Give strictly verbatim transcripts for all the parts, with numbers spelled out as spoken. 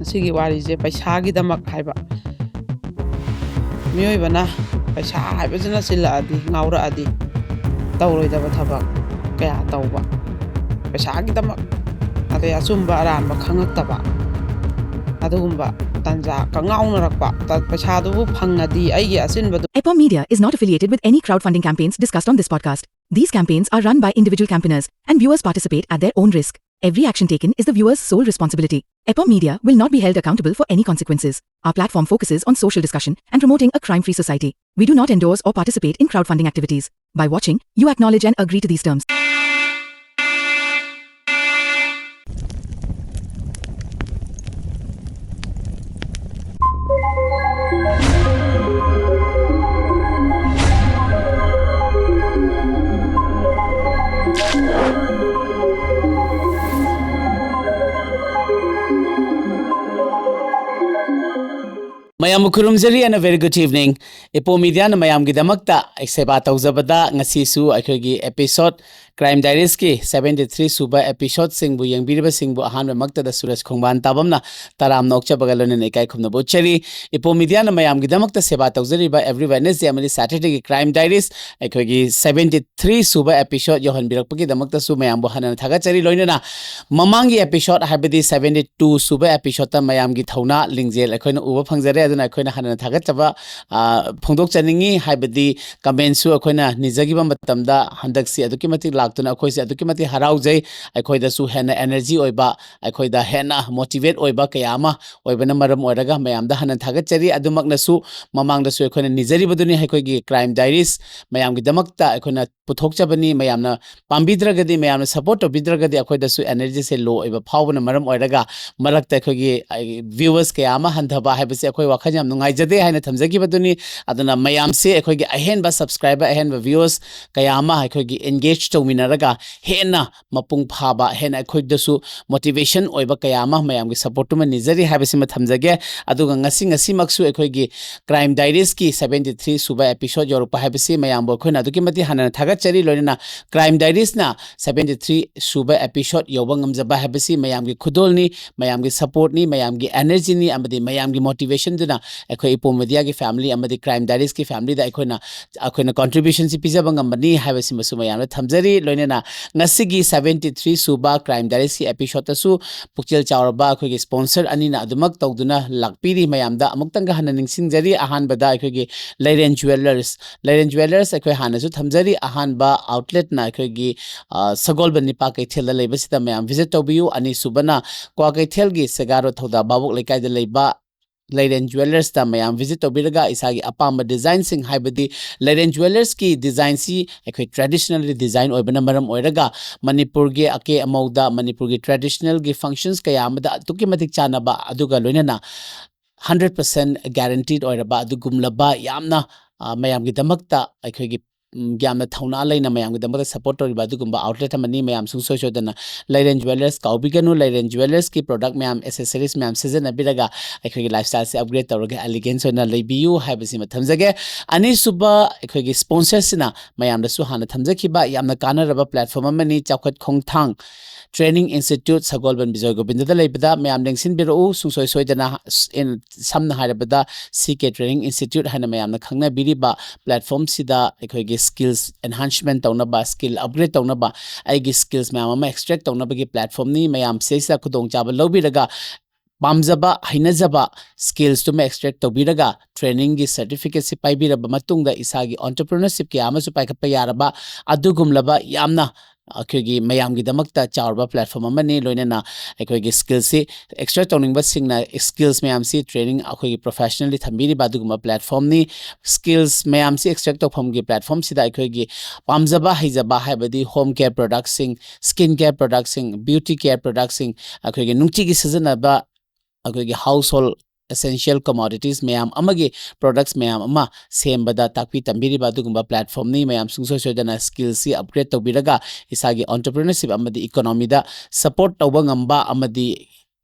ꯉꯁꯤꯒꯤ ꯋꯥꯔꯤꯁꯦ ꯄꯩꯁꯥꯒꯤꯗꯃꯛ ꯍꯥꯏꯕ꯫ ꯃꯤꯑꯣꯏꯕꯅ ꯄꯩꯁꯥ ꯍꯥꯏꯕꯁꯤꯅ ꯆꯤꯜꯂꯛꯑꯗꯤ, ꯉꯥꯎꯔꯛꯑꯗꯤ, ꯇꯧꯔꯣꯏꯗꯕ ꯊꯕꯛ ꯀꯌꯥ ꯇꯧꯕ, ꯄꯩꯁꯥꯒꯤꯗꯃꯛ, ꯑꯗꯩ ꯑꯆꯨꯝꯕ ꯑꯔꯥꯟꯕ ꯈꯪꯉꯛꯇꯕ, ꯑꯗꯨꯒꯨꯝꯕ ꯇꯟꯖꯥ ꯀꯉꯥꯎꯅꯔꯛꯄ, ꯇ-, ꯄꯩꯁꯥꯗꯨꯕꯨ ꯐꯪꯉꯗꯤ ꯑꯩꯒꯤ ꯑꯆꯤꯟꯕꯗꯨ Epom Media is not affiliated with any crowdfunding campaigns discussed on this podcast. These campaigns are run by individual campaigners, and viewers participate at their own risk. Every action taken is the viewer's sole responsibility. Epom Media will not be held accountable for any consequences. Our platform focuses on social discussion and promoting a crime-free society. We do not endorse or participate in crowdfunding activities. By watching, you acknowledge and agree to these terms. ꯃꯌꯥꯝꯕꯨ ꯈꯨꯔꯨꯝꯖꯔꯤ and a very good evening. Epom Mediaꯅ ꯃꯌꯥꯝꯒꯤꯗꯃꯛꯇ ꯁꯦꯕꯥ ꯇꯧꯖꯕꯗ ꯉꯁꯤꯁꯨ ꯑꯩꯈꯣꯏꯒꯤ episode, Crime Diariesꯀꯤ seventy three ꯁꯨꯕ episodeꯁꯤꯡꯕꯨ ꯌꯦꯡꯕꯤꯔꯤꯕꯁꯤꯡꯕꯨ ꯑꯍꯥꯟꯕꯃꯛꯇꯗ ꯁꯨꯔꯖ ꯈꯣꯡꯕꯥꯟ ꯇꯥꯕꯝꯅ ꯇꯔꯥꯝꯅ ꯑꯣꯛꯆꯕꯒ ꯂꯣꯏꯅꯅ ꯏꯀꯥꯏ ꯈꯨꯝꯅꯕ ꯎꯠꯆꯔꯤ꯫ Epom Mediaꯅ ꯃꯌꯥꯝꯒꯤꯗꯃꯛꯇ ꯁꯦꯕꯥ ꯇꯧꯖꯔꯤꯕ every Wednesday ꯑꯃꯗꯤ Saturdayꯒꯤ Crime Diaries ꯑꯩꯈꯣꯏꯒꯤ seventy three ꯁꯨꯕ episode ꯌꯧꯍꯟꯕꯤꯔꯛꯄꯒꯤꯗꯃꯛꯇꯁꯨ ꯃꯌꯥꯝꯕꯨ ꯍꯟꯅ ꯊꯥꯒꯠꯆꯔꯤ꯫ ꯂꯣꯏꯅꯅ ꯃꯃꯥꯡꯒꯤ episode, ꯍꯥꯏꯕꯗꯤ seventy two ꯁꯨꯕ episodeꯇ ꯃꯌꯥꯝꯒꯤ ꯊꯧꯅꯥ ꯂꯤꯡꯖꯦꯜ ꯑꯩꯈꯣꯏꯅ ꯎꯕ ꯐꯪꯖꯔꯦ꯫ ꯑꯗꯨꯅ ꯑꯩꯈꯣꯏꯅ ꯍꯟꯅ ꯊꯥꯒꯠꯆꯕ, ꯑ, ꯐꯣꯡꯗꯣꯛꯆꯅꯤꯡꯉꯤ꯫ ꯍꯥꯏꯕꯗꯤ commentꯁꯨ ꯑꯩꯈꯣꯏꯅ ꯅꯤꯖꯈꯤꯕ ꯃꯇꯝꯗ ꯍꯟꯗꯛꯁꯤ ꯑꯗꯨꯛꯀꯤ ꯃꯇꯤꯛ ꯂꯥꯛꯇꯨꯅ ꯑꯩꯈꯣꯏꯁꯦ ꯑꯗꯨꯛꯀꯤ ꯃꯇꯤꯛ ꯍꯔꯥꯎꯖꯩ꯫ ꯑꯩꯈꯣꯏꯗꯁꯨ ꯍꯦꯟꯅ energy ꯑꯣꯏꯕ, ꯑꯩꯈꯣꯏꯗ ꯍꯦꯟꯅ motivate ꯑꯣꯏꯕ ꯀꯌꯥ ꯑꯃ ꯑꯣꯏꯕꯅ ꯃꯔꯝ ꯑꯣꯏꯔꯒ ꯃꯌꯥꯝꯗ ꯍꯟꯅ ꯊꯥꯒꯠꯆꯔꯤ꯫ ꯑꯗꯨꯃꯛꯅꯁꯨ ꯃꯃꯥꯡꯗꯁꯨ ꯑꯩꯈꯣꯏꯅ ꯅꯤꯖꯔꯤꯕꯗꯨꯅꯤ, ꯑꯩꯈꯣꯏꯒꯤ Crime Diaries ꯃꯌꯥꯝꯒꯤꯗꯃꯛꯇ ꯑꯩꯈꯣꯏꯅ ꯄꯨꯊꯣꯛꯆꯕꯅꯤ꯫ ꯃꯌꯥꯝꯅ ꯄꯥꯝꯕꯤꯗ꯭ꯔꯒꯗꯤ, ꯃꯌꯥꯝꯅ support ꯇꯧꯕꯤꯗ꯭ꯔꯒꯗꯤ ꯑꯩꯈꯣꯏꯗꯁꯨ energyꯁꯦ low ꯑꯣꯏꯕ ꯐꯥꯎꯕꯅ ꯃꯔꯝ ꯑꯣꯏꯔꯒ ꯃꯔꯛꯇ ꯑꯩꯈꯣꯏꯒꯤ, ꯑꯩ, viewers ꯀꯌꯥ ꯑꯃ ꯍꯟꯊꯕ ꯍꯥꯏꯕꯁꯦ ꯑꯩꯈꯣꯏ ꯋꯥꯈꯜ ꯌꯥꯝ ꯅꯨꯡꯉꯥꯏꯖꯗꯦ ꯍꯥꯏꯅ ꯊꯝꯖꯈꯤꯕꯗꯨꯅꯤ꯫ ꯑꯗꯨꯅ ꯃꯌꯥꯝꯁꯦ ꯑꯩꯈꯣꯏꯒꯤ ꯑꯍꯦꯟꯕ subscriber, ꯑꯍꯦꯟꯕ viewers ꯀꯌꯥ ꯑꯃ ꯑꯩꯈꯣꯏꯒꯤ engage ꯇꯧ ꯃꯤꯟꯅꯔꯒ ꯍꯦꯟꯅ ꯃꯄꯨꯡ ꯐꯥꯕ, ꯍꯦꯟꯅ ꯑꯩꯈꯣꯏꯗꯁꯨ ꯃꯣꯇꯤꯚꯦꯁꯟ ꯑꯣꯏꯕ ꯀꯌꯥ ꯑꯃ ꯃꯌꯥꯝꯒꯤ ꯁꯞꯄꯣꯔꯠꯇꯨꯃ ꯅꯤꯖꯔꯤ ꯍꯥꯏꯕꯁꯤꯃ ꯊꯝꯖꯒꯦ꯫ ꯑꯗꯨꯒ ꯉꯁꯤ, ꯉꯁꯤꯃꯛꯁꯨ ꯑꯩꯈꯣꯏꯒꯤ Crime Diaries ꯀꯤ seventy three ꯁꯨꯕ episode ꯌꯧꯔꯛꯄ ꯍꯥꯏꯕꯁꯤ ꯃꯌꯥꯝꯕꯨ ꯑꯩꯈꯣꯏꯅ ꯑꯗꯨꯛꯀꯤ ꯃꯇꯤꯛ ꯍꯟꯅ ꯊꯥꯒꯠꯆꯔꯤ꯫ ꯂꯣꯏꯅꯅ Crime Diaries ꯅ seventy three ꯁꯨꯕ episode ꯌꯧꯕ ꯉꯝꯖꯕ ꯍꯥꯏꯕꯁꯤ ꯃꯌꯥꯝꯒꯤ ꯈꯨꯗꯣꯜꯅꯤ, ꯃꯌꯥꯝꯒꯤ ꯁꯞꯄꯣꯔꯠꯅꯤ, ꯃꯌꯥꯝꯒꯤ ꯑꯦꯅꯔꯖꯤꯅꯤ ꯑꯃꯗꯤ ꯃꯌꯥꯝꯒꯤ ꯃꯣꯇꯤꯚꯦꯁꯟꯗꯨꯅ ꯑꯩꯈꯣꯏ ꯏꯄꯣꯝ ꯃꯦꯗꯤꯌꯥꯒꯤ ꯐꯦꯃꯤꯂꯤ ꯑꯃꯗꯤ Crime Diaries ꯀꯤ ꯐꯦꯃꯤꯂꯤꯗ ꯑꯩꯈꯣꯏꯅ, ꯑꯩꯈꯣꯏꯅ ꯀꯟꯇ꯭ꯔꯤꯕ꯭ꯌꯨꯁꯟꯁꯤ ꯄꯤꯖꯕ ꯉꯝꯕꯅꯤ ꯍꯥꯏꯕꯁꯤꯃꯁꯨ ꯃꯌꯥꯝꯗ ꯊꯝꯖꯔꯤ꯫ ꯂꯣꯏꯅꯅ ꯉꯁꯤꯒꯤ seventy three ꯁꯨꯕ Crime Diaries ꯀꯤ episode ꯇꯁꯨ ꯄꯨꯛꯆꯦꯜ ꯆꯥꯎꯔꯕ ꯑꯩꯈꯣꯏꯒꯤ sponsor ꯑꯅꯤꯅ ꯑꯗꯨꯃꯛ ꯇꯧꯗꯨꯅ ꯂꯥꯛꯄꯤꯔꯤ꯫ ꯃꯌꯥꯝꯗ ꯑꯃꯨꯛꯇꯪꯒ ꯍꯟꯅ ꯅꯤꯡꯁꯤꯡꯖꯔꯤ꯫ ꯑꯍꯥꯟꯕꯗ ꯑꯩꯈꯣꯏꯒꯤ ꯂꯩꯔꯦꯟ Jewellers, ꯂꯩꯔꯦꯟ Jewellers ꯑꯩꯈꯣꯏ ꯍꯥꯟꯅꯁꯨ ꯊꯝꯖꯔꯤ꯫ ꯑꯍꯥꯟꯕ outlet ꯅ ꯑꯩꯈꯣꯏꯒꯤ, ꯑ, ꯁꯒꯣꯜꯕꯟ ꯅꯤꯄꯥ ꯀꯩꯊꯦꯜꯗ ꯂꯩꯕꯁꯤꯗ ꯃꯌꯥꯝ visit ꯇꯧꯕꯤꯌꯨ꯫ ꯑꯅꯤꯁꯨꯕꯅ ꯀ꯭ꯋꯥꯀꯩꯊꯦꯜꯒꯤ ꯁꯦꯒꯥ ꯔꯣꯗ ꯊꯧꯗꯥ ꯚꯥꯕꯣꯛ ꯂꯩꯀꯥꯏꯗ ꯂꯩꯕ ꯂꯩꯔꯦꯟ Jewellers ꯇ ꯃꯌꯥꯝ visit ꯇꯧꯕꯤꯔꯒ ꯏꯁꯥꯒꯤ ꯑꯄꯥꯝꯕ design ꯁꯤꯡ, ꯍꯥꯏꯕꯗꯤ ꯂꯩꯔꯦꯟ Jewellers ꯀꯤ design ꯁꯤ ꯑꯩꯈꯣꯏ traditionally design ꯑꯣꯏꯕꯅ ꯃꯔꯝ ꯑꯣꯏꯔꯒ ꯃꯅꯤꯄꯨꯔꯒꯤ ꯑꯀꯦ ꯑꯃꯧꯗ, ꯃꯅꯤꯄꯨꯔꯒꯤ traditional ꯒꯤ functions ꯀꯌꯥ ꯑꯃꯗ ꯑꯗꯨꯛꯀꯤ ꯃꯇꯤꯛ ꯆꯥꯟꯅꯕ, ꯑꯗꯨꯒ ꯂꯣꯏꯅꯅ hundred percent guaranteed ꯑꯣꯏꯔꯕ ꯑꯗꯨꯒꯨꯝꯂꯕ ꯌꯥꯝꯅ, ꯑ, ꯃꯌꯥꯝꯒꯤꯗꯃꯛꯇ ꯑꯩꯈꯣꯏꯒꯤ, ꯎꯝ, ꯌꯥꯝꯅ ꯊꯧꯅꯥ ꯂꯩꯅ ꯃꯌꯥꯝꯒꯤꯗꯃꯛꯇ support ꯇꯧꯔꯤꯕ ꯑꯗꯨꯒꯨꯝꯕ outlet ꯑꯃꯅꯤ꯫ ꯃꯌꯥꯝ ꯁꯨꯡꯁꯣꯏ ꯁꯣꯏꯗꯅ ꯂꯩꯔꯦꯟ Jewellers ꯀꯥꯎꯕꯤꯒꯅꯨ꯫ ꯂꯩꯔꯦꯟ Jewellers ꯀꯤ product ꯃꯌꯥꯝ, accessories ꯃꯌꯥꯝ ꯁꯤꯖꯤꯟꯅꯕꯤꯔꯒ ꯑꯩꯈꯣꯏꯒꯤ lifestyle ꯁꯦ upgrade ꯇꯧꯔꯒ elegance ꯑꯣꯏꯅ ꯂꯩꯕꯤꯌꯨ ꯍꯥꯏꯕꯁꯤꯃ ꯊꯝꯖꯒꯦ꯫ ꯑꯅꯤꯁꯨꯕ ꯑꯩꯈꯣꯏꯒꯤ sponsor ꯁꯤꯅ ꯃꯌꯥꯝꯗꯁꯨ ꯍꯥꯟꯅ ꯊꯝꯖꯈꯤꯕ ꯌꯥꯝꯅ ꯀꯥꯟꯅꯔꯕ platform ꯑꯃꯅꯤ, ꯆꯥꯎꯈꯠ ꯈꯣꯡꯊꯥꯡ Training Institute, ꯁꯒꯣꯜꯕꯟ ꯕꯤꯖꯣꯏ ꯒꯣꯕꯤꯟꯗꯗ ꯂꯩꯕꯗ ꯃꯌꯥꯝ ꯂꯦꯡꯁꯤꯟꯕꯤꯔꯛꯎ꯫ ꯁꯨꯡꯁꯣꯏ ꯁꯣꯏꯗꯅ, ꯁꯝꯅ ꯍꯥꯏꯔꯕꯗ C K Training Institute ꯍꯥꯏꯅ ꯃꯌꯥꯝꯅ ꯈꯪꯅꯕꯤꯔꯤꯕ platform ꯁꯤꯗ ꯑꯩꯈꯣꯏꯒꯤ skills enhancement ꯇꯧꯅꯕ, skill upgrade ꯇꯧꯅꯕ, ꯑꯩꯒꯤ skills ꯃꯌꯥꯝ ꯑꯃ extract ꯇꯧꯅꯕꯒꯤ platform ꯅꯤ꯫ ꯃꯌꯥꯝ ꯁꯤꯗꯩꯁꯤꯗ ꯈꯨꯗꯣꯡꯆꯥꯕ ꯂꯧꯕꯤꯔꯒ ꯄꯥꯝꯖꯕ, ꯍꯩꯅꯖꯕ skills ꯇꯨꯃ extract ꯇꯧꯕꯤꯔꯒ training ꯒꯤ certificate ꯁꯤ ꯄꯥꯏꯕꯤꯔꯕ ꯃꯇꯨꯡꯗ ꯏꯁꯥꯒꯤ entrepreneurship ꯀꯌꯥ ꯑꯃꯁꯨ ꯄꯥꯏꯈꯠꯄ ꯌꯥꯔꯕ ꯑꯗꯨꯒꯨꯝꯂꯕ ꯌꯥꯝꯅ ꯑꯩꯈꯣꯏꯒꯤ ꯃꯌꯥꯝꯒꯤꯗꯃꯛꯇ ꯆꯥꯎꯔꯕ platform ꯑꯃꯅꯤ꯫ ꯂꯣꯏꯅꯅ ꯑꯩꯈꯣꯏꯒꯤ skills ꯁꯤ extract ꯇꯧꯅꯤꯡꯕꯁꯤꯡꯅ skills ꯃꯌꯥꯝꯁꯤ training ꯑꯩꯈꯣꯏꯒꯤ professionally ꯊꯝꯕꯤꯔꯤꯕ ꯑꯗꯨꯒꯨꯝꯕ platform ꯅꯤ꯫ Skills ꯃꯌꯥꯝꯁꯤ extract ꯇꯧꯐꯝꯒꯤ platform ꯁꯤꯗ ꯑꯩꯈꯣꯏꯒꯤ ꯄꯥꯝꯖꯕ, ꯍꯩꯖꯕ, ꯍꯥꯏꯕꯗꯤ home care product ꯁꯤꯡ, skin care product ꯁꯤꯡ, beauty care product ꯁꯤꯡ, ꯑꯩꯈꯣꯏꯒꯤ ꯅꯨꯡꯇꯤꯒꯤ ꯁꯤꯖꯤꯟꯅꯕ ꯑꯩꯈꯣꯏꯒꯤ household essential commodities ꯃꯌꯥꯝ ꯑꯃꯒꯤ products ꯃꯌꯥꯝ ꯑꯃ ꯁꯦꯝꯕꯗ ꯇꯥꯛꯄꯤ ꯇꯝꯕꯤꯔꯤꯕ ꯑꯗꯨꯒꯨꯝꯕ platformꯅꯤ꯫ ꯃꯌꯥꯝ ꯁꯨꯡꯁꯣꯏ ꯁꯣꯏꯗꯅ skillꯁꯤ upgrade ꯇꯧꯕꯤꯔꯒ ꯏꯁꯥꯒꯤ entrepreneurship ꯑꯃꯗꯤ economyꯗ support ꯇꯧꯕ ꯉꯝꯕ ꯑꯃꯗꯤ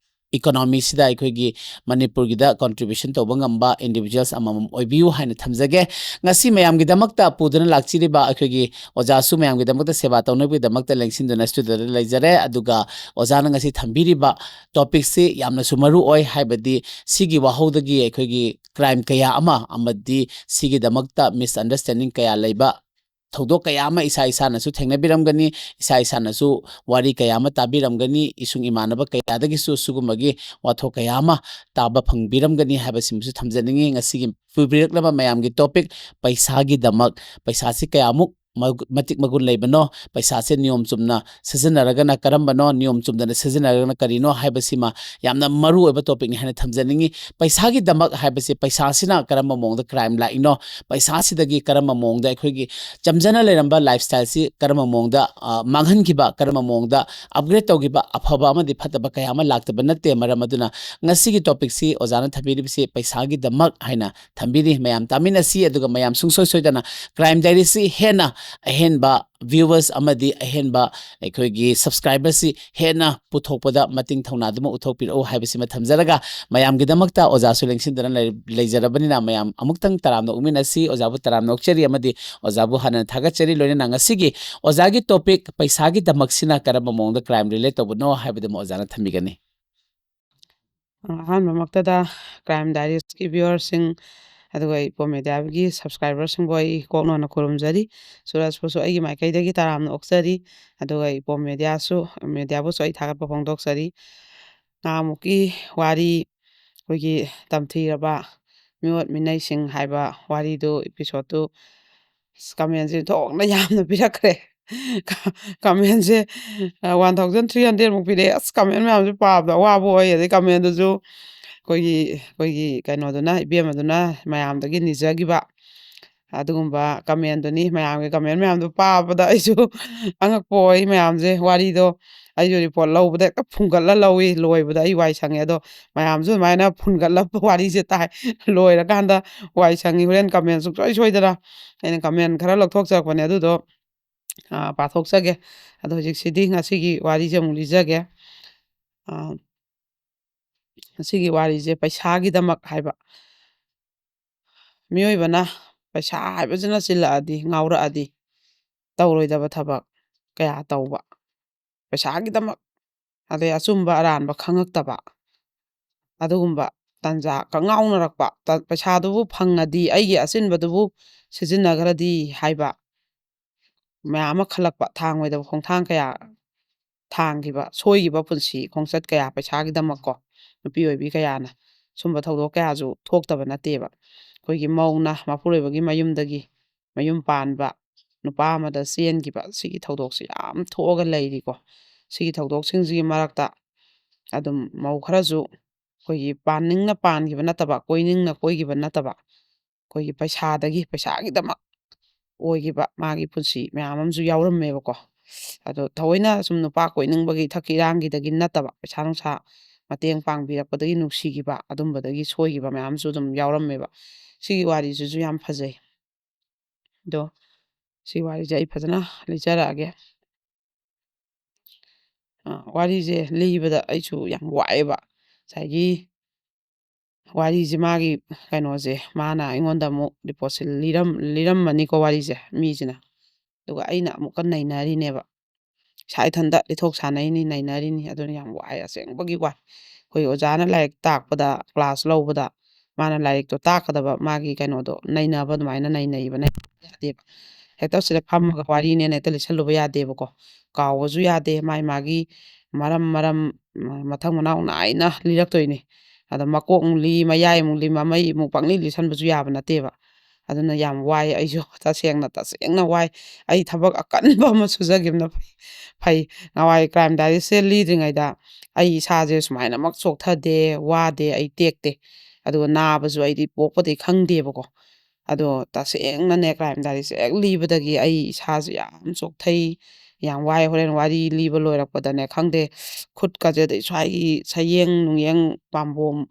economyꯁꯤꯗ ꯑꯩꯈꯣꯏꯒꯤ ꯃꯅꯤꯄꯨꯔꯒꯤꯗ contribution ꯇꯧꯕ ꯉꯝꯕ individuals ꯑꯃꯃꯝ ꯑꯣꯏꯕꯤꯌꯨ ꯍꯥꯏꯅ ꯊꯝꯖꯒꯦ꯫ ꯉꯁꯤ ꯃꯌꯥꯝꯒꯤꯗꯃꯛꯇ ꯄꯨꯗꯨꯅ ꯂꯥꯛꯆꯔꯤꯕ ꯑꯩꯈꯣꯏꯒꯤ ꯑꯣꯖꯥꯁꯨ ꯃꯌꯥꯝꯒꯤꯗꯃꯛꯇ ꯁꯦꯕꯥ ꯇꯧꯅꯕꯒꯤꯗꯃꯛꯇ ꯂꯦꯡꯁꯤꯟꯗꯨꯅ studioꯗ ꯂꯩꯖꯔꯦ꯫ ꯑꯗꯨꯒ ꯑꯣꯖꯥꯅ ꯉꯁꯤ ꯊꯝꯕꯤꯔꯤꯕ topicꯁꯤ ꯌꯥꯝꯅꯁꯨ ꯃꯔꯨ ꯑꯣꯏ, ꯍꯥꯏꯕꯗꯤ ꯁꯤꯒꯤ ꯋꯥꯍꯧꯗꯒꯤ ꯑꯩꯈꯣꯏꯒꯤ crime ꯀꯌꯥ ꯑꯃ ꯑꯃꯗꯤ ꯁꯤꯒꯤꯗꯃꯛꯇ misunderstanding ꯀꯌꯥ ꯂꯩꯕ ꯊꯧꯗꯣꯛ ꯀꯌꯥ ꯑꯃ ꯏꯁꯥ ꯏꯁꯥꯅꯁꯨ ꯊꯦꯡꯅꯕꯤꯔꯝꯒꯅꯤ, ꯏꯁꯥ ꯏꯁꯥꯅꯁꯨ ꯋꯥꯔꯤ ꯀꯌꯥ ꯑꯃ ꯇꯥꯕꯤꯔꯝꯒꯅꯤ, ꯏꯁꯨꯡ ꯏꯃꯥꯟꯅꯕ ꯀꯌꯥꯗꯒꯤꯁꯨ ꯁꯤꯒꯨꯝꯕꯒꯤ ꯋꯥꯊꯣꯛ ꯀꯌꯥ ꯑꯃ ꯇꯥꯕ ꯐꯪꯕꯤꯔꯝꯒꯅꯤ ꯍꯥꯏꯕꯁꯤꯃꯁꯨ ꯊꯝꯖꯅꯤꯡꯉꯤ꯫ ꯉꯁꯤꯒꯤ ꯄꯨꯕꯤꯔꯛꯂꯕ ꯃꯌꯥꯝꯒꯤ topic ꯄꯩꯁꯥꯒꯤꯗꯃꯛ, ꯄꯩꯁꯥꯁꯤ ꯀꯌꯥꯃꯨꯛ ꯃꯒꯨ-, ꯃꯇꯤꯛ ꯃꯒꯨꯟ ꯂꯩꯕꯅꯣ, ꯄꯩꯁꯥꯁꯦ ꯅꯤꯌꯣꯝ ꯆꯨꯝꯅ ꯁꯤꯖꯤꯟꯅꯔꯒꯅ ꯀꯔꯝꯕꯅꯣ, ꯅꯤꯌꯣꯝ ꯆꯨꯝꯗꯅ ꯁꯤꯖꯤꯟꯅꯔꯒꯅ ꯀꯔꯤꯅꯣ ꯍꯥꯏꯕꯁꯤꯃ ꯌꯥꯝꯅ ꯃꯔꯨ ꯑꯣꯏꯕ topicꯅꯤ ꯍꯥꯏꯅ ꯊꯝꯖꯅꯤꯡꯉꯤ꯫ ꯄꯩꯁꯥꯒꯤꯗꯃꯛ ꯍꯥꯏꯕꯁꯤ ꯄꯩꯁꯥꯁꯤꯅ ꯀꯔꯝꯕ ꯃꯑꯣꯡꯗ crime ꯂꯥꯛꯏꯅꯣ, ꯄꯩꯁꯥꯁꯤꯗꯒꯤ ꯀꯔꯝꯕ ꯃꯑꯣꯡꯗ ꯑꯩꯈꯣꯏꯒꯤ ꯆꯝꯖꯅ ꯂꯩꯔꯝꯕ lifestyleꯁꯤ ꯀꯔꯝꯕ ꯃꯑꯣꯡꯗ, ꯑ, ꯃꯥꯡꯍꯟꯈꯤꯕ, ꯀꯔꯝꯕ ꯃꯑꯣꯡꯗ upgrade ꯇꯧꯈꯤꯕ, ꯑꯐꯕ ꯑꯃꯗꯤ ꯐꯠꯇꯕ ꯀꯌꯥ ꯑꯃ ꯂꯥꯛꯇꯕ ꯅꯠꯇꯦ꯫ ꯃꯔꯝ ꯑꯗꯨꯅ ꯉꯁꯤꯒꯤ topicꯁꯤ ꯑꯣꯖꯥꯅ ꯊꯝꯕꯤꯔꯤꯕꯁꯤ ꯄꯩꯁꯥꯒꯤꯗꯃꯛ ꯍꯥꯏꯅ ꯊꯝꯕꯤꯔꯤ꯫ ꯃꯌꯥꯝ ꯇꯥꯃꯤꯟꯅꯁꯤ, ꯑꯗꯨꯒ ꯃꯌꯥꯝ ꯁꯨꯡꯁꯣꯏ ꯁꯣꯏꯗꯅ Crime Diaryꯁꯤ ꯍꯦꯟꯅ ꯑꯍꯦꯟꯕ viewers ꯑꯃꯗꯤ ꯑꯍꯦꯟꯕ ꯑꯩꯈꯣꯏꯒꯤ subscriberꯁꯤ ꯍꯦꯟꯅ ꯄꯨꯊꯣꯛꯄꯗ ꯃꯇꯤꯡ ꯊꯧꯅꯥꯗꯨꯃ ꯎꯠꯊꯣꯛꯄꯤꯔꯛꯎ ꯍꯥꯏꯕꯁꯤꯃ ꯊꯝꯖꯔꯒ, ꯃꯌꯥꯝꯒꯤꯗꯃꯛꯇ ꯑꯣꯖꯥꯁꯨ ꯂꯦꯡꯁꯤꯟꯗꯨꯅ ꯂꯩ-, ꯂꯩꯖꯔꯕꯅꯤꯅ ꯃꯌꯥꯝ ꯑꯃꯨꯛꯇꯪ ꯇꯔꯥꯝꯅ ꯑꯣꯛꯃꯤꯟꯅꯁꯤ꯫ ꯑꯣꯖꯥꯕꯨ ꯇꯔꯥꯝꯅ ꯑꯣꯛꯆꯔꯤ ꯑꯃꯗꯤ ꯑꯣꯖꯥꯕꯨ ꯍꯥꯟꯅ ꯊꯥꯒꯠꯆꯔꯤ꯫ ꯂꯣꯏꯅꯅ ꯉꯁꯤꯒꯤ ꯑꯣꯖꯥꯒꯤ topic ꯄꯩꯁꯥꯒꯤꯗꯃꯛꯁꯤꯅ ꯀꯔꯝꯕ ꯃꯑꯣꯡꯗ crime relate ꯇꯧꯕꯅꯣ ꯍꯥꯏꯕꯗꯨꯃ ꯑꯣꯖꯥꯅ ꯊꯝꯕꯤꯒꯅꯤ꯫ ꯑꯍꯥꯟꯕꯃꯛꯇꯗ Crime Diariesꯀꯤ viewerꯁꯤꯡ, ꯑꯗꯨꯒ ꯏꯄꯣꯝ ꯃꯦꯗꯤꯌꯥꯒꯤ subscriberꯁꯤꯡꯕꯨ ꯑꯩ ꯀꯣꯛꯅꯣꯟꯅ ꯈꯨꯔꯨꯝꯖꯔꯤ꯫ ꯁꯨꯔꯖꯄꯨꯁꯨ ꯑꯩꯒꯤ ꯃꯥꯏꯀꯩꯗꯒꯤ ꯇꯔꯥꯝꯅ ꯑꯣꯛꯆꯔꯤ, ꯑꯗꯨꯒ ꯏꯄꯣꯝ ꯃꯦꯗꯤꯌꯥꯁꯨ, ꯃꯦꯗꯤꯌꯥꯕꯨꯁꯨ ꯑꯩ ꯊꯥꯒꯠꯄ ꯐꯣꯡꯗꯣꯛꯆꯔꯤ꯫ ꯅꯍꯥꯟꯃꯨꯛꯀꯤ ꯋꯥꯔꯤ, ꯑꯩꯈꯣꯏꯒꯤ ꯇꯝꯊꯤꯔꯕ ꯃꯤꯑꯣꯠ ꯃꯤꯅꯩꯁꯤꯡ ꯍꯥꯏꯕ ꯋꯥꯔꯤꯗꯨ, episodeꯇꯨ, ꯑꯁ, commentꯁꯦ ꯊꯣꯛꯅ ꯌꯥꯝꯅ ꯄꯤꯔꯛꯈ꯭ꯔꯦ꯫ Commentꯁꯦ, ꯑ, one thousand three hundred ꯃꯨꯛ ꯄꯤꯔꯛꯑꯦ꯫ ꯑꯁ, comment ꯃꯌꯥꯝꯁꯦ ꯄꯥꯕꯗ ꯑꯋꯥꯕ ꯑꯣꯏ꯫ ꯑꯗꯩ commentꯗꯨꯁꯨ ꯑꯩꯈꯣꯏꯒꯤ, ꯑꯩꯈꯣꯏꯒꯤ ꯀꯩꯅꯣꯗꯨꯅ, ꯏꯕꯦꯝꯃꯗꯨꯅ ꯃꯌꯥꯝꯗꯒꯤ ꯅꯤꯖꯈꯤꯕ ꯑꯗꯨꯒꯨꯝꯕ commentꯗꯨꯅꯤ꯫ ꯃꯌꯥꯝꯒꯤ comment ꯃꯌꯥꯝꯗꯣ ꯄꯥꯕꯗ ꯑꯩꯁꯨ ꯑꯉꯛꯄ ꯑꯣꯏ꯫ ꯃꯌꯥꯝꯁꯦ, ꯋꯥꯔꯤꯗꯣ ꯑꯩꯁꯨ ꯔꯤꯄꯣꯔꯠ ꯂꯧꯕꯗ ꯍꯦꯛꯇ ꯐꯨꯟꯒꯠꯂ ꯂꯧꯏ, ꯂꯣꯏꯕꯗ ꯑꯩ ꯋꯥꯏ ꯁꯪꯉꯦ꯫ ꯑꯗꯣ ꯃꯌꯥꯝꯁꯨ ꯑꯗꯨꯃꯥꯏꯅ ꯐꯨꯟꯒꯠꯂꯛꯄ ꯋꯥꯔꯤꯁꯦ ꯇꯥꯏ꯫ ꯂꯣꯏꯔꯀꯥꯟꯗ ꯋꯥꯏ ꯁꯪꯉꯤ꯫ ꯍꯣꯔꯦꯟ ꯀꯃꯦꯟ ꯁꯨꯡꯁꯣꯏ ꯁꯣꯏꯗꯅ ꯑꯩꯅ ꯀꯃꯦꯟ ꯈꯔ ꯂꯧꯊꯣꯛꯆꯔꯛꯄꯅꯦ, ꯑꯗꯨꯗꯣ ꯑ, ꯄꯥꯊꯣꯛꯆꯒꯦ꯫ ꯑꯗꯣ ꯍꯧꯖꯤꯛꯁꯤꯗꯤ ꯉꯁꯤꯒꯤ ꯋꯥꯔꯤꯁꯦ ꯑꯃꯨꯛ ꯂꯤꯖꯒꯦ꯫ ꯑ, ꯉꯁꯤꯒꯤ ꯋꯥꯔꯤꯁꯦ ꯄꯩꯁꯥꯒꯤꯗꯃꯛ ꯍꯥꯏꯕ꯫ ꯃꯤꯑꯣꯏꯕꯅ ꯄꯩꯁꯥ ꯍꯥꯏꯕꯁꯤꯅ ꯆꯤꯜꯂꯛꯑꯗꯤ, ꯉꯥꯎꯔꯛꯑꯗꯤ, ꯇꯧꯔꯣꯏꯗꯕ ꯊꯕꯛ ꯀꯌꯥ ꯇꯧꯕ, ꯄꯩꯁꯥꯒꯤꯗꯃꯛ, ꯑꯗꯩ ꯑꯆꯨꯝꯕ ꯑꯔꯥꯟꯕ ꯈꯪꯉꯛꯇꯕ, ꯑꯗꯨꯒꯨꯝꯕ ꯇꯟꯖꯥ ꯀꯉꯥꯎꯅꯔꯛꯄ, ꯇ-, ꯄꯩꯁꯥꯗꯨꯕꯨ ꯐꯪꯉꯗꯤ, ꯑꯩꯒꯤ ꯑꯆꯤꯟꯕꯗꯨꯕꯨ ꯁꯤꯖꯤꯟꯅꯈ꯭ꯔꯗꯤ ꯍꯥꯏꯕ ꯃꯌꯥꯝ ꯑꯃ ꯈꯜꯂꯛꯄ, ꯊꯥꯡꯉꯣꯏꯗꯕ ꯈꯣꯡꯊꯥꯡ ꯀꯌꯥ ꯊꯥꯡꯈꯤꯕ, ꯁꯣꯏꯈꯤꯕ ꯄꯨꯟꯁꯤ ꯈꯣꯡꯆꯠ ꯀꯌꯥ ꯄꯩꯁꯥꯒꯤꯗꯃꯛꯀꯣ, ꯅꯨꯄꯤ ꯑꯣꯏꯕꯤ ꯀꯌꯥꯅ ꯁꯨꯝꯕ ꯊꯧꯗꯣꯛ ꯀꯌꯥꯁꯨ ꯊꯣꯛꯇꯕ ꯅꯠꯇꯦꯕ꯫ ꯑꯩꯈꯣꯏꯒꯤ ꯃꯧꯅ ꯃꯄꯨꯔꯣꯏꯕꯒꯤ ꯃꯌꯨꯝꯗꯒꯤ ꯃꯌꯨꯝ ꯄꯥꯟꯕ, ꯅꯨꯄꯥ ꯑꯃꯗ ꯆꯦꯟꯈꯤꯕ, ꯁꯤꯒꯤ ꯊꯧꯗꯣꯛꯁꯦ ꯌꯥꯝ ꯊꯣꯛꯑꯒ ꯂꯩꯔꯤꯀꯣ꯫ ꯁꯤꯒꯤ ꯊꯧꯗꯣꯛꯁꯤꯡꯁꯤꯒꯤ ꯃꯔꯛꯇ ꯑꯗꯨꯝ ꯃꯧ ꯈꯔꯁꯨ ꯑꯩꯈꯣꯏꯒꯤ ꯄꯥꯟꯅꯤꯡꯅ ꯄꯥꯟꯈꯤꯕ ꯅꯠꯇꯕ, ꯀꯣꯏꯅꯤꯡꯅ ꯀꯣꯏꯈꯤꯕ ꯅꯠꯇꯕ, ꯑꯩꯈꯣꯏꯒꯤ ꯄꯩꯁꯥꯗꯒꯤ, ꯄꯩꯁꯥꯒꯤꯗꯃꯛ ꯑꯣꯏꯈꯤꯕ ꯃꯥꯒꯤ ꯄꯨꯟꯁꯤ ꯃꯌꯥꯝ ꯑꯃꯁꯨ ꯌꯥꯎꯔꯝꯃꯦꯕꯀꯣ꯫ ꯑꯗꯣ ꯊꯑꯣꯏꯅ ꯁꯨꯝ ꯅꯨꯄꯥ ꯀꯣꯏꯅꯤꯡꯕꯒꯤ, ꯏꯊꯛꯀꯤ ꯏꯔꯥꯡꯒꯤꯗꯒꯤ ꯅꯠꯇꯕ, ꯄꯩꯁꯥ ꯅꯨꯡꯁꯥ ꯃꯇꯦꯡ ꯄꯥꯡꯕꯤꯔꯛꯄꯗꯒꯤ ꯅꯨꯡꯁꯤꯈꯤꯕ, ꯑꯗꯨꯝꯕꯗꯒꯤ ꯁꯣꯏꯈꯤꯕ ꯃꯌꯥꯝꯁꯨ ꯑꯗꯨꯝ ꯌꯥꯎꯔꯝꯃꯦꯕ꯫ ꯁꯤꯒꯤ ꯋꯥꯔꯤꯁꯤꯁꯨ ꯌꯥꯝ ꯐꯖꯩ꯫ ꯑꯗꯣ ꯁꯤ ꯋꯥꯔꯤꯁꯦ ꯑꯩ ꯐꯖꯅ ꯂꯤꯖꯔꯛꯑꯒꯦ꯫ ꯑ, ꯋꯥꯔꯤꯁꯦ ꯂꯤꯕꯗ ꯑꯩꯁꯨ ꯌꯥꯝ ꯋꯥꯏꯑꯦꯕ꯫ ꯉꯁꯥꯏꯒꯤ ꯋꯥꯔꯤꯁꯦ, ꯃꯥꯒꯤ ꯀꯩꯅꯣꯁꯦ, ꯃꯥꯅ ꯑꯩꯉꯣꯟꯗ ꯑꯃꯨꯛ ꯔꯤꯄꯣꯔꯠꯁꯦ ꯂꯤꯔꯝ-, ꯂꯤꯔꯝꯃꯅꯤꯀꯣ ꯋꯥꯔꯤꯁꯦ ꯃꯤꯁꯤꯅ꯫ ꯑꯗꯨꯒ ꯑꯩꯅ ꯑꯃꯨꯛꯀ ꯅꯩꯅꯔꯤꯅꯦꯕ꯫ ꯏꯁꯥ ꯏꯊꯟꯇ ꯂꯤꯊꯣꯛ ꯁꯥꯟꯅꯩꯅꯤ, ꯅꯩꯅꯔꯤꯅꯤ꯫ ꯑꯗꯨꯅ ꯌꯥꯝ ꯋꯥꯏ, ꯑꯁꯦꯡꯕꯒꯤ ꯋꯥꯏ꯫ ꯑꯩꯈꯣꯏ ꯑꯣꯖꯥꯅ ꯂꯥꯏꯔꯤꯛ ꯇꯥꯛꯄꯗ, ꯀ꯭ꯂꯥꯁ ꯂꯧꯕꯗ, ꯃꯥꯅ ꯂꯥꯏꯔꯤꯛꯇꯣ ꯇꯥꯛꯀꯗꯕ ꯃꯥꯒꯤ ꯀꯩꯅꯣꯗꯣ ꯅꯩꯅꯕ ꯑꯗꯨꯃꯥꯏꯅ ꯅꯩꯅꯩꯕ, ꯅꯩꯅꯕ ꯌꯥꯗꯦꯕ꯫ ꯍꯦꯛꯇ ꯁꯤꯗ ꯐꯝꯃꯒ ꯋꯥꯔꯤꯅꯦꯅ ꯍꯦꯛꯇ ꯂꯤꯁꯜꯂꯨꯕ ꯌꯥꯗꯦꯕꯀꯣ꯫ ꯀꯥꯎꯕꯁꯨ ꯌꯥꯗꯦ꯫ ꯃꯥꯏ ꯃꯥꯒꯤ ꯃꯔꯝ ꯃꯔꯝ, ꯃ-, ꯃꯊꯪ ꯃꯅꯥꯎ ꯅꯥꯏꯅ ꯂꯤꯔꯛꯇꯣꯏꯅꯤ꯫ ꯑꯗ ꯃꯀꯣꯛ ꯑꯃꯨꯛ ꯂꯤ, ꯃꯌꯥꯏ ꯑꯃꯨꯛ ꯂꯤ, ꯃꯃꯩ ꯑꯃꯨꯛ ꯄꯪꯂꯤ ꯂꯤꯁꯟꯕꯁꯨ ꯌꯥꯕ ꯅꯠꯇꯦꯕ꯫ ꯑꯗꯨꯅ ꯌꯥꯝ ꯋꯥꯏ꯫ ꯑꯩꯁꯨ ꯇꯁꯦꯡꯅ, ꯇꯁꯦꯡꯅ ꯋꯥꯏ꯫ ꯑꯩ ꯊꯕꯛ ꯑꯀꯟꯕ ꯑꯃ ꯁꯨꯖꯈꯤꯕꯅ ꯐꯩ, ꯐꯩ꯫ ꯅꯍꯥꯟꯋꯥꯏ ꯀ꯭ꯔꯥꯏꯝ ꯗꯥꯏꯔꯤꯁꯦ ꯂꯤꯗ꯭ꯔꯤꯉꯩꯗ ꯑꯩ ꯏꯁꯥꯁꯦ ꯁꯨꯃꯥꯏꯅꯃꯛ ꯆꯣꯛꯊꯗꯦ, ꯋꯥꯗꯦ, ꯑꯩ ꯇꯦꯛꯇꯦ꯫ ꯑꯗꯨꯒ ꯅꯥꯕꯁꯨ ꯑꯩꯗꯤ ꯄꯣꯛꯄꯗꯒꯤ ꯈꯪꯗꯦꯕꯀꯣ꯫ ꯑꯗꯣ ꯇꯁꯦꯡꯅꯅꯦ, ꯀ꯭ꯔꯥꯏꯝ ꯗꯥꯏꯔꯤꯁꯦ ꯍꯦꯛ ꯂꯤꯕꯗꯒꯤ ꯑꯩ ꯏꯁꯥꯁꯦ ꯌꯥꯝ ꯆꯣꯛꯊꯩ, ꯌꯥꯝ ꯋꯥꯏ꯫ ꯍꯣꯔꯦꯟ ꯋꯥꯔꯤ ꯂꯤꯕ ꯂꯣꯏꯔꯛꯄꯗꯅꯦ, ꯈꯪꯗꯦ, ꯈꯨꯠꯀꯁꯦ, ꯑꯗꯩ ꯁ꯭ꯋꯥꯏꯒꯤ ꯁꯌꯦꯡ ꯅꯨꯡꯌꯦꯡ ꯄꯥꯝꯕꯣꯝ,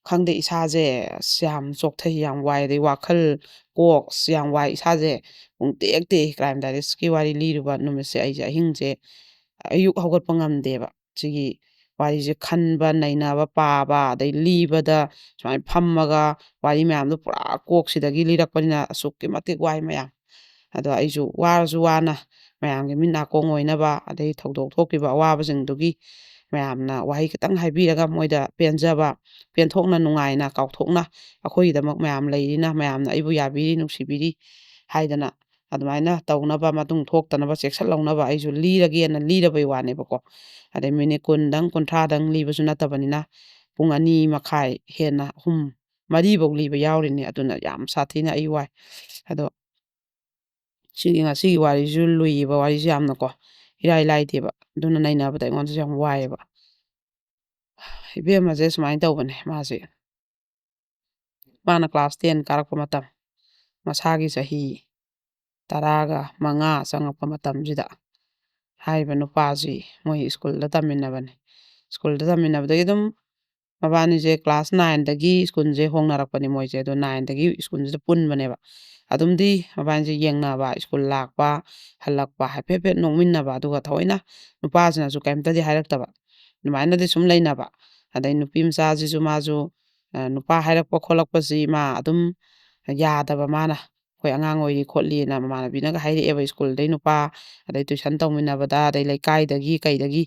ꯈꯪꯗꯦ, ꯏꯁꯥꯁꯦ ꯑꯁ ꯌꯥꯝ ꯆꯣꯛꯊꯩ, ꯌꯥꯝ ꯋꯥꯏ꯫ ꯑꯗꯩ ꯋꯥꯈꯜ, ꯀꯣꯛ ꯑꯁ ꯌꯥꯝ ꯋꯥꯏ, ꯏꯁꯥꯁꯦ ꯄꯨꯡ ꯇꯦꯛ ꯇꯦꯛꯏ꯫ Crime Diaries-ꯀꯤ ꯋꯥꯔꯤ ꯂꯤꯔꯨꯕ ꯅꯨꯃꯤꯠꯁꯦ ꯑꯩꯁꯦ ꯑꯍꯤꯡꯁꯦ ꯑꯌꯨꯛ ꯍꯧꯒꯠꯄ ꯉꯝꯗꯦꯕ꯫ ꯁꯤꯒꯤ ꯋꯥꯔꯤꯁꯦ ꯈꯟꯕ, ꯅꯩꯅꯕ, ꯄꯥꯕ, ꯑꯗꯩ ꯂꯤꯕꯗ ꯁꯨꯃꯥꯏꯅ ꯐꯝꯃꯒ ꯋꯥꯔꯤ ꯃꯌꯥꯝꯗꯣ ꯄꯨꯔꯥ ꯀꯣꯛꯁꯤꯗꯒꯤ ꯂꯤꯔꯛꯄꯅꯤꯅ ꯑꯁꯨꯛꯀꯤ ꯃꯇꯤꯛ ꯋꯥꯏ ꯃꯌꯥꯝ꯫ ꯑꯗꯣ ꯑꯩꯁꯨ ꯋꯥꯔꯁꯨ ꯋꯥꯅ ꯃꯌꯥꯝꯒꯤ ꯃꯤꯠ ꯅꯥꯀꯣꯡ ꯑꯣꯏꯅꯕ, ꯑꯗꯩ ꯊꯧꯗꯣꯛ ꯊꯣꯛꯈꯤꯕ ꯑꯋꯥꯕꯁꯤꯡꯗꯨꯒꯤ ꯃꯌꯥꯝꯅ ꯋꯥꯍꯩ ꯈꯤꯇꯪ ꯍꯥꯏꯕꯤꯔꯒ ꯃꯣꯏꯗ ꯄꯦꯟꯖꯕ, ꯄꯦꯟꯊꯣꯛꯅ, ꯅꯨꯡꯉꯥꯏꯅ, ꯀꯥꯎꯊꯣꯛꯅ ꯑꯩꯈꯣꯏꯒꯤꯗꯃꯛ ꯃꯌꯥꯝ ꯂꯩꯔꯤꯅ, ꯃꯌꯥꯝꯅ ꯑꯩꯕꯨ ꯌꯥꯕꯤꯔꯤ, ꯅꯨꯡꯁꯤꯕꯤꯔꯤ ꯍꯥꯏꯗꯅ ꯑꯗꯨꯃꯥꯏꯅ ꯇꯧꯅꯕ, ꯃꯇꯨꯡ ꯊꯣꯛꯇꯅꯕ ꯆꯦꯛꯁꯤꯜꯍꯧꯅꯕ ꯑꯩꯁꯨ ꯂꯤꯔꯒꯦꯅ ꯂꯤꯔꯕꯩ ꯋꯥꯅꯦꯕꯀꯣ꯫ ꯑꯗꯩ ꯃꯤꯅꯤꯠ ꯀꯨꯟꯗꯪ, ꯀꯨꯟꯊ꯭ꯔꯥꯗꯪ ꯂꯤꯕꯁꯨ ꯅꯠꯇꯕꯅꯤꯅ ꯄꯨꯡ ꯑꯅꯤ ꯃꯈꯥꯏ ꯍꯦꯟꯅ, ꯑꯍꯨꯝ, ꯃꯔꯤꯐꯧ ꯂꯤꯕ ꯌꯥꯎꯔꯤꯅꯤ꯫ ꯑꯗꯨꯅ ꯌꯥꯝ ꯁꯥꯊꯤꯅ ꯑꯩ ꯋꯥꯏ꯫ ꯑꯗꯣ ꯁꯤꯒꯤ, ꯉꯁꯤꯒꯤ ꯋꯥꯔꯤꯁꯨ ꯂꯨꯏꯌꯦꯕ, ꯋꯥꯔꯤꯁꯨ ꯌꯥꯝꯅꯀꯣ, ꯏꯔꯥꯏ ꯂꯥꯏꯗꯦꯕ꯫ ꯑꯗꯨꯅ ꯅꯩꯅꯕꯗ ꯑꯩꯉꯣꯟꯗꯁꯨ ꯌꯥꯝ ꯋꯥꯏꯑꯦꯕ꯫ ꯏꯕꯦꯝꯃꯁꯦ ꯁꯨꯃꯥꯏꯅ ꯇꯧꯕꯅꯦ ꯃꯥꯁꯦ꯫ ꯃꯥꯅ class ten ꯀꯥꯔꯛꯄ ꯃꯇꯝ, ꯃꯁꯥꯒꯤ ꯆꯍꯤ ꯇꯔꯥꯒ ꯃꯉꯥ ꯆꯪꯉꯛꯄ ꯃꯇꯝꯁꯤꯗ ꯍꯥꯏꯔꯤꯕ ꯅꯨꯄꯥꯁꯤ ꯃꯣꯏ ꯁ꯭ꯀꯨꯜꯗ ꯇꯝꯃꯤꯟꯅꯕꯅꯤ꯫ ꯁ꯭ꯀꯨꯜꯗ ꯇꯝꯃꯤꯟꯅꯕꯗꯒꯤ ꯑꯗꯨꯝ ꯃꯕꯥꯅꯤꯁꯦ class nineꯗꯒꯤ ꯁ꯭ꯀꯨꯜꯁꯦ ꯍꯣꯡꯅꯔꯛꯄꯅꯤ ꯃꯣꯏꯁꯦ꯫ ꯑꯗꯣ nineꯗꯒꯤ ꯁ꯭ꯀꯨꯜꯁꯤꯗ ꯄꯨꯟꯕꯅꯦꯕ꯫ ꯑꯗꯨꯝꯗꯤ ꯃꯕꯥꯅꯤꯁꯦ ꯌꯦꯡꯅꯕ, ꯁ꯭ꯀꯨꯜ ꯂꯥꯛꯄ, ꯍꯜꯂꯛꯄ, ꯍꯥꯏꯐꯦꯠ ꯍꯥꯏꯐꯦꯠ ꯅꯣꯛꯃꯤꯟꯅꯕ, ꯑꯗꯨꯒ ꯊꯑꯣꯏꯅ ꯅꯨꯄꯥꯁꯤꯅꯁꯨ ꯀꯩꯝꯇꯗꯤ ꯍꯥꯏꯔꯛꯇꯕ꯫ ꯑꯗꯨꯃꯥꯏꯅꯗꯤ ꯁꯨꯝ ꯂꯩꯅꯕ꯫ ꯑꯗꯩ ꯅꯨꯄꯤ ꯃꯆꯥꯁꯤꯁꯨ ꯃꯥꯁꯨ, ꯑ, ꯅꯨꯄꯥ ꯍꯥꯏꯔꯛꯄ ꯈꯣꯠꯂꯛꯄꯁꯤ ꯃꯥ ꯑꯗꯨꯝ ꯌꯥꯗꯕ ꯃꯥꯅ꯫ ꯑꯩꯈꯣꯏ ꯑꯉꯥꯡ ꯑꯣꯏꯔꯤ ꯈꯣꯠꯂꯤꯅ ꯃꯃꯥꯟꯅꯕꯤꯅꯒ ꯍꯥꯏꯔꯛꯑꯦꯕ ꯁ꯭ꯀꯨꯜꯗꯩ ꯅꯨꯄꯥ, ꯑꯗꯩ tuition ꯇꯧꯃꯤꯟꯅꯕꯗ, ꯑꯗꯩ ꯂꯩꯀꯥꯏꯗꯒꯤ ꯀꯩꯗꯒꯤ,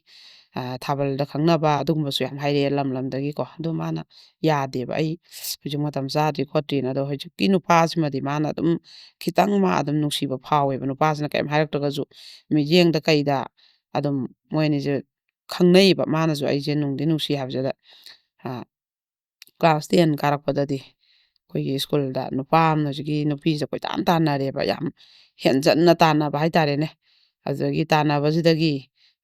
ꯑ, ꯊꯥꯕꯜꯗ ꯈꯪꯅꯕ ꯑꯗꯨꯒꯨꯝꯕꯁꯨ ꯌꯥꯝ ꯍꯥꯏꯔꯛꯑꯦ ꯂꯝ ꯂꯝꯗꯒꯤꯀꯣ꯫ ꯑꯗꯨ ꯃꯥꯅ ꯌꯥꯗꯦꯕ, "ꯑꯩ ꯍꯧꯖꯤꯛ ꯃꯇꯝ ꯆꯥꯗ꯭ꯔꯤ ꯈꯣꯠꯇ꯭ꯔꯤꯅ"꯫ ꯑꯗꯣ ꯍꯧꯖꯤꯛꯀꯤ ꯅꯨꯄꯥꯁꯤꯃꯗꯤ ꯃꯥꯅ ꯑꯗꯨꯝ ꯈꯤꯇꯪ ꯃꯥ ꯑꯗꯨꯝ ꯅꯨꯡꯁꯤꯕ ꯐꯥꯎꯋꯦꯕ, ꯅꯨꯄꯥꯁꯤꯅ ꯀꯩꯝ ꯍꯥꯏꯔꯛꯇ꯭ꯔꯒꯁꯨ ꯃꯤꯠꯌꯦꯡꯗ ꯀꯩꯗ ꯑꯗꯨꯝ ꯃꯣꯏ ꯑꯅꯤꯁꯦ ꯈꯪꯅꯩꯌꯦꯕ꯫ ꯃꯥꯅꯁꯨ ꯑꯩꯁꯦ ꯅꯨꯡꯗꯤ ꯅꯨꯡꯁꯤ ꯍꯥꯏꯕꯁꯤꯗ, ꯑ, class ten ꯀꯥꯔꯛꯄꯗꯗꯤ ꯑꯩꯈꯣꯏꯒꯤ ꯁ꯭ꯀꯨꯜꯗ ꯅꯨꯄꯥ ꯑꯃꯅ ꯍꯧꯖꯤꯛꯀꯤ ꯅꯨꯄꯤꯁꯦ ꯀꯣꯏꯇꯥꯟ ꯇꯥꯟꯅꯔꯦꯕ, ꯌꯥꯝ ꯍꯦꯟꯖꯟꯅ ꯇꯥꯟꯅꯕ ꯍꯥꯏꯇꯥꯔꯦꯅꯦ꯫ ꯑꯗꯨꯗꯒꯤ ꯇꯥꯟꯅꯕꯁꯤꯗꯒꯤ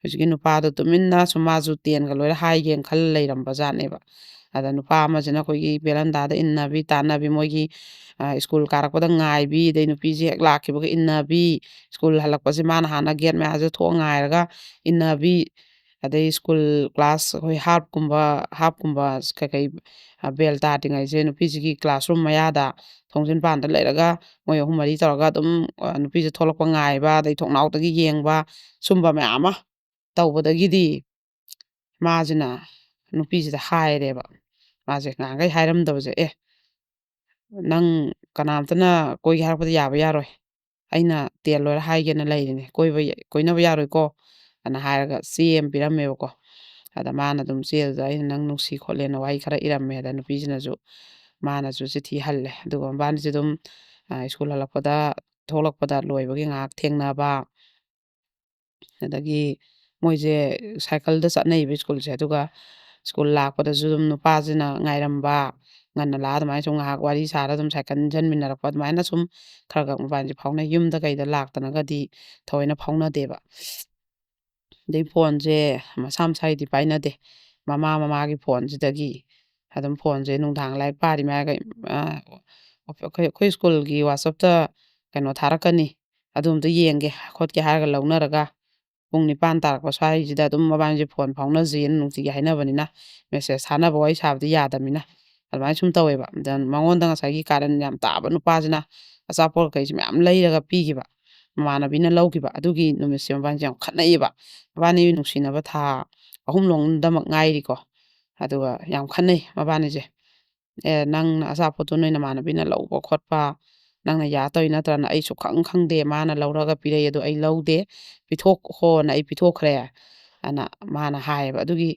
ꯍꯧꯖꯤꯛꯀꯤ ꯅꯨꯄꯥꯗꯣ ꯇꯨꯃꯤꯟꯅ ꯁꯨꯝ ꯃꯥꯁꯨ tenꯒ ꯂꯣꯏꯔ ꯍꯥꯏꯒꯦꯅ ꯈꯜꯂ ꯂꯩꯔꯝꯕ ꯖꯥꯠꯅꯦꯕ꯫ ꯑꯗ ꯅꯨꯄꯥ ꯑꯃꯁꯤꯅ ꯑꯩꯈꯣꯏꯒꯤ ꯕꯦꯔꯟꯗꯥꯗ ꯏꯟꯅꯕꯤ ꯇꯥꯟꯅꯕꯤ, ꯃꯣꯏꯒꯤ, ꯑ, ꯁ꯭ꯀꯨꯜ ꯀꯥꯔꯛꯄꯗ ꯉꯥꯏꯕꯤ, ꯑꯗꯩ ꯅꯨꯄꯤꯁꯦ ꯍꯦꯛ ꯂꯥꯛꯈꯤꯕꯒ ꯏꯟꯅꯕꯤ, ꯁ꯭ꯀꯨꯜ ꯍꯜꯂꯛꯄꯁꯦ ꯃꯥꯅ ꯍꯥꯟꯅ ꯒꯦꯠ ꯃꯌꯥꯁꯦ ꯊꯣꯛꯑ ꯉꯥꯏꯔꯒ ꯏꯟꯅꯕꯤ, ꯑꯗꯩ ꯁ꯭ꯀꯨꯜ ꯀ꯭ꯂꯥꯁ ꯑꯩꯈꯣꯏ ꯍꯥꯞꯀꯨꯝꯕ, ꯍꯥꯞꯀꯨꯝꯕ ꯀꯩꯀꯩ, ꯑ, ꯕꯦꯜ ꯇꯥꯗ꯭ꯔꯤꯉꯩꯁꯦ ꯅꯨꯄꯤꯁꯤꯒꯤ ꯀ꯭ꯂꯥꯁꯔꯨꯝ ꯃꯌꯥꯗ ꯊꯣꯡꯖꯤꯟ ꯄꯥꯟꯗ ꯂꯩꯔꯒ ꯃꯣꯏ ꯑꯍꯨꯝ ꯃꯔꯤ ꯇꯧꯔꯒ ꯑꯗꯨꯝ, ꯑ, ꯅꯨꯄꯤꯁꯦ ꯊꯣꯛꯂꯛꯄ ꯉꯥꯏꯕ, ꯑꯗꯩ ꯊꯣꯡꯅꯥꯎꯗꯒꯤ ꯌꯦꯡꯕ, ꯁꯨꯝꯕ ꯃꯌꯥꯝ ꯑꯃ ꯇꯧꯕꯗꯒꯤꯗꯤ ꯃꯥꯁꯤꯅ ꯅꯨꯄꯤꯁꯤꯗ ꯍꯥꯏꯔꯦꯕ꯫ ꯃꯥꯁꯦ ꯉꯍꯥꯟꯈꯩ ꯍꯥꯏꯔꯝꯗꯕꯁꯦ, "ꯑꯦ, ꯅꯪ ꯀꯅꯥꯝꯇꯅ ꯀꯣꯏꯒꯦ ꯍꯥꯏꯔꯛꯄꯗ ꯌꯥꯕ ꯌꯥꯔꯣꯏ꯫ ꯑꯩꯅ ꯇꯦꯟ ꯂꯣꯏꯔ ꯍꯥꯏꯒꯦꯅ ꯂꯩꯔꯤꯅꯦ꯫ ꯀꯣꯏꯕ ꯌ-, ꯀꯣꯏꯅꯕ ꯌꯥꯔꯣꯏꯀꯣ," ꯑꯅ ꯍꯥꯏꯔꯒ ꯆꯦ ꯑꯃ ꯄꯤꯔꯝꯃꯦꯕꯀꯣ꯫ ꯑꯗ ꯃꯥꯅ ꯑꯗꯨꯝ ꯆꯦꯗꯨꯗ ꯑꯩꯅ ꯅꯪ ꯅꯨꯡꯁꯤ ꯈꯣꯠꯂꯦꯅ ꯋꯥꯍꯩ ꯈꯔ ꯏꯔꯝꯃꯦ꯫ ꯑꯗ ꯅꯨꯄꯤꯁꯤꯅꯁꯨ, ꯃꯥꯅꯁꯨ ꯆꯤꯊꯤ ꯍꯜꯂꯦ꯫ ꯑꯗꯨꯒ ꯃꯕꯥꯅꯤꯁꯦ ꯑꯗꯨꯝ, ꯑ, ꯁ꯭ꯀꯨꯜ ꯍꯜꯂꯛꯄꯗ, ꯊꯣꯛꯂꯛꯄꯗ ꯂꯣꯏꯕꯒꯤ ꯉꯥꯏꯍꯥꯛ ꯊꯦꯡꯅꯕ, ꯑꯗꯒꯤ ꯃꯣꯏꯁꯦ ꯁꯥꯏꯀꯜꯗ ꯆꯠꯅꯩꯕ ꯁ꯭ꯀꯨꯜꯁꯦ꯫ ꯑꯗꯨꯒ ꯁ꯭ꯀꯨꯜ ꯂꯥꯛꯄꯗꯁꯨ ꯑꯗꯨꯝ ꯅꯨꯄꯥꯁꯤꯅ ꯉꯥꯏꯔꯝꯕ, ꯉꯟꯅ ꯂꯥꯛꯑ ꯑꯗꯨꯃꯥꯏꯅ ꯁꯨꯝ ꯉꯥꯏꯍꯥꯛ ꯋꯥꯔꯤ ꯁꯥꯔ ꯑꯗꯨꯝ ꯁꯥꯏꯀꯜ ꯏꯟꯖꯟꯃꯤꯟꯅꯔꯛꯄ, ꯑꯗꯨꯃꯥꯏꯅ ꯁꯨꯝ ꯈꯔ ꯈꯔ ꯃꯕꯥꯅꯤꯁꯦ ꯐꯥꯎꯅꯩ꯫ ꯌꯨꯝꯗ ꯀꯩꯗ ꯂꯥꯛꯇꯅꯒꯗꯤ ꯊꯑꯣꯏꯅ ꯐꯥꯎꯅꯗꯦꯕ꯫ ꯑꯗꯩ ꯐꯣꯟꯁꯦ ꯃꯁꯥ ꯃꯁꯥꯒꯤꯗꯤ ꯄꯥꯏꯅꯗꯦ꯫ ꯃꯃꯥ ꯃꯃꯥꯒꯤ ꯐꯣꯟꯁꯤꯗꯒꯤ ꯑꯗꯨꯝ ꯐꯣꯟꯁꯦ ꯅꯨꯡꯗꯥꯡ ꯂꯥꯏꯔꯤꯛ ꯄꯥꯔꯤ ꯃꯌꯥꯒ, ꯑ, ꯑꯩꯈꯣꯏ, ꯑꯩꯈꯣꯏ ꯁ꯭ꯀꯨꯜꯒꯤ WhatsApp-ꯇ ꯀꯩꯅꯣ ꯊꯥꯔꯛꯀꯅꯤ, "ꯑꯗꯨ ꯑꯝꯇ ꯌꯦꯡꯒꯦ ꯈꯣꯠꯀꯦ" ꯍꯥꯏꯔꯒ ꯂꯧꯅꯔꯒ ꯄꯨꯡ ꯅꯤꯄꯥꯟ ꯇꯥꯔꯛꯄ ꯁ꯭ꯋꯥꯏꯁꯤꯗ ꯑꯗꯨꯝ ꯃꯕꯥꯅꯤꯁꯦ ꯐꯣꯟ ꯐꯥꯎꯅꯁꯦꯅ ꯅꯨꯡꯇꯤꯒꯤ ꯍꯥꯏꯅꯕꯅꯤꯅ message ꯊꯥꯅꯕ, ꯋꯥꯔꯤ ꯁꯥꯕꯗꯤ ꯌꯥꯗꯕꯅꯤꯅ꯫ ꯑꯗꯨꯃꯥꯏꯅ ꯁꯨꯝ ꯇꯧꯋꯦꯕ꯫ ꯑꯗ ꯃꯉꯣꯟꯗ ꯉꯁꯥꯏꯒꯤ ꯀꯥꯔꯟ ꯌꯥꯝ ꯇꯥꯕ ꯅꯨꯄꯥꯁꯤꯅ ꯑꯆꯥꯄꯣꯠ ꯀꯩꯁꯦ ꯃꯌꯥꯝ ꯂꯩꯔꯒ ꯄꯤꯈꯤꯕ꯫ ꯃꯃꯥꯟꯅꯕꯤꯅ ꯂꯧꯈꯤꯕ꯫ ꯑꯗꯨꯒꯤ ꯅꯨꯃꯤꯠꯁꯦ ꯃꯕꯥꯅꯤꯁꯦ ꯌꯥꯝ ꯈꯠꯅꯩꯌꯦꯕ꯫ ꯃꯕꯥꯅꯤ ꯅꯨꯡꯁꯤꯅꯕ ꯊꯥ ꯑꯍꯨꯝ ꯂꯣꯝꯗꯃꯛ ꯉꯥꯏꯔꯤꯀꯣ꯫ ꯑꯗꯨꯒ ꯌꯥꯝ ꯈꯠꯅꯩ ꯃꯕꯥꯅꯤꯁꯦ꯫ "ꯑꯦ, ꯅꯪꯅ ꯑꯆꯥꯄꯣꯠꯇꯣ ꯅꯣꯏ ꯅꯃꯥꯟꯅꯕꯤꯅ ꯂꯧꯕ ꯈꯣꯠꯄ, ꯅꯪꯅ ꯌꯥ ꯇꯧꯔꯤ ꯅꯠꯇ꯭ꯔꯅ? ꯑꯩ ꯁꯨꯛꯈꯪ ꯈꯪꯗꯦ꯫ ꯃꯥꯅ ꯂꯧꯔꯒ ꯄꯤꯔꯛꯏ ꯑꯗꯣ ꯑꯩ ꯂꯧꯗꯦ꯫ ꯄꯤꯊꯣꯛꯈꯣꯅ ꯑꯩ ꯄꯤꯊꯣꯛꯈ꯭ꯔꯦ", ꯑꯅ ꯃꯥꯅ ꯍꯥꯏꯌꯦꯕ꯫ ꯑꯗꯨꯒꯤ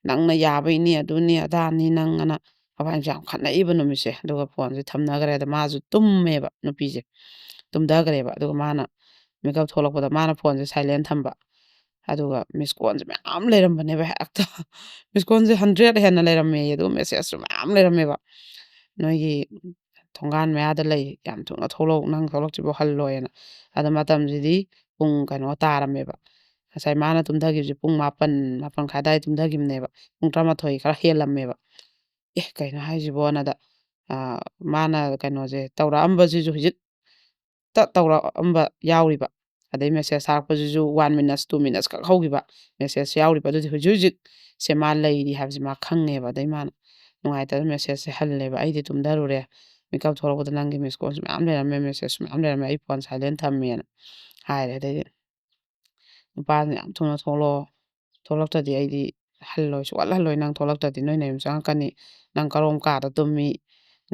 "ꯅꯪꯅ ꯌꯥꯕꯩꯅꯤ, ꯑꯗꯨꯅꯤ ꯑꯗꯥꯅꯤ ꯅꯪ" ꯑꯅ ꯃꯕꯥꯅꯤꯁꯦ ꯌꯥꯝ ꯈꯠꯅꯏꯕ ꯅꯨꯃꯤꯠꯁꯦ꯫ ꯑꯗꯨꯒ ꯐꯣꯟꯁꯦ ꯊꯝꯅꯈ꯭ꯔꯦ꯫ ꯑꯗ ꯃꯥꯁꯨ ꯇꯨꯝꯃꯦꯕ ꯅꯨꯄꯤꯁꯦ꯫ ꯇꯨꯝꯊꯈ꯭ꯔꯦꯕ꯫ ꯑꯗꯨꯒ ꯃꯥꯅ ꯃꯤꯀꯞ ꯊꯣꯛꯂꯛꯄꯗ ꯃꯥꯅ ꯐꯣꯟꯁꯦ silent ꯊꯝꯕ꯫ ꯑꯗꯨꯒ miss call-ꯁꯦ ꯃꯌꯥꯝ ꯂꯩꯔꯝꯕꯅꯦꯕ ꯍꯦꯛꯇ꯫ Miss call-ꯁꯦ hundred ꯍꯦꯟꯅ ꯂꯩꯔꯝꯃꯦꯌꯦ꯫ ꯑꯗꯨꯒ message-ꯁꯨ ꯃꯌꯥꯝ ꯂꯩꯔꯝꯃꯦꯕ꯫ "ꯅꯣꯏꯒꯤ ꯊꯣꯡꯒꯥꯟ ꯃꯌꯥꯗ ꯂꯩ, ꯌꯥꯝ ꯊꯨꯅ ꯊꯣꯛꯂꯛꯎ, ꯅꯪ ꯊꯣꯛꯂꯛꯇ꯭ꯔꯤꯐꯥꯎ ꯍꯜꯂꯣꯏꯅ"꯫ ꯑꯗ ꯃꯇꯝꯁꯤꯗꯤ ꯄꯨꯡ ꯀꯩꯅꯣ ꯇꯥꯔꯝꯃꯦꯕ꯫ ꯉꯁꯥꯏ ꯃꯥꯅ ꯇꯨꯝꯊꯈꯤꯕꯁꯦ ꯄꯨꯡ ꯃꯥꯄꯟ, ꯃꯥꯄꯟ ꯃꯈꯥꯏ ꯑꯗꯨꯋꯥꯏ ꯇꯨꯝꯊꯈꯤꯕꯅꯦꯕ꯫ ꯄꯨꯡ ꯇꯔꯥꯃꯥꯊꯣꯏ ꯈꯔ ꯍꯦꯜꯂꯝꯃꯦꯕ꯫ "ꯑꯦ, ꯀꯩꯅꯣ ꯍꯥꯏꯁꯤꯕꯣꯅꯗ?" ꯑ, ꯃꯥꯅ ꯀꯩꯅꯣꯁꯦ ꯇꯧꯔꯛꯑꯝꯕꯁꯤꯁꯨ ꯍꯧꯖꯤꯛꯇ ꯇꯧꯔꯛꯑꯝꯕ ꯌꯥꯎꯔꯤꯕ꯫ ꯑꯗꯩ message ꯊꯥꯔꯛꯄꯁꯤꯁꯨ one minutes, two minutes ꯈꯛ ꯍꯧꯈꯤꯕ message ꯌꯥꯎꯔꯤꯕ꯫ ꯑꯗꯨꯗꯤ ꯍꯧꯖꯤꯛ ꯍꯧꯖꯤꯛꯁꯦ ꯃꯥ ꯂꯩꯔꯤ ꯍꯥꯏꯕꯁꯦ ꯃꯥ ꯈꯪꯉꯦꯕ꯫ ꯑꯗꯩ ꯃꯥꯅ ꯅꯨꯡꯉꯥꯏꯇꯕ message ꯁꯦ ꯍꯜꯂꯦꯕ꯫ "ꯑꯩꯗꯤ ꯇꯨꯝꯊꯔꯨꯔꯦ꯫ ꯃꯤꯀꯞ ꯊꯣꯛꯂꯛꯄꯗ ꯅꯪꯒꯤ miss call ꯁꯨ ꯃꯌꯥꯝ ꯂꯩꯔꯝꯃꯦ, message ꯁꯨ ꯃꯌꯥꯝ ꯂꯩꯔꯝꯃꯦ꯫ ꯑꯩ phone silent ꯊꯝꯃꯦꯅ" ꯍꯥꯏꯔꯦ꯫ ꯑꯗꯩꯗꯤ ꯅꯨꯄꯥꯗꯨꯅ, "ꯌꯥꯝ ꯊꯨꯅ ꯊꯣꯛꯂꯛꯑꯣ꯫ ꯊꯣꯛꯂꯛꯇ꯭ꯔꯗꯤ ꯑꯩꯗꯤ ꯍꯜꯂꯣꯏ, ꯁꯨꯡꯍꯜ ꯍꯜꯂꯣꯏ꯫ ꯅꯪ ꯊꯣꯛꯂꯛꯇ꯭ꯔꯗꯤ ꯅꯣꯏ ꯅꯌꯨꯝ ꯆꯪꯉꯛꯀꯅꯤ꯫ ꯅꯪ ꯀꯔꯣꯝ ꯀꯥꯗ ꯇꯨꯝꯃꯤ?"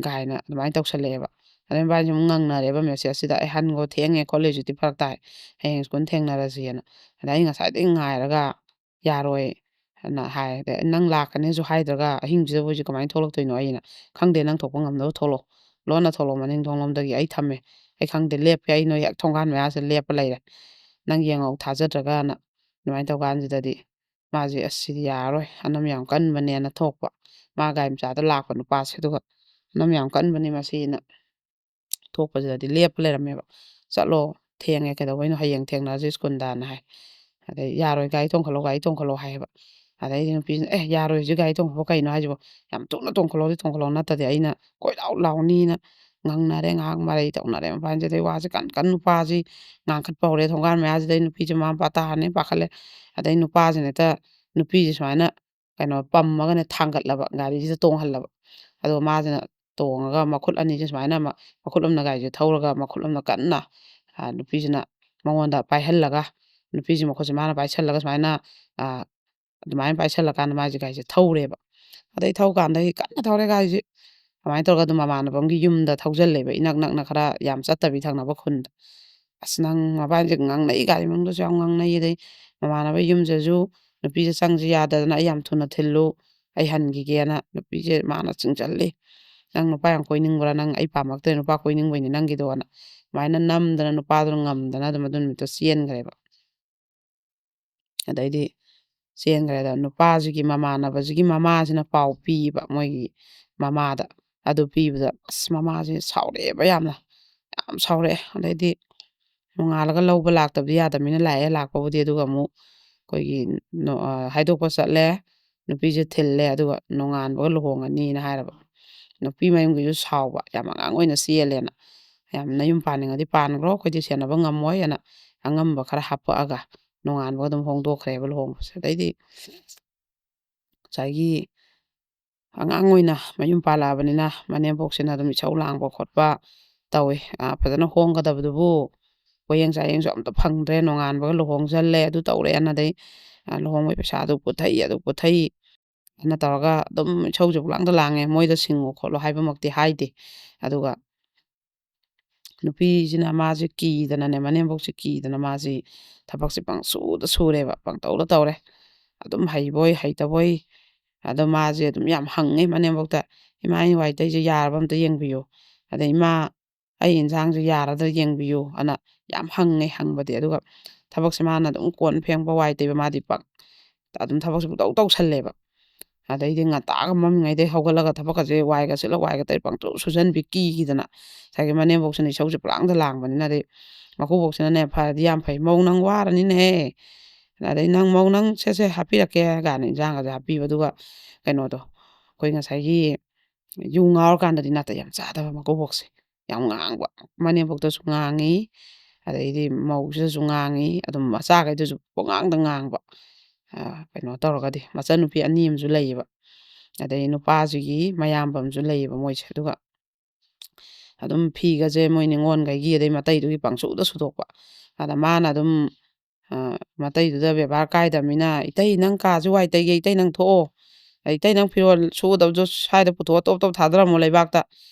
ꯀꯥꯏꯅ ꯑꯗꯨꯃꯥꯏꯅ ꯇꯧꯁꯜꯂꯛꯑꯦꯕ꯫ ꯑꯗꯩ ꯃꯕꯥꯅꯤꯁꯦ ꯑꯃꯨꯛ ꯉꯪꯅꯔꯦꯕ message ꯁꯤꯗ, "ꯑꯩ ꯍꯟꯈꯣ, ꯊꯦꯡꯉꯦ ꯈꯣꯠꯂꯦ, ꯍꯧꯖꯤꯛꯇꯤ ꯐꯔꯛ ꯇꯥꯏ꯫ ꯍꯌꯦꯡ ꯁ꯭ꯀꯨꯜ ꯊꯦꯡꯅꯔꯁꯦꯅ"꯫ ꯑꯗ ꯑꯩ ꯉꯁꯥꯏꯗꯒꯤ ꯉꯥꯏꯔꯒ ꯌꯥꯔꯣꯏ ꯍꯥꯏꯅ ꯍꯥꯏ꯫ ꯑꯗꯩ, "ꯅꯪ ꯂꯥꯛꯀꯅꯤꯁꯨ ꯍꯥꯏꯗ꯭ꯔꯒ ꯑꯍꯤꯡꯁꯤꯗꯕꯨ ꯍꯧꯖꯤꯛ ꯀꯃꯥꯏꯅ ꯊꯣꯛꯂꯛꯇꯣꯏꯅꯣ?" ꯑꯩꯅ, "ꯈꯪꯗꯦ, ꯅꯪ ꯊꯣꯛꯄ ꯉꯝꯅꯕ ꯊꯣꯛꯂꯛꯑꯣ꯫ ꯂꯣꯟꯅ ꯊꯣꯛꯂꯛꯑꯣ, ꯃꯅꯤꯡ ꯊꯣꯡꯂꯣꯝꯗꯒꯤ꯫ ꯑꯩ ꯊꯝꯃꯦ꯫ ꯑꯩ ꯈꯪꯗꯦ, ꯂꯦꯞꯄꯦ꯫ ꯑꯩ ꯅꯣꯏ ꯍꯦꯛ ꯊꯣꯡꯒꯥꯟ ꯃꯌꯥꯁꯤꯗ ꯂꯦꯞꯄ ꯂꯩꯔꯦ꯫ ꯅꯪ ꯌꯦꯡꯉꯧ ꯊꯥꯖꯗ꯭ꯔꯒꯅ"꯫ ꯑꯗꯨꯃꯥꯏꯅ ꯇꯧꯀꯥꯟꯁꯤꯗꯗꯤ ꯃꯥꯁꯦ, "ꯑꯁ, ꯁꯤꯗꯤ ꯌꯥꯔꯔꯣꯏ, ꯑꯅꯝ ꯌꯥꯝ ꯀꯟꯕꯅꯦꯅ" ꯊꯣꯛꯄ꯫ ꯃꯥ ꯒꯥꯔꯤ ꯃꯆꯥꯗ ꯂꯥꯛꯄ ꯅꯨꯄꯥꯁꯦ, ꯑꯗꯨꯒ "ꯑꯅꯝ ꯌꯥꯝ ꯀꯟꯕꯅꯤ ꯃꯁꯤꯅ" ꯊꯣꯛꯄꯁꯤꯗꯗꯤ ꯂꯦꯞꯄ ꯂꯩꯔꯝꯃꯦꯕ꯫ "ꯆꯠꯂꯣ, ꯊꯦꯡꯉꯦ, ꯀꯩꯗꯧꯕꯩꯅꯣ, ꯍꯌꯦꯡ ꯊꯦꯡꯅꯔꯁꯤ ꯁ꯭ꯀꯨꯜꯗꯅ" ꯍꯥꯏ꯫ ꯑꯗꯩ, "ꯌꯥꯔꯣꯏ, ꯒꯥꯔꯤ ꯇꯣꯡꯈꯠꯂꯣ, ꯒꯥꯔꯤ ꯇꯣꯡꯈꯠꯂꯣ" ꯍꯥꯏꯌꯦꯕ꯫ ꯑꯗꯩꯗꯤ ꯅꯨꯄꯤꯁꯤꯅ, "ꯑꯦ, ꯌꯥꯔꯣꯏ, ꯍꯧꯖꯤꯛ ꯒꯥꯔꯤ ꯇꯣꯡꯈꯠꯄ ꯀꯩꯅꯣ ꯍꯥꯏꯁꯤꯕꯣ? ꯌꯥꯝ ꯊꯨꯅ ꯇꯣꯡꯈꯠꯂꯣꯗꯤ ꯇꯣꯡꯈꯠꯂꯣ, ꯅꯠꯇꯗꯤ ꯑꯩꯅ ꯀꯣꯏ ꯂꯥꯎ ꯂꯥꯎꯅꯤꯅ" ꯉꯪꯅꯔꯦ, ꯉꯥꯏꯍꯥꯛ ꯃꯔꯩ ꯇꯧꯅꯔꯦ꯫ ꯃꯄꯥꯟꯁꯤꯗꯩ ꯋꯥꯁꯦ ꯀꯟ ꯀꯟ ꯅꯨꯄꯥꯁꯤ ꯉꯥꯡꯈꯠꯄ ꯍꯧꯔꯦ꯫ ꯊꯣꯡꯒꯥꯟ ꯃꯌꯥꯁꯤꯗꯩ ꯅꯨꯄꯤꯁꯦ ꯃꯃꯥ ꯃꯄꯥ ꯇꯥꯍꯟꯅꯤ ꯄꯥꯈꯠꯂꯦ꯫ ꯑꯗꯩ ꯅꯨꯄꯥꯁꯤꯅ ꯍꯦꯛꯇ ꯅꯨꯄꯤꯁꯦ ꯁꯨꯃꯥꯏꯅ ꯀꯩꯅꯣ ꯄꯝꯃꯒꯅꯦ ꯊꯥꯡꯒꯠꯂꯕ, ꯒꯥꯔꯤꯁꯤꯗ ꯇꯣꯡꯍꯜꯂꯕ꯫ ꯑꯗꯨꯒ ꯃꯥꯁꯤꯅ ꯇꯣꯡꯉꯒ ꯃꯈꯨꯠ ꯑꯅꯤꯁꯦ ꯁꯨꯃꯥꯏꯅ ꯑꯃ, ꯃꯈꯨꯠ ꯑꯃꯅ ꯒꯥꯔꯤꯁꯦ ꯊꯧꯔꯒ ꯃꯈꯨꯠ ꯑꯃꯅ ꯀꯟꯅ, ꯑ, ꯅꯨꯄꯤꯁꯤꯅ ꯃꯉꯣꯟꯗ ꯄꯥꯏꯍꯜꯂꯒ, ꯅꯨꯄꯤꯁꯤ ꯃꯈꯨꯠꯁꯦ ꯃꯥꯅ ꯄꯥꯏꯁꯜꯂꯒ ꯁꯨꯃꯥꯏꯅ, ꯑ, ꯑꯗꯨꯃꯥꯏꯅ ꯄꯥꯏꯁꯜꯂꯀꯥꯟꯗ ꯃꯥꯁꯦ ꯒꯥꯔꯤꯁꯦ ꯊꯧꯔꯦꯕ꯫ ꯑꯗꯩ ꯊꯧꯀꯥꯟꯗ ꯀꯟꯅ ꯊꯧꯔꯦ ꯒꯥꯔꯤꯁꯦ꯫ ꯑꯗꯨꯃꯥꯏꯅ ꯇꯧꯔꯒ ꯑꯗꯨꯝ ꯃꯃꯥꯟꯅꯕ ꯑꯃꯒꯤ ꯌꯨꯝꯗ ꯊꯧꯖꯜꯂꯦꯕ, ꯏꯅꯛ ꯅꯛꯅ, ꯈꯔ ꯌꯥꯝ ꯆꯠꯇꯕꯤ ꯊꯪꯅꯕ ꯈꯨꯟꯗ꯫ ꯑꯁ, ꯅꯪ ꯃꯕꯥꯅꯤꯁꯦ ꯉꯥꯡꯅꯩ, ꯒꯥꯔꯤ ꯃꯅꯨꯡꯗꯁꯨ ꯌꯥꯝ ꯉꯥꯡꯅꯩ꯫ ꯑꯗꯩ ꯃꯃꯥꯟꯅꯕ ꯌꯨꯝꯁꯤꯗꯁꯨ ꯅꯨꯄꯤꯁꯦ ꯆꯪꯁꯤ ꯌꯥꯗꯗꯅ "ꯑꯩ ꯌꯥꯝ ꯊꯨꯅ ꯊꯤꯜꯂꯨ, ꯑꯩ ꯍꯟꯈꯤꯒꯦꯅ" ꯅꯨꯄꯤꯁꯦ ꯃꯥꯅ ꯆꯤꯡꯁꯤꯜꯂꯤ꯫ "ꯅꯪ ꯅꯨꯄꯥ ꯌꯥꯝ ꯀꯣꯏꯅꯤꯡꯕ꯭ꯔꯥ? ꯅꯪ ꯑꯩ ꯄꯥꯝꯃꯛꯇ꯭ꯔꯦ, ꯅꯨꯄꯥ ꯀꯣꯏꯅꯤꯡꯕꯩꯅꯤ ꯅꯪꯒꯤꯗꯣꯅ" ꯑꯗꯨꯃꯥꯏꯅ ꯅꯝꯗꯅ ꯅꯨꯄꯥꯗꯨꯅ ꯉꯝꯗꯅ ꯑꯗꯨꯝ ꯑꯗꯨ ꯅꯨꯃꯤꯠꯇꯣ ꯆꯦꯟꯈ꯭ꯔꯦꯕ꯫ ꯑꯗꯩꯗꯤ ꯆꯦꯟꯈ꯭ꯔꯦꯗ꯫ ꯅꯨꯄꯥꯁꯤꯒꯤ ꯃꯃꯥꯟꯅꯕꯁꯤꯒꯤ ꯃꯃꯥꯁꯤꯅ ꯄꯥꯎ ꯄꯤꯕ ꯃꯣꯏꯒꯤ ꯃꯃꯥꯗ꯫ ꯑꯗꯨ ꯄꯤꯕꯗ ꯑꯁ, ꯃꯃꯥꯁꯦ ꯁꯥꯎꯔꯛꯑꯦꯕ ꯌꯥꯝꯅ꯫ ꯌꯥꯝ ꯁꯥꯎꯔꯛꯑꯦ꯫ ꯑꯗꯩꯗꯤ ꯅꯣꯡꯉꯥꯜꯂꯒ ꯂꯧꯕ ꯂꯥꯛꯇꯕꯗꯤ ꯌꯥꯗꯕꯅꯤꯅ ꯂꯥꯛꯑꯦ, ꯂꯥꯛꯄꯕꯨꯗꯤ꯫ ꯑꯗꯨꯒ ꯑꯃꯨꯛ ꯑꯩꯈꯣꯏꯒꯤ ꯅꯣ-, ꯑ, ꯍꯥꯏꯗꯣꯛꯄ ꯆꯠꯂꯦ꯫ ꯅꯨꯄꯤꯁꯦ ꯊꯤꯜꯂꯦ, ꯑꯗꯨꯒ ꯅꯣꯡꯉꯥꯟꯕꯒ ꯂꯨꯍꯣꯡꯉꯅꯤꯅ ꯍꯥꯏꯔꯕ꯫ ꯅꯨꯄꯤ ꯃꯌꯨꯝꯒꯤꯁꯨ ꯁꯥꯎꯕ, ꯌꯥꯝ ꯑꯉꯥꯡ ꯑꯣꯏꯅ ꯆꯦꯜꯂꯦꯅ, "ꯌꯥꯝ ꯅꯌꯨꯝ ꯄꯥꯟꯅꯤꯡꯉꯗꯤ ꯄꯥꯟꯈ꯭ꯔꯣ, ꯑꯩꯈꯣꯏꯗꯤ ꯁꯦꯟꯅꯕ ꯉꯝꯃꯣꯏ" ꯍꯥꯏꯅ ꯑꯉꯝꯕ ꯈꯔ ꯍꯥꯞꯄꯛꯑꯒ ꯅꯣꯡꯉꯥꯟꯕꯒ ꯑꯗꯨꯝ ꯍꯣꯡꯗꯣꯛꯈ꯭ꯔꯦꯕ ꯂꯨꯍꯣꯡꯕꯁꯦ꯫ ꯑꯗꯩꯗꯤ ꯉꯁꯥꯏꯒꯤ ꯑꯉꯥꯡ ꯑꯣꯏꯅ ꯃꯌꯨꯝ ꯄꯥꯜꯂꯛꯑꯕꯅꯤꯅ ꯃꯅꯦꯝꯕꯣꯛꯁꯤꯅ ꯑꯗꯨꯝ ꯏꯁꯧ ꯂꯥꯡꯕ ꯈꯣꯠꯄ ꯇꯧꯋꯦ꯫ "ꯑ, ꯐꯖꯅ ꯍꯣꯡꯒꯗꯕꯗꯨꯕꯨ ꯄꯣꯌꯦꯡ ꯆꯥꯌꯦꯡꯁꯨ ꯑꯝꯇ ꯐꯪꯗ꯭ꯔꯦ, ꯅꯣꯡꯉꯥꯟꯕꯒ ꯂꯨꯍꯣꯡꯖꯜꯂꯦ, ꯑꯗꯨ ꯇꯧꯔꯦꯅ, ꯑꯗꯩ, ꯑ, ꯂꯨꯍꯣꯡꯕꯩ ꯄꯩꯁꯥꯗꯨ ꯄꯨꯊꯩ, ꯑꯗꯨ ꯄꯨꯊꯩ" ꯑꯅ ꯇꯧꯔꯒ ꯑꯗꯨꯝ ꯏꯁꯧꯁꯦ ꯄꯨꯂꯥꯡꯗ ꯂꯥꯡꯉꯦ꯫ ꯃꯣꯏꯗ ꯁꯤꯡꯉꯨ ꯈꯣꯠꯂꯨ ꯍꯥꯏꯕꯃꯛꯇꯤ ꯍꯥꯏꯗꯦ꯫ ꯑꯗꯨꯒ ꯅꯨꯄꯤꯁꯤꯅ ꯃꯥꯁꯦ ꯀꯤꯗꯅꯅꯦ, ꯃꯅꯦꯝꯕꯣꯛꯁꯦ ꯀꯤꯗꯅ ꯃꯥꯁꯤ ꯊꯕꯛꯁꯦ ꯄꯪꯁꯨꯗ ꯁꯨꯔꯦꯕ, ꯄꯪꯇꯧꯗ ꯇꯧꯔꯦ꯫ ꯑꯗꯨꯝ ꯍꯩꯕꯣꯏ ꯍꯩꯇꯕꯣꯏ꯫ ꯑꯗꯣ ꯃꯥꯁꯦ ꯑꯗꯨꯝ ꯌꯥꯝ ꯍꯪꯉꯦ ꯃꯅꯦꯝꯕꯣꯛꯇ, "ꯏꯃꯥ, ꯑꯩ ꯋꯥꯏ ꯇꯩꯁꯦ ꯌꯥꯔꯕ ꯑꯝꯇ ꯌꯦꯡꯕꯤꯌꯨ"꯫ ꯑꯗꯩ, "ꯏꯃꯥ, ꯑꯩ ꯏꯟꯁꯥꯡꯁꯦ ꯌꯥꯔꯗ꯭ꯔꯥ ꯌꯦꯡꯕꯤꯌꯨ" ꯑꯅ ꯌꯥꯝ ꯍꯪꯉꯦ꯫ ꯍꯪꯕꯗꯤ, ꯑꯗꯨꯒ ꯊꯕꯛꯁꯦ ꯃꯥꯅ ꯑꯗꯨꯝ ꯀꯣꯟ ꯐꯦꯡꯕ, ꯋꯥꯏ ꯇꯩꯕ, ꯃꯥꯗꯤ ꯄꯥꯛ ꯑꯗꯨꯝ ꯊꯕꯛꯁꯦ ꯄꯨꯡꯇꯧ ꯇꯧꯁꯜꯂꯦꯕ꯫ ꯑꯗꯩꯗꯤ ꯉꯟꯇꯥꯒ ꯃꯝꯃꯤꯉꯩꯗꯩ ꯍꯧꯒꯠꯂꯒ ꯊꯕꯛꯀꯁꯦ ꯋꯥꯏꯒ ꯁꯤꯠꯂ ꯋꯥꯏꯒ ꯇꯩ ꯄꯪꯁꯨ ꯁꯨꯖꯟꯕꯤ ꯀꯤꯈꯤꯗꯅ꯫ ꯉꯁꯥꯏꯒꯤ ꯃꯅꯦꯝꯕꯣꯛꯁꯤꯅ ꯏꯁꯧꯁꯦ ꯄꯨꯂꯥꯡꯗ ꯂꯥꯡꯕꯅꯤꯅ, ꯑꯗꯩ ꯃꯀꯨꯕꯣꯛꯁꯤꯅꯅꯦ, "ꯐꯔꯗꯤ ꯌꯥꯝ ꯐꯩ, ꯃꯧ ꯅꯪ ꯋꯥꯔꯅꯤꯅꯦꯍꯦ꯫ ꯑꯗꯩ ꯅꯪ ꯃꯧ ꯅꯪ ꯁꯦ ꯁꯦ ꯍꯥꯞꯄꯤꯔꯛꯀꯦ" ꯀꯥꯏꯅ ꯏꯟꯁꯥꯡꯒꯁꯦ ꯍꯥꯞꯄꯤꯕ꯫ ꯑꯗꯨꯒ ꯀꯩꯅꯣꯗꯣ, ꯑꯩꯈꯣꯏ ꯉꯁꯥꯏꯒꯤ ꯌꯨ ꯉꯥꯎꯔꯀꯥꯟꯗꯗꯤ ꯅꯥꯇꯩ ꯌꯥꯝ ꯆꯥꯗꯕ ꯃꯀꯨꯕꯣꯛꯁꯦ꯫ ꯌꯥꯝ ꯉꯥꯡꯕ꯫ ꯃꯅꯦꯝꯕꯣꯛꯇꯁꯨ ꯉꯥꯡꯉꯤ, ꯑꯗꯩꯗꯤ ꯃꯧꯁꯤꯗꯁꯨ ꯉꯥꯡꯉꯤ, ꯑꯗꯨꯝ ꯃꯆꯥꯈꯩꯗꯁꯨ ꯄꯨꯡꯉꯥꯡꯗ ꯉꯥꯡꯕ꯫ ꯑ, ꯀꯩꯅꯣ ꯇꯧꯔꯒꯗꯤ, ꯃꯆꯟꯅꯨꯄꯤ ꯑꯅꯤ ꯑꯃꯁꯨ ꯂꯩꯌꯦꯕ꯫ ꯑꯗꯩ ꯅꯨꯄꯥꯁꯤꯒꯤ ꯃꯌꯥꯝꯕ ꯑꯃꯁꯨ ꯂꯩꯌꯦꯕ ꯃꯣꯏꯁꯦ꯫ ꯑꯗꯨꯒ ꯑꯗꯨꯝ ꯐꯤꯒꯁꯦ ꯃꯣꯏ ꯅꯤꯉꯣꯜꯈꯩꯒꯤ, ꯑꯗꯩ ꯃꯇꯩꯗꯨꯒꯤ ꯄꯪꯁꯨꯗ ꯁꯨꯗꯣꯛꯄ꯫ ꯑꯗ ꯃꯥꯅ ꯑꯗꯨꯝ, ꯑ, ꯃꯇꯩꯗꯨꯗ ꯕꯦꯕꯥꯔ ꯀꯥꯏꯗꯕꯅꯤꯅ, "ꯏꯇꯩ, ꯅꯪ ꯀꯥꯁꯦ ꯋꯥꯏ ꯇꯩꯒꯦ, ꯏꯇꯩ, ꯅꯪ ꯊꯣꯛꯑꯣ꯫ ꯏꯇꯩ, ꯅꯪ ꯐꯤꯔꯣꯜ ꯁꯨꯒꯗꯕꯗꯣ ꯁ꯭ꯋꯥꯏꯗ ꯄꯨꯊꯣꯛꯑ ꯇꯣꯞ ꯇꯣꯞ ꯊꯥꯗꯔꯝꯃꯣ ꯂꯩꯕꯥꯛꯇ꯫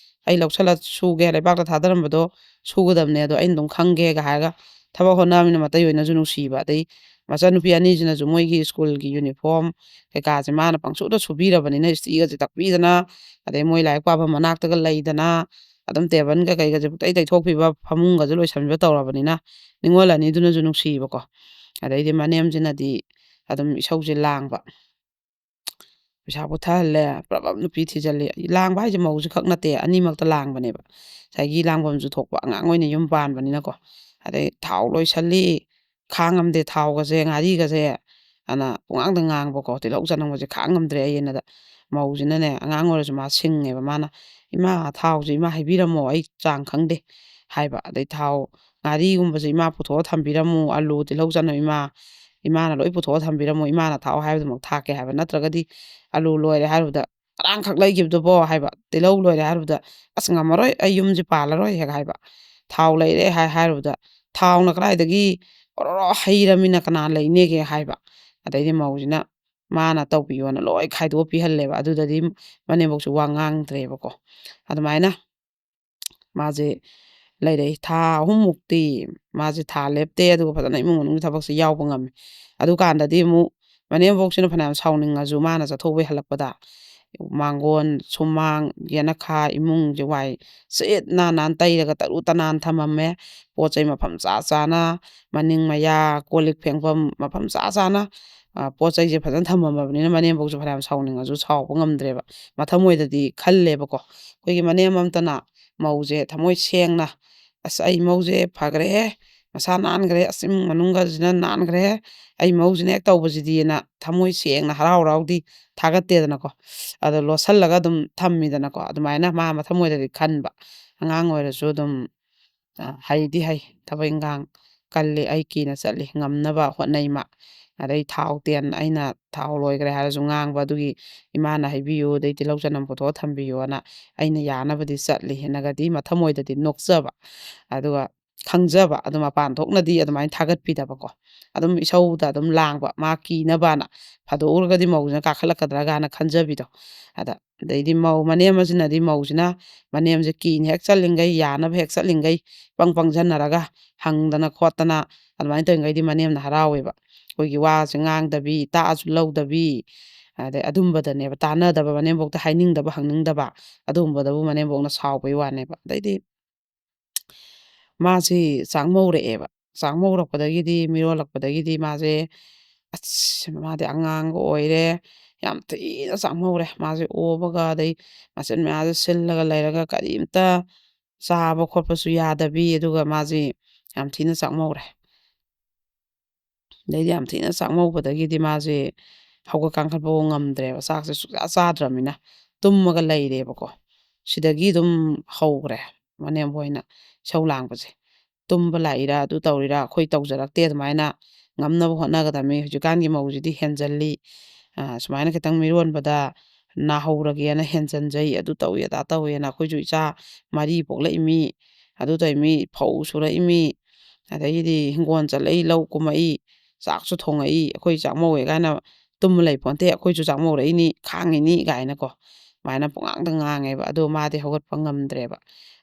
ꯑꯩ ꯂꯧꯁꯜꯂ ꯁꯨꯒꯦ, ꯂꯩꯕꯥꯛꯇ ꯊꯥꯗꯔꯝꯕꯗꯣ ꯁꯨꯒꯗꯕꯅꯦ, ꯑꯗꯣ ꯑꯩꯅ ꯑꯗꯨꯝ ꯈꯪꯒꯦꯒ" ꯍꯥꯏꯔꯒ ꯊꯕꯛ ꯍꯣꯠꯅꯕꯅꯤꯅ ꯃꯇꯩ ꯍꯣꯏꯅꯁꯨ ꯅꯨꯡꯁꯤꯕ꯫ ꯑꯗꯩ ꯃꯆꯟꯅꯨꯄꯤ ꯑꯅꯤꯁꯤꯅꯁꯨ ꯃꯣꯏꯒꯤ ꯁ꯭ꯀꯨꯜꯒꯤ ꯌꯨꯅꯤꯐꯣꯔꯝ ꯀꯩꯀꯥꯁꯦ ꯃꯥꯅ ꯄꯪꯁꯨꯗ ꯁꯨꯕꯤꯔꯕꯅꯤꯅ, ꯏꯁꯇ꯭ꯔꯤꯒꯁꯦ ꯇꯛꯄꯤꯗꯅ, ꯑꯗꯩ ꯃꯣꯏ ꯂꯥꯏꯔꯤꯛ ꯄꯥꯐꯝ ꯃꯅꯥꯛꯇꯒ ꯂꯩꯗꯅ, ꯑꯗꯨꯝ ꯇꯦꯕꯜꯒ ꯀꯩꯒꯁꯦ ꯄꯨꯡꯇꯩ ꯇꯩꯊꯣꯛꯄꯤꯕ, ꯐꯃꯨꯡꯒꯁꯦ ꯂꯣꯏꯁꯟꯕꯤꯕ ꯇꯧꯔꯕꯅꯤꯅ, ꯅꯤꯉꯣꯜ ꯑꯅꯤꯗꯨꯅꯁꯨ ꯅꯨꯡꯁꯤꯕꯀꯣ꯫ ꯑꯗꯩꯗꯤ ꯃꯅꯦꯝꯁꯤꯅꯗꯤ ꯑꯗꯨꯝ ꯏꯁꯧꯁꯦ ꯂꯥꯡꯕ꯫ ꯄꯩꯁꯥ ꯄꯨꯊꯍꯜꯂꯦ, ꯄ꯭ꯔꯕ ꯅꯨꯄꯤ ꯊꯤꯖꯜꯂꯦ꯫ ꯂꯥꯡꯕ ꯍꯥꯏꯁꯦ ꯃꯧꯁꯨ ꯈꯛ ꯅꯠꯇꯦ, ꯑꯅꯤꯃꯛꯇ ꯂꯥꯡꯕꯅꯦꯕ꯫ ꯉꯁꯥꯏꯒꯤ ꯂꯥꯡꯐꯝꯁꯨ ꯊꯣꯛꯄ, ꯑꯉꯥꯡ ꯑꯣꯏꯅ ꯌꯨꯝ ꯄꯥꯟꯕꯅꯤꯅꯀꯣ꯫ ꯑꯗꯩ ꯊꯥꯎ ꯂꯣꯏꯁꯜꯂꯤ, ꯈꯥꯡꯉꯝꯗꯦ ꯊꯥꯎꯒꯁꯦ, ꯉꯥꯔꯤꯒꯁꯦ꯫ ꯑꯅ ꯄꯨꯡꯉꯥꯡꯗ ꯉꯥꯡꯕꯀꯣ, ꯇꯤꯜꯍꯧ ꯆꯅꯝꯒꯁꯦ ꯈꯥꯡ ꯉꯝꯗ꯭ꯔꯦ ꯑꯩ ꯑꯅꯗ꯫ ꯃꯧꯁꯤꯅꯅꯦ, ꯑꯉꯥꯡ ꯑꯣꯏꯔꯁꯨ ꯃꯥ ꯁꯤꯡꯉꯦꯕ, ꯃꯥꯅ "ꯏꯃꯥ, ꯊꯥꯎꯁꯦ ꯏꯃꯥ ꯍꯩꯕꯤꯔꯝꯃꯣ, ꯑꯩ ꯆꯥꯡ ꯈꯪꯗꯦ" ꯍꯥꯏꯕ꯫ ꯑꯗꯩ ꯊꯥꯎ, ꯉꯥꯔꯤꯒꯨꯝꯕꯁꯦ "ꯏꯃꯥ ꯄꯨꯊꯣꯛꯑ ꯊꯝꯕꯤꯔꯝꯃꯣ, ꯑꯂꯨ, ꯇꯤꯜꯍꯧ ꯆꯅꯝ ꯏꯃꯥ, ꯏꯃꯥꯅ ꯂꯣꯏ ꯄꯨꯊꯣꯛꯑ ꯊꯝꯕꯤꯔꯝꯃꯣ, ꯏꯃꯥꯅ ꯊꯥꯛꯑꯣ ꯍꯥꯏꯕꯗꯨꯃꯛ ꯊꯥꯛꯀꯦ" ꯍꯥꯏꯕ꯫ ꯅꯠꯇ꯭ꯔꯒꯗꯤ "ꯑꯂꯨ ꯂꯣꯏꯔꯦ" ꯍꯥꯏꯔꯨꯕꯗ "ꯉꯔꯥꯡꯈꯛ ꯂꯩꯈꯤꯕꯗꯨꯕꯣ" ꯍꯥꯏꯕ꯫ "ꯇꯤꯜꯍꯧ ꯂꯣꯏꯔꯦ" ꯍꯥꯏꯔꯨꯕꯗ "ꯑꯁ, ꯉꯝꯃꯔꯣꯏ, ꯑꯩ ꯌꯨꯝꯁꯤ ꯄꯥꯜꯂꯔꯣꯏ" ꯍꯦꯛ ꯍꯥꯏꯕ꯫ "ꯊꯥꯎ ꯂꯩꯔꯦ" ꯍꯥꯏ ꯍꯥꯏꯔꯨꯕꯗ "ꯊꯥꯎꯅ ꯀꯗꯥꯏꯗꯒꯤ ꯑꯣꯔꯣꯔꯣ ꯍꯩꯔꯃꯤꯅ ꯀꯅꯥ ꯂꯩꯅꯦꯒꯦ" ꯍꯥꯏꯕ꯫ ꯑꯗꯩꯗꯤ ꯃꯧꯁꯤꯅ ꯃꯥꯅ ꯇꯧꯕꯤꯌꯣꯅ ꯂꯣꯏ ꯈꯥꯏꯗꯣꯛꯑ ꯄꯤꯍꯜꯂꯦꯕ꯫ ꯑꯗꯨꯗꯗꯤ ꯃꯅꯦꯝꯕꯣꯛꯁꯨ ꯋꯥ ꯉꯥꯡꯗ꯭ꯔꯦꯕꯀꯣ꯫ ꯑꯗꯨꯃꯥꯏꯅ ꯃꯥꯁꯦ ꯂꯩꯔꯛꯏ꯫ ꯊꯥ ꯑꯍꯨꯝꯃꯨꯛꯇꯤ ꯃꯥꯁꯦ ꯊꯥ ꯂꯦꯞꯇꯦ, ꯑꯗꯨꯒ ꯐꯖꯅ ꯏꯃꯨꯡ ꯃꯅꯨꯡꯒꯤ ꯊꯕꯛꯁꯦ ꯌꯥꯎꯕ ꯉꯝꯃꯤ꯫ ꯑꯗꯨꯀꯥꯟꯗꯗꯤ ꯑꯃꯨꯛ ꯃꯅꯦꯝꯕꯣꯛꯁꯤꯅ ꯐꯅꯌꯥꯝ ꯁꯥꯎꯅꯤꯡꯉꯁꯨ, ꯃꯥꯅ ꯆꯠꯊꯣꯛꯄꯩ ꯍꯜꯂꯛꯄꯗ ꯃꯥꯡꯒꯣꯟ, ꯁꯨꯃꯥꯡ, ꯌꯦꯅꯈꯥ, ꯏꯃꯨꯡꯁꯦ ꯋꯥꯏ ꯁꯤꯠ ꯅꯥꯟ ꯅꯥꯟ ꯇꯩꯔꯒ ꯇꯔꯨ ꯇꯅꯥꯟ ꯊꯝꯃꯝꯃꯦ꯫ ꯄꯣꯠ ꯆꯩ ꯃꯐꯝ ꯆꯥ ꯆꯥꯅ, ꯃꯅꯤꯡ ꯃꯌꯥ, ꯀꯣꯜ ꯂꯤꯛ ꯐꯦꯡꯐꯝ ꯃꯐꯝ ꯆꯥ ꯆꯥꯅ, ꯑ, ꯄꯣꯠ ꯆꯩꯁꯦ ꯐꯖꯅ ꯊꯝꯃꯝꯃꯕꯅꯤꯅ ꯃꯅꯦꯝꯕꯣꯛꯁꯨ ꯐꯅꯌꯥꯝ ꯁꯥꯎꯅꯤꯡꯉꯁꯨ ꯁꯥꯎꯕ ꯉꯝꯗ꯭ꯔꯦꯕ꯫ ꯃꯊꯃꯣꯏꯗꯗꯤ ꯈꯜꯂꯦꯕꯀꯣ꯫ ꯑꯩꯈꯣꯏꯒꯤ ꯃꯅꯦꯝ ꯑꯃꯝꯇꯅ ꯃꯧꯁꯦ ꯊꯃꯣꯏ ꯁꯦꯡꯅ, "ꯑꯁ, ꯑꯩ ꯃꯧꯁꯦ ꯐꯈ꯭ꯔꯦꯍꯦ, ꯃꯁꯥ ꯅꯥꯟꯈ꯭ꯔꯦ, ꯑꯁ, ꯏꯃꯨꯡ ꯃꯅꯨꯡꯒꯁꯤꯅ ꯅꯥꯟꯈ꯭ꯔꯦꯍꯦ, ꯑꯩ ꯃꯧꯁꯤꯅ ꯍꯦꯛ ꯇꯧꯕꯁꯤꯗꯤꯅ" ꯊꯃꯣꯏ ꯁꯦꯡꯅ ꯍꯔꯥꯎ ꯍꯔꯥꯎꯗꯤ ꯊꯥꯒꯠꯇꯦꯗꯅꯀꯣ꯫ ꯑꯗꯣ ꯂꯣꯠꯁꯜꯂꯒ ꯑꯗꯨꯝ ꯊꯝꯃꯤꯗꯅꯀꯣ꯫ ꯑꯗꯨꯃꯥꯏꯅ ꯃꯥ ꯃꯊꯃꯣꯏꯗꯗꯤ ꯈꯟꯕ꯫ ꯑꯉꯥꯡ ꯑꯣꯏꯔꯁꯨ ꯑꯗꯨꯝ, ꯑ, ꯍꯩꯗꯤ ꯍꯩ, ꯊꯕꯛ ꯏꯟꯈꯥꯡ ꯀꯜꯂꯤ, ꯑꯩ ꯀꯤꯅ ꯆꯠꯂꯤ, ꯉꯝꯅꯕ ꯍꯣꯠꯅꯩ ꯃꯥ꯫ ꯑꯗꯩ ꯊꯥꯎ ꯇꯦꯟ, ꯑꯩꯅ ꯊꯥꯎ ꯂꯣꯏꯈ꯭ꯔꯦ ꯍꯥꯏꯔꯁꯨ ꯉꯥꯡꯕ, ꯑꯗꯨꯒꯤ "ꯏꯃꯥꯅ ꯍꯩꯕꯤꯌꯨ, ꯑꯗꯩ ꯇꯤꯜꯍꯧ ꯆꯅꯝ ꯄꯨꯊꯣꯛꯑ ꯊꯝꯕꯤꯌꯨꯅ ꯑꯩꯅ ꯌꯥꯅꯕꯗꯤ ꯆꯠꯂꯤ" ꯍꯥꯏꯅꯒꯗꯤ ꯃꯊꯃꯣꯏꯗꯗꯤ ꯅꯣꯛꯆꯕ, ꯑꯗꯨꯒ ꯈꯪꯖꯕ, ꯑꯗꯨ ꯃꯄꯥꯟ ꯊꯣꯛꯅꯗꯤ ꯑꯗꯨꯃꯥꯏꯅ ꯊꯥꯒꯠꯄꯤꯗꯕꯀꯣ꯫ ꯑꯗꯨꯝ ꯏꯁꯧꯗ ꯑꯗꯨꯝ ꯂꯥꯡꯕ, ꯃꯥ ꯀꯤꯅꯕꯅ, ꯐꯥꯗꯣꯛꯎꯔꯒꯗꯤ ꯃꯧꯁꯤꯅ ꯀꯥꯈꯠꯂꯛꯀꯗ꯭ꯔꯥ ꯀꯥꯏꯅ ꯈꯟꯖꯕꯤꯗꯣ꯫ ꯑꯗ ꯑꯗꯩꯗꯤ ꯃꯧ, ꯃꯅꯦꯝ ꯑꯁꯤꯅꯗꯤ ꯃꯧꯁꯤꯅ ꯃꯅꯦꯝꯁꯦ ꯀꯤꯅ ꯍꯦꯛ ꯆꯠꯂꯤꯉꯩ, ꯌꯥꯅꯕ ꯍꯦꯛ ꯆꯠꯂꯤꯉꯩ, ꯄꯪ ꯄꯪꯖꯟꯅꯔꯒ, ꯍꯪꯗꯅ ꯈꯣꯠꯇꯅ ꯑꯗꯨꯃꯥꯏꯅ ꯇꯧꯔꯤꯉꯩꯗꯤ ꯃꯅꯦꯝꯅ ꯍꯔꯥꯎꯋꯦꯕ꯫ ꯑꯩꯈꯣꯏꯒꯤ ꯋꯥꯁꯦ ꯉꯥꯡꯗꯕꯤ, ꯇꯥꯛꯑꯁꯨ ꯂꯧꯗꯕꯤ, ꯑꯗꯩ ꯑꯗꯨꯝꯕꯗꯅꯦꯕ, ꯇꯥꯟꯅꯗꯕ, ꯃꯅꯦꯝꯕꯣꯛꯇ ꯍꯥꯏꯅꯤꯡꯗꯕ, ꯍꯪꯅꯤꯡꯗꯕ, ꯑꯗꯨꯒꯨꯝꯕꯗꯕꯨ ꯃꯅꯦꯝꯕꯣꯛꯅ ꯁꯥꯎꯕꯩ ꯋꯥꯅꯦꯕ꯫ ꯑꯗꯩꯗꯤ ꯃꯥꯁꯤ ꯆꯥꯛꯃꯧꯔꯛꯑꯦꯕ꯫ ꯆꯥꯛꯃꯧꯔꯛꯄꯗꯒꯤꯗꯤ, ꯃꯤꯔꯣꯜꯂꯛꯄꯗꯒꯤꯗꯤ ꯃꯥꯁꯦ, ꯑꯁ, ꯃꯥꯗꯤ ꯑꯉꯥꯡꯒ ꯑꯣꯏꯔꯦ, ꯌꯥꯝ ꯊꯤꯅ ꯆꯥꯛꯃꯧꯔꯦ꯫ ꯃꯥꯁꯦ ꯑꯣꯕꯒ, ꯑꯗꯩ ꯃꯆꯤꯟ ꯃꯌꯥꯁꯦ ꯁꯤꯜꯂꯒ ꯂꯩꯔꯒ, ꯀꯔꯤꯝꯇ ꯆꯥꯕ ꯈꯣꯠꯄꯁꯨ ꯌꯥꯗꯕꯤ, ꯑꯗꯨꯒ ꯃꯥꯁꯦ ꯌꯥꯝ ꯊꯤꯅ ꯆꯥꯛꯃꯧꯔꯦ꯫ ꯑꯗꯩꯗꯤ ꯌꯥꯝ ꯊꯤꯅ ꯆꯥꯛꯃꯧꯕꯗꯒꯤꯗꯤ ꯃꯥꯁꯦ ꯍꯧꯒꯠ ꯀꯥꯡꯈꯠꯄ ꯉꯝꯗ꯭ꯔꯦꯕ, ꯆꯥꯛꯁꯦ ꯁꯨꯡꯆꯥ ꯆꯥꯗ꯭ꯔꯕꯅꯤꯅ ꯇꯨꯝꯃꯒ ꯂꯩꯔꯦꯕꯀꯣ꯫ ꯁꯤꯗꯒꯤ ꯑꯗꯨꯝ ꯍꯧꯈ꯭ꯔꯦ ꯃꯅꯦꯝꯕꯣꯏꯅ ꯏꯁꯧ ꯂꯥꯡꯕꯁꯦ꯫ ꯇꯨꯝꯕ ꯂꯥꯛꯏꯔꯥ, ꯑꯗꯨ ꯇꯧꯔꯤꯔꯥ, ꯑꯩꯈꯣꯏ ꯇꯧꯖꯔꯛꯇꯦ ꯑꯗꯨꯃꯥꯏꯅ, ꯉꯝꯅꯕ ꯍꯣꯠꯅꯒꯗꯕꯅꯤ꯫ ꯍꯧꯖꯤꯛꯀꯥꯟꯒꯤ ꯃꯧꯁꯤꯗꯤ ꯍꯦꯟꯖꯜꯂꯤ, ꯑ, ꯁꯨꯃꯥꯏꯅ ꯈꯤꯇꯪ ꯃꯤꯔꯣꯟꯕꯗ ꯅꯥꯍꯧꯔꯒꯦꯅ ꯍꯦꯟꯖꯟꯖꯩ, ꯑꯗꯨ ꯇꯧꯏ ꯑꯗꯥ ꯇꯧꯏꯅ꯫ ꯑꯩꯈꯣꯏꯁꯨ ꯏꯆꯥ ꯃꯔꯤ ꯄꯣꯛꯂꯛꯏꯃꯤ, ꯑꯗꯨ ꯇꯧꯏꯃꯤ, ꯐꯧ ꯁꯨꯔꯛꯏꯃꯤ, ꯑꯗꯒꯤꯗꯤ ꯍꯤꯡꯒꯣꯜ ꯆꯠꯂꯛꯏ, ꯂꯧ ꯀꯨꯝꯃꯛꯏ, ꯆꯥꯛꯁꯨ ꯊꯣꯡꯉꯛꯏ, ꯑꯩꯈꯣꯏ ꯆꯥꯛꯃꯧꯋꯦ ꯀꯥꯏꯅ ꯇꯨꯝꯃ ꯂꯩ ꯄꯣꯟꯇꯦ, ꯑꯩꯈꯣꯏꯁꯨ ꯆꯥꯛꯃꯧꯔꯛꯏꯅꯤ, ꯈꯥꯡꯉꯤꯅꯤ ꯀꯥꯏꯅꯀꯣ꯫ ꯑꯗꯨꯃꯥꯏꯅ ꯄꯨꯡꯉꯥꯡꯗ ꯉꯥꯡꯉꯦꯕ꯫ ꯑꯗꯣ ꯃꯥꯗꯤ ꯍꯧꯒꯠꯄ ꯉꯝꯗ꯭ꯔꯦꯕ꯫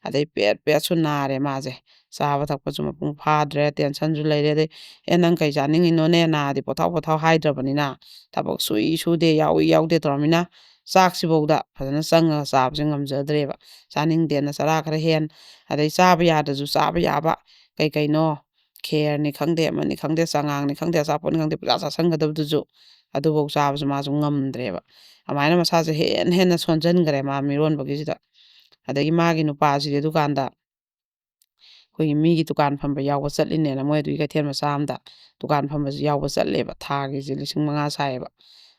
ꯑꯗꯩ ꯄꯦꯠ ꯄꯦꯠꯁꯨ ꯅꯥꯔꯦ ꯃꯥꯁꯦ꯫ ꯆꯥꯕ ꯊꯛꯄꯁꯨ ꯃꯄꯨꯡ ꯐꯥꯗ꯭ꯔꯦ, ꯇꯦꯟꯁꯟꯁꯨ ꯂꯩꯔꯦ꯫ ꯑꯗꯩ "ꯑꯦ, ꯅꯪ ꯀꯩ ꯆꯥꯅꯤꯡꯉꯤꯅꯣꯅꯦ? ꯅꯥꯗꯤ ꯄꯣꯊꯥꯎ ꯄꯣꯊꯥꯎ" ꯍꯥꯏꯗ꯭ꯔꯕꯅꯤꯅ, ꯊꯕꯛ ꯁꯨꯏ ꯁꯨꯗꯦ, ꯌꯥꯎꯏ ꯌꯥꯎꯗꯦ ꯇꯧꯔꯃꯤꯅ, ꯆꯥꯛꯁꯤꯐꯧꯗ ꯐꯖꯅ ꯆꯪꯉꯒ ꯆꯥꯕꯁꯦ ꯉꯝꯖꯗ꯭ꯔꯦꯕ꯫ ꯆꯥꯅꯤꯡꯗꯦꯅ ꯆꯔꯥ ꯈꯔ ꯍꯦꯟ, ꯑꯗꯩ ꯆꯥꯕ ꯌꯥꯗ꯭ꯔꯁꯨ ꯆꯥꯕ ꯌꯥꯕ ꯀꯩ ꯀꯩꯅꯣ, ꯈꯦꯔꯅꯤ ꯈꯪꯗꯦ, ꯑꯃꯅꯤ ꯈꯪꯗꯦ, ꯆꯉꯥꯡꯅꯤ ꯈꯪꯗꯦ, ꯑꯆꯥꯄꯣꯠꯅꯤ ꯈꯪꯗꯦ, ꯄꯨꯡꯆꯥ ꯆꯥꯁꯟꯒꯗꯕꯗꯨꯁꯨ ꯑꯗꯨꯐꯧ ꯆꯥꯕꯁꯨ ꯃꯥꯁꯨ ꯉꯝꯗ꯭ꯔꯦꯕ꯫ ꯑꯗꯨꯃꯥꯏꯅ ꯃꯁꯥꯁꯦ ꯍꯦꯟꯅ ꯍꯦꯟꯅ ꯁꯣꯟꯖꯟꯈ꯭ꯔꯦ ꯃꯥ ꯃꯤꯔꯣꯟꯕꯒꯤꯁꯤꯗ꯫ ꯑꯗꯒꯤ ꯃꯥꯒꯤ ꯅꯨꯄꯥꯁꯤꯗꯤ ꯑꯗꯨꯀꯥꯟꯗ ꯑꯩꯈꯣꯏꯒꯤ ꯃꯤꯒꯤ ꯗꯨꯀꯥꯟ ꯐꯝꯕ ꯌꯥꯎꯕ ꯆꯠꯂꯤꯅꯦꯅ, ꯃꯣꯏ ꯑꯗꯨꯒꯤ ꯀꯩꯊꯦꯜ ꯃꯆꯥ ꯑꯃꯗ ꯗꯨꯀꯥꯟ ꯐꯝꯕꯁꯨ ꯌꯥꯎꯕ ꯆꯠꯂꯦꯕ, ꯊꯥꯒꯤꯁꯦ ꯂꯤꯁꯤꯡ ꯃꯉꯥ ꯁꯥꯏꯌꯦꯕ꯫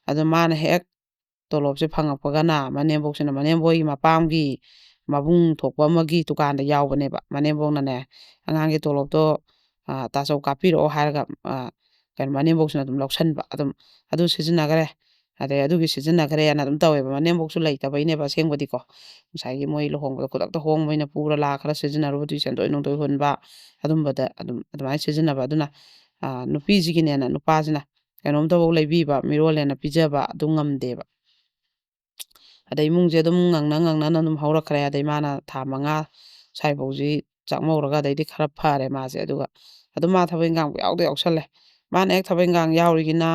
ꯑꯗꯣ ꯃꯥꯅ ꯍꯦꯛ ꯇꯣꯂꯣꯞꯁꯦ ꯐꯪꯉꯛꯄꯒꯅ ꯃꯅꯦꯝꯕꯣꯛꯁꯤꯅ, ꯃꯅꯦꯝꯕꯣꯏꯒꯤ ꯃꯄꯥꯝꯒꯤ ꯃꯕꯨꯡ ꯊꯣꯛꯄ ꯑꯃꯒꯤ ꯗꯨꯀꯥꯟꯗ ꯌꯥꯎꯕꯅꯦꯕ꯫ ꯃꯅꯦꯝꯕꯣꯛꯅꯅꯦ, "ꯑꯉꯥꯡꯒꯤ ꯇꯣꯂꯣꯞꯇꯣ, ꯑ, ꯇꯥꯆꯧ ꯀꯥꯞꯄꯤꯔꯛꯑꯣ" ꯍꯥꯏꯔꯒ, ꯑ, ꯀꯩꯅꯣ, ꯃꯅꯦꯝꯕꯣꯛꯁꯤꯅ ꯑꯗꯨꯝ ꯂꯧꯁꯟꯕ, ꯑꯗꯨꯝ ꯑꯗꯨ ꯁꯤꯖꯤꯟꯅꯈ꯭ꯔꯦ, ꯑꯗꯩ ꯑꯗꯨꯒꯤ ꯁꯤꯖꯤꯟꯅꯈ꯭ꯔꯦꯅ ꯑꯗꯨꯝ ꯇꯧꯋꯦꯕ꯫ ꯃꯅꯦꯝꯕꯣꯛꯁꯨ ꯂꯩꯇꯕꯩꯅꯦꯕ ꯑꯁꯦꯡꯕꯗꯤꯀꯣ꯫ ꯉꯁꯥꯏꯒꯤ ꯃꯣꯏ ꯂꯨꯍꯣꯡꯕꯗ ꯈꯨꯗꯛꯇ ꯍꯣꯡꯕꯅꯤꯅ ꯄꯨꯔ ꯂꯥꯛ ꯈꯔ ꯁꯤꯖꯤꯟꯅꯔꯨꯕꯗꯨꯒꯤ ꯁꯦꯟꯗꯣꯏ ꯅꯨꯡꯗꯣꯏ ꯍꯨꯟꯕ, ꯑꯗꯨꯝꯕꯗ ꯑꯗꯨꯝ ꯑꯗꯨꯃꯥꯏꯅ ꯁꯤꯖꯤꯟꯅꯕ꯫ ꯑꯗꯨꯅ, ꯑ, ꯅꯨꯄꯤꯁꯤꯒꯤꯅꯦꯅ ꯅꯨꯄꯥꯁꯤꯅ ꯀꯩꯅꯣꯝꯇꯐꯧ ꯂꯩꯕꯤꯕ, ꯃꯤꯔꯣꯜꯂꯦꯅ ꯄꯤꯖꯕ ꯑꯗꯨ ꯉꯝꯗꯦꯕ꯫ ꯑꯗꯩ ꯏꯃꯨꯡꯁꯦ ꯑꯗꯨꯝ ꯉꯪꯅ ꯉꯪꯅꯅ ꯑꯗꯨꯝ ꯍꯧꯔꯛꯈ꯭ꯔꯦ꯫ ꯑꯗꯩ ꯃꯥꯅ ꯊꯥ ꯃꯉꯥ ꯁ꯭ꯋꯥꯏꯐꯥꯎꯁꯤ ꯆꯥꯛꯃꯧꯔꯒ ꯑꯗꯩꯗꯤ ꯈꯔ ꯐꯔꯦ ꯃꯥꯁꯦ꯫ ꯑꯗꯨꯒ ꯑꯗꯨꯝ ꯃꯥ ꯊꯕꯛ ꯏꯟꯈꯥꯡ ꯄꯨꯡꯌꯥꯎꯗ ꯌꯥꯎꯁꯜꯂꯦ꯫ ꯃꯥꯅ ꯍꯦꯛ ꯊꯕꯛ ꯏꯟꯈꯥꯡ ꯌꯥꯎꯔꯤꯒꯤꯅ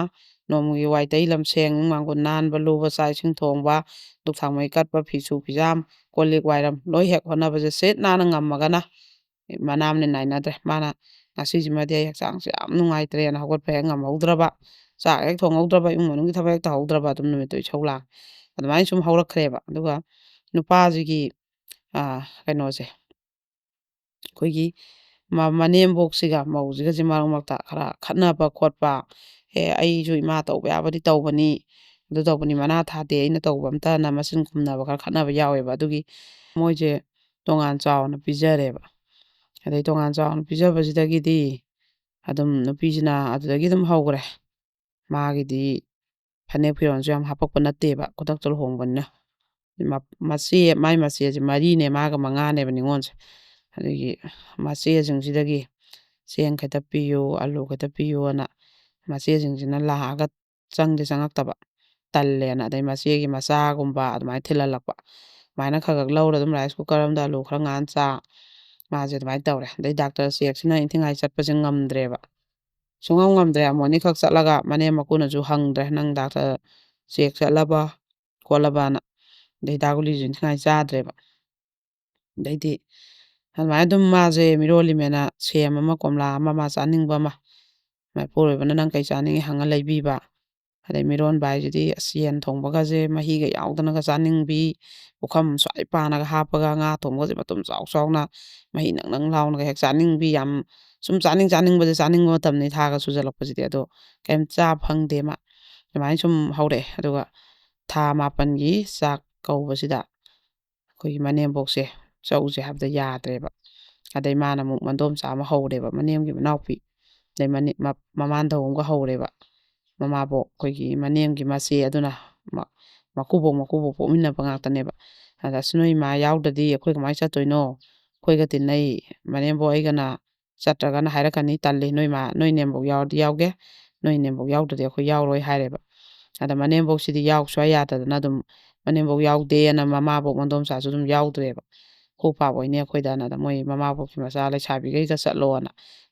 ꯅꯣꯡꯃꯒꯤ ꯋꯥꯏ ꯇꯩ, ꯂꯝꯁꯦꯡ, ꯏꯃꯨꯡ ꯃꯥꯡꯒꯣꯜ ꯅꯥꯟꯕ, ꯂꯨꯕ, ꯆꯥꯛ ꯏꯁꯤꯡ ꯊꯣꯡꯕ, ꯙꯨꯛ ꯊꯥꯎꯃꯩ ꯀꯠꯄ, ꯐꯤꯁꯨ ꯐꯤꯖꯥꯝ, ꯀꯣꯜ ꯂꯤꯛ ꯋꯥꯏꯔꯝ ꯂꯣꯏ ꯍꯦꯛ ꯍꯣꯠꯅꯕꯁꯦ ꯁꯤꯠ ꯅꯥꯟꯅ ꯉꯝꯃꯒꯅ ꯃꯅꯥꯝꯅ ꯅꯥꯏꯅꯗ꯭ꯔꯦ꯫ ꯃꯥꯅ ꯉꯁꯤꯁꯤꯃꯗꯤ ꯑꯩ ꯍꯛꯆꯥꯡꯁꯦ ꯌꯥꯝ ꯅꯨꯡꯉꯥꯏꯇ꯭ꯔꯦꯅ ꯍꯧꯒꯠꯄ ꯍꯦꯛ ꯉꯝꯍꯧꯗ꯭ꯔꯕ, ꯆꯥꯛ ꯍꯦꯛ ꯊꯣꯡꯍꯧꯗ꯭ꯔꯕ, ꯏꯃꯨꯡ ꯃꯅꯨꯡꯒꯤ ꯊꯕꯛ ꯍꯦꯛ ꯇꯧꯍꯧꯗ꯭ꯔꯕ, ꯑꯗꯨꯝ ꯅꯨꯃꯤꯠꯇꯨ ꯏꯁꯧ ꯂꯥꯡꯉꯦ꯫ ꯑꯗꯨꯃꯥꯏꯅ ꯁꯨꯝ ꯍꯧꯔꯛꯈ꯭ꯔꯦꯕ꯫ ꯑꯗꯨꯒ ꯅꯨꯄꯥꯁꯤꯒꯤ, ꯑꯥ, ꯀꯩꯅꯣꯁꯦ, ꯑꯩꯈꯣꯏꯒꯤ ꯃ-, ꯃꯅꯦꯝꯕꯣꯛꯁꯤꯒ ꯃꯧꯁꯤꯒꯁꯦ ꯃꯔꯛ ꯃꯔꯛꯇ ꯈꯔ ꯈꯠꯅꯕ ꯈꯣꯠꯄ, "ꯑꯦ, ꯑꯩꯁꯨ ꯏꯃꯥ ꯇꯧꯕ ꯌꯥꯕꯗꯤ ꯇꯧꯕꯅꯤ, ꯑꯗꯨ ꯇꯧꯕꯅꯤ, ꯃꯅꯥ ꯊꯥꯗꯦ, ꯑꯩꯅ ꯇꯧꯕ ꯑꯝꯇꯅ" ꯃꯆꯤꯟ ꯈꯨꯝꯅꯕ ꯈꯔ ꯈꯠꯅꯕ ꯌꯥꯎꯋꯦꯕ꯫ ꯑꯗꯨꯒꯤ ꯃꯣꯏꯁꯦ ꯇꯣꯉꯥꯟ ꯆꯥꯎꯅ ꯄꯤꯖꯔꯦꯕ꯫ ꯑꯗꯩ ꯇꯣꯉꯥꯟ ꯆꯥꯎꯅ ꯄꯤꯖꯕꯁꯤꯗꯒꯤꯗꯤ ꯑꯗꯨꯝ ꯅꯨꯄꯤꯁꯤꯅ ꯑꯗꯨꯗꯒꯤ ꯑꯗꯨꯝ ꯍꯧꯈ꯭ꯔꯦ꯫ ꯃꯥꯒꯤꯗꯤ ꯐꯅꯦꯛ ꯐꯤꯔꯣꯜꯁꯨ ꯌꯥꯝ ꯍꯥꯄꯛꯄ ꯅꯠꯇꯦꯕ, ꯈꯨꯗꯛꯇ ꯂꯨꯍꯣꯡꯕꯅꯤꯅ꯫ ꯃ-, ꯃꯆꯦ, ꯃꯥꯏ ꯃꯆꯦꯁꯦ ꯃꯔꯤꯅꯦ, ꯃꯥꯒ ꯃꯉꯥꯅꯦꯕ ꯅꯤꯉꯣꯜꯁꯦ꯫ ꯑꯗꯒꯤ ꯃꯆꯦꯁꯤꯡꯁꯤꯗꯒꯤ ꯆꯦꯡ ꯈꯤꯇ ꯄꯤꯌꯨ, ꯑꯂꯨ ꯈꯤꯇ ꯄꯤꯌꯨꯅ ꯃꯆꯦꯁꯤꯡꯁꯤꯅ ꯂꯥꯛꯑꯒ ꯆꯪꯗꯤ ꯆꯪꯉꯛꯇꯕ, ꯇꯜꯂꯦꯅ꯫ ꯑꯗꯩ ꯃꯆꯦꯒꯤ ꯃꯆꯥꯒꯨꯝꯕ ꯑꯗꯨꯃꯥꯏꯅ ꯊꯤꯜꯍꯜꯂꯛꯄ꯫ ꯑꯗꯨꯃꯥꯏꯅ ꯈꯔ ꯈꯔ ꯂꯧꯔ ꯑꯗꯨꯝ rice cooker ꯑꯃꯗ ꯑꯂꯨ ꯈꯔ ꯉꯥꯟ ꯆꯥ, ꯃꯥꯁꯦ ꯑꯗꯨꯃꯥꯏꯅ ꯇꯧꯔꯦ꯫ ꯑꯗꯩ ꯗꯥꯛꯇꯔ ꯆꯦꯛꯁꯤꯅ ꯏꯟꯊꯤ ꯅꯨꯡꯉꯥꯏ ꯆꯠꯄꯁꯦ ꯉꯝꯗ꯭ꯔꯦꯕ꯫ ꯁꯨꯡꯉꯝ ꯉꯝꯗ꯭ꯔꯦ꯫ ꯑꯃꯣꯅꯤ ꯈꯛ ꯆꯠꯂꯒ ꯃꯅꯦꯝ ꯃꯀꯨꯅꯁꯨ ꯍꯪꯗ꯭ꯔꯦ, "ꯅꯪ ꯗꯥꯛꯇꯔ ꯆꯦꯛ ꯆꯠꯂꯕ ꯈꯣꯠꯂꯕꯅ?" ꯑꯗꯩ ꯍꯤꯗꯥꯛ ꯒꯨꯂꯤꯁꯨ ꯏꯟꯊꯤ ꯅꯨꯡꯉꯥꯏ ꯆꯥꯗ꯭ꯔꯦꯕ꯫ ꯑꯗꯩꯗꯤ ꯑꯗꯨꯃꯥꯏꯅ ꯑꯗꯨꯝ ꯃꯥꯁꯦ ꯃꯤꯔꯣꯜꯂꯤꯃꯦꯅ ꯁꯦꯝ ꯑꯃ, ꯀꯣꯝꯂꯥ ꯑꯃ, ꯃꯥ ꯆꯥꯅꯤꯡꯕ ꯑꯃ, ꯃꯄꯨꯔꯣꯏꯕꯅ "ꯅꯪ ꯀꯩ ꯆꯥꯅꯤꯡꯉꯤ?" ꯍꯪꯉ ꯂꯩꯕꯤꯕ꯫ ꯑꯗꯩ ꯃꯤꯔꯣꯟꯕ ꯍꯥꯏꯁꯤꯗꯤ ꯑꯁ ꯌꯦꯟ ꯊꯣꯡꯕꯒꯁꯦ ꯃꯍꯤꯒ ꯌꯥꯎꯗꯅꯒ ꯆꯥꯅꯤꯡꯕꯤ, ꯄꯨꯈꯝ ꯁ꯭ꯋꯥꯏ ꯄꯥꯅꯒ ꯍꯥꯞꯄꯒ ꯉꯥ ꯊꯣꯡꯕꯒꯁꯦ ꯃꯇꯨꯝ ꯆꯥꯎ ꯆꯥꯎꯅ ꯃꯍꯤ ꯅꯪ ꯅꯪ ꯂꯥꯎꯅꯒ ꯍꯦꯛ ꯆꯥꯅꯤꯡꯕꯤ, ꯌꯥꯝ ꯁꯨꯝ ꯆꯥꯅꯤꯡ ꯆꯥꯅꯤꯡꯕꯁꯦ ꯆꯥꯅꯤꯡꯕ ꯃꯇꯝꯅꯤ ꯊꯥꯒ ꯁꯨꯖꯜꯂꯛꯄꯁꯤꯗꯤ꯫ ꯑꯗꯣ ꯀꯩꯝ ꯆꯥ ꯐꯪꯗꯦ ꯃꯥ꯫ ꯑꯗꯨꯃꯥꯏꯅ ꯁꯨꯝ ꯍꯧꯔꯛꯑꯦ꯫ ꯑꯗꯨꯒ ꯊꯥ ꯃꯥꯄꯟꯒꯤ ꯆꯥꯛ ꯀꯧꯕꯁꯤꯗ ꯑꯩꯈꯣꯏꯒꯤ ꯃꯅꯦꯝꯕꯣꯛꯁꯦ ꯆꯧꯁꯦ ꯍꯥꯏꯕꯗ ꯌꯥꯗ꯭ꯔꯦꯕ꯫ ꯑꯗꯩ ꯃꯥꯅ ꯑꯃꯨꯛ ꯃꯟꯗꯣꯝꯆꯥ ꯑꯃ ꯍꯧꯔꯦꯕ, ꯃꯅꯦꯝꯒꯤ ꯃꯅꯥꯎꯄꯤ꯫ ꯑꯗꯩ ꯃꯅꯦ-, ꯃ-, ꯃꯃꯥꯟꯗꯧ ꯑꯃꯒ ꯍꯧꯔꯦꯕ꯫ ꯃꯃꯥꯕꯣꯛ, ꯑꯩꯈꯣꯏꯒꯤ ꯃꯅꯦꯝꯒꯤ ꯃꯆꯦ ꯑꯗꯨꯅ ꯃ-, ꯃꯀꯨꯕꯣꯛ, ꯃꯀꯨꯕꯣꯛ ꯄꯣꯛꯃꯤꯟꯅꯕ ꯉꯥꯛꯇꯅꯦꯕ꯫ ꯑꯗ "ꯑꯁ, ꯅꯣꯏ ꯃꯥ ꯌꯥꯎꯗ꯭ꯔꯗꯤ ꯑꯩꯈꯣꯏ ꯀꯃꯥꯏꯅ ꯆꯠꯇꯣꯏꯅꯣ? ꯑꯩꯈꯣꯏꯒ ꯇꯤꯟꯅꯩ, ꯃꯅꯦꯝꯕꯣꯛ ꯑꯩꯒꯅ ꯆꯠꯇ꯭ꯔꯒꯅ ꯍꯥꯏꯔꯛꯀꯅꯤ, ꯇꯜꯂꯤ, ꯅꯣꯏ ꯃꯥ, ꯅꯣꯏ ꯅꯦꯝꯕꯣꯛ ꯌꯥꯎꯔꯗꯤ ꯌꯥꯎꯒꯦ, ꯅꯣꯏ ꯅꯦꯝꯕꯣꯛ ꯌꯥꯎꯗ꯭ꯔꯗꯤ ꯑꯩꯈꯣꯏ ꯌꯥꯎꯔꯣꯏ" ꯍꯥꯏꯔꯦꯕ꯫ ꯑꯗ ꯃꯅꯦꯝꯕꯣꯛꯁꯤꯗꯤ ꯌꯥꯎ ꯁꯨꯡꯌꯥ ꯌꯥꯗꯗꯅ ꯑꯗꯨꯝ ꯃꯅꯦꯝꯕꯣꯛ ꯌꯥꯎꯗꯦꯅ ꯃꯃꯥꯕꯣꯛ ꯃꯟꯗꯣꯝꯆꯥꯁꯨ ꯑꯗꯨꯝ ꯌꯥꯎꯗ꯭ꯔꯦꯕ꯫ "ꯈꯨ ꯄꯥꯕ ꯑꯣꯏꯅꯤ ꯑꯩꯈꯣꯏꯗꯅ" ꯑꯗ ꯃꯣꯏ ꯃꯃꯥꯕꯣꯛꯀꯤ ꯃꯆꯥ ꯂꯩꯁꯥꯕꯤꯈꯩꯒ ꯆꯠꯂꯣꯅ,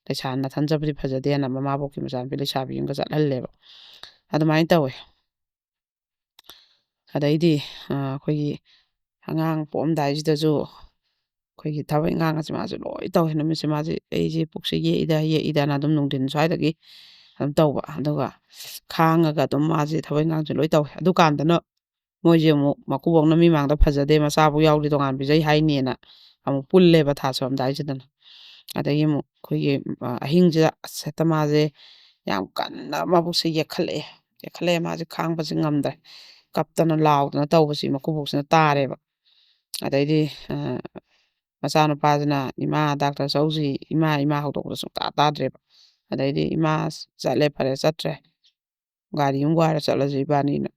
ꯂꯩꯁꯥ ꯅꯊꯟ ꯆꯠꯄꯗꯤ ꯐꯖꯗꯦꯅ ꯃꯃꯥꯕꯣꯛꯀꯤ ꯃꯆꯥꯅꯨꯄꯤ ꯂꯩꯁꯥꯕꯤ ꯑꯃꯒ ꯆꯠꯍꯜꯂꯦꯕ꯫ ꯑꯗꯨꯃꯥꯏꯅ ꯇꯧꯋꯦ꯫ ꯑꯗꯩꯗꯤ, ꯑ, ꯑꯩꯈꯣꯏꯒꯤ ꯑꯉꯥꯡ ꯄꯣꯛꯑꯝꯗꯥꯏꯁꯤꯗꯁꯨ ꯑꯩꯈꯣꯏꯒꯤ ꯊꯕꯛ ꯏꯪꯈꯥꯡ ꯑꯁꯤ ꯃꯥꯁꯦ ꯂꯣꯏ ꯇꯧꯋꯦ꯫ ꯅꯨꯃꯤꯠꯁꯦ ꯃꯥꯁꯦ ꯑꯩꯁꯦ ꯄꯨꯛꯁꯦ ꯌꯦꯛꯏꯗ ꯌꯦꯛꯏꯗꯅ ꯑꯗꯨꯝ ꯅꯨꯡꯊꯤꯟ ꯁ꯭ꯋꯥꯏꯗꯒꯤ ꯑꯗꯨꯝ ꯇꯧꯕ꯫ ꯑꯗꯨꯒ ꯈꯥꯡꯉꯒ ꯑꯗꯨꯝ ꯃꯥꯁꯦ ꯊꯕꯛ ꯏꯪꯈꯥꯡꯁꯦ ꯂꯣꯏ ꯇꯧꯋꯦ꯫ ꯑꯗꯨꯀꯥꯟꯗꯅ ꯃꯣꯏꯁꯦ ꯑꯃꯨꯛ ꯃꯀꯨꯕꯣꯛꯅ ꯃꯤ ꯃꯥꯡꯗ ꯐꯖꯗꯦ, ꯃꯆꯥꯕꯨ ꯌꯥꯎꯔꯗꯤ ꯇꯣꯉꯥꯟ ꯄꯤꯖꯩ ꯍꯥꯏꯅꯦꯅ ꯑꯃꯨꯛ ꯄꯨꯜꯂꯦꯕ ꯊꯥ ꯁꯨꯔꯝꯗꯥꯏꯁꯤꯗꯅ꯫ ꯑꯗꯒꯤ ꯑꯃꯨꯛ ꯑꯩꯈꯣꯏꯒꯤ ꯑ, ꯑꯍꯤꯡꯁꯤꯗ ꯑꯁ ꯍꯦꯛꯇ ꯃꯥꯁꯦ ꯌꯥꯝ ꯀꯟꯅ ꯃꯕꯨꯛꯁꯦ ꯌꯦꯛꯈꯠꯂꯛꯑꯦ꯫ ꯌꯦꯛꯈꯠꯂꯛꯑꯦ, ꯃꯥꯁꯦ ꯈꯥꯡꯕꯁꯦ ꯉꯝꯗ꯭ꯔꯦ꯫ ꯀꯞꯇꯅ ꯂꯥꯎꯗꯅ ꯇꯧꯕꯁꯤ ꯃꯀꯨꯕꯣꯛꯁꯤꯅ ꯇꯥꯔꯦꯕ꯫ ꯑꯗꯩꯗꯤ ꯑ, ꯃꯆꯥꯅꯨꯄꯥꯁꯤꯅ "ꯏꯃꯥ, ꯗꯥꯛꯇꯔ ꯆꯧꯁꯤ, ꯏꯃꯥ, ꯏꯃꯥ" ꯍꯧꯗꯣꯛꯄꯗ ꯁꯨꯡꯇꯥ ꯇꯥꯗ꯭ꯔꯦꯕ꯫ ꯑꯗꯩꯗꯤ "ꯏꯃꯥ, ꯆꯠꯂꯦ, ꯐꯔꯦ, ꯆꯠꯇ꯭ꯔꯦ꯫ ꯒꯥꯔꯤ ꯑꯃ ꯋꯥꯏꯔ ꯆꯠꯂꯁꯤ ꯏꯕꯥꯅꯤꯅ"꯫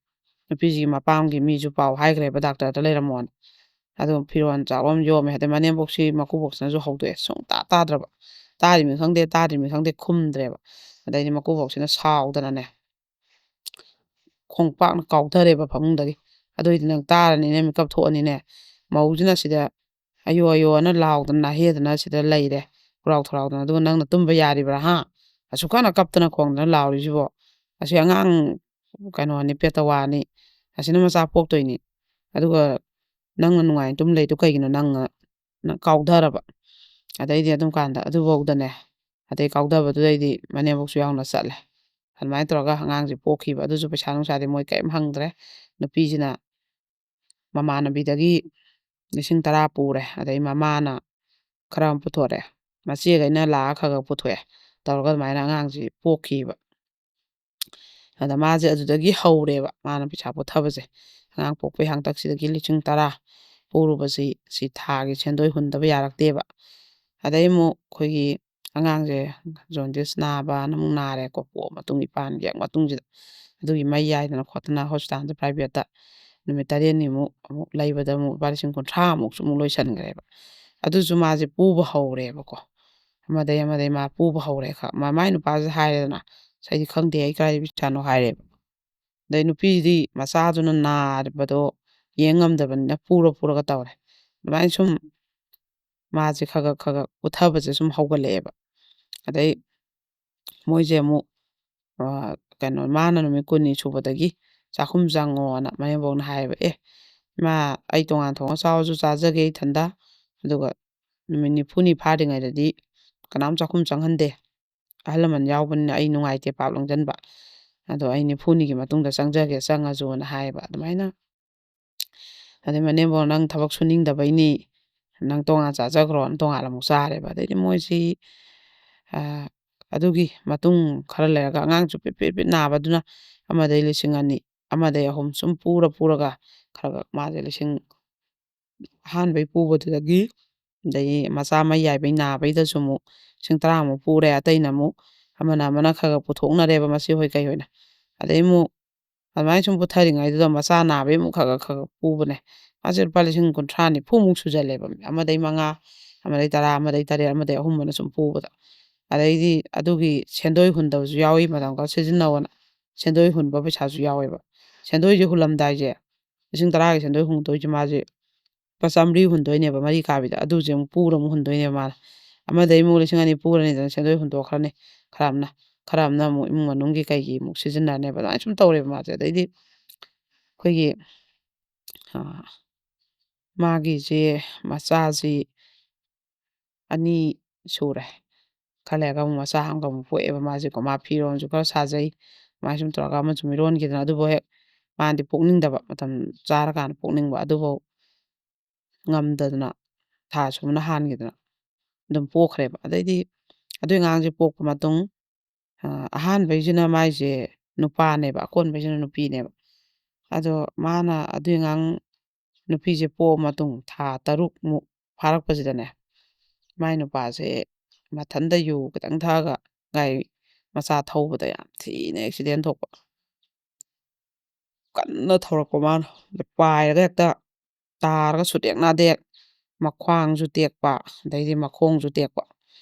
ꯅꯨꯄꯤꯁꯤꯒꯤ ꯃꯄꯥꯝꯒꯤ ꯃꯤꯁꯨ ꯄꯥꯎ ꯍꯥꯏꯈ꯭ꯔꯦꯕ ꯗꯥꯛꯇꯔꯗ ꯂꯩꯔꯝꯃꯣꯅ꯫ ꯑꯗꯣ ꯐꯤꯔꯣꯜ ꯆꯥꯔꯣꯟ ꯌꯣꯝꯃꯦ꯫ ꯑꯗꯩ ꯃꯅꯦꯝꯕꯣꯛꯁꯤ ꯃꯀꯨꯕꯣꯛꯁꯤꯅꯁꯨ ꯍꯧꯗꯣꯛꯑꯦ, ꯁꯨꯡꯇꯥ ꯇꯥꯗ꯭ꯔꯕ꯫ ꯇꯥꯔꯤꯃꯤ ꯈꯪꯗꯦ, ꯇꯥꯗ꯭ꯔꯤꯃꯤ ꯈꯪꯗꯦ, ꯈꯨꯝꯗ꯭ꯔꯦꯕ꯫ ꯑꯗꯩꯗꯤ ꯃꯀꯨꯕꯣꯛꯁꯤꯅ ꯁꯥꯎꯗꯅꯅꯦ, ꯈꯣꯡꯄꯥꯛꯅ ꯀꯥꯎꯊꯔꯦꯕ ꯐꯃꯨꯡꯗꯒꯤ꯫ "ꯑꯗꯨꯏꯗꯤ ꯅꯪ ꯇꯥꯔꯅꯤꯅꯦ, ꯃꯤꯀꯞ ꯊꯣꯛꯑꯅꯤꯅꯦ꯫ ꯃꯧꯁꯤꯅ ꯁꯤꯗ ꯑꯌꯣ ꯑꯌꯣꯅ ꯂꯥꯎꯗꯅ ꯅꯥꯍꯦꯗꯅ ꯁꯤꯗ ꯂꯩꯔꯦ, ꯄꯨꯔꯥꯎ ꯊꯔꯥꯎꯗꯅ꯫ ꯑꯗꯨꯒ ꯅꯪꯅ ꯇꯨꯝꯕ ꯌꯥꯔꯤꯕ꯭ꯔꯥ, ꯍꯥ? ꯑꯁꯨꯛ ꯀꯟꯅ ꯀꯞꯇꯅ ꯈꯣꯡꯗꯅ ꯂꯥꯎꯔꯤꯁꯤꯕꯣ? ꯑꯁꯤ ꯑꯉꯥꯡ ꯀꯩꯅꯣꯅꯤ, ꯄꯦꯇꯋꯥꯅꯤ꯫ ꯑꯁꯤꯅ ꯃꯆꯥ ꯄꯣꯛꯇꯣꯏꯅꯤ꯫ ꯑꯗꯨꯒ ꯅꯪꯅ ꯅꯨꯡꯉꯥꯏꯅ ꯇꯨꯝ ꯂꯩꯗꯣ ꯀꯩꯒꯤꯅꯣ? ꯅꯪꯅ ꯅꯪ ꯀꯥꯎꯊꯔꯕ"꯫ ꯑꯗꯩꯗꯤ ꯑꯗꯨꯝ ꯀꯥꯟꯗ ꯑꯗꯨꯐꯧꯗꯅꯦ, ꯑꯗꯩ ꯀꯥꯎꯊꯕꯗꯨꯗꯩꯗꯤ ꯃꯅꯦꯝꯕꯣꯛꯁꯨ ꯌꯥꯎꯅ ꯆꯠꯂꯦ꯫ ꯑꯗꯨꯃꯥꯏꯅ ꯇꯧꯔꯒ ꯑꯉꯥꯡꯁꯦ ꯄꯣꯛꯈꯤꯕ꯫ ꯑꯗꯨꯁꯨ ꯄꯩꯁꯥ ꯅꯨꯡꯁꯥꯗꯤ ꯃꯣꯏ ꯀꯔꯤꯝ ꯍꯪꯗ꯭ꯔꯦ꯫ ꯅꯨꯄꯤꯁꯤꯅ ꯃꯃꯥꯟꯅꯕꯤꯗꯒꯤ ꯂꯤꯁꯤꯡ ꯇꯔꯥ ꯄꯨꯔꯦ꯫ ꯑꯗꯩ ꯃꯃꯥꯅ ꯈꯔ ꯑꯃ ꯄꯨꯊꯣꯔꯛꯑꯦ꯫ ꯃꯆꯦꯈꯩꯅ ꯂꯥꯛꯑ ꯈꯔ ꯈꯔ ꯄꯨꯊꯣꯛꯑꯦ꯫ ꯇꯧꯔꯒ ꯑꯗꯨꯃꯥꯏꯅ ꯑꯉꯥꯡꯁꯤ ꯄꯣꯛꯈꯤꯕ꯫ ꯑꯗ ꯃꯥꯁꯦ ꯑꯗꯨꯗꯒꯤ ꯍꯧꯔꯦꯕ ꯃꯥꯅ ꯄꯩꯁꯥ ꯄꯨꯊꯕꯁꯦ꯫ ꯑꯉꯥꯡ ꯄꯣꯛꯄꯩ ꯍꯥꯡꯇꯛꯁꯤꯗꯒꯤ ꯂꯤꯁꯤꯡ ꯇꯔꯥ ꯄꯨꯔꯨꯕꯁꯤ, ꯁꯤ ꯊꯥꯒꯤ ꯁꯦꯟꯗꯣꯏ ꯍꯨꯟꯗꯕ ꯌꯥꯔꯛꯇꯦꯕ꯫ ꯑꯗꯩ ꯑꯃꯨꯛ ꯑꯩꯈꯣꯏꯒꯤ ꯑꯉꯥꯡꯁꯦ ꯖꯣꯟꯗꯤꯁ ꯅꯥꯕꯅ ꯑꯃꯨꯛ ꯅꯥꯔꯦꯀꯣ, ꯄꯣꯛꯑ ꯃꯇꯨꯡ ꯏꯄꯥꯟꯒꯤ ꯍꯦꯛ ꯃꯇꯨꯡꯁꯤꯗ꯫ ꯑꯗꯨꯒꯤ ꯃꯩ ꯌꯥꯏꯗꯅ ꯈꯣꯠꯇꯅ ꯍꯣꯁꯄꯤꯇꯥꯜꯗ, ꯄ꯭ꯔꯥꯏꯚꯦꯠꯇ ꯅꯨꯃꯤꯠ ꯇꯔꯦꯠꯅꯤꯃꯨꯛ ꯑꯃꯨꯛ ꯂꯩꯕꯗ ꯑꯃꯨꯛ ꯂꯨꯄꯥ ꯂꯤꯁꯤꯡ ꯀꯨꯟꯊ꯭ꯔꯥꯃꯨꯛꯁꯨ ꯑꯃꯨꯛ ꯂꯣꯏꯁꯟꯈ꯭ꯔꯦꯕ꯫ ꯑꯗꯨꯁꯨ ꯃꯥꯁꯦ ꯄꯨꯕ ꯍꯧꯔꯦꯕꯀꯣ꯫ ꯑꯃꯗꯩ ꯑꯃꯗꯩ ꯃꯥ ꯄꯨꯕ ꯍꯧꯔꯦ꯫ ꯈ-, ꯃ-, ꯃꯥꯏ ꯅꯨꯄꯥꯁꯦ ꯍꯥꯏꯔꯦꯗꯅ, "ꯑꯁ, ꯑꯩꯗꯤ ꯈꯪꯗꯦ, ꯑꯩ ꯀꯗꯥꯏꯗ ꯄꯩꯁꯥꯅꯣ?" ꯍꯥꯏꯔꯦꯕ꯫ ꯑꯗꯩ ꯅꯨꯄꯤꯁꯤꯗꯤ ꯃꯆꯥꯗꯨꯅ ꯅꯥꯔꯕꯗꯣ ꯌꯦꯡ ꯉꯝꯗꯕꯅꯤꯅ ꯄꯨꯔ ꯄꯨꯔꯒ ꯇꯧꯔꯦ꯫ ꯑꯗꯨꯃꯥꯏꯅ ꯁꯨꯝ ꯃꯥꯁꯦ ꯈꯒ ꯈꯒ ꯄꯨꯊꯕꯁꯦ ꯁꯨꯝ ꯍꯧꯒꯠꯂꯛꯑꯦꯕ꯫ ꯑꯗꯩ ꯃꯣꯏꯁꯦ ꯑꯃꯨꯛ, ꯑ, ꯀꯩꯅꯣ, ꯃꯥꯅ ꯅꯨꯃꯤꯠ ꯀꯨꯟꯅꯤ ꯁꯨꯕꯗꯒꯤ "ꯆꯥꯛꯈꯨꯝ ꯆꯪꯉꯣꯅ" ꯃꯅꯦꯝꯕꯣꯛꯅ ꯍꯥꯏꯌꯦꯕ꯫ "ꯑꯦ, ꯏꯃꯥ, ꯑꯩ ꯇꯣꯉꯥꯟ ꯊꯣꯡꯉ ꯆꯥꯎꯔꯁꯨ ꯆꯥꯖꯒꯦ ꯏꯊꯟꯗ, ꯑꯗꯨꯒ ꯅꯨꯃꯤꯠ ꯅꯤꯐꯨꯅꯤ ꯐꯥꯗ꯭ꯔꯤꯉꯩꯗꯗꯤ ꯀꯅꯥꯝ ꯆꯥꯛꯈꯨꯝ ꯆꯪꯍꯟꯗꯦ꯫ ꯑꯍꯜ ꯂꯃꯟ ꯌꯥꯎꯕꯅꯤꯅ ꯑꯩ ꯅꯨꯡꯉꯥꯏꯇꯦ ꯄꯥꯞ ꯂꯪꯁꯤꯟꯕ꯫ ꯑꯗꯣ ꯑꯩ ꯅꯤꯐꯨꯅꯤꯒꯤ ꯃꯇꯨꯡꯗ ꯆꯪꯖꯒꯦ, ꯆꯪꯉꯁꯨꯅ" ꯍꯥꯏꯌꯦꯕ꯫ ꯑꯗꯨꯃꯥꯏꯅ ꯑꯗꯩ ꯃꯅꯦꯝꯕꯣꯛꯅ "ꯅꯪ ꯊꯕꯛ ꯁꯨꯅꯤꯡꯗꯕꯩꯅꯤ, "ꯅꯪ ꯇꯣꯉꯥꯟ ꯆꯥꯖꯈ꯭ꯔꯣꯅ" ꯇꯣꯉꯥꯟꯅ ꯑꯃꯨꯛ ꯆꯥꯔꯦꯕ꯫ ꯑꯗꯩꯗꯤ ꯃꯣꯏꯁꯤ, ꯑ, ꯑꯗꯨꯒꯤ ꯃꯇꯨꯡ ꯈꯔ ꯂꯩꯔꯒ ꯑꯉꯥꯡꯁꯨ ꯄꯤꯠ ꯄꯤꯠ ꯄꯤꯠ ꯅꯥꯕꯗꯨꯅ ꯑꯃꯗꯩ ꯂꯤꯁꯤꯡ ꯑꯅꯤ, ꯑꯃꯗꯩ ꯑꯍꯨꯝ ꯁꯨꯝ ꯄꯨꯔ ꯄꯨꯔꯒ ꯈꯔ ꯈꯔ ꯃꯥꯁꯦ ꯂꯤꯁꯤꯡ, ꯑꯍꯥꯟꯕꯩ ꯄꯨꯕꯗꯨꯗꯒꯤ, ꯑꯗꯒꯤ ꯃꯆꯥ ꯃꯩ ꯌꯥꯏꯕꯩ ꯅꯥꯕꯩꯗꯁꯨ ꯑꯃꯨꯛ ꯂꯤꯁꯤꯡ ꯇꯔꯥꯃꯨꯛ ꯄꯨꯔꯦ, ꯑꯇꯩꯅ ꯑꯃꯨꯛ ꯑꯃꯅ ꯑꯃꯅ ꯈꯔ ꯈꯔ ꯄꯨꯊꯣꯛꯅꯔꯦꯕ ꯃꯆꯦ ꯍꯣꯏ ꯀꯩ ꯍꯣꯏꯅ꯫ ꯑꯗꯩ ꯑꯃꯨꯛ ꯑꯗꯨꯃꯥꯏꯅ ꯁꯨꯝ ꯄꯨꯊꯔꯤꯉꯩꯗꯨꯗ ꯃꯆꯥ ꯅꯥꯕꯩ ꯑꯃꯨꯛ ꯈꯔ ꯈꯔ ꯈꯔ ꯈꯔ ꯄꯨꯕꯅꯦ꯫ ꯃꯥꯁꯦ ꯂꯨꯄꯥ ꯂꯤꯁꯤꯡ ꯀꯨꯟꯊ꯭ꯔꯥ ꯅꯤꯐꯨꯃꯨꯛ ꯁꯨꯖꯜꯂꯦꯕ꯫ ꯑꯃꯗꯩ ꯃꯉꯥ, ꯑꯃꯗꯩ ꯇꯔꯥ, ꯑꯃꯗꯩ ꯇꯔꯦꯠ, ꯑꯃꯗꯩ ꯑꯍꯨꯝ ꯑꯅ ꯁꯨꯝ ꯄꯨꯕꯗ꯫ ꯑꯗꯩꯗꯤ ꯑꯗꯨꯒꯤ ꯁꯦꯟꯗꯣꯏ ꯍꯨꯟꯗꯕꯁꯨ ꯌꯥꯎꯏ, ꯃꯇꯝ ꯈꯔ ꯁꯤꯖꯤꯟꯅꯧꯑꯅ ꯁꯦꯟꯗꯣꯏ ꯍꯨꯟꯕ ꯄꯩꯁꯥꯁꯨ ꯌꯥꯎꯋꯦꯕ꯫ ꯁꯦꯟꯗꯣꯏꯁꯦ ꯍꯨꯜꯂꯝꯗꯥꯏꯁꯦ, ꯂꯤꯁꯤꯡ ꯇꯔꯥꯒꯤ ꯁꯦꯟꯗꯣꯏ ꯍꯨꯟꯗꯣꯏꯁꯦ ꯃꯥꯁꯦ ꯂꯨꯄꯥ ꯆꯥꯝꯃꯔꯤ ꯍꯨꯟꯗꯣꯏꯅꯦꯕ, ꯃꯔꯤ ꯀꯥꯕꯤꯗ꯫ ꯑꯗꯨꯁꯦ ꯑꯃꯨꯛ ꯄꯨꯔ ꯑꯃꯨꯛ ꯍꯨꯟꯗꯣꯏꯅꯦꯕ ꯃꯥꯅ꯫ ꯑꯃꯗꯩ ꯑꯃꯨꯛ ꯂꯤꯁꯤꯡ ꯑꯅꯤ ꯄꯨꯔꯅꯤꯗꯅ ꯁꯦꯟꯗꯣꯏ ꯍꯨꯟꯗꯣꯛꯈ꯭ꯔꯅꯤ꯫ ꯈꯔ ꯑꯃꯅ, ꯈꯔ ꯑꯃꯅ ꯑꯃꯨꯛ ꯏꯃꯨꯡ ꯃꯅꯨꯡꯒꯤ ꯀꯩꯒꯤ ꯑꯃꯨꯛ ꯁꯤꯖꯤꯟꯅꯔꯅꯦꯕ꯫ ꯑꯗꯨꯃꯥꯏꯅ ꯁꯨꯝ ꯇꯧꯔꯦꯕ ꯃꯥꯁꯦ꯫ ꯑꯗꯩꯗꯤ ꯑꯩꯈꯣꯏꯒꯤ, ꯑ, ꯃꯥꯒꯤꯁꯦ ꯃꯆꯥꯁꯤ ꯑꯅꯤ ꯁꯨꯔꯦ꯫ ꯈꯔ ꯂꯩꯔꯒ ꯑꯃꯨꯛ ꯃꯆꯥ ꯑꯃꯒ ꯑꯃꯨꯛ ꯄꯣꯛꯑꯦꯕ ꯃꯥꯁꯦꯀꯣ꯫ ꯃꯥ ꯐꯤꯔꯣꯜꯁꯨ ꯈꯔ ꯁꯥꯖꯩ꯫ ꯑꯗꯨꯃꯥꯏꯅ ꯁꯨꯝ ꯇꯧꯔꯒ ꯑꯃꯁꯨ ꯃꯤꯔꯣꯟꯈꯤꯗꯅ, ꯑꯗꯨꯕꯨ ꯍꯦꯛ ꯃꯥꯅꯗꯤ ꯄꯣꯛꯅꯤꯡꯗꯕ, ꯃꯇꯝ ꯆꯥꯔꯀꯥꯟꯗ ꯄꯣꯛꯅꯤꯡꯕ꯫ ꯑꯗꯨꯐꯥꯎ ꯉꯝꯗꯗꯅ ꯊꯥ ꯁꯨꯕꯅ ꯍꯥꯟꯈꯤꯗꯅ ꯑꯗꯨꯝ ꯄꯣꯛꯈ꯭ꯔꯦꯕ꯫ ꯑꯗꯩꯗꯤ ꯑꯗꯨꯏ ꯑꯉꯥꯡꯁꯦ ꯄꯣꯛꯄ ꯃꯇꯨꯡ, ꯑ, ꯑꯍꯥꯟꯕꯩꯁꯤꯅ ꯃꯥꯏꯁꯦ ꯅꯨꯄꯥꯅꯦꯕ, ꯑꯀꯣꯟꯕꯩꯁꯤꯅ ꯅꯨꯄꯤꯅꯦꯕ꯫ ꯑꯗꯣ ꯃꯥꯅ ꯑꯗꯨꯏ ꯑꯉꯥꯡ ꯅꯨꯄꯤꯁꯦ ꯄꯣꯛꯑ ꯃꯇꯨꯡ ꯊꯥ ꯇꯔꯨꯛꯃꯨꯛ ꯐꯥꯔꯛꯄꯁꯤꯗꯅꯦ, ꯃꯥꯏ ꯅꯨꯄꯥꯁꯦ ꯃꯊꯟꯗ ꯌꯨ ꯈꯤꯇꯪ ꯊꯛꯑꯒ ꯒꯥꯔꯤ ꯃꯆꯥ ꯊꯧꯕꯗ ꯌꯥꯝ ꯊꯤꯅ ꯑꯦꯛꯁꯤꯗꯦꯟ ꯊꯣꯛꯄ꯫ ꯀꯟꯅ ꯊꯧꯔꯛꯄ ꯃꯥꯅ꯫ ꯑꯗ ꯄꯥꯏꯔꯒ ꯍꯦꯛꯇ ꯇꯥꯔꯒ ꯁꯨꯠ ꯍꯦꯛ ꯅꯥꯗꯦ, ꯃꯈ꯭ꯋꯥꯡꯁꯨ ꯇꯦꯛꯄ, ꯑꯗꯩꯗꯤ ꯃꯈꯣꯡꯁꯨ ꯇꯦꯛꯄ꯫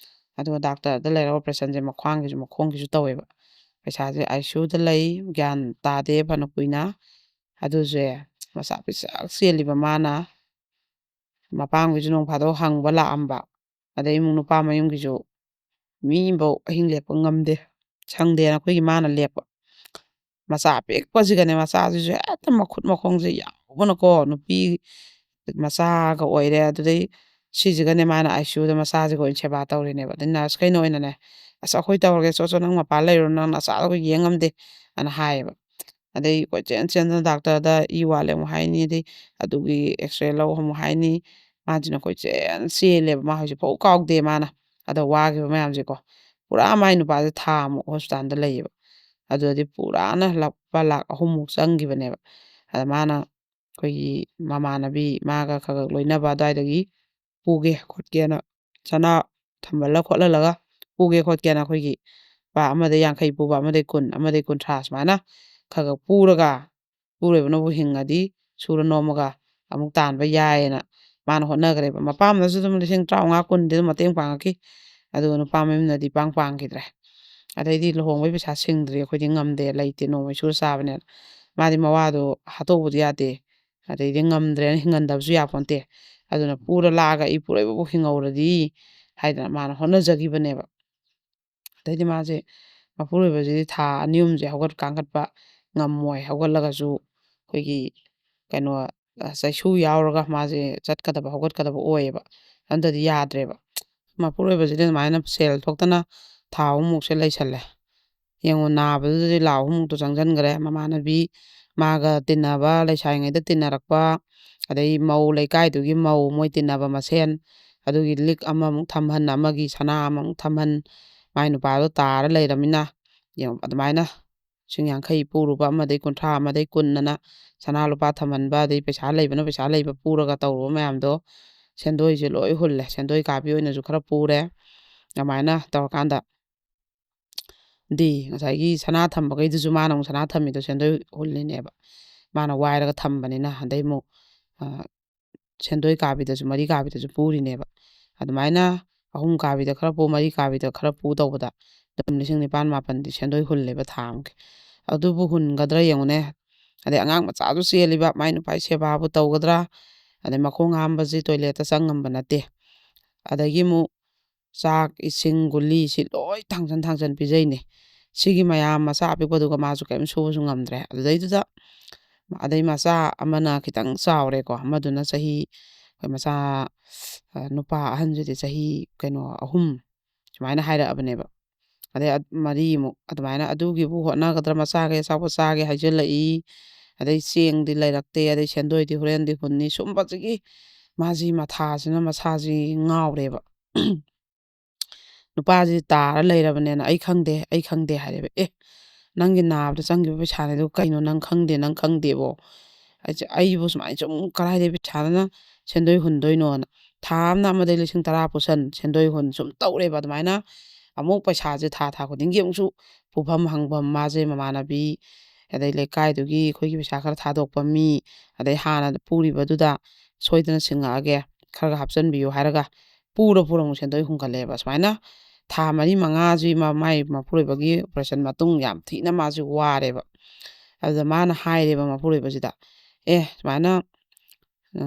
ꯑꯗꯨꯒ ꯗꯥꯛꯇꯔꯗ ꯂꯩꯔꯒ ꯑꯣꯄꯔꯦꯁꯟꯁꯦ ꯃꯈ꯭ꯋꯥꯡꯒꯤꯁꯨ ꯃꯈꯣꯡꯒꯤꯁꯨ ꯇꯧꯋꯦꯕ꯫ ꯄꯩꯁꯥꯁꯦ ICUꯗ ꯂꯩ, ꯒ꯭ꯌꯥꯟ ꯇꯥꯗꯦ ꯐꯅ ꯀꯨꯏꯅ꯫ ꯑꯗꯨꯁꯦ ꯃꯆꯥ ꯄꯤꯁꯛ ꯆꯦꯜꯂꯤꯕ ꯃꯥꯅ꯫ ꯃꯄꯥꯝꯒꯤꯁꯨ ꯅꯣꯡ ꯐꯥꯗꯣꯛ ꯍꯪꯕ ꯂꯥꯛꯑꯝꯕ꯫ ꯑꯗꯩ ꯑꯃꯨꯛ ꯅꯨꯄꯥ ꯃꯌꯨꯝꯒꯤꯁꯨ ꯃꯤ ꯑꯃꯐꯧ ꯑꯍꯤꯡ ꯂꯦꯛꯄ ꯉꯝꯗꯦ, ꯁꯪꯗꯦꯅ ꯑꯩꯈꯣꯏꯒꯤ ꯃꯥꯅ ꯂꯦꯛꯄ꯫ ꯃꯆꯥ ꯑꯄꯤꯛꯄꯁꯤꯒꯅꯦ, ꯃꯆꯥꯁꯤꯁꯨ ꯍꯦꯛꯇ ꯃꯈꯨꯠ ꯃꯈꯣꯡꯁꯦ ꯌꯥꯎꯕꯅꯀꯣ, ꯅꯨꯄꯤ ꯃꯆꯥꯒ ꯑꯣꯏꯔꯦ꯫ ꯑꯗꯨꯗꯩ ꯁꯤꯁꯤꯒꯅꯦ ꯃꯥꯅ ICUꯗ ꯃꯆꯥꯁꯤꯒ ꯑꯣꯏꯅ ꯁꯦꯕꯥ ꯇꯧꯔꯤꯅꯦꯕ꯫ ꯑꯗꯩ ꯅꯔꯁꯈꯩꯅ ꯑꯣꯏꯅꯅꯦ, "ꯑꯁ, ꯑꯩꯈꯣꯏ ꯇꯧꯔꯒꯦ, ꯆꯣ ꯆꯣ, ꯅꯪ ꯃꯄꯥꯟ ꯂꯩꯔꯨꯔꯣ, ꯅꯪ ꯅꯆꯥꯗꯣ ꯑꯩꯈꯣꯏ ꯌꯦꯡ ꯉꯝꯗꯦ" ꯑꯅ ꯍꯥꯏꯌꯦꯕ꯫ ꯑꯗꯩ ꯀꯣꯏꯆꯦꯟ ꯆꯦꯟꯗꯅ ꯗꯥꯛꯇꯔꯗ ꯏ ꯋꯥꯠꯂꯦ ꯑꯃꯨꯛ ꯍꯥꯏꯅꯤ, ꯑꯗꯩ ꯑꯗꯨꯒꯤ ꯑꯦꯛꯁꯔꯦ ꯂꯧ ꯑꯃꯨꯛ ꯍꯥꯏꯅꯤ, ꯃꯥꯁꯤꯅ ꯀꯣꯏꯆꯦꯟ ꯆꯦꯜꯂꯦꯕ꯫ ꯃꯥ ꯍꯧꯖꯤꯛꯐꯥꯎ ꯀꯥꯎꯗꯦ ꯃꯥꯅ꯫ ꯑꯗ ꯋꯥꯈꯤꯕ ꯃꯌꯥꯝꯁꯦꯀꯣ꯫ ꯄꯨꯔꯥ ꯃꯥꯏ ꯅꯨꯄꯥꯁꯦ ꯊꯥ ꯑꯃꯨꯛ ꯍꯣꯁꯄꯤꯇꯥꯜꯗ ꯂꯩꯌꯦꯕ꯫ ꯑꯗꯨꯗꯗꯤ ꯄꯨꯔꯥꯅ ꯂꯨꯄꯥ ꯂꯥꯛ ꯑꯍꯨꯝꯃꯨꯛ ꯆꯪꯈꯤꯕꯅꯦꯕ꯫ ꯑꯗ ꯃꯥꯅ ꯑꯩꯈꯣꯏꯒꯤ ꯃꯃꯥꯟꯅꯕꯤ ꯃꯥꯒ ꯈꯔ ꯈꯔ ꯂꯣꯏꯅꯕ ꯑꯗꯨꯋꯥꯏꯗꯒꯤ ꯄꯨꯒꯦ ꯈꯣꯠꯀꯦꯅ ꯁꯅꯥ ꯊꯝꯍꯜꯂ ꯈꯣꯠꯍꯜꯂꯒ ꯄꯨꯒꯦ ꯈꯣꯠꯀꯦꯅ ꯑꯩꯈꯣꯏꯒꯤ ꯂꯨꯄꯥ ꯑꯃꯗ ꯌꯥꯡꯈꯩ ꯄꯨꯕ, ꯑꯃꯗꯒꯤ ꯀꯨꯟ, ꯑꯃꯗꯒꯤ ꯀꯨꯟꯊ꯭ꯔꯥ ꯁꯨꯃꯥꯏꯅ ꯈꯔ ꯈꯔ ꯄꯨꯔꯒ ꯄꯨꯔꯣꯏꯕꯅꯕꯨ ꯍꯤꯡꯉꯗꯤ ꯁꯨꯔ ꯅꯣꯝꯃꯒ ꯑꯃꯨꯛ ꯇꯥꯟꯕ ꯌꯥꯏꯌꯦꯅ ꯃꯥꯅ ꯍꯣꯠꯅꯈ꯭ꯔꯦꯕ꯫ ꯃꯄꯥꯝꯗꯁꯨ ꯑꯗꯨꯝ ꯂꯤꯁꯤꯡ ꯇꯔꯥꯃꯉꯥ, ꯀꯨꯟꯗꯤ ꯑꯗꯨꯝ ꯃꯇꯦꯡ ꯄꯥꯡꯉꯛꯈꯤ꯫ ꯑꯗꯨꯒ ꯅꯨꯄꯥ ꯃꯌꯨꯝꯅꯗꯤ ꯄꯥꯡ ꯄꯥꯡꯈꯤꯗ꯭ꯔꯦ꯫ ꯑꯗꯩꯗꯤ ꯂꯨꯍꯣꯡꯕꯩ ꯄꯩꯁꯥ ꯁꯤꯡꯗ꯭ꯔꯤ, ꯑꯩꯈꯣꯏꯗꯤ ꯉꯝꯗꯦ, ꯂꯩꯇꯦ, ꯅꯣꯡꯃꯩ ꯁꯨꯔ ꯆꯥꯕꯅꯦꯅ꯫ ꯃꯥꯗꯤ ꯃꯋꯥꯗꯣ ꯍꯥꯠꯇꯣꯛꯎꯕꯗꯤ ꯌꯥꯗꯦ꯫ ꯑꯗꯩꯗꯤ ꯉꯝꯗ꯭ꯔꯦꯅ ꯍꯤꯡꯍꯟꯗꯕꯁꯨ ꯌꯥꯄꯣꯟꯇꯦ꯫ ꯑꯗꯨꯅ ꯄꯨꯔ ꯂꯥꯛꯑꯒ ꯑꯩ ꯄꯨꯔꯛꯏꯕꯕꯨ ꯍꯤꯡꯍꯧꯔꯗꯤ ꯍꯥꯏꯗꯅ ꯃꯥꯅ ꯍꯣꯠꯅꯖꯈꯤꯕꯅꯦꯕ꯫ ꯑꯗꯩꯗꯤ ꯃꯥꯁꯦ ꯃꯄꯨꯔꯣꯏꯕꯁꯤꯗꯤ ꯊꯥ ꯑꯅꯤ ꯑꯍꯨꯝꯁꯦ ꯍꯧꯒꯠ ꯀꯥꯡꯈꯠꯄ ꯉꯝꯃꯣꯏ꯫ ꯍꯧꯒꯠꯂꯒꯁꯨ ꯑꯩꯈꯣꯏꯒꯤ ꯀꯩꯅꯣ, ꯑ, ꯆꯩꯁꯨ ꯌꯥꯎꯔꯒ ꯃꯥꯁꯦ ꯆꯠꯀꯗꯕ ꯍꯧꯒꯠꯀꯗꯕ ꯑꯣꯏꯌꯦꯕ꯫ ꯑꯗꯨꯗꯤ ꯌꯥꯗ꯭ꯔꯦꯕ꯫ ꯃꯄꯨꯔꯣꯏꯕꯁꯤꯗꯤ ꯑꯗꯨꯃꯥꯏꯅ ꯁꯦꯜ ꯊꯣꯛꯇꯅ ꯊꯥ ꯑꯍꯨꯝꯃꯨꯛꯁꯦ ꯂꯩꯁꯜꯂꯦ꯫ ꯌꯦꯡꯉꯣ, ꯅꯥꯕꯗꯨꯗꯗꯤ ꯂꯥꯛ ꯑꯍꯨꯝꯃꯨꯛꯇꯣ ꯆꯪꯁꯤꯟꯈ꯭ꯔꯦ꯫ ꯃꯃꯥꯟꯅꯕꯤ ꯃꯥꯒ ꯇꯤꯟꯅꯕ, ꯂꯩꯁꯥꯔꯤꯉꯩꯗ ꯇꯤꯟꯅꯔꯛꯄ, ꯑꯗꯩ ꯃꯧ ꯂꯩꯀꯥꯏꯗꯨꯒꯤ ꯃꯧ ꯃꯣꯏ ꯇꯤꯟꯅꯕ ꯃꯁꯦꯟ, ꯑꯗꯨꯒꯤ ꯂꯤꯛ ꯑꯃꯃꯨꯛ ꯊꯝꯍꯟ, ꯑꯃꯒꯤ ꯁꯅꯥ ꯑꯃꯃꯨꯛ ꯊꯝꯍꯟ, ꯃꯥꯏ ꯅꯨꯄꯥꯗꯣ ꯇꯥꯔ ꯂꯩꯔꯃꯤꯅ, ꯌꯦꯡꯉꯣ, ꯑꯗꯨꯃꯥꯏꯅ ꯂꯤꯁꯤꯡ ꯌꯥꯡꯈꯩ ꯄꯨꯔꯨꯕ, ꯑꯃꯗꯩ ꯀꯨꯟꯊ꯭ꯔꯥ, ꯑꯃꯗꯩ ꯀꯨꯟ ꯑꯅ ꯁꯅꯥ ꯂꯨꯄꯥ ꯊꯝꯍꯟꯕ, ꯑꯗꯩ ꯄꯩꯁꯥ ꯂꯩꯕꯅ ꯄꯩꯁꯥ ꯂꯩꯕ ꯄꯨꯔꯒ ꯇꯧꯔꯨꯕ ꯃꯌꯥꯝꯗꯣ ꯁꯦꯟꯗꯣꯏꯁꯦ ꯂꯣꯏ ꯍꯨꯜꯂꯦ꯫ ꯁꯦꯟꯗꯣꯏ ꯀꯥꯕꯤ ꯑꯣꯏꯅꯁꯨ ꯈꯔ ꯄꯨꯔꯦ꯫ ꯑꯗꯨꯃꯥꯏꯅ ꯇꯧꯔꯀꯥꯟꯗ ꯗꯤ ꯉꯁꯥꯏꯒꯤ ꯁꯅꯥ ꯊꯝꯕꯈꯩꯗꯨꯁꯨ ꯃꯥꯅ ꯑꯃꯨꯛ ꯁꯅꯥ ꯊꯝꯃꯤꯗꯣ ꯁꯦꯟꯗꯣꯏ ꯍꯨꯜꯂꯤꯅꯦꯕ꯫ ꯃꯥꯅ ꯋꯥꯏꯔꯒ ꯊꯝꯕꯅꯤꯅ꯫ ꯑꯗꯩ ꯑꯃꯨꯛ, ꯑ, ꯁꯦꯟꯗꯣꯏ ꯀꯥꯕꯤꯗꯁꯨ, ꯃꯔꯤ ꯀꯥꯕꯤꯗꯁꯨ ꯄꯨꯔꯤꯅꯦꯕ꯫ ꯑꯗꯨꯃꯥꯏꯅ ꯑꯍꯨꯝ ꯀꯥꯕꯤꯗ ꯈꯔ ꯄꯨ, ꯃꯔꯤ ꯀꯥꯕꯤꯗ ꯈꯔ ꯄꯨ ꯇꯧꯕꯗ ꯑꯗꯨꯝ ꯂꯤꯁꯤꯡ ꯅꯤꯄꯥꯟ ꯃꯥꯄꯟꯗꯤ ꯁꯦꯟꯗꯣꯏ ꯍꯨꯜꯂꯦꯕ ꯊꯥ ꯑꯃꯒꯤ꯫ ꯑꯗꯨꯕꯨ ꯍꯨꯟꯒꯗ꯭ꯔꯥ ꯌꯦꯡꯉꯨꯅꯦ꯫ ꯑꯗꯩ ꯑꯉꯥꯡ ꯃꯆꯥꯁꯨ ꯆꯦꯜꯂꯤꯕ, ꯃꯥꯏ ꯅꯨꯄꯥꯒꯤ ꯁꯦꯕꯥꯕꯨ ꯇꯧꯒꯗ꯭ꯔꯥ? ꯑꯗꯩ ꯃꯈꯣꯡ ꯍꯥꯝꯕꯁꯤ ꯇꯣꯏꯂꯦꯠꯇ ꯆꯪꯉꯝꯕ ꯅꯠꯇꯦ꯫ ꯑꯗꯒꯤ ꯑꯃꯨꯛ ꯆꯥꯛ, ꯏꯁꯤꯡ, ꯒꯨꯂꯤ ꯁꯤ ꯂꯣꯏ ꯊꯥꯡꯖꯟ ꯊꯥꯡꯖꯟ ꯄꯤꯖꯩꯅꯦ꯫ ꯁꯤꯒꯤ ꯃꯌꯥꯝ ꯃꯆꯥ ꯑꯄꯤꯛꯄꯗꯨꯒ ꯃꯥꯁꯨ ꯀꯔꯤꯝ ꯁꯨꯕꯁꯨ ꯉꯝꯗ꯭ꯔꯦ꯫ ꯑꯗꯨꯗꯩꯗꯨꯗ ꯑꯗꯩ ꯃꯆꯥ ꯑꯃꯅ ꯈꯤꯇꯪ ꯆꯥꯎꯔꯦꯀꯣ, ꯑꯃꯗꯨꯅ ꯆꯍꯤ, ꯑꯩꯈꯣꯏ ꯃꯆꯥ, ꯑ, ꯅꯨꯄꯥ ꯑꯍꯟꯁꯤꯗꯤ ꯆꯍꯤ, ꯀꯩꯅꯣ, ꯑꯍꯨꯝ ꯁꯨꯃꯥꯏꯅ ꯍꯥꯏꯔꯛꯑꯕꯅꯦꯕ꯫ ꯑꯗꯩ ꯑꯠ-, ꯃꯔꯤꯃꯨꯛ ꯑꯗꯨꯃꯥꯏꯅ ꯑꯗꯨꯒꯤꯕꯨ ꯍꯣꯠꯅꯒꯗ꯭ꯔꯥ, ꯃꯆꯥꯈꯩ ꯑꯆꯥꯄꯣꯠ ꯆꯥꯒꯦ ꯍꯥꯏꯖꯤꯜꯂꯛꯏ, ꯑꯗꯩ ꯆꯦꯡꯗꯤ ꯂꯩꯔꯛꯇꯦ, ꯑꯗꯩ ꯁꯦꯟꯗꯣꯏꯗꯤ ꯍꯣꯔꯦꯟꯗꯤ ꯍꯨꯟꯅꯤ, ꯁꯨꯝꯕꯁꯤꯒꯤ ꯃꯥꯁꯤ ꯃꯊꯥꯁꯤꯅ ꯃꯁꯥꯁꯤ ꯉꯥꯎꯔꯦꯕ꯫ ꯅꯨꯄꯥꯁꯤ ꯇꯥꯔ ꯂꯩꯔꯕꯅꯦꯅ "ꯑꯩ ꯈꯪꯗꯦ, ꯑꯩ ꯈꯪꯗꯦ" ꯍꯥꯏꯔꯦꯕ꯫ "ꯑꯦ, ꯅꯪꯒꯤ ꯅꯥꯕꯗ ꯆꯪꯈꯤꯕ ꯄꯩꯁꯥꯅꯦ, ꯑꯗꯨ ꯀꯩꯅꯣ ꯅꯪ ꯈꯪꯗꯦ, ꯅꯪ ꯈꯪꯗꯦꯕꯣ?" ꯑꯩꯁꯦ, ꯑꯩꯕꯨ ꯁꯨꯃꯥꯏꯅ ꯁꯨꯝ ꯀꯗꯥꯏꯗꯒꯤ ꯄꯩꯁꯥꯅ ꯁꯦꯟꯗꯣꯏ ꯍꯨꯟꯗꯣꯏꯅꯣꯅ, ꯊꯥ ꯑꯃꯗ ꯑꯃꯗꯒꯤ ꯂꯤꯁꯤꯡ ꯇꯔꯥ ꯄꯨꯁꯟ, ꯁꯦꯟꯗꯣꯏ ꯍꯨꯟ ꯁꯨꯝ ꯇꯧꯔꯦꯕ꯫ ꯑꯗꯨꯃꯥꯏꯅ ꯑꯃꯨꯛ ꯄꯩꯁꯥꯁꯦ ꯊꯥ ꯊꯥ ꯈꯨꯗꯤꯡꯒꯤ ꯑꯃꯨꯛꯁꯨ ꯄꯨꯐꯝ ꯍꯪꯐꯝ, ꯃꯥꯁꯦ ꯃꯃꯥꯟꯅꯕꯤ, ꯑꯗꯩ ꯂꯩꯀꯥꯏꯗꯨꯒꯤ ꯑꯩꯈꯣꯏꯒꯤ ꯄꯩꯁꯥ ꯈꯔ ꯊꯥꯗꯣꯛꯄ ꯃꯤ, ꯑꯗꯩ ꯍꯥꯟꯅ ꯄꯨꯔꯤꯕꯗꯨꯗ ꯁꯣꯏꯗꯅ ꯁꯤꯡꯉꯛꯑꯒꯦ, ꯈꯔꯒ ꯍꯥꯞꯆꯤꯟꯕꯤꯌꯨ ꯍꯥꯏꯔꯒ ꯄꯨꯔ ꯄꯨꯔ ꯑꯃꯨꯛ ꯁꯦꯟꯗꯣꯏ ꯍꯨꯟꯒꯠꯂꯦꯕ꯫ ꯁꯨꯃꯥꯏꯅ ꯊꯥ ꯃꯔꯤ ꯃꯉꯥꯁꯤ ꯃꯥ-, ꯃꯥꯏ ꯃꯄꯨꯔꯣꯏꯕꯒꯤ operation ꯃꯇꯨꯡ ꯌꯥꯝ ꯊꯤꯅ ꯃꯥꯁꯤ ꯋꯥꯔꯦꯕ꯫ ꯑꯗꯨꯗ ꯃꯥꯅ ꯍꯥꯏꯔꯦꯕ ꯃꯄꯨꯔꯣꯏꯕꯁꯤꯗ, "ꯑꯦ, ꯁꯨꯃꯥꯏꯅ, ꯑ,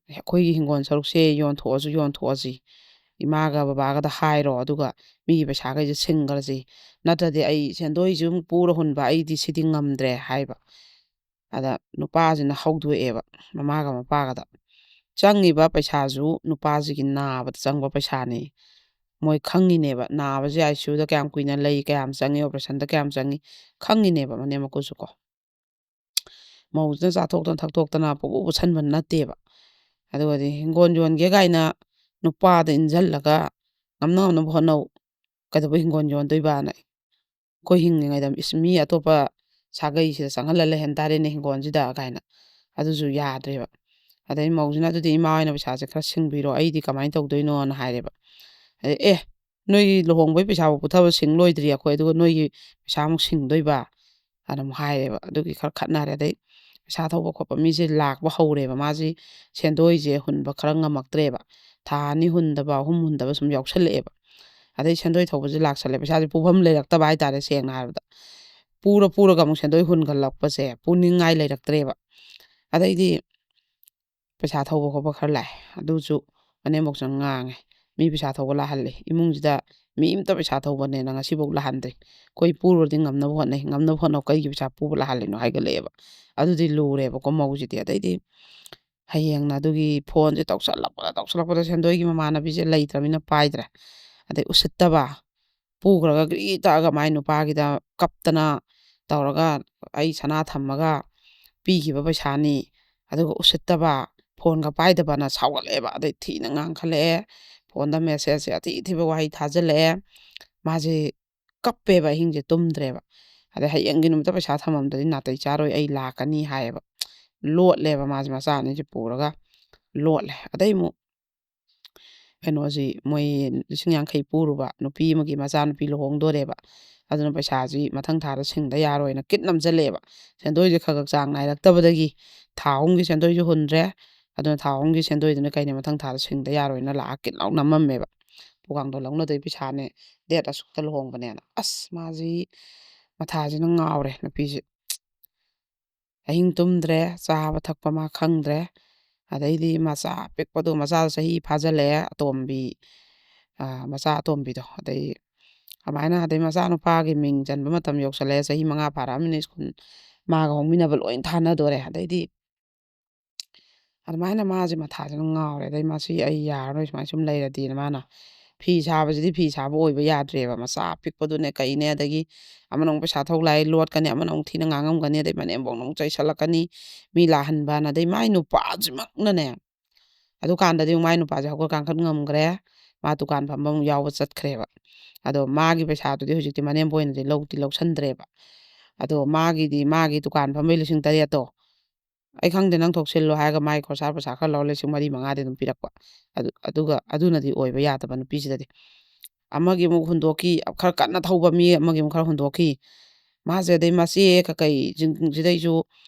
ꯑꯩꯈꯣꯏꯒꯤ ꯍꯤꯡꯒꯣꯜ ꯁꯔꯨꯛꯁꯦ ꯌꯣꯟꯊꯣꯛꯑꯁꯨ ꯌꯣꯟꯊꯣꯛꯑꯁꯤ, ꯏꯃꯥꯒ ꯕꯕꯥꯒꯗ ꯍꯥꯏꯔꯣ, ꯑꯗꯨꯒ ꯃꯤꯒꯤ ꯄꯩꯁꯥꯈꯩꯁꯦ ꯁꯤꯡꯈ꯭ꯔꯁꯤ, ꯅꯠꯇ꯭ꯔꯗꯤ ꯑꯩ ꯁꯦꯟꯗꯣꯏꯁꯨ ꯑꯃꯨꯛ ꯄꯨꯔ ꯍꯨꯟꯕ ꯑꯩꯗꯤ ꯁꯤꯗꯤ ꯉꯝꯗ꯭ꯔꯦ" ꯍꯥꯏꯕ꯫ ꯑꯗ ꯅꯨꯄꯥꯁꯤꯅ ꯍꯧꯗꯣꯛꯑꯦꯕ ꯃꯃꯥꯒ ꯃꯄꯥꯒꯗ, ꯆꯪꯉꯤꯕ ꯄꯩꯁꯥꯁꯨ ꯅꯨꯄꯥꯁꯤꯒꯤ ꯅꯥꯕꯗ ꯆꯪꯕ ꯄꯩꯁꯥꯅꯤ꯫ ꯃꯣꯏ ꯈꯪꯉꯤꯅꯦꯕ, ꯅꯥꯕꯁꯦ ICUꯗ ꯀꯌꯥꯝ ꯀꯨꯏꯅ ꯂꯩ, ꯀꯌꯥꯝ ꯆꯪꯉꯤ, operation ꯗ ꯀꯌꯥꯝ ꯆꯪꯉꯤ, ꯈꯪꯉꯤꯅꯦꯕ ꯃꯅꯦꯝ ꯃꯀꯨꯁꯨ ꯀꯣ꯫ ꯃꯧꯁꯤꯅ ꯆꯥꯊꯣꯛꯇꯅ ꯊꯛꯇꯣꯛꯇꯅ ꯄꯨꯡꯄꯨ ꯄꯨꯁꯟꯕ ꯅꯠꯇꯦꯕ꯫ ꯑꯗꯨꯒꯗꯤ ꯍꯤꯡꯒꯣꯜ ꯌꯣꯟꯒꯦ ꯀꯥꯏꯅ ꯅꯨꯄꯥꯗ ꯏꯟꯁꯤꯜꯂꯒ ꯉꯝꯅ ꯉꯝꯅꯕ ꯍꯣꯠꯅꯧ꯫ ꯀꯩꯗꯧꯕꯩ ꯍꯤꯡꯒꯣꯜ ꯌꯣꯟꯗꯣꯏꯕꯅ? ꯑꯩꯈꯣꯏ ꯍꯤꯡꯉꯤꯉꯩꯗ ꯏꯁ, ꯃꯤ ꯑꯇꯣꯞꯄ ꯁꯥꯒꯩꯁꯤꯗ ꯆꯪꯍꯜꯂ ꯂꯩꯍꯟ ꯇꯥꯔꯦꯅꯦ ꯍꯤꯡꯒꯣꯜꯁꯤꯗ ꯀꯥꯏꯅ꯫ ꯑꯗꯨꯁꯨ ꯌꯥꯗ꯭ꯔꯦꯕ꯫ ꯑꯗꯩ ꯃꯧꯁꯤꯅ "ꯑꯗꯨꯗꯤ ꯏꯃꯥ ꯍꯣꯏꯅ ꯄꯩꯁꯥꯁꯦ ꯈꯔ ꯁꯤꯡꯕꯤꯔꯣ, ꯑꯩꯗꯤ ꯀꯃꯥꯏꯅ ꯇꯧꯗꯣꯏꯅꯣꯅ" ꯍꯥꯏꯔꯦꯕ꯫ ꯑꯗꯩ, "ꯑꯦ, ꯅꯣꯏꯒꯤ ꯂꯨꯍꯣꯡꯕꯒꯤ ꯄꯩꯁꯥꯐꯥꯎ ꯄꯨꯊꯕ ꯁꯤꯡ ꯂꯣꯏꯗ꯭ꯔꯤ ꯑꯩꯈꯣꯏ, ꯑꯗꯨꯒ ꯅꯣꯏꯒꯤ ꯄꯩꯁꯥ ꯑꯃꯨꯛ ꯁꯤꯡꯗꯣꯏꯕ?" ꯑꯗꯨꯝ ꯍꯥꯏꯔꯦꯕ꯫ ꯑꯗꯨꯒꯤ ꯈꯔ ꯈꯠꯅꯔꯦ꯫ ꯑꯗꯩ ꯄꯩꯁꯥ ꯊꯧꯕ ꯈꯣꯠꯄ ꯃꯤꯁꯦ ꯂꯥꯛꯄ ꯍꯧꯔꯦꯕ꯫ ꯃꯥꯁꯤ ꯁꯦꯟꯗꯣꯏꯁꯦ ꯍꯨꯟꯕ ꯈꯔ ꯉꯝꯃꯛꯇ꯭ꯔꯦꯕ꯫ ꯊꯥ ꯑꯅꯤ ꯍꯨꯟꯗꯕ, ꯑꯍꯨꯝ ꯍꯨꯟꯗꯕ ꯁꯨꯝ ꯌꯥꯎꯁꯜꯂꯛꯑꯦꯕ꯫ ꯑꯗꯩ ꯁꯦꯟꯗꯣꯏ ꯊꯧꯕꯁꯦ ꯂꯥꯛꯁꯜꯂꯦ꯫ ꯄꯩꯁꯥꯁꯦ ꯄꯨꯐꯝ ꯂꯩꯔꯛꯇꯕ ꯍꯥꯏꯇꯥꯔꯦ, ꯁꯦꯡꯅ ꯍꯥꯏꯔꯕꯗ꯫ ꯄꯨꯔ ꯄꯨꯔꯒ ꯑꯃꯨꯛ ꯁꯦꯟꯗꯣꯏ ꯍꯨꯟꯒꯠꯂꯛꯄꯁꯦ ꯄꯨꯅꯤꯡꯉꯥꯏ ꯂꯩꯔꯛꯇ꯭ꯔꯦꯕ꯫ ꯑꯗꯩꯗꯤ ꯄꯩꯁꯥ ꯊꯧꯕ ꯈꯣꯠꯄ ꯈꯔ ꯂꯥꯛꯑꯦ꯫ ꯑꯗꯨꯁꯨ ꯃꯅꯦꯝꯕꯣꯛꯁꯤꯅ ꯉꯥꯡꯉꯦ, "ꯃꯤ ꯄꯩꯁꯥ ꯊꯧꯕ ꯂꯥꯛꯍꯜꯂꯦ, ꯏꯃꯨꯡꯁꯤꯗ ꯃꯤ ꯑꯝꯇ ꯄꯩꯁꯥ ꯊꯧꯕꯅꯦꯅ ꯉꯁꯤꯐꯥꯎ ꯂꯥꯛꯍꯟꯗ꯭ꯔꯤ꯫ ꯑꯩꯈꯣꯏ ꯄꯨꯔꯨꯔꯗꯤ ꯉꯝꯅꯕ ꯍꯣꯠꯅꯩ, ꯉꯝꯅꯕ ꯍꯣꯠꯅꯧ, ꯀꯩꯒꯤ ꯄꯩꯁꯥ ꯄꯨꯕ ꯂꯥꯛꯍꯜꯂꯤꯅꯣ?" ꯍꯥꯏꯒꯠꯂꯛꯑꯦꯕ꯫ ꯑꯗꯨꯗꯤ ꯂꯨꯔꯦꯕꯀꯣ ꯃꯧꯁꯤꯗꯤ꯫ ꯑꯗꯩꯗꯤ ꯍꯌꯦꯡꯅ ꯑꯗꯨꯒꯤ ꯐꯣꯟꯁꯦ ꯇꯧꯁꯜꯂꯛꯄꯗ ꯇꯧꯁꯜꯂꯛꯄꯗ ꯁꯦꯟꯗꯣꯏꯒꯤ ꯃꯃꯥꯟꯅꯕꯤꯁꯦ ꯂꯩꯇ꯭ꯔꯕꯅꯤꯅ ꯄꯥꯏꯗ꯭ꯔꯦ꯫ ꯑꯗꯩ ꯎꯁꯤꯠꯇꯕ, ꯄꯨꯈ꯭ꯔꯒ ꯒ꯭ꯔꯤ ꯇꯛꯑꯒ ꯃꯥꯏ ꯅꯨꯄꯥꯒꯤꯗ ꯀꯞꯇꯅ ꯇꯧꯔꯒ, "ꯑꯩ ꯁꯅꯥ ꯊꯝꯃꯒ ꯄꯤꯈꯤꯕ ꯄꯩꯁꯥꯅꯤ, ꯑꯗꯨꯒ ꯎꯁꯤꯠꯇꯕ, ꯐꯣꯟꯒ ꯄꯥꯏꯗꯕꯅ ꯁꯥꯎꯒꯠꯂꯛꯑꯦꯕ꯫ ꯑꯗꯩ ꯊꯤꯅ ꯉꯥꯡꯈꯠꯂꯛꯑꯦ, ꯐꯣꯟꯗ ꯃꯦꯁꯦꯖꯁꯦ ꯑꯊꯤ ꯑꯊꯤꯕ ꯋꯥꯍꯩ ꯊꯥꯖꯤꯜꯂꯛꯑꯦ꯫ ꯃꯥꯁꯦ ꯀꯞꯄꯦꯕ, ꯑꯍꯤꯡꯁꯦ ꯇꯨꯝꯗ꯭ꯔꯦꯕ꯫ ꯑꯗꯩ ꯍꯌꯦꯡꯒꯤ ꯅꯨꯃꯤꯠꯇ ꯄꯩꯁꯥ ꯊꯝꯃꯝꯗ꯭ꯔꯗꯤ ꯅꯥꯇꯩ ꯆꯥꯔꯣꯏ, ꯑꯩ ꯂꯥꯛꯀꯅꯤ ꯍꯥꯏꯌꯦꯕ꯫ ꯂꯣꯠꯂꯦꯕ ꯃꯥꯁꯦ, ꯃꯆꯥ ꯑꯅꯤꯁꯦ ꯄꯨꯔꯒ ꯂꯣꯠꯂꯦ꯫ ꯑꯗꯩ ꯑꯃꯨꯛ ꯀꯩꯅꯣꯁꯤ, ꯃꯣꯏ ꯂꯤꯁꯤꯡ ꯌꯥꯡꯈꯩ ꯄꯨꯔꯨꯕ ꯅꯨꯄꯤ ꯑꯃꯒꯤ ꯃꯆꯥꯅꯨꯄꯤ ꯂꯨꯍꯣꯡꯗꯣꯔꯦꯕ꯫ ꯑꯗꯨꯅ ꯄꯩꯁꯥꯁꯤ ꯃꯊꯪ ꯊꯥꯗ ꯁꯤꯡꯗ ꯌꯥꯔꯣꯏꯅ ꯀꯤꯠ ꯅꯝꯁꯤꯜꯂꯛꯑꯦꯕ꯫ ꯁꯦꯟꯗꯣꯏꯁꯦ ꯈꯔ ꯈꯔ ꯆꯥꯡ ꯅꯥꯏꯔꯛꯇꯕꯗꯒꯤ ꯊꯥ ꯑꯍꯨꯝꯒꯤ ꯁꯦꯟꯗꯣꯏꯁꯨ ꯍꯨꯟꯗ꯭ꯔꯦ꯫ ꯑꯗꯨꯅ ꯊꯥ ꯑꯍꯨꯝꯒꯤ ꯁꯦꯟꯗꯣꯏꯗꯨꯅ ꯀꯩꯅꯣ, ꯃꯊꯪ ꯊꯥꯗ ꯁꯤꯡꯗ ꯌꯥꯔꯣꯏꯅ ꯂꯥꯛꯑ ꯀꯤꯠ ꯂꯥꯎ ꯅꯝꯃꯝꯃꯦꯕ꯫ ꯄꯨꯒꯥꯡꯗꯣ ꯂꯧꯅꯗꯣꯏ ꯄꯩꯁꯥꯅꯦ, ꯗꯦꯠ ꯑꯁꯨꯛꯇ ꯂꯨꯍꯣꯡꯕꯅꯦꯅ꯫ ꯑꯁ, ꯃꯥꯁꯤ ꯃꯊꯥꯁꯤꯅ ꯉꯥꯎꯔꯦ ꯅꯨꯄꯤꯁꯦ꯫ ꯑꯍꯤꯡ ꯇꯨꯝꯗ꯭ꯔꯦ, ꯆꯥꯕ ꯊꯛꯄ ꯃꯥ ꯈꯪꯗ꯭ꯔꯦ꯫ ꯑꯗꯩꯗꯤ ꯃꯆꯥ ꯄꯤꯛꯄꯗꯣ, ꯃꯆꯥꯗꯣ ꯆꯍꯤ ꯐꯥꯖꯤꯜꯂꯛꯑꯦ, ꯑꯇꯣꯝꯕꯤ, ꯑ, ꯃꯆꯥ ꯑꯇꯣꯝꯕꯤꯗꯣ꯫ ꯑꯗꯩ ꯑꯗꯨꯃꯥꯏꯅ, ꯑꯗꯩ ꯃꯆꯥꯅꯨꯄꯥꯒꯤ ꯃꯤꯡ ꯆꯟꯕ ꯃꯇꯝ ꯌꯧꯁꯜꯂꯛꯑꯦ, ꯆꯍꯤ ꯃꯉꯥ ꯐꯥꯔꯛꯑꯃꯤꯅ ꯁ꯭ꯀꯨꯜ ꯃꯥꯒ ꯍꯧꯃꯤꯟꯅꯕ ꯂꯣꯏ ꯊꯥꯅꯗꯣꯔꯦ꯫ ꯑꯗꯩꯗꯤ ꯑꯗꯨꯃꯥꯏꯅ ꯃꯥꯁꯦ ꯃꯊꯥꯁꯤꯅ ꯉꯥꯎꯔꯦ꯫ ꯑꯗꯩ ꯃꯁꯤ ꯑꯩ ꯌꯥꯔꯔꯣꯏ, ꯁꯨꯃꯥꯏꯅ ꯁꯨꯝ ꯂꯩꯔꯗꯤꯅ ꯃꯥꯅ ꯐꯤ ꯁꯥꯕꯁꯤꯗꯤ ꯐꯤ ꯁꯥꯕ ꯑꯣꯏꯕ ꯌꯥꯗ꯭ꯔꯦꯕ꯫ ꯃꯆꯥ ꯑꯄꯤꯛꯄꯗꯨꯅꯦ ꯀꯩꯅꯦ, ꯑꯗꯒꯤ ꯑꯃꯅ ꯑꯃꯨꯛ ꯄꯩꯁꯥ ꯊꯧ ꯂꯥꯛꯑꯦ, ꯂꯣꯠꯀꯅꯤ, ꯑꯃꯅ ꯑꯃꯨꯛ ꯊꯤꯅ ꯉꯥꯡꯉꯝꯒꯅꯤ, ꯑꯗꯩ ꯃꯅꯦꯝꯕꯣꯛꯅ ꯑꯃꯨꯛ ꯆꯩꯁꯜꯂꯛꯀꯅꯤ, ꯃꯤ ꯂꯥꯛꯍꯟꯕꯅ꯫ ꯑꯗꯩ ꯃꯥꯏ ꯅꯨꯄꯥꯁꯤꯃꯛꯅꯅꯦ, ꯑꯗꯨꯀꯥꯟꯗꯗꯤ ꯑꯃꯨꯛ ꯃꯥꯏ ꯅꯨꯄꯥꯁꯦ ꯍꯧꯒꯠ ꯀꯥꯡꯈꯠ ꯉꯝꯈ꯭ꯔꯦ, ꯃꯥ ꯗꯨꯀꯥꯟ ꯐꯝꯕ ꯑꯃꯨꯛ ꯌꯥꯎꯕ ꯆꯠꯈ꯭ꯔꯦꯕ꯫ ꯑꯗꯣ ꯃꯥꯒꯤ ꯄꯩꯁꯥꯗꯨꯗꯤ ꯍꯧꯖꯤꯛꯇꯤ ꯃꯅꯦꯝꯕꯣꯛ ꯑꯣꯏꯅꯗꯤ ꯂꯧꯗꯤ ꯂꯧꯁꯟꯗ꯭ꯔꯦꯕ꯫ ꯑꯗꯣ ꯃꯥꯒꯤꯗꯤ, ꯃꯥꯒꯤ ꯗꯨꯀꯥꯟ ꯐꯝꯕꯩ ꯂꯤꯁꯤꯡ ꯇꯔꯦꯠꯇꯣ, "ꯑꯩ ꯈꯪꯗꯦ, ꯅꯪ ꯊꯣꯛ ꯁꯤꯜꯂꯣ" ꯍꯥꯏꯔꯒ ꯃꯥꯒꯤ ꯈꯣꯔꯁꯥ ꯄꯩꯁꯥ ꯈꯔ ꯂꯧꯔ ꯂꯤꯁꯤꯡ ꯃꯔꯤ ꯃꯉꯥꯗꯤ ꯑꯗꯨꯝ ꯄꯤꯔꯛꯄ꯫ ꯑꯗꯨ, ꯑꯗꯨꯒ ꯑꯗꯨꯅꯗꯤ ꯑꯣꯏꯕ ꯌꯥꯗꯕ ꯅꯨꯄꯤꯁꯤꯗꯗꯤ꯫ ꯑꯃꯒꯤ ꯑꯃꯨꯛ ꯍꯨꯟꯗꯣꯛꯈꯤ, ꯈꯔ ꯀꯟꯅ ꯊꯧꯕ ꯃꯤ ꯑꯃꯒꯤ ꯑꯃꯨꯛ ꯈꯔ ꯍꯨꯟꯗꯣꯛꯈꯤ꯫ ꯃꯥꯁꯦ ꯑꯗꯩ ꯃꯆꯦ ꯀꯀꯩꯁꯤꯡꯁꯤꯗꯩꯁꯨ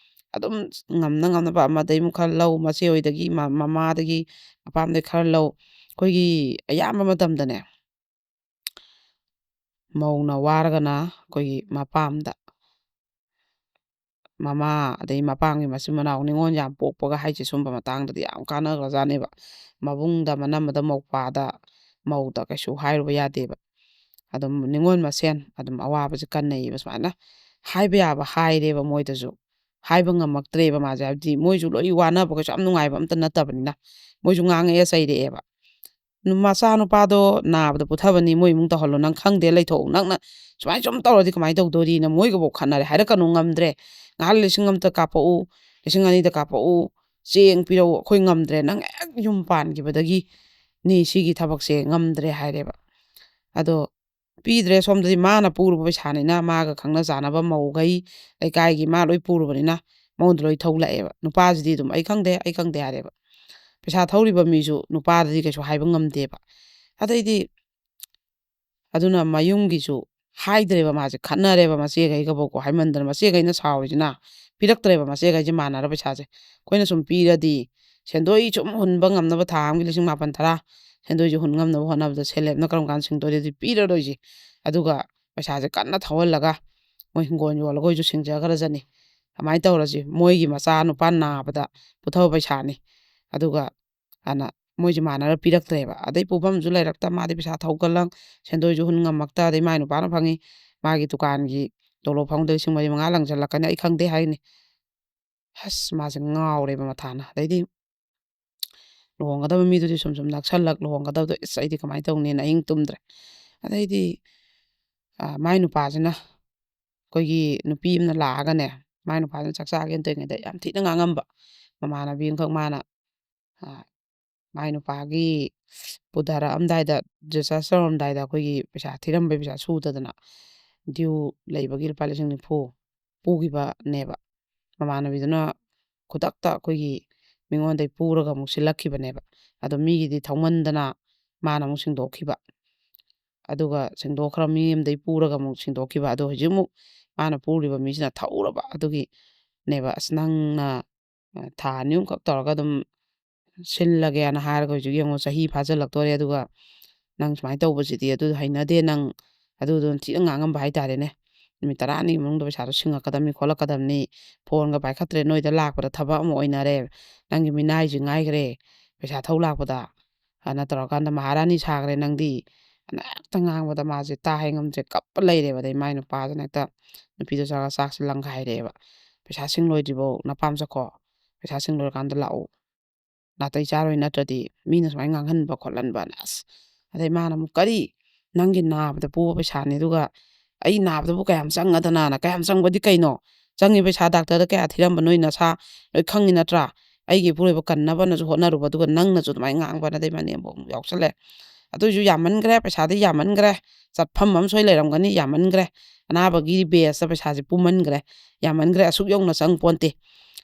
ꯑꯗꯨꯝ ꯉꯝꯅ ꯉꯝꯅꯕ ꯑꯃꯗꯩ ꯑꯃꯨꯛ ꯈꯔ ꯂꯧ, ꯃꯆꯦ ꯍꯣꯏꯗꯒꯤ, ꯃ-, ꯃꯃꯥꯗꯒꯤ, ꯃꯄꯥꯝꯗꯒꯤ ꯈꯔ ꯂꯧ꯫ ꯑꯩꯈꯣꯏꯒꯤ ꯑꯌꯥꯝꯕ ꯃꯇꯝꯗꯅꯦ, ꯃꯧꯅ ꯋꯥꯔꯒꯅ ꯑꯩꯈꯣꯏꯒꯤ ꯃꯄꯥꯝꯗ, ꯃꯃꯥ, ꯑꯗꯩ ꯃꯄꯥꯝꯒꯤ ꯃꯆꯤꯟ ꯃꯅꯥꯎ, ꯅꯤꯉꯣꯜ ꯌꯥꯝ ꯄꯣꯛꯄꯒ ꯍꯥꯏꯁꯦ, ꯁꯨꯝꯕ ꯃꯇꯥꯡꯗꯗꯤ ꯌꯥꯝ ꯀꯥꯟꯅꯈ꯭ꯔꯖꯥꯠꯅꯦꯕ꯫ ꯃꯕꯨꯡꯗ, ꯃꯅꯝꯃꯗ, ꯃꯧꯄꯥꯗ, ꯃꯧꯗ ꯀꯩꯁꯨ ꯍꯥꯏꯔꯨꯕ ꯌꯥꯗꯦꯕ꯫ ꯑꯗꯨꯝ ꯅꯤꯉꯣꯜ ꯃꯁꯦꯟ ꯑꯗꯨꯝ ꯑꯋꯥꯕꯁꯦ ꯀꯟꯅꯩꯌꯦꯕ꯫ ꯁꯨꯃꯥꯏꯅ ꯍꯥꯏꯕ ꯌꯥꯕ ꯍꯥꯏꯔꯦꯕ ꯃꯣꯏꯗꯁꯨ꯫ ꯍꯥꯏꯕ ꯉꯝꯃꯛꯇ꯭ꯔꯦꯕ ꯃꯥꯁꯦ, ꯍꯥꯏꯕꯗꯤ ꯃꯣꯏꯁꯨ ꯂꯣꯏ ꯋꯥꯅꯕ ꯀꯩꯁꯨ ꯌꯥꯝ ꯅꯨꯡꯉꯥꯏꯕ ꯑꯝꯇ ꯅꯠꯇꯕꯅꯤꯅ꯫ ꯃꯣꯏꯁꯨ ꯉꯥꯡꯉꯛꯑꯦ, ꯆꯩꯔꯛꯑꯦꯕ꯫ ꯅꯨ-, ꯃꯆꯥꯅꯨꯄꯥꯗꯣ ꯅꯥꯕꯗ ꯄꯨꯊꯕꯅꯤ, ꯃꯣꯏ ꯏꯃꯨꯡ ꯇꯧꯍꯜꯂꯣ, ꯅꯪ ꯈꯪꯗꯦ ꯂꯩꯊꯣꯛꯎ, ꯅꯪꯅ ꯁꯨꯃꯥꯏꯅ ꯁꯨꯝ ꯇꯧꯔꯗꯤ ꯀꯃꯥꯏꯅ ꯇꯧꯗꯣꯔꯤꯅ ꯃꯣꯏꯒꯐꯧ ꯈꯠꯅꯔꯦ꯫ ꯍꯥꯏꯔꯛꯀꯅꯨ, ꯉꯝꯗ꯭ꯔꯦ, ꯉꯥꯏꯍꯥꯛ ꯂꯤꯁꯤꯡ ꯑꯃꯇ ꯀꯥꯞꯄꯛꯎ, ꯂꯤꯁꯤꯡ ꯑꯅꯤꯗ ꯀꯥꯞꯄꯛꯎ, ꯆꯦꯡ ꯄꯤꯔꯛꯎ, ꯑꯩꯈꯣꯏ ꯉꯝꯗ꯭ꯔꯦ, ꯅꯪ ꯍꯦꯛ ꯌꯨꯝ ꯄꯥꯟꯈꯤꯕꯗꯒꯤꯅꯤ ꯁꯤꯒꯤ ꯊꯕꯛꯁꯦ ꯉꯝꯗ꯭ꯔꯦ ꯍꯥꯏꯔꯦꯕ꯫ ꯑꯗꯣ ꯄꯤꯗ꯭ꯔꯦ, ꯁꯣꯝꯗꯗꯤ ꯃꯥꯅ ꯄꯨꯔꯨꯕ ꯄꯩꯁꯥꯅꯤꯅ ꯃꯥꯒ ꯈꯪꯅ ꯆꯥꯟꯅꯕ ꯃꯧꯈꯩ, ꯂꯩꯀꯥꯏꯒꯤ ꯃꯥ ꯂꯣꯏ ꯄꯨꯔꯨꯕꯅꯤꯅ ꯃꯉꯣꯟꯗ ꯂꯣꯏ ꯊꯧ ꯂꯥꯛꯑꯦꯕ꯫ ꯅꯨꯄꯥꯁꯤꯗꯤ ꯑꯗꯨꯝ "ꯑꯩ ꯈꯪꯗꯦ, ꯑꯩ ꯈꯪꯗꯦ" ꯍꯥꯏꯔꯦꯕ꯫ ꯄꯩꯁꯥ ꯊꯧꯔꯤꯕ ꯃꯤꯁꯨ ꯅꯨꯄꯥꯗꯗꯤ ꯀꯩꯁꯨ ꯍꯥꯏꯕ ꯉꯝꯗꯦꯕ꯫ ꯑꯗꯩꯗꯤ ꯑꯗꯨꯅ ꯃꯌꯨꯝꯒꯤꯁꯨ ꯍꯥꯏꯗ꯭ꯔꯦꯕ, ꯃꯥꯁꯦ ꯈꯠꯅꯔꯦꯕ ꯃꯆꯦꯈꯩꯒꯕꯨꯀꯣ꯫ ꯍꯥꯏꯃꯟꯗꯅ ꯃꯆꯦꯈꯩꯅ ꯁꯥꯎꯔꯤꯁꯤꯅ, ꯄꯤꯔꯛꯇ꯭ꯔꯦꯕ ꯃꯆꯦꯈꯩꯁꯦ ꯃꯥꯟꯅꯔ ꯄꯩꯁꯥꯁꯦ꯫ ꯑꯩꯈꯣꯏꯅ ꯁꯨꯝ ꯄꯤꯔꯗꯤ, ꯁꯦꯟꯗꯣꯏ ꯁꯨꯝ ꯍꯨꯟꯕ ꯉꯝꯅꯕ, ꯊꯥ ꯑꯃꯒꯤ ꯂꯤꯁꯤꯡ ꯃꯥꯄꯟ ꯇꯔꯥ ꯁꯦꯟꯗꯣꯏꯁꯦ ꯍꯨꯟ ꯉꯝꯅꯕ ꯍꯣꯠꯅꯕꯗ ꯁꯦꯜ ꯍꯦꯞꯅ ꯀꯔꯝ ꯀꯥꯟꯗ ꯁꯤꯡꯗꯣꯏꯅꯣ? ꯑꯗꯨꯗꯤ ꯄꯤꯔꯔꯣꯏꯁꯦ꯫ ꯑꯗꯨꯒ ꯄꯩꯁꯥꯁꯦ ꯀꯟꯅ ꯊꯧꯍꯜꯂꯒ ꯃꯣꯏ ꯍꯤꯡꯒꯣꯜ ꯌꯣꯜꯂꯒ ꯑꯣꯏꯁꯨ ꯁꯤꯡꯖꯈ꯭ꯔꯖꯅꯤ꯫ ꯑꯗꯨꯃꯥꯏꯅ ꯇꯧꯔꯁꯤ꯫ ꯃꯣꯏꯒꯤ ꯃꯆꯥ ꯅꯨꯄꯥ ꯅꯥꯕꯗ ꯄꯨꯊꯕ ꯄꯩꯁꯥꯅꯤ꯫ ꯑꯗꯨꯒ ꯑꯅ ꯃꯣꯏꯁꯦ ꯃꯥꯟꯅꯔ ꯄꯤꯔꯛꯇ꯭ꯔꯦꯕ꯫ ꯑꯗꯩ ꯄꯨꯐꯝꯁꯨ ꯂꯩꯔꯛꯇ, ꯃꯥꯗꯤ ꯄꯩꯁꯥ ꯊꯧꯒꯠꯂꯛ, ꯁꯦꯟꯗꯣꯏꯁꯨ ꯍꯨꯟ ꯉꯝꯃꯛꯇ, ꯑꯗꯩ ꯃꯥꯏ ꯅꯨꯄꯥꯅ ꯐꯪꯉꯤ, ꯃꯥꯒꯤ ꯗꯨꯀꯥꯟꯒꯤ ꯇꯣꯂꯣꯞ ꯐꯪꯕꯗ ꯂꯤꯁꯤꯡ ꯃꯔꯤ ꯃꯉꯥ ꯂꯪꯁꯤꯜꯂꯛꯀꯅꯤ, ꯑꯩ ꯈꯪꯗꯦ ꯍꯥꯏꯅꯤ꯫ ꯑꯁ, ꯃꯥꯁꯦ ꯉꯥꯎꯔꯦꯕ ꯃꯊꯥꯅ꯫ ꯑꯗꯩꯗꯤ ꯂꯨꯍꯣꯡꯒꯗꯕ ꯃꯤꯗꯨꯗꯤ ꯁꯨꯝ ꯁꯨꯝ ꯅꯛꯁꯜꯂꯛ, ꯂꯨꯍꯣꯡꯒꯗꯕꯗꯣ, ꯏꯁ, ꯑꯩꯗꯤ ꯀꯃꯥꯏꯅ ꯇꯧꯅꯤꯅ ꯑꯍꯤꯡ ꯇꯨꯝꯗ꯭ꯔꯦ꯫ ꯑꯗꯩꯗꯤ, ꯑ, ꯃꯥꯏ ꯅꯨꯄꯥꯁꯤꯅ ꯑꯩꯈꯣꯏꯒꯤ ꯅꯨꯄꯤ ꯑꯃꯅ ꯂꯥꯛꯑꯒꯅꯦ, ꯃꯥꯏ ꯅꯨꯄꯥꯁꯤꯅ ꯆꯥꯛ ꯆꯥꯒꯦꯅ ꯇꯧꯔꯤꯉꯩꯗ ꯌꯥꯝ ꯊꯤꯅ ꯉꯥꯡꯉꯝꯕ꯫ ꯃꯃꯥꯟꯅꯕꯤ ꯑꯃꯈꯛ ꯃꯥꯅ, ꯑ, ꯃꯥꯏ ꯅꯨꯄꯥꯒꯤ ꯄꯨꯊꯔꯛꯑꯝꯗꯥꯏꯗ, discharge ꯇꯧꯔꯝꯗꯥꯏꯗ ꯑꯩꯈꯣꯏꯒꯤ ꯄꯩꯁꯥ ꯊꯤꯔꯝꯕꯩ ꯄꯩꯁꯥ ꯁꯨꯗꯗꯅ due ꯂꯩꯕꯒꯤ ꯂꯨꯄꯥ ꯂꯤꯁꯤꯡ ꯅꯤꯐꯨ ꯄꯨꯈꯤꯕꯅꯦꯕ꯫ ꯃꯃꯥꯟꯅꯕꯤꯗꯨꯅ ꯈꯨꯗꯛꯇ ꯑꯩꯈꯣꯏꯒꯤ ꯃꯤꯉꯣꯟꯗꯩ ꯄꯨꯔꯒ ꯑꯃꯨꯛ ꯁꯤꯜꯂꯛꯈꯤꯕꯅꯦꯕ꯫ ꯑꯗꯣ ꯃꯤꯒꯤꯗꯤ ꯊꯧꯃꯟꯗꯅ ꯃꯥꯅ ꯑꯃꯨꯛ ꯁꯤꯡꯗꯣꯛꯈꯤꯕ꯫ ꯑꯗꯨꯒ ꯁꯤꯡꯗꯣꯛꯈ꯭ꯔ ꯃꯤ ꯑꯃꯗꯩ ꯄꯨꯔꯒ ꯑꯃꯨꯛ ꯁꯤꯡꯗꯣꯛꯈꯤꯕ꯫ ꯑꯗꯣ ꯍꯧꯖꯤꯛ ꯑꯃꯨꯛ ꯃꯥꯅ ꯄꯨꯔꯤꯕ ꯃꯤꯁꯤꯅ ꯊꯧꯔꯕ ꯑꯗꯨꯒꯤꯅꯦꯕ꯫ "ꯑꯁ, ꯅꯪꯅ, ꯑ, ꯊꯥ ꯑꯅꯤ ꯑꯍꯨꯝꯈꯛ ꯇꯧꯔꯒ ꯑꯗꯨꯝ ꯁꯤꯜꯂꯒꯦꯅ ꯍꯥꯏꯔꯒ ꯍꯧꯖꯤꯛ ꯌꯦꯡꯉꯣ, ꯆꯍꯤ ꯐꯥꯖꯤꯜꯂꯛꯇꯣꯔꯦ, ꯑꯗꯨꯒ ꯅꯪ ꯁꯨꯃꯥꯏꯅ ꯇꯧꯕꯁꯤꯗꯤ ꯑꯗꯨ ꯍꯩꯅꯗꯦ ꯅꯪ", ꯑꯗꯨꯗꯨꯅ ꯊꯤꯅ ꯉꯥꯡꯉꯝꯕ ꯍꯥꯏꯇꯥꯔꯦꯅꯦ꯫ "ꯅꯨꯃꯤꯠ ꯇꯔꯥꯅꯤꯒꯤ ꯃꯅꯨꯡꯗ ꯄꯩꯁꯥꯗꯣ ꯁꯤꯡꯉꯛꯀꯗꯕꯅꯤ ꯈꯣꯠꯂꯛꯀꯗꯕꯅꯤ, ꯐꯣꯟꯒ ꯄꯥꯏꯈꯠꯇ꯭ꯔꯦ, ꯅꯣꯏꯗ ꯂꯥꯛꯄꯗ ꯊꯕꯛ ꯑꯃ ꯑꯣꯏꯅꯔꯦ, ꯅꯪꯒꯤ ꯃꯤꯅꯥꯏꯁꯤ ꯉꯥꯏꯈ꯭ꯔꯦ, ꯄꯩꯁꯥ ꯊꯧ ꯂꯥꯛꯄꯗ", ꯑꯅ ꯇꯧꯔꯀꯥꯟꯗ "ꯃꯍꯥꯔꯥꯅꯤ ꯁꯥꯈ꯭ꯔꯦ ꯅꯪꯗꯤ", ꯑꯅ ꯍꯦꯛꯇ ꯉꯥꯡꯕꯗ ꯃꯥꯁꯦ ꯇꯥ ꯍꯩ ꯉꯝꯗ꯭ꯔꯦ, ꯀꯞꯄ ꯂꯩꯔꯦꯕ꯫ ꯑꯗꯩ ꯃꯥꯏ ꯅꯨꯄꯥꯁꯤꯅ ꯍꯦꯛꯇ ꯅꯨꯄꯤꯗꯣ ꯆꯠꯂꯒ ꯆꯥꯛꯁꯦ ꯂꯪꯈꯥꯏꯔꯦꯕ꯫ "ꯄꯩꯁꯥ ꯁꯤꯡ ꯂꯣꯏꯗ꯭ꯔꯤꯐꯧ ꯅꯄꯥꯝ ꯆꯠꯈꯣ, ꯄꯩꯁꯥ ꯁꯤꯡ ꯂꯣꯏꯔꯀꯥꯟꯗ ꯂꯥꯛꯎ, ꯅꯥꯇꯩ ꯆꯥꯔꯣꯏ ꯅꯠꯇ꯭ꯔꯗꯤ", ꯃꯤꯅ ꯁꯨꯃꯥꯏꯅ ꯉꯥꯡꯍꯟꯕ ꯈꯣꯠꯍꯟꯕꯅ꯫ ꯑꯁ, ꯑꯗꯩ ꯃꯥꯅ ꯑꯃꯨꯛ, "ꯀꯔꯤ? ꯅꯪꯒꯤ ꯅꯥꯕꯗ ꯄꯨꯕ ꯄꯩꯁꯥꯅꯤ, ꯑꯗꯨꯒ ꯑꯩ ꯅꯥꯕꯗꯕꯨ ꯀꯌꯥꯝ ꯆꯪꯉꯗꯅꯅ?" "ꯀꯌꯥꯝ ꯆꯪꯕꯗꯤ ꯀꯩꯅꯣ? ꯆꯪꯉꯤ ꯄꯩꯁꯥ ꯗꯥꯛꯇꯔꯗ ꯀꯌꯥ ꯊꯤꯔꯝꯕ ꯅꯣꯏ ꯅꯁꯥ ꯂꯣꯏ ꯈꯪꯉꯤ ꯅꯠꯇ꯭ꯔꯥ? ꯑꯩꯒꯤ ꯏꯄꯨꯔꯣꯏꯕ ꯀꯟꯅꯕꯅꯁꯨ ꯍꯣꯠꯅꯔꯨꯕ, ꯑꯗꯨꯒ ꯅꯪꯅꯁꯨ ꯑꯗꯨꯃꯥꯏꯅ ꯉꯥꯡꯕꯅ ꯑꯗꯩ ꯃꯅꯦꯝꯕꯣꯛ ꯑꯃꯨꯛ ꯌꯥꯎꯁꯜꯂꯦ꯫ ꯑꯗꯨꯏꯁꯨ ꯌꯥꯝꯃꯟꯈ꯭ꯔꯦ, ꯄꯩꯁꯥꯗꯤ ꯌꯥꯝꯃꯟꯈ꯭ꯔꯦ, ꯆꯠꯐꯝ ꯑꯃ ꯁꯣꯏ ꯂꯩꯔꯝꯒꯅꯤ, ꯌꯥꯝꯃꯟꯈ꯭ꯔꯦ, ꯑꯅꯥꯕꯒꯤ ꯕꯦꯁꯇ ꯄꯩꯁꯥꯁꯦ ꯄꯨꯝꯍꯟꯈ꯭ꯔꯦ, ꯌꯥꯝꯃꯟꯈ꯭ꯔꯦ, ꯑꯁꯨꯛ ꯌꯧꯅ ꯆꯪ ꯄꯣꯟꯇꯦ꯫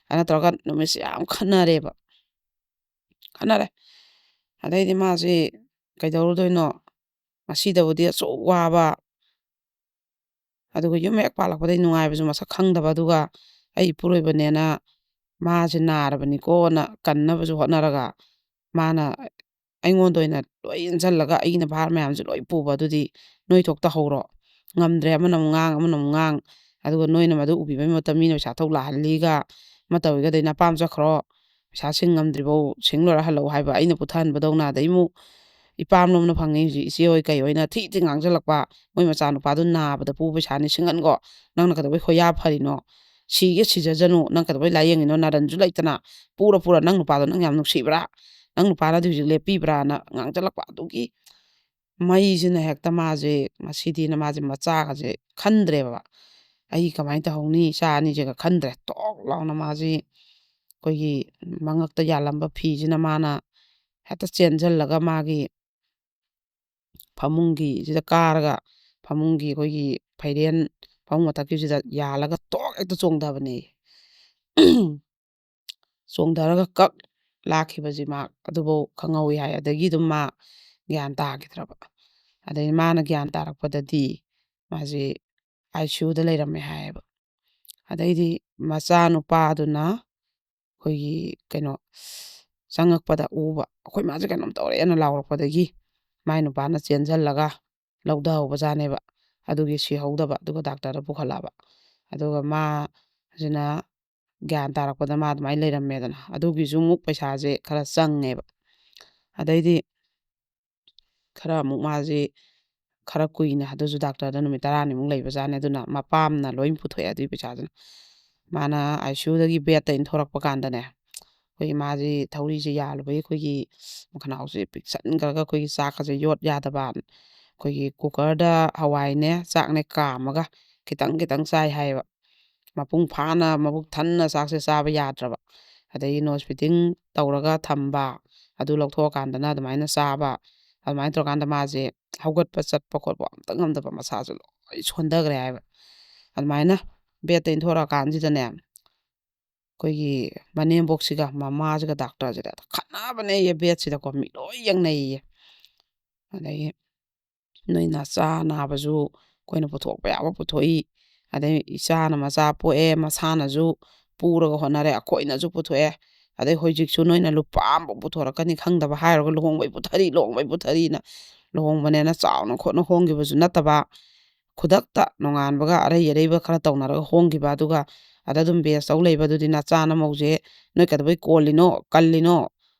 ꯑꯗꯨ ꯅꯠꯇ꯭ꯔꯒ ꯅꯨꯃꯤꯠꯁꯦ ꯌꯥꯝ ꯈꯟꯅꯔꯦꯕ, ꯈꯟꯅꯔꯦ꯫ ꯑꯗꯩꯗꯤ ꯃꯥꯁꯤ ꯀꯩꯗꯧꯔꯨꯗꯣꯏꯅꯣ, ꯃꯁꯤꯗꯕꯨꯗꯤ ꯑꯁꯨꯛ ꯋꯥꯕ, ꯑꯗꯨꯒ ꯌꯨꯝ ꯍꯦꯛ ꯄꯥꯜꯂꯛꯄꯗꯒꯤ ꯅꯨꯡꯉꯥꯏꯕꯁꯨ ꯃꯁꯛ ꯈꯪꯗꯕ, ꯑꯗꯨꯒ ꯑꯩ ꯏꯄꯨꯔꯣꯏꯕꯅꯦꯅ ꯃꯥꯁꯦ ꯅꯥꯔꯕꯅꯤꯀꯣꯅ ꯀꯟꯅꯕꯁꯨ ꯍꯣꯠꯅꯔꯒ, ꯃꯥꯅ ꯑꯩꯉꯣꯟꯗ ꯑꯣꯏꯅ ꯂꯣꯏ ꯏꯟꯁꯤꯜꯂꯒ ꯑꯩꯒꯤꯅ ꯚꯥꯔ ꯃꯌꯥꯝꯁꯦ ꯂꯣꯏ ꯄꯨꯕ, ꯑꯗꯨꯗꯤ ꯅꯣꯏ ꯊꯣꯛ ꯇꯧꯍꯧꯔꯣ, ꯉꯝꯗ꯭ꯔꯦ, ꯑꯃꯅ ꯑꯃꯨꯛ ꯉꯥꯡ, ꯑꯃꯅ ꯑꯃꯨꯛ ꯉꯥꯡ, ꯑꯗꯨꯒ ꯅꯣꯏꯅ ꯃꯗꯨ ꯎꯕꯤꯕꯒꯤ ꯃꯍꯨꯠꯇ ꯃꯤꯅ ꯄꯩꯁꯥ ꯊꯧ ꯂꯥꯛꯍꯜꯂꯤꯒ ꯑꯃ ꯇꯧꯔꯤꯒ, ꯑꯗꯩ ꯅꯄꯥꯝ ꯆꯠꯈ꯭ꯔꯣ, ꯄꯩꯁꯥ ꯁꯤꯡ ꯉꯝꯗ꯭ꯔꯤꯐꯧ ꯁꯤꯡ ꯂꯣꯏꯔ ꯍꯜꯂꯛꯎ ꯍꯥꯏꯕ ꯑꯩꯅ ꯄꯨꯊꯍꯟꯕꯗꯧꯅ, ꯑꯗꯩ ꯑꯃꯨꯛ ꯏꯄꯥꯝꯂꯣꯝꯅ ꯐꯪꯉꯤ ꯍꯧꯖꯤꯛ ꯏꯆꯦ ꯍꯣꯏ ꯀꯩ ꯍꯣꯏꯅ ꯊꯤ ꯊꯤ ꯉꯥꯡꯁꯤꯜꯂꯛꯄ, ꯃꯣꯏ ꯃꯆꯥꯅꯨꯄꯥꯗꯨ ꯅꯥꯕꯗ ꯄꯨ ꯄꯩꯁꯥꯅꯤ, ꯁꯤꯡꯍꯟꯈꯣ, ꯅꯪꯅ ꯀꯩꯗꯧꯕꯩ ꯈꯣꯏꯌꯥ ꯐꯔꯤꯅꯣ? ꯁꯤꯒꯦ ꯁꯤꯖꯖꯅꯨ, ꯅꯪ ꯀꯩꯗꯧꯕꯩ ꯂꯥꯏꯌꯦꯡꯉꯤꯅꯣ? ꯅꯥꯔꯟꯁꯨ ꯂꯩꯇꯅ ꯄꯨꯔ ꯄꯨꯔ, ꯅꯪ ꯅꯨꯄꯥꯗꯣ ꯅꯪ ꯌꯥꯝ ꯅꯨꯡꯁꯤꯕ꯭ꯔꯥ? ꯅꯪ ꯅꯨꯄꯥꯅꯗꯤ ꯍꯧꯖꯤꯛ ꯂꯦꯞꯄꯤꯕ꯭ꯔꯥꯅ ꯉꯥꯡꯁꯤꯜꯂꯛꯄ꯫ ꯑꯗꯨꯒꯤ ꯃꯩꯁꯤꯅ ꯍꯦꯛꯇ ꯃꯥꯁꯦ, ꯉꯁꯤꯗꯤꯅ ꯃꯥꯁꯦ ꯃꯆꯥꯒꯁꯦ ꯈꯟꯗ꯭ꯔꯦꯕ꯫ ꯑꯩ ꯀꯃꯥꯏꯅ ꯇꯧꯍꯧꯅꯤ, ꯏꯆꯥ ꯑꯅꯤꯁꯤꯒ ꯈꯟꯗ꯭ꯔꯦ꯫ ꯇꯣꯛ ꯂꯥꯎꯅ ꯃꯥꯁꯤ ꯑꯩꯈꯣꯏꯒꯤ ꯃꯉꯛꯇ ꯌꯥꯜꯂꯝꯕ ꯐꯤꯁꯤꯅ ꯃꯥꯅ ꯍꯦꯛꯇ ꯆꯦꯟꯁꯤꯜꯂꯒ ꯃꯥꯒꯤ ꯐꯃꯨꯡꯒꯤꯁꯤꯗ ꯀꯥꯔꯒ, ꯐꯃꯨꯡꯒꯤ ꯑꯩꯈꯣꯏꯒꯤ ꯐꯩꯔꯦꯟ, ꯐꯃꯨꯡ ꯃꯊꯛꯀꯤꯁꯤꯗ ꯌꯥꯜꯂꯒ ꯇꯣꯛ ꯍꯦꯛꯇ ꯆꯣꯡꯊꯕꯅꯦ꯫ ꯆꯣꯡꯊꯔꯒ ꯀꯛ ꯂꯥꯛꯈꯤꯕꯁꯤ ꯃꯥ ꯑꯗꯨꯐꯥꯎ ꯈꯪꯍꯧꯋꯤ ꯍꯥꯏ꯫ ꯑꯗꯒꯤ ꯑꯗꯨꯝ ꯃꯥ ꯒ꯭ꯌꯥꯟ ꯇꯥꯈꯤꯗ꯭ꯔꯕ꯫ ꯑꯗꯩ ꯃꯥꯅ ꯒ꯭ꯌꯥꯟ ꯇꯥꯔꯛꯄꯗꯗꯤ ꯃꯥꯁꯦ ꯑꯥꯏ ꯁꯤ ꯌꯨꯗ ꯂꯩꯔꯝꯃꯦ ꯍꯥꯏꯌꯦꯕ꯫ ꯑꯗꯩꯗꯤ ꯃꯆꯥꯅꯨꯄꯥꯗꯨꯅ ꯑꯩꯈꯣꯏꯒꯤ ꯀꯩꯅꯣ ꯆꯪꯉꯛꯄꯗ ꯎꯕ, "ꯑꯩꯈꯣꯏ ꯃꯥꯁꯦ ꯀꯩꯅꯣꯝ ꯇꯧꯔꯦꯅ" ꯂꯥꯎꯔꯛꯄꯗꯒꯤ ꯃꯥꯏ ꯅꯨꯄꯥꯅ ꯆꯦꯟꯁꯤꯜꯂꯒ ꯂꯧꯊꯍꯧꯕꯖꯥꯠꯅꯦꯕ꯫ ꯑꯗꯨꯒꯤ ꯁꯤꯍꯧꯗꯕ, ꯑꯗꯨꯒ ꯗꯥꯛꯇꯔꯗ ꯄꯨꯈꯠꯂꯛꯑꯕ꯫ ꯑꯗꯨꯒ ꯃꯥꯁꯤꯅ ꯒ꯭ꯌꯥꯟ ꯇꯥꯔꯛꯄꯗ ꯃꯥ ꯑꯗꯨꯃꯥꯏꯅ ꯂꯩꯔꯝꯃꯦꯗꯅ꯫ ꯑꯗꯨꯒꯤꯁꯨ ꯑꯃꯨꯛ ꯄꯩꯁꯥꯁꯦ ꯈꯔ ꯆꯪꯉꯦꯕ꯫ ꯑꯗꯩꯗꯤ ꯈꯔ ꯑꯃꯨꯛ ꯃꯥꯁꯦ ꯈꯔ ꯀꯨꯏꯅ, ꯑꯗꯨꯁꯨ ꯗꯥꯛꯇꯔꯗ ꯅꯨꯃꯤꯠ ꯇꯔꯥꯅꯤꯃꯨꯛ ꯂꯩꯕꯖꯥꯠꯅꯦ꯫ ꯑꯗꯨꯅ ꯃꯄꯥꯝꯅ ꯂꯣꯏ ꯄꯨꯊꯣꯛꯑꯦ ꯑꯗꯨꯒꯤ ꯄꯩꯁꯥꯗꯨꯅ꯫ ꯃꯥꯅ ꯑꯥꯏ ꯁꯤ ꯌꯨꯗꯒꯤ ꯕꯦꯗꯇ ꯏꯟꯊꯣꯔꯛꯄ ꯀꯥꯟꯗꯅꯦ, ꯑꯩꯈꯣꯏꯒꯤ ꯃꯥꯁꯤ ꯊꯧꯔꯤꯁꯦ ꯌꯥꯜꯂꯨꯕꯒꯤ ꯑꯩꯈꯣꯏꯒꯤ ꯃꯈꯅꯥꯎꯁꯦ ꯄꯤꯛꯁꯟꯈ꯭ꯔꯒ ꯑꯩꯈꯣꯏꯒꯤ ꯆꯥꯛꯀꯁꯦ ꯌꯣꯠ ꯌꯥꯗꯕ, ꯑꯩꯈꯣꯏꯒꯤ ꯀꯨꯀꯔꯗ ꯍꯋꯥꯏꯅꯦ ꯆꯥꯛꯅꯦ ꯀꯥꯝꯃꯒ ꯈꯤꯇꯪ ꯈꯤꯇꯪ ꯆꯥꯏ ꯍꯥꯏꯌꯦꯕ꯫ ꯃꯄꯨꯡ ꯐꯥꯅ ꯃꯕꯨꯛ ꯊꯟꯅ ꯆꯥꯛꯁꯦ ꯆꯥꯕ ꯌꯥꯗ꯭ꯔꯕ꯫ ꯑꯗꯒꯤ ꯅꯣꯁ ꯐꯤꯗꯤꯡ ꯇꯧꯔꯒ ꯊꯝꯕ, ꯑꯗꯨ ꯂꯧꯊꯣꯛꯑꯀꯥꯟꯗꯅ ꯑꯗꯨꯃꯥꯏꯅ ꯆꯥꯕ, ꯑꯗꯨꯃꯥꯏꯅ ꯇꯧꯔꯀꯥꯟꯗ ꯃꯥꯁꯦ ꯍꯧꯒꯠꯄ ꯆꯠꯄ ꯈꯣꯠꯄ ꯑꯝꯇ ꯉꯝꯗꯕ, ꯃꯁꯥꯁꯨ ꯂꯣꯏ ꯁꯣꯟꯊꯈ꯭ꯔꯦ ꯍꯥꯏꯕ꯫ ꯑꯗꯨꯃꯥꯏꯅ ꯕꯦꯠꯇ ꯏꯟꯊꯣꯔꯛꯑꯀꯥꯟꯁꯤꯗꯅꯦ, ꯑꯩꯈꯣꯏꯒꯤ ꯃꯅꯦꯝꯕꯣꯛꯁꯤꯒ ꯃꯃꯥꯁꯤꯒ ꯗꯥꯛꯇꯔꯁꯤꯗ ꯈꯠꯅꯕꯅꯦꯌꯦ, ꯕꯦꯠꯁꯤꯗꯀꯣ ꯃꯤ ꯂꯣꯏ ꯌꯦꯡꯅꯩꯌꯦ꯫ ꯑꯗꯒꯤ ꯅꯣꯏ ꯅꯆꯥ ꯅꯥꯕꯁꯨ ꯑꯩꯈꯣꯏꯅ ꯄꯨꯊꯣꯛꯄ ꯌꯥꯕ ꯄꯨꯊꯣꯛꯏ, ꯑꯗꯩ ꯏꯆꯥꯅ ꯃꯆꯥ ꯄꯣꯛꯑꯦ, ꯃꯁꯥꯅꯁꯨ ꯄꯨꯔꯒ ꯍꯣꯠꯅꯔꯦ, ꯑꯩꯈꯣꯏꯅꯁꯨ ꯄꯨꯊꯣꯛꯑꯦ, ꯑꯗꯩ ꯍꯧꯖꯤꯛꯁꯨ ꯅꯣꯏꯅ ꯂꯨꯄꯥ ꯑꯃꯐꯥꯎ ꯄꯨꯊꯣꯔꯛꯀꯅꯤ ꯈꯪꯗꯕ ꯍꯥꯏꯔꯒ ꯂꯨꯍꯣꯡꯕꯩ ꯄꯨꯊꯔꯤ, ꯂꯨꯍꯣꯡꯕꯩ ꯄꯨꯊꯔꯤꯅ ꯂꯨꯍꯣꯡꯕꯅꯦꯅ ꯆꯥꯎꯅ ꯈꯣꯠꯅ ꯍꯣꯡꯈꯤꯕꯁꯨ ꯅꯠꯇꯕ, ꯈꯨꯗꯛꯇ ꯅꯣꯡꯉꯥꯟꯕꯒ ꯑꯔꯩ ꯑꯔꯩꯕ ꯈꯔ ꯇꯧꯅꯔꯒ ꯍꯣꯡꯈꯤꯕ, ꯑꯗꯨꯒ ꯑꯗ ꯑꯗꯨꯝ ꯕꯦꯁ ꯇꯧ ꯂꯩꯕ, ꯑꯗꯨꯗꯤ ꯅꯆꯥ ꯅꯃꯧꯁꯦ ꯅꯣꯏ ꯀꯩꯗꯧꯕꯩ ꯀꯣꯜꯂꯤꯅꯣ, ꯀꯜꯂꯤꯅꯣ?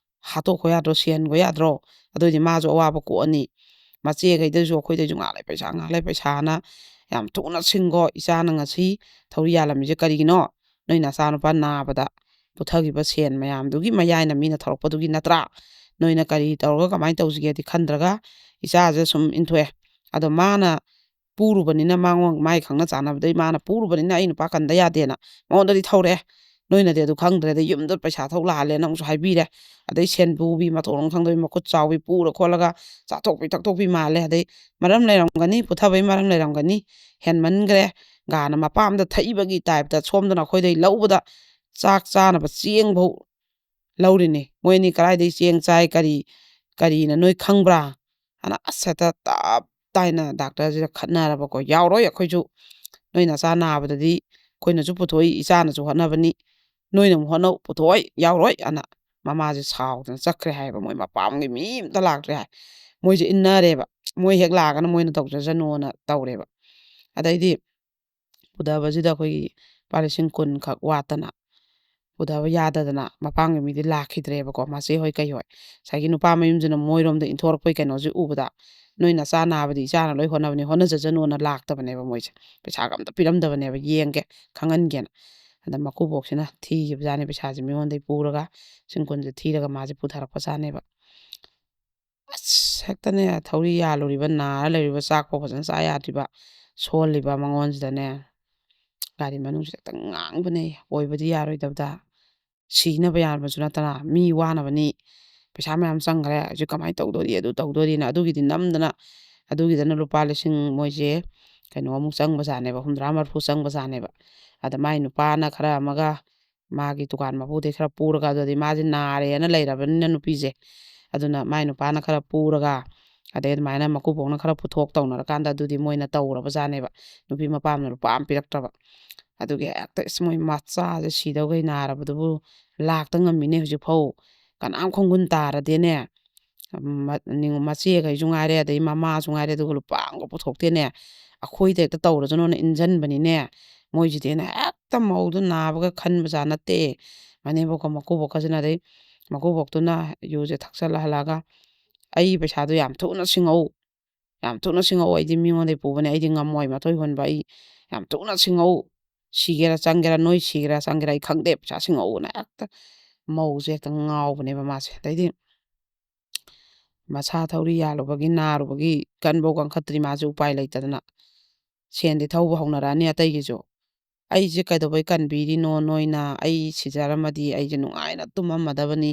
ꯍꯥꯠꯇꯣꯛꯈꯣ ꯌꯥꯗ꯭ꯔꯣ, ꯁꯤꯍꯟꯈꯣ ꯌꯥꯗ꯭ꯔꯣ? ꯑꯗꯨꯑꯣꯏꯗꯤ ꯃꯥꯁꯨ ꯑꯋꯥꯕ ꯀꯣꯛꯑꯅꯤ꯫ ꯃꯆꯦꯈꯩꯗꯁꯨ ꯑꯩꯈꯣꯏꯗꯁꯨ ꯉꯥꯏꯍꯥꯛ ꯂꯩ ꯄꯩꯁꯥ, ꯉꯥꯏꯍꯥꯛ ꯂꯩ ꯄꯩꯁꯥꯅ ꯌꯥꯝ ꯊꯨꯅ ꯁꯤꯡꯒꯣ꯫ ꯏꯆꯥꯅ ꯉꯁꯤ ꯊꯧꯔꯤ ꯌꯥꯜꯂꯝꯃꯤꯁꯦ ꯀꯔꯤꯒꯤꯅꯣ? ꯅꯣꯏ ꯅꯆꯥꯅꯨꯄꯥ ꯅꯥꯕꯗ ꯄꯨꯊꯈꯤꯕ ꯁꯦꯟ ꯃꯌꯥꯝꯗꯨꯒꯤ ꯃꯌꯥꯏꯅ ꯃꯤꯅ ꯊꯧꯔꯛꯄꯗꯨꯒꯤ ꯅꯠꯇ꯭ꯔꯥ? ꯅꯣꯏꯅ ꯀꯔꯤ ꯇꯧꯔꯒ ꯀꯃꯥꯏꯅ ꯇꯧꯁꯤꯒꯦꯗꯤ ꯈꯟꯗ꯭ꯔꯒ ꯏꯆꯥꯁꯦ ꯁꯨꯝ ꯏꯟꯊꯣꯛꯑꯦ꯫ ꯑꯗꯣ ꯃꯥꯅ ꯄꯨꯔꯨꯕꯅꯤꯅ ꯃꯉꯣꯟ-, ꯃꯥꯏ ꯈꯪꯅ ꯆꯥꯟꯅꯕꯗꯩ ꯃꯥꯅ ꯄꯨꯔꯨꯕꯅꯤꯅ ꯑꯩ ꯅꯨꯄꯥ ꯀꯟꯗ ꯌꯥꯗꯦꯅ ꯃꯉꯣꯟꯗꯗꯤ ꯊꯧꯔꯛꯑꯦ꯫ ꯅꯣꯏꯅꯗꯤ ꯑꯗꯨ ꯈꯪꯗ꯭ꯔꯦ, ꯑꯗꯩ ꯌꯨꯝꯗ ꯄꯩꯁꯥ ꯊꯧ ꯂꯥꯛꯍꯜꯂꯦꯅ ꯑꯃꯨꯛꯁꯨ ꯍꯥꯏꯕꯤꯔꯦ꯫ ꯑꯗꯩ ꯁꯦꯟꯕꯨꯕꯤ ꯃꯊꯣꯡ ꯃꯔꯝ ꯈꯪꯗꯕꯤ ꯃꯈꯨꯠ ꯆꯥꯎꯕꯤ ꯄꯨꯔ ꯈꯣꯠꯂꯒ ꯆꯥꯊꯣꯛꯄꯤ ꯊꯛꯇꯣꯛꯄꯤ ꯃꯥꯜꯂꯦ꯫ ꯑꯗꯩ ꯃꯔꯝ ꯂꯩꯔꯝꯒꯅꯤ, ꯄꯨꯊꯕꯩ ꯃꯔꯝ ꯂꯩꯔꯝꯒꯅꯤ꯫ ꯍꯦꯟꯃꯟꯈ꯭ꯔꯦ꯫ ꯒꯥꯅ ꯃꯄꯥꯝꯗ ꯊꯛꯏꯕꯒꯤ ꯇꯥꯏꯞꯇ ꯁꯣꯝꯗꯅ ꯑꯩꯈꯣꯏꯗꯩ ꯂꯧꯕꯗ ꯆꯥꯛ ꯆꯥꯅꯕ ꯆꯦꯡꯐꯧ ꯂꯧꯔꯤꯅꯦ꯫ ꯃꯣꯏ ꯑꯅꯤ ꯀꯗꯥꯏꯗꯩ ꯆꯦꯡ ꯆꯥꯏ, ꯀꯔꯤ, ꯀꯔꯤꯅ ꯅꯣꯏ ꯈꯪꯕ꯭ꯔꯥ? ꯑꯅ ꯑꯁ ꯍꯦꯛꯇ ꯇꯞ ꯇꯥꯏꯅ ꯗꯥꯛꯇꯔꯁꯤꯗ ꯈꯠꯅꯔꯕꯀꯣ꯫ ꯌꯥꯎꯔꯣꯏ ꯑꯩꯈꯣꯏꯁꯨ, ꯅꯣꯏ ꯅꯆꯥ ꯅꯥꯕꯗꯗꯤ ꯑꯩꯈꯣꯏꯅꯁꯨ ꯄꯨꯊꯣꯛꯏ, ꯏꯆꯥꯅꯁꯨ ꯍꯣꯠꯅꯕꯅꯤ, ꯅꯣꯏꯅ ꯑꯃꯨꯛ ꯍꯣꯠꯅꯧ, ꯄꯨꯊꯣꯛꯑꯣꯏ, ꯌꯥꯎꯔꯣꯏ ꯑꯅ ꯃꯃꯥꯁꯦ ꯁꯥꯎꯗꯅ ꯆꯠꯈ꯭ꯔꯦ ꯍꯥꯏꯌꯦꯕ꯫ ꯃꯣꯏ ꯃꯄꯥꯝꯒꯤ ꯃꯤ ꯑꯝꯇ ꯂꯥꯛꯇ꯭ꯔꯦ ꯍꯥꯏ꯫ ꯃꯣꯏꯁꯦ ꯏꯟꯅꯔꯦꯕ, ꯃꯣꯏ ꯍꯦꯛ ꯂꯥꯛꯑꯒꯅ ꯃꯣꯏꯅ ꯇꯧꯖꯁꯅꯨꯅ ꯇꯧꯔꯦꯕ꯫ ꯑꯗꯩꯗꯤ ꯄꯨꯊꯕꯁꯤꯗ ꯑꯩꯈꯣꯏꯒꯤ ꯂꯨꯄꯥ ꯂꯤꯁꯤꯡ ꯀꯨꯟ ꯈꯛ ꯋꯥꯠꯇꯅ ꯄꯨꯊꯕ ꯌꯥꯗꯗꯅ ꯃꯄꯥꯝꯒꯤ ꯃꯤꯗꯤ ꯂꯥꯛꯈꯤꯗ꯭ꯔꯦꯕꯀꯣ, ꯃꯆꯦ ꯍꯣꯏ ꯀꯩ ꯍꯣꯏ꯫ ꯉꯁꯥꯏꯒꯤ ꯅꯨꯄꯥ ꯃꯌꯨꯝꯁꯤꯅ ꯃꯣꯏꯔꯣꯝꯗ ꯏꯟꯊꯣꯔꯛꯄꯩ ꯀꯩꯅꯣꯁꯦ ꯎꯕꯗ, "ꯅꯣꯏ ꯅꯆꯥ ꯅꯥꯕꯗꯤ ꯏꯆꯥꯅ ꯂꯣꯏ ꯍꯣꯠꯅꯕꯅꯤ, ꯍꯣꯠꯅꯖꯖꯅꯨꯅ" ꯂꯥꯛꯇꯕꯅꯦꯕ ꯃꯣꯏꯁꯦ꯫ ꯄꯩꯁꯥꯒ ꯑꯝꯇ ꯄꯤꯔꯝꯗꯕꯅꯦꯕ, "ꯌꯦꯡꯒꯦ, ꯈꯪꯍꯟꯒꯦꯅ"꯫ ꯑꯗ ꯃꯀꯨꯕꯣꯛꯁꯤꯅ ꯊꯤꯈꯤꯕꯖꯥꯠꯅꯤ ꯄꯩꯁꯥꯁꯦ, ꯃꯤꯉꯣꯟꯗꯩ ꯄꯨꯔꯒ ꯂꯤꯁꯤꯡ ꯀꯨꯟꯁꯦ ꯊꯤꯔꯒ ꯃꯥꯁꯦ ꯄꯨꯊꯔꯛꯄꯖꯥꯠꯅꯦꯕ꯫ ꯑꯁ, ꯍꯦꯛꯇꯅꯦ ꯊꯧꯔꯤ ꯌꯥꯜꯂꯨꯔꯤꯕ, ꯅꯥꯔ ꯂꯩꯔꯤꯕ, ꯆꯥꯛꯐꯥꯎ ꯐꯖꯅ ꯆꯥ ꯌꯥꯗ꯭ꯔꯤꯕ, ꯁꯣꯜꯂꯤꯕ ꯃꯉꯣꯟꯁꯤꯗꯅꯦ ꯒꯥꯔꯤ ꯃꯅꯨꯡꯁꯤꯗ ꯍꯦꯛꯇ ꯉꯥꯡꯕꯅꯦ, ꯑꯣꯏꯕꯗꯤ ꯌꯥꯔꯣꯏꯗꯕꯗ꯫ ꯁꯤꯅꯕ ꯌꯥꯕꯁꯨ ꯅꯠꯇꯅ ꯃꯤ ꯋꯥꯅꯕꯅꯤ, ꯄꯩꯁꯥ ꯃꯌꯥꯝ ꯆꯪꯈ꯭ꯔꯦ, ꯍꯧꯖꯤꯛ ꯀꯃꯥꯏꯅ ꯇꯧꯗꯣꯔꯤ, ꯑꯗꯨ ꯇꯧꯗꯣꯔꯤꯅ ꯑꯗꯨꯒꯤꯗꯤ ꯅꯝꯗꯅ ꯑꯗꯨꯒꯤꯗꯅ ꯂꯨꯄꯥ ꯂꯤꯁꯤꯡ ꯃꯣꯏꯁꯦ ꯀꯩꯅꯣꯃꯨꯛ ꯆꯪꯕꯖꯥꯠꯅꯦꯕ, ꯍꯨꯝꯗ꯭ꯔꯥ ꯃꯔꯤꯐꯨ ꯆꯪꯕꯖꯥꯠꯅꯦꯕ꯫ ꯑꯗ ꯃꯥꯏ ꯅꯨꯄꯥꯅ ꯈꯔ ꯑꯃꯒ ꯃꯥꯒꯤ ꯗꯨꯀꯥꯟ ꯃꯄꯨꯗꯩ ꯈꯔ ꯄꯨꯔꯒ, ꯑꯗꯨꯗꯤ ꯃꯥꯁꯦ ꯅꯥꯔꯦꯅ ꯂꯩꯔꯕꯅꯤꯅ ꯅꯨꯄꯤꯁꯦ, ꯑꯗꯨꯅ ꯃꯥꯏ ꯅꯨꯄꯥꯅ ꯈꯔ ꯄꯨꯔꯒ, ꯑꯗꯩ ꯑꯗꯨꯃꯥꯏꯅ ꯃꯀꯨꯕꯣꯛꯅ ꯈꯔ ꯄꯨꯊꯣꯛ ꯇꯧꯅꯔꯀꯥꯟꯗ ꯑꯗꯨꯗꯤ ꯃꯣꯏꯅ ꯇꯧꯔꯕꯖꯥꯠꯅꯦꯕ꯫ ꯅꯨꯄꯤ ꯃꯄꯥꯝꯅ ꯂꯨꯄꯥ ꯑꯃ ꯄꯤꯔꯛꯇ꯭ꯔꯕ꯫ ꯑꯗꯨꯒꯤ ꯍꯦꯛꯇ ꯏꯁ ꯃꯣꯏ ꯃꯆꯥꯁꯦ ꯁꯤꯗꯧꯈꯩ ꯅꯥꯔꯕꯗꯨꯕꯨ ꯂꯥꯛꯇ ꯉꯝꯃꯤꯅꯦ ꯍꯧꯖꯤꯛꯐꯥꯎ꯫ ꯀꯅꯥꯝ ꯈꯣꯡꯒꯨꯟ ꯇꯥꯔꯗꯦꯅꯦ꯫ ꯃ-, ꯅꯤꯡ-, ꯃꯆꯦꯈꯩꯁꯨ ꯉꯥꯏꯔꯦ, ꯑꯗꯩ ꯃꯃꯥꯁꯨ ꯉꯥꯏꯔꯦ, ꯑꯗꯨꯒ ꯂꯨꯄꯥ ꯑꯃꯒ ꯄꯨꯊꯣꯛꯇꯦꯅꯦ꯫ ꯑꯩꯈꯣꯏꯗ ꯍꯦꯛꯇ ꯇꯧꯔꯁꯅꯨꯅ ꯏꯟꯖꯟꯕꯅꯤꯅꯦ꯫ ꯃꯣꯏꯁꯤꯗꯤꯅ ꯍꯦꯛꯇ ꯃꯧꯗꯨ ꯅꯥꯕꯒ ꯈꯟꯕꯖꯥꯠ ꯅꯠꯇꯦ꯫ ꯃꯅꯦꯝꯕꯣꯛꯀ ꯃꯀꯨꯕꯣꯛꯀꯁꯤꯅ, ꯑꯗꯩ ꯃꯀꯨꯕꯣꯛꯇꯨꯅ ꯌꯨꯁꯦ ꯊꯛꯆꯜꯂ ꯍꯜꯂꯛꯑꯒ, "ꯑꯩ ꯄꯩꯁꯥꯗꯣ ꯌꯥꯝ ꯊꯨꯅ ꯁꯤꯡꯉꯧ, ꯌꯥꯝ ꯊꯨꯅ ꯁꯤꯡꯉꯧ, ꯑꯩꯗꯤ ꯃꯤꯉꯣꯟꯗꯩ ꯄꯨꯕꯅꯦ, ꯑꯩꯗꯤ ꯉꯝꯃꯣꯏ ꯃꯊꯣꯏ ꯍꯣꯟꯕ, ꯑꯩ ꯌꯥꯝ ꯊꯨꯅ ꯁꯤꯡꯉꯧ, ꯁꯤꯒꯦꯔꯥ ꯆꯪꯒꯦꯔꯥ, ꯅꯣꯏ ꯁꯤꯒꯦꯔꯥ ꯆꯪꯒꯦꯔꯥ ꯑꯩ ꯈꯪꯗꯦ, ꯄꯩꯁꯥ ꯁꯤꯡꯉꯧꯅ" ꯍꯦꯛꯇ ꯃꯧꯁꯦ ꯍꯦꯛꯇ ꯉꯥꯎꯕꯅꯦꯕ ꯃꯥꯁꯦ꯫ ꯑꯗꯩꯗꯤ ꯃꯁꯥ ꯊꯧꯔꯤ ꯌꯥꯜꯂꯨꯕꯒꯤ, ꯅꯥꯔꯨꯕꯒꯤ, ꯀꯟꯕꯧ ꯀꯟꯈꯠꯇ꯭ꯔꯤ ꯃꯥꯁꯦ ꯎꯄꯥꯏ ꯂꯩꯇꯗꯅ꯫ ꯁꯦꯟꯗꯤ ꯊꯧꯕ ꯍꯧꯅꯔꯛꯑꯅꯤ ꯑꯇꯩꯒꯤꯁꯨ꯫ "ꯑꯩꯁꯦ ꯀꯩꯗꯧꯕꯩ ꯀꯟꯕꯤꯔꯤꯅꯣ ꯅꯣꯏꯅ? ꯑꯩ ꯁꯤꯖꯔꯝꯃꯗꯤ ꯑꯩꯁꯦ ꯅꯨꯡꯉꯥꯏꯅ ꯇꯨꯝꯃꯝꯃꯗꯕꯅꯤ꯫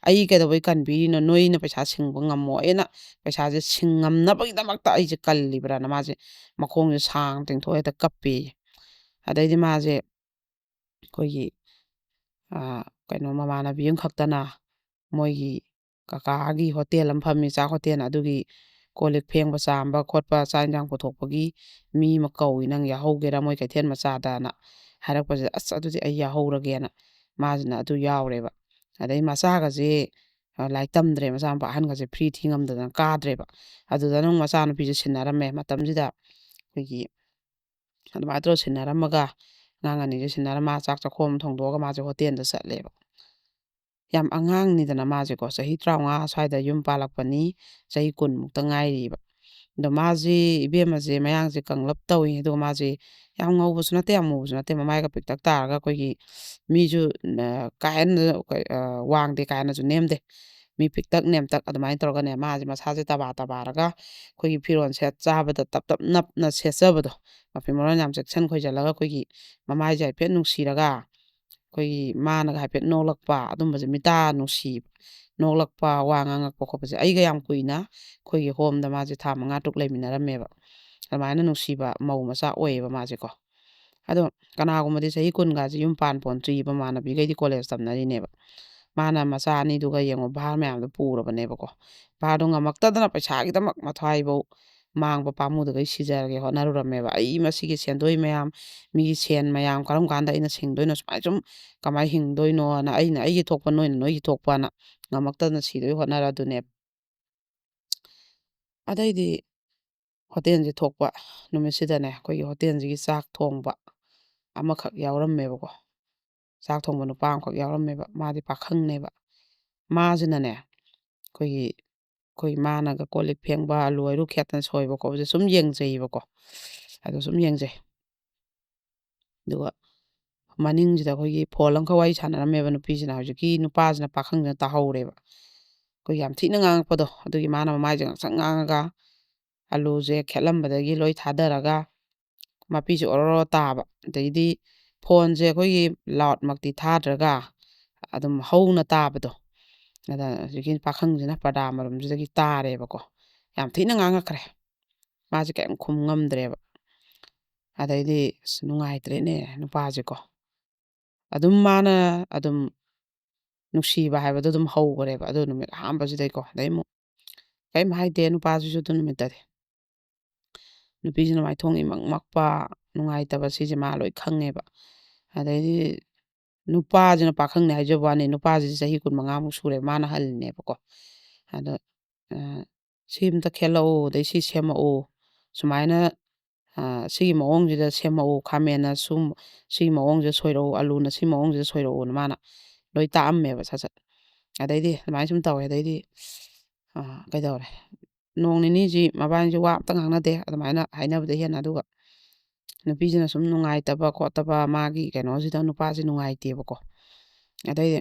ꯑꯩ ꯀꯩꯗꯧꯕꯩ ꯀꯟꯕꯤꯔꯤꯅꯣ? ꯅꯣꯏꯅ ꯄꯩꯁꯥ ꯁꯤꯡꯕ ꯉꯝꯃꯣꯏꯅ ꯄꯩꯁꯥꯁꯦ ꯁꯤꯡꯉꯝꯅꯕꯒꯤꯗꯃꯛꯇ ꯑꯩꯁꯦ ꯀꯜꯂꯤꯕ꯭ꯔꯥꯅ" ꯃꯥꯁꯦ ꯃꯈꯣꯡꯁꯦ ꯁꯥꯡ ꯇꯤꯡꯊꯣꯛꯑ ꯍꯦꯛꯇ ꯀꯞꯄꯦꯌꯦ꯫ ꯑꯗꯩꯗꯤ ꯃꯥꯁꯦ ꯑꯩꯈꯣꯏꯒꯤ, ꯑ, ꯀꯩꯅꯣ, ꯃꯃꯥꯟꯅꯕꯤ ꯑꯃꯈꯛꯇꯅ ꯃꯣꯏꯒꯤ ꯀꯀꯥꯒꯤ ꯍꯣꯇꯦꯜ ꯑꯃ ꯐꯝꯃꯤ, ꯆꯥꯛ ꯍꯣꯇꯦꯜ, ꯑꯗꯨꯒꯤ ꯀꯣꯜ ꯂꯤꯛ ꯐꯦꯡꯕ ꯆꯥꯝꯕ ꯈꯣꯠꯄ, ꯆꯥꯛ ꯏꯟꯖꯥꯡ ꯄꯨꯊꯣꯛꯄꯒꯤ ꯃꯤ ꯑꯃ ꯀꯧꯏ, "ꯅꯪ ꯌꯥꯎꯍꯧꯒꯦꯔꯥ ꯃꯣꯏ ꯀꯩꯊꯦꯜ ꯃꯆꯥꯗꯅ?" ꯍꯥꯏꯔꯛꯄꯁꯤꯗ, "ꯑꯁ, ꯑꯗꯨꯗꯤ ꯑꯩ ꯌꯥꯎꯍꯧꯔꯒꯦꯅ" ꯃꯥꯁꯤꯅ ꯑꯗꯨ ꯌꯥꯎꯔꯦꯕ꯫ ꯑꯗꯩ ꯃꯆꯥꯒꯁꯦ, ꯑ, ꯂꯥꯏꯔꯤꯛ ꯇꯝꯗ꯭ꯔꯦ, ꯃꯆꯥꯅꯨꯄꯥ ꯑꯍꯟꯒꯁꯦ ꯐ꯭ꯔꯤ ꯊꯤ ꯉꯝꯗꯗꯅ ꯀꯥꯗ꯭ꯔꯦꯕ꯫ ꯑꯗꯨꯗ ꯅꯪ ꯃꯆꯥꯅꯨꯄꯤꯁꯦ ꯁꯤꯟꯅꯔꯝꯃꯦ꯫ ꯃꯇꯝꯁꯤꯗ ꯑꯩꯈꯣꯏꯒꯤ ꯑꯗꯨꯃꯥꯏꯅ ꯇꯧꯔ ꯁꯤꯟꯅꯔꯝꯃꯒ, ꯑꯉꯥꯡ ꯑꯅꯤꯁꯦ ꯁꯤꯟꯅꯔꯝꯃ ꯆꯥꯛ ꯆꯥꯛꯈꯣꯝ ꯑꯃ ꯊꯣꯡꯗꯣꯛꯑꯒ ꯃꯥꯁꯦ ꯍꯣꯇꯦꯜꯗ ꯆꯠꯂꯦꯕ꯫ ꯌꯥꯝ ꯑꯉꯥꯡꯅꯤꯗꯅ ꯃꯥꯁꯦꯀꯣ, ꯆꯍꯤ ꯇꯔꯥꯃꯉꯥ ꯁ꯭ꯋꯥꯏꯗ ꯌꯨꯝ ꯄꯥꯜꯂꯛꯄꯅꯤ, ꯆꯍꯤ ꯀꯨꯟꯃꯨꯛꯇ ꯉꯥꯏꯔꯤꯕ꯫ ꯑꯗꯣ ꯃꯥꯁꯤ, ꯏꯕꯦꯝꯃꯁꯦ ꯃꯌꯥꯡꯁꯦ ꯀꯪꯂꯞ ꯇꯧꯏ, ꯑꯗꯨꯒ ꯃꯥꯁꯦ ꯌꯥꯝ ꯉꯧꯕꯁꯨ ꯅꯠꯇꯦ, ꯌꯥꯝ ꯃꯨꯕꯁꯨ ꯅꯠꯇꯦ, ꯃꯃꯥꯏꯒ ꯄꯤꯛꯇꯛ ꯇꯥꯔꯒ ꯑꯩꯈꯣꯏꯒꯤ ꯃꯤꯁꯨ, ꯑ, ꯀꯥ ꯍꯦꯟꯅ, ꯑ, ꯋꯥꯡꯗꯦ, ꯀꯥ ꯍꯦꯟꯅꯁꯨ ꯅꯦꯝꯗꯦ, ꯃꯤ ꯄꯤꯛꯇꯛ ꯅꯦꯝꯇꯛ ꯑꯗꯨꯃꯥꯏꯅ ꯇꯧꯔꯒꯅꯦ, ꯃꯥꯁꯦ ꯃꯁꯥꯁꯦ ꯇꯕꯥ ꯇꯕꯥꯔꯒ ꯑꯩꯈꯣꯏꯒꯤ ꯐꯤꯔꯣꯜ ꯁꯦꯠ ꯆꯥꯕꯗ ꯇꯞ ꯇꯞ ꯅꯞꯅ ꯁꯦꯠꯆꯕꯗꯣ, ꯃꯐꯤ ꯃꯔꯣꯟ ꯌꯥꯝ ꯆꯦꯛꯁꯤꯟ ꯈꯣꯏꯖꯜꯂꯒ ꯑꯩꯈꯣꯏꯒꯤ ꯃꯃꯥꯏꯁꯦ ꯍꯥꯏꯐꯦꯠ ꯅꯨꯡꯁꯤꯔꯒ, ꯑꯩꯈꯣꯏꯒꯤ ꯃꯥꯅꯒ ꯍꯥꯏꯐꯦꯠ ꯅꯣꯛꯂꯛꯄ, ꯑꯗꯨꯝꯕꯁꯦ, ꯃꯤꯇꯥ ꯅꯨꯡꯁꯤꯕ, ꯅꯣꯛꯂꯛꯄ, ꯋꯥ ꯉꯥꯡꯉꯛꯄ ꯈꯣꯠꯄꯁꯦ, ꯑꯩꯒ ꯌꯥꯝ ꯀꯨꯏꯅ ꯑꯩꯈꯣꯏꯒꯤ ꯍꯣꯝꯗ ꯃꯥꯁꯦ ꯊꯥ ꯃꯉꯥ ꯇꯔꯨꯛ ꯂꯩꯃꯤꯟꯅꯔꯝꯃꯦꯕ꯫ ꯑꯗꯨꯃꯥꯏꯅ ꯅꯨꯡꯁꯤꯕ ꯃꯧ ꯃꯆꯥ ꯑꯣꯏꯌꯦꯕ ꯃꯥꯁꯦꯀꯣ꯫ ꯑꯗꯣ ꯀꯅꯥꯒꯨꯝꯕꯗꯤ ꯆꯍꯤ ꯀꯨꯟꯒꯁꯦ ꯌꯨꯝ ꯄꯥꯟ ꯄꯣꯟ ꯆꯨꯏꯕ, ꯃꯃꯥꯟꯅꯕꯤꯈꯩꯗꯤ ꯀꯣꯂꯦꯖ ꯇꯝꯅꯔꯤꯅꯦꯕ꯫ ꯃꯥꯅ ꯃꯆꯥ ꯑꯅꯤꯗꯨꯒ ꯌꯦꯡꯉꯣ, ꯚꯥꯔ ꯃꯌꯥꯝꯗꯣ ꯄꯨꯔꯕꯅꯦꯕꯀꯣ꯫ ꯚꯥꯔꯗꯣ ꯉꯝꯃꯛꯇꯗꯅ ꯄꯩꯁꯥꯒꯤꯗꯃꯛ ꯃꯊ꯭ꯋꯥꯏꯐꯧ ꯃꯥꯡꯕ ꯄꯥꯝꯃꯨꯗꯈꯩ ꯁꯤꯖꯔꯒꯦ ꯍꯣꯠꯅꯔꯨꯔꯝꯃꯦꯕ꯫ ꯑꯩ ꯃꯁꯤꯒꯤ ꯁꯦꯟꯗꯣꯏ ꯃꯌꯥꯝ, ꯃꯤꯒꯤ ꯁꯦꯟ ꯃꯌꯥꯝ ꯀꯔꯝ ꯀꯥꯟꯗ ꯑꯩꯅ ꯁꯤꯡꯗꯣꯏꯅꯣ, ꯁꯨꯃꯥꯏꯅ ꯁꯨꯝ ꯀꯃꯥꯏꯅ ꯍꯤꯡꯗꯣꯏꯅꯣꯅ, ꯑꯩꯅ ꯑꯩꯒꯤ ꯊꯣꯛꯄ, ꯅꯣꯏꯅ ꯅꯣꯏꯒꯤ ꯊꯣꯛꯄꯅ ꯉꯝꯃꯛꯇꯗꯅ ꯁꯤꯗꯣꯏ ꯍꯣꯠꯅꯔ ꯑꯗꯨꯅꯦꯕ꯫ ꯑꯗꯩꯗꯤ ꯍꯣꯇꯦꯜꯁꯦ ꯊꯣꯛꯄ ꯅꯨꯃꯤꯠꯁꯤꯗꯅꯦ, ꯑꯩꯈꯣꯏꯒꯤ ꯍꯣꯇꯦꯜꯁꯤꯒꯤ ꯆꯥꯛ ꯊꯣꯡꯕ ꯑꯃꯈꯛ ꯌꯥꯎꯔꯝꯃꯦꯕꯀꯣ꯫ ꯆꯥꯛ ꯊꯣꯡꯕ ꯅꯨꯄꯥ ꯑꯃꯈꯛ ꯌꯥꯎꯔꯝꯃꯦꯕ꯫ ꯃꯥꯗꯤ ꯄꯥꯈꯪꯅꯦꯕ꯫ ꯃꯥꯁꯤꯅꯅꯦ, ꯑꯩꯈꯣꯏꯒꯤ, ꯑꯩꯈꯣꯏ ꯃꯥꯅꯒ ꯀꯣꯜ ꯂꯤꯛ ꯐꯦꯡꯕ, ꯑꯂꯨ ꯍꯩꯔꯨ ꯈꯦꯠꯇꯅ ꯁꯣꯏꯕ ꯈꯣꯠꯄꯁꯦ ꯁꯨꯝ ꯌꯦꯡꯖꯩꯌꯦꯕꯀꯣ꯫ ꯑꯗꯣ ꯁꯨꯝ ꯌꯦꯡꯖꯩ꯫ ꯑꯗꯨꯒ ꯃꯅꯤꯡꯁꯤꯗ ꯑꯩꯈꯣꯏꯒꯤ ꯐꯣꯟ ꯑꯃꯈꯛ ꯋꯥꯔꯤ ꯁꯥꯟꯅꯔꯝꯃꯦꯕ ꯅꯨꯄꯤꯁꯤꯅ꯫ ꯍꯧꯖꯤꯛꯀꯤ ꯅꯨꯄꯥꯁꯤꯅ, ꯄꯥꯈꯪꯁꯤꯅ ꯇꯥꯍꯧꯔꯦꯕ꯫ ꯑꯩꯈꯣꯏ ꯌꯥꯝ ꯊꯤꯅ ꯉꯥꯡꯉꯛꯄꯗꯣ꯫ ꯑꯗꯨꯒꯤ ꯃꯥꯅ ꯃꯃꯥꯏꯁꯦ ꯉꯥꯡꯁꯪ ꯉꯥꯡꯉꯒ, ꯑꯂꯨꯁꯦ ꯈꯦꯠꯂꯝꯕꯗꯒꯤ ꯂꯣꯏ ꯊꯥꯗꯔꯒ, ꯃꯄꯤꯁꯦ ꯑꯣꯔꯣ ꯑꯣꯔꯣ ꯇꯥꯕ꯫ ꯑꯗꯩꯗꯤ ꯐꯣꯟꯁꯦ ꯑꯩꯈꯣꯏꯒꯤ ꯂꯥꯎꯠꯃꯛꯇꯤ ꯊꯥꯗ꯭ꯔꯒ ꯑꯗꯨꯝ ꯍꯧꯅ ꯇꯥꯕꯗꯣ꯫ ꯑꯗ ꯍꯧꯖꯤꯛꯀꯤ ꯄꯥꯈꯪꯁꯤꯅ ꯄꯔꯗꯥ ꯃꯔꯨꯝꯁꯤꯗꯒꯤ ꯇꯥꯔꯦꯕꯀꯣ꯫ ꯌꯥꯝ ꯊꯤꯅ ꯉꯥꯡꯉꯛꯈ꯭ꯔꯦ꯫ ꯃꯥꯁꯦ ꯀꯔꯤꯝ ꯈꯨꯝ ꯉꯝꯗ꯭ꯔꯦꯕ꯫ ꯑꯗꯩꯗꯤ ꯑꯁ ꯅꯨꯡꯉꯥꯏꯇ꯭ꯔꯦꯅꯦ ꯅꯨꯄꯥꯁꯦꯀꯣ꯫ ꯑꯗꯨꯝ ꯃꯥꯅ ꯑꯗꯨꯝ ꯅꯨꯡꯁꯤꯕ ꯍꯥꯏꯕꯗꯣ ꯑꯗꯨꯝ ꯍꯧꯈ꯭ꯔꯦꯕ ꯑꯗꯨ ꯅꯨꯃꯤꯠ ꯑꯍꯥꯟꯕꯁꯤꯗꯩꯀꯣ꯫ ꯑꯗꯩ ꯑꯃꯨꯛ ꯀꯔꯤꯝ ꯍꯥꯏꯗꯦ ꯅꯨꯄꯥꯁꯤꯁꯨ ꯑꯗꯨ ꯅꯨꯃꯤꯠꯇꯗꯤ꯫ ꯅꯨꯄꯤꯁꯤꯅ ꯃꯥꯏꯊꯣꯡ ꯏꯃꯛ ꯃꯛꯄ, ꯅꯨꯡꯉꯥꯏꯇꯕ, ꯁꯤꯁꯦ ꯃꯥ ꯂꯣꯏ ꯈꯪꯉꯦꯕ꯫ ꯑꯗꯩꯗꯤ ꯅꯨꯄꯥꯁꯤꯅ, ꯄꯥꯈꯪꯅꯦ ꯍꯥꯏꯖꯕ ꯋꯥꯅꯤ, ꯅꯨꯄꯥꯁꯤꯗꯤ ꯆꯍꯤ ꯀꯨꯟꯃꯉꯥꯃꯨꯛ ꯁꯨꯔꯦ, ꯃꯥꯅ ꯍꯜꯂꯤꯅꯦꯕꯀꯣ꯫ ꯑꯗꯣ, ꯑ, "ꯁꯤ ꯑꯝꯇ ꯈꯦꯠꯂꯛꯎ, ꯑꯗꯩ ꯁꯤ ꯁꯦꯝꯃꯛꯎ, ꯁꯨꯃꯥꯏꯅ, ꯑ, ꯁꯤꯒꯤ ꯃꯑꯣꯡꯁꯤꯗ ꯁꯦꯝꯃꯛꯎ, ꯈꯥꯃꯦꯟꯅ ꯁꯨꯝ ꯁꯤꯒꯤ ꯃꯑꯣꯡꯁꯤꯗ ꯁꯣꯏꯔꯛꯎ, ꯑꯂꯨꯅ ꯁꯤ ꯃꯑꯣꯡꯁꯤꯗ ꯁꯣꯏꯔꯛꯎꯅ" ꯃꯥꯅ ꯂꯣꯏ ꯇꯥꯛꯑꯝꯃꯦꯕ ꯁꯠ ꯁꯠ꯫ ꯑꯗꯩꯗꯤ ꯑꯗꯨꯃꯥꯏꯅ ꯁꯨꯝ ꯇꯧꯋꯦ꯫ ꯑꯗꯩꯗꯤ, ꯑ, ꯀꯩꯗꯧꯔꯦ? ꯅꯣꯡ ꯅꯤꯅꯤꯁꯤ ꯃꯕꯥꯅꯤꯁꯦ ꯋꯥ ꯑꯝꯇ ꯉꯥꯡꯅꯗꯦ꯫ ꯑꯗꯨꯃꯥꯏꯅ ꯍꯥꯏꯅꯕꯗ ꯍꯦꯟꯅ꯫ ꯑꯗꯨꯒ ꯅꯨꯄꯤꯁꯤꯅ ꯁꯨꯝ ꯅꯨꯡꯉꯥꯏꯇꯕ ꯈꯣꯠꯇꯕ, ꯃꯥꯒꯤ ꯀꯩꯅꯣꯁꯤꯗ ꯅꯨꯄꯥꯁꯤ ꯅꯨꯡꯉꯥꯏꯇꯦꯕꯀꯣ꯫ ꯑꯗꯩꯗꯤ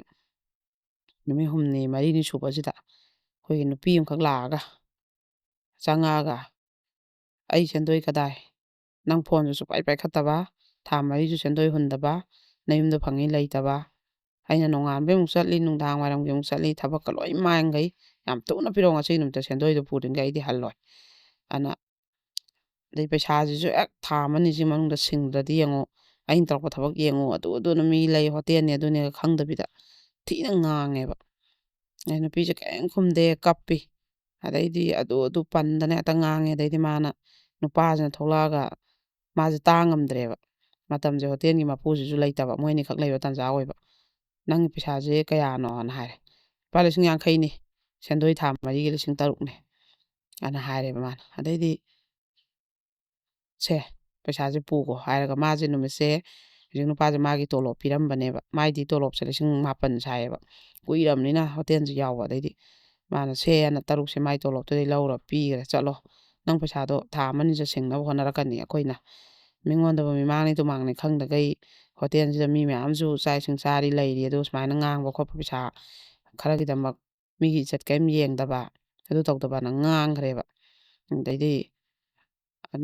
ꯅꯨꯃꯤꯠ ꯍꯨꯝꯅꯤ ꯃꯔꯤꯅꯤ ꯁꯨꯕꯁꯤꯗ ꯑꯩꯈꯣꯏꯒꯤ ꯅꯨꯄꯤ ꯑꯃꯈꯛ ꯂꯥꯛꯑꯒ, ꯆꯪꯉꯛꯑꯒ, "ꯑꯩ ꯁꯦꯟꯗꯣꯏ ꯀꯗꯥꯏ? ꯅꯪ ꯐꯣꯟꯁꯨ ꯁꯨꯛꯄꯥꯏ ꯄꯥꯏꯈꯠꯇꯕ, ꯊꯥ ꯃꯔꯤꯁꯨ ꯁꯦꯟꯗꯣꯏ ꯍꯨꯟꯗꯕ, ꯅꯌꯨꯝꯗ ꯐꯪꯉꯤ ꯂꯩꯇꯕ꯫ ꯑꯩꯅ ꯅꯣꯡꯉꯥꯟꯕꯩ ꯑꯃꯨꯛ ꯆꯠꯂꯤ, ꯅꯨꯡꯗꯥꯡ ꯋꯥꯏꯔꯝꯒꯤ ꯑꯃꯨꯛ ꯆꯠꯂꯤ, ꯊꯕꯛꯀ ꯂꯣꯏ ꯃꯥꯡꯈꯩ꯫ ꯌꯥꯝ ꯊꯨꯅ ꯄꯤꯔꯛꯑꯣ, ꯉꯁꯤ ꯅꯨꯃꯤꯠꯇ ꯁꯦꯟꯗꯣꯏꯗꯣ ꯄꯨꯗ꯭ꯔꯤꯉꯩ ꯑꯩꯗꯤ ꯍꯜꯂꯣꯏ꯫ ꯑꯅ ꯑꯗꯩ ꯄꯩꯁꯥꯁꯤꯁꯨ ꯍꯦꯛ ꯊꯥ ꯑꯃꯅꯤꯁꯤ ꯃꯅꯨꯡꯗ ꯁꯤꯡꯗ꯭ꯔꯗꯤ ꯌꯦꯡꯉꯣ, ꯑꯩꯅ ꯇꯧꯔꯛꯄ ꯊꯕꯛ ꯌꯦꯡꯉꯣ, ꯑꯗꯨ ꯑꯗꯨꯅ ꯃꯤ ꯂꯩ, ꯍꯣꯇꯦꯜꯅꯤ ꯑꯗꯨꯅꯦꯒ ꯈꯪꯗꯕꯤꯗ ꯊꯤꯅ ꯉꯥꯡꯉꯦꯕ꯫ ꯑꯩ ꯅꯨꯄꯤꯁꯦ ꯀꯔꯤꯝ ꯈꯨꯝꯗꯦ, ꯀꯞꯄꯤ꯫ ꯑꯗꯩꯗꯤ ꯑꯗꯨ ꯑꯗꯨ ꯄꯟꯗꯅ ꯍꯦꯛꯇ ꯉꯥꯡꯉꯦ꯫ ꯑꯗꯩꯗꯤ ꯃꯥꯅ, ꯅꯨꯄꯥꯁꯤꯅ ꯊꯣꯛꯂꯛꯑꯒ, ꯃꯥꯁꯦ ꯇꯥ ꯉꯝꯗ꯭ꯔꯦꯕ꯫ ꯃꯇꯝꯁꯦ ꯍꯣꯇꯦꯜꯒꯤ ꯃꯄꯨꯁꯤꯁꯨ ꯂꯩꯇꯕ, ꯃꯣꯏ ꯑꯅꯤꯈꯛ ꯂꯩꯕ ꯇꯥꯟꯖꯥ ꯑꯣꯏꯕ꯫ "ꯅꯪꯒꯤ ꯄꯩꯁꯥꯁꯦ ꯀꯌꯥꯅꯣꯅ?" ꯍꯥꯏꯔꯦ꯫ "ꯂꯨꯄꯥ ꯂꯤꯁꯤꯡ ꯌꯥꯡꯈꯩꯅꯤ, ꯁꯦꯟꯗꯣꯏ ꯊꯥ ꯃꯔꯤꯒꯤ ꯂꯤꯁꯤꯡ ꯇꯔꯨꯛꯅꯦ" ꯑꯅ ꯍꯥꯏꯔꯦꯕ ꯃꯥꯅ꯫ ꯑꯗꯩꯗꯤ, "ꯁꯦ, ꯄꯩꯁꯥꯁꯦ ꯄꯨꯈꯣ" ꯍꯥꯏꯔꯒ, ꯃꯥꯁꯦ ꯅꯨꯃꯤꯠꯁꯦ, ꯍꯧꯖꯤꯛ ꯅꯨꯄꯥꯁꯦ ꯃꯥꯒꯤ ꯇꯣꯂꯣꯞ ꯄꯤꯔꯝꯕꯅꯦꯕ꯫ ꯃꯥꯏꯗꯤ ꯇꯣꯂꯣꯞꯁꯦ ꯂꯤꯁꯤꯡ ꯃꯥꯄꯟ ꯁꯥꯏꯌꯦꯕ, ꯀꯨꯏꯔꯕꯅꯤꯅ ꯍꯣꯇꯦꯜꯁꯦ ꯌꯥꯎꯕ꯫ ꯑꯗꯩꯗꯤ ꯃꯥꯅ, "ꯁꯦ" ꯑꯅ ꯇꯔꯨꯛꯁꯦ ꯃꯥꯏ ꯇꯣꯂꯣꯞꯇꯨꯗꯩ ꯂꯧꯔ ꯄꯤꯈ꯭ꯔꯦ꯫ "ꯆꯠꯂꯣ, ꯅꯪ ꯄꯩꯁꯥꯗꯣ ꯊꯥ ꯑꯃꯅꯤꯁꯦ ꯁꯤꯡꯅꯕ ꯍꯣꯠꯅꯔꯛꯀꯅꯤ ꯑꯩꯈꯣꯏꯅ꯫ ꯃꯤꯉꯣꯟꯗꯕꯨ ꯃꯤꯃꯥꯡꯅꯤ ꯇꯨꯃꯥꯡꯅꯤ ꯈꯪꯗꯈꯩ ꯍꯣꯇꯦꯜꯁꯤꯗ ꯃꯤ ꯃꯌꯥꯝꯁꯨ ꯆꯥꯛ ꯏꯁꯤꯡ ꯆꯥꯔꯤ ꯂꯩꯔꯤ, ꯑꯗꯨ ꯁꯨꯃꯥꯏꯅ ꯉꯥꯡꯕ ꯈꯣꯠꯄ, ꯄꯩꯁꯥ ꯈꯔꯒꯤꯗꯃꯛ ꯃꯤꯒꯤ ꯏꯖꯠ ꯀꯔꯤꯝ ꯌꯦꯡꯗꯕ, ꯑꯗꯨ ꯇꯧꯗꯕꯅ" ꯉꯥꯡꯈ꯭ꯔꯦꯕ꯫ ꯑꯗꯩꯗꯤ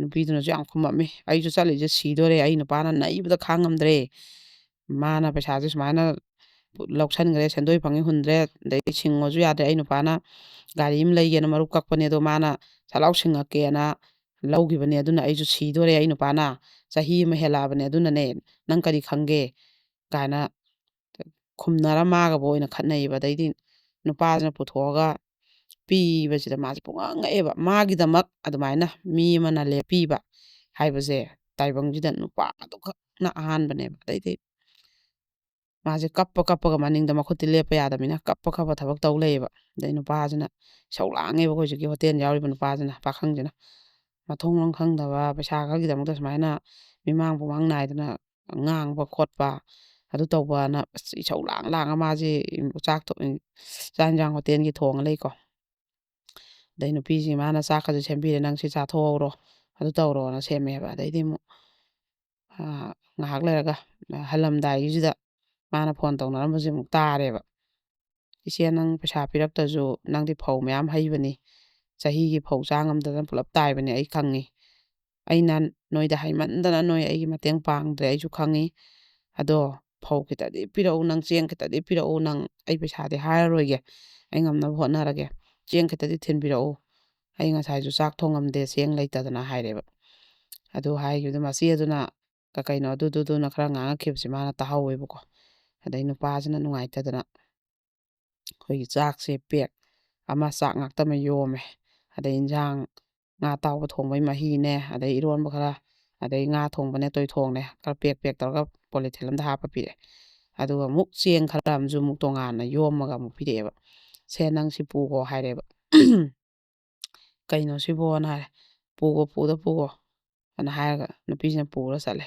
ꯅꯨꯄꯤꯗꯨꯅꯁꯨ ꯌꯥꯝ ꯈꯨꯝꯃꯛꯃꯤ, "ꯑꯩꯁꯨ ꯆꯠꯂꯤꯁꯦ ꯁꯤꯗꯣꯔꯦ, ꯑꯩ ꯅꯨꯄꯥꯅ ꯅꯩꯕꯗ ꯈꯥꯡ ꯉꯝꯗ꯭ꯔꯦ꯫ ꯃꯥꯅ ꯄꯩꯁꯥꯁꯦ ꯁꯨꯃꯥꯏꯅ ꯂꯧꯁꯟꯈ꯭ꯔꯦ, ꯁꯦꯟꯗꯣꯏ ꯐꯪꯉꯤ ꯍꯨꯟꯗ꯭ꯔꯦ, ꯑꯗꯩ ꯁꯤꯡꯉꯣꯁꯨ ꯌꯥꯗ꯭ꯔꯦ꯫ ꯑꯩ ꯅꯨꯄꯥꯅ ꯒꯥꯔꯤ ꯑꯃ ꯂꯩꯒꯦꯅ ꯃꯔꯨꯞ ꯀꯛꯄꯅꯦ, ꯑꯗꯣ ꯃꯥꯅ ꯁꯠ ꯂꯥꯎ ꯁꯤꯡꯉꯛꯀꯦꯅ ꯂꯧꯈꯤꯕꯅꯦ꯫ ꯑꯗꯨꯅ ꯑꯩꯁꯨ ꯁꯤꯗꯣꯔꯦ, ꯑꯩ ꯅꯨꯄꯥꯅ ꯆꯍꯤ ꯑꯃ ꯍꯦꯜꯂꯛꯑꯕꯅꯦ꯫ ꯑꯗꯨꯅꯅꯦ, ꯅꯪ ꯀꯔꯤ ꯈꯪꯒꯦ?" ꯀꯥꯏꯅ ꯈꯨꯝꯅꯔ ꯃꯥꯒꯕꯨ ꯑꯣꯏꯅ ꯈꯠꯅꯩꯌꯦꯕ꯫ ꯑꯗꯩꯗꯤ ꯅꯨꯄꯥꯁꯤꯅ ꯄꯨꯊꯣꯛꯑꯒ ꯄꯤꯕꯁꯤꯗ ꯃꯥꯁꯦ ꯄꯨꯡꯉꯛ ꯉꯛꯑꯦꯕ꯫ ꯃꯥꯒꯤꯗꯃꯛ ꯑꯗꯨꯃꯥꯏꯅ ꯃꯤ ꯑꯃꯅ ꯂꯦꯞꯄꯤꯕ ꯍꯥꯏꯕꯁꯦ ꯇꯥꯏꯕꯪꯁꯤꯗ ꯅꯨꯄꯥ ꯑꯗꯨꯈꯛꯅ ꯑꯍꯥꯟꯕꯅꯦꯕ꯫ ꯑꯗꯩꯗꯤ ꯃꯥꯁꯦ ꯀꯞꯄ ꯀꯞꯄꯒ, ꯃꯅꯤꯡꯗ ꯃꯈꯨꯠꯇꯤ ꯂꯦꯞꯄ ꯌꯥꯗꯕꯅꯤꯅ ꯀꯞꯄ ꯀꯞꯄ ꯊꯕꯛ ꯇꯧ ꯂꯩꯌꯦꯕ꯫ ꯑꯗꯩ ꯅꯨꯄꯥꯁꯤꯅ ꯏꯁꯧ ꯂꯥꯡꯉꯦꯕ, ꯑꯩꯈꯣꯏ ꯍꯧꯖꯤꯛꯀꯤ ꯍꯣꯇꯦꯜ ꯌꯥꯎꯔꯤꯕ ꯅꯨꯄꯥꯁꯤꯅ, ꯄꯥꯈꯪꯁꯤꯅ꯫ ꯃꯊꯣꯡ ꯃꯔꯝ ꯈꯪꯗꯕ, ꯄꯩꯁꯥ ꯈꯔꯒꯤꯗꯃꯛꯇ ꯁꯨꯃꯥꯏꯅ ꯃꯤꯃꯥꯡ ꯄꯨꯃꯥꯡ ꯅꯥꯏꯗꯅ ꯉꯥꯡꯕ ꯈꯣꯠꯄ ꯑꯗꯨ ꯇꯧꯕꯅ, ꯑꯁ, ꯏꯁꯧ ꯂꯥꯡ ꯂꯥꯡꯉ ꯃꯥꯁꯦ ꯆꯥꯛ ꯊꯣꯡ-, ꯆꯥꯛ ꯏꯟꯖꯥꯡ ꯍꯣꯇꯦꯜꯒꯤ ꯊꯣꯡꯉ ꯂꯩꯀꯣ꯫ ꯑꯗꯩ ꯅꯨꯄꯤꯁꯤ ꯃꯥꯅ ꯆꯥꯛꯀꯁꯦ ꯁꯦꯝꯕꯤꯔꯦ, "ꯅꯪ ꯁꯤ ꯆꯥꯊꯣꯛꯍꯧꯔꯣ, ꯑꯗꯨ ꯇꯧꯔꯣꯅ" ꯁꯦꯝꯃꯦꯕ꯫ ꯑꯗꯩꯗꯤ ꯑꯃꯨꯛ, ꯑꯥ, ꯉꯥꯏꯍꯥꯛ ꯂꯩꯔꯒ, ꯑꯥ, ꯍꯜꯂꯝꯗꯥꯏꯒꯤꯁꯤꯗ ꯃꯥꯅ ꯐꯣꯟ ꯇꯧꯅꯔꯝꯕꯁꯦ ꯑꯃꯨꯛ ꯇꯥꯔꯦꯕ꯫ "ꯏꯆꯦ, ꯅꯪ ꯄꯩꯁꯥ ꯄꯤꯔꯛꯇ꯭ꯔꯁꯨ ꯅꯪꯗꯤ ꯐꯧ ꯃꯌꯥꯝ ꯍꯩꯕꯅꯤ, ꯆꯍꯤꯒꯤ ꯐꯧ ꯆꯥ ꯉꯝꯗꯗꯅ ꯄꯨꯂꯞ ꯇꯥꯏꯕꯅꯤ, ꯑꯩ ꯈꯪꯉꯤ꯫ ꯑꯩꯅ ꯅꯣꯏꯗ ꯍꯥꯏꯃꯟꯗꯅ ꯅꯣꯏ ꯑꯩꯒꯤ ꯃꯇꯦꯡ ꯄꯥꯡꯗ꯭ꯔꯦ, ꯑꯩꯁꯨ ꯈꯪꯉꯤ꯫ "ꯑꯗꯣ ꯐꯧ ꯈꯤꯇꯗꯤ ꯄꯤꯔꯛꯎ, ꯅꯪ ꯆꯦꯡ ꯈꯤꯇꯗꯤ ꯄꯤꯔꯛꯎ, ꯅꯪ ꯑꯩ ꯄꯩꯁꯥꯗꯤ ꯍꯥꯏꯔꯔꯣꯏꯒꯦ, ꯑꯩ ꯉꯝꯅꯕ ꯍꯣꯠꯅꯔꯒꯦ, ꯆꯦꯡ ꯈꯤꯇꯗꯤ ꯊꯤꯟꯕꯤꯔꯛꯎ, ꯑꯩ ꯉꯁꯥꯏꯁꯨ ꯆꯥꯛ ꯊꯣꯡꯉꯝꯗꯦ ꯆꯦꯡ ꯂꯩꯇꯗꯅ" ꯍꯥꯏꯔꯦꯕ꯫ ꯑꯗꯨ ꯍꯥꯏꯈꯤꯕꯗ ꯃꯆꯦ ꯑꯗꯨꯅ ꯀ-, ꯀꯩꯅꯣ ꯑꯗꯨꯗꯨꯗꯨꯅ ꯈꯔ ꯉꯥꯡꯉꯛꯈꯤꯕꯁꯦ ꯃꯥꯅ ꯇꯥꯍꯧꯋꯦꯕꯀꯣ꯫ ꯑꯗꯩ ꯅꯨꯄꯥꯁꯤꯅ ꯅꯨꯡꯉꯥꯏꯇꯗꯅ ꯑꯩꯈꯣꯏꯒꯤ ꯆꯥꯛꯁꯦ ꯄꯦꯛ ꯑꯃ, ꯆꯥꯛ ꯉꯥꯛꯇ ꯑꯃ ꯌꯣꯝꯃꯦ꯫ ꯑꯗꯩ ꯏꯟꯖꯥꯡ, ꯉꯥ ꯑꯇꯥꯎꯕ ꯊꯣꯡꯕꯒꯤ ꯃꯍꯤꯅꯦ, ꯑꯗꯩ ꯏꯔꯣꯟꯕ ꯈꯔ, ꯑꯗꯩ ꯉꯥ ꯊꯣꯡꯕꯅꯦ, ꯇꯣꯏꯊꯣꯡꯅꯦ, ꯈꯔ ꯄꯦꯛ ꯄꯦꯛ ꯇꯧꯔꯒ ꯄꯣꯂꯤꯊꯤꯟ ꯑꯝꯗ ꯍꯥꯞꯄ ꯄꯤꯔꯛꯑꯦ꯫ ꯑꯗꯨꯒ ꯑꯃꯨꯛ ꯆꯦꯡ ꯈꯔ ꯑꯃꯁꯨ ꯑꯃꯨꯛ ꯇꯣꯉꯥꯟꯅ ꯌꯣꯝꯃꯒ ꯑꯃꯨꯛ ꯄꯤꯔꯛꯑꯦꯕ꯫ "ꯁꯦ, ꯅꯪ ꯁꯤ ꯄꯨꯈꯣ" ꯍꯥꯏꯔꯦꯕ꯫ "ꯀꯩꯅꯣ ꯁꯤꯕꯣꯅ" ꯍꯥꯏꯔꯦ꯫ "ꯄꯨꯈꯣ, ꯄꯨꯗ ꯄꯨꯈꯣ" ꯑꯅ ꯍꯥꯏꯔꯒ ꯅꯨꯄꯤꯁꯤꯅ ꯄꯨꯔ ꯆꯠꯂꯦ꯫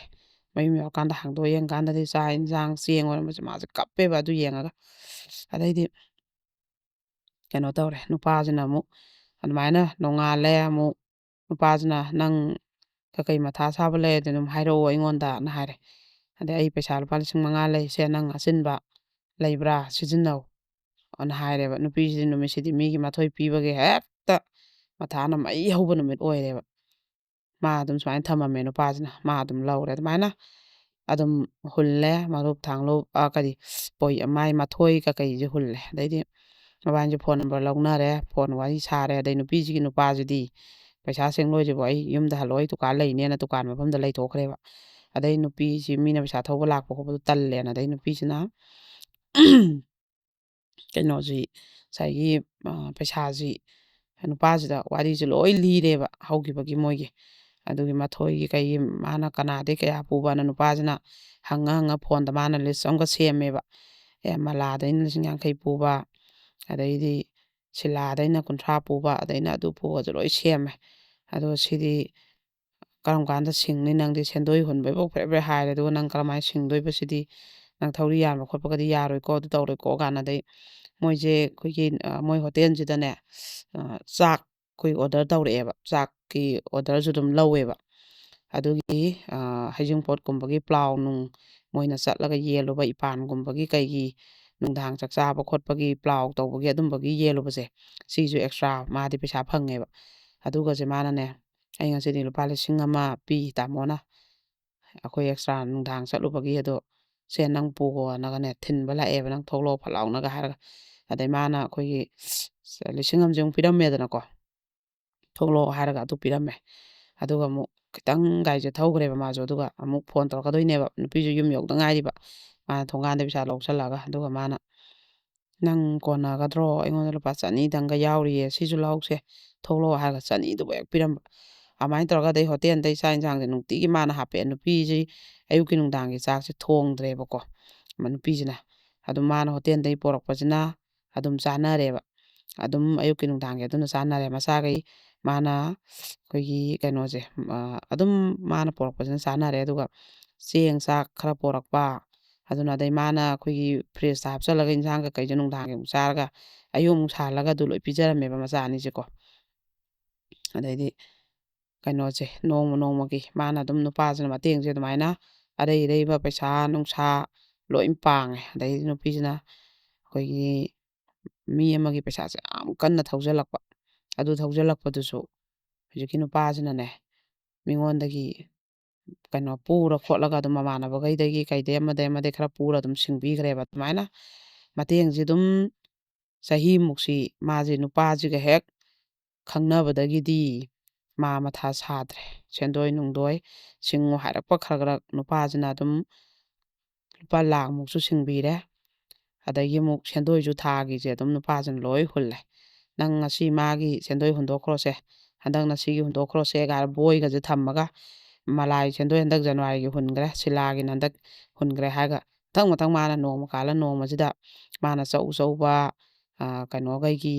ꯃꯌꯨꯝ ꯌꯧꯔꯀꯥꯟꯗ ꯍꯥꯡꯗꯣꯛꯑ ꯌꯦꯡꯀꯥꯟꯗꯗꯤ ꯆꯥꯛ ꯏꯟꯖꯥꯡ ꯆꯦꯡ ꯑꯣꯏꯔꯝꯕꯁꯦ ꯃꯥꯁꯦ ꯀꯞꯄꯦꯕ ꯑꯗꯨ ꯌꯦꯡꯉꯒ꯫ ꯑꯗꯩꯗꯤ ꯀꯩꯅꯣ ꯇꯧꯔꯦ, ꯅꯨꯄꯥꯁꯤꯅ ꯑꯃꯨꯛ ꯑꯗꯨꯃꯥꯏꯅ ꯅꯣꯡꯉꯥꯜꯂꯦ꯫ ꯑꯃꯨꯛ ꯅꯨꯄꯥꯁꯤꯅ "ꯅꯪ ꯀꯩꯀꯩ ꯃꯊꯥ ꯁꯥꯕ ꯂꯩꯔꯗꯤ ꯑꯗꯨꯝ ꯍꯥꯏꯔꯛꯑꯣ ꯑꯩꯉꯣꯟꯗ" ꯑꯅ ꯍꯥꯏꯔꯦ꯫ "ꯑꯗꯩ ꯑꯩ ꯄꯩꯁꯥ ꯂꯨꯄꯥ ꯂꯤꯁꯤꯡ ꯃꯉꯥ ꯂꯩ, ꯁꯦ ꯅꯪ ꯑꯆꯤꯟꯕ ꯂꯩꯕ꯭ꯔꯥ ꯁꯤꯖꯤꯟꯅꯧ" ꯑꯅ ꯍꯥꯏꯔꯦꯕ꯫ ꯅꯨꯄꯤꯁꯤꯗꯤ ꯅꯨꯃꯤꯠꯁꯤꯗꯤ ꯃꯤꯒꯤ ꯃꯊꯣꯏ ꯄꯤꯕꯒꯤ ꯍꯦꯛꯇ ꯃꯊꯥꯅ ꯃꯩ ꯍꯧꯕ ꯅꯨꯃꯤꯠ ꯑꯣꯏꯔꯦꯕ꯫ ꯃꯥ ꯑꯗꯨꯝ ꯁꯨꯃꯥꯏꯅ ꯊꯝꯃꯝꯃꯦ ꯅꯨꯄꯥꯁꯤꯅ, ꯃꯥ ꯑꯗꯨꯝ ꯂꯧꯔꯦ꯫ ꯑꯗꯨꯃꯥꯏꯅ ꯑꯗꯨꯝ ꯍꯨꯜꯂꯦ, ꯃꯔꯨꯞ ꯊꯥꯡꯂꯨꯞ, ꯑ, ꯀꯔꯤ, ꯄꯣꯏ-, ꯃꯥꯏ ꯃꯊꯣꯏ ꯀꯀꯩꯁꯦ ꯍꯨꯜꯂꯦ꯫ ꯑꯗꯩꯗꯤ ꯃꯕꯥꯅꯤꯁꯦ ꯐꯣꯟ ꯅꯝꯕꯔ ꯂꯧꯅꯔꯦ, ꯐꯣꯟ ꯋꯥꯔꯤ ꯁꯥꯔꯦ꯫ ꯑꯗꯩ ꯅꯨꯄꯤꯁꯤꯒꯤ ꯅꯨꯄꯥꯁꯤꯗꯤ ꯄꯩꯁꯥ ꯁꯦꯡ ꯂꯣꯏꯗ꯭ꯔꯤꯕꯣ ꯑꯩ ꯌꯨꯝꯗ ꯍꯜꯂꯛꯑꯣ, ꯑꯩ ꯗꯨꯀꯥꯟ ꯂꯩꯅꯦꯅ ꯗꯨꯀꯥꯟ ꯃꯐꯝꯗ ꯂꯩꯊꯣꯛꯈ꯭ꯔꯦꯕ꯫ ꯑꯗꯩ ꯅꯨꯄꯤꯁꯤ ꯃꯤꯅ ꯄꯩꯁꯥ ꯊꯧꯕ ꯂꯥꯛꯄ ꯈꯣꯠꯄꯗꯣ ꯇꯜꯂꯦꯅ꯫ ꯑꯗꯩ ꯅꯨꯄꯤꯁꯤꯅ ꯀꯩꯅꯣꯁꯤ, ꯉꯁꯥꯏꯒꯤ, ꯑ, ꯄꯩꯁꯥꯁꯤ ꯅꯨꯄꯥꯁꯤꯗ ꯋꯥꯔꯤꯁꯦ ꯂꯣꯏ ꯂꯤꯔꯦꯕ ꯍꯧꯈꯤꯕꯒꯤ ꯃꯣꯏꯒꯤ꯫ ꯑꯗꯨꯒꯤ ꯃꯊꯣꯏꯒꯤ ꯀꯩꯒꯤ ꯃꯥꯅ ꯀꯅꯥꯗꯩ ꯀꯌꯥ ꯄꯨꯕꯅ ꯅꯨꯄꯥꯁꯤꯅ ꯍꯪꯉ ꯍꯪꯉ ꯐꯣꯟꯗ ꯃꯥꯅ ꯂꯤꯁ ꯑꯃꯒ ꯁꯦꯝꯃꯦꯕ꯫ ꯑꯦ, ꯃꯂꯥꯗꯩꯅ ꯂꯤꯁꯤꯡ ꯌꯥꯡꯈꯩ ꯄꯨꯕ, ꯑꯗꯩꯗꯤ ꯁꯤꯂꯥꯗꯩꯅ ꯀꯨꯟꯊ꯭ꯔꯥ ꯄꯨꯕ, ꯑꯗꯩꯅ ꯑꯗꯨ ꯄꯨꯕꯁꯨ ꯂꯣꯏ ꯁꯦꯝꯃꯦ꯫ ꯑꯗꯣ ꯁꯤꯗꯤ ꯀꯔꯝ ꯀꯥꯟꯗ ꯁꯤꯡꯅꯤ? ꯅꯪꯗꯤ ꯁꯦꯟꯗꯣꯏ ꯍꯨꯟꯕꯩꯐꯥꯎ ꯐ꯭ꯔꯦ ꯐ꯭ꯔꯦ ꯍꯥꯏꯔꯦ, ꯑꯗꯨꯒ ꯅꯪ ꯀꯔꯝꯍꯥꯏꯅ ꯁꯤꯡꯗꯣꯏꯕ? ꯁꯤꯗꯤ ꯅꯪ ꯊꯧꯔꯤ ꯌꯥꯟꯕ ꯈꯣꯠꯄꯒꯗꯤ ꯌꯥꯔꯣꯏꯀꯣ, ꯑꯗꯨ ꯇꯧꯔꯣꯏꯀꯣ ꯀꯥꯏꯅ꯫ ꯑꯗꯩ ꯃꯣꯏꯁꯦ ꯑꯩꯈꯣꯏꯒꯤ, ꯑ, ꯃꯣꯏ ꯍꯣꯇꯦꯜꯁꯤꯗꯅꯦ, ꯑ, ꯆꯥꯛ ꯑꯩꯈꯣꯏ ꯑꯣꯔꯗꯔ ꯇꯧꯔꯛꯑꯦꯕ꯫ ꯆꯥꯛꯀꯤ ꯑꯣꯔꯗꯔꯁꯨ ꯑꯗꯨꯝ ꯂꯧꯋꯦꯕ꯫ ꯑꯗꯨꯒꯤ, ꯑ, ꯍꯩꯖꯤꯡꯄꯣꯠꯀꯨꯝꯕꯒꯤ ꯄ꯭ꯂꯥꯎ ꯅꯨꯡ ꯃꯣꯏꯅ ꯆꯠꯂꯒ ꯌꯦꯜꯂꯨꯕ, ꯏꯄꯥꯟꯒꯨꯝꯕꯒꯤ ꯀꯩꯒꯤ ꯅꯨꯡꯗꯥꯡ ꯆꯥꯛ ꯆꯥꯕ ꯈꯣꯠꯄꯒꯤ ꯄ꯭ꯂꯥꯎ ꯇꯧꯕꯒꯤ ꯑꯗꯨꯝꯕꯒꯤ ꯌꯦꯜꯂꯨꯕꯁꯦ, ꯁꯤꯁꯨ ꯑꯦꯛꯁꯇ꯭ꯔꯥ ꯃꯥꯗꯤ ꯄꯩꯁꯥ ꯐꯪꯉꯦꯕ꯫ ꯑꯗꯨꯒꯁꯦ ꯃꯥꯅꯅꯦ, "ꯑꯩ ꯉꯁꯤꯗꯤ ꯂꯨꯄꯥ ꯂꯤꯁꯤꯡ ꯑꯃ ꯄꯤ ꯇꯥꯃꯣꯅ, ꯑꯩꯈꯣꯏ ꯑꯦꯛꯁꯇ꯭ꯔꯥ ꯅꯨꯡꯗꯥꯡ ꯆꯠꯂꯨꯕꯒꯤ, ꯑꯗꯣ "ꯁꯦ, ꯅꯪ ꯄꯨꯒꯣꯅꯒꯅꯦ ꯊꯤꯟꯕ ꯂꯥꯛꯑꯦꯕ, ꯅꯪ ꯊꯣꯛꯂꯛꯑꯣ ꯐꯠ ꯂꯥꯎꯅꯒ" ꯍꯥꯏꯔꯒ꯫ ꯑꯗꯩ ꯃꯥꯅ ꯑꯩꯈꯣꯏꯒꯤ ꯂꯤꯁꯤꯡ ꯑꯃꯁꯦ ꯑꯃꯨꯛ ꯄꯤꯔꯝꯃꯦꯗꯅꯀꯣ, "ꯊꯣꯛꯂꯛꯑꯣ" ꯍꯥꯏꯔꯒ ꯑꯗꯨ ꯄꯤꯔꯝꯃꯦ꯫ ꯑꯗꯨꯒ ꯑꯃꯨꯛ ꯈꯤꯇꯪ ꯒꯥꯔꯤꯁꯦ ꯊꯧꯈ꯭ꯔꯦꯕ ꯃꯥꯁꯨ, ꯑꯗꯨꯒ ꯑꯃꯨꯛ ꯐꯣꯟ ꯇꯧꯔꯛꯀꯗꯣꯏꯅꯦꯕ, ꯅꯨꯄꯤꯁꯨ ꯌꯨꯝ ꯌꯧꯗ ꯉꯥꯏꯔꯤꯕ, ꯃꯥꯅ ꯊꯣꯡꯒꯥꯟꯗ ꯄꯩꯁꯥ ꯂꯧꯁꯜꯂꯛꯑꯒ꯫ ꯑꯗꯨꯒ ꯃꯥꯅ, "ꯅꯪ ꯀꯣꯟꯅꯒꯗ꯭ꯔꯣ? ꯑꯩꯉꯣꯟꯗ ꯂꯨꯄꯥ ꯆꯅꯤꯗꯪꯒ ꯌꯥꯎꯔꯤꯌꯦ, ꯁꯤꯁꯨ ꯂꯧꯍꯧꯁꯦ, ꯊꯣꯛꯂꯛꯑꯣ" ꯍꯥꯏꯔꯒ ꯆꯅꯤꯗꯨꯕꯨ ꯍꯦꯛ ꯄꯤꯔꯝꯕ꯫ ꯑꯗꯨꯃꯥꯏꯅ ꯇꯧꯔꯒ ꯑꯗꯩ ꯍꯣꯇꯦꯜꯗꯩ ꯆꯥꯛ ꯌꯦꯟꯁꯥꯡꯁꯦ ꯅꯨꯡꯇꯤꯒꯤ ꯃꯥꯅ ꯍꯥꯞꯄꯛꯑꯦ꯫ ꯅꯨꯄꯤꯁꯤ ꯑꯌꯨꯛꯀꯤ ꯅꯨꯡꯗꯥꯡꯒꯤ ꯆꯥꯛꯁꯦ ꯊꯣꯡꯗ꯭ꯔꯦꯕꯀꯣ, ꯃ-, ꯅꯨꯄꯤꯁꯤꯅ꯫ ꯑꯗꯨꯝ ꯃꯥꯅ ꯍꯣꯇꯦꯜꯗꯩ ꯄꯣꯔꯛꯄꯁꯤꯅ ꯑꯗꯨꯝ ꯆꯥꯅꯔꯦꯕ꯫ ꯑꯗꯨꯝ ꯑꯌꯨꯛꯀꯤ ꯅꯨꯡꯗꯥꯡꯒꯤ ꯑꯗꯨꯅ ꯆꯥꯅꯔꯦ꯫ ꯃꯆꯥꯈꯩ ꯃꯥꯅ ꯑꯩꯈꯣꯏꯒꯤ ꯀꯩꯅꯣꯁꯦ, ꯑ, ꯑꯗꯨꯝ ꯃꯥꯅ ꯄꯣꯔꯛꯄꯁꯤꯅ ꯆꯥꯅꯔꯦ꯫ ꯑꯗꯨꯒ ꯆꯦꯡ ꯆꯥꯛ ꯈꯔ ꯄꯣꯔꯛꯄ, ꯑꯗꯨꯅ ꯑꯗꯩ ꯃꯥꯅ ꯑꯩꯈꯣꯏꯒꯤ ꯐ꯭ꯔꯤꯖꯇ ꯍꯥꯞꯆꯜꯂꯒ ꯏꯟꯁꯥꯡ ꯀꯩꯀꯩꯁꯦ ꯅꯨꯡꯗꯥꯡꯒꯤ ꯑꯃꯨꯛ ꯆꯥꯔꯒ ꯑꯌꯨꯛ ꯑꯃꯨꯛ ꯁꯥꯍꯜꯂꯒ ꯑꯗꯨ ꯂꯣꯏ ꯄꯤꯖꯔꯝꯃꯦꯕ ꯃꯆꯥ ꯑꯅꯤꯁꯦꯀꯣ꯫ ꯑꯗꯩꯗꯤ ꯀꯩꯅꯣꯁꯦ, ꯅꯣꯡꯃ ꯅꯣꯡꯃꯒꯤ ꯃꯥꯅ ꯑꯗꯨꯝ ꯅꯨꯄꯥꯁꯤꯅ ꯃꯇꯦꯡꯁꯦ ꯑꯗꯨꯃꯥꯏꯅ ꯑꯔꯩ ꯑꯔꯩꯕ ꯄꯩꯁꯥ ꯅꯨꯡꯁꯥ ꯂꯣꯏ ꯄꯥꯡꯉꯦ꯫ ꯑꯗꯩꯗꯤ ꯅꯨꯄꯤꯁꯤꯅ ꯑꯩꯈꯣꯏꯒꯤ ꯃꯤ ꯑꯃꯒꯤ ꯄꯩꯁꯥꯁꯦ ꯌꯥꯝ ꯀꯟꯅ ꯊꯧꯖꯜꯂꯛꯄ꯫ ꯑꯗꯨ ꯊꯧꯖꯜꯂꯛꯄꯗꯨꯁꯨ ꯍꯧꯖꯤꯛꯀꯤ ꯅꯨꯄꯥꯁꯤꯅꯅꯦ, ꯃꯤꯉꯣꯟꯗꯒꯤ ꯀꯩꯅꯣ ꯄꯨꯔ ꯈꯣꯠꯂꯒ ꯑꯗꯨꯝ ꯃꯃꯥꯟꯅꯕꯈꯩꯗꯒꯤ ꯀꯩꯗꯩ ꯑꯃꯗꯩ ꯑꯃꯗꯩ ꯈꯔ ꯄꯨꯔ ꯑꯗꯨꯝ ꯁꯤꯡꯕꯤꯈ꯭ꯔꯦꯕ꯫ ꯑꯗꯨꯃꯥꯏꯅ ꯃꯇꯦꯡꯁꯦ ꯑꯗꯨꯝ ꯆꯍꯤꯃꯨꯛꯁꯤ ꯃꯥꯁꯦ ꯅꯨꯄꯥꯁꯤꯒ ꯍꯦꯛ ꯈꯪꯅꯕꯗꯒꯤꯗꯤ ꯃꯥ ꯃꯊꯥ ꯁꯥꯗ꯭ꯔꯦ꯫ ꯁꯦꯟꯗꯣꯏ ꯅꯨꯡꯗꯣꯏ ꯁꯤꯡꯉꯨ ꯍꯥꯏꯔꯛꯄ ꯈꯔ ꯈꯔ ꯅꯨꯄꯥꯁꯤꯅ ꯑꯗꯨꯝ ꯂꯨꯄꯥ ꯂꯥꯈꯃꯨꯛꯁꯨ ꯁꯤꯡꯕꯤꯔꯦ꯫ ꯑꯗꯒꯤ ꯑꯃꯨꯛ ꯁꯦꯟꯗꯣꯏꯁꯨ ꯊꯥꯒꯤꯁꯦ ꯑꯗꯨꯝ ꯅꯨꯄꯥꯁꯤꯅ ꯂꯣꯏ ꯍꯨꯜꯂꯦ꯫ "ꯅꯪ ꯉꯁꯤ ꯃꯥꯒꯤ ꯁꯦꯟꯗꯣꯏ ꯍꯨꯟꯗꯣꯛꯈ꯭ꯔꯣꯁꯦ, ꯍꯟꯗꯛ ꯉꯁꯤꯒꯤ ꯍꯨꯟꯗꯣꯛꯈ꯭ꯔꯣꯁꯦ" ꯀꯥꯏꯅ ꯕꯣꯏꯒꯁꯦ ꯊꯝꯃꯒ, "ꯃꯂꯥꯒꯤ ꯁꯦꯟꯗꯣꯏ ꯍꯟꯗꯛ ꯖꯅꯋꯥꯔꯤꯒꯤ ꯍꯨꯟꯈ꯭ꯔꯦ, ꯁꯤꯂꯥꯒꯤꯅ ꯍꯟꯗꯛ ꯍꯨꯟꯈ꯭ꯔꯦ" ꯍꯥꯏꯔꯒ ꯃꯊꯪ ꯃꯊꯪ ꯃꯥꯅ ꯅꯣꯡꯃ ꯀꯥꯜꯂ ꯅꯣꯡꯃꯁꯤꯗ ꯃꯥꯅ ꯑꯆꯧ ꯑꯆꯧꯕ, ꯑ, ꯀꯩꯅꯣꯈꯩꯒꯤ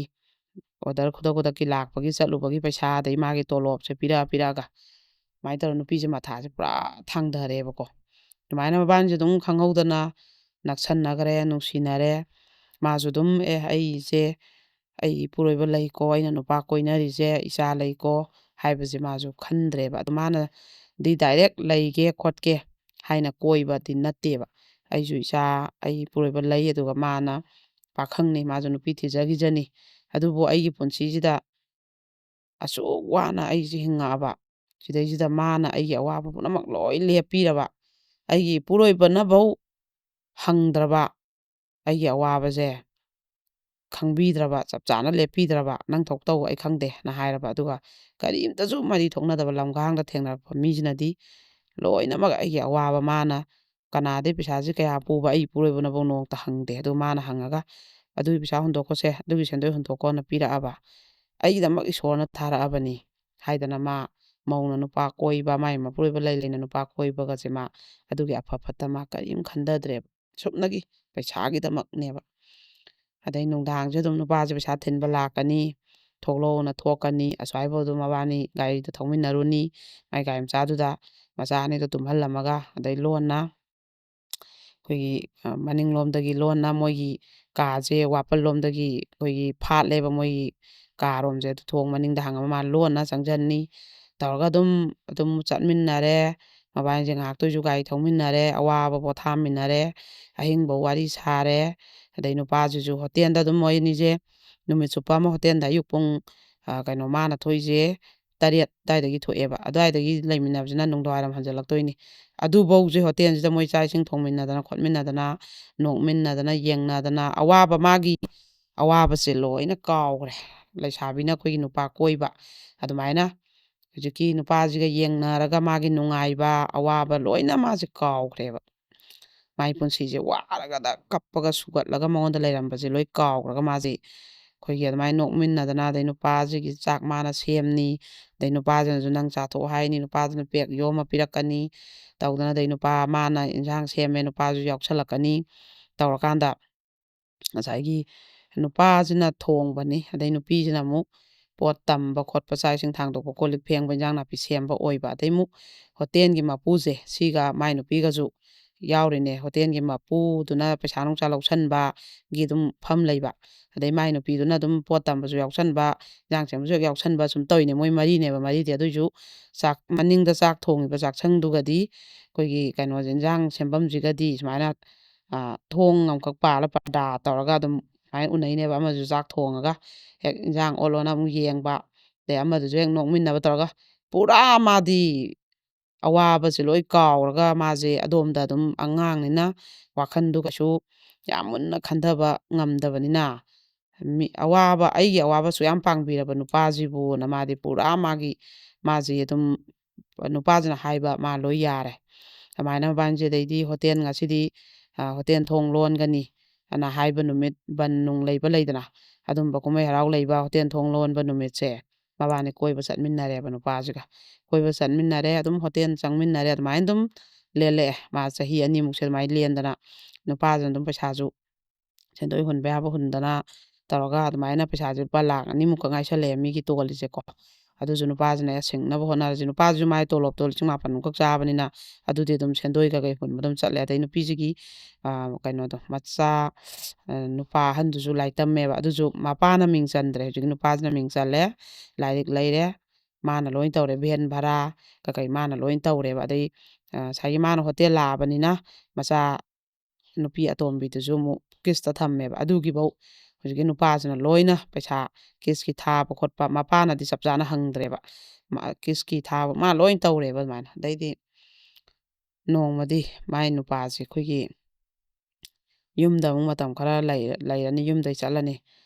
ꯑꯣꯔꯗꯔ ꯈꯨꯗꯛ ꯈꯨꯗꯛꯀꯤ ꯂꯥꯛꯄꯒꯤ ꯆꯠꯂꯨꯕꯒꯤ ꯄꯩꯁꯥ, ꯑꯗꯩ ꯃꯥꯒꯤ ꯇꯣꯂꯣꯞꯁꯦ ꯄꯤꯔꯛꯑ ꯄꯤꯔꯛꯑꯒ ꯑꯗꯨꯃꯥꯏꯅ ꯇꯧꯔ ꯅꯨꯄꯤꯁꯦ ꯃꯊꯥꯁꯦ ꯄꯨꯔꯥ ꯊꯥꯡꯊꯔꯦꯕꯀꯣ꯫ ꯑꯗꯨꯃꯥꯏꯅ ꯃꯕꯥꯅꯤꯁꯦ ꯑꯗꯨꯝ ꯈꯪꯍꯧꯗꯅ ꯅꯛꯁꯟꯅꯈ꯭ꯔꯦ, ꯅꯨꯡꯁꯤꯅꯔꯦ꯫ ꯃꯥꯁꯨ ꯑꯗꯨꯝ, "ꯑꯦ, ꯑꯩꯁꯦ, ꯑꯩ ꯏꯄꯨꯔꯣꯏꯕ ꯂꯩꯀꯣ, ꯑꯩꯅ ꯅꯨꯄꯥ ꯀꯣꯏꯅꯔꯤꯁꯦ ꯏꯆꯥ ꯂꯩꯀꯣ" ꯍꯥꯏꯕꯁꯦ ꯃꯥꯁꯨ ꯈꯟꯗ꯭ꯔꯦꯕ꯫ ꯑꯗꯨ ꯃꯥꯅꯗꯤ ꯗꯥꯏꯔꯦꯛ ꯂꯩꯒꯦ ꯈꯣꯠꯀꯦ ꯍꯥꯏꯅ ꯀꯣꯏꯕꯗꯤ ꯅꯠꯇꯦꯕ꯫ "ꯑꯩꯁꯨ ꯏꯆꯥ, ꯑꯩ ꯏꯄꯨꯔꯣꯏꯕ ꯂꯩ, ꯑꯗꯨꯒ ꯃꯥꯅ ꯄꯥꯈꯪꯅꯤ, ꯃꯥꯁꯨ ꯅꯨꯄꯤ ꯊꯤꯖꯈꯤꯖꯅꯤ, ꯑꯗꯨꯕꯨ ꯑꯩꯒꯤ ꯄꯨꯟꯁꯤꯁꯤꯗ ꯑꯁꯨꯛ ꯋꯥꯅ ꯑꯩꯁꯦ ꯍꯤꯡꯉꯛꯑꯕ, ꯁꯤꯗꯩꯁꯤꯗ ꯃꯥꯅ ꯑꯩꯒꯤ ꯑꯋꯥꯕ ꯄꯨꯝꯅꯃꯛ ꯂꯣꯏ ꯂꯦꯞꯄꯤꯔꯕ, ꯑꯩꯒꯤ ꯏꯄꯨꯔꯣꯏꯕꯅꯐꯧ ꯍꯪꯗ꯭ꯔꯕ, ꯑꯩꯒꯤ ꯑꯋꯥꯕꯁꯦ ꯈꯪꯕꯤꯗ꯭ꯔꯕ, ꯆꯞ ꯆꯥꯅ ꯂꯦꯞꯄꯤꯗ꯭ꯔꯕ, "ꯅꯪ ꯊꯣꯛ ꯇꯧ, ꯑꯩ ꯈꯪꯗꯦꯅ" ꯍꯥꯏꯔꯕ, ꯑꯗꯨꯒ ꯀꯔꯤꯝꯇꯁꯨ ꯃꯔꯤ ꯊꯣꯛꯅꯗꯕ ꯂꯝꯒꯥꯡꯗ ꯊꯦꯡꯅꯔꯛꯄ ꯃꯤꯁꯤꯅꯗꯤ ꯂꯣꯏꯅꯃꯛ ꯑꯩꯒꯤ ꯑꯋꯥꯕ ꯃꯥꯅ ꯀꯅꯥꯗꯩ ꯄꯩꯁꯥꯁꯤ ꯀꯌꯥ ꯄꯨꯕ, ꯑꯩ ꯄꯨꯔꯣꯏꯕꯅꯕꯨ ꯅꯣꯡꯃꯇ ꯍꯪꯗꯦ꯫ ꯑꯗꯨ ꯃꯥꯅ ꯍꯪꯉꯒ, "ꯑꯗꯨꯒꯤ ꯄꯩꯁꯥ ꯍꯨꯟꯗꯣꯛꯈꯣꯁꯦ, ꯑꯗꯨꯒꯤ ꯁꯦꯟꯗꯣꯏ ꯍꯨꯟꯗꯣꯛꯈꯣꯅ ꯄꯤꯔꯛꯑꯕ, ꯑꯩꯒꯤꯗꯃꯛ ꯏꯁꯣꯔꯅ ꯊꯥꯔꯛꯑꯕꯅꯤ" ꯍꯥꯏꯗꯅ ꯃꯥ ꯃꯧꯅ ꯅꯨꯄꯥ ꯀꯣꯏꯕ, ꯃꯥꯏ ꯃꯄꯨꯔꯣꯏꯕ ꯂꯩ ꯂꯩꯅ ꯅꯨꯄꯥ ꯀꯣꯏꯕꯒꯁꯦ ꯃꯥ ꯑꯗꯨꯒꯤ ꯑꯐ ꯐꯠꯇ ꯃꯥ ꯀꯔꯤꯝ ꯈꯟꯊꯗ꯭ꯔꯦꯕ꯫ ꯁꯨꯞꯅꯒꯤ ꯄꯩꯁꯥꯒꯤꯗꯃꯛꯅꯦꯕ꯫ ꯑꯗꯩ ꯅꯨꯡꯗꯥꯡꯁꯦ ꯑꯗꯨꯝ ꯅꯨꯄꯥꯁꯦ ꯄꯩꯁꯥ ꯊꯤꯟꯕ ꯂꯥꯛꯀꯅꯤ, ꯊꯣꯛꯂꯛꯑꯣꯅ ꯊꯣꯛꯀꯅꯤ, ꯑꯁ꯭ꯋꯥꯏꯐꯥꯎ ꯑꯗꯨꯝ ꯃꯕꯥꯅꯤ ꯒꯥꯔꯤꯗ ꯊꯧꯃꯤꯟꯅꯔꯨꯅꯤ, ꯃꯥꯏ ꯒꯥꯔꯤ ꯃꯆꯥꯗꯨꯗ ꯃꯆꯥ ꯑꯅꯤꯗꯣ ꯇꯨꯝꯍꯜꯂꯝꯃꯒ, ꯑꯗꯩ ꯂꯣꯟꯅ ꯑꯩꯈꯣꯏꯒꯤ, ꯑ, ꯃꯅꯤꯡꯂꯣꯝꯗꯒꯤ ꯂꯣꯟꯅ ꯃꯣꯏꯒꯤ ꯀꯥꯁꯦ ꯋꯥꯄꯜꯂꯣꯝꯗꯒꯤ ꯑꯩꯈꯣꯏꯒꯤ ꯐꯥꯠꯂꯦꯕ, ꯃꯣꯏꯒꯤ ꯀꯥꯔꯣꯝꯁꯦ, ꯑꯗꯨ ꯊꯣꯡ ꯃꯅꯤꯡꯗ ꯍꯥꯡꯉꯒ ꯃꯥ ꯂꯣꯟꯅ ꯆꯪꯁꯤꯟꯅꯤ꯫ ꯇꯧꯔꯒ ꯑꯗꯨꯝ, ꯑꯗꯨꯝ ꯆꯠꯃꯤꯟꯅꯔꯦ꯫ ꯃꯕꯥꯅꯤꯁꯦ ꯉꯥꯏꯍꯥꯛꯇ ꯑꯣꯏꯁꯨ ꯒꯥꯔꯤ ꯊꯧꯃꯤꯟꯅꯔꯦ, ꯑꯋꯥꯕ ꯄꯣꯊꯥꯃꯤꯟꯅꯔꯦ꯫ ꯑꯍꯤꯡꯕꯧ ꯋꯥꯔꯤ ꯁꯥꯔꯦ꯫ ꯑꯗꯩ ꯅꯨꯄꯥꯁꯤꯁꯨ ꯍꯣꯇꯦꯜꯗ ꯑꯗꯨꯝ ꯃꯣꯏ ꯑꯅꯤꯁꯦ ꯅꯨꯃꯤꯠ ꯆꯨꯞꯄ ꯑꯃ ꯍꯣꯇꯦꯜꯗ ꯑꯌꯨꯛ ꯄꯨꯡ, ꯑ, ꯀꯩꯅꯣ, ꯃꯥꯅ ꯊꯣꯛꯏꯁꯦ ꯇꯔꯦꯠ ꯑꯗꯨꯋꯥꯏꯗꯒꯤ ꯊꯣꯛꯑꯦꯕ꯫ ꯑꯗꯨꯋꯥꯏꯗꯒꯤ ꯂꯩꯃꯤꯟꯅꯕꯁꯤꯅ ꯅꯨꯡꯗꯥꯡꯋꯥꯏꯔꯝ ꯍꯟꯖꯜꯂꯛꯇꯣꯏꯅꯤ꯫ ꯑꯗꯨꯐꯧꯁꯦ ꯍꯣꯇꯦꯜꯁꯤꯗ ꯃꯣꯏ ꯆꯥꯛ ꯏꯁꯤꯡ ꯊꯣꯡꯃꯤꯟꯅꯗꯅ ꯈꯣꯠꯃꯤꯟꯅꯗꯅ, ꯅꯣꯛꯃꯤꯟꯅꯗꯅ, ꯌꯦꯡꯅꯗꯅ, ꯑꯋꯥꯕ, ꯃꯥꯒꯤ ꯑꯋꯥꯕꯁꯦ ꯂꯣꯏꯅ ꯀꯥꯎꯈ꯭ꯔꯦ꯫ ꯂꯩꯁꯥꯕꯤꯅ ꯑꯩꯈꯣꯏꯒꯤ ꯅꯨꯄꯥ ꯀꯣꯏꯕ, ꯑꯗꯨꯃꯥꯏꯅ ꯍꯧꯖꯤꯛꯀꯤ ꯅꯨꯄꯥꯁꯤꯒ ꯌꯦꯡꯅꯔꯒ ꯃꯥꯒꯤ ꯅꯨꯡꯉꯥꯏꯕ, ꯑꯋꯥꯕ ꯂꯣꯏꯅ ꯃꯥꯁꯦ ꯀꯥꯎꯈ꯭ꯔꯦꯕ꯫ ꯃꯥꯏ ꯄꯨꯟꯁꯤꯁꯦ ꯋꯥꯔꯒꯗ ꯀꯞꯄꯒ ꯁꯨꯒꯠꯂꯒ ꯃꯉꯣꯟꯗ ꯂꯩꯔꯝꯕꯁꯦ ꯂꯣꯏ ꯀꯥꯎꯈ꯭ꯔꯒ ꯃꯥꯁꯦ ꯑꯩꯈꯣꯏꯒꯤ ꯑꯗꯨꯃꯥꯏꯅ ꯅꯣꯛꯃꯤꯟꯅꯗꯅ, ꯑꯗꯩ ꯅꯨꯄꯥꯁꯤꯒꯤ ꯆꯥꯛ ꯃꯥꯅ ꯁꯦꯝꯅꯤ, ꯑꯗꯩ ꯅꯨꯄꯥꯁꯤꯅꯁꯨ "ꯅꯪ ꯆꯥꯊꯣꯛꯑꯣ" ꯍꯥꯏꯅꯤ, ꯅꯨꯄꯥꯗꯨꯅ ꯄꯦꯛ ꯌꯣꯝꯃ ꯄꯤꯔꯛꯀꯅꯤ, ꯇꯧꯗꯅ, ꯑꯗꯩ ꯅꯨꯄꯥ ꯃꯥꯅ ꯏꯟꯁꯥꯡ ꯁꯦꯝꯃꯦ, ꯅꯨꯄꯥꯁꯨ ꯌꯥꯎꯁꯜꯂꯛꯀꯅꯤ꯫ ꯇꯧꯔꯀꯥꯟꯗ ꯉꯁꯥꯏꯒꯤ ꯅꯨꯄꯥꯁꯤꯅ ꯊꯣꯡꯕꯅꯤ, ꯑꯗꯩ ꯅꯨꯄꯤꯁꯤꯅ ꯑꯃꯨꯛ ꯄꯣꯠ ꯇꯝꯕ ꯈꯣꯠꯄ, ꯆꯥꯛ ꯏꯁꯤꯡ ꯊꯥꯡꯗꯣꯛꯄ, ꯀꯣꯜ ꯂꯤꯛ ꯐꯦꯡꯕ, ꯏꯟꯖꯥꯡ ꯅꯥꯄꯤ ꯁꯦꯝꯕ ꯑꯣꯏꯕ꯫ ꯑꯗꯩ ꯑꯃꯨꯛ ꯍꯣꯇꯦꯜꯒꯤ ꯃꯄꯨꯁꯦ, ꯁꯤꯒ ꯃꯥꯏ ꯅꯨꯄꯤꯒꯁꯨ ꯌꯥꯎꯔꯤꯅꯦ꯫ ꯍꯣꯇꯦꯜꯒꯤ ꯃꯄꯨꯗꯨꯅ ꯄꯩꯁꯥ ꯅꯨꯡꯁꯥ ꯂꯧꯁꯟꯕꯒꯤ ꯑꯗꯨꯝ ꯐꯝ ꯂꯩꯕ, ꯑꯗꯩ ꯃꯥꯏ ꯅꯨꯄꯤꯗꯨꯅ ꯑꯗꯨꯝ ꯄꯣꯠ ꯇꯝꯕꯁꯨ ꯌꯥꯎꯁꯟꯕ, ꯏꯟꯖꯥꯡ ꯁꯦꯝꯕꯁꯨ ꯍꯦꯛ ꯌꯥꯎꯁꯟꯕ, ꯁꯨꯝ ꯇꯧꯔꯤꯅꯦ꯫ ꯃꯣꯏ ꯃꯔꯤꯅꯦꯕ, ꯃꯔꯤꯗꯤ꯫ ꯑꯗꯨꯏꯁꯨ ꯆꯥꯛ, ꯃꯅꯤꯡꯗ ꯆꯥꯛ ꯊꯣꯡꯉꯤꯕ ꯆꯥꯛꯁꯪꯗꯨꯒꯗꯤ ꯑꯩꯈꯣꯏꯒꯤ ꯀꯩꯅꯣꯁꯦ, ꯏꯟꯖꯥꯡ ꯁꯦꯝꯐꯝꯁꯤꯒꯗꯤ ꯁꯨꯃꯥꯏꯅ, ꯑ, ꯊꯣꯡ ꯑꯃꯈꯛ ꯄꯥꯜꯂ ꯄꯔꯗꯥ ꯇꯧꯔꯒ ꯑꯗꯨꯝ ꯁꯨꯃꯥꯏꯅ ꯎꯅꯩꯅꯦꯕ꯫ ꯑꯃꯁꯨ ꯆꯥꯛ ꯊꯣꯡꯉꯒ ꯍꯦꯛ ꯏꯟꯖꯥꯡ ꯑꯣꯠꯂꯣꯅ ꯑꯃꯨꯛ ꯌꯦꯡꯕ, ꯑꯗꯩ ꯑꯃꯗꯨꯁꯨ ꯍꯦꯛ ꯅꯣꯛꯃꯤꯟꯅꯕ ꯇꯧꯔꯒ ꯄꯨꯔꯥ ꯃꯥꯗꯤ ꯑꯋꯥꯕꯁꯦ ꯂꯣꯏ ꯀꯥꯎꯔꯒ ꯃꯥꯁꯦ ꯑꯗꯣꯝꯗ ꯑꯗꯨꯝ, ꯑꯉꯥꯡꯅꯤꯅ ꯋꯥꯈꯟꯗꯣ ꯀꯩꯁꯨ ꯌꯥꯝ ꯃꯨꯟꯅ ꯈꯟꯊꯕ ꯉꯝꯗꯕꯅꯤꯅ, ꯃꯤ ꯑꯋꯥꯕ, ꯑꯩꯒꯤ ꯑꯋꯥꯕꯁꯨ ꯌꯥꯝ ꯄꯥꯡꯕꯤꯔꯕ ꯅꯨꯄꯥꯁꯤꯕꯨꯅ ꯃꯥꯗꯤ ꯄꯨꯔꯥ ꯃꯥꯒꯤ, ꯃꯥꯁꯤ ꯑꯗꯨꯝ ꯅꯨꯄꯥꯁꯤꯅ ꯍꯥꯏꯕ ꯃꯥ ꯂꯣꯏ ꯌꯥꯔꯦ꯫ ꯑꯗꯨꯃꯥꯏꯅ ꯃꯕꯥꯅꯤꯁꯦ ꯑꯗꯩꯗꯤ ꯍꯣꯇꯦꯜ ꯉꯁꯤꯗꯤ, ꯑ, ꯍꯣꯇꯦꯜ ꯊꯣꯡ ꯂꯣꯟꯒꯅꯤ ꯑꯅ ꯍꯥꯏꯕ ꯅꯨꯃꯤꯠ, ꯕꯟ ꯅꯨꯡ ꯂꯩꯕ ꯂꯩꯗꯅ, ꯑꯗꯨꯝꯕ ꯀꯨꯝꯍꯩ ꯍꯔꯥꯎ ꯂꯩꯕ ꯍꯣꯇꯦꯜ ꯊꯣꯡ ꯂꯣꯟꯕ ꯅꯨꯃꯤꯠꯁꯦ ꯃꯕꯥꯅꯤ ꯀꯣꯏꯕ ꯆꯠꯃꯤꯟꯅꯔꯦꯕ ꯅꯨꯄꯥꯁꯤꯒ꯫ ꯀꯣꯏꯕ ꯆꯠꯃꯤꯟꯅꯔꯦ, ꯑꯗꯨꯝ ꯍꯣꯇꯦꯜ ꯆꯪꯃꯤꯟꯅꯔꯦ, ꯑꯗꯨꯃꯥꯏꯅ ꯑꯗꯨꯝ ꯂꯦꯜꯂꯛꯑꯦ꯫ ꯃꯥ ꯆꯍꯤ ꯑꯅꯤꯃꯨꯛꯁꯦ ꯑꯗꯨꯃꯥꯏꯅ ꯂꯦꯟꯗꯅ ꯅꯨꯄꯥꯁꯤꯅ ꯑꯗꯨꯝ ꯄꯩꯁꯥꯁꯨ, ꯁꯦꯟꯗꯣꯏ ꯍꯨꯟꯕ ꯌꯥꯕ ꯍꯨꯟꯗꯅ ꯇꯧꯔꯒ ꯑꯗꯨꯃꯥꯏꯅ ꯄꯩꯁꯥꯁꯦ ꯂꯨꯄꯥ ꯂꯥꯛ ꯑꯅꯤꯃꯨꯛꯀ ꯉꯥꯏꯁꯜꯂꯛꯑꯦ ꯃꯤꯒꯤ ꯇꯣꯜꯂꯤꯁꯦꯀꯣ꯫ ꯑꯗꯨꯁꯨ ꯅꯨꯄꯥꯁꯤꯅ ꯁꯤꯡꯅꯕ ꯍꯣꯠꯅꯔꯁꯤ꯫ ꯅꯨꯄꯥꯁꯤꯁꯨ ꯃꯥꯏ ꯇꯣꯂꯣꯞꯇꯣ ꯂꯤꯁꯤꯡ ꯃꯥꯄꯟꯃꯨꯛꯈꯛ ꯆꯥꯕꯅꯤꯅ ꯑꯗꯨꯗꯤ ꯑꯗꯨꯝ ꯁꯦꯟꯗꯣꯏ ꯀꯩꯀꯩ ꯍꯨꯟꯕ ꯑꯗꯨꯝ ꯆꯠꯂꯦ꯫ ꯑꯗꯩ ꯅꯨꯄꯤꯁꯤꯒꯤ, ꯑ, ꯀꯩꯅꯣꯗꯣ, ꯃꯆꯥ, ꯑ, ꯅꯨꯄꯥ ꯑꯍꯟꯗꯨꯁꯨ ꯂꯥꯏꯔꯤꯛ ꯇꯝꯃꯦꯕ꯫ ꯑꯗꯨꯁꯨ ꯃꯄꯥꯅ ꯃꯤꯡ ꯆꯟꯗ꯭ꯔꯦ꯫ ꯍꯧꯖꯤꯛꯀꯤ ꯅꯨꯄꯥꯁꯤꯅ ꯃꯤꯡ ꯆꯜꯂꯦ, ꯂꯥꯏꯔꯤꯛ ꯂꯩꯔꯦ, ꯃꯥꯅ ꯂꯣꯏ ꯇꯧꯔꯦ, ꯚꯦꯟ ꯚꯔꯥ ꯀꯩꯀꯩ ꯃꯥꯅ ꯂꯣꯏ ꯇꯧꯔꯦꯕ꯫ ꯑꯗꯩ, ꯑ, ꯉꯁꯥꯏꯒꯤ ꯃꯥꯅ ꯍꯣꯇꯦꯜ ꯂꯥꯛꯑꯕꯅꯤꯅ ꯃꯆꯥ ꯅꯨꯄꯤ ꯑꯇꯣꯝꯕꯤꯗꯨꯁꯨ ꯑꯃꯨꯛ ꯀꯤꯁꯇ ꯊꯝꯃꯦꯕ꯫ ꯑꯗꯨꯒꯤꯐꯧ ꯍꯧꯖꯤꯛꯀꯤ ꯅꯨꯄꯥꯁꯤꯅ ꯂꯣꯏꯅ ꯄꯩꯁꯥ, ꯀꯤꯁꯀꯤ ꯊꯥꯕ ꯈꯣꯠꯄ, ꯃꯄꯥꯅꯗꯤ ꯆꯞ ꯆꯥꯅ ꯍꯪꯗ꯭ꯔꯦꯕ꯫ ꯃꯥ, ꯀꯤꯁꯀꯤ ꯊꯥꯕ ꯃꯥ ꯂꯣꯏ ꯇꯧꯔꯦꯕ ꯑꯗꯨꯃꯥꯏꯅ꯫ ꯑꯗꯩꯗꯤ ꯅꯣꯡꯃꯗꯤ ꯃꯥꯏ ꯅꯨꯄꯥꯁꯦ ꯑꯩꯈꯣꯏꯒꯤ ꯌꯨꯝꯗ ꯑꯃꯨꯛ ꯃꯇꯝ ꯈꯔ ꯂꯩꯔ-, ꯂꯩꯔꯅꯤ, ꯌꯨꯝꯗꯩ ꯆꯠꯂꯅꯤ꯫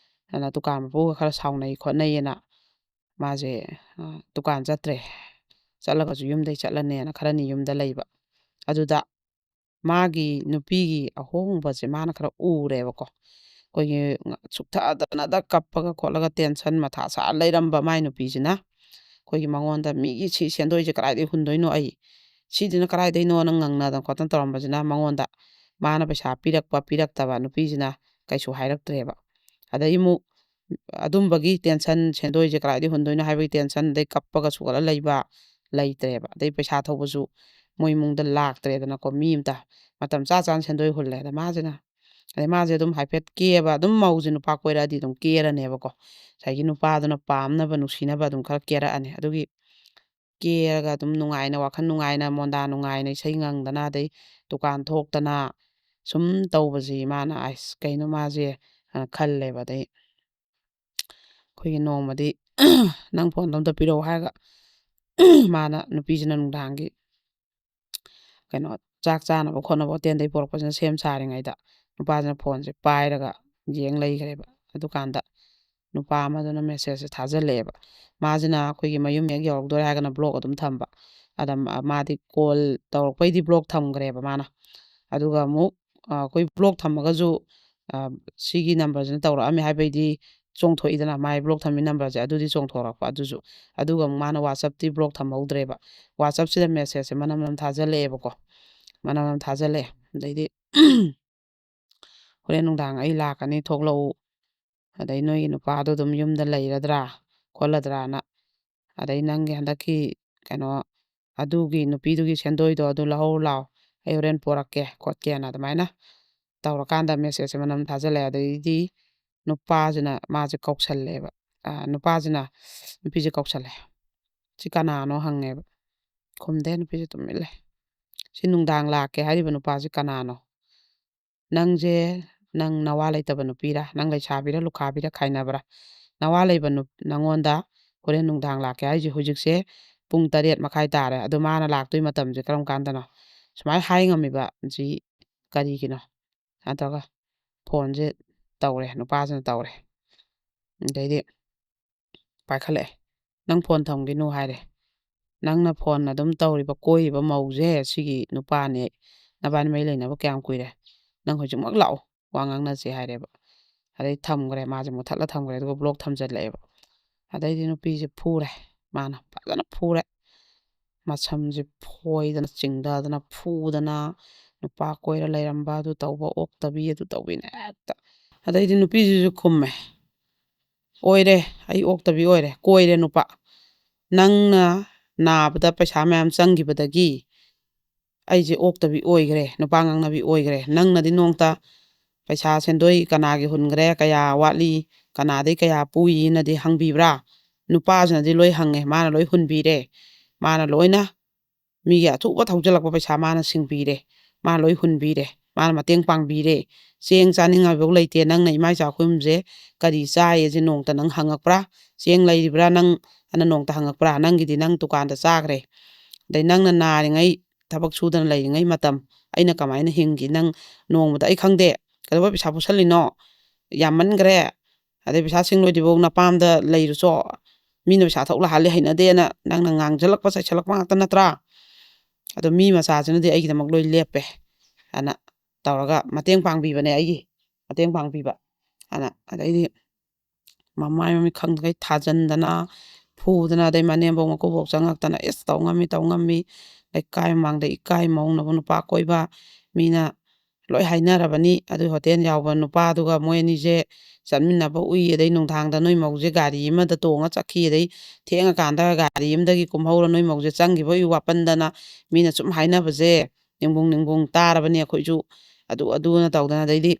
ꯑꯗꯨꯅ ꯗꯨꯀꯥꯟ ꯃꯄꯨꯒ ꯈꯔ ꯁꯥꯎꯅꯩ ꯈꯣꯠꯅꯩꯌꯦꯅ ꯃꯥꯁꯦ, ꯑ, ꯗꯨꯀꯥꯟ ꯆꯠꯇ꯭ꯔꯦ꯫ ꯆꯠꯂꯒꯁꯨ ꯌꯨꯝꯗꯩ ꯆꯠꯂꯅꯦꯅ ꯈꯔꯅꯤ ꯌꯨꯝꯗ ꯂꯩꯕ꯫ ꯑꯗꯨꯗ ꯃꯥꯒꯤ ꯅꯨꯄꯤꯒꯤ ꯑꯍꯣꯡꯕꯁꯦ ꯃꯥꯅ ꯈꯔ ꯎꯔꯦꯕꯀꯣ꯫ ꯑꯩꯈꯣꯏꯒꯤ ꯉ-, ꯁꯨꯛꯊꯗꯅꯗ ꯀꯞꯄꯒ ꯈꯣꯠꯂꯒ ꯇꯦꯟꯁꯟ ꯃꯊꯥ ꯁꯥ ꯂꯩꯔꯝꯕ ꯃꯥꯏ ꯅꯨꯄꯤꯁꯤꯅ ꯑꯩꯈꯣꯏꯒꯤ ꯃꯉꯣꯟꯗ, "ꯃꯤꯒꯤ ꯁꯤ ꯁꯦꯟꯗꯣꯏꯁꯦ ꯀꯗꯥꯏꯗꯒꯤ ꯍꯨꯟꯗꯣꯏꯅꯣ ꯑꯩ? ꯁꯤꯁꯤꯅ ꯀꯗꯥꯏꯗꯩꯅꯣꯅ?" ꯉꯪꯅꯗꯅ ꯈꯣꯠꯇꯅ ꯇꯧꯔꯝꯕꯁꯤꯅ ꯃꯉꯣꯟꯗ ꯃꯥꯅ ꯄꯩꯁꯥ ꯄꯤꯔꯛꯄ ꯄꯤꯔꯛꯇꯕ ꯅꯨꯄꯤꯁꯤꯅ ꯀꯩꯁꯨ ꯍꯥꯏꯔꯛꯇ꯭ꯔꯦꯕ꯫ ꯑꯗꯩ ꯑꯃꯨꯛ ꯑꯗꯨꯝꯕꯒꯤ ꯇꯦꯟꯁꯟ, ꯁꯦꯟꯗꯣꯏꯁꯦ ꯀꯗꯥꯏꯗꯒꯤ ꯍꯨꯟꯗꯣꯏꯅꯣ ꯍꯥꯏꯕꯒꯤ ꯇꯦꯟꯁꯟ, ꯑꯗꯩ ꯀꯞꯄꯒ ꯁꯨꯒꯠꯂ ꯂꯩꯕ ꯂꯩꯇ꯭ꯔꯦꯕ꯫ ꯑꯗꯩ ꯄꯩꯁꯥ ꯊꯧꯕꯁꯨ ꯃꯣꯏ ꯏꯃꯨꯡꯗ ꯂꯥꯛꯇ꯭ꯔꯦꯗꯅꯀꯣ, ꯃꯤ ꯑꯝꯇ꯫ ꯃꯇꯝ ꯆꯥ ꯆꯥꯅ ꯁꯦꯟꯗꯣꯏ ꯍꯨꯜꯂꯦ꯫ ꯑꯗ ꯃꯥꯁꯤꯅ, ꯑꯗꯩ ꯃꯥꯁꯦ ꯑꯗꯨꯝ ꯍꯥꯏꯐꯦꯠ ꯀꯦꯕ, ꯑꯗꯨꯝ ꯃꯧꯁꯦ ꯅꯨꯄꯥ ꯀꯣꯏꯔꯛꯑꯗꯤ ꯑꯗꯨꯝ ꯀꯦꯔꯅꯦꯕꯀꯣ꯫ ꯉꯁꯥꯏꯒꯤ ꯅꯨꯄꯥꯗꯨꯅ ꯄꯥꯝꯅꯕ, ꯅꯨꯡꯁꯤꯅꯕ ꯑꯗꯨꯝ ꯈꯔ ꯀꯦꯔꯛꯑꯅꯤ꯫ ꯑꯗꯨꯒꯤ ꯀꯦꯔꯒ ꯑꯗꯨꯝ ꯅꯨꯡꯉꯥꯏꯅ, ꯋꯥꯈꯜ ꯅꯨꯡꯉꯥꯏꯅ, ꯃꯣꯟꯗꯥ ꯅꯨꯡꯉꯥꯏꯅ ꯏꯁꯩ ꯉꯪꯗꯅ, ꯑꯗꯩ ꯗꯨꯀꯥꯟ ꯊꯣꯛꯇꯅ ꯁꯨꯝ ꯇꯧꯕꯁꯤ ꯃꯥꯅ, "ꯑꯁ, ꯀꯩꯅꯣ ꯃꯥꯁꯦ?" ꯑꯅ ꯈꯜꯂꯦꯕ꯫ ꯑꯗꯩ ꯑꯩꯈꯣꯏꯒꯤ ꯅꯣꯡꯃꯗꯤ "ꯅꯪ ꯐꯣꯟꯗꯣ ꯑꯝꯇ ꯄꯤꯔꯛꯑꯣ" ꯍꯥꯏꯔꯒ ꯃꯥꯅ, ꯅꯨꯄꯤꯁꯤꯅ ꯅꯨꯡꯗꯥꯡꯒꯤ ꯀꯩꯅꯣ, ꯆꯥꯛ ꯆꯥꯅꯕ ꯈꯣꯠꯅꯕ ꯍꯣꯇꯦꯜꯗꯩ ꯄꯨꯔꯛꯄꯁꯤꯅ ꯁꯦꯝ ꯁꯥꯔꯤꯉꯩꯗ ꯅꯨꯄꯥꯁꯤꯅ ꯐꯣꯟꯁꯦ ꯄꯥꯏꯔꯒ ꯌꯦꯡ ꯂꯩꯈ꯭ꯔꯦꯕ꯫ ꯑꯗꯨꯀꯥꯟꯗ ꯅꯨꯄꯥ ꯑꯃꯗꯨꯅ ꯃꯦꯁꯦꯖꯁꯦ ꯊꯥꯖꯤꯜꯂꯛꯑꯦꯕ꯫ ꯃꯥꯁꯤꯅ ꯑꯩꯈꯣꯏꯒꯤ ꯃꯌꯨꯝ ꯍꯦꯛ ꯌꯧꯔꯛꯇꯣꯔꯦ ꯍꯥꯏꯔꯒꯅ ꯕ꯭ꯂꯣꯛ ꯑꯗꯨꯝ ꯊꯝꯕ꯫ ꯑꯗ ꯃꯥ-, ꯃꯥꯗꯤ ꯀꯣꯜ ꯇꯧꯔꯛꯄꯩꯗꯤ ꯕ꯭ꯂꯣꯛ ꯊꯝꯈ꯭ꯔꯦꯕ ꯃꯥꯅ꯫ ꯑꯗꯨꯒ ꯑꯃꯨꯛ, ꯑ, ꯑꯩꯈꯣꯏ ꯕ꯭ꯂꯣꯛ ꯊꯝꯃꯒꯁꯨ, ꯑ, ꯁꯤꯒꯤ ꯅꯝꯕꯔꯁꯤꯅ ꯇꯧꯔꯛꯑꯝꯃꯦ ꯍꯥꯏꯕꯩꯗꯤ ꯆꯣꯡꯊꯣꯛꯏꯗꯅ, ꯃꯥꯏ ꯕ꯭ꯂꯣꯛ ꯊꯝꯃꯤ ꯅꯝꯕꯔꯁꯦ ꯑꯗꯨꯗꯤ ꯆꯣꯡꯊꯣꯔꯛꯄ꯫ ꯑꯗꯨꯁꯨ, ꯑꯗꯨꯒ ꯑꯃꯨꯛ ꯃꯥꯅ WhatsApp-ꯇꯤ ꯕ꯭ꯂꯣꯛ ꯊꯝꯍꯧꯗ꯭ꯔꯦꯕ꯫ WhatsApp-ꯁꯤꯗ ꯃꯦꯁꯦꯖꯁꯦ ꯃꯅꯝ ꯃꯅꯝ ꯊꯥꯖꯤꯜꯂꯛꯑꯦꯕꯀꯣ꯫ ꯃꯅꯝ ꯃꯅꯝ ꯊꯥꯖꯤꯜꯂꯛꯑꯦ꯫ ꯑꯗꯩꯗꯤ, "ꯍꯣꯔꯦꯟ ꯅꯨꯡꯗꯥꯡ ꯑꯩ ꯂꯥꯛꯀꯅꯤ, ꯊꯣꯛꯂꯛꯎ꯫ ꯑꯗꯩ ꯅꯣꯏꯒꯤ ꯅꯨꯄꯥꯗꯣ ꯑꯗꯨꯝ ꯌꯨꯝꯗ ꯂꯩꯔꯗ꯭ꯔꯥ ꯈꯣꯠꯂꯗ꯭ꯔꯥꯅ? ꯑꯗꯩ ꯅꯪꯒꯤ ꯍꯟꯗꯛꯀꯤ ꯀꯩꯅꯣ, ꯑꯗꯨꯒꯤ ꯅꯨꯄꯤꯗꯨꯒꯤ ꯁꯦꯟꯗꯣꯏꯗꯣ ꯑꯗꯨ ꯂꯧꯍꯧ ꯂꯥꯎ, ꯑꯩ ꯍꯣꯔꯦꯟ ꯄꯣꯔꯛꯀꯦ ꯈꯣꯠꯀꯦꯅ" ꯑꯗꯨꯃꯥꯏꯅ ꯇꯧꯔꯀꯥꯟꯗ ꯃꯦꯁꯦꯖꯁꯦ ꯃꯅꯝ ꯊꯥꯖꯤꯜꯂꯛꯑꯦ꯫ ꯑꯗꯩꯗꯤ ꯅꯨꯄꯥꯁꯤꯅ ꯃꯥꯁꯦ ꯀꯧꯁꯜꯂꯦꯕ꯫ ꯑ, ꯅꯨꯄꯥꯁꯤꯅ ꯅꯨꯄꯤꯁꯦ ꯀꯧꯁꯜꯂꯦ꯫ "ꯁꯤ ꯀꯅꯥꯅꯣ?" ꯍꯪꯉꯦꯕ꯫ ꯈꯨꯝꯗꯦ, ꯅꯨꯄꯤꯁꯦ ꯇꯨꯃꯤꯟ ꯂꯩ꯫ "ꯁꯤ ꯅꯨꯡꯗꯥꯡ ꯂꯥꯛꯀꯦ ꯍꯥꯏꯔꯤꯕ ꯅꯨꯄꯥꯁꯤ ꯀꯅꯥꯅꯣ? ꯅꯪꯁꯦ, ꯅꯪ ꯅꯋꯥ ꯂꯩꯇꯕ ꯅꯨꯄꯤꯔꯥ? ꯅꯪ ꯂꯩꯁꯥꯕꯤꯔ ꯂꯨꯈꯥꯕꯤꯔ ꯈꯥꯏꯅꯕ꯭ꯔꯥ? ꯅꯋꯥ ꯂꯩꯕ ꯅꯨ-, ꯅꯉꯣꯟꯗ ꯍꯣꯔꯦꯟ ꯅꯨꯡꯗꯥꯡ ꯂꯥꯛꯀꯦ ꯍꯥꯏꯁꯦ ꯍꯧꯖꯤꯛꯁꯦ ꯄꯨꯡ ꯇꯔꯦꯠ ꯃꯈꯥꯏ ꯇꯥꯔꯦ꯫ ꯑꯗꯣ ꯃꯥꯅ ꯂꯥꯛꯇꯣꯏ ꯃꯇꯝꯁꯦ ꯀꯔꯝ ꯀꯥꯟꯗꯅꯣ?" ꯁꯨꯃꯥꯏꯅ ꯍꯥꯏ ꯉꯝꯃꯤꯕ ꯁꯤ ꯀꯔꯤꯒꯤꯅꯣ? ꯁꯨꯃꯥꯏꯅ ꯇꯧꯔꯒ ꯐꯣꯟꯁꯦ ꯇꯧꯔꯦ, ꯅꯨꯄꯥꯁꯤꯅ ꯇꯧꯔꯦ꯫ ꯑꯗꯩꯗꯤ ꯄꯥꯏꯈꯠꯂꯛꯑꯦ꯫ "ꯅꯪ ꯐꯣꯟ ꯊꯝꯈꯤꯅꯨ" ꯍꯥꯏꯔꯦ꯫ "ꯅꯪꯅ ꯐꯣꯟ ꯑꯗꯨꯝ ꯇꯧꯔꯤꯕ, ꯀꯣꯏꯔꯤꯕ ꯃꯧꯁꯦ, ꯁꯤꯒꯤ ꯅꯨꯄꯥꯅꯦ꯫ ꯅꯕꯥꯅꯤ ꯃꯔꯤ ꯂꯩꯅꯕ ꯀꯌꯥꯝ ꯀꯨꯏꯔꯦ? ꯅꯪ ꯍꯧꯖꯤꯛꯃꯛ ꯂꯥꯛꯑꯣ, ꯋꯥ ꯉꯥꯡꯅꯁꯦ" ꯍꯥꯏꯔꯦꯕ꯫ ꯑꯗꯩ ꯊꯝꯈ꯭ꯔꯦ, ꯃꯥꯁꯦ ꯃꯨꯊꯠꯂ ꯊꯝꯈ꯭ꯔꯦ, ꯑꯗꯨꯒ ꯕ꯭ꯂꯣꯛ ꯊꯝꯖꯜꯂꯛꯑꯦꯕ꯫ ꯑꯗꯩꯗꯤ ꯅꯨꯄꯤꯁꯦ ꯐꯨꯔꯦ, ꯃꯥꯅ ꯐꯖꯅ ꯐꯨꯔꯦ꯫ ꯃꯁꯝꯁꯦ ꯐꯣꯏꯗꯅ, ꯆꯤꯡꯊꯗꯅ, ꯐꯨꯗꯅ, ꯅꯨꯄꯥ ꯀꯣꯏꯔ ꯂꯩꯔꯝꯕ, ꯑꯗꯨ ꯇꯧꯕ, ꯑꯣꯛꯇꯕꯤ, ꯑꯗꯨ ꯇꯧꯕꯤꯅꯦ ꯍꯦꯛꯇ꯫ ꯑꯗꯩꯗꯤ ꯅꯨꯄꯤꯁꯤꯁꯨ ꯈꯨꯝꯃꯦ, "ꯑꯣꯏꯔꯦ, ꯑꯩ ꯑꯣꯛꯇꯕꯤ ꯑꯣꯏꯔꯦ, ꯀꯣꯏꯔꯦ ꯅꯨꯄꯥ꯫ ꯅꯪꯅ ꯅꯥꯕꯗ ꯄꯩꯁꯥ ꯃꯌꯥꯝ ꯆꯪꯈꯤꯕꯗꯒꯤ ꯑꯩꯁꯦ ꯑꯣꯛꯇꯕꯤ ꯑꯣꯏꯈ꯭ꯔꯦ, ꯅꯨꯄꯥ ꯉꯥꯡꯅꯕꯤ ꯑꯣꯏꯈ꯭ꯔꯦ꯫ ꯅꯪꯅꯗꯤ ꯅꯣꯡꯇ ꯄꯩꯁꯥ ꯁꯦꯟꯗꯣꯏ ꯀꯅꯥꯒꯤ ꯍꯨꯟꯈ꯭ꯔꯦ, ꯀꯌꯥ ꯋꯥꯠꯂꯤ, ꯀꯅꯥꯗꯩ ꯀꯌꯥ ꯄꯨꯏꯅꯗꯤ ꯍꯪꯕꯤꯕ꯭ꯔꯥ? ꯅꯨꯄꯥꯁꯤꯅꯗꯤ ꯂꯣꯏ ꯍꯪꯉꯦ, ꯃꯥꯅ ꯂꯣꯏ ꯍꯨꯟꯕꯤꯔꯦ꯫ ꯃꯥꯅ ꯂꯣꯏꯅ ꯃꯤꯒꯤ ꯑꯊꯨꯕ ꯊꯧꯖꯤꯜꯂꯛꯄ ꯄꯩꯁꯥ ꯃꯥꯅ ꯁꯤꯡꯕꯤꯔꯦ, ꯃꯥꯅ ꯂꯣꯏ ꯍꯨꯟꯕꯤꯔꯦ, ꯃꯥꯅ ꯃꯇꯦꯡ ꯄꯥꯡꯕꯤꯔꯦ꯫ ꯆꯦꯡ ꯆꯥꯅꯤꯡꯉꯥꯏꯐꯥꯎ ꯂꯩꯇꯦ, ꯅꯪꯅ ꯏꯃꯥ ꯏꯆꯥ ꯑꯩꯈꯣꯏ ꯑꯍꯨꯝꯁꯦ ꯀꯔꯤ ꯆꯥꯏꯌꯦꯁꯦ ꯅꯣꯡꯇ ꯅꯪ ꯍꯪꯉꯛꯄ꯭ꯔꯥ? ꯆꯦꯡ ꯂꯩꯔꯤꯕ꯭ꯔꯥ ꯅꯪ?" ꯑꯅ ꯅꯣꯡꯇ ꯍꯪꯉꯛꯄ꯭ꯔꯥ? ꯅꯪꯒꯤꯗꯤ ꯅꯪ ꯗꯨꯀꯥꯟꯗ ꯆꯥꯈ꯭ꯔꯦ꯫ ꯑꯗꯩ ꯅꯪꯅ ꯅꯥꯔꯤꯉꯩ ꯊꯕꯛ ꯁꯨꯗꯅ ꯂꯩꯔꯤꯉꯩ ꯃꯇꯝ ꯑꯩꯅ ꯀꯃꯥꯏꯅ ꯍꯤꯡꯈꯤ? ꯅꯪ ꯅꯣꯡꯃꯗ ꯑꯩ ꯈꯪꯗꯦ, ꯀꯩꯗꯧꯕꯩ ꯄꯩꯁꯥ ꯄꯨꯁꯜꯂꯤꯅꯣ? ꯌꯥꯝꯃꯟꯈ꯭ꯔꯦ꯫ ꯑꯗꯩ ꯄꯩꯁꯥ ꯁꯤꯡꯂꯣꯏꯗ꯭ꯔꯤꯐꯥꯎ ꯅꯄꯥꯝꯗ ꯂꯩꯔꯨꯆꯣ꯫ ꯃꯤꯅ ꯄꯩꯁꯥ ꯊꯧ ꯂꯥꯛꯍꯜꯂꯦ ꯍꯩꯅꯗꯦꯅ ꯅꯪꯅ ꯉꯥꯡꯁꯤꯜꯂꯛꯄ ꯆꯩꯁꯜꯂꯛꯄ ꯉꯥꯛꯇ ꯅꯠꯇ꯭ꯔꯥ? ꯑꯗꯣ ꯃꯤ ꯃꯆꯥꯁꯤꯅꯗꯤ ꯑꯩꯒꯤꯗꯃꯛ ꯂꯣꯏ ꯂꯦꯞꯄꯦ ꯍꯥꯏꯅ ꯇꯧꯔꯒ ꯃꯇꯦꯡ ꯄꯥꯡꯕꯤꯕꯅꯦ, ꯑꯩꯒꯤ ꯃꯇꯦꯡ ꯄꯥꯡꯕꯤꯕ ꯍꯥꯏꯅ꯫ ꯑꯗꯩꯗꯤ ꯃꯃꯥꯏ ꯃꯃꯤꯠ ꯈꯪꯗꯈꯩ ꯊꯥꯖꯟꯗꯅ, ꯐꯨꯗꯅ, ꯑꯗꯩ ꯃꯅꯦꯝꯕꯣꯛ ꯃꯀꯨꯕꯣꯛ ꯆꯪꯉꯛꯇꯅ, "ꯏꯁ, ꯇꯧ ꯉꯝꯃꯤ, ꯇꯧ ꯉꯝꯃꯤ, ꯂꯩꯀꯥꯏ ꯃꯃꯥꯡꯗ ꯏꯀꯥꯏ, ꯃꯧꯅꯕꯨ ꯅꯨꯄꯥ ꯀꯣꯏꯕ, ꯃꯤꯅ ꯂꯣꯏ ꯍꯥꯏꯅꯔꯕꯅꯤ, ꯑꯗꯨ ꯍꯣꯇꯦꯜ ꯌꯥꯎꯕ ꯅꯨꯄꯥꯗꯨꯒ ꯃꯣꯏ ꯑꯅꯤꯁꯦ ꯆꯠꯃꯤꯟꯅꯕ ꯎꯏ, ꯑꯗꯩ ꯅꯨꯡꯗꯥꯡꯗ ꯅꯣꯏ ꯃꯧꯁꯦ ꯒꯥꯔꯤ ꯑꯃꯗ ꯇꯣꯡꯉ ꯆꯠꯈꯤ, ꯑꯗꯩ ꯊꯦꯡꯉꯀꯥꯟꯗ ꯒꯥꯔꯤ ꯑꯃꯗꯒꯤ ꯀꯨꯝꯍꯧꯔ ꯅꯣꯏ ꯃꯧꯁꯦ ꯆꯪꯈꯤꯕ ꯎꯏ, ꯋꯥꯄꯟꯗꯅ ꯃꯤꯅ ꯁꯨꯝ ꯍꯥꯏꯅꯕꯁꯦ ꯅꯤꯡꯕꯨꯡ ꯅꯤꯡꯕꯨꯡ ꯇꯥꯔꯕꯅꯤ ꯑꯩꯈꯣꯏꯁꯨ", ꯑꯗꯨ ꯑꯗꯨꯅ ꯇꯧꯗꯅ꯫ ꯑꯗꯩꯗꯤ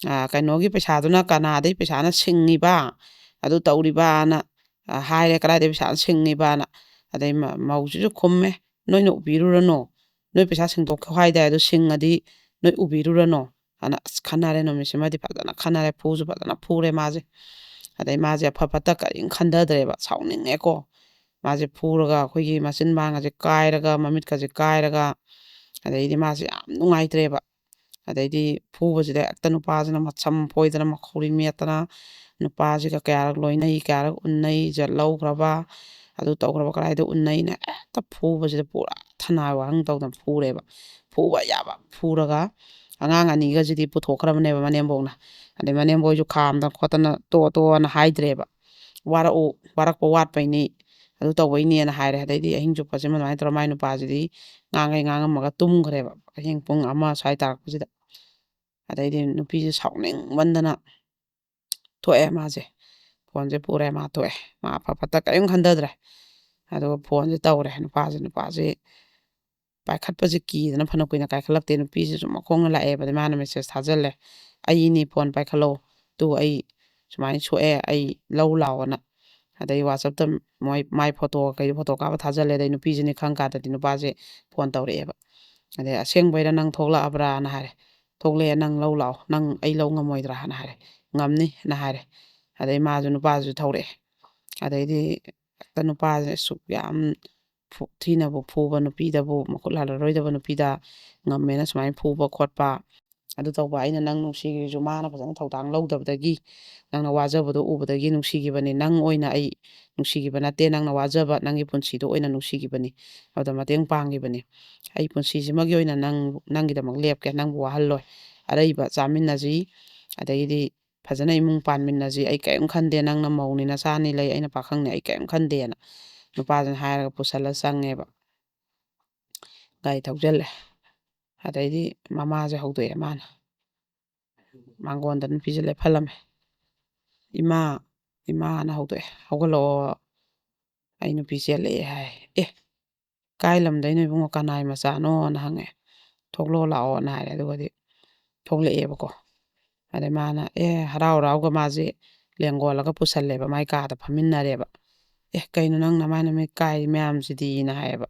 ꯑ, ꯀꯩꯅꯣꯒꯤ ꯄꯩꯁꯥꯗꯨꯅ ꯀꯅꯥꯗꯩ ꯄꯩꯁꯥꯅ ꯁꯤꯡꯉꯤꯕ, ꯑꯗꯨ ꯇꯧꯔꯤꯕꯅ, ꯑ, ꯍꯥꯏꯔꯦ, "ꯀꯗꯥꯏꯗꯩ ꯄꯩꯁꯥꯅ ꯁꯤꯡꯉꯤꯕꯅ?" ꯑꯗꯩ ꯃ-, ꯃꯧꯁꯤꯁꯨ ꯈꯨꯝꯃꯦ, "ꯅꯣꯏꯅ ꯎꯕꯤꯔꯨꯔꯅꯨ, ꯅꯣꯏ ꯄꯩꯁꯥ ꯁꯤꯡꯗꯣꯛꯈꯣ ꯍꯥꯏꯗꯥꯏ, ꯑꯗꯨ ꯁꯤꯡꯉꯗꯤ ꯅꯣꯏ ꯎꯕꯤꯔꯨꯔꯅꯨ" ꯍꯥꯏꯅ꯫ ꯑꯁ, ꯈꯟꯅꯔꯦ, ꯅꯨꯃꯤꯠꯁꯤꯃꯗꯤ ꯐꯖꯅ ꯈꯟꯅꯔꯦ, ꯐꯨꯁꯨ ꯐꯖꯅ ꯐꯨꯔꯦ ꯃꯥꯁꯦ꯫ ꯑꯗꯩ ꯃꯥꯁꯦ ꯑꯐ ꯐꯠꯇ ꯀꯔꯤꯝ ꯈꯟꯊꯗ꯭ꯔꯦꯕ, ꯁꯥꯎꯅꯤꯡꯉꯦꯀꯣ꯫ ꯃꯥꯁꯦ ꯐꯨꯔꯒ ꯑꯩꯈꯣꯏꯒꯤ ꯃꯆꯤꯟ ꯕꯥꯡꯒꯁꯦ ꯀꯥꯏꯔꯒ, ꯃꯃꯤꯠꯀꯁꯦ ꯀꯥꯏꯔꯒ, ꯑꯗꯩꯗꯤ ꯃꯥꯁꯦ ꯌꯥꯝ ꯅꯨꯡꯉꯥꯏꯇ꯭ꯔꯦꯕ꯫ ꯑꯗꯩꯗꯤ ꯐꯨꯕꯁꯤꯗ ꯍꯦꯛꯇ ꯅꯨꯄꯥꯁꯤꯅ ꯃꯁꯝ ꯐꯣꯏꯗꯅ, ꯃꯈꯧꯔꯤ ꯃꯦꯠꯇꯅ, ꯅꯨꯄꯥꯁꯤꯒ ꯀꯌꯥꯔꯛ ꯂꯣꯏꯅꯩ, ꯀꯌꯥꯔꯛ ꯎꯟꯅꯩ, ꯖꯠ ꯂꯧꯈ꯭ꯔꯕ, ꯑꯗꯨ ꯇꯧꯈ꯭ꯔꯕ, ꯀꯗꯥꯏꯗ ꯎꯟꯅꯩꯅ ꯍꯦꯛꯇ ꯐꯨꯕꯁꯤꯗ ꯄꯨꯔꯥ ꯊꯅꯥ ꯋꯥꯍꯪ ꯇꯧꯗꯅ ꯐꯨꯔꯦꯕ꯫ ꯐꯨꯕ ꯌꯥꯕ ꯐꯨꯔꯒ ꯑꯉꯥꯡ ꯑꯅꯤꯒꯁꯤꯗꯤ ꯄꯨꯊꯣꯛꯈ꯭ꯔꯕꯅꯦꯕ ꯃꯅꯦꯝꯕꯣꯛꯅ꯫ ꯑꯗꯩ ꯃꯅꯦꯝꯕꯣꯏꯁꯨ ꯈꯥꯝꯗꯅ ꯈꯣꯠꯇꯅ, "ꯇꯣꯛꯑꯣ, ꯇꯣꯛꯑꯣꯅ" ꯍꯥꯏꯗ꯭ꯔꯦꯕ꯫ ꯋꯥꯔꯛꯎ, ꯋꯥꯔꯛꯄ ꯋꯥꯠꯄꯩꯅꯤ, ꯑꯗꯨ ꯇꯧꯕꯩꯅꯦꯅ ꯍꯥꯏꯔꯦ꯫ ꯑꯗꯩꯗꯤ ꯑꯍꯤꯡ ꯆꯨꯞꯄꯁꯤꯃ ꯑꯗꯨꯃꯥꯏꯅ ꯇꯧꯔ ꯃꯥꯏ ꯅꯨꯄꯥꯁꯤꯗꯤ ꯉꯥꯡꯈꯩ ꯉꯥꯡꯉꯝꯃꯒ ꯇꯨꯝꯈ꯭ꯔꯦꯕ, ꯑꯍꯤꯡ ꯄꯨꯡ ꯑꯃ ꯁ꯭ꯋꯥꯏ ꯇꯥꯔꯛꯄꯁꯤꯗ꯫ ꯑꯗꯩꯗꯤ ꯅꯨꯄꯤꯁꯦ ꯁꯥꯎꯅꯤꯡꯃꯟꯗꯅ ꯊꯣꯛꯑꯦ ꯃꯥꯁꯦ, ꯐꯣꯟꯁꯦ ꯄꯨꯔꯦ, ꯃꯥ ꯊꯣꯛꯑꯦ꯫ ꯃꯥ ꯑꯐ ꯐꯠꯇ ꯀꯔꯤꯝ ꯈꯟꯊꯗ꯭ꯔꯦ꯫ ꯑꯗꯨꯒ ꯐꯣꯟꯁꯦ ꯇꯧꯔꯦ ꯅꯨꯄꯥꯁꯦ꯫ ꯅꯨꯄꯥꯁꯦ ꯄꯥꯏꯈꯠꯄꯁꯦ ꯀꯤꯗꯅ ꯐꯅ ꯀꯨꯏꯅ ꯄꯥꯏꯈꯠꯂꯛꯇꯦ꯫ ꯅꯨꯄꯤꯁꯦ ꯁꯨꯝ ꯃꯈꯣꯡꯅ ꯂꯥꯛꯑꯦꯕ꯫ ꯑꯗꯩ ꯃꯥꯅ ꯃꯦꯁꯦꯖ ꯊꯥꯖꯤꯜꯂꯦ, "ꯑꯩꯅꯦ, ꯐꯣꯟ ꯄꯥꯏꯈꯠꯂꯣ, ꯇꯨ ꯑꯩ ꯁꯨꯃꯥꯏꯅ ꯁꯣꯛꯑꯦ, ꯑꯩ ꯂꯧ ꯂꯥꯛꯑꯣꯅ"꯫ ꯑꯗꯩ ꯋꯥꯆꯞꯇ ꯃꯣꯏ, ꯃꯥꯏ ꯐꯣꯇꯣ ꯀꯩ, ꯐꯣꯇꯣ ꯀꯥꯞꯄ ꯊꯥꯖꯤꯜꯂꯦ꯫ ꯑꯗꯩ ꯅꯨꯄꯤꯁꯤꯅ ꯈꯪ ꯀꯥꯟꯗꯗꯤ ꯅꯨꯄꯥꯁꯦ ꯐꯣꯟ ꯇꯧꯔꯛꯑꯦꯕ꯫ ꯑꯗꯩ, "ꯑꯁꯦꯡꯕꯩꯔꯥ, ꯅꯪ ꯊꯣꯛꯂꯛꯑꯕ꯭ꯔꯥꯅ?" ꯍꯥꯏꯔꯦ꯫ "ꯊꯣꯛꯂꯛꯑꯦ, ꯅꯪ ꯂꯧ ꯂꯥꯛꯑꯣ, ꯅꯪ ꯑꯩ ꯂꯧ ꯉꯝꯃꯣꯏꯗ꯭ꯔꯥꯅ?" ꯍꯥꯏꯔꯦ꯫ "ꯉꯝꯅꯤꯅ" ꯍꯥꯏꯔꯦ꯫ ꯑꯗꯩ ꯃꯥꯁꯨ, ꯅꯨꯄꯥꯁꯨ ꯊꯧꯔꯛꯑꯦ꯫ ꯑꯗꯩꯗꯤ ꯍꯦꯛꯇ ꯅꯨꯄꯥꯁꯦ ꯑꯁꯨꯛ ꯌꯥꯝ ꯐꯨ-, ꯊꯤꯅꯕꯨ ꯐꯨꯕ ꯅꯨꯄꯤꯗꯕꯨ, ꯃꯈꯨꯠ ꯍꯜꯂꯔꯣꯏꯗꯕ ꯅꯨꯄꯤꯗ ꯉꯝꯃꯦꯅ ꯁꯨꯃꯥꯏꯅ ꯐꯨꯕ ꯈꯣꯠꯄ, ꯑꯗꯨ ꯇꯧꯕ, ꯑꯩꯅ ꯅꯪ ꯅꯨꯡꯁꯤꯒꯦꯁꯨ ꯃꯥꯅ ꯐꯖꯅ ꯊꯧꯗꯥꯡ ꯂꯧꯗꯕꯗꯒꯤ, ꯅꯪꯅ ꯋꯥꯖꯕꯗꯣ ꯎꯕꯗꯒꯤ ꯅꯨꯡꯁꯤꯈꯤꯕꯅꯤ꯫ ꯅꯪ ꯑꯣꯏꯅ ꯑꯩ ꯅꯨꯡꯁꯤꯈꯤꯕ ꯅꯠꯇꯦ, ꯅꯪꯅ ꯋꯥꯖꯕ ꯅꯪꯒꯤ ꯄꯨꯟꯁꯤꯗꯣ ꯑꯣꯏꯅ ꯅꯨꯡꯁꯤꯈꯤꯕꯅꯤ, ꯑꯗꯨꯗ ꯃꯇꯦꯡ ꯄꯥꯡꯈꯤꯕꯅꯤ꯫ ꯑꯩ ꯄꯨꯟꯁꯤꯁꯤꯃꯒꯤ ꯑꯣꯏꯅ ꯅꯪ, ꯅꯪꯒꯤꯗꯃꯛ ꯂꯦꯞꯀꯦ, ꯅꯪꯕꯨ ꯋꯥꯍꯜꯂꯣꯏ꯫ ꯑꯔꯩꯕ ꯆꯥꯃꯤꯟꯅꯁꯤ, ꯑꯗꯒꯤꯗꯤ ꯐꯖꯅ ꯏꯃꯨꯡ ꯄꯥꯟꯃꯤꯟꯅꯁꯤ, ꯑꯩ ꯀꯔꯤꯝ ꯈꯟꯗꯦ, ꯅꯪꯅ ꯃꯧꯅꯤ, ꯅꯆꯥꯅꯤ ꯂꯩ, ꯑꯩꯅ ꯄꯥꯈꯪꯅꯤ, ꯑꯩ ꯀꯔꯤꯝ ꯈꯟꯗꯦꯅ ꯅꯨꯄꯥꯗꯨꯅ ꯍꯥꯏꯔꯒ ꯄꯨꯁꯜꯂ ꯆꯪꯉꯦꯕ꯫ ꯒꯥꯔꯤ ꯊꯧꯖꯜꯂꯦ꯫ ꯑꯗꯩꯗꯤ ꯃꯃꯥꯁꯦ ꯍꯧꯗꯣꯛꯑꯦ ꯃꯥꯅ꯫ ꯃꯥꯡꯒꯣꯟꯗ ꯅꯨꯄꯤꯁꯦ ꯂꯦꯞꯍꯜꯂꯝꯃꯦ꯫ "ꯏꯃꯥ, ꯏꯃꯥꯅ ꯍꯧꯗꯣꯛꯑꯦ, ꯍꯧꯒꯠꯂꯛꯑꯣ, ꯑꯩ ꯅꯨꯄꯤ ꯆꯦꯜꯂꯛꯑꯦ" ꯍꯥꯏ꯫ "ꯑꯦ, ꯀꯥꯏ ꯂꯝꯗꯩꯅꯣ ꯏꯕꯨꯡꯉꯣ, ꯀꯅꯥꯏ ꯃꯆꯥꯅꯣꯅ?" ꯍꯪꯉꯦ꯫ "ꯊꯣꯛꯂꯛꯑꯣ ꯂꯥꯛꯑꯣꯅ" ꯍꯥꯏꯔꯦ꯫ ꯑꯗꯨꯒꯗꯤ ꯊꯣꯛꯂꯛꯑꯦꯕꯀꯣ꯫ ꯑꯗꯩ ꯃꯥꯅ, ꯑꯦ, ꯍꯔꯥꯎ ꯍꯔꯥꯎꯒ ꯃꯥꯁꯦ ꯂꯦꯡꯒꯣꯜꯂꯒ ꯄꯨꯁꯜꯂꯦꯕ, ꯃꯥꯏ ꯀꯥꯗ ꯐꯝꯃꯤꯟꯅꯔꯦꯕ꯫ "ꯑꯦ, ꯀꯩꯅꯣ ꯅꯪ ꯅꯃꯥꯏ ꯅꯃꯤꯠ ꯀꯥꯏ ꯃꯌꯥꯝꯁꯤꯗꯤꯅ" ꯍꯥꯏꯌꯦꯕ꯫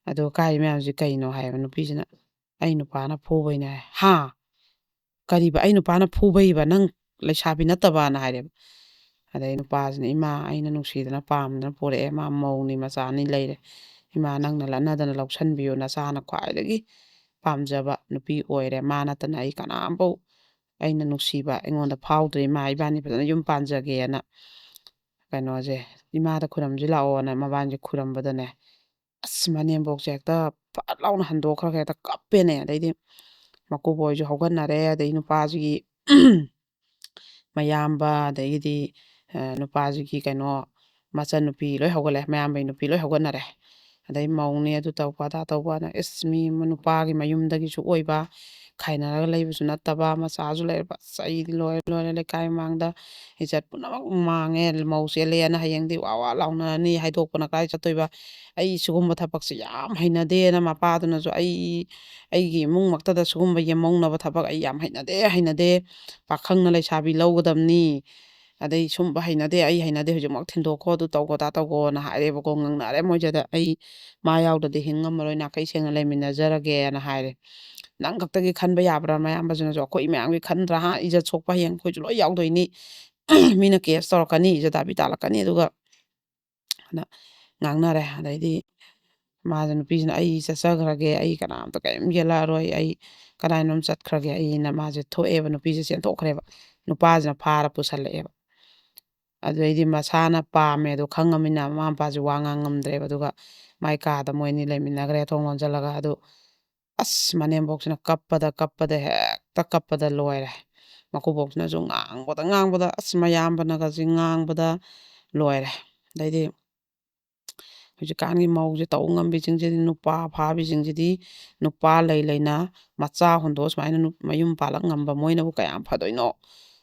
"ꯑꯗꯣ ꯀꯥꯏ ꯃꯌꯥꯝꯁꯤ ꯀꯩꯅꯣ?" ꯍꯥꯏꯌꯦꯕ ꯅꯨꯄꯤꯁꯤꯅ꯫ "ꯑꯩ ꯅꯨꯄꯥꯅ ꯐꯨꯕꯩꯅꯦ" ꯍꯥꯏ꯫ "ꯍꯥ? ꯀꯔꯤꯕ? ꯑꯩ ꯅꯨꯄꯥꯅ ꯐꯨꯕꯩꯕ? ꯅꯪ ꯂꯩꯁꯥꯕꯤ ꯅꯠꯇꯕꯅ" ꯍꯥꯏꯔꯦꯕ꯫ ꯑꯗꯩ ꯅꯨꯄꯥꯁꯤꯅ, "ꯏꯃꯥ, ꯑꯩꯅ ꯅꯨꯡꯁꯤꯗꯅ ꯄꯥꯝꯗꯅ ꯄꯨꯔꯛꯑꯦ, ꯃꯥ ꯃꯧꯅꯤ, ꯃꯆꯥ ꯑꯅꯤ ꯂꯩꯔꯦ꯫ ꯏꯃꯥ, ꯅꯪꯅ ꯂꯠꯅꯗꯅ ꯂꯧꯁꯟꯕꯤꯌꯨ, ꯅꯆꯥꯅ ꯈ꯭ꯋꯥꯏꯗꯒꯤ ꯄꯥꯝꯖꯕ ꯅꯨꯄꯤ ꯑꯣꯏꯔꯦ, ꯃꯥ ꯅꯠꯇꯅ ꯑꯩ ꯀꯅꯥꯝꯐꯧ ꯑꯩꯅ ꯅꯨꯡꯁꯤꯕ ꯑꯩꯉꯣꯟꯗ ꯐꯥꯎꯗ꯭ꯔꯦ, ꯏꯃꯥ, ꯏꯕꯥꯅꯤ ꯐꯖꯅ ꯌꯨꯝ ꯄꯥꯟꯖꯒꯦꯅ ꯀꯩꯅꯣꯁꯦ, ꯏꯃꯥꯗ ꯈꯨꯔꯨꯝꯁꯤ ꯂꯥꯛꯑꯣꯅ" ꯃꯕꯥꯅꯤꯁꯦ ꯈꯨꯔꯝꯕꯗꯅꯦ, ꯑꯁ, ꯃꯅꯦꯝꯕꯣꯛꯁꯦ ꯍꯦꯛꯇ ꯐꯠ ꯂꯥꯎꯅ ꯍꯟꯗꯣꯛꯈ꯭ꯔꯒ ꯍꯦꯛꯇ ꯀꯞꯄꯦꯅꯦ꯫ ꯑꯗꯩꯗꯤ ꯃꯀꯨꯕꯣꯏꯁꯨ ꯍꯧꯒꯠꯅꯔꯦ, ꯑꯗꯩ ꯅꯨꯄꯥꯁꯤꯒꯤ ꯃꯌꯥꯝꯕ, ꯑꯗꯒꯤꯗꯤ, ꯑ, ꯅꯨꯄꯥꯁꯤꯒꯤ ꯀꯩꯅꯣ, ꯃꯆꯟꯅꯨꯄꯤ ꯂꯣꯏ ꯍꯧꯒꯠꯂꯦ, ꯃꯌꯥꯝꯕꯩ ꯅꯨꯄꯤ ꯂꯣꯏ ꯍꯧꯒꯠꯅꯔꯦ꯫ ꯑꯗꯩ ꯃꯧꯅꯦ, ꯑꯗꯨ ꯇꯧꯕ ꯑꯗꯥ ꯇꯧꯕꯅ, ꯏꯁ, ꯃꯤ ꯅꯨꯄꯥꯒꯤ ꯃꯌꯨꯝꯗꯒꯤꯁꯨ ꯑꯣꯏꯕ, ꯈꯥꯏꯅꯔꯒ ꯂꯩꯕꯁꯨ ꯅꯠꯇꯕ, ꯃꯆꯥꯁꯨ ꯂꯩꯔꯕ꯫ ꯑꯁ, ꯑꯩꯗꯤ ꯂꯣꯏꯔꯦ, ꯂꯣꯏꯔꯦ, ꯂꯩꯀꯥꯏ ꯃꯃꯥꯡꯗ ꯏꯖꯠ ꯄꯨꯝꯅꯃꯛ ꯃꯥꯡꯉꯦ꯫ ꯃꯧ ꯆꯦꯜꯂꯦꯅ ꯍꯌꯦꯡꯗꯤ ꯋꯥ ꯋꯥ ꯂꯥꯎꯅꯔꯅꯤ, ꯍꯥꯏꯗꯣꯛꯄꯅ ꯀꯥꯏ ꯆꯠꯇꯣꯏꯕ? ꯑꯩ ꯁꯤꯒꯨꯝꯕ ꯊꯕꯛꯁꯦ ꯌꯥꯝ ꯍꯩꯅꯗꯦꯅ ꯃꯄꯥꯗꯨꯅꯁꯨ, ꯑꯩ, ꯑꯩꯒꯤ ꯏꯃꯨꯡꯃꯛꯇꯗ ꯁꯤꯒꯨꯝꯕ ꯌꯦꯝꯍꯧꯅꯕ ꯊꯕꯛ ꯑꯩ ꯌꯥꯝ ꯍꯩꯅꯗꯦ, ꯍꯩꯅꯗꯦ, ꯄꯥꯈꯪꯅ ꯂꯩꯁꯥꯕꯤ ꯂꯧꯒꯗꯕꯅꯤ, ꯑꯗꯩ ꯁꯨꯝꯕ ꯍꯩꯅꯗꯦ, ꯑꯩ ꯍꯩꯅꯗꯦ, ꯍꯧꯖꯤꯛꯃꯛ ꯊꯤꯟꯗꯣꯛꯈꯣ, ꯑꯗꯨ ꯇꯧꯈꯣ, ꯑꯗꯥ ꯇꯧꯈꯣꯅ ꯍꯥꯏꯔꯦꯕꯀꯣ꯫ ꯉꯥꯡꯅꯔꯦ ꯃꯣꯏꯁꯤꯗ, "ꯑꯩ ꯃꯥ ꯌꯥꯎꯗ꯭ꯔꯗꯤ ꯍꯤꯡ ꯉꯝꯃꯔꯣꯏ, ꯅꯥꯈꯩ ꯁꯦꯡꯅ ꯂꯩꯃꯤꯟꯅꯖꯔꯒꯦꯅ" ꯍꯥꯏꯔꯦ꯫ "ꯅꯪ ꯈꯛꯇꯒꯤ ꯈꯟꯕ ꯌꯥꯕ꯭ꯔꯥ?" ꯃꯌꯥꯝꯕꯁꯤꯅꯁꯨ, "ꯑꯩꯈꯣꯏ ꯃꯌꯥꯝꯒꯤ ꯈꯟꯗ꯭ꯔꯥ? ꯍꯥ, ꯏꯖꯠ ꯁꯣꯛꯄ ꯍꯌꯦꯡ ꯑꯩꯈꯣꯏꯁꯨ ꯂꯣꯏ ꯌꯥꯎꯗꯣꯏꯅꯤ, ꯃꯤꯅ ꯀꯦꯁ ꯇꯧꯔꯛꯀꯅꯤ, ꯏꯖꯠ ꯍꯥꯏꯕꯤ ꯇꯥꯜꯂꯛꯀꯅꯤ, ꯑꯗꯨꯒ" ꯑꯗ ꯉꯥꯡꯅꯔꯦ꯫ ꯑꯗꯩꯗꯤ ꯃꯥꯁꯦ, ꯅꯨꯄꯤꯁꯤꯅ, "ꯑꯩ ꯆꯠꯆꯈ꯭ꯔꯒꯦ, ꯑꯩ ꯀꯅꯥꯝꯇ ꯀꯔꯤꯝ ꯌꯦꯜꯂꯛꯑꯔꯣꯏ, ꯑꯩ ꯀꯗꯥꯏꯅꯣꯝ ꯆꯠꯈ꯭ꯔꯒꯦ ꯑꯩꯅ", ꯃꯥꯁꯦ ꯊꯣꯛꯑꯦꯕ, ꯅꯨꯄꯤꯁꯦ ꯆꯦꯟꯊꯣꯛꯈ꯭ꯔꯦꯕ, ꯅꯨꯄꯥꯁꯤꯅ ꯐꯥꯔ ꯄꯨꯁꯜꯂꯛꯑꯦꯕ꯫ ꯑꯗꯨꯗꯩꯗꯤ ꯃꯁꯥꯅ ꯄꯥꯝꯃꯦ ꯑꯗꯣ ꯈꯪꯉꯃꯤꯅ ꯃꯃꯥ ꯃꯄꯥꯁꯦ ꯋꯥ ꯉꯥꯡ ꯉꯝꯗ꯭ꯔꯦꯕ꯫ ꯑꯗꯨꯒ ꯃꯥꯏ ꯀꯥꯗ ꯃꯣꯏ ꯑꯅꯤ ꯂꯩꯃꯤꯟꯅꯈ꯭ꯔꯦ ꯊꯣꯡ ꯂꯣꯟꯁꯤꯜꯂꯒ꯫ ꯑꯗꯨ ꯑꯁ, ꯃꯅꯦꯝꯕꯣꯛꯁꯤꯅ ꯀꯞꯄꯗ ꯀꯞꯄꯗ ꯍꯦꯛꯇ ꯀꯞꯄꯗ ꯂꯣꯏꯔꯦ꯫ ꯃꯀꯨꯕꯣꯛꯁꯤꯅꯁꯨ ꯉꯥꯡꯕꯗ ꯉꯥꯡꯕꯗ, ꯑꯁ, ꯃꯌꯥꯝꯕꯅꯒꯁꯤ ꯉꯥꯡꯕꯗ ꯂꯣꯏꯔꯦ꯫ ꯑꯗꯩꯗꯤ ꯍꯧꯖꯤꯛꯀꯥꯟꯒꯤ ꯃꯧꯁꯦ ꯇꯧ ꯉꯝꯕꯤꯁꯤꯡꯁꯤꯗꯤ, ꯅꯨꯄꯥ ꯐꯥꯕꯤꯁꯤꯡꯁꯤꯗꯤ, ꯅꯨꯄꯥ ꯂꯩ ꯂꯩꯅ ꯃꯆꯥ ꯍꯨꯟꯗꯣꯛꯑ ꯁꯨꯃꯥꯏꯅ ꯅꯨ-, ꯃꯌꯨꯝ ꯄꯥꯜꯂꯛ ꯉꯝꯕ ꯃꯣꯏꯅꯕꯨ ꯀꯌꯥꯝ ꯐꯗꯣꯏꯅꯣ?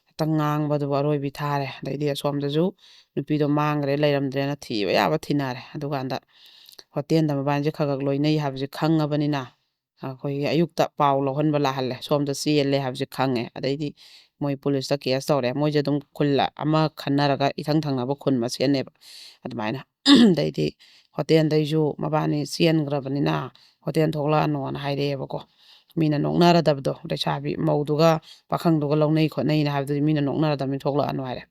ꯍꯦꯛꯇ ꯉꯥꯡꯕꯗꯨꯕꯨ ꯑꯔꯣꯏꯕꯤ ꯊꯥꯔꯦ꯫ ꯑꯗꯩꯗꯤ ꯑꯁꯣꯝꯗꯁꯨ ꯅꯨꯄꯤꯗꯣ ꯃꯥꯡꯈ꯭ꯔꯦ, ꯂꯩꯔꯝꯗ꯭ꯔꯦꯅ ꯊꯤꯕ ꯌꯥꯕ ꯊꯤꯅꯔꯦ꯫ ꯑꯗꯨꯀꯥꯟꯗ ꯍꯣꯇꯦꯜꯗ ꯃꯕꯥꯅꯤꯁꯦ ꯈꯔ ꯈꯔ ꯂꯣꯏꯅꯩ ꯍꯥꯏꯕꯁꯦ ꯈꯪꯉꯕꯅꯤꯅ, ꯑꯩꯈꯣꯏꯒꯤ ꯑꯌꯨꯛꯇ ꯄꯥꯎ ꯂꯧꯍꯟꯕ ꯂꯥꯛꯍꯜꯂꯦ, ꯁꯣꯝꯗ ꯆꯦꯜꯂꯦ ꯍꯥꯏꯕꯁꯦ ꯈꯪꯉꯦ꯫ ꯑꯗꯩꯗꯤ ꯃꯣꯏ ꯄꯨꯂꯤꯁꯇ ꯀꯦꯁ ꯇꯧꯔꯦ꯫ ꯃꯣꯏꯁꯦ ꯑꯗꯨꯝ ꯈꯨꯜ ꯑꯃ ꯈꯟꯅꯔꯒ ꯏꯊꯪ ꯊꯪꯅꯕ ꯈꯨꯟ ꯃꯁꯦꯟꯅꯦꯕ ꯑꯗꯨꯃꯥꯏꯅ꯫ ꯑꯗꯩꯗꯤ ꯍꯣꯇꯦꯜꯗꯩꯁꯨ ꯃꯕꯥꯅꯤ ꯆꯦꯟꯈ꯭ꯔꯕꯅꯤꯅ ꯍꯣꯇꯦꯜ ꯊꯣꯛꯂꯛꯑꯅꯣꯅ ꯍꯥꯏꯔꯛꯑꯦꯕꯀꯣ꯫ ꯃꯤꯅ ꯅꯣꯛꯅꯔꯗꯕꯗꯣ, ꯂꯩꯁꯥꯕꯤ ꯃꯧꯗꯨꯒ ꯄꯥꯈꯪꯗꯨꯒ ꯂꯧꯅꯩ ꯈꯣꯠꯅꯩꯅ ꯍꯥꯏꯕꯗꯨꯗꯤ ꯃꯤꯅ ꯅꯣꯛꯅꯔꯗꯕꯅꯤ, ꯊꯣꯛꯂꯛꯑꯅꯨ ꯍꯥꯏꯔꯦ꯫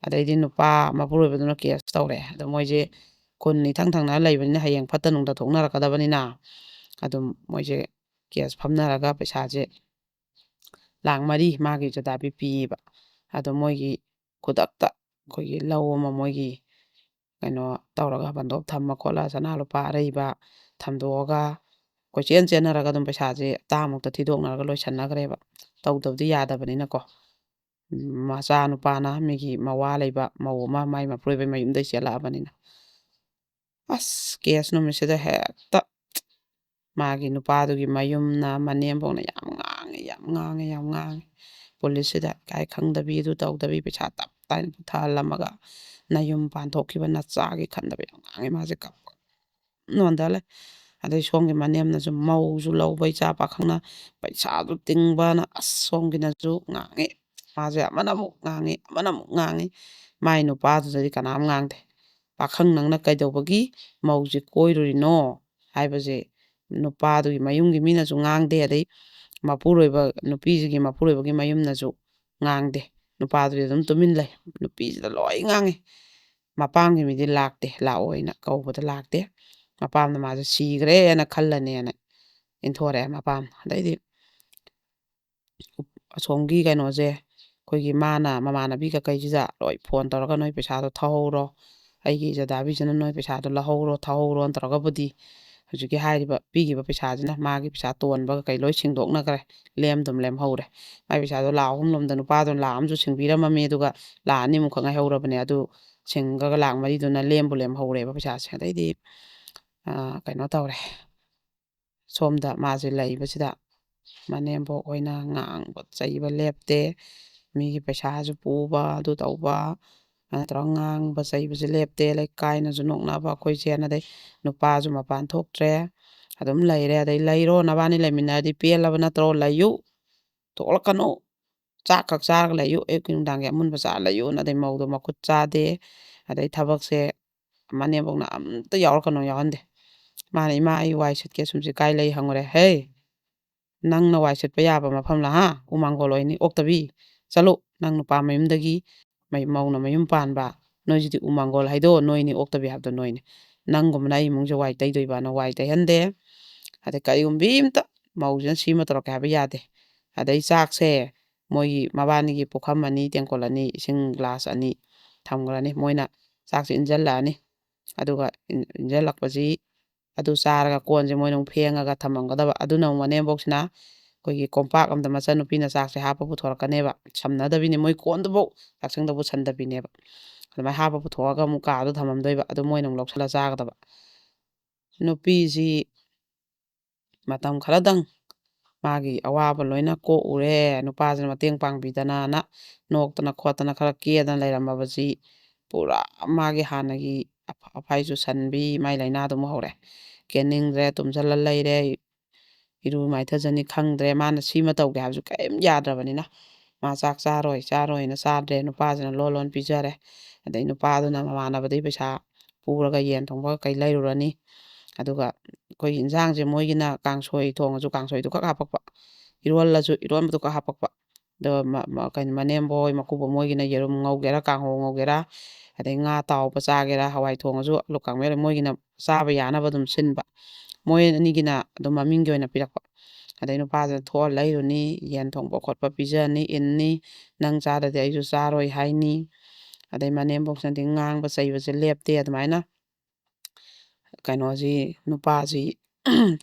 ꯑꯗꯩꯗꯤ ꯅꯨꯄꯥ ꯃꯄꯨꯔꯣꯏꯕꯗꯨꯅ ꯀꯦꯁ ꯇꯧꯔꯦ꯫ ꯑꯗꯣ ꯃꯣꯏꯁꯦ ꯈꯨꯟ ꯏꯊꯪ ꯊꯪꯅ ꯂꯩꯕꯅꯤꯅ ꯍꯌꯦꯡ ꯐꯠꯇ ꯅꯨꯡꯗ ꯊꯣꯛꯅꯔꯛꯀꯗꯕꯅꯤꯅ ꯑꯗꯨꯝ ꯃꯣꯏꯁꯦ ꯀꯦꯁ ꯐꯝꯅꯔꯒ ꯄꯩꯁꯥꯁꯦ ꯂꯥꯛ ꯃꯔꯤ ꯃꯥꯒꯤ ꯆꯗꯥꯕꯤ ꯄꯤꯌꯦꯕ꯫ ꯑꯗꯣ ꯃꯣꯏꯒꯤ ꯈꯨꯗꯛꯇ ꯑꯩꯈꯣꯏꯒꯤ ꯂꯧ ꯑꯃ ꯃꯣꯏꯒꯤ ꯀꯩꯅꯣ ꯇꯧꯔꯒ ꯕꯟꯗꯣꯞ ꯊꯝꯃ ꯈꯣꯠꯂ ꯁꯅꯥ ꯂꯨꯄꯥ ꯑꯔꯩꯕ ꯊꯝꯗꯣꯛꯑꯒ ꯀꯣꯏꯆꯦꯟ ꯆꯦꯟꯅꯔꯒ ꯑꯗꯨꯝ ꯄꯩꯁꯥꯁꯦ ꯍꯞꯇꯥꯃꯨꯛꯇ ꯊꯤꯗꯣꯛꯅꯔꯒ ꯂꯣꯏꯁꯟꯅꯈ꯭ꯔꯦꯕ꯫ ꯇꯧꯗꯕꯗꯤ ꯌꯥꯗꯕꯅꯤꯅꯀꯣ꯫ ꯎꯝ, ꯃꯆꯥ ꯅꯨꯄꯥꯅ ꯃꯤꯒꯤ ꯃꯋꯥ ꯂꯩꯕ ꯃꯧ ꯑꯃ ꯃꯥꯏ ꯃꯄꯨꯔꯣꯏꯕꯩ ꯃꯌꯨꯝꯗꯩ ꯆꯦꯜꯂꯛꯑꯕꯅꯤꯅ꯫ ꯑꯁ, ꯀꯦꯁ ꯅꯨꯃꯤꯠꯁꯤꯗ ꯍꯦꯛꯇ ꯃꯥꯒꯤ ꯅꯨꯄꯥꯗꯨꯒꯤ ꯃꯌꯨꯝꯅ ꯃꯅꯦꯝꯕꯣꯛꯅ ꯌꯥꯝ ꯉꯥꯡꯉꯦ, ꯌꯥꯝ ꯉꯥꯡꯉꯦ, ꯌꯥꯝ ꯉꯥꯡꯉꯦ꯫ ꯄꯨꯂꯤꯁꯁꯤꯗ ꯏꯀꯥꯏ ꯈꯪꯗꯕꯤ, ꯑꯗꯨ ꯇꯧꯗꯕꯤ, ꯄꯩꯁꯥ ꯇꯞ ꯇꯥꯏꯅ ꯄꯨꯊꯍꯜꯂꯝꯃꯒ ꯅꯌꯨꯝ ꯄꯥꯟꯊꯣꯛꯈꯤꯕ ꯅꯆꯥꯒꯤ ꯈꯟꯗꯕ ꯌꯥꯝ ꯉꯥꯡꯉꯦ꯫ ꯃꯥꯁꯦ ꯀꯞꯄ ꯅꯣꯟꯊ ꯂꯩ꯫ ꯑꯗꯩ ꯁꯣꯝꯒꯤ ꯃꯅꯦꯝꯅꯁꯨ ꯃꯧꯁꯨ ꯂꯧꯕ ꯏꯆꯥ ꯄꯥꯈꯪꯅ ꯄꯩꯁꯥꯁꯨ ꯇꯤꯡꯕꯅ ꯑꯁ ꯁꯣꯝꯒꯤꯅꯁꯨ ꯉꯥꯡꯉꯦ꯫ ꯃꯥꯁꯦ ꯑꯃꯅ ꯑꯃꯨꯛ ꯉꯥꯡꯉꯤ, ꯑꯃꯅ ꯑꯃꯨꯛ ꯉꯥꯡꯉꯤ꯫ ꯃꯥꯏ ꯅꯨꯄꯥꯗꯨꯗꯗꯤ ꯀꯅꯥꯝ ꯉꯥꯡꯗꯦ꯫ "ꯄꯥꯈꯪ ꯅꯪꯅ ꯀꯩꯗꯧꯕꯒꯤ ꯃꯧꯁꯦ ꯀꯣꯏꯔꯨꯔꯤꯅꯣ?" ꯍꯥꯏꯕꯁꯦ ꯅꯨꯄꯥꯗꯨꯒꯤ ꯃꯌꯨꯝꯒꯤ ꯃꯤꯅꯁꯨ ꯉꯥꯡꯗꯦ, ꯑꯗꯩ ꯃꯄꯨꯔꯣꯏꯕ, ꯅꯨꯄꯤꯁꯤꯒꯤ ꯃꯄꯨꯔꯣꯏꯕꯒꯤ ꯃꯌꯨꯝꯅꯁꯨ ꯉꯥꯡꯗꯦ꯫ ꯅꯨꯄꯥꯗꯨꯗꯤ ꯑꯗꯨꯝ ꯇꯨꯃꯤꯟ ꯂꯩ꯫ ꯅꯨꯄꯤꯁꯤꯗ ꯂꯣꯏ ꯉꯥꯡꯉꯤ꯫ ꯃꯄꯥꯝꯒꯤ ꯃꯤꯗꯤ ꯂꯥꯛꯇꯦ, ꯂꯥꯛꯑꯣꯏꯅ ꯀꯧꯕꯗ ꯂꯥꯛꯇꯦ꯫ ꯃꯄꯥꯝꯅ ꯃꯥꯁꯦ ꯁꯤꯈ꯭ꯔꯦꯅ ꯈꯜꯂꯅꯦꯅ ꯏꯟꯊꯣꯔꯛꯑꯦ ꯃꯄꯥꯝꯅ꯫ ꯑꯗꯩꯗꯤ ꯑꯁꯣꯝꯒꯤ ꯀꯩꯅꯣꯁꯦ, ꯑꯩꯈꯣꯏꯒꯤ ꯃꯥꯅ ꯃꯃꯥꯟꯅꯕꯤ ꯀꯀꯩꯁꯤꯗ ꯂꯣꯏ ꯐꯣꯟ ꯇꯧꯔꯒ "ꯅꯣꯏ ꯄꯩꯁꯥꯗꯣ ꯊꯧꯍꯧꯔꯣ, ꯑꯩꯒꯤ ꯏꯖꯗꯥꯕꯤꯁꯤꯅ ꯅꯣꯏ ꯄꯩꯁꯥꯗꯣ ꯂꯧꯍꯧꯔꯣ, ꯊꯧꯍꯧꯔꯣꯅ" ꯇꯧꯔꯒꯕꯨꯗꯤ ꯍꯧꯖꯤꯛꯀꯤ ꯍꯥꯏꯔꯤꯕ ꯄꯤꯈꯤꯕ ꯄꯩꯁꯥꯁꯤꯅ ꯃꯥꯒꯤ ꯄꯩꯁꯥ ꯇꯣꯟꯕ ꯀꯩꯀꯩ ꯂꯣꯏ ꯁꯤꯡꯗꯣꯛꯅꯈ꯭ꯔꯦ꯫ ꯂꯦꯝꯗꯨꯝ ꯂꯦꯝꯍꯧꯔꯦ꯫ ꯃꯥꯏ ꯄꯩꯁꯥꯗꯣ ꯂꯥꯈ ꯑꯍꯨꯝ ꯂꯣꯝꯗ ꯅꯨꯄꯥꯗꯨꯅ ꯂꯥꯈ ꯑꯃꯁꯨ ꯁꯤꯡꯕꯤꯔꯝꯃꯝꯃꯤ, ꯑꯗꯨꯒ ꯂꯥꯈ ꯑꯅꯤꯃꯨꯛꯈꯛ ꯉꯥꯏꯍꯧꯔꯕꯅꯦ꯫ ꯑꯗꯨ ꯁꯤꯡꯈ꯭ꯔꯒ ꯂꯥꯈ ꯃꯔꯤꯗꯨꯅ ꯂꯦꯝꯕꯨ ꯂꯦꯝꯍꯧꯔꯦꯕ ꯄꯩꯁꯥꯁꯦ꯫ ꯑꯗꯩꯗꯤ, ꯑ, ꯀꯩꯅꯣ ꯇꯧꯔꯦ꯫ ꯁꯣꯝꯗ ꯃꯥꯁꯦ ꯂꯩꯕꯁꯤꯗ ꯃꯅꯦꯝꯕꯣꯛ ꯍꯣꯏꯅ ꯉꯥꯡꯕ ꯆꯩꯕ ꯂꯦꯞꯇꯦ꯫ ꯃꯤꯒꯤ ꯄꯩꯁꯥꯁꯨ ꯄꯨꯕ, ꯑꯗꯨ ꯇꯧꯕ, ꯑꯗꯨꯃꯥꯏꯅ ꯇꯧꯔꯒ ꯉꯥꯡꯕ ꯆꯩꯕꯁꯦ ꯂꯦꯞꯇꯦ꯫ ꯂꯩꯀꯥꯏꯅꯁꯨ ꯅꯣꯛꯅꯕ, ꯑꯩꯈꯣꯏ ꯆꯦꯅ꯫ ꯑꯗꯩ ꯅꯨꯄꯥꯁꯨ ꯃꯄꯥꯟ ꯊꯣꯛꯇ꯭ꯔꯦ꯫ ꯑꯗꯨꯝ ꯂꯩꯔꯦ꯫ ꯑꯗꯩ "ꯂꯩꯔꯣ, ꯅꯕꯥꯅꯤ ꯂꯩꯃꯤꯟꯅꯔꯗꯤ ꯄꯦꯜꯂꯕ ꯅꯠꯇ꯭ꯔꯣ? ꯂꯩꯌꯨ, ꯊꯣꯛꯂꯛꯀꯅꯨ꯫ ꯆꯥꯛ ꯈꯛ ꯆꯥꯔꯒ ꯂꯩꯌꯨ, ꯑꯌꯨꯛꯀꯤ ꯅꯨꯡꯗꯥꯡꯒꯤ ꯑꯃꯨꯟꯕ ꯆꯥꯔ ꯂꯩꯌꯨꯅ", ꯑꯗꯩ ꯃꯧꯗꯣ ꯃꯈꯨꯠ ꯆꯥꯗꯦ, ꯑꯗꯩ ꯊꯕꯛꯁꯦ ꯃꯅꯦꯝꯕꯣꯛꯅ ꯑꯝꯇ ꯌꯥꯎꯔꯛꯀꯅꯣ ꯌꯥꯎꯍꯟꯗꯦ꯫ ꯃꯥꯅ "ꯏꯃꯥ, ꯑꯩ ꯋꯥꯏ ꯁꯤꯠꯀꯦ", ꯁꯨꯝꯁꯤ ꯀꯥꯏ ꯂꯩ ꯍꯪꯉꯨꯔꯦ꯫ "ꯍꯦ, ꯅꯪꯅ ꯋꯥꯏ ꯁꯤꯠꯄ ꯌꯥꯕ ꯃꯐꯝꯂ, ꯍꯥ? ꯎꯃꯥꯡꯒꯣꯜ ꯑꯣꯏꯅꯤ ꯑꯣꯛꯇꯕꯤ꯫ ꯆꯠꯂꯨ, ꯅꯪ ꯅꯨꯄꯥ ꯃꯌꯨꯝꯗꯒꯤ ꯃꯩ-, ꯃꯧꯅ ꯃꯌꯨꯝ ꯄꯥꯟꯕ, ꯅꯣꯏꯁꯤꯗꯤ ꯎꯃꯥꯡꯒꯣꯜ ꯍꯥꯏꯗꯣ ꯅꯣꯏꯅꯤ ꯑꯣꯛꯇꯕꯤ ꯍꯥꯏꯕꯗꯣ ꯅꯣꯏꯅꯤ꯫ ꯅꯪꯒꯨꯝꯕꯅ ꯑꯩ ꯏꯃꯨꯡꯁꯦ ꯋꯥꯏ ꯇꯩꯗꯣꯏꯕꯅ ꯋꯥꯏ ꯇꯩꯍꯟꯗꯦ"꯫ ꯑꯗꯩ ꯀꯔꯤꯒꯨꯝꯕꯤ ꯑꯝꯇ ꯃꯧꯁꯤꯅ ꯁꯤꯃ ꯇꯧꯔꯛꯀꯦ ꯍꯥꯏꯕ ꯌꯥꯗꯦ꯫ ꯑꯗꯩ ꯆꯥꯛꯁꯦ ꯃꯣꯏꯒꯤ ꯃꯕꯥꯅꯤꯒꯤ ꯄꯨꯈꯝ ꯑꯅꯤ, ꯇꯦꯡꯀꯣꯠ ꯑꯅꯤ, ꯏꯁꯤꯡ ꯒ꯭ꯂꯥꯁ ꯑꯅꯤ ꯊꯝꯈ꯭ꯔꯅꯤ꯫ ꯃꯣꯏꯅ ꯆꯥꯛꯁꯦ ꯏꯟꯁꯤꯜꯂꯛꯑꯅꯤ꯫ ꯑꯗꯨꯒ ꯏꯟ-, ꯏꯟꯁꯤꯜꯂꯛꯄꯁꯤ ꯑꯗꯨ ꯆꯥꯔꯒ ꯀꯣꯟꯁꯦ ꯃꯣꯏꯅ ꯑꯃꯨꯛ ꯐꯦꯡꯉꯒ ꯊꯝꯃꯝꯒꯗꯕ꯫ ꯑꯗꯨꯅ ꯑꯃꯨꯛ ꯃꯅꯦꯝꯕꯣꯛꯁꯤꯅ ꯑꯩꯈꯣꯏꯒꯤ ꯀꯣꯝꯄꯥꯛ ꯑꯃꯗ ꯃꯆꯟꯅꯨꯄꯤꯅ ꯆꯥꯛꯁꯦ ꯍꯥꯞꯄ ꯄꯨꯊꯣꯔꯛꯀꯅꯦꯕ꯫ ꯁꯝꯅꯗꯕꯤꯅꯦ, ꯃꯣꯏ ꯀꯣꯟꯗꯨꯐꯥꯎ ꯆꯥꯛꯁꯪꯗ ꯄꯨꯁꯟꯗꯕꯤꯅꯦꯕ꯫ ꯑꯗꯨꯃꯥꯏꯅ ꯍꯥꯞꯄ ꯄꯨꯊꯣꯛꯑꯒ ꯑꯃꯨꯛ ꯀꯥꯗꯣ ꯊꯝꯃꯝꯗꯣꯏꯕ꯫ ꯑꯗꯨ ꯃꯣꯏꯅ ꯑꯃꯨꯛ ꯂꯧꯁꯜꯂ ꯆꯥꯒꯗꯕ꯫ ꯅꯨꯄꯤꯁꯤ ꯃꯇꯝ ꯈꯔꯗꯪ ꯃꯥꯒꯤ ꯑꯋꯥꯕ ꯂꯣꯏꯅ ꯀꯣꯛꯎꯔꯦ, ꯅꯨꯄꯥꯁꯤꯅ ꯃꯇꯦꯡ ꯄꯥꯡꯕꯤꯗꯅꯅ ꯅꯣꯛꯇꯅ ꯈꯣꯠꯇꯅ ꯈꯔ ꯀꯦꯗꯅ ꯂꯩꯔꯝꯃꯕꯁꯤ ꯄꯨꯔꯥ ꯃꯥꯒꯤ ꯍꯥꯟꯅꯒꯤ ꯑꯐ-, ꯑꯐꯥꯏ ꯆꯨꯁꯟꯕꯤ, ꯃꯥꯏ ꯂꯥꯏꯅꯥꯗꯨ ꯑꯃꯨꯛ ꯍꯧꯔꯦ꯫ ꯀꯦꯅꯤꯡꯗ꯭ꯔꯦ, ꯇꯨꯝꯁꯤꯜꯂ ꯂꯩꯔꯦ, ꯏꯔꯨ ꯃꯥꯏꯊꯖꯅꯤ ꯈꯪꯗ꯭ꯔꯦ꯫ ꯃꯥꯅ ꯁꯤꯃ ꯇꯧꯒꯦ ꯍꯥꯏꯕꯁꯨ ꯀꯔꯤꯝ ꯌꯥꯗ꯭ꯔꯕꯅꯤꯅ ꯃꯥ ꯆꯥꯛ ꯆꯥꯔꯣꯏ, ꯆꯥꯔꯣꯏꯅ ꯆꯥꯗ꯭ꯔꯦ꯫ ꯅꯨꯄꯥꯁꯤꯅ ꯂꯣꯟ ꯂꯣꯟ ꯄꯤꯖꯔꯦ꯫ ꯑꯗꯩ ꯅꯨꯄꯥꯗꯨꯅ ꯃꯃꯥꯟꯅꯕꯗꯒꯤ ꯄꯩꯁꯥ ꯄꯨꯔꯒ ꯌꯦꯟ ꯊꯣꯡꯕ ꯀꯩ ꯂꯩꯔꯨꯔꯅꯤ꯫ ꯑꯗꯨꯒ ꯑꯩꯈꯣꯏꯒꯤ ꯏꯟꯁꯥꯡꯁꯦ ꯃꯣꯏꯒꯤꯅ ꯀꯥꯡꯁꯣꯏ ꯊꯣꯡꯉꯁꯨ ꯀꯥꯡꯁꯣꯏꯗꯨ ꯈꯛ ꯍꯥꯄꯛꯄ, ꯏꯔꯣꯜꯂꯁꯨ ꯏꯔꯣꯟꯕꯗꯨ ꯈꯛ ꯍꯥꯄꯛꯄ꯫ ꯑꯗꯣ ꯃ-, ꯃ-, ꯀꯩꯅꯣ, ꯃꯅꯦꯝꯕꯣꯏ ꯃꯀꯨꯕꯣꯛ ꯃꯣꯏꯒꯤꯅ ꯌꯦꯔꯨꯝ ꯉꯧꯒꯦꯔꯥ, ꯀꯥꯡꯍꯧ ꯉꯧꯒꯦꯔꯥ, ꯑꯗꯩ ꯉꯥ ꯇꯥꯎꯕ ꯆꯥꯒꯦꯔꯥ, ꯍꯋꯥꯏ ꯊꯣꯡꯉꯁꯨ, ꯑꯂꯨ ꯀꯥꯡꯃꯦꯠ, ꯃꯣꯏꯒꯤꯅ ꯆꯥꯕ ꯌꯥꯅꯕ ꯑꯗꯨꯝ ꯁꯤꯟꯕ꯫ ꯃꯣꯏ ꯑꯅꯤꯒꯤꯅ ꯑꯗꯨꯝ ꯃꯃꯤꯡꯒꯤ ꯑꯣꯏꯅ ꯄꯤꯔꯛꯄ꯫ ꯑꯗꯩ ꯅꯨꯄꯥꯁꯤꯅ ꯊꯣꯛꯑ ꯂꯩꯔꯨꯅꯤ, ꯌꯦꯟ ꯊꯣꯡꯕ ꯈꯣꯠꯄ ꯄꯤꯖꯅꯤ, ꯏꯟꯅꯤ, "ꯅꯪ ꯆꯥꯗ꯭ꯔꯗꯤ ꯑꯩꯁꯨ ꯆꯥꯔꯣꯏ" ꯍꯥꯏꯅꯤ꯫ ꯑꯗꯩ ꯃꯅꯦꯝꯕꯣꯛꯁꯤꯅꯗꯤ ꯉꯥꯡꯕ ꯆꯩꯕꯁꯦ ꯂꯦꯞꯇꯦ꯫ ꯑꯗꯨꯃꯥꯏꯅ ꯀꯩꯅꯣꯁꯤ, ꯅꯨꯄꯥꯁꯤ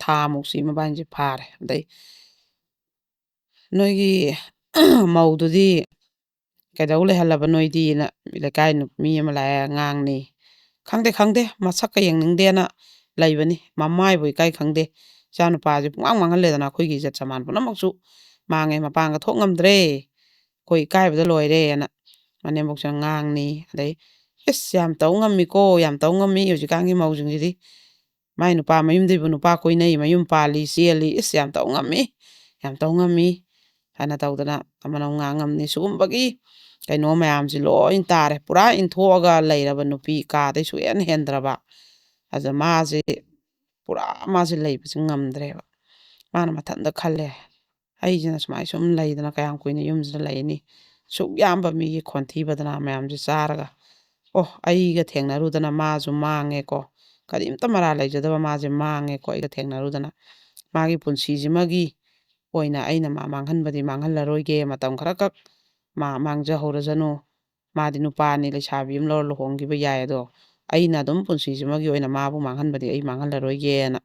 ꯊꯥ ꯃꯨꯛꯁꯤ ꯃꯕꯥꯅꯤꯁꯤ ꯐꯥꯔꯦ꯫ ꯑꯗꯩ "ꯅꯣꯏꯒꯤ ꯃꯧꯗꯨꯗꯤ ꯀꯩꯗꯧ ꯂꯩꯍꯜꯂꯕ ꯅꯣꯏꯗꯤꯅ" ꯂꯩꯀꯥꯏ ꯅꯨ-, ꯃꯤ ꯑꯃ ꯂꯥꯛꯑꯦ, ꯉꯥꯡꯅꯤ꯫ "ꯈꯪꯗꯦ, ꯈꯪꯗꯦ, ꯃꯁꯛꯀ ꯌꯦꯡꯅꯤꯡꯗꯦꯅ ꯂꯩꯕꯅꯤ, ꯃꯃꯥꯏꯕꯨ ꯏꯀꯥꯏ ꯈꯪꯗꯦ꯫ ꯏꯆꯥ ꯅꯨꯄꯥꯁꯦ ꯄꯨꯡꯃꯥꯡ ꯃꯥꯡꯍꯜꯂꯦꯗꯅ, ꯑꯩꯈꯣꯏꯒꯤ ꯏꯖꯠ ꯁꯃꯥꯟ ꯄꯨꯝꯅꯃꯛꯁꯨ ꯃꯥꯡꯉꯦ, ꯃꯄꯥꯟꯒ ꯊꯣꯛ ꯉꯝꯗ꯭ꯔꯦ, ꯑꯩꯈꯣꯏ ꯏꯀꯥꯏꯕꯗ ꯂꯣꯏꯔꯦꯅ" ꯃꯅꯦꯝꯕꯣꯛꯁꯤꯅ ꯉꯥꯡꯅꯤ꯫ ꯑꯗꯩ, "ꯏꯁ, ꯌꯥꯝ ꯇꯧ ꯉꯝꯃꯤꯀꯣ, ꯌꯥꯝ ꯇꯧ ꯉꯝꯃꯤ ꯍꯧꯖꯤꯛꯀꯥꯟꯒꯤ ꯃꯧꯁꯤꯡꯁꯤꯗꯤ꯫ ꯃꯥꯏ ꯅꯨꯄꯥ ꯃꯌꯨꯝꯗꯩꯕꯨ ꯅꯨꯄꯥ ꯀꯣꯏꯅꯩ, ꯃꯌꯨꯝ ꯄꯥꯜꯂꯤ, ꯆꯦꯜꯂꯤ, ꯏꯁ, ꯌꯥꯝ ꯇꯧ ꯉꯝꯃꯤ, ꯌꯥꯝ ꯇꯧ ꯉꯝꯃꯤ" ꯍꯥꯏꯅ ꯇꯧꯗꯅ ꯑꯃꯅ ꯑꯃꯨꯛ ꯉꯥꯡ ꯉꯝꯅꯤ꯫ ꯁꯤꯒꯨꯝꯕꯒꯤ ꯀꯩꯅꯣ ꯃꯌꯥꯝꯁꯤ ꯂꯣꯏ ꯇꯥꯔꯦ꯫ ꯄꯨꯔꯥ ꯏꯟꯊꯣꯛꯑꯒ ꯂꯩꯔꯕ ꯅꯨꯄꯤ, ꯀꯥꯗꯩ ꯁꯨꯛꯍꯦꯟ ꯍꯦꯟꯗ꯭ꯔꯕ꯫ ꯑꯗ ꯃꯥꯁꯦ ꯄꯨꯔꯥ ꯃꯥꯁꯦ ꯂꯩꯕꯁꯦ ꯉꯝꯗ꯭ꯔꯦꯕ꯫ ꯃꯥꯅ ꯃꯊꯟꯇ ꯈꯜꯂꯦ, "ꯑꯩꯁꯤꯅ ꯁꯨꯃꯥꯏ ꯁꯨꯝ ꯂꯩꯗꯅ ꯀꯌꯥꯝ ꯀꯨꯏꯅ ꯌꯨꯝꯁꯤꯗ ꯂꯩꯅꯤ? ꯁꯨꯛ ꯌꯥꯝꯕ ꯃꯤꯒꯤ ꯈꯣꯟꯊꯤ ꯕꯗꯅꯥꯝ ꯃꯌꯥꯝꯁꯦ ꯆꯥꯔꯒ, ꯑꯣ, ꯑꯩꯒ ꯊꯦꯡꯅꯔꯨꯗꯅ ꯃꯥꯁꯨ ꯃꯥꯡꯉꯦꯀꯣ, ꯀꯔꯤꯝꯇ ꯃꯔꯥꯜ ꯂꯩꯖꯗꯕ ꯃꯥꯁꯦ ꯃꯥꯡꯉꯦꯀꯣ, ꯑꯩꯒ ꯊꯦꯡꯅꯔꯨꯗꯅ꯫ ꯃꯥꯒꯤ ꯄꯨꯟꯁꯤꯁꯤꯃꯒꯤ ꯑꯣꯏꯅ ꯑꯩꯅ ꯃꯥ ꯃꯥꯡꯍꯟꯕꯗꯤ ꯃꯥꯡꯍꯜꯂꯔꯣꯏꯒꯦ, ꯃꯇꯝ ꯈꯔꯈꯛ ꯃꯥ ꯃꯥꯡꯖꯍꯧꯔꯖꯅꯨ꯫ ꯃꯥꯗꯤ ꯅꯨꯄꯥꯅꯤ, ꯂꯩꯁꯥꯕꯤ ꯑꯃ ꯂꯧꯔ ꯂꯨꯍꯣꯡꯈꯤꯕ ꯌꯥꯏ, ꯑꯗꯣ ꯑꯩꯅ ꯑꯗꯨꯝ ꯄꯨꯟꯁꯤꯁꯤꯃꯒꯤ ꯑꯣꯏꯅ ꯃꯥꯕꯨ ꯃꯥꯡꯍꯟꯕꯗꯤ ꯑꯩ ꯃꯥꯡꯍꯜꯂꯔꯣꯏꯒꯦꯅ,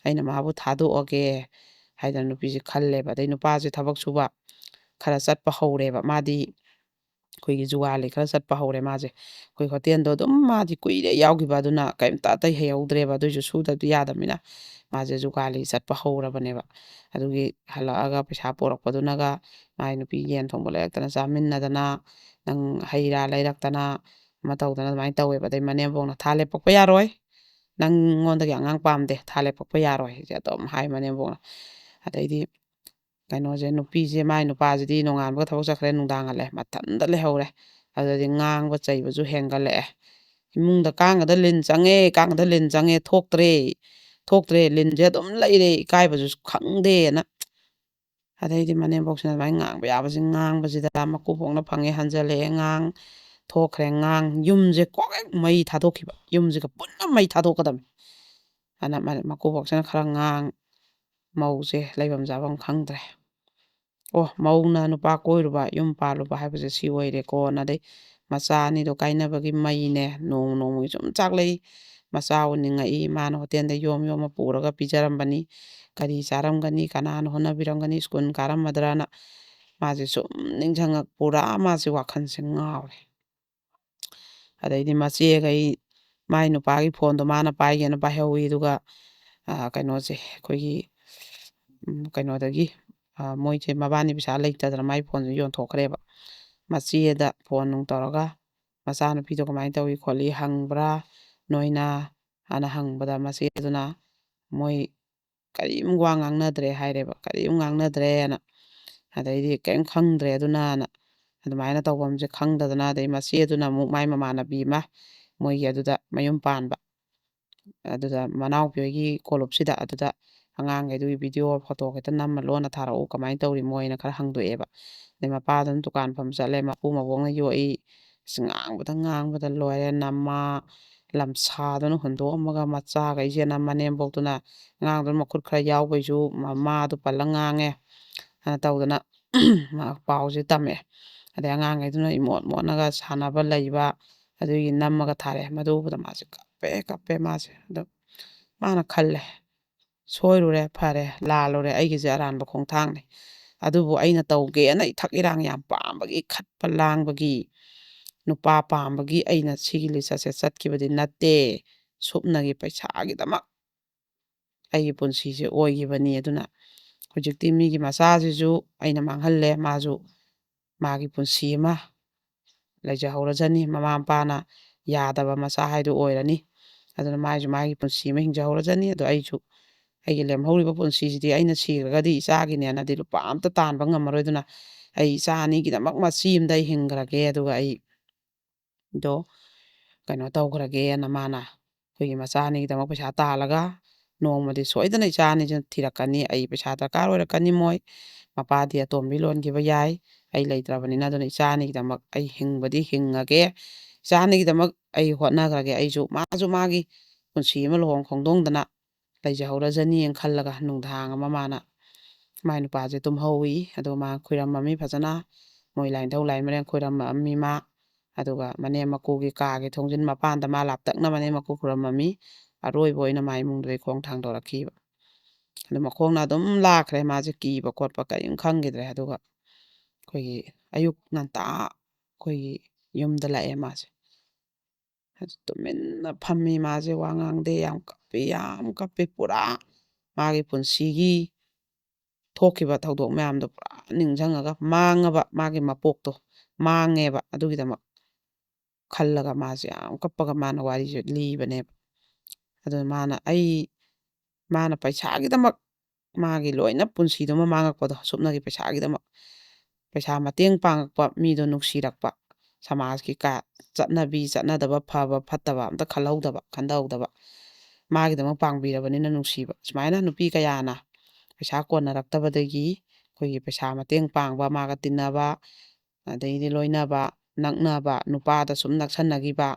ꯑꯩꯅ ꯃꯥꯕꯨ ꯊꯥꯗꯣꯛꯑꯒꯦ" ꯍꯥꯏꯗꯅ ꯅꯨꯄꯤꯁꯦ ꯈꯜꯂꯦꯕ꯫ ꯑꯗꯩ ꯅꯨꯄꯥꯁꯦ ꯊꯕꯛ ꯁꯨꯕ ꯈꯔ ꯆꯠꯄ ꯍꯧꯔꯦꯕ꯫ ꯃꯥꯗꯤ ꯑꯩꯈꯣꯏꯒꯤ ꯖꯨꯒꯥꯂꯤ ꯈꯔ ꯆꯠꯄ ꯍꯧꯔꯦ ꯃꯥꯁꯦ꯫ ꯑꯩꯈꯣꯏ ꯍꯣꯇꯦꯜꯗꯣ ꯑꯗꯨꯝ ꯃꯥꯗꯤ ꯀꯨꯏꯔꯦ ꯌꯥꯎꯈꯤꯕ, ꯑꯗꯨꯅ ꯀꯔꯤꯝꯇ ꯑꯇꯩ ꯍꯩꯍꯧꯗ꯭ꯔꯦꯕ꯫ ꯑꯗꯨꯏꯁꯨ ꯁꯨꯗꯕꯗꯤ ꯌꯥꯗꯕꯅꯤꯅ ꯃꯥꯁꯦ ꯖꯨꯒꯥꯂꯤ ꯆꯠꯄ ꯍꯧꯔꯕꯅꯦꯕ꯫ ꯑꯗꯨꯒꯤ ꯍꯜꯂꯛꯑꯒ ꯄꯩꯁꯥ ꯄꯣꯔꯛꯄꯗꯨꯅꯒ ꯃꯥꯏ ꯅꯨꯄꯤ ꯌꯦꯟ ꯊꯣꯡꯕ ꯂꯩꯔꯛꯇꯅ ꯆꯥꯃꯤꯟꯅꯗꯅ, ꯅꯪ ꯍꯩ ꯔꯥ ꯂꯩꯔꯛꯇꯅ, ꯑꯃ ꯇꯧꯗꯅ ꯑꯗꯨꯃꯥꯏꯅ ꯇꯧꯋꯦꯕ꯫ ꯑꯗꯩ ꯃꯅꯦꯝꯕꯣꯛꯅ, "ꯊꯥ ꯂꯦꯞꯄꯛꯄ ꯌꯥꯔꯣꯏ, ꯅꯪꯉꯣꯟꯗꯒꯤ ꯑꯉꯥꯡ ꯄꯥꯝꯗꯦ, ꯊꯥ ꯂꯦꯞꯄꯛꯄ ꯌꯥꯔꯣꯏ" ꯍꯥꯏꯁꯦ ꯑꯗꯨꯝ ꯍꯥꯏ ꯃꯅꯦꯝꯕꯣꯛꯅ꯫ ꯑꯗꯩꯗꯤ ꯀꯩꯅꯣꯁꯦ, ꯅꯨꯄꯤꯁꯦ, ꯃꯥꯏ ꯅꯨꯄꯥꯁꯤꯗꯤ ꯅꯣꯡꯉꯥꯟꯕꯒ ꯊꯕꯛ ꯆꯠꯈ꯭ꯔꯦ, ꯅꯨꯡꯗꯥꯡ ꯍꯜꯂꯛꯑꯦ, ꯃꯊꯟꯇ ꯂꯩꯍꯧꯔꯦ꯫ ꯑꯗꯨꯗꯤ ꯉꯥꯡꯕ ꯆꯩꯕꯁꯨ ꯍꯦꯟꯒꯠꯂꯛꯑꯦ꯫ "ꯏꯃꯨꯡꯗ ꯀꯥꯡꯒꯗ ꯂꯤꯟ ꯆꯪꯉꯦ, ꯀꯥꯡꯒꯗ ꯂꯤꯟ ꯆꯪꯉꯦ, ꯊꯣꯛꯇ꯭ꯔꯦ, ꯊꯣꯛꯇ꯭ꯔꯦ, ꯂꯤꯟꯁꯦ ꯑꯗꯨꯝ ꯂꯩꯔꯦ, ꯏꯀꯥꯏꯕꯁꯨ ꯈꯪꯗꯦꯅ" ꯑꯗꯩꯗꯤ ꯃꯅꯦꯝꯕꯣꯛꯁꯤꯅ ꯑꯗꯨꯃꯥꯏꯅ ꯉꯥꯡꯕ ꯌꯥꯕꯁꯤ ꯉꯥꯡꯕꯁꯤꯗ, ꯃꯀꯨꯕꯣꯛꯅ ꯐꯪꯉꯦ ꯍꯟꯖꯜꯂꯛꯑꯦ, ꯉꯥꯡ-, ꯊꯣꯛꯈ꯭ꯔꯦ꯫ ꯉꯥꯡ ꯌꯨꯝꯁꯦ ꯀꯣꯛ ꯍꯦꯛ ꯃꯩ ꯊꯥꯗꯣꯛꯈꯤꯕ, ꯌꯨꯝꯁꯤꯒ ꯄꯨꯟꯅ ꯃꯩ ꯊꯥꯗꯣꯛꯀꯗꯕꯅꯤ꯫ ꯑꯗꯨꯅ ꯃ-, ꯃꯀꯨꯕꯣꯛꯁꯤꯅ ꯈꯔ ꯉꯥꯡ, ꯃꯧꯁꯦ ꯂꯩꯐꯝ ꯆꯥꯐꯝ ꯈꯪꯗ꯭ꯔꯦ꯫ ꯑꯣ, ꯃꯧꯅ ꯅꯨꯄꯥ ꯀꯣꯏꯔꯨꯕ, ꯌꯨꯝ ꯄꯥꯜꯂꯨꯕ ꯍꯥꯏꯕꯁꯦ ꯁꯤ ꯑꯣꯏꯔꯦꯀꯣꯅ꯫ ꯑꯗꯩ ꯃꯆꯥ ꯑꯅꯤꯗꯣ ꯀꯥꯏꯅꯕꯒꯤ ꯃꯩꯅꯦ, ꯅꯣꯡꯃ ꯅꯣꯡꯃꯒꯤ ꯁꯨꯝ ꯆꯥꯛꯂꯛꯏ꯫ ꯃꯆꯥ ꯎꯅꯤꯡꯉꯛꯏ꯫ ꯃꯥꯅ ꯍꯣꯇꯦꯜꯗ ꯌꯣꯝ ꯌꯣꯝꯃ ꯄꯨꯔꯒ ꯄꯤꯖꯔꯝꯕꯅꯤ꯫ ꯀꯔꯤ ꯆꯥꯔꯝꯒꯅꯤ, ꯀꯅꯥꯅ ꯍꯣꯠꯅꯕꯤꯔꯝꯒꯅꯤ, ꯁ꯭ꯀꯨꯜ ꯀꯥꯔꯝꯃꯗ꯭ꯔꯅ ꯃꯥꯁꯦ ꯁꯨꯝ ꯅꯤꯡꯁꯤꯡꯉꯛ-, ꯄꯨꯔꯥ ꯃꯥꯁꯦ ꯋꯥꯈꯜꯁꯦ ꯉꯥꯎꯔꯦ꯫ ꯑꯗꯩꯗꯤ ꯃꯆꯦꯈꯩ, ꯃꯥꯏ ꯅꯨꯄꯥꯒꯤ ꯐꯣꯟꯗꯣ ꯃꯥꯅ ꯄꯥꯏꯒꯦꯅ ꯄꯥꯏꯍꯧꯋꯤ꯫ ꯑꯗꯨꯒ, ꯑ, ꯀꯩꯅꯣꯁꯦ, ꯑꯩꯈꯣꯏꯒꯤ, ꯎꯝ, ꯀꯩꯅꯣꯗꯒꯤ, ꯑ, ꯃꯣꯏꯁꯦ ꯃꯕꯥꯅꯤ ꯄꯩꯁꯥ ꯂꯩꯇꯗꯅ ꯃꯥꯏ ꯐꯣꯟꯁꯦ ꯌꯣꯟꯊꯣꯛꯈ꯭ꯔꯦꯕ꯫ ꯃꯆꯦꯗ ꯐꯣꯟ ꯅꯨꯡ ꯇꯧꯔꯒ, "ꯃꯆꯥꯅꯨꯄꯤꯗꯣ ꯀꯃꯥꯏꯅ ꯇꯧꯏ ꯈꯣꯠꯂꯤ ꯍꯪꯕ꯭ꯔꯥ ꯅꯣꯏꯅ?" ꯍꯥꯏꯅ ꯍꯪꯕꯗ, ꯃꯆꯦꯗꯨꯅ, "ꯃꯣꯏ ꯀꯔꯤꯝ ꯋꯥ ꯉꯥꯡꯅꯗ꯭ꯔꯦ" ꯍꯥꯏꯔꯦꯕ, "ꯀꯔꯤꯝ ꯉꯥꯡꯅꯗ꯭ꯔꯦꯅ"꯫ ꯑꯗꯩꯗꯤ "ꯀꯔꯤꯝ ꯈꯪꯗ꯭ꯔꯦ ꯑꯗꯨꯅꯅ"꯫ ꯑꯗꯨꯃꯥꯏꯅ ꯇꯧꯐꯝꯁꯦ ꯈꯪꯗꯗꯅ, ꯑꯗꯩ ꯃꯆꯦꯗꯨꯅ ꯑꯃꯨꯛ ꯃꯥꯏ ꯃꯃꯥꯟꯅꯕꯤ ꯑꯃ ꯃꯣꯏꯒꯤ ꯑꯗꯨꯗ ꯃꯌꯨꯝ ꯄꯥꯟꯕ, ꯑꯗꯨꯗ ꯃꯅꯥꯎꯄꯤ ꯍꯣꯏꯒꯤ ꯀꯣꯂꯨꯞꯁꯤꯗ, ꯑꯗꯨꯗ ꯑꯉꯥꯡꯈꯩꯗꯨꯒꯤ ꯚꯤꯗꯤꯑꯣ ꯐꯣꯇꯣ ꯈꯤꯇ ꯅꯝꯃ ꯂꯣꯟꯅ ꯊꯥꯔꯛꯎ, ꯀꯃꯥꯏꯅ ꯇꯧꯔꯤ ꯃꯣꯏꯅ ꯈꯔ ꯍꯪꯗꯣꯛꯑꯦꯕ꯫ ꯑꯗꯩ ꯃꯄꯥꯗꯨꯅ ꯗꯨꯀꯥꯟ ꯐꯝ ꯆꯠꯂꯦ, ꯃꯄꯨ ꯃꯕꯣꯛꯅ ꯌꯣꯛꯏ꯫ ꯑꯁ, ꯉꯥꯡꯕꯗ ꯉꯥꯡꯕꯗ ꯂꯣꯏꯔꯦ꯫ ꯅꯃꯥ ꯂꯝꯁꯥꯗꯨꯅ ꯍꯨꯟꯗꯣꯛꯑꯝꯃꯒ ꯃꯆꯥꯈꯩꯁꯦꯅ, ꯃꯅꯦꯝꯕꯣꯛꯇꯨꯅ ꯑꯉꯥꯡꯗꯨꯅ ꯃꯈꯨꯠ ꯈꯔ ꯌꯥꯎꯕꯩꯁꯨ ꯃꯃꯥꯗꯨ ꯄꯜꯂ ꯉꯥꯡꯉꯦ꯫ ꯑ, ꯇꯧꯗꯅ ꯃꯥ ꯄꯥꯎꯁꯦ ꯇꯝꯃꯛꯑꯦ꯫ ꯑꯗꯩ ꯑꯉꯥꯡꯈꯩꯗꯨꯅ ꯏꯃꯣꯠ ꯃꯣꯠꯅꯒ ꯁꯥꯟꯅꯕ ꯂꯩꯕ, ꯑꯗꯨꯒꯤ ꯅꯝꯃꯒ ꯊꯥꯔꯛꯑꯦ꯫ ꯃꯗꯨ ꯎꯕꯗ ꯃꯥꯁꯦ ꯀꯞꯄꯦ, ꯀꯞꯄꯦ ꯃꯥꯁꯦ꯫ ꯑꯗꯣ ꯃꯥꯅ ꯈꯜꯂꯦ, "ꯁꯣꯏꯔꯨꯔꯦ, ꯐꯔꯦ, ꯂꯥꯜꯂꯨꯔꯦ, ꯑꯩꯒꯤꯁꯦ ꯑꯔꯥꯟꯕ ꯈꯣꯡꯊꯥꯡꯅꯤ꯫ ꯑꯗꯨꯕꯨ ꯑꯩꯅ ꯇꯧꯒꯦꯅ ꯏꯊꯛ ꯏꯔꯥꯡ ꯌꯥꯝ ꯄꯥꯝꯕꯒꯤ, ꯈꯠꯄ ꯂꯥꯡꯕꯒꯤ, ꯅꯨꯄꯥ ꯄꯥꯝꯕꯒꯤ ꯑꯩꯅ ꯁꯤꯒꯤ ꯂꯤꯆꯠꯁꯦ ꯆꯠꯈꯤꯕꯗꯤ ꯅꯠꯇꯦ꯫ ꯁꯨꯞꯅꯒꯤ ꯄꯩꯁꯥꯒꯤꯗꯃꯛ ꯑꯩꯒꯤ ꯄꯨꯟꯁꯤꯁꯦ ꯑꯣꯏꯈꯤꯕꯅꯤ꯫ ꯑꯗꯨꯅ ꯍꯧꯖꯤꯛꯇꯤ ꯃꯤꯒꯤ ꯃꯆꯥꯁꯤꯁꯨ ꯑꯩꯅ ꯃꯥꯡꯍꯜꯂꯦ, ꯃꯥꯁꯨ ꯃꯥꯒꯤ ꯄꯨꯟꯁꯤ ꯑꯃ ꯂꯩꯖꯍꯧꯔꯖꯅꯤ꯫ ꯃꯃꯥ ꯃꯄꯥꯅ ꯌꯥꯗꯕ ꯃꯆꯥ ꯍꯥꯏꯗꯨ ꯑꯣꯏꯔꯅꯤ꯫ ꯑꯗꯨꯅ ꯃꯥꯏꯁꯨ ꯃꯥꯒꯤ ꯄꯨꯟꯁꯤ ꯑꯃ ꯍꯤꯡꯖꯍꯧꯔꯖꯅꯤ꯫ ꯑꯗꯣ ꯑꯩꯁꯨ ꯑꯩꯒꯤ ꯂꯦꯝꯍꯧꯔꯤꯕ ꯄꯨꯟꯁꯤꯁꯤꯗꯤ ꯑꯩꯅ ꯁꯤꯈ꯭ꯔꯒꯗꯤ ꯏꯆꯥꯒꯤꯅꯦꯅꯗꯤ ꯂꯨꯄꯥ ꯑꯝꯇ ꯇꯥꯟꯕ ꯉꯝꯃꯔꯣꯏ꯫ ꯑꯗꯨꯅ ꯑꯩ ꯏꯆꯥ ꯑꯅꯤꯒꯤꯗꯃꯛ ꯃꯆꯤ ꯑꯃꯗ ꯑꯩ ꯍꯤꯡꯈ꯭ꯔꯒꯦ, ꯑꯗꯨꯒ ꯑꯩ ꯗꯣ ꯀꯩꯅꯣ ꯇꯧꯈ꯭ꯔꯒꯦꯅ ꯃꯥꯅ ꯑꯩꯈꯣꯏꯒꯤ ꯃꯆꯥ ꯑꯅꯤꯒꯤꯗꯃꯛ ꯄꯩꯁꯥ ꯇꯥꯜꯂꯒ ꯅꯣꯡꯃꯗꯤ ꯁꯣꯏꯗꯅ ꯏꯆꯥ ꯑꯅꯤꯁꯤꯅ ꯊꯤꯔꯛꯀꯅꯤ꯫ ꯑꯩ ꯄꯩꯁꯥ ꯗꯔꯀꯥꯔ ꯑꯣꯏꯔꯛꯀꯅꯤ ꯃꯣꯏ꯫ ꯃꯄꯥꯗꯤ ꯑꯇꯣꯝꯕꯤ ꯂꯣꯟꯈꯤꯕ ꯌꯥꯏ, ꯑꯩ ꯂꯩꯇ꯭ꯔꯕꯅꯤꯅ꯫ ꯑꯗꯨꯅ ꯏꯆꯥ ꯑꯅꯤꯒꯤꯗꯃꯛ ꯑꯩ ꯍꯤꯡꯕꯗꯤ ꯍꯤꯡꯉꯒꯦ, ꯏꯆꯥ ꯑꯅꯤꯒꯤꯗꯃꯛ ꯑꯩ ꯍꯣꯠꯅꯈ꯭ꯔꯒꯦ꯫ ꯑꯩꯁꯨ, ꯃꯥꯁꯨ ꯃꯥꯒꯤ ꯄꯨꯟꯁꯤ ꯑꯃ ꯂꯨꯍꯣꯡ ꯈꯣꯡꯗꯣꯡꯗꯅ ꯂꯩꯖꯍꯧꯔꯖꯅꯤꯅ ꯈꯜꯂꯒ ꯅꯨꯡꯗꯥꯡ ꯑꯃ ꯃꯥꯅ, ꯃꯥꯏ ꯅꯨꯄꯥꯁꯦ ꯇꯨꯝꯍꯧꯏ꯫ ꯑꯗꯨꯒ ꯃꯥ ꯈꯨꯔꯝꯃꯝꯃꯤ ꯐꯖꯅ, ꯃꯣꯏ ꯂꯥꯏꯅꯤꯡꯊꯧ ꯂꯥꯏꯃꯔꯦꯟ ꯈꯨꯔꯝꯃꯝꯃꯤ ꯃꯥ꯫ ꯑꯗꯨꯒ ꯃꯅꯦꯝ ꯃꯀꯨꯒꯤ ꯀꯥꯒꯤ ꯊꯣꯡꯖꯤꯟ ꯃꯄꯥꯟꯗ ꯃꯥ ꯂꯥꯞꯇꯛꯅ ꯃꯅꯦꯝ ꯃꯀꯨ ꯈꯨꯔꯝꯃꯝꯃꯤ꯫ ꯑꯔꯣꯏꯕ ꯑꯣꯏꯅ ꯃꯥ ꯏꯃꯨꯡꯗꯨꯗꯩ ꯈꯣꯡ ꯊꯥꯡꯗꯣꯔꯛꯈꯤꯕ꯫ ꯑꯗꯨ ꯃꯈꯣꯡꯅ ꯑꯗꯨꯝ ꯂꯥꯛꯈ꯭ꯔꯦ꯫ ꯃꯥꯁꯦ ꯀꯤꯕ ꯈꯣꯠꯄ ꯀꯔꯤꯝ ꯈꯪꯈꯤꯗ꯭ꯔꯦ꯫ ꯑꯗꯨꯒ ꯑꯩꯈꯣꯏꯒꯤ ꯑꯌꯨꯛ ꯉꯟꯇꯥ ꯑꯩꯈꯣꯏꯒꯤ ꯌꯨꯝꯗ ꯂꯥꯛꯑꯦ ꯃꯥꯁꯦ꯫ ꯑꯗꯨ ꯇꯨꯃꯤꯟꯅ ꯐꯝꯃꯤ ꯃꯥꯁꯦ, ꯋꯥ ꯉꯥꯡꯗꯦ, ꯌꯥꯝ ꯀꯞꯄꯤ, ꯌꯥꯝ ꯀꯞꯄꯤ꯫ ꯄꯨꯔꯥ ꯃꯥꯒꯤ ꯄꯨꯟꯁꯤꯒꯤ ꯊꯣꯛꯈꯤꯕ ꯊꯧꯗꯣꯛ ꯃꯌꯥꯝꯗꯣ ꯄꯨꯔꯥ ꯅꯤꯡꯁꯤꯡꯉꯒ ꯃꯥꯡꯉꯕ, ꯃꯥꯒꯤ ꯃꯄꯣꯛꯇꯣ ꯃꯥꯡꯉꯦꯕ꯫ ꯑꯗꯨꯒꯤꯗꯃꯛ ꯈꯜꯂꯒ ꯃꯥꯁꯦ ꯌꯥꯝ ꯀꯞꯄꯒ ꯃꯥꯅ ꯋꯥꯔꯤꯁꯦ ꯂꯤꯕꯅꯦꯕ꯫ ꯑꯗꯨ ꯃꯥꯅ, ꯑꯩ, ꯃꯥꯅ ꯄꯩꯁꯥꯒꯤꯗꯃꯛ ꯃꯥꯒꯤ ꯂꯣꯏꯅ ꯄꯨꯟꯁꯤꯗꯨꯃ ꯃꯥꯡꯉꯛꯄꯗꯣ, ꯁꯨꯞꯅꯒꯤ ꯄꯩꯁꯥꯒꯤꯗꯃꯛ, ꯄꯩꯁꯥ ꯃꯇꯦꯡ ꯄꯥꯡꯉꯛꯄ, ꯃꯤꯗꯣ ꯅꯨꯡꯁꯤꯔꯛꯄ, ꯁꯃꯥꯖꯀꯤ ꯀꯥ-, ꯆꯠꯅꯕꯤ ꯆꯠꯅꯗꯕ, ꯐꯕ ꯐꯠꯇꯕ ꯑꯝꯇ ꯈꯜꯍꯧꯗꯕ, ꯈꯟꯊꯍꯧꯗꯕ, ꯃꯥꯒꯤꯗꯃꯛ ꯄꯥꯡꯕꯤꯔꯕꯅꯤꯅ ꯅꯨꯡꯁꯤꯕ꯫ ꯁꯨꯃꯥꯏꯅ ꯅꯨꯄꯤ ꯀꯌꯥꯅ ꯄꯩꯁꯥ ꯀꯣꯟꯅꯔꯛꯇꯕꯗꯒꯤ ꯑꯩꯈꯣꯏꯒꯤ ꯄꯩꯁꯥ ꯃꯇꯦꯡ ꯄꯥꯡꯕ, ꯃꯥꯒ ꯇꯤꯟꯅꯕ, ꯑꯗꯩꯗꯤ ꯂꯣꯏꯅꯕ, ꯅꯛꯅꯕ, ꯅꯨꯄꯥꯗ ꯁꯨꯝ ꯅꯛꯁꯟꯅꯈꯤꯕ,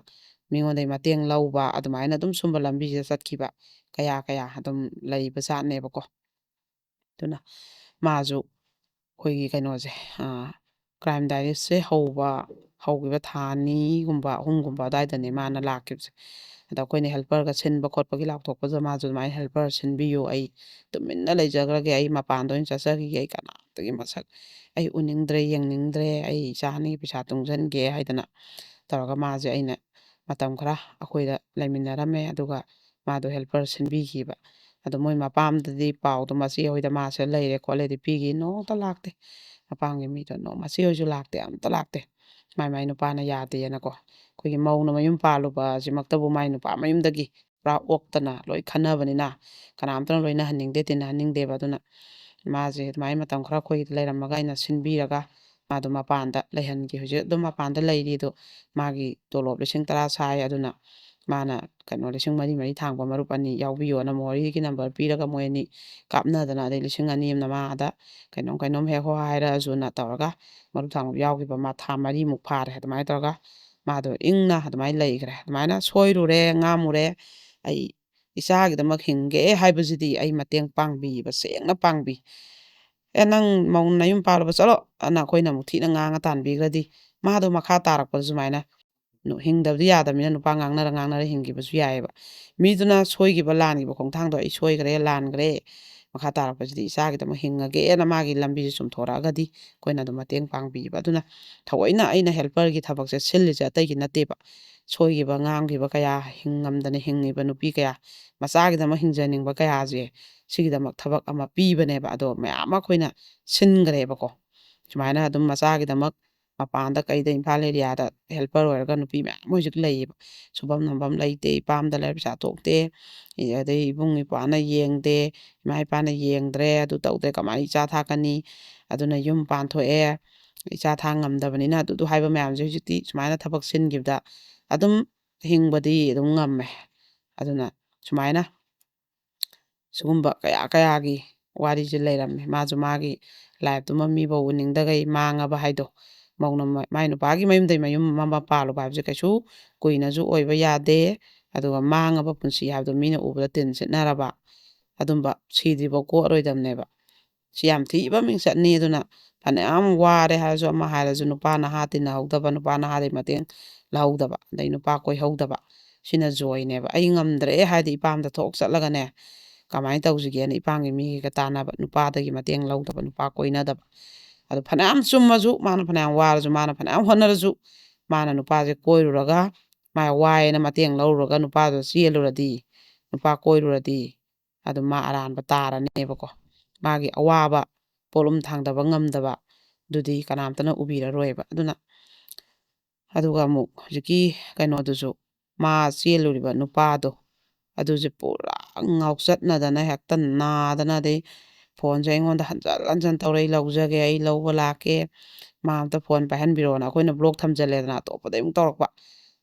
ꯃꯤꯉꯣꯟꯗꯒꯤ ꯃꯇꯦꯡ ꯂꯧꯕ, ꯑꯗꯨꯃꯥꯏꯅ ꯑꯗꯨꯝ ꯁꯨꯝꯕ ꯂꯝꯕꯤꯁꯤꯗ ꯆꯠꯈꯤꯕ ꯀꯌꯥ ꯀꯌꯥ ꯑꯗꯨꯝ ꯂꯩꯕ ꯖꯥꯠꯅꯦꯕꯀꯣ꯫ ꯑꯗꯨꯅ ꯃꯥꯁꯨ ꯑꯩꯈꯣꯏꯒꯤ ꯀꯩꯅꯣꯁꯦ, ꯑ, ꯀ꯭ꯔꯥꯏꯝ ꯗꯥꯏꯔꯤꯁꯁꯦ ꯍꯧꯕ, ꯍꯧꯈꯤꯕ ꯊꯥ ꯑꯅꯤꯒꯨꯝꯕ, ꯑꯍꯨꯝꯒꯨꯝꯕ ꯑꯗꯨꯋꯥꯏꯗꯅꯦ ꯃꯥꯅ ꯂꯥꯛꯈꯤꯕꯁꯦ꯫ ꯑꯗ ꯑꯩꯈꯣꯏꯅ ꯍꯦꯜꯄꯔꯒ ꯁꯤꯟꯕ ꯈꯣꯠꯄꯒꯤ ꯂꯥꯎꯊꯣꯛꯄꯗ ꯃꯥꯁꯨ ꯑꯗꯨꯃꯥꯏꯅ ꯍꯦꯜꯄꯔ ꯁꯤꯟꯕꯤꯌꯨ, ꯑꯩ ꯇꯨꯃꯤꯟꯅ ꯂꯩꯖꯈ꯭ꯔꯒꯦ, ꯑꯩ ꯃꯄꯥꯟꯗ ꯑꯣꯏꯅ ꯆꯠꯆꯈꯤꯒꯦ, ꯑꯩ ꯀꯅꯥꯝꯇꯒꯤ ꯃꯁꯛ ꯑꯩ ꯎꯅꯤꯡꯗ꯭ꯔꯦ, ꯌꯦꯡꯅꯤꯡꯗ꯭ꯔꯦ, ꯑꯩ ꯏꯆꯥ ꯑꯅꯤꯒꯤ ꯄꯩꯁꯥ ꯇꯨꯡꯁꯤꯟꯒꯦ ꯍꯥꯏꯗꯅ ꯇꯧꯔꯒ ꯃꯥꯁꯦ ꯑꯩꯅ ꯃꯇꯝ ꯈꯔ ꯑꯩꯈꯣꯏꯗ ꯂꯩꯃꯤꯟꯅꯔꯝꯃꯦ꯫ ꯑꯗꯨꯒ ꯃꯥꯗꯣ ꯍꯦꯜꯄꯔ ꯁꯤꯟꯕꯤꯈꯤꯕ꯫ ꯑꯗꯣ ꯃꯣꯏ ꯃꯄꯥꯝꯗꯗꯤ ꯄꯥꯎꯗꯣ ꯃꯆꯦ ꯍꯣꯏꯗ ꯃꯥꯁꯦ ꯂꯩꯔꯦ ꯈꯣꯠꯂꯦꯗꯤ ꯄꯤꯈꯤ, ꯅꯣꯡꯃꯇ ꯂꯥꯛꯇꯦ꯫ ꯃꯄꯥꯝꯒꯤ ꯃꯤꯗꯣ ꯅꯣꯡ-, ꯃꯆꯦ ꯍꯣꯏꯁꯨ ꯂꯥꯛꯇꯦ, ꯑꯝꯇ ꯂꯥꯛꯇꯦ꯫ ꯃꯥꯏ ꯃꯥꯏ ꯅꯨꯄꯥꯅ ꯌꯥꯗꯦꯅꯀꯣ꯫ ꯑꯩꯈꯣꯏꯒꯤ ꯃꯧꯅ ꯃꯌꯨꯝ ꯄꯥꯜꯂꯨꯕ ꯑꯁꯤꯃꯛꯇꯕꯨ ꯃꯥꯏ ꯅꯨꯄꯥ ꯃꯌꯨꯝꯗꯒꯤ ꯄꯨꯔꯥ ꯑꯣꯛꯇꯅ ꯂꯣꯏ ꯈꯟꯅꯕꯅꯤꯅ ꯀꯅꯥꯝꯇꯅ ꯂꯣꯏꯅꯍꯟꯅꯤꯡꯗꯦ, ꯇꯤꯟꯅꯍꯟꯅꯤꯡꯗꯦꯕ꯫ ꯑꯗꯨꯅ ꯃꯥꯁꯦ ꯑꯗꯨꯃꯥꯏꯅ ꯃꯇꯝ ꯈꯔ ꯑꯩꯈꯣꯏꯒꯤꯗ ꯂꯩꯔꯝꯃꯒ ꯑꯩꯅ ꯁꯤꯟꯕꯤꯔꯒ ꯃꯥꯗꯣ ꯃꯄꯥꯟꯗ ꯂꯩꯍꯟꯈꯤ꯫ ꯍꯧꯖꯤꯛ ꯑꯗꯨꯝ ꯃꯄꯥꯟꯗ ꯂꯩꯔꯤ꯫ ꯑꯗꯣ ꯃꯥꯒꯤ ꯇꯣꯂꯣꯞ ꯂꯤꯁꯤꯡ ꯇꯔꯥ ꯁꯥꯏ꯫ ꯑꯗꯨꯅ ꯃꯥꯅ ꯀꯩꯅꯣ ꯂꯤꯁꯤꯡ ꯃꯔꯤ ꯃꯔꯤ ꯊꯥꯡꯕ ꯃꯔꯨꯞ ꯑꯅꯤ ꯌꯥꯎꯕꯤꯌꯣꯅ ꯃꯣꯍꯣꯔꯤꯒꯤ ꯅꯝꯕꯔ ꯄꯤꯔꯒ ꯃꯣꯏ ꯑꯅꯤ ꯀꯥꯞꯅꯗꯅ, ꯑꯗꯩ ꯂꯤꯁꯤꯡ ꯑꯅꯤ ꯑꯃꯅ ꯃꯥ ꯑꯥꯗ ꯀꯩꯅꯣꯝ ꯀꯩꯅꯣꯝ ꯍꯦꯛ ꯍꯣ ꯍꯥꯏꯔꯛꯑꯁꯨꯅ ꯇꯧꯔꯒ ꯃꯔꯨꯞ ꯊꯥꯡꯕ ꯌꯥꯎꯈꯤꯕ ꯃꯥ ꯊꯥ ꯃꯔꯤꯃꯨꯛ ꯐꯥꯔꯦ꯫ ꯑꯗꯨꯃꯥꯏꯅ ꯇꯧꯔꯒ ꯃꯥꯗꯣ ꯏꯪꯅ ꯑꯗꯨꯃꯥꯏꯅ ꯂꯩꯈ꯭ꯔꯦ꯫ ꯑꯗꯨꯃꯥꯏꯅ ꯁꯣꯏꯔꯨꯔꯦ, ꯉꯥꯝꯃꯨꯔꯦ, ꯑꯩ ꯏꯆꯥꯒꯤꯗꯃꯛ ꯍꯤꯡꯒꯦ ꯍꯥꯏꯕꯁꯤꯗꯤ ꯑꯩ ꯃꯇꯦꯡ ꯄꯥꯡꯕꯤꯕ, ꯁꯦꯡꯅ ꯄꯥꯡꯕꯤ꯫ "ꯑꯦ, ꯅꯪ ꯃꯧ ꯅꯌꯨꯝ ꯄꯥꯜꯂꯨꯕ ꯆꯠꯂꯣ" ꯑꯅ ꯑꯩꯈꯣꯏꯅ ꯑꯃꯨꯛ ꯊꯤꯅ ꯉꯥꯡꯉ ꯇꯥꯟꯕꯤꯈ꯭ꯔꯗꯤ, ꯃꯥꯗꯣ ꯃꯈꯥ ꯇꯥꯔꯛꯄꯗ ꯁꯨꯃꯥꯏꯅ ꯅꯨ-, ꯍꯤꯡꯗꯕꯗꯤ ꯌꯥꯗꯕꯅꯤꯅ ꯅꯨꯄꯥ ꯉꯥꯡꯅꯔ ꯉꯥꯡꯅꯔ ꯍꯤꯡꯈꯤꯕꯁꯨ ꯌꯥꯏꯑꯕ꯫ ꯃꯤꯗꯨꯅ ꯁꯣꯏꯈꯤꯕ, ꯂꯥꯟꯈꯤꯕ ꯈꯣꯡꯊꯥꯡꯗꯣ "ꯑꯩ ꯁꯣꯏꯈ꯭ꯔꯦ, ꯂꯥꯟꯈ꯭ꯔꯦ, ꯃꯈꯥ ꯇꯥꯔꯛꯄꯁꯤꯗꯤ ꯏꯆꯥꯒꯤꯗꯃꯛ ꯍꯤꯡꯉꯒꯦꯅ" ꯃꯥꯒꯤ ꯂꯝꯕꯤꯁꯦ ꯆꯨꯝꯊꯣꯔꯛꯑꯒꯗꯤ ꯑꯩꯈꯣꯏꯅ ꯑꯗꯨꯝ ꯃꯇꯦꯡ ꯄꯥꯡꯕꯤꯕ꯫ ꯑꯗꯨꯅ ꯊꯑꯣꯏꯅ ꯑꯩꯅ ꯍꯦꯜꯄꯔꯒꯤ ꯊꯕꯛꯁꯦ ꯁꯤꯜꯂꯤꯁꯦ ꯑꯇꯩꯒꯤ ꯅꯠꯇꯦꯕ꯫ ꯁꯣꯏꯈꯤꯕ, ꯉꯥꯡꯈꯤꯕ ꯀꯌꯥ, ꯍꯤꯡꯉꯝꯗꯅ ꯍꯤꯡꯉꯤꯕ ꯅꯨꯄꯤ ꯀꯌꯥ, ꯃꯆꯥꯒꯤꯗꯃꯛ ꯍꯤꯡꯖꯅꯤꯡꯕ ꯀꯌꯥꯁꯦ, ꯁꯤꯒꯤꯗꯃꯛ ꯊꯕꯛ ꯑꯃ ꯄꯤꯕꯅꯦꯕ꯫ ꯑꯗꯣ ꯃꯌꯥꯝ ꯑꯃ ꯑꯩꯈꯣꯏꯅ ꯁꯤꯟꯈ꯭ꯔꯦꯕꯀꯣ꯫ ꯁꯨꯃꯥꯏꯅ ꯑꯗꯨꯝ ꯃꯆꯥꯒꯤꯗꯃꯛ ꯃꯄꯥꯟꯗ ꯀꯩꯗ ꯏꯝꯐꯥꯜ ꯑꯦꯔꯤꯌꯥꯗ ꯍꯦꯜꯄꯔ ꯑꯣꯏꯔꯒ ꯅꯨꯄꯤ ꯃꯌꯥꯝ ꯍꯧꯖꯤꯛ ꯂꯩꯌꯦꯕ꯫ ꯁꯨꯐꯝ ꯅꯣꯝꯐꯝ ꯂꯩꯇꯦ, ꯏꯄꯥꯝꯗ ꯂꯩꯔ ꯄꯩꯁꯥ ꯊꯣꯛꯇꯦ, ꯑꯗꯩ ꯏꯕꯨꯡ ꯏꯄ꯭ꯋꯥꯅ ꯌꯦꯡꯗꯦ, ꯏꯃꯥ ꯏꯄꯥꯅ ꯌꯦꯡꯗ꯭ꯔꯦ, ꯑꯗꯨ ꯇꯧꯗ꯭ꯔꯦ, ꯀꯃꯥꯏꯅ ꯏꯆꯥ ꯊꯥꯛꯀꯅꯤ? ꯑꯗꯨꯅ ꯌꯨꯝ ꯄꯥꯟꯊꯣꯛꯑꯦ, ꯏꯆꯥ ꯊꯥꯛ ꯉꯝꯗꯕꯅꯤꯅ꯫ ꯑꯗꯨꯗꯨ ꯍꯥꯏꯕ ꯃꯌꯥꯝꯁꯦ ꯍꯧꯖꯤꯛꯇꯤ ꯁꯨꯃꯥꯏꯅ ꯊꯕꯛ ꯁꯤꯟꯈꯤꯕꯗ ꯑꯗꯨꯝ ꯍꯤꯡꯕꯗꯤ ꯑꯗꯨꯝ ꯉꯝꯃꯦ꯫ ꯑꯗꯨꯅ ꯁꯨꯃꯥꯏꯅ ꯁꯤꯒꯨꯝꯕ ꯀꯌꯥ ꯀꯌꯥꯒꯤ ꯋꯥꯔꯤꯁꯦ ꯂꯩꯔꯝꯃꯦ꯫ ꯃꯥꯁꯨ ꯃꯥꯒꯤ ꯂꯥꯏꯐꯇꯨꯃ ꯃꯤꯐꯥꯎ ꯎꯅꯤꯡꯗꯈꯩ ꯃꯥꯡꯉꯕ ꯍꯥꯏꯗꯣ꯫ ꯃꯧꯅ ꯃ-, ꯃꯥꯏ ꯅꯨꯄꯥꯒꯤ ꯃꯌꯨꯝꯗꯩ ꯃꯌꯨꯝ ꯑꯃ ꯄꯥꯜꯂꯨꯕ ꯍꯥꯏꯕꯁꯦ ꯀꯩꯁꯨ ꯀꯨꯏꯅꯁꯨ ꯑꯣꯏꯕ ꯌꯥꯗꯦ꯫ ꯑꯗꯨꯒ ꯃꯥꯡꯉꯕ ꯄꯨꯟꯁꯤ ꯍꯥꯏꯕꯗꯣ ꯃꯤꯅ ꯎꯕꯗ ꯇꯤꯟ ꯁꯤꯠꯅꯔꯕ, ꯑꯗꯨꯝꯕ ꯁꯤꯗ꯭ꯔꯤꯐꯥꯎ ꯀꯣꯛꯑꯔꯣꯏꯗꯕꯅꯦꯕ꯫ ꯁꯤ ꯌꯥꯝ ꯊꯤꯕ ꯃꯤꯡꯆꯠꯅꯤ꯫ ꯑꯗꯨꯅ ꯐꯅꯌꯥꯝ ꯋꯥꯔꯦ ꯍꯥꯏꯔꯁꯨ, ꯑꯃ ꯍꯥꯏꯔꯁꯨ, ꯅꯨꯄꯥ ꯅꯍꯥ ꯇꯤꯟꯅꯍꯧꯗꯕ, ꯅꯨꯄꯥ ꯅꯍꯥꯗꯩ ꯃꯇꯦꯡ ꯂꯧꯍꯧꯗꯕ, ꯑꯗꯩ ꯅꯨꯄꯥ ꯀꯣꯏꯍꯧꯗꯕ, ꯁꯤꯅ ꯖꯣꯏꯅꯦꯕ꯫ ꯑꯩ ꯉꯝꯗ꯭ꯔꯦ ꯍꯥꯏꯗꯤ ꯏꯄꯥꯝꯗ ꯊꯣꯛ ꯆꯠꯂꯒꯅꯦ, ꯀꯃꯥꯏꯅ ꯇꯧꯁꯤꯒꯦꯅ ꯏꯄꯥꯝꯒꯤ ꯃꯤꯒꯩꯒ ꯇꯥꯟꯅꯕ, ꯅꯨꯄꯥꯗꯒꯤ ꯃꯇꯦꯡ ꯂꯧꯗꯕ, ꯅꯨꯄꯥ ꯀꯣꯏꯅꯗꯕ꯫ ꯑꯗꯣ ꯐꯅꯌꯥꯝ ꯆꯨꯝꯃꯁꯨ, ꯃꯥꯅ ꯐꯅꯌꯥꯝ ꯋꯥꯔꯁꯨ, ꯃꯥꯅ ꯐꯅꯌꯥꯝ ꯍꯣꯠꯅꯔꯁꯨ, ꯃꯥꯅ ꯅꯨꯄꯥꯁꯦ ꯀꯣꯏꯔꯨꯔꯒ ꯃꯥ ꯋꯥꯏꯅ ꯃꯇꯦꯡ ꯂꯧꯔꯨꯔꯒ ꯅꯨꯄꯥꯗꯣ ꯆꯦꯜꯂꯨꯔꯗꯤ, ꯅꯨꯄꯥ ꯀꯣꯏꯔꯨꯔꯗꯤ, ꯑꯗꯨ ꯃꯥ ꯑꯔꯥꯟꯕ ꯇꯥꯔꯅꯦꯕꯀꯣ꯫ ꯃꯥꯒꯤ ꯑꯋꯥꯕ, ꯄꯣꯠꯂꯨꯝ ꯊꯥꯡꯗꯕ ꯉꯝꯗꯕ, ꯑꯗꯨꯗꯤ ꯀꯅꯥꯝꯇꯅ ꯎꯕꯤꯔꯔꯣꯏꯕ꯫ ꯑꯗꯨꯅ, ꯑꯗꯨꯒ ꯑꯃꯨꯛ ꯍꯧꯖꯤꯛꯀꯤ ꯀꯩꯅꯣꯗꯨꯁꯨ, ꯃꯥ ꯆꯦꯜꯂꯨꯔꯤꯕ ꯅꯨꯄꯥꯗꯣ, ꯑꯗꯨꯁꯦ ꯄꯨꯔꯥ ꯉꯥꯎꯆꯠꯅꯗꯅ, ꯍꯦꯛꯇ ꯅꯥꯗꯅ, ꯑꯗꯩ ꯐꯣꯟꯁꯦ ꯑꯩꯉꯣꯟꯗ ꯍꯟꯖꯟ ꯍꯟꯖꯟ ꯇꯧꯔꯛꯏ, "ꯂꯧꯖꯒꯦ, ꯑꯩ ꯂꯧꯕ ꯂꯥꯛꯀꯦ, ꯃꯥ ꯑꯝꯇ ꯐꯣꯟ ꯄꯥꯏꯍꯟꯕꯤꯔꯛꯑꯣꯅ", ꯑꯩꯈꯣꯏꯅ ꯕ꯭ꯂꯣꯛ ꯊꯝꯖꯜꯂꯦꯗꯅ, ꯑꯇꯣꯞꯄꯗꯩ ꯑꯃꯨꯛ ꯇꯧꯔꯛꯄ꯫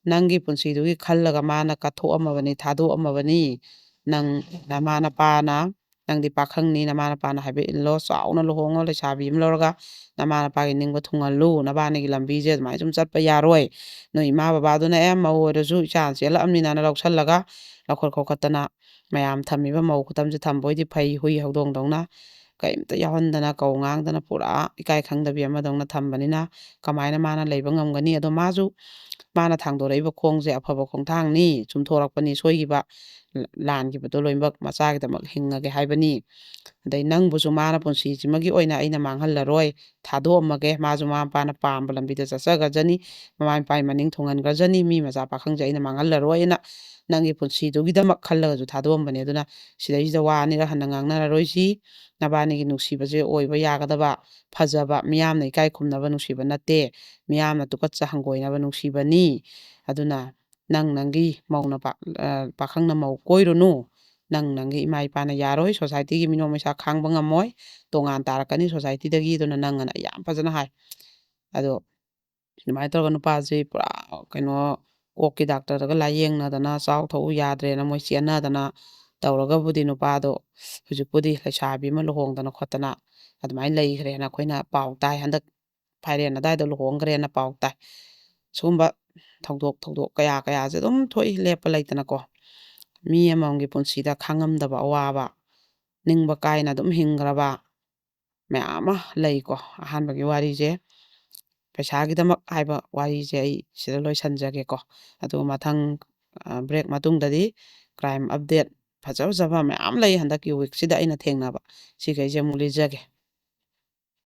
ꯅꯪꯒꯤ ꯄꯨꯟꯁꯤꯗꯨꯒꯤ ꯈꯜꯂꯒ ꯃꯥꯅ ꯀꯠꯊꯣꯛꯑꯝꯃꯕꯅꯤ, ꯊꯥꯗꯣꯛꯑꯝꯃꯕꯅꯤ꯫ ꯅꯪ ꯅꯃꯥ ꯅꯄꯥꯅ, ꯅꯪꯗꯤ ꯄꯥꯈꯪꯅꯤ, ꯅꯃꯥ ꯅꯄꯥꯅ ꯍꯥꯏꯕ ꯏꯜꯂꯣ, ꯆꯥꯎꯅ ꯂꯨꯍꯣꯡꯉꯣ, ꯂꯩꯁꯥꯕꯤ ꯑꯃ ꯂꯧꯔꯒ ꯅꯃꯥ ꯅꯄꯥꯒꯤ ꯅꯤꯡꯕ ꯊꯨꯡꯍꯜꯂꯨ꯫ ꯅꯕꯥꯅꯤꯒꯤ ꯂꯝꯕꯤꯁꯦ ꯑꯗꯨꯃꯥꯏꯅ ꯁꯨꯝ ꯆꯠꯄ ꯌꯥꯔꯣꯏ꯫ ꯅꯣꯏ ꯏꯃꯥ ꯕꯕꯥꯗꯨꯅ ꯑꯦ ꯃꯧ ꯑꯣꯏꯔꯁꯨ ꯏꯆꯥ ꯆꯦꯜꯂꯛꯑꯕꯅꯤꯅ ꯂꯧꯁꯜꯂꯒ ꯂꯧꯈꯠ ꯈꯣꯠꯈꯠꯇꯅ ꯃꯌꯥꯝ ꯊꯝꯃꯤꯕ ꯃꯧ ꯈꯨꯊꯝꯁꯦ ꯊꯝꯕ ꯑꯣꯏꯗꯤ ꯐꯩ, ꯍꯨꯏ ꯍꯧꯗꯣꯡꯗꯧꯅ ꯀꯔꯤꯝꯇ ꯌꯥꯎꯍꯟꯗꯅ ꯀꯧ ꯉꯥꯡꯗꯅ ꯄꯨꯔꯥ ꯏꯀꯥꯏ ꯈꯪꯗꯕꯤ ꯑꯃꯗꯧꯅ ꯊꯝꯕꯅꯤꯅ ꯀꯃꯥꯏꯅ ꯃꯥꯅ ꯂꯩꯕ ꯉꯝꯒꯅꯤ? ꯑꯗꯣ ꯃꯥꯁꯨ ꯃꯥꯅ ꯊꯥꯡꯗꯣꯔꯛꯏꯕ ꯈꯣꯡꯁꯦ ꯑꯐꯕ ꯈꯣꯡꯊꯥꯡꯅꯤ, ꯆꯨꯝꯊꯣꯔꯛꯄꯅꯤ, ꯁꯣꯏꯈꯤꯕ, ꯂ-, ꯂꯥꯟꯈꯤꯕꯗꯣ ꯂꯣꯏꯅꯃꯛ ꯃꯆꯥꯒꯤꯗꯃꯛ ꯍꯤꯡꯉꯒꯦ ꯍꯥꯏꯕꯅꯤ꯫ ꯑꯗꯩ ꯅꯪꯕꯨꯁꯨ ꯃꯥꯅ ꯄꯨꯟꯁꯤꯁꯤꯃꯒꯤ ꯑꯣꯏꯅ ꯑꯩꯅ ꯃꯥꯡꯍꯜꯂꯔꯣꯏ, ꯊꯥꯗꯣꯛꯑꯝꯃꯒꯦ, ꯃꯥꯁꯨ ꯃꯃꯥ ꯃꯄꯥꯅ ꯄꯥꯝꯕ ꯂꯝꯕꯤꯗ ꯆꯠꯆꯈ꯭ꯔꯖꯅꯤ, ꯃꯃꯥ ꯃꯄꯥꯒꯤ ꯃꯅꯤꯡ ꯊꯨꯡꯍꯟꯈ꯭ꯔꯖꯅꯤ, ꯃꯤ ꯃꯆꯥ ꯄꯥꯈꯪꯁꯦ ꯑꯩꯅ ꯃꯥꯡꯍꯜꯂꯔꯣꯏꯅ ꯅꯪꯒꯤ ꯄꯨꯟꯁꯤꯗꯨꯒꯤꯗꯃꯛ ꯈꯜꯂꯒꯁꯨ ꯊꯥꯗꯣꯛꯑꯝꯕꯅꯦ꯫ ꯑꯗꯨꯅ ꯁꯤꯗꯩꯁꯤꯗ ꯋꯥ ꯑꯅꯤꯔꯛ ꯍꯟꯅ ꯉꯥꯡꯅꯔꯔꯣꯏꯁꯤ꯫ ꯅꯕꯥꯅꯤꯒꯤ ꯅꯨꯡꯁꯤꯕꯁꯦ ꯑꯣꯏꯕ ꯌꯥꯒꯗꯕ, ꯐꯖꯕ, ꯃꯤꯌꯥꯝꯅ ꯏꯀꯥꯏ ꯈꯨꯝꯅꯕ ꯅꯨꯡꯁꯤꯕ ꯅꯠꯇꯦ, ꯃꯤꯌꯥꯝꯅ ꯇꯨꯀꯠꯆ ꯍꯪꯒꯣꯏꯅꯕ ꯅꯨꯡꯁꯤꯕꯅꯤ꯫ ꯑꯗꯨꯅ ꯅꯪ ꯅꯪꯒꯤ ꯃꯧꯅ ꯄꯥ-, ꯑ, ꯄꯥꯈꯪꯅ ꯃꯧ ꯀꯣꯏꯔꯨꯅꯨ꯫ ꯅꯪ ꯅꯪꯒꯤ ꯏꯃꯥ ꯏꯄꯥꯅ ꯌꯥꯔꯣꯏ, ꯁꯣꯁꯥꯏꯇꯤꯒꯤ ꯃꯤꯅꯣꯛ ꯃꯩꯁꯥ ꯈꯥꯡꯕ ꯉꯝꯃꯣꯏ, ꯇꯣꯉꯥꯟ ꯇꯥꯔꯛꯀꯅꯤ ꯁꯣꯁꯥꯏꯇꯤꯗꯒꯤ꯫ ꯑꯗꯨꯅ ꯅꯪ ꯑꯅ ꯌꯥꯝ ꯐꯖꯅ ꯍꯥꯏ꯫ ꯑꯗꯣ ꯑꯗꯨꯃꯥꯏꯅ ꯇꯧꯔꯒ ꯅꯨꯄꯥꯁꯤ ꯄꯨꯔꯥ ꯀꯩꯅꯣ ꯀꯣꯛꯀꯤ ꯗꯥꯛꯇꯔꯗꯒ ꯂꯥꯏꯌꯦꯡꯅꯗꯅ ꯆꯥꯎ ꯊꯛꯎ ꯌꯥꯗ꯭ꯔꯦꯅ ꯃꯣꯏ ꯆꯦꯟꯅꯗꯅ ꯇꯧꯔꯒꯕꯨꯗꯤ ꯅꯨꯄꯥꯗꯣ ꯍꯧꯖꯤꯛꯄꯨꯗꯤ ꯂꯩꯁꯥꯕꯤ ꯑꯃ ꯂꯨꯍꯣꯡꯗꯅ ꯈꯣꯠꯇꯅ ꯑꯗꯨꯃꯥꯏꯅ ꯂꯩꯈ꯭ꯔꯦꯅ ꯑꯩꯈꯣꯏꯅ ꯄꯥꯎ ꯇꯥꯏ꯫ ꯍꯟꯗꯛ ꯐꯥꯏꯔꯦꯟ ꯑꯗꯥꯏꯗ ꯂꯨꯍꯣꯡꯈ꯭ꯔꯦꯅ ꯄꯥꯎ ꯇꯥꯏ꯫ ꯁꯤꯒꯨꯝꯕ ꯊꯧꯗꯣꯛ ꯊꯧꯗꯣꯛ ꯀꯌꯥ ꯀꯌꯥꯁꯦ ꯑꯗꯨꯝ ꯊꯣꯛꯏ ꯂꯦꯞꯄ ꯂꯩꯇꯅꯀꯣ꯫ ꯃꯤ ꯑꯃꯃꯝꯒꯤ ꯄꯨꯟꯁꯤꯗ ꯈꯥꯡꯉꯝꯗꯕ ꯑꯋꯥꯕ, ꯅꯤꯡꯕ ꯀꯥꯏꯅ ꯑꯗꯨꯝ ꯍꯤꯡꯈ꯭ꯔꯕ ꯃꯌꯥꯝ ꯑꯃ ꯂꯩꯀꯣ꯫ ꯑꯍꯥꯟꯕꯒꯤ ꯋꯥꯔꯤꯁꯦ ꯄꯩꯁꯥꯒꯤꯗꯃꯛ ꯍꯥꯏꯕ ꯋꯥꯔꯤꯁꯦ ꯑꯩ ꯁꯤꯗ ꯂꯣꯏꯁꯤꯟꯖꯒꯦꯀꯣ꯫ ꯑꯗꯨꯒ ꯃꯊꯪ, ꯑ, ꯕ꯭ꯔꯦꯛ ꯃꯇꯨꯡꯗꯗꯤ ꯀ꯭ꯔꯥꯏꯝ ꯑꯞꯗꯦꯠ ꯐꯖ ꯐꯖꯕ ꯃꯌꯥꯝ ꯂꯩ ꯍꯟꯗꯛꯀꯤ ꯋꯤꯛꯁꯤꯗ ꯑꯩꯅ ꯊꯦꯡꯅꯕ꯫ ꯁꯤꯈꯩꯁꯦ ꯑꯃꯨꯛ ꯂꯤꯖꯒꯦ꯫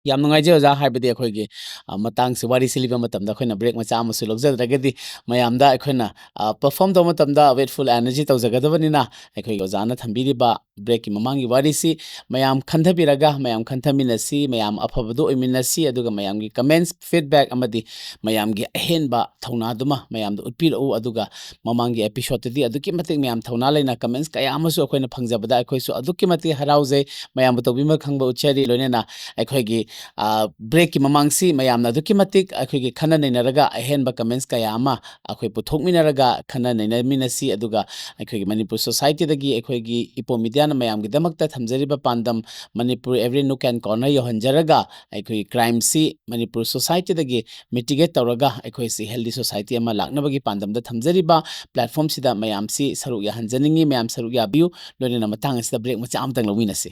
ꯌꯥꯝ ꯅꯨꯡꯉꯥꯏꯖꯩ ꯑꯣꯖꯥ, ꯍꯥꯏꯕꯗꯤ ꯑꯩꯈꯣꯏꯒꯤ, ꯑ, ꯃꯇꯥꯡꯁꯦ ꯋꯥꯔꯤꯁꯦ ꯂꯤꯕ ꯃꯇꯝꯗ ꯑꯩꯈꯣꯏꯅ ꯕ꯭ꯔꯦꯛ ꯃꯆꯥ ꯑꯃꯁꯨ ꯂꯧꯖꯗ꯭ꯔꯒꯗꯤ ꯃꯌꯥꯝꯗ ꯑꯩꯈꯣꯏꯅ, ꯑ, ꯄꯔꯐꯣꯔꯝ ꯇꯧꯕ ꯃꯇꯝꯗ ꯋꯦꯠꯐꯨꯜ ꯑꯦꯅꯔꯖꯤ ꯇꯧꯖꯒꯗꯕꯅꯤꯅ ꯑꯩꯈꯣꯏꯒꯤ ꯑꯣꯖꯥꯅ ꯊꯝꯕꯤꯔꯤꯕ ꯕ꯭ꯔꯦꯛꯀꯤ ꯃꯃꯥꯡꯒꯤ ꯋꯥꯔꯤꯁꯤ ꯃꯌꯥꯝ ꯈꯟꯊꯕꯤꯔꯒ ꯃꯌꯥꯝ ꯈꯟꯊꯃꯤꯟꯅꯁꯤ, ꯃꯌꯥꯝ ꯑꯐꯕꯗꯨ ꯑꯣꯏꯃꯤꯟꯅꯁꯤ, ꯑꯗꯨꯒ ꯃꯌꯥꯝꯒꯤ ꯀꯃꯦꯟꯁ, ꯐꯤꯗꯕꯦꯛ ꯑꯃꯗꯤ ꯃꯌꯥꯝꯒꯤ ꯑꯍꯦꯟꯕ ꯊꯧꯅꯥꯗꯨꯃ ꯃꯌꯥꯝꯗ ꯎꯠꯄꯤꯔꯛꯎ꯫ ꯑꯗꯨꯒ ꯃꯃꯥꯡꯒꯤ ꯑꯦꯄꯤꯁꯣꯗꯇꯗꯤ ꯑꯗꯨꯛꯀꯤ ꯃꯇꯤꯛ ꯃꯌꯥꯝ ꯊꯧꯅꯥ ꯂꯩꯅ ꯀꯃꯦꯟꯁ ꯀꯌꯥ ꯑꯃꯁꯨ ꯑꯩꯈꯣꯏꯅ ꯐꯪꯖꯕꯗ ꯑꯩꯈꯣꯏꯁꯨ ꯑꯗꯨꯛꯀꯤ ꯃꯇꯤꯛ ꯍꯔꯥꯎꯖꯩ꯫ ꯃꯌꯥꯝꯕꯨ ꯇꯧꯕꯤꯃꯜ ꯈꯪꯕ ꯎꯠꯆꯔꯤ꯫ ꯂꯣꯏꯅꯅ ꯑꯩꯈꯣꯏꯒꯤ ꯑ, break-ꯀꯤ ꯃꯃꯥꯡꯁꯤ ꯃꯌꯥꯝꯅ ꯑꯗꯨꯛꯀꯤ ꯃꯇꯤꯛ ꯑꯩꯈꯣꯏꯒꯤ ꯈꯟꯅ ꯅꯩꯅꯔꯒ ꯑꯍꯦꯟꯕ comments ꯀꯌꯥ ꯑꯃ ꯑꯩꯈꯣꯏ ꯄꯨꯊꯣꯛꯃꯤꯟꯅꯔꯒ ꯈꯟꯅ ꯅꯩꯅꯃꯤꯟꯅꯁꯤ꯫ ꯑꯗꯨꯒ ꯑꯩꯈꯣꯏꯒꯤ ꯃꯅꯤꯄꯨꯔ society-ꯗꯒꯤ ꯑꯩꯈꯣꯏꯒꯤ ꯏꯄꯣꯝ media-ꯅ ꯃꯌꯥꯝꯒꯤꯗꯃꯛꯇ ꯊꯝꯖꯔꯤꯕ ꯄꯥꯟꯗꯝ Manipur every nook and corner ꯌꯧꯍꯟꯖꯔꯒ ꯑꯩꯈꯣꯏꯒꯤ crime-ꯁꯤ ꯃꯅꯤꯄꯨꯔ society-ꯗꯒꯤ mitigate ꯇꯧꯔꯒ ꯑꯩꯈꯣꯏꯁꯤ healthy society ꯑꯃ ꯂꯥꯛꯅꯕꯒꯤ ꯄꯥꯟꯗꯝꯗ ꯊꯝꯖꯔꯤꯕ platform-ꯁꯤꯗ ꯃꯌꯥꯝꯁꯤ ꯁꯔꯨꯛ ꯌꯥꯍꯟꯖꯅꯤꯡꯉꯤ꯫ ꯃꯌꯥꯝ ꯁꯔꯨꯛ ꯌꯥꯕꯤꯌꯨ꯫ ꯂꯣꯏꯅꯅ ꯃꯇꯥꯡ ꯑꯁꯤꯗ break ꯃꯆꯥ ꯑꯃꯇꯪ ꯂꯧꯃꯤꯟꯅꯁꯤ꯫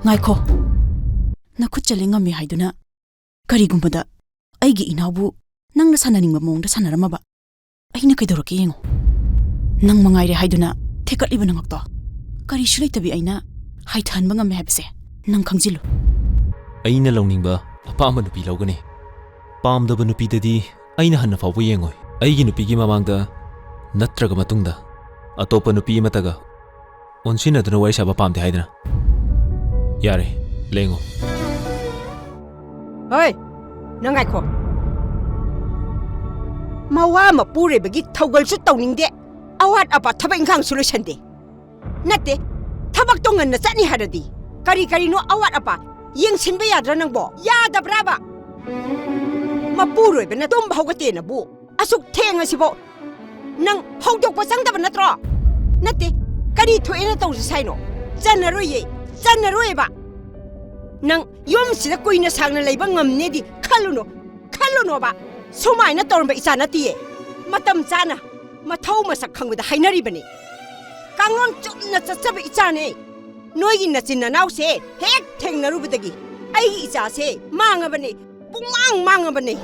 ꯉꯥꯏꯈꯣ꯫ ꯅꯈꯨꯠ ꯆꯠꯂꯦ ꯉꯝꯃꯦ ꯍꯥꯏꯗꯨꯅ ꯀꯔꯤꯒꯨꯝꯕꯗ ꯑꯩꯒꯤ ꯏꯅꯥꯎꯕꯨ ꯅꯪꯅ ꯁꯥꯟꯅꯅꯤꯡꯕ ꯃꯑꯣꯡꯗ ꯁꯥꯟꯅꯔꯝꯃꯕ? ꯑꯩꯅ ꯀꯩꯗꯧꯔꯛꯀꯦ ꯌꯦꯡꯉꯨ꯫ ꯅꯪ ꯃꯉꯥꯏꯔꯦ ꯍꯥꯏꯗꯨꯅ ꯊꯦꯛꯀꯠꯂꯤꯕ ꯅꯉꯛꯇꯣ ꯀꯔꯤꯁꯨ ꯂꯩꯇꯕꯤ ꯑꯩꯅ ꯍꯥꯏꯊꯍꯟꯕ ꯉꯝꯃꯦ ꯍꯥꯏꯕꯁꯦ ꯅꯪ ꯈꯪꯖꯤꯜꯂꯨ꯫ ꯑꯩꯅ ꯂꯧꯅꯤꯡꯕ ꯑꯄꯥꯝꯕ ꯅꯨꯄꯤ ꯂꯧꯒꯅꯤ꯫ ꯄꯥꯝꯗꯕ ꯅꯨꯄꯤꯗꯗꯤ ꯑꯩꯅ ꯍꯟꯅ ꯐꯥꯎꯕ ꯌꯦꯡꯉꯣꯏ꯫ ꯑꯩꯒꯤ ꯅꯨꯄꯤꯒꯤ ꯃꯃꯥꯡꯗ ꯅꯠꯇ꯭ꯔꯒ ꯃꯇꯨꯡꯗ ꯑꯇꯣꯞꯄ ꯅꯨꯄꯤ ꯑꯃꯠꯇꯒ ꯑꯣꯟꯁꯤꯟꯅꯗꯨꯅ ꯋꯥꯔꯤ ꯁꯥꯕ ꯄꯥꯝꯗꯦ ꯍꯥꯏꯗꯅ? ꯌꯥꯔꯦ, ꯂꯦꯡꯉꯣ꯫ ꯍꯣꯏ, ꯅꯪ ꯉꯥꯏꯈꯣ꯫ ꯃꯋꯥ ꯃꯄꯨꯔꯣꯏꯕꯒꯤ ꯊꯧꯒꯜꯁꯨ ꯇꯧꯅꯤꯡꯗꯦ, ꯑꯋꯥꯠ ꯑꯄꯥ ꯊꯕꯛ ꯏꯪꯈꯥꯡꯁꯨ ꯂꯣꯏꯁꯟꯗꯦ꯫ ꯅꯠꯇꯦ, ꯊꯕꯛꯇꯣ ꯉꯟꯅ ꯆꯠꯅꯤ ꯍꯥꯏꯔꯗꯤ ꯀꯔꯤ ꯀꯔꯤꯅꯣ ꯑꯋꯥꯠ ꯑꯄꯥ ꯌꯦꯡꯁꯤꯟꯕ ꯌꯥꯗ꯭ꯔꯥ ꯅꯪꯕꯣ? ꯌꯥꯗꯕ꯭ꯔꯥꯕ? ꯃꯄꯨꯔꯣꯏꯕꯅ ꯇꯨꯝꯕ ꯍꯧꯒꯠꯇꯦꯅꯕꯨ ꯑꯁꯨꯛ ꯊꯦꯡꯉꯁꯤꯕꯣ ꯅꯪ ꯍꯧꯗꯣꯛꯄ ꯆꯪꯗꯕ ꯅꯠꯇ꯭ꯔꯣ? ꯅꯠꯇꯦ, ꯀꯔꯤ ꯊꯣꯛꯑꯦꯅ ꯇꯧꯁꯤ ꯁꯥꯏꯅꯣ? ꯆꯟꯅꯔꯣꯏꯌꯦ, ꯆꯟꯅꯔꯣꯏꯌꯦꯕ꯫ ꯅꯪ ꯌꯨꯝꯁꯤꯗ ꯀꯨꯏꯅ ꯁꯥꯡꯅ ꯂꯩꯕ ꯉꯝꯅꯦꯗꯤ ꯈꯜꯂꯨꯅꯣ, ꯈꯜꯂꯨꯅꯣꯕ꯫ ꯁꯨꯃꯥꯏꯅ ꯇꯧꯔꯝꯕ ꯏꯆꯥ ꯅꯠꯇꯤꯌꯦ꯫ ꯃꯇꯝ ꯆꯥꯅ ꯃꯊꯧ ꯃꯁꯛ ꯈꯪꯕꯗ ꯍꯥꯏꯅꯔꯤꯕꯅꯤ꯫ ꯀꯥꯡꯂꯣꯟ ꯆꯨꯝꯅ ꯆꯠꯆꯕ ꯏꯆꯥꯅꯦ꯫ ꯅꯣꯏꯒꯤ ꯅꯆꯤꯟ ꯅꯅꯥꯎꯁꯦ ꯍꯦꯛ ꯊꯦꯡꯅꯔꯨꯕꯗꯒꯤ ꯑꯩꯒꯤ ꯏꯆꯥꯁꯦ ꯃꯥꯡꯉꯕꯅꯦ, ꯄꯨꯡꯃꯥꯡ ꯃꯥꯡꯉꯕꯅꯦ꯫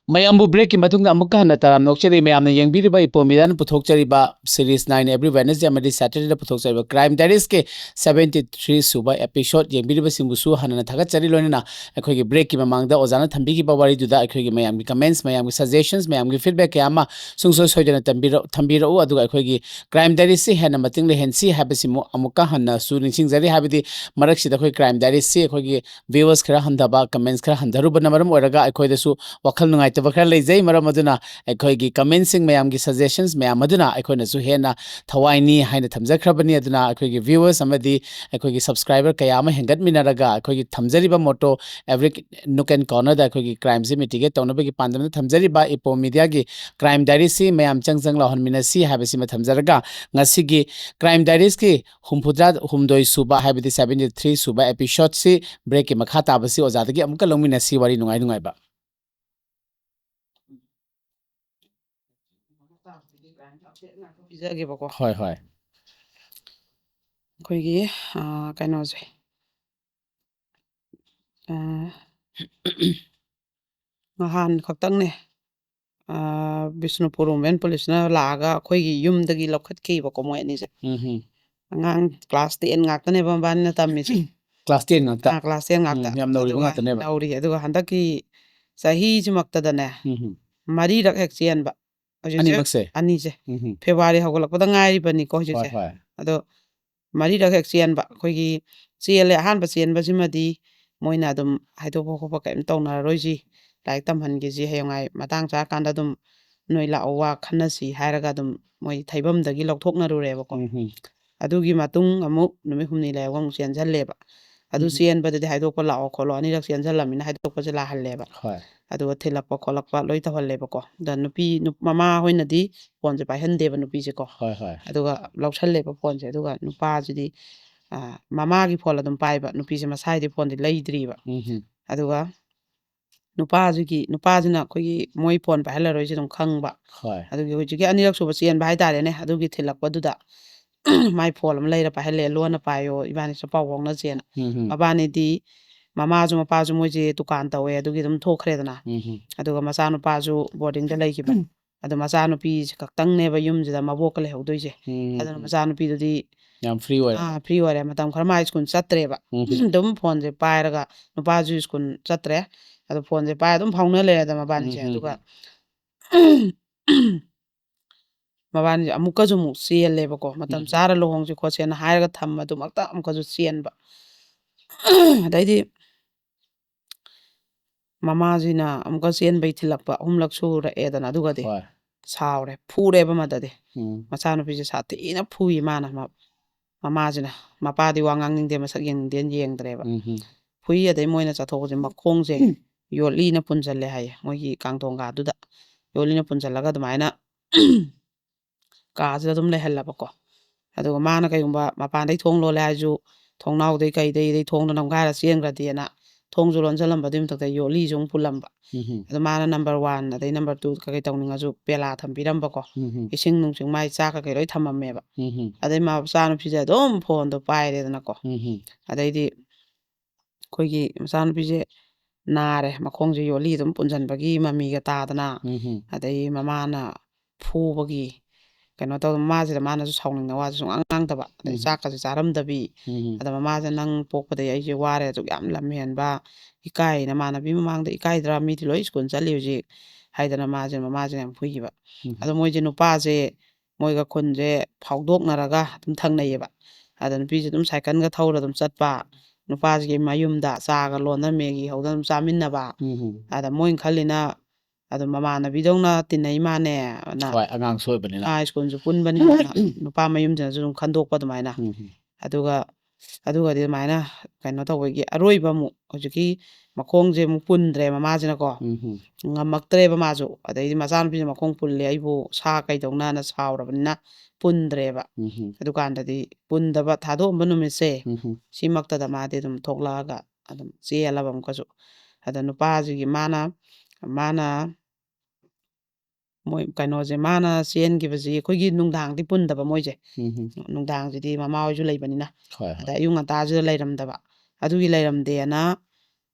ꯃꯌꯥꯝꯕꯨ breakꯀꯤ ꯃꯇꯨꯡꯗ ꯑꯃꯨꯛꯀ ꯍꯟꯅ ꯇꯔꯥꯝꯅ ꯑꯣꯛꯆꯔꯤ꯫ ꯃꯌꯥꯝꯅ ꯌꯦꯡꯕꯤꯔꯤꯕ ꯏꯄꯣꯝ ꯃꯤꯗꯤꯌꯥꯅ ꯄꯨꯊꯣꯛꯆꯔꯤꯕ series nine every Wednesday ꯑꯃꯗꯤ Saturdayꯗ ꯄꯨꯊꯣꯛꯆꯔꯤꯕ Crime Diariesꯀꯤ seventy three ꯁꯨꯕ episode ꯌꯦꯡꯕꯤꯔꯤꯕꯁꯤꯡꯕꯨꯁꯨ ꯍꯟꯅ ꯊꯥꯒꯠꯆꯔꯤ꯫ ꯂꯣꯏꯅꯅ ꯑꯩꯈꯣꯏꯒꯤ breakꯀꯤ ꯃꯃꯥꯡꯗ ꯑꯣꯖꯥꯅ ꯊꯝꯕꯤꯈꯤꯕ ꯋꯥꯔꯤꯗꯨꯗ ꯑꯩꯈꯣꯏꯒꯤ ꯃꯌꯥꯝꯒꯤ comments, ꯃꯌꯥꯝꯒꯤ suggestions, ꯃꯌꯥꯝꯒꯤ feedback ꯀꯌꯥ ꯑꯃ ꯁꯨꯡꯁꯣꯏ ꯁꯣꯏꯗꯅ ꯊꯝꯕꯤꯔꯛ-, ꯊꯝꯕꯤꯔꯛꯎ꯫ ꯑꯗꯨꯒ ꯑꯩꯈꯣꯏꯒꯤ Crime Diariesꯁꯤ ꯍꯦꯟꯅ ꯃꯇꯤꯡ ꯂꯩꯍꯟꯁꯤ ꯍꯥꯏꯕꯁꯤꯃꯨꯛ ꯑꯃꯨꯛꯀ ꯍꯟꯅꯁꯨ ꯅꯤꯡꯁꯤꯡꯖꯔꯤ꯫ ꯍꯥꯏꯕꯗꯤ ꯃꯔꯛꯁꯤꯗ ꯑꯩꯈꯣꯏ Crime Diariesꯁꯤ ꯑꯩꯈꯣꯏꯒꯤ viewers ꯈꯔ ꯍꯟꯊꯕ, comments ꯈꯔ ꯍꯟꯊꯔꯨꯕꯅ ꯃꯔꯝ ꯑꯣꯏꯔꯒ ꯑꯩꯈꯣꯏꯗꯁꯨ ꯋꯥꯈꯜ ꯅꯨꯡꯉꯥꯏꯇꯕ ꯈꯔ ꯂꯩꯖꯩ꯫ ꯃꯔꯝ ꯑꯗꯨꯅ ꯑꯩꯈꯣꯏꯒꯤ commentsꯁꯤꯡ, ꯃꯌꯥꯝꯒꯤ suggestions ꯃꯌꯥꯝ ꯑꯗꯨꯅ ꯑꯩꯈꯣꯏꯅꯁꯨ ꯍꯦꯟꯅ ꯊꯋꯥꯏꯅꯤ ꯍꯥꯏꯅ ꯊꯝꯖꯈ꯭ꯔꯕꯅꯤ꯫ ꯑꯗꯨꯅ ꯑꯩꯈꯣꯏꯒꯤ viewers ꯑꯃꯗꯤ ꯑꯩꯈꯣꯏꯒꯤ subscriber ꯀꯌꯥ ꯑꯃ ꯍꯦꯟꯒꯠꯃꯤꯟꯅꯔꯒ ꯑꯩꯈꯣꯏꯒꯤ ꯊꯝꯖꯔꯤꯕ motto every nook and cornerꯗ ꯑꯩꯈꯣꯏꯒꯤ crimeꯁꯤ mitigate ꯇꯧꯅꯕꯒꯤ ꯄꯥꯟꯗꯝꯗ ꯊꯝꯖꯔꯤꯕ ꯏꯄꯣꯝ ꯃꯤꯗꯤꯌꯥꯒꯤ Crime Diariesꯁꯤ ꯃꯌꯥꯝ ꯆꯪ ꯆꯪ ꯂꯥꯎꯍꯟꯃꯤꯟꯅꯁꯤ ꯍꯥꯏꯕꯁꯤꯃ ꯊꯝꯖꯔꯒ, ꯉꯁꯤꯒꯤ Crime Diariesꯀꯤ ꯍꯨꯝꯐꯨꯇꯔꯥ ꯍꯨꯝꯗꯣꯏ ꯁꯨꯕ, ꯍꯥꯏꯕꯗꯤ seventy three ꯁꯨꯕ episodeꯁꯤ, breakꯀꯤ ꯃꯈꯥ ꯇꯥꯕꯁꯤ ꯑꯣꯖꯥꯗꯒꯤ ꯑꯃꯨꯛꯀ ꯂꯧꯃꯤꯟꯅꯁꯤ, ꯋꯥꯔꯤ ꯅꯨꯡꯉꯥꯏ ꯅꯨꯡꯉꯥꯏꯕ꯫ ꯄꯤꯖꯒꯦꯕꯀꯣ꯫ ꯍꯣꯏ, ꯍꯣꯏ꯫ ꯑꯩꯈꯣꯏꯒꯤ, ꯑꯥ, ꯀꯩꯅꯣꯁꯦ, ꯑꯥ, ꯅꯍꯥꯟ ꯈꯛꯇꯪꯅꯦ, ꯑꯥ, ꯕꯤꯁꯅꯨꯄꯨꯔ women policeꯅ ꯂꯥꯛꯑꯒ ꯑꯩꯈꯣꯏꯒꯤ ꯌꯨꯝꯗꯒꯤ ꯂꯧꯈꯠꯈꯤꯕꯀꯣ, ꯃꯣꯏ ꯑꯅꯤꯁꯦ꯫ ꯎꯝ, ꯎꯝ꯫ ꯑꯉꯥꯡ class ten ꯉꯥꯛꯇꯅꯦꯕ ꯃꯕꯥꯅꯤꯅ ꯇꯝꯃꯤꯁꯦ꯫ Class ten ꯉꯥꯛꯇ꯫ ꯑꯥ, class ten ꯉꯥꯛꯇ꯫ ꯎꯝ, ꯌꯥꯝ ꯅꯧꯔꯤꯕ ꯑꯗꯨꯒ ꯉꯥꯛꯇꯅꯦꯕ꯫ ꯅꯧꯔꯤ꯫ ꯑꯗꯨꯒ ꯍꯟꯗꯛꯀꯤ ꯆꯍꯤꯁꯤꯃꯛꯇꯗꯅꯦ, ꯎꯝ, ꯎꯝ꯫ ꯃꯔꯤꯔꯛ ꯍꯦꯛ ꯆꯦꯟꯕ꯫ ꯍꯧꯖꯤꯛꯁꯦ ꯑꯅꯤꯃꯛꯁꯦ? ꯑꯅꯤꯁꯦ꯫ ꯎꯝ, ꯎꯝ꯫ February ꯍꯧꯒꯠꯂꯛꯄꯗ ꯉꯥꯏꯔꯤꯕꯅꯤꯀꯣ ꯍꯣꯏ, ꯍꯧꯖꯤꯛꯁꯦ꯫ ꯍꯣꯏ꯫ ꯑꯗꯣ ꯃꯔꯤꯔꯛ ꯍꯦꯛ ꯆꯦꯟꯕ꯫ ꯑꯩꯈꯣꯏꯒꯤ ꯆꯦꯜꯂꯦ, ꯑꯍꯥꯟꯕ ꯆꯦꯟꯕꯁꯤꯃꯗꯤ ꯃꯣꯏꯅ ꯑꯗꯨꯝ ꯍꯥꯏꯗꯣꯛꯄ ꯈꯣꯠꯄ ꯀꯔꯤꯝ ꯇꯧꯅꯔꯔꯣꯏꯁꯤ, ꯂꯥꯏꯔꯤꯛ ꯇꯝꯍꯟꯒꯦꯁꯤ, ꯍꯌꯦꯡꯋꯥꯏ ꯃꯇꯥꯡ ꯆꯥꯔꯀꯥꯟꯗ ꯑꯗꯨꯝ ꯅꯣꯏ ꯂꯥꯛꯑꯣ, ꯋꯥ ꯈꯟꯅꯁꯤ ꯍꯥꯏꯔꯒ ꯑꯗꯨꯝ ꯃꯣꯏ ꯊꯩꯐꯝꯗꯒꯤ ꯂꯧꯊꯣꯛꯅꯔꯨꯔꯦꯕꯀꯣ꯫ ꯎꯝ, ꯎꯝ꯫ ꯑꯗꯨꯒꯤ ꯃꯇꯨꯡ ꯑꯃꯨꯛ ꯅꯨꯃꯤꯠ ꯍꯨꯝꯅꯤ ꯂꯩꯔꯒ ꯑꯃꯨꯛ ꯆꯦꯟꯁꯤꯜꯂꯦꯕ꯫ ꯑꯗꯨ ꯎꯝ꯫ ꯆꯦꯟꯕꯗꯗꯤ ꯍꯥꯏꯗꯣꯛꯄ ꯂꯥꯛꯑꯣ ꯈꯣꯠꯂꯣ, ꯑꯅꯤꯔꯛ ꯆꯦꯟꯁꯤꯜꯂꯝꯅꯤꯅ ꯍꯥꯏꯗꯣꯛꯄꯁꯦ ꯂꯥꯛꯍꯜꯂꯦꯕ꯫ ꯍꯣꯏ꯫ ꯑꯗꯨꯒ ꯊꯤꯜꯂꯛꯄ ꯈꯣꯠꯂꯛꯄ ꯂꯣꯏ ꯇꯧꯍꯜꯂꯦꯕꯀꯣ꯫ ꯑꯗ ꯅꯨꯄꯤ, ꯅꯨ-, ꯃꯃꯥ ꯍꯣꯏꯅꯗꯤ ꯐꯣꯟꯁꯦ ꯄꯥꯏꯍꯟꯗꯦꯕ ꯅꯨꯄꯤꯁꯦꯀꯣ꯫ ꯍꯣꯏ, ꯍꯣꯏ꯫ ꯑꯗꯨꯒ ꯂꯧꯁꯜꯂꯦꯕ ꯐꯣꯟꯁꯦ꯫ ꯑꯗꯨꯒ ꯅꯨꯄꯥꯁꯤꯗꯤ, ꯑ, ꯃꯃꯥꯒꯤ ꯐꯣꯟ ꯑꯗꯨꯝ ꯄꯥꯏꯕ, ꯅꯨꯄꯤꯁꯦ ꯃꯁꯥꯏꯗꯤ ꯐꯣꯟꯗꯤ ꯂꯩꯗ꯭ꯔꯤꯕ꯫ ꯎꯝ, ꯎꯝ꯫ ꯑꯗꯨꯒ ꯅꯨꯄꯥꯁꯤꯒꯤ, ꯅꯨꯄꯥꯁꯤꯅ ꯑꯩꯈꯣꯏꯒꯤ ꯃꯣꯏ ꯐꯣꯟ ꯄꯥꯏꯍꯜꯂꯔꯣꯏꯁꯦ ꯑꯗꯨꯝ ꯈꯪꯕ꯫ ꯍꯣꯏ꯫ ꯑꯗꯨꯒꯤ ꯍꯧꯖꯤꯛꯀꯤ ꯑꯅꯤꯔꯛ ꯁꯨꯕ ꯆꯦꯟꯕ ꯍꯥꯏꯇꯥꯔꯦꯅꯦ, ꯑꯗꯨꯒꯤ ꯊꯤꯜꯂꯛꯄꯗꯨꯗ ꯃꯥꯏ ꯐꯣꯟ ꯑꯃ ꯂꯩꯔ ꯄꯥꯏꯍꯜꯂꯦ, "ꯂꯣꯟꯅ ꯄꯥꯏꯌꯣ, ꯏꯕꯥꯅꯤꯁꯨ ꯄꯥꯎ ꯐꯥꯎꯅꯁꯦꯅ"꯫ ꯎꯝ, ꯎꯝ꯫ ꯃꯕꯥꯅꯤꯗꯤ ꯃꯃꯥꯁꯨ ꯃꯄꯥꯁꯨ ꯃꯣꯏꯁꯦ ꯗꯨꯀꯥꯟ ꯇꯧꯋꯦ, ꯑꯗꯨꯒꯤ ꯑꯗꯨꯝ ꯊꯣꯛꯈ꯭ꯔꯦꯗꯅ꯫ ꯎꯝ ꯑꯗꯨꯒ ꯃꯆꯥꯅꯨꯄꯥꯁꯨ ꯕꯣꯔꯗꯤꯡꯗ ꯂꯩꯈꯤꯕ꯫ ꯑꯗꯣ ꯃꯆꯥꯅꯨꯄꯤꯁꯦ ꯈꯛꯇꯪꯅꯦꯕ ꯌꯨꯝꯁꯤꯗ ꯃꯕꯣꯛꯀ ꯂꯩꯍꯧꯗꯣꯏꯁꯦ꯫ ꯎꯝ ꯑꯗꯨꯅ ꯃꯆꯥꯅꯨꯄꯤꯗꯨꯗꯤ ꯌꯥꯝ ꯐ꯭ꯔꯤ ꯑꯣꯏꯔꯦ꯫ ꯑꯥ ꯐ꯭ꯔꯤ ꯑꯣꯏꯔꯦ, ꯃꯇꯝ ꯈꯔ ꯃꯥ ꯁ꯭ꯀꯨꯜ ꯆꯠꯇ꯭ꯔꯦꯕ꯫ ꯎꯝ ꯑꯗꯨꯝ ꯐꯣꯟꯁꯦ ꯄꯥꯏꯔꯒ, ꯅꯨꯄꯥꯁꯨ ꯁ꯭ꯀꯨꯜ ꯆꯠꯇ꯭ꯔꯦ, ꯑꯗꯣ ꯐꯣꯟꯁꯦ ꯄꯥꯏꯔ ꯑꯗꯨꯝ ꯐꯥꯎꯅ ꯂꯩꯔꯦꯗ ꯃꯕꯥꯅꯤꯁꯦ꯫ ꯎꯝ ꯑꯗꯨꯒ ꯃꯕꯥꯅꯤꯁꯦ ꯑꯃꯨꯛꯀꯁꯨ ꯑꯃꯨꯛ ꯆꯦꯜꯂꯦꯕꯀꯣ, ꯃꯇꯝ ꯎꯝ ꯆꯥꯔ ꯂꯨꯍꯣꯡꯁꯤ ꯈꯣꯠꯁꯦꯅ ꯍꯥꯏꯔꯒ ꯊꯝꯕꯗꯨꯃꯛꯇ ꯑꯃꯨꯛꯀꯁꯨ ꯆꯦꯟꯕ꯫ ꯑꯗꯩꯗꯤ ꯃꯃꯥꯁꯤꯅ ꯑꯃꯨꯛꯀ ꯆꯦꯟꯕꯩ ꯊꯤꯜꯂꯛꯄ ꯑꯍꯨꯝꯂꯛ ꯁꯨꯔꯛꯑꯦꯗꯅ꯫ ꯑꯗꯨꯒꯗꯤ ꯍꯣꯏ ꯁꯥꯎꯔꯦ, ꯐꯨꯔꯦꯕ ꯃꯗꯗꯤ꯫ ꯎꯝ ꯃꯆꯥꯅꯨꯄꯤꯁꯦ ꯁꯥꯊꯤꯅ ꯐꯨꯏ ꯃꯥꯅ꯫ ꯃ- ꯃꯃꯥꯁꯤꯅ, ꯃꯄꯥꯗꯤ ꯋꯥ ꯉꯥꯡꯅꯤꯡꯗꯦ, ꯃꯁꯛ ꯌꯦꯡꯅꯤꯡꯗꯦꯅ ꯌꯦꯡꯗ꯭ꯔꯦꯕ꯫ ꯎꯝ ꯐꯨꯏ꯫ ꯑꯗꯩ ꯃꯣꯏꯅ ꯆꯠꯊꯣꯛꯄꯁꯦ ꯃꯈꯣꯡꯁꯦ ꯌꯣꯠꯂꯤꯅ ꯄꯨꯟꯁꯤꯜꯂꯦ ꯍꯥꯏꯌꯦ, ꯃꯣꯏꯒꯤ ꯀꯥꯡꯊꯣꯡ ꯀꯥꯗꯨꯗ ꯌꯣꯠꯂꯤꯅ ꯄꯨꯟꯁꯤꯜꯂꯒ ꯑꯗꯨꯃꯥꯏꯅ ꯀꯥꯁꯤꯗ ꯑꯗꯨꯝ ꯂꯩꯍꯜꯂꯕꯀꯣ꯫ ꯑꯗꯨꯒ ꯃꯥꯅ ꯀꯩꯒꯨꯝꯕ ꯃꯄꯥꯟꯗꯩ ꯊꯣꯡ ꯂꯣꯜꯂꯦ ꯍꯥꯏꯔꯁꯨ, ꯊꯣꯡꯅꯥꯎꯗꯩ ꯀꯩꯗꯩ, ꯑꯗꯩ ꯊꯣꯡꯗꯣ ꯅꯝꯈꯥꯏꯔ ꯆꯦꯟꯈ꯭ꯔꯗꯤꯅ ꯊꯣꯡꯁꯨ ꯂꯣꯟꯁꯤꯜꯂꯝꯕ, ꯑꯗꯨꯏ ꯃꯊꯛꯇ ꯌꯣꯠꯂꯤꯁꯨ ꯑꯃꯨꯛ ꯄꯨꯜꯂꯝꯕ꯫ ꯎꯝ ꯑꯗꯣ ꯃꯥꯅ ꯅꯝꯕꯔ ꯋꯥꯟ ꯑꯗꯩ ꯅꯝꯕꯔ ꯇꯨ ꯀꯩꯀꯩ ꯇꯧꯅꯤꯡꯉꯁꯨ ꯄꯦꯂꯥ ꯊꯝꯕꯤꯔꯝꯕꯀꯣ꯫ ꯎꯝ ꯏꯁꯤꯡ ꯅꯨꯡꯁꯤꯡ ꯃꯥꯏ ꯆꯥꯛ ꯀꯩꯀꯩ ꯂꯣꯏ ꯊꯝꯃꯝꯃꯦꯕ꯫ ꯎꯝ ꯑꯗꯩ ꯃꯆꯥꯅꯨꯄꯤꯁꯦ ꯑꯗꯨꯝ ꯐꯣꯟꯗꯣ ꯄꯥꯏꯔꯦꯗꯅꯀꯣ꯫ ꯎꯝ ꯑꯗꯩꯗꯤ ꯑꯩꯈꯣꯏꯒꯤ ꯃꯆꯥꯅꯨꯄꯤꯁꯦ ꯅꯥꯔꯦ, ꯃꯈꯣꯡꯁꯦ ꯌꯣꯠꯂꯤ ꯑꯗꯨꯝ ꯄꯨꯟꯁꯤꯟꯕꯒꯤ ꯃꯃꯤꯒ ꯇꯥꯗꯅ, ꯎꯝ ꯑꯗꯩ ꯃꯃꯥꯅ ꯐꯨꯕꯒꯤ ꯀꯩꯅꯣ ꯇꯧꯗ, ꯃꯃꯥꯁꯤꯗ ꯃꯥꯅꯁꯨ ꯁꯥꯎꯅꯤꯡꯅ ꯋꯥꯁꯦ ꯁꯨꯡꯉꯥꯡ ꯉꯥꯡꯗꯕ, ꯑꯗꯩ ꯎꯝ ꯆꯥꯛꯀꯁꯦ ꯆꯥꯔꯝꯗꯕꯤ꯫ ꯎꯝ ꯑꯗ ꯃꯃꯥꯁꯦ, "ꯅꯪ ꯄꯣꯛꯄꯗꯒꯤ ꯑꯩꯁꯦ ꯋꯥꯔꯦ, ꯑꯗꯨꯛ ꯌꯥꯝ ꯂꯝ ꯍꯦꯟꯕ, ꯏꯀꯥꯏ, ꯅꯃꯥꯟꯅꯕꯤ ꯃꯃꯥꯡꯗ ꯏꯀꯥꯏꯗ꯭ꯔꯥ, ꯃꯤꯗꯤ ꯂꯣꯏ ꯁ꯭ꯀꯨꯜ ꯆꯠꯂꯤ ꯍꯧꯖꯤꯛ" ꯍꯥꯏꯗꯅ ꯃꯥꯁꯦ, ꯃꯃꯥꯁꯤꯅ ꯌꯥꯝ ꯐꯨꯈꯤꯕ꯫ ꯎꯝ ꯑꯗꯣ ꯃꯣꯏꯁꯦ, ꯅꯨꯄꯥꯁꯦ ꯃꯣꯏꯒ ꯈꯨꯟꯁꯦ ꯐꯥꯎꯗꯣꯛꯅꯔꯒ ꯑꯗꯨꯝ ꯊꯪꯅꯩꯌꯦꯕ꯫ ꯑꯗ ꯅꯨꯄꯤꯁꯦ ꯑꯗꯨꯝ ꯁꯥꯏꯀꯜꯒ ꯊꯧꯔ ꯑꯗꯨꯝ ꯆꯠꯄ, ꯅꯨꯄꯥꯁꯤꯒꯤ ꯃꯌꯨꯝꯗ ꯆꯥꯒ ꯂꯣꯟꯗꯅ ꯃꯦꯒꯤ ꯍꯧꯗꯅ ꯑꯗꯨꯝ ꯆꯥꯃꯤꯟꯅꯕ꯫ ꯎꯝ ꯑꯗ ꯃꯣꯏꯅ ꯈꯜꯂꯤꯅ ꯑꯗꯨꯝ ꯃꯃꯥꯟꯅꯕꯤꯗꯧꯅ ꯇꯤꯟꯅꯩ ꯃꯥꯅꯦꯅ, ꯍꯣꯏ, ꯑꯉꯥꯡꯁꯨ ꯑꯣꯏꯕꯅꯤꯅ꯫ ꯑꯥ, ꯁ꯭ꯀꯨꯜꯁꯨ ꯄꯨꯟꯕꯅꯤꯅ ꯅꯨꯄꯥ ꯃꯌꯨꯝꯁꯤꯅꯁꯨ ꯑꯗꯨꯝ ꯈꯟꯗꯣꯛꯄ ꯑꯗꯨꯃꯥꯏꯅ꯫ ꯎꯝ ꯑꯗꯨꯒ ꯑꯗꯨꯒꯗꯤ ꯑꯗꯨꯃꯥꯏꯅ ꯀꯩꯅꯣ ꯇꯧꯕꯒꯤ ꯑꯔꯣꯏꯕ ꯑꯃꯨꯛ ꯍꯧꯖꯤꯛꯀꯤ ꯃꯈꯣꯡꯁꯦ ꯑꯃꯨꯛ ꯄꯨꯟꯗ꯭ꯔꯦ ꯃꯃꯥꯁꯤꯅꯀꯣ꯫ ꯎꯝ ꯉꯝꯃꯛꯇ꯭ꯔꯦꯕ ꯃꯥꯁꯨ꯫ ꯑꯗꯩꯗꯤ ꯃꯆꯥꯅꯨꯄꯤꯁꯦ ꯃꯈꯣꯡ ꯄꯨꯜꯂꯦ, ꯑꯩꯕꯨ ꯁꯥ ꯀꯩꯗꯧꯅꯅ ꯁꯥꯎꯔꯕꯅꯤꯅ ꯄꯨꯟꯗ꯭ꯔꯦꯕ꯫ ꯎꯝ ꯑꯗꯨꯀꯥꯟꯗꯗꯤ ꯄꯨꯟꯗꯕ ꯊꯥꯗꯣꯛꯑꯝꯕ ꯅꯨꯃꯤꯠꯁꯦ, ꯎꯝ ꯁꯤꯃꯛꯇꯗ ꯃꯥꯗꯤ ꯑꯗꯨꯝ ꯊꯣꯛꯂꯛꯑꯒ ꯑꯗꯨꯝ ꯆꯦꯜꯂꯕ ꯑꯃꯨꯛꯀꯁꯨ꯫ ꯑꯗ ꯅꯨꯄꯥꯁꯤꯒꯤ ꯃꯥꯅ, ꯃꯥꯅ ꯃꯣꯏ ꯀꯩꯅꯣꯁꯦ, ꯃꯥꯅ ꯆꯦꯟꯈꯤꯕꯁꯤ ꯑꯩꯈꯣꯏꯒꯤ ꯅꯨꯡꯗꯥꯡꯗꯤ ꯄꯨꯟꯗꯕ ꯃꯣꯏꯁꯦ꯫ ꯎꯝ ꯅꯨꯡꯗꯥꯡꯁꯤꯗꯤ ꯃꯃꯥ ꯍꯣꯏꯁꯨ ꯂꯩꯕꯅꯤꯅ꯫ ꯍꯣꯏ ꯑꯗ ꯑꯌꯨꯛ ꯉꯟꯇꯥꯁꯤꯗ ꯂꯩꯔꯝꯗꯕ꯫ ꯑꯗꯨꯒꯤ ꯂꯩꯔꯝꯗꯦꯅ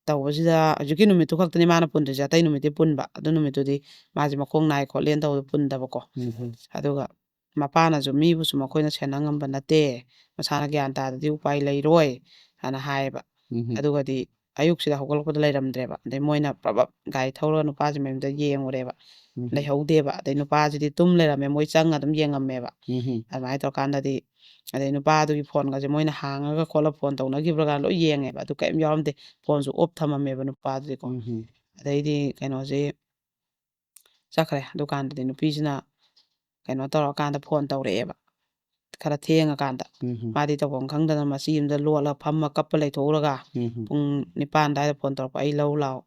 ꯇꯧꯕꯁꯤꯗ ꯍꯧꯖꯤꯛꯀꯤ ꯅꯨꯃꯤꯠꯇꯨ ꯈꯛꯇꯅꯤ ꯃꯥꯅ ꯄꯨꯟꯗ꯭ꯔꯤꯁꯦ, ꯑꯇꯩ ꯅꯨꯃꯤꯠꯇꯤ ꯄꯨꯟꯕ꯫ ꯑꯗꯨ ꯅꯨꯃꯤꯠꯇꯨꯗꯤ ꯃꯥꯁꯦ ꯃꯈꯣꯡ ꯅꯥꯏ ꯈꯣꯠꯂꯦꯅ ꯇꯧꯕꯗ ꯄꯨꯟꯗꯕꯀꯣ꯫ ꯎꯝ꯫ ꯑꯗꯨꯒ ꯃꯄꯥꯅꯁꯨ "ꯃꯤꯕꯨ ꯁꯨꯝ ꯑꯩꯈꯣꯏꯅ ꯁꯦꯟꯅ ꯉꯝꯕ ꯅꯠꯇꯦ, ꯃꯁꯥꯅ ꯒ꯭ꯌꯥꯟ ꯇꯥꯗꯗꯤ ꯎꯄꯥꯏ ꯂꯩꯔꯣꯏ" ꯍꯥꯏꯅ ꯍꯥꯏꯌꯦꯕ꯫ ꯎꯝ꯫ ꯑꯗꯨꯒꯗꯤ ꯑꯌꯨꯛꯁꯤꯗ ꯍꯧꯒꯠꯂꯛꯄꯗ ꯂꯩꯔꯝꯗ꯭ꯔꯦꯕ꯫ ꯑꯗꯩ ꯃꯣꯏꯅ ꯄ꯭ꯔꯕꯞ ꯒꯥꯔꯤ ꯊꯧꯔꯒ ꯅꯨꯄꯥꯁꯤ ꯃꯌꯨꯝꯗ ꯌꯦꯡꯉꯨꯔꯦꯕ꯫ ꯎꯝ꯫ ꯂꯩꯍꯧꯗꯦꯕ꯫ ꯑꯗꯩ ꯅꯨꯄꯥꯁꯤꯗꯤ ꯇꯨꯝ ꯂꯩꯔꯝꯃꯦ, ꯃꯣꯏ ꯆꯪꯉ ꯑꯗꯨꯝ ꯌꯦꯡꯉꯝꯃꯦꯕ꯫ ꯎꯝ꯫ ꯑꯗꯨꯃꯥꯏꯅ ꯇꯧꯔꯀꯥꯟꯗꯗꯤ, ꯑꯗꯩ ꯅꯨꯄꯥꯗꯨꯒꯤ ꯐꯣꯟꯒꯁꯦ ꯃꯣꯏꯅ ꯍꯥꯡꯉꯒ ꯈꯣꯠꯂ ꯐꯣꯟ ꯇꯧꯅꯈꯤꯕ꯭ꯔꯥ ꯀꯥꯏꯅ ꯂꯣꯏ ꯌꯦꯡꯉꯦꯕ, ꯑꯗꯨ ꯀꯔꯤꯝ ꯌꯥꯎꯔꯝꯗꯦ꯫ ꯐꯣꯟꯁꯨ ꯑꯣꯐ ꯊꯝꯃꯝꯃꯦꯕ ꯅꯨꯄꯥꯗꯨꯗꯤꯀꯣ꯫ ꯎꯝ꯫ ꯑꯗꯩꯗꯤ ꯀꯩꯅꯣꯁꯦ ꯆꯠꯈ꯭ꯔꯦ꯫ ꯑꯗꯨꯀꯥꯟꯗꯗꯤ ꯅꯨꯄꯤꯁꯤꯅ ꯀꯩꯅꯣ ꯇꯧꯔꯀꯥꯟꯗ ꯐꯣꯟ ꯇꯧꯔꯛꯑꯦꯕ, ꯈꯔ ꯊꯦꯡꯉꯀꯥꯟꯗ꯫ ꯎꯝ꯫ ꯃꯥꯗꯤ ꯇꯧꯐꯝ ꯈꯪꯗꯅ ꯃꯆꯤ ꯑꯃꯗ ꯂꯣꯠꯂ ꯐꯝꯃ ꯀꯞꯄ ꯂꯩꯊꯣꯛꯎꯔꯒ, ꯎꯝ꯫ ꯄꯨꯡ ꯅꯤꯄꯥꯟ ꯑꯗꯨꯋꯥꯏꯗ ꯐꯣꯟ ꯇꯧꯔꯛꯄ, "ꯑꯩ ꯂꯧ ꯂꯥꯛꯑꯣ,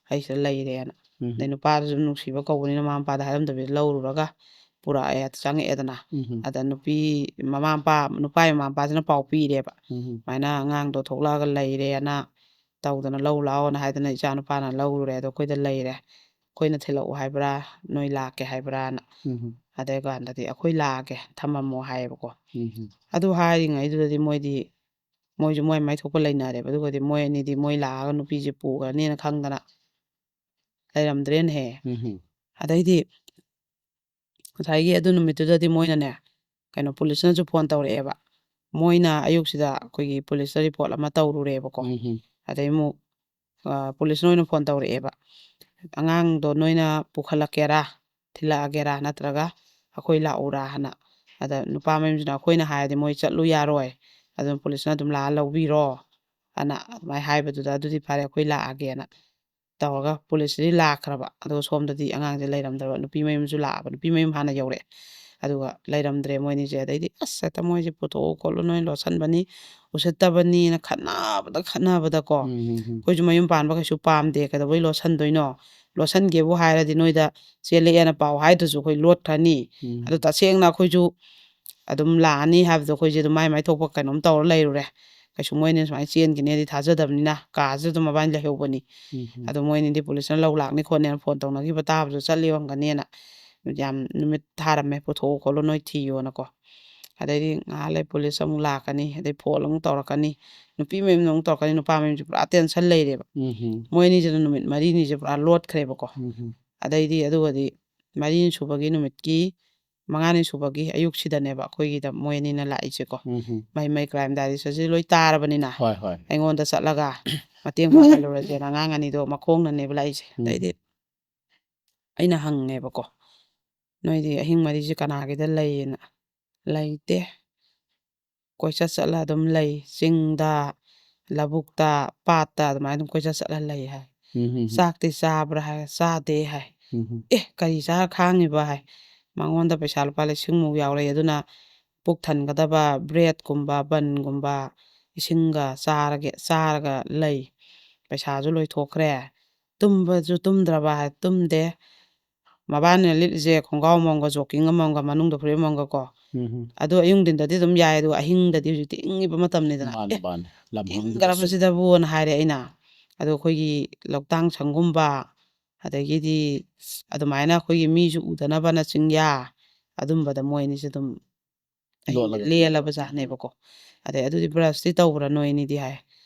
ꯑꯩ ꯁꯤꯗ ꯂꯩꯔꯦꯅ"꯫ ꯎꯝ꯫ ꯑꯗꯩ ꯅꯨꯄꯥꯗꯨꯁꯨ ꯅꯨꯡꯁꯤꯕ ꯀꯧꯕꯅꯤꯅ ꯃꯃꯥ ꯃꯄꯥꯗ ꯍꯥꯏꯔꯝꯗꯕꯤꯗ ꯂꯧꯔꯨꯔꯒ ꯄꯨꯔꯛꯑꯦ, ꯆꯪꯉꯛꯑꯦꯗꯅ꯫ ꯎꯝ꯫ ꯑꯗ ꯅꯨꯄꯤ ꯃꯃꯥ ꯃꯄꯥ, ꯅꯨꯄꯥꯒꯤ ꯃꯃꯥ ꯃꯄꯥꯁꯤꯅ ꯄꯥꯎ ꯄꯤꯔꯦꯕ, ꯎꯝ꯫ "ꯁꯨꯃꯥꯏꯅ ꯑꯉꯥꯡꯗꯣ ꯊꯣꯛꯂꯛꯑꯒ ꯂꯩꯔꯦꯅ ꯇꯧꯗꯅ ꯂꯧ ꯂꯥꯛꯑꯣꯅ ꯍꯥꯏꯗꯅ ꯏꯆꯥ ꯅꯨꯄꯥꯅ ꯂꯧꯔꯨꯔꯦ, ꯑꯗꯣ ꯑꯩꯈꯣꯏꯗ ꯂꯩꯔꯦ, ꯑꯩꯈꯣꯏꯅ ꯊꯤꯜꯂꯛꯎ ꯍꯥꯏꯕ꯭ꯔꯥ, ꯅꯣꯏ ꯂꯥꯛꯀꯦ ꯍꯥꯏꯕ꯭ꯔꯥꯅ?" ꯎꯝ꯫ ꯑꯗꯩ ꯀꯥꯟꯗꯗꯤ "ꯑꯩꯈꯣꯏ ꯂꯥꯛꯑꯒꯦ, ꯊꯝꯃꯝꯃꯣ" ꯍꯥꯏꯌꯦꯕꯀꯣ꯫ ꯎꯝ꯫ ꯑꯗꯨ ꯍꯥꯏꯔꯤꯉꯩꯗꯨꯗꯗꯤ ꯃꯣꯏꯗꯤ, ꯃꯣꯏꯁꯨ ꯃꯣꯏ ꯃꯥꯏ ꯊꯣꯛꯄ ꯂꯩꯅꯔꯦꯕ꯫ ꯑꯗꯨꯒꯗꯤ ꯃꯣꯏ ꯑꯅꯤꯗꯤ ꯃꯣꯏ ꯂꯥꯛꯑꯒ ꯅꯨꯄꯤꯁꯦ ꯄꯨꯈ꯭ꯔꯅꯦꯅ ꯈꯪꯗꯅ ꯂꯩꯔꯝꯗ꯭ꯔꯦꯅꯦꯍꯦ꯫ ꯎꯝ꯫ ꯑꯗꯩꯗꯤ ꯉꯁꯥꯏꯒꯤ ꯑꯗꯨ ꯅꯨꯃꯤꯠꯇꯨꯗꯗꯤ ꯃꯣꯏꯅꯅꯦ, ꯀꯩꯅꯣ, ꯄꯨꯂꯤꯁꯅꯁꯨ ꯐꯣꯟ ꯇꯧꯔꯛꯑꯦꯕ꯫ ꯃꯣꯏꯅ ꯑꯌꯨꯛꯁꯤꯗ ꯑꯩꯈꯣꯏꯒꯤ ꯄꯨꯂꯤꯁꯇ ꯔꯤꯄꯣꯔꯠ ꯑꯃ ꯇꯧꯔꯨꯔꯦꯕꯀꯣ꯫ ꯎꯝ꯫ ꯑꯗꯩ ꯑꯃꯨꯛ, ꯑ, ꯄꯨꯂꯤꯁꯅ ꯑꯣꯏꯅ ꯐꯣꯟ ꯇꯧꯔꯛꯑꯦꯕ, "ꯑꯉꯥꯡꯗꯣ ꯅꯣꯏꯅ ꯄꯨꯈꯠꯂꯛꯀꯦꯔꯥ, ꯊꯤꯜꯂꯛꯑꯒꯦꯔꯥ, ꯅꯠꯇ꯭ꯔꯒ ꯑꯩꯈꯣꯏ ꯂꯥꯛꯎꯔꯥ?" ꯍꯥꯏꯅ꯫ ꯑꯗ ꯅꯨꯄꯥ ꯃꯌꯨꯝꯁꯤꯅ ꯑꯩꯈꯣꯏꯅ ꯍꯥꯏꯔꯗꯤ ꯃꯣꯏ ꯆꯠꯂꯨ ꯌꯥꯔꯣꯏ, ꯑꯗꯨꯅ ꯄꯨꯂꯤꯁꯅ ꯑꯗꯨꯝ ꯂꯥꯛꯑ ꯂꯧꯕꯤꯔꯣ ꯑꯅ ꯑꯗꯨꯃꯥꯏꯅ ꯍꯥꯏꯕꯗꯨꯗ, "ꯑꯗꯨꯗꯤ ꯐꯔꯦ, ꯑꯩꯈꯣꯏ ꯂꯥꯛꯑꯒꯦꯅ" ꯇꯧꯔꯒ ꯄꯨꯂꯤꯁꯁꯤꯗꯤ ꯂꯥꯛꯈ꯭ꯔꯕ꯫ ꯑꯗꯨꯒ ꯁꯣꯝꯗꯗꯤ ꯑꯉꯥꯡꯁꯦ ꯂꯩꯔꯝꯗ꯭ꯔꯕ, ꯅꯨꯄꯤ ꯃꯌꯨꯝꯁꯨ ꯂꯥꯛꯑꯕ, ꯅꯨꯄꯤ ꯃꯌꯨꯝ ꯍꯥꯟꯅ ꯌꯧꯔꯛꯑꯦ꯫ ꯑꯗꯨꯒ ꯂꯩꯔꯝꯗ꯭ꯔꯦ ꯃꯣꯏꯅꯤꯁꯦ꯫ ꯑꯗꯩꯗꯤ, "ꯑꯁ, ꯍꯦꯛꯇ ꯃꯣꯏꯁꯦ ꯄꯨꯊꯣꯛꯎ ꯈꯣꯠꯂꯨ, ꯅꯣꯏ ꯂꯣꯠꯁꯟꯕꯅꯤ, ꯎꯁꯤꯠꯇꯕꯅꯤꯅ" ꯈꯠꯅꯕꯗ, ꯈꯠꯅꯕꯗꯀꯣ꯫ ꯎꯝ, ꯎꯝ, ꯎꯝ꯫ ꯑꯩꯈꯣꯏꯁꯨ ꯃꯌꯨꯝ ꯄꯥꯟꯕ ꯀꯩꯁꯨ ꯄꯥꯝꯗꯦ, ꯀꯩꯗꯧꯕꯩ ꯂꯣꯠꯁꯟꯗꯣꯏꯅꯣ? ꯂꯣꯠꯁꯟꯒꯦꯕꯨ ꯍꯥꯏꯔꯗꯤ ꯅꯣꯏꯗ ꯆꯦꯜꯂꯛꯑꯦꯅ ꯄꯥꯎ ꯍꯥꯏꯗ꯭ꯔꯁꯨ ꯑꯩꯈꯣꯏ ꯂꯣꯠꯈ꯭ꯔꯅꯤ꯫ ꯎꯝ꯫ ꯑꯗꯨ ꯇꯁꯦꯡꯅ ꯑꯩꯈꯣꯏꯁꯨ ꯑꯗꯨꯝ ꯂꯥꯛꯑꯅꯤ ꯍꯥꯏꯕꯗꯣ ꯑꯩꯈꯣꯏꯁꯦ ꯑꯗꯨꯝ ꯃꯥꯏ ꯃꯥꯏ ꯊꯣꯛꯄ ꯀꯩꯅꯣꯝ ꯇꯧꯔ ꯂꯩꯔꯨꯔꯦ꯫ ꯀꯩꯁꯨ ꯃꯣꯏꯅ ꯁꯨꯃꯥꯏꯅ ꯆꯦꯟꯈꯤꯅꯦꯗꯤ ꯊꯥꯖꯗꯕꯅꯤꯅ ꯀꯥꯁꯤꯗ ꯑꯗꯨꯝ ꯃꯕꯥꯅꯤ ꯂꯩꯍꯧꯕꯅꯤ꯫ ꯎꯝ, ꯎꯝ꯫ ꯑꯗꯣ ꯃꯣꯏꯅꯤꯗꯤ ꯄꯨꯂꯤꯁꯅ ꯂꯧ ꯂꯥꯛꯅꯤ ꯈꯣꯠꯅꯦꯅ ꯐꯣꯟ ꯇꯧꯅꯈꯤꯕ ꯇꯥꯕꯁꯨ ꯆꯠꯂꯤ ꯑꯣꯏꯔꯝꯒꯅꯤꯅ ꯌꯥꯝ ꯅꯨꯃꯤꯠ ꯊꯥꯔꯝꯃꯦ, "ꯄꯨꯊꯣꯛꯎ ꯈꯣꯠꯂꯨ, ꯅꯣꯏ ꯊꯤꯌꯣꯅꯀꯣ"꯫ ꯑꯗꯩꯗꯤ ꯉꯥꯏꯍꯥꯛ ꯂꯩ ꯄꯨꯂꯤꯁ ꯑꯃꯨꯛ ꯂꯥꯛꯀꯅꯤ, ꯑꯗꯩ ꯐꯣꯟ ꯑꯃꯨꯛ ꯇꯧꯔꯛꯀꯅꯤ, ꯅꯨꯄꯤ ꯃꯌꯨꯝꯗ ꯑꯃꯨꯛ ꯇꯧꯔꯛꯀꯅꯤ, ꯅꯨꯄꯥ ꯃꯌꯨꯝꯁꯦ ꯄꯨꯔꯥ ꯇꯦꯟꯁꯟ ꯂꯩꯔꯦꯕ꯫ ꯎꯝ ꯍꯝ꯫ ꯃꯣꯏ ꯑꯅꯤꯁꯤꯅ ꯅꯨꯃꯤꯠ ꯃꯔꯤꯅꯤꯁꯦ ꯄꯨꯔꯥ ꯂꯣꯠꯈ꯭ꯔꯦꯕꯀꯣ꯫ ꯎꯝ ꯍꯝ꯫ ꯑꯗꯩꯗꯤ ꯑꯗꯨꯒꯗꯤ ꯃꯔꯤꯅꯤ ꯁꯨꯕꯒꯤ ꯅꯨꯃꯤꯠꯀꯤ, ꯃꯉꯥꯅꯤ ꯁꯨꯕꯒꯤ ꯑꯌꯨꯛꯁꯤꯗꯅꯦꯕ ꯑꯩꯈꯣꯏꯒꯤꯗ ꯃꯣꯏ ꯑꯅꯤꯅ ꯂꯥꯛꯏꯁꯦꯀꯣ꯫ ꯎꯝ ꯍꯝ꯫ ꯃꯍꯩ ꯃꯍꯩ ꯀ꯭ꯔꯥꯏꯝ ꯗꯥꯏꯔꯤꯁ ꯑꯁꯤ ꯂꯣꯏ ꯇꯥꯔꯕꯅꯤꯅ ꯍꯣꯏ ꯍꯣꯏ꯫ ꯑꯩꯉꯣꯟꯗ ꯆꯠꯂꯒ ꯃꯇꯦꯡ ꯄꯥꯡꯍꯜꯂꯨꯔꯁꯦꯅ ꯑꯉꯥꯡ ꯑꯅꯤꯗꯣ ꯃꯈꯣꯡꯅꯅꯦꯕ ꯂꯥꯛꯏꯁꯦ꯫ ꯎꯝ꯫ ꯑꯗꯩꯗꯤ ꯑꯩꯅ ꯍꯪꯉꯦꯕꯀꯣ, "ꯅꯣꯏꯗꯤ ꯑꯍꯤꯡ ꯃꯔꯤꯁꯦ ꯀꯅꯥꯒꯤꯗ ꯂꯩꯌꯦꯅ?" "ꯂꯩꯇꯦ, ꯀꯣꯏꯆꯠ ꯆꯠꯂ ꯑꯗꯨꯝ ꯂꯩ, ꯆꯤꯡꯗ, ꯂꯧꯕꯨꯛꯇ, ꯄꯥꯠꯇ ꯑꯗꯨꯃꯥꯏꯅ ꯑꯗꯨꯝ ꯀꯣꯏꯆꯠ ꯆꯠꯂ ꯂꯩ" ꯍꯥꯏ꯫ ꯎꯝ ꯍꯝ꯫ "ꯆꯥꯛꯇꯤ ꯆꯥꯕ꯭ꯔꯥ?" ꯍꯥꯏ, "ꯆꯥꯗꯦ" ꯍꯥꯏ꯫ ꯎꯝ ꯍꯝ꯫ "ꯑꯦ, ꯀꯔꯤ ꯆꯥꯔ ꯈꯥꯡꯉꯤꯕ?" ꯍꯥꯏ꯫ "ꯃꯉꯣꯟꯗ ꯄꯩꯁꯥ ꯂꯨꯄꯥ ꯂꯤꯁꯤꯡꯃꯨꯛ ꯌꯥꯎꯔꯛꯑꯦ, ꯑꯗꯨꯅ ꯄꯨꯛ ꯊꯟꯒꯗꯕ ꯕ꯭ꯔꯦꯗꯀꯨꯝꯕ, ꯕꯟꯒꯨꯝꯕ, ꯏꯁꯤꯡꯒ ꯆꯥꯔꯒꯦ, ꯆꯥꯔꯒ ꯂꯩ꯫ ꯄꯩꯁꯥꯁꯨ ꯂꯣꯏꯊꯣꯛꯈ꯭ꯔꯦ꯫ ꯇꯨꯝꯕꯁꯨ ꯇꯨꯝꯗ꯭ꯔꯕ ꯍꯥꯏ, ꯇꯨꯝꯗꯦ꯫ ꯃꯕꯥꯅꯤꯅ ꯂꯤꯠꯂꯤꯁꯦ ꯈꯣꯡꯒ꯭ꯔꯥꯎ ꯑꯃꯃꯝꯒ, ꯖꯣꯀꯤꯡ ꯑꯃꯃꯝꯒ, ꯃꯅꯨꯡꯗ ꯐꯨꯔꯤꯠ ꯑꯃꯃꯝꯒ ꯀꯣ꯫ ꯎꯝ ꯍꯝ꯫ ꯑꯗꯣ ꯑꯌꯨꯛ ꯅꯨꯡꯊꯤꯟꯗꯗꯤ ꯑꯗꯨꯝ ꯌꯥꯏ, ꯑꯗꯨꯒ ꯑꯍꯤꯡꯗꯗꯤ ꯍꯧꯖꯤꯛꯇꯤ ꯏꯪꯉꯤꯕ ꯃꯇꯝꯅꯤꯗꯅ꯫ ꯃꯥꯅꯦ ꯑꯦ, ꯃꯥꯅꯦ꯫ ꯂꯝ ꯍꯪꯗ꯭ꯔꯁꯨ꯫ ꯏꯪꯈ꯭ꯔꯕꯁꯤꯗꯕꯨꯅ ꯍꯥꯏꯔꯦ ꯑꯩꯅ꯫ ꯑꯗꯣ ꯑꯩꯈꯣꯏꯒꯤ ꯂꯧꯇꯥꯡ ꯁꯪꯒꯨꯝꯕ, ꯑꯗꯒꯤꯗꯤ ꯑꯗꯨꯃꯥꯏꯅ ꯑꯩꯈꯣꯏꯒꯤ ꯃꯤꯁꯨ ꯎꯗꯅꯕꯅ ꯆꯤꯡꯌꯥ, ꯑꯗꯨꯝꯕꯗ ꯃꯣꯏ ꯑꯅꯤꯁꯦ ꯑꯗꯨꯝ ꯑꯍꯤꯡꯁꯦ ꯂꯣꯠꯂꯒ꯫ ꯂꯦꯜꯂꯕꯖꯥꯠꯅꯦꯕꯀꯣ꯫ ꯑꯗꯩ "ꯑꯗꯨꯗꯤ ꯕ꯭ꯔꯁꯇꯤ ꯇꯧꯕ꯭ꯔꯥ ꯅꯣꯏ ꯑꯅꯤꯗꯤ?" ꯍꯥꯏ꯫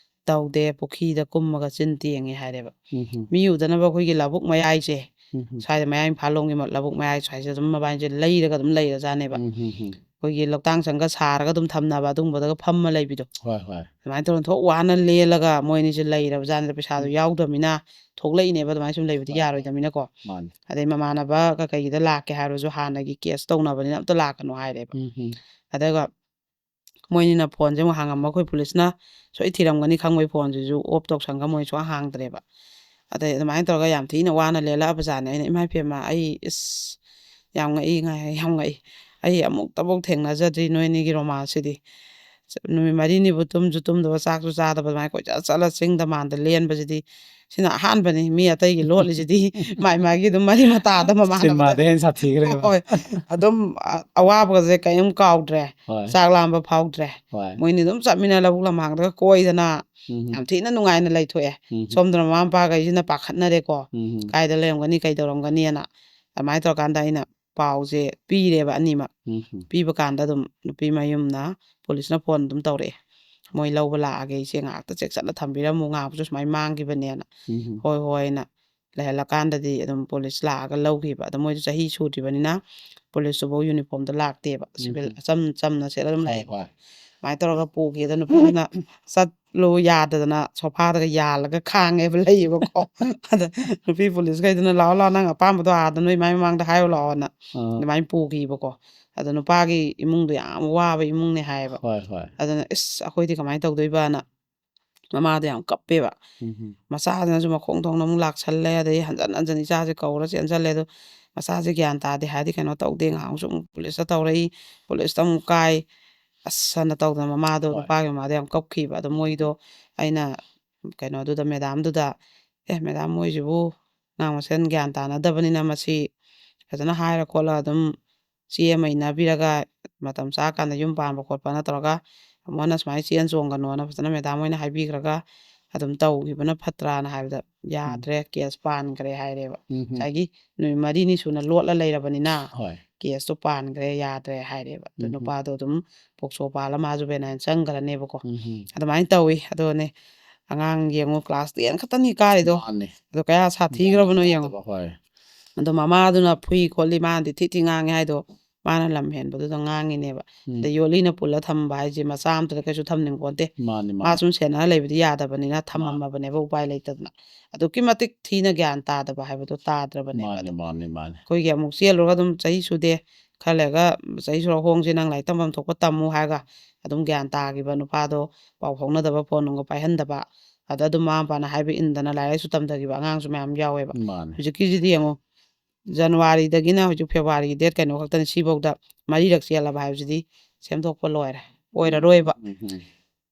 "ꯇꯧꯗꯦ, ꯄꯨꯈ꯭ꯔꯤꯗ ꯀꯨꯝꯃꯒ ꯆꯤꯟ ꯇꯦꯡꯉꯦ" ꯍꯥꯏꯔꯦꯕ꯫ ꯎꯝ ꯍꯝ꯫ ꯃꯤ ꯎꯗꯅꯕ ꯑꯩꯈꯣꯏꯒꯤ ꯂꯧꯕꯨꯛ ꯃꯌꯥꯏꯁꯦ, ꯎꯝ ꯍꯝ꯫ ꯁ꯭ꯋꯥꯏꯗ ꯃꯌꯥꯏ ꯏꯝꯐꯥꯜ ꯂꯣꯝꯒꯤ ꯃ-, ꯂꯧꯕꯨꯛ ꯃꯌꯥꯏ ꯁ꯭ꯋꯥꯏꯁꯦ ꯑꯗꯨꯝ ꯃꯕꯥꯏꯁꯦ ꯂꯩꯔꯒ ꯑꯗꯨꯝ ꯂꯩꯔꯖꯥꯠꯅꯦꯕ꯫ ꯎꯝ ꯍꯝ ꯍꯝ꯫ ꯑꯩꯈꯣꯏꯒꯤ ꯂꯧꯇꯥꯡ ꯁꯪꯒ ꯁꯥꯔꯒ ꯑꯗꯨꯝ ꯊꯝꯅꯕ ꯑꯗꯨꯒꯨꯝꯕꯗꯒ ꯐꯝꯃ ꯂꯩꯕꯤꯗꯣ꯫ ꯍꯣꯏ ꯍꯣꯏ꯫ ꯑꯗꯨꯃꯥꯏꯅ ꯇꯧꯗꯅ ꯊꯣꯛ ꯋꯥꯅ ꯂꯦꯜꯂꯒ ꯃꯣꯏ ꯑꯅꯤꯁꯦ ꯂꯩꯔꯕꯖꯥꯠꯅꯤꯗ, ꯄꯩꯁꯥꯗꯣ ꯎꯝ꯫ ꯌꯥꯎꯗꯕꯅꯤꯅ ꯊꯣꯛꯂꯛꯏꯅꯦꯕ, ꯑꯗꯨꯃꯥꯏꯅ ꯁꯨꯝ ꯂꯩꯕꯗꯤ ꯍꯣꯏ ꯍꯣꯏ꯫ ꯌꯥꯔꯣꯏꯗꯕꯅꯤꯅꯀꯣ꯫ ꯃꯥꯅꯦ꯫ ꯑꯗꯩ ꯃꯃꯥꯟꯅꯕ ꯀꯩꯀꯩꯒꯤꯗ ꯂꯥꯛꯀꯦ ꯍꯥꯏꯔꯁꯨ ꯍꯥꯟꯅꯒꯤ ꯀꯦꯁ ꯇꯧꯅꯕꯅꯤꯅ ꯑꯝꯇ ꯂꯥꯛꯀꯅꯨ ꯍꯥꯏꯔꯦꯕ꯫ ꯎꯝ ꯍꯝ꯫ ꯑꯗꯨꯒ ꯃꯣꯏꯅꯤꯅ ꯐꯣꯟꯁꯦ ꯑꯃꯨꯛ ꯍꯥꯡꯉꯝꯕ, ꯑꯩꯈꯣꯏ ꯄꯨꯂꯤꯁꯅ ꯁꯣꯏ ꯊꯤꯔꯝꯒꯅꯤ ꯈꯪꯕꯩ ꯐꯣꯟꯁꯤꯁꯨ ꯑꯣꯐ ꯇꯧꯁꯟꯒ ꯃꯣꯏ ꯁꯨꯡꯍꯥꯡ ꯍꯥꯡꯗ꯭ꯔꯦꯕ꯫ ꯑꯗꯩ ꯑꯗꯨꯃꯥꯏꯅ ꯇꯧꯔꯒ ꯌꯥꯝ ꯊꯤꯅ ꯋꯥꯅ ꯂꯦꯜꯂꯛꯑꯕꯖꯥꯠꯅꯦ꯫ ꯑꯩꯅ, "ꯏꯃꯥ ꯏꯄꯦꯝꯃ, ꯑꯩ ꯏꯁ ꯌꯥꯝ ꯉꯛꯏ, ꯉꯥꯏ-, ꯌꯥꯝ ꯉꯛꯏ꯫ ꯑꯩ ꯑꯃꯨꯛꯇꯐꯥꯎ ꯊꯦꯡꯅꯖꯗ꯭ꯔꯤ ꯅꯣꯏ ꯑꯅꯤꯒꯤ ꯔꯣꯃꯥꯟꯁꯁꯤꯗꯤ꯫ ꯅꯨꯃꯤꯠ ꯃꯔꯤꯅꯤꯕꯨ ꯇꯨꯝꯁꯨ ꯇꯨꯝꯗꯕ, ꯆꯥꯛꯁꯨ ꯆꯥꯗꯕ, ꯑꯗꯨꯃꯥꯏꯅ ꯀꯣꯏꯆꯠ ꯆꯠꯂ ꯆꯤꯡꯗ ꯃꯥꯟꯗ ꯂꯦꯟꯕꯁꯤꯗꯤ ꯁꯤꯅ ꯑꯍꯥꯟꯕꯅꯤ꯫ ꯃꯤ ꯑꯇꯩꯒꯤ ꯂꯣꯠꯂꯤꯁꯤꯗꯤ ꯃꯥꯏ ꯃꯥꯒꯤ ꯑꯗꯨꯝ ꯃꯔꯤ ꯃꯇꯥꯗ ꯃꯃꯥꯟꯅꯕꯗ" ꯁꯤꯅꯦꯃꯥꯗ ꯍꯦꯟꯅ ꯁꯥꯊꯤꯈ꯭ꯔꯦꯕ꯫ ꯍꯣꯏ, ꯑꯗꯨꯝ ꯑ-, ꯑꯋꯥꯕꯒꯁꯦ ꯀꯔꯤꯝ ꯀꯥꯎꯗ꯭ꯔꯦ, ꯍꯣꯏ꯫ ꯆꯥꯛ ꯂꯥꯝꯕ ꯐꯥꯎꯗ꯭ꯔꯦ꯫ ꯍꯣꯏ꯫ ꯃꯣꯏꯅꯤ ꯑꯗꯨꯝ ꯆꯠꯃꯤꯟꯅ ꯂꯧꯕꯨꯛ ꯂꯝꯍꯥꯡꯗꯒ ꯀꯣꯏꯗꯅ ꯎꯝ꯫ ꯌꯥꯝ ꯊꯤꯅ ꯅꯨꯡꯉꯥꯏꯅ ꯂꯩꯊꯣꯛꯑꯦ꯫ ꯎꯝ꯫ ꯁꯣꯝꯗꯅ ꯃꯃꯥ ꯃꯄꯥꯈꯩꯁꯤꯅ ꯄꯥꯈꯠꯅꯔꯦꯀꯣ, ꯎꯝ꯫ ꯀꯥꯏꯗ ꯂꯩꯔꯝꯒꯅꯤ, ꯀꯩꯗꯧꯔꯝꯒꯅꯤꯅ꯫ ꯑꯗꯨꯃꯥꯏꯅ ꯇꯧꯔꯀꯥꯟꯗ ꯑꯩꯅ ꯄꯥꯎꯁꯦ ꯄꯤꯔꯦꯕ ꯑꯅꯤꯃꯛ꯫ ꯎꯝ ꯍꯝ꯫ ꯄꯤꯕ ꯀꯥꯟꯗ ꯑꯗꯨꯝ ꯅꯨꯄꯤ ꯃꯌꯨꯝꯅ ꯄꯨꯂꯤꯁꯅ ꯐꯣꯟ ꯑꯗꯨꯝ ꯇꯧꯔꯛꯑꯦ, "ꯃꯣꯏ ꯂꯧꯕ ꯂꯥꯛꯑꯒꯦ, ꯏꯆꯦ ꯉꯥꯏꯍꯥꯛꯇ ꯆꯦꯛꯁꯤꯟꯅ ꯊꯝꯕꯤꯔꯝꯃꯨ, ꯉꯥꯏꯍꯥꯛꯁꯨ ꯁꯨꯃꯥꯏꯅ ꯃꯥꯡꯈꯤꯕꯅꯦꯅ"꯫ ꯎꯝ ꯍꯝ꯫ "ꯍꯣꯏ ꯍꯣꯏ" ꯍꯥꯏꯅ ꯂꯩꯍꯜꯂꯀꯥꯟꯗꯗꯤ ꯑꯗꯨꯝ ꯄꯨꯂꯤꯁ ꯂꯥꯛꯑꯒ ꯂꯧꯈꯤꯕ꯫ ꯑꯗꯣ ꯃꯣꯏꯗꯣ ꯆꯍꯤ ꯁꯨꯗ꯭ꯔꯤꯕꯅꯤꯅ ꯄꯨꯂꯤꯁꯇꯨꯐꯥꯎ ꯌꯨꯅꯤꯐꯣꯔꯝꯗ ꯂꯥꯛꯇꯦꯕ, ꯎꯝ ꯁꯤꯚꯤꯜ ꯍꯝ꯫ ꯑꯆꯝ ꯆꯝꯅ ꯁꯦꯠꯂ ꯑꯗꯨꯝ ꯍꯣꯏ ꯂꯩꯕ꯫ ꯍꯣꯏ꯫ ꯑꯗꯨꯃꯥꯏꯅ ꯇꯧꯔꯒ ꯄꯨꯈꯤ꯫ ꯑꯗꯣ ꯅꯨꯄꯤꯗꯨꯅ ꯆꯠꯂꯨ ꯌꯥꯗꯗꯅ ꯁꯣꯐꯥꯗꯒ ꯌꯥꯜꯂꯒ ꯈꯥꯡꯉꯦꯕ ꯂꯩꯌꯦꯕꯀꯣ꯫ ꯑꯗ ꯅꯨꯄꯤ ꯄꯨꯂꯤꯁꯈꯩꯗꯨꯅ "ꯂꯥꯛꯑꯣ ꯂꯥꯛꯑꯣ, ꯅꯪ ꯑꯄꯥꯝꯕꯗꯣ ꯑꯥꯗ ꯅꯣꯏ ꯃꯥꯏ ꯃꯃꯥꯡꯗ ꯍꯥꯏꯔꯨ ꯂꯥꯛꯑꯣꯅ" ꯑꯥ꯫ ꯑꯗꯨꯃꯥꯏꯅ ꯄꯨꯈꯤꯕꯀꯣ꯫ ꯑꯗꯣ ꯅꯨꯄꯥꯒꯤ ꯏꯃꯨꯡꯗꯣ ꯌꯥꯝ ꯋꯥꯕ ꯏꯃꯨꯡꯅꯦ ꯍꯥꯏꯌꯦꯕ꯫ ꯍꯣꯏ ꯍꯣꯏ꯫ ꯑꯗꯨꯅ "ꯏꯁ ꯑꯩꯈꯣꯏꯗꯤ ꯀꯃꯥꯏꯅ ꯇꯧꯗꯣꯏꯕꯅ" ꯃꯃꯥꯗꯣ ꯌꯥꯝ ꯀꯞꯄꯦꯕ꯫ ꯎꯝ ꯍꯝ꯫ ꯃꯆꯥꯁꯤꯅꯁꯨ ꯃꯈꯣꯡ ꯊꯣꯡꯅ ꯑꯃꯨꯛ ꯂꯥꯛꯁꯜꯂꯦ, ꯑꯗꯩ ꯍꯟꯖꯟ ꯍꯟꯖꯟ ꯏꯆꯥꯁꯦ ꯀꯧꯔ ꯆꯦꯟꯁꯜꯂꯦ꯫ ꯑꯗꯣ ꯃꯆꯥꯁꯦ ꯒ꯭ꯌꯥꯟ ꯇꯥꯗꯦ ꯍꯥꯏꯔꯗꯤ ꯀꯩꯅꯣ ꯇꯧꯗꯦ, ꯉꯥꯏꯍꯥꯛꯁꯨ ꯑꯃꯨꯛ ꯄꯨꯂꯤꯁꯇ ꯇꯧꯔꯛꯏ, ꯄꯨꯂꯤꯁꯇ ꯑꯃꯨꯛ ꯀꯥꯏ, ꯑꯁ ꯍꯟꯅ ꯇꯧꯗꯅ ꯃꯃꯥꯗꯣ, ꯍꯣꯏ꯫ ꯅꯨꯄꯥꯒꯤ ꯃꯃꯥꯗꯣ ꯌꯥꯝ ꯀꯞꯈꯤꯕ꯫ ꯑꯗꯣ ꯃꯣꯏꯗꯣ ꯑꯩꯅ ꯀꯩꯅꯣꯗꯨꯗ, ꯃꯦꯗꯥꯝꯗꯨꯗ, "ꯑꯦ ꯃꯦꯗꯥꯝ, ꯃꯣꯏꯁꯤꯕꯨ ꯑꯉꯥꯡ ꯃꯁꯦꯟ ꯒ꯭ꯌꯥꯟ ꯇꯥꯅꯗꯕꯅꯤꯅ ꯃꯁꯤ ꯐꯖꯅ ꯍꯥꯏꯔ ꯈꯣꯠꯂ ꯑꯗꯨꯝ ꯆꯦ ꯑꯃ ꯏꯟꯅꯕꯤꯔꯒ ꯃꯇꯝ ꯆꯥꯀꯥꯟꯗ ꯌꯨꯝ ꯄꯥꯟꯕ ꯈꯣꯠꯄ ꯅꯠꯇ꯭ꯔꯒ ꯑꯃꯨꯛ ꯍꯟꯅ ꯁꯨꯃꯥꯏꯅ ꯆꯦꯟ ꯆꯣꯡꯒꯅꯣꯅ ꯐꯖꯅ ꯃꯦꯗꯥꯝ ꯍꯣꯏꯅ ꯍꯥꯏꯕꯤꯈ꯭ꯔꯒ ꯑꯗꯨꯝ ꯇꯧꯈꯤꯕꯅ ꯐꯠꯇ꯭ꯔꯥꯅ" ꯍꯥꯏꯕꯗ, ꯎꯝ꯫ "ꯌꯥꯗ꯭ꯔꯦ, ꯀꯦꯁ ꯄꯥꯟꯈ꯭ꯔꯦ" ꯍꯥꯏꯔꯦꯕ꯫ ꯎꯝ ꯍꯝ꯫ ꯉꯁꯥꯏꯒꯤ ꯅꯨꯃꯤꯠ ꯃꯔꯤꯅꯤ ꯁꯨꯅ ꯂꯣꯠꯂ ꯂꯩꯔꯕꯅꯤꯅ ꯍꯣꯏ꯫ ꯀꯦꯁꯇꯣ ꯄꯥꯟꯈ꯭ꯔꯦ, ꯌꯥꯗ꯭ꯔꯦ ꯍꯥꯏꯔꯦꯕ꯫ ꯑꯗꯨ ꯎꯝ ꯍꯝ꯫ ꯅꯨꯄꯥꯗꯣ ꯑꯗꯨꯝ ꯄꯣꯛꯁꯣ ꯄꯥꯜꯂ ꯃꯥꯁꯨ ꯕꯦꯅꯥꯏꯟ ꯆꯪꯈ꯭ꯔꯅꯦꯕꯀꯣ꯫ ꯎꯝ ꯍꯝ꯫ ꯑꯗꯨꯃꯥꯏꯅ ꯇꯧꯋꯤ꯫ ꯑꯗꯨꯅꯦ ꯑꯉꯥꯡ ꯌꯦꯡꯉꯨ, ꯀ꯭ꯂꯥꯁ ꯇꯦꯟ ꯈꯛꯇꯅꯤ ꯀꯥꯔꯤꯗꯣ꯫ ꯃꯥꯅꯦ꯫ ꯑꯗꯣ ꯀꯌꯥ ꯒ꯭ꯌꯥꯟ ꯁꯥꯊꯤꯈ꯭ꯔꯕꯅꯣ ꯌꯦꯡꯉꯨ꯫ ꯇꯥꯗꯕ, ꯍꯣꯏ꯫ ꯑꯗꯣ ꯃꯃꯥꯗꯨꯅ ꯐꯨꯏ ꯈꯣꯠꯂꯤ, ꯃꯥꯅꯗꯤ ꯊꯤ ꯊꯤ ꯉꯥꯡꯉꯦ ꯍꯥꯏꯗꯣ, ꯃꯥꯅ ꯂꯝ ꯍꯦꯟꯕꯗꯨꯗ ꯉꯥꯡꯉꯤꯅꯦꯕ꯫ ꯎꯝ꯫ ꯑꯗ ꯌꯣꯠꯂꯤꯅ ꯄꯨꯜꯂ ꯊꯝꯕ ꯍꯥꯏꯁꯦ ꯃꯆꯥ ꯑꯝꯇꯗ ꯀꯩꯁꯨ ꯊꯝꯅꯤꯡ ꯄꯣꯟꯇꯦ꯫ ꯃꯥꯅꯤ, ꯃꯥ ꯃꯥꯅꯤ꯫ ꯁꯨꯝ ꯁꯦꯟꯅꯔ ꯂꯩꯕꯗꯤ ꯌꯥꯗꯕꯅꯤꯅ ꯃꯥ ꯊꯝꯃꯝꯃꯕꯅꯦꯕ, ꯎꯄꯥꯏ ꯂꯩꯇꯗꯅ꯫ ꯑꯗꯨꯛꯀꯤ ꯃꯇꯤꯛ ꯊꯤꯅ ꯒ꯭ꯌꯥꯟ ꯇꯥꯗꯕ ꯍꯥꯏꯕꯗꯣ ꯇꯥꯗ꯭ꯔꯕꯅꯦꯕ ꯃꯥꯅꯤ, ꯑꯗꯣ꯫ ꯃꯥꯅꯤ, ꯃꯥꯅꯤ꯫ ꯑꯩꯈꯣꯏꯒꯤ ꯑꯃꯨꯛ ꯆꯦꯜꯂꯨꯔꯒ ꯑꯗꯨꯝ ꯆꯍꯤ ꯁꯨꯗꯦ, ꯈꯔ ꯂꯩꯔꯒ ꯆꯍꯤ ꯁꯨꯔ ꯍꯣꯡꯁꯦ, ꯅꯪ ꯂꯥꯏꯔꯤꯛ ꯇꯝꯐꯝ ꯊꯣꯛꯄ ꯇꯝꯃꯨ ꯍꯥꯏꯔꯒ ꯑꯗꯨꯝ ꯒ꯭ꯌꯥꯟ ꯇꯥꯈꯤꯕ ꯅꯨꯄꯥꯗꯣ, ꯄꯥꯎ ꯐꯥꯎꯅꯗꯕ, ꯐꯣꯟ ꯅꯨꯡꯒ ꯄꯥꯏꯍꯟꯗꯕ, ꯑꯗ ꯑꯗꯨꯝ ꯃꯃꯥ ꯃꯄꯥꯅ ꯍꯥꯏꯕ ꯏꯟꯗꯅ ꯂꯥꯏꯔꯤꯛ ꯂꯥꯏꯁꯨ ꯇꯝꯊꯈꯤꯕ ꯑꯉꯥꯡꯁꯨ ꯃꯌꯥꯝ ꯌꯥꯎꯋꯦꯕ꯫ ꯃꯥꯅꯦ꯫ ꯍꯧꯖꯤꯛꯀꯤꯁꯤꯗꯤ ꯌꯦꯡꯉꯣ, ꯖꯅꯋꯥꯔꯤꯗꯒꯤꯅ ꯍꯧꯖꯤꯛ ꯐꯦꯕ꯭ꯔꯨꯋꯥꯔꯤꯒꯤ ꯗꯦꯠ ꯀꯩꯅꯣ ꯈꯛꯇꯅꯤ, ꯁꯤꯐꯧꯗ ꯃꯔꯤꯔꯛ ꯆꯦꯜꯂꯕ ꯍꯥꯏꯕꯁꯤꯗꯤ ꯁꯦꯝꯗꯣꯛꯄ ꯂꯣꯏꯔꯦ, ꯎꯝ, ꯑꯣꯏꯔꯔꯣꯏꯕ꯫ ꯎꯝ, ꯎꯝ꯫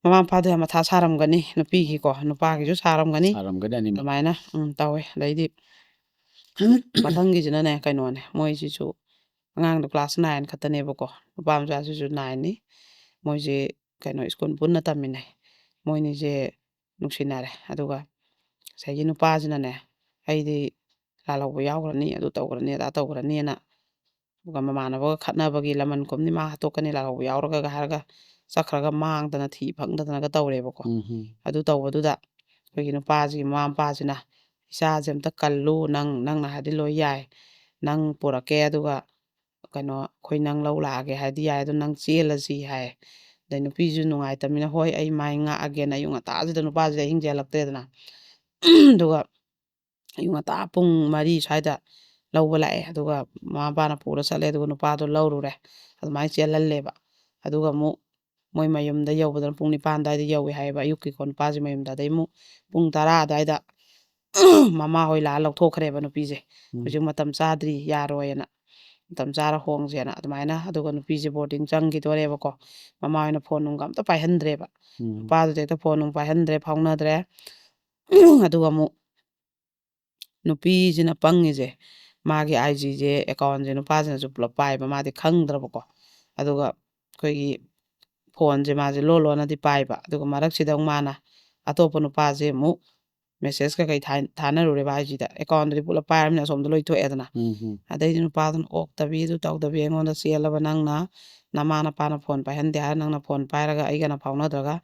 ꯃꯃꯥ ꯃꯄꯥꯗꯣ ꯌꯥꯝ ꯃꯊꯥ ꯁꯥꯔꯝꯒꯅꯤ, ꯅꯨꯄꯤꯒꯤꯀꯣ, ꯅꯨꯄꯥꯒꯤꯁꯨ ꯁꯥꯔꯝꯒꯅꯤ꯫ ꯁꯥꯔꯝꯒꯅꯤ ꯑꯅꯤꯃꯛ꯫ ꯑꯗꯨꯃꯥꯏꯅ, ꯎꯝ, ꯇꯧꯋꯦ꯫ ꯑꯗꯩꯗꯤ ꯃꯊꯪꯒꯤꯁꯤꯅꯅꯦ, ꯀꯩꯅꯣꯅꯦ, ꯃꯣꯏꯁꯤꯁꯨ ꯑꯉꯥꯡꯗꯣ ꯀ꯭ꯂꯥꯁ ꯅꯥꯏꯟ ꯈꯛꯇꯅꯦꯕꯀꯣ, ꯅꯨꯄꯥ ꯃꯆꯥꯁꯤꯁꯨ ꯅꯥꯏꯟꯅꯤ꯫ ꯃꯣꯏꯁꯦ ꯀꯩꯅꯣ, ꯁ꯭ꯀꯨꯜ ꯄꯨꯟꯅ ꯇꯝꯃꯤꯟꯅꯩ꯫ ꯃꯣꯏꯅꯤꯁꯦ ꯅꯨꯡꯁꯤꯅꯔꯦ꯫ ꯑꯗꯨꯒ ꯉꯁꯥꯏꯒꯤ ꯅꯨꯄꯥꯁꯤꯅꯅꯦ, "ꯑꯩꯗꯤ ꯂꯥꯜꯍꯧꯕ ꯌꯥꯎꯈ꯭ꯔꯅꯤ, ꯑꯗꯨ ꯇꯧꯈ꯭ꯔꯅꯤ, ꯑꯗꯥ ꯇꯧꯈ꯭ꯔꯅꯤꯅ" ꯑꯗꯨꯒ ꯃꯃꯥꯟꯅꯕꯒ ꯈꯠꯅꯕꯒꯤ ꯂꯃꯟ ꯈꯨꯝꯅꯤ, ꯃꯥ ꯍꯥꯠꯇꯣꯛꯀꯅꯤ, ꯂꯥꯜꯍꯧꯕ ꯌꯥꯎꯔꯒ ꯍꯥꯏꯔꯒ ꯆꯠꯈ꯭ꯔꯒ ꯃꯥꯡꯗꯅ ꯊꯤ ꯐꯪꯗꯗꯅꯒ ꯇꯧꯔꯦꯕꯀꯣ꯫ ꯎꯝ ꯍꯝ꯫ ꯑꯗꯨ ꯇꯧꯕꯗꯨꯗ ꯑꯩꯈꯣꯏꯒꯤ ꯅꯨꯄꯥꯁꯤꯒꯤ ꯃꯃꯥ ꯃꯄꯥꯁꯤꯅ, "ꯏꯆꯥꯁꯦ ꯑꯝꯇ ꯀꯜꯂꯨ, ꯅꯪ, ꯅꯪꯅ ꯍꯥꯏꯗꯤ ꯂꯣꯏ ꯌꯥꯏ, ꯅꯪ ꯄꯨꯔꯛꯀꯦ, ꯑꯗꯨꯒ ꯀꯩꯅꯣ ꯑꯩꯈꯣꯏ ꯅꯪ ꯂꯧ ꯂꯥꯛꯑꯒꯦ ꯍꯥꯏꯗꯤ ꯌꯥꯏ, ꯑꯗꯣ ꯅꯪ ꯆꯦꯜꯂꯁꯤ" ꯍꯥꯏ꯫ ꯑꯗꯩ ꯅꯨꯄꯤꯁꯨ ꯅꯨꯡꯉꯥꯏꯇꯕꯅꯤꯅ, "ꯍꯣꯏ, ꯑꯩ ꯃꯥꯏ ꯉꯥꯛꯑꯒꯦꯅ" ꯑꯌꯨꯛ ꯉꯟꯇꯥꯁꯤꯗ ꯅꯨꯄꯥꯁꯤꯗ ꯑꯍꯤꯡ ꯆꯦꯜꯂꯛꯇ꯭ꯔꯦꯗꯅ꯫ ꯑꯗꯨꯒ ꯑꯌꯨꯛ ꯉꯟꯇꯥ ꯄꯨꯡ ꯃꯔꯤ ꯁ꯭ꯋꯥꯏꯗ ꯂꯧꯕ ꯂꯥꯛꯑꯦ꯫ ꯑꯗꯨꯒ ꯃꯃꯥ ꯃꯄꯥꯅ ꯄꯨꯔ ꯆꯠꯂꯦ, ꯑꯗꯨꯒ ꯅꯨꯄꯥꯗꯣ ꯂꯧꯔꯨꯔꯦ꯫ ꯑꯗꯨꯃꯥꯏꯅ ꯆꯦꯜꯍꯜꯂꯦꯕ꯫ ꯑꯗꯨꯒ ꯑꯃꯨꯛ ꯃꯣꯏ ꯃꯌꯨꯝꯗ ꯌꯧꯕꯗꯅ ꯄꯨꯡ ꯅꯤꯄꯥꯟ ꯑꯗꯨꯋꯥꯏꯗ ꯌꯧꯋꯦ ꯍꯥꯏꯌꯦꯕ, ꯑꯌꯨꯛꯀꯤꯀꯣ, ꯅꯨꯄꯥꯁꯤ ꯃꯌꯨꯝꯗ꯫ ꯑꯗꯩ ꯑꯃꯨꯛ ꯄꯨꯡ ꯇꯔꯥ ꯑꯗꯨꯋꯥꯏꯗ ꯃꯃꯥ ꯍꯣꯏ ꯂꯥꯛꯑ ꯂꯧꯊꯣꯛꯈ꯭ꯔꯦꯕ ꯅꯨꯄꯤꯁꯦ꯫ ꯎꯝ꯫ "ꯍꯧꯖꯤꯛ ꯃꯇꯝ ꯆꯥꯗ꯭ꯔꯤ, ꯌꯥꯔꯣꯏꯅ, ꯃꯇꯝ ꯆꯥꯔ ꯍꯣꯡꯁꯦꯅ" ꯑꯗꯨꯃꯥꯏꯅ꯫ ꯑꯗꯨꯒ ꯅꯨꯄꯤꯁꯦ ꯕꯣꯔꯗꯤꯡ ꯆꯪꯈꯤꯗꯣꯔꯦꯕꯀꯣ꯫ ꯃꯃꯥ ꯍꯣꯏꯅ ꯐꯣꯟ ꯅꯨꯡꯒ ꯑꯝꯇ ꯄꯥꯏꯍꯟꯗ꯭ꯔꯦꯕ꯫ ꯎꯝ꯫ ꯅꯨꯄꯥꯗꯨꯗꯤ ꯍꯦꯛꯇ ꯐꯣꯟ ꯅꯨꯡ ꯄꯥꯏꯍꯟꯗ꯭ꯔꯦ, ꯐꯥꯎꯅꯗ꯭ꯔꯦ꯫ ꯑꯗꯨꯒ ꯑꯃꯨꯛ ꯅꯨꯄꯤꯁꯤꯅ ꯄꯪꯉꯤꯁꯦ, ꯃꯥꯒꯤ ꯑꯥꯏ ꯖꯤꯁꯦ, ꯑꯦꯀꯥꯎꯟꯁꯦ ꯅꯨꯄꯥꯁꯤꯅꯁꯨ ꯄꯨꯂꯞ ꯄꯥꯏꯕ, ꯃꯥꯗꯤ ꯈꯪꯗ꯭ꯔꯕꯀꯣ꯫ ꯑꯗꯨꯒ ꯑꯩꯈꯣꯏꯒꯤ ꯐꯣꯟꯁꯦ ꯃꯥꯁꯦ ꯂꯣꯟ ꯂꯣꯟꯅꯗꯤ ꯄꯥꯏꯕ꯫ ꯑꯗꯨꯒ ꯃꯔꯛꯁꯤꯗ ꯑꯃꯨꯛ ꯃꯥꯅ ꯑꯇꯣꯞꯄ ꯅꯨꯄꯥꯁꯦ ꯑꯃꯨꯛ ꯃꯦꯁꯦꯖ ꯀꯩꯀꯩ ꯊꯥ-, ꯊꯥꯅꯔꯨꯔꯦꯕ ꯑꯥꯏ ꯖꯤꯗ꯫ ꯑꯦꯀꯥꯎꯟꯗꯨꯗꯤ ꯄꯨꯂꯞ ꯄꯥꯏꯔꯕꯅꯤꯅ ꯑꯁꯣꯝꯗ ꯂꯣꯏ ꯊꯣꯛꯑꯦꯗꯅ꯫ ꯎꯝ ꯍꯝ꯫ ꯑꯗꯩꯗꯤ ꯅꯨꯄꯥꯗꯨꯅ ꯑꯣꯛꯇꯕꯤ, ꯑꯗꯨ ꯇꯧꯗꯕꯤ, "ꯑꯩꯉꯣꯟꯗ ꯆꯦꯜꯂꯕ ꯅꯪꯅ, ꯅꯃꯥ ꯅꯄꯥꯅ ꯐꯣꯟ ꯄꯥꯏꯍꯟꯗꯦ ꯍꯥꯏꯔ ꯅꯪꯅ ꯐꯣꯟ ꯄꯥꯏꯔꯒ ꯑꯩꯒꯅ ꯐꯥꯎꯅꯗ꯭ꯔꯒ",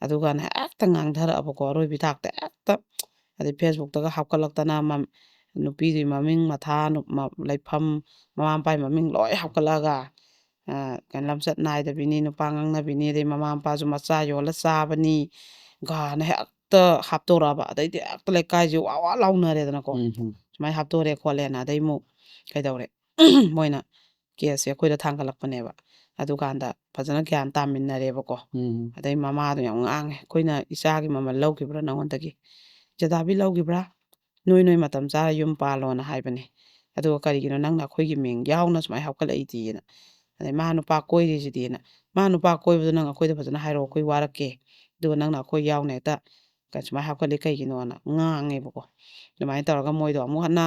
ꯑꯗꯨꯒꯅ ꯍꯦꯛꯇ ꯉꯥꯡꯊꯔꯛꯑꯕꯀꯣ, ꯑꯔꯣꯏꯕꯤ ꯊꯥꯛꯇ ꯍꯦꯛꯇ꯫ ꯑꯗꯩ ꯐꯦꯁꯕꯨꯛꯇꯒ ꯍꯥꯞꯀꯠꯂꯛꯇꯅ ꯃꯝ-, ꯅꯨꯄꯤꯗꯨꯒꯤ ꯃꯃꯤꯡ, ꯃꯊꯥ, ꯅꯨ-, ꯃ-, ꯂꯩꯐꯝ, ꯃꯃꯥ ꯃꯄꯥꯒꯤ ꯃꯃꯤꯡ ꯂꯣꯏ ꯍꯥꯞꯀꯠꯂꯛꯑꯒ, ꯑ, ꯀꯩꯅꯣ, ꯂꯝꯆꯠ ꯅꯥꯏꯗꯕꯤꯅꯤ, ꯅꯨꯄꯥ ꯉꯥꯡꯅꯕꯤꯅꯤ, ꯑꯗꯩ ꯃꯃꯥ ꯃꯄꯥꯁꯨ ꯃꯆꯥ ꯌꯣꯜꯂ ꯆꯥꯕꯅꯤ ꯒꯥꯅ ꯍꯦꯛꯇ ꯍꯥꯞꯇꯣꯔꯛꯑꯕ꯫ ꯑꯗꯩꯗꯤ ꯍꯦꯛꯇ ꯂꯩꯀꯥꯏꯁꯦ ꯋꯥ ꯋꯥ ꯂꯥꯎꯅꯔꯦꯗꯅꯀꯣ꯫ ꯎꯝ ꯍꯝ꯫ "ꯁꯨꯃꯥꯏꯅ ꯍꯥꯞꯇꯣꯔꯦ" ꯈꯣꯠꯂꯦꯅ꯫ ꯑꯗꯩ ꯑꯃꯨꯛ ꯀꯩꯗꯧꯔꯦ? ꯃꯣꯏꯅ ꯀꯦꯁꯁꯦ ꯑꯩꯈꯣꯏꯗ ꯊꯥꯡꯒꯠꯂꯛꯄꯅꯦꯕ꯫ ꯑꯗꯨꯀꯥꯟꯗ ꯐꯖꯅ ꯒ꯭ꯌꯥꯟ ꯇꯥꯃꯤꯟꯅꯔꯦꯕꯀꯣ꯫ ꯎꯝ꯫ ꯑꯗꯩ ꯃꯃꯥꯗꯣ ꯌꯥꯝ ꯉꯥꯡꯉꯦ, "ꯑꯩꯈꯣꯏꯅ ꯏꯆꯥꯒꯤ ꯃꯃꯜ ꯂꯧꯈꯤꯕ꯭ꯔꯥ ꯅꯉꯣꯟꯗꯒꯤ? ꯖꯗꯥꯕꯤ ꯂꯧꯈꯤꯕ꯭ꯔꯥ? ꯅꯣꯏ, ꯅꯣꯏ ꯃꯇꯝ ꯆꯥꯔ ꯌꯨꯝ ꯄꯥꯜꯂꯣꯅ ꯍꯥꯏꯕꯅꯦ꯫ ꯑꯗꯨꯒ ꯀꯔꯤꯒꯤꯅꯣ ꯅꯪꯅ ꯑꯩꯈꯣꯏꯒꯤ ꯃꯤꯡ ꯌꯥꯎꯅ ꯁꯨꯃꯥꯏꯅ ꯍꯥꯞꯀꯠꯂꯛꯏꯗꯤꯅ? ꯑꯗꯩ ꯃꯥ ꯅꯨꯄꯥ ꯀꯣꯏꯔꯤꯁꯤꯗꯤꯅ꯫ ꯃꯥ ꯅꯨꯄꯥ ꯀꯣꯏꯕꯗꯣ ꯅꯪ ꯑꯩꯈꯣꯏꯗ ꯐꯖꯅ ꯍꯥꯏꯔꯛꯑꯣ, ꯑꯩꯈꯣꯏ ꯋꯥꯔꯛꯀꯦ꯫ ꯑꯗꯨꯒ ꯅꯪꯅ ꯑꯩꯈꯣꯏ ꯌꯥꯎꯅ ꯍꯦꯛꯇ ꯀ-, ꯁꯨꯃꯥꯏꯅ ꯍꯥꯞꯀꯠꯂꯤ ꯀꯩꯒꯤꯅꯣꯅ" ꯉꯥꯡꯉꯦꯕꯀꯣ꯫ ꯑꯗꯨꯃꯥꯏꯅ ꯇꯧꯔꯒ ꯃꯣꯏꯗꯣ ꯑꯃꯨꯛ ꯍꯟꯅ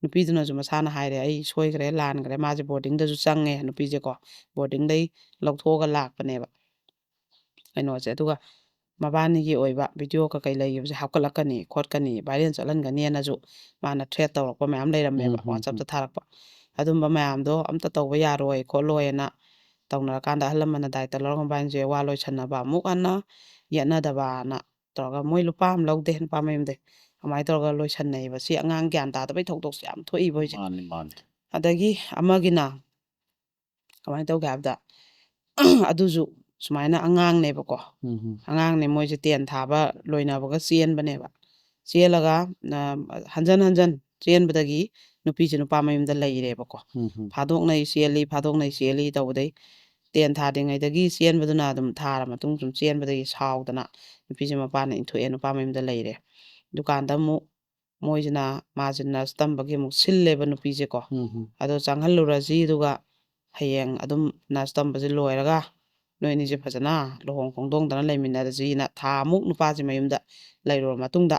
ꯅꯨꯄꯤꯗꯨꯅꯁꯨ ꯃꯁꯥꯅ ꯍꯥꯏꯔꯦ, "ꯑꯩ ꯁꯣꯏꯈ꯭ꯔꯦ, ꯂꯥꯟꯈ꯭ꯔꯦ"꯫ ꯃꯥꯁꯦ ꯕꯣꯔꯗꯤꯡꯗꯁꯨ ꯆꯪꯉꯦ, ꯅꯨꯄꯤꯁꯦꯀꯣ꯫ ꯕꯣꯔꯗꯤꯡꯗꯩ ꯂꯧꯊꯣꯛꯑꯒ ꯂꯥꯛꯄꯅꯦꯕ꯫ ꯀꯩꯅꯣꯁꯦ꯫ ꯑꯗꯨꯒ ꯃꯕꯥꯅꯤꯒꯤ ꯑꯣꯏꯕ ꯚꯤꯗꯤꯑꯣ ꯀꯩꯀꯩ ꯂꯩꯈꯤꯕꯁꯦ ꯍꯥꯞꯀꯠꯂꯛꯀꯅꯤ, ꯈꯣꯠꯀꯅꯤ, ꯚꯥꯏꯔꯦꯜ ꯆꯠꯍꯟꯒꯅꯤꯅꯁꯨ ꯃꯥꯅ ꯊ꯭ꯔꯦꯠ ꯇꯧꯔꯛꯄ ꯃꯌꯥꯝ ꯂꯩꯔꯝꯃꯦꯕ, ꯎꯝ, ꯎꯝ, ꯋꯥꯆꯞꯇ ꯎꯝ꯫ ꯊꯥꯔꯛꯄ꯫ ꯑꯗꯨꯝꯕ ꯃꯌꯥꯝꯗꯣ ꯑꯝꯇ ꯇꯧꯕ ꯌꯥꯔꯣꯏ ꯈꯣꯠꯂꯣꯏꯅ ꯇꯧꯅꯔꯀꯥꯟꯗ, ꯑꯍꯜ ꯂꯃꯟꯅ ꯗꯥꯏꯇ ꯂꯧꯔꯒ ꯃꯕꯥꯅꯤꯁꯦ ꯋꯥ ꯂꯣꯏꯁꯟꯅꯕ, ꯑꯃꯨꯛ ꯍꯟꯅ ꯌꯦꯠꯅꯗꯕꯅ ꯇꯧꯔꯒ, ꯃꯣꯏ ꯂꯨꯄꯥ ꯑꯃ ꯂꯧꯗꯦ, ꯅꯨꯄꯥ ꯃꯌꯨꯝꯗꯩ꯫ ꯑꯗꯨꯃꯥꯏꯅ ꯇꯧꯔꯒ ꯂꯣꯏꯁꯟꯅꯩꯌꯦꯕ꯫ ꯁꯤ ꯑꯉꯥꯡ ꯒ꯭ꯌꯥꯟ ꯇꯥꯗꯕꯩ ꯊꯧꯗꯣꯛꯁꯦ ꯌꯥꯝ ꯊꯣꯛꯏꯕ ꯍꯧꯖꯤꯛ꯫ ꯃꯥꯅꯤ, ꯃꯥꯅꯤ꯫ ꯑꯗꯒꯤ ꯑꯃꯒꯤꯅ ꯀꯃꯥꯏꯅ ꯇꯧꯒꯦ ꯍꯥꯏꯕꯗ, ꯑꯗꯨꯁꯨ ꯁꯨꯃꯥꯏꯅ ꯑꯉꯥꯡꯅꯦꯕꯀꯣ꯫ ꯎꯝ, ꯎꯝ꯫ ꯑꯉꯥꯡꯅꯦ, ꯃꯣꯏꯁꯦ ꯇꯦꯟ ꯊꯥꯕ ꯂꯣꯏꯅꯕꯒ ꯆꯦꯟꯕꯅꯦꯕ꯫ ꯆꯦꯜꯂꯒ, ꯑ, ꯍꯟꯖꯟ ꯍꯟꯖꯟ ꯆꯦꯟꯕꯗꯒꯤ ꯅꯨꯄꯤꯁꯦ ꯅꯨꯄꯥ ꯃꯌꯨꯝꯗ ꯂꯩꯔꯦꯕꯀꯣ꯫ ꯎꯝ, ꯎꯝ꯫ ꯐꯥꯗꯣꯛꯅꯩ ꯆꯦꯜꯂꯤ, ꯐꯥꯗꯣꯛꯅꯩ ꯆꯦꯜꯂꯤ ꯇꯧꯕꯗꯩ, ꯇꯦꯟ ꯊꯥꯗ꯭ꯔꯤꯉꯩꯗꯒꯤ ꯆꯦꯟꯕꯗꯨꯅ ꯑꯗꯨꯝ ꯊꯥꯔ ꯃꯇꯨꯡ ꯁꯨꯝ ꯆꯦꯟꯕꯗꯒꯤ ꯁꯥꯎꯗꯅ ꯅꯨꯄꯤꯁꯦ ꯃꯄꯥꯅ ꯏꯟꯊꯣꯛꯑꯦ, ꯅꯨꯄꯥ ꯃꯌꯨꯝꯗ ꯂꯩꯔꯦ꯫ ꯗꯨꯀꯥꯟꯗ ꯑꯃꯨꯛ ꯃꯣꯏꯁꯤꯅ, ꯃꯥꯁꯦ ꯅꯔꯁ ꯇꯝꯕꯒꯤ ꯑꯃꯨꯛ ꯁꯤꯜꯂꯦꯕ ꯅꯨꯄꯤꯁꯦꯀꯣ꯫ ꯎꯝ, ꯎꯝ꯫ ꯑꯗꯣ ꯆꯪꯍꯜꯂꯨꯔꯁꯤ, ꯑꯗꯨꯒ ꯍꯌꯦꯡ ꯑꯗꯨꯝ ꯅꯔꯁ ꯇꯝꯕꯁꯦ ꯂꯣꯏꯔꯒ ꯅꯣꯏ ꯑꯅꯤꯁꯦ ꯐꯖꯅ ꯂꯨꯍꯣꯡ ꯈꯣꯡꯗꯣꯡꯗꯅ ꯂꯩꯃꯤꯟꯅꯔꯁꯤꯅ ꯊꯥ ꯑꯃꯨꯛ ꯅꯨꯄꯥꯁꯦ ꯃꯌꯨꯝꯗ ꯂꯩꯔꯨꯔ ꯃꯇꯨꯡꯗ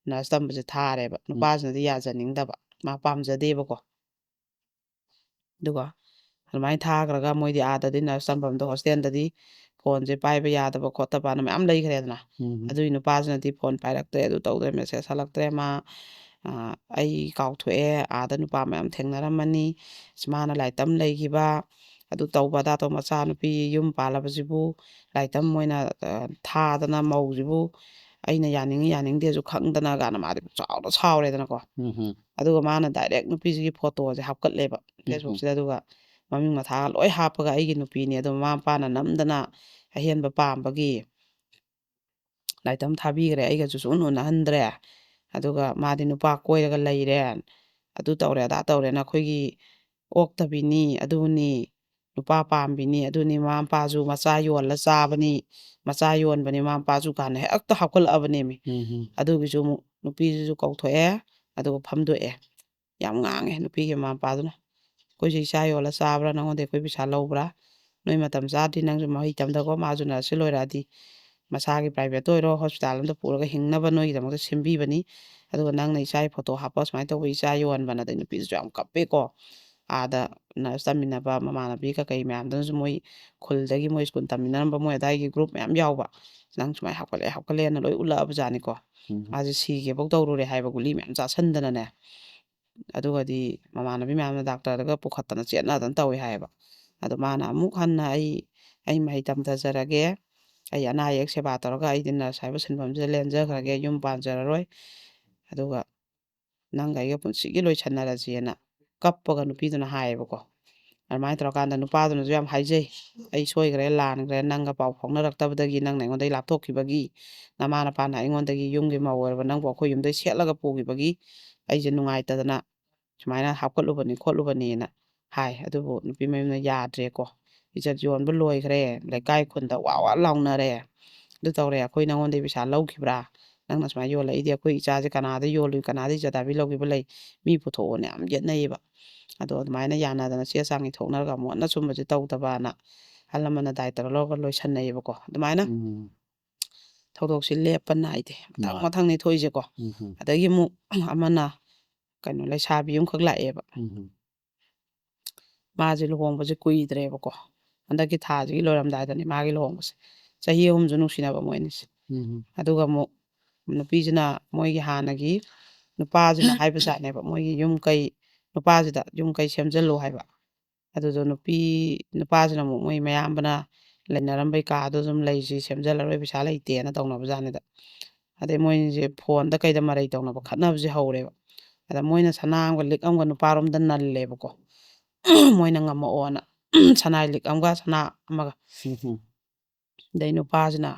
ꯅꯔꯁ ꯇꯝꯕꯁꯦ ꯊꯥꯔꯦꯕ꯫ ꯎꯝ꯫ ꯅꯨꯄꯥꯁꯤꯅꯗꯤ ꯌꯥꯖꯅꯤꯡꯗꯕ, ꯃꯥ ꯄꯥꯝꯖꯗꯦꯕꯀꯣ꯫ ꯑꯗꯨꯒ ꯑꯗꯨꯃꯥꯏꯅ ꯊꯥꯈ꯭ꯔꯒ ꯃꯣꯏꯗꯤ ꯑꯥꯗꯗꯤ ꯅꯔꯁ ꯇꯝꯐꯝꯗꯣ ꯍꯣꯁꯇꯦꯜꯗꯗꯤ ꯐꯣꯟꯁꯦ ꯄꯥꯏꯕ ꯌꯥꯗꯕ ꯈꯣꯠꯇꯕꯅ ꯃꯌꯥꯝ ꯂꯩꯈ꯭ꯔꯦꯗꯅ꯫ ꯎꯝ꯫ ꯑꯗꯨꯒꯤ ꯅꯨꯄꯥꯁꯤꯅꯗꯤ ꯐꯣꯟ ꯄꯥꯏꯔꯛꯇ꯭ꯔꯦ, ꯑꯗꯨ ꯇꯧꯗ꯭ꯔꯦ, ꯃꯦꯁꯦꯖ ꯍꯜꯂꯛꯇ꯭ꯔꯦ꯫ ꯃꯥ, ꯑ, "ꯑꯩ ꯀꯥꯎꯊꯣꯛꯑꯦ, ꯑꯥꯗ ꯅꯨꯄꯥ ꯃꯌꯥꯝ ꯊꯦꯡꯅꯔꯝꯃꯅꯤ, ꯏꯁ, ꯃꯥꯅ ꯂꯥꯏꯔꯤꯛ ꯇꯝ ꯂꯩꯈꯤꯕ, ꯑꯗꯨ ꯇꯧꯕ ꯑꯗꯥ ꯇꯧꯕ, ꯃꯆꯥꯅꯨꯄꯤ ꯌꯨꯝ ꯄꯥꯜꯂꯕꯁꯤꯕꯨ ꯂꯥꯏꯔꯤꯛ ꯇꯝ ꯑꯣꯏꯅ, ꯑ, ꯊꯥꯗꯅ ꯃꯧꯁꯤꯕꯨ ꯑꯩꯅ ꯌꯥꯅꯤꯡꯉꯤ ꯌꯥꯅꯤꯡꯗꯦꯁꯨ ꯈꯪꯗꯅ" ꯀꯥꯏꯅ ꯃꯥꯗꯤ ꯆꯥꯎꯅ ꯁꯥꯎꯔꯦꯗꯅꯀꯣ꯫ ꯎꯝ, ꯎꯝ꯫ ꯑꯗꯨꯒ ꯃꯥꯅ ꯗꯥꯏꯔꯦꯛ ꯅꯨꯄꯤꯁꯤꯒꯤ ꯐꯣꯇꯣꯁꯦ ꯍꯥꯞꯀꯠꯂꯦꯕ ꯎꯝ, ꯎꯝ꯫ ꯐꯦꯁꯕꯨꯛꯁꯤꯗ, ꯑꯗꯨꯒ ꯃꯃꯤꯡ ꯃꯊꯥꯒ ꯂꯣꯏ ꯍꯥꯞꯄꯒ, "ꯑꯩꯒꯤ ꯅꯨꯄꯤꯅꯤ, ꯑꯗꯣ ꯃꯃꯥ ꯃꯄꯥꯅ ꯅꯝꯗꯅ ꯑꯍꯦꯟꯕ ꯄꯥꯝꯕꯒꯤ ꯂꯥꯏꯔꯤꯛ ꯇꯝ ꯊꯥꯕꯤꯈ꯭ꯔꯦ, ꯑꯩꯒꯁꯨ ꯁꯨꯡꯎꯟ ꯎꯅꯍꯟꯗ꯭ꯔꯦ, ꯑꯗꯨꯒ ꯃꯥꯗꯤ ꯅꯨꯄꯥ ꯀꯣꯏꯔꯒ ꯂꯩꯔꯦ, ꯑꯗꯨ ꯇꯧꯔꯦ ꯑꯗꯥ ꯇꯧꯔꯦꯅ ꯑꯩꯈꯣꯏꯒꯤ ꯑꯣꯛꯇꯕꯤꯅꯤ, ꯑꯗꯨꯅꯤ, ꯅꯨꯄꯥ ꯄꯥꯝꯕꯤꯅꯤ, ꯑꯗꯨꯅꯤ, ꯃꯃꯥ ꯃꯄꯥꯁꯨ ꯃꯆꯥ ꯌꯣꯜꯂ ꯆꯥꯕꯅꯤ, ꯃꯆꯥ ꯌꯣꯟꯕꯅꯤ ꯃꯃꯥ ꯃꯄꯥꯁꯨ" ꯀꯥꯏꯅ ꯍꯦꯛꯇ ꯍꯥꯞꯀꯠꯂꯛꯑꯕꯅꯦꯃꯤ꯫ ꯎꯝ, ꯎꯝ꯫ ꯑꯗꯨꯒꯤꯁꯨ ꯑꯃꯨꯛ ꯅꯨꯄꯤꯁꯤꯁꯨ ꯀꯧꯊꯣꯛꯑꯦ, ꯑꯗꯨꯒ ꯐꯝꯗꯣꯛꯑꯦ꯫ ꯌꯥꯝ ꯉꯥꯡꯉꯦ ꯅꯨꯄꯤꯒꯤ ꯃꯃꯥ ꯃꯄꯥꯗꯨꯅ, "ꯑꯩꯈꯣꯏꯁꯨ ꯏꯆꯥ ꯌꯣꯜꯂ ꯆꯥꯕ꯭ꯔꯥ? ꯅꯉꯣꯟꯗ ꯑꯩꯈꯣꯏ ꯄꯩꯁꯥ ꯂꯧꯕ꯭ꯔꯥ? ꯅꯣꯏ ꯃꯇꯝ ꯆꯥꯗ꯭ꯔꯤ, ꯅꯪꯁꯨ ꯃꯍꯩ ꯇꯝꯗꯀꯣ, ꯃꯥꯁꯨ ꯅꯔꯁꯁꯤ ꯂꯣꯏꯔꯛꯑꯗꯤ ꯃꯁꯥꯒꯤ ꯄ꯭ꯔꯥꯏꯚꯦꯠꯇ ꯑꯣꯏꯔꯣ ꯍꯣꯁꯄꯤꯇꯥꯜ ꯑꯝꯗ ꯄꯨꯔꯒ ꯍꯤꯡꯅꯕ ꯅꯣꯏꯒꯤꯗꯃꯛꯇ ꯁꯦꯝꯕꯤꯕꯅꯤ, ꯑꯗꯨꯒ ꯅꯪꯅ ꯏꯆꯥꯒꯤ ꯐꯣꯇꯣ ꯍꯥꯞꯄ ꯁꯨꯃꯥꯏꯅ ꯇꯧꯕ ꯏꯆꯥ ꯌꯣꯟꯕꯅ", ꯑꯗꯩ ꯅꯨꯄꯤꯗꯨꯁꯨ ꯌꯥꯝ ꯀꯞꯄꯦꯀꯣ꯫ ꯑꯥꯗ ꯅꯔꯁ ꯇꯝꯃꯤꯟꯅꯕ ꯃꯃꯥꯟꯅꯕꯤ ꯀꯀꯩ ꯃꯌꯥꯝꯗꯨꯅꯁꯨ, ꯃꯣꯏ ꯈꯨꯜꯗꯒꯤ ꯃꯣꯏ ꯁ꯭ꯀꯨꯜ ꯇꯝꯃꯤꯟꯅꯔꯝꯕ ꯃꯣꯏ ꯑꯗꯥꯏꯒꯤ ꯒ꯭ꯔꯨꯞ ꯃꯌꯥꯝ ꯌꯥꯎꯕ, "ꯅꯪ ꯁꯨꯃꯥꯏꯅ ꯍꯥꯞꯀꯠꯂꯛꯑꯦ ꯍꯥꯞꯀꯠꯂꯛꯑꯦꯅ" ꯂꯣꯏ ꯎꯠꯂꯛꯑꯕꯖꯥꯠꯅꯤꯀꯣ꯫ ꯎꯝ꯫ ꯃꯥꯁꯦ ꯁꯤꯒꯦꯐꯧ ꯇꯧꯔꯨꯔꯦ ꯍꯥꯏꯕ, ꯒꯨꯂꯤ ꯃꯌꯥꯝ ꯆꯥꯁꯟꯗꯅꯅꯦ꯫ ꯑꯗꯨꯒꯗꯤ ꯃꯃꯥꯟꯅꯕꯤ ꯃꯌꯥꯝꯅ ꯗꯥꯛꯇꯔꯗꯒ ꯄꯨꯈꯠꯇꯅ ꯆꯦꯟꯅꯗꯅ ꯇꯧꯏ ꯍꯥꯏꯌꯦꯕ꯫ ꯑꯗꯣ ꯃꯥꯅ ꯑꯃꯨꯛ ꯍꯟꯅ "ꯑꯩ, ꯑꯩ ꯃꯍꯩ ꯇꯝꯊꯖꯔꯒꯦ, ꯑꯩ ꯑꯅꯥ ꯑꯌꯦꯛ ꯁꯦꯕꯥ ꯇꯧꯔꯒ ꯑꯩꯗꯤ ꯅꯔꯁ ꯍꯥꯏꯕ ꯁꯤꯟꯐꯝꯁꯤꯗ ꯂꯦꯟꯖꯈ꯭ꯔꯒꯦ, ꯌꯨꯝ ꯄꯥꯟꯖꯔꯔꯣꯏ, ꯑꯗꯨꯒ ꯅꯪꯒ ꯑꯩꯒ ꯄꯨꯟꯁꯤꯒꯤ ꯂꯣꯏꯁꯟꯅꯔꯁꯦꯅ" ꯀꯞꯄꯒ ꯅꯨꯄꯤꯗꯨꯅ ꯍꯥꯏꯌꯦꯕꯀꯣ꯫ ꯑꯗꯨꯃꯥꯏꯅ ꯇꯧꯔꯀꯥꯟꯗ ꯅꯨꯄꯥꯗꯨꯅꯁꯨ ꯌꯥꯝ ꯍꯥꯏꯖꯩ, "ꯑꯩ ꯁꯣꯏꯈ꯭ꯔꯦ, ꯂꯥꯟꯈ꯭ꯔꯦ, ꯅꯪꯒ ꯄꯥꯎ ꯐꯥꯎꯅꯔꯛꯇꯕꯗꯒꯤ, ꯅꯪꯅ ꯑꯩꯉꯣꯟꯗꯒꯤ ꯂꯥꯞꯊꯣꯛꯈꯤꯕꯒꯤ, ꯅꯃꯥ ꯅꯄꯥꯅ ꯑꯩꯉꯣꯟꯗꯒꯤ ꯌꯨꯝꯒꯤ ꯃꯧ ꯑꯣꯏꯔꯕ ꯅꯪꯕꯨ ꯑꯩꯈꯣꯏ ꯌꯨꯝꯗꯒꯤ ꯁꯦꯠꯂꯒ ꯄꯨꯈꯤꯕꯒꯤ ꯑꯩꯁꯦ ꯅꯨꯡꯉꯥꯏꯇꯗꯅ ꯁꯨꯃꯥꯏꯅ ꯍꯥꯞꯀꯠꯂꯨꯕꯅꯤ ꯈꯣꯠꯂꯨꯕꯅꯤꯅ" ꯍꯥꯏ꯫ ꯑꯗꯨꯕꯨ ꯅꯨꯄꯤ ꯃꯌꯨꯝꯅ ꯌꯥꯗ꯭ꯔꯦꯀꯣ, "ꯏꯖꯠ ꯌꯣꯟꯕ ꯂꯣꯏꯈ꯭ꯔꯦ, ꯂꯩꯀꯥꯏ ꯈꯨꯟꯗ ꯋꯥ ꯋꯥ ꯂꯥꯎꯅꯔꯦ, ꯑꯗꯨ ꯇꯧꯔꯦ, ꯑꯩꯈꯣꯏ ꯅꯉꯣꯟꯗꯒꯤ ꯄꯩꯁꯥ ꯂꯧꯈꯤꯕ꯭ꯔꯥ? ꯅꯪꯅ ꯁꯨꯃꯥꯏꯅ ꯌꯣꯜꯂꯛꯏꯗꯤ ꯑꯩꯈꯣꯏ ꯏꯆꯥꯁꯦ ꯀꯅꯥꯗ ꯌꯣꯜꯂꯨꯏ, ꯀꯅꯥꯗ ꯏꯖꯠ ꯍꯥꯏꯕꯤ ꯂꯧꯈꯤꯕ ꯂꯩ, ꯃꯤ ꯄꯨꯊꯣꯛꯑꯣꯅ" ꯌꯥꯝ ꯌꯦꯠꯅꯩꯌꯦꯕ꯫ ꯑꯗꯣ ꯑꯗꯨꯃꯥꯏꯅ ꯌꯥꯅꯗꯅ ꯆꯦ ꯆꯥꯡ ꯏꯊꯣꯛꯅꯔꯒ ꯑꯃꯨꯛ ꯍꯟꯅ ꯁꯨꯝꯕꯁꯦ ꯇꯧꯗꯕꯅ ꯑꯍꯜ ꯂꯃꯟꯅ ꯗꯥꯏꯇ ꯂꯧꯔꯒ ꯂꯣꯏꯁꯟꯅꯩꯌꯦꯕꯀꯣ꯫ ꯑꯗꯨꯃꯥꯏꯅ ꯎꯝ꯫ ꯊꯧꯗꯣꯛꯁꯦ ꯂꯦꯞꯄ ꯅꯥꯏꯗꯦ, ꯃꯊꯪ ꯃꯥ꯫ ꯃꯊꯪꯅꯤ ꯊꯣꯛꯏꯁꯦꯀꯣ꯫ ꯎꯝ ꯍꯝ꯫ ꯑꯗꯒꯤ ꯑꯃꯨꯛ ꯑꯃꯅ ꯀꯩꯅꯣ, ꯂꯩꯁꯥꯕꯤ ꯑꯃꯈꯛ ꯂꯥꯛꯑꯦꯕ꯫ ꯎꯝ ꯍꯝ꯫ ꯃꯥꯁꯦ ꯂꯨꯍꯣꯡꯕꯁꯦ ꯀꯨꯏꯗ꯭ꯔꯦꯕꯀꯣ, ꯍꯟꯗꯛꯀꯤ ꯊꯥꯁꯤꯒꯤ ꯂꯣꯏꯔꯝꯗꯥꯏꯗꯅꯤ ꯃꯥꯒꯤ ꯂꯨꯍꯣꯡꯕꯁꯦ꯫ ꯆꯍꯤ ꯑꯍꯨꯝꯁꯨ ꯅꯨꯡꯁꯤꯅꯕ ꯃꯣꯏ ꯑꯅꯤꯁꯦ꯫ ꯎꯝ ꯍꯝ꯫ ꯑꯗꯨꯒ ꯑꯃꯨꯛ ꯅꯨꯄꯤꯁꯤꯅ ꯃꯣꯏꯒꯤ ꯍꯥꯟꯅꯒꯤ ꯅꯨꯄꯥꯁꯤꯅ ꯍꯥꯏꯕꯖꯥꯠꯅꯦꯕ, ꯃꯣꯏꯒꯤ ꯌꯨꯝ ꯀꯩ, ꯅꯨꯄꯥꯁꯤꯗ ꯌꯨꯝ ꯀꯩ ꯁꯦꯝꯖꯤꯜꯂꯨ ꯍꯥꯏꯕ꯫ ꯑꯗꯨꯗꯣ ꯅꯨꯄꯤ, ꯅꯨꯄꯥꯁꯤꯅ ꯑꯃꯨꯛ ꯃꯣꯏ ꯃꯌꯥꯝꯕꯅ ꯂꯩꯅꯔꯝꯕꯩ ꯀꯥꯗꯣ ꯑꯗꯨꯝ ꯂꯩꯁꯤ, ꯁꯦꯝꯖꯤꯜꯂꯔꯣꯏ, ꯄꯩꯁꯥ ꯂꯩꯇꯦꯅ ꯇꯧꯅꯕꯖꯥꯠꯅꯤꯗ꯫ ꯑꯗꯩ ꯃꯣꯏꯁꯦ ꯐꯣꯟꯗ ꯀꯩꯗ ꯃꯔꯩ ꯇꯧꯅꯕ, ꯈꯠꯅꯕꯁꯦ ꯍꯧꯔꯦꯕ꯫ ꯑꯗ ꯃꯣꯏꯅ ꯁꯅꯥ ꯑꯃꯒ ꯂꯤꯛ ꯑꯃꯒ ꯅꯨꯄꯥꯔꯣꯝꯗ ꯅꯜꯂꯦꯕꯀꯣ꯫ ꯃꯣꯏꯅ ꯉꯝꯃꯛꯑꯣꯅ꯫ ꯁꯅꯥꯏ ꯂꯤꯛ ꯑꯃꯒ ꯁꯅꯥ ꯑꯃꯒ꯫ ꯎꯝ ꯍꯝ꯫ ꯑꯗꯩ ꯅꯨꯄꯥꯁꯤꯅ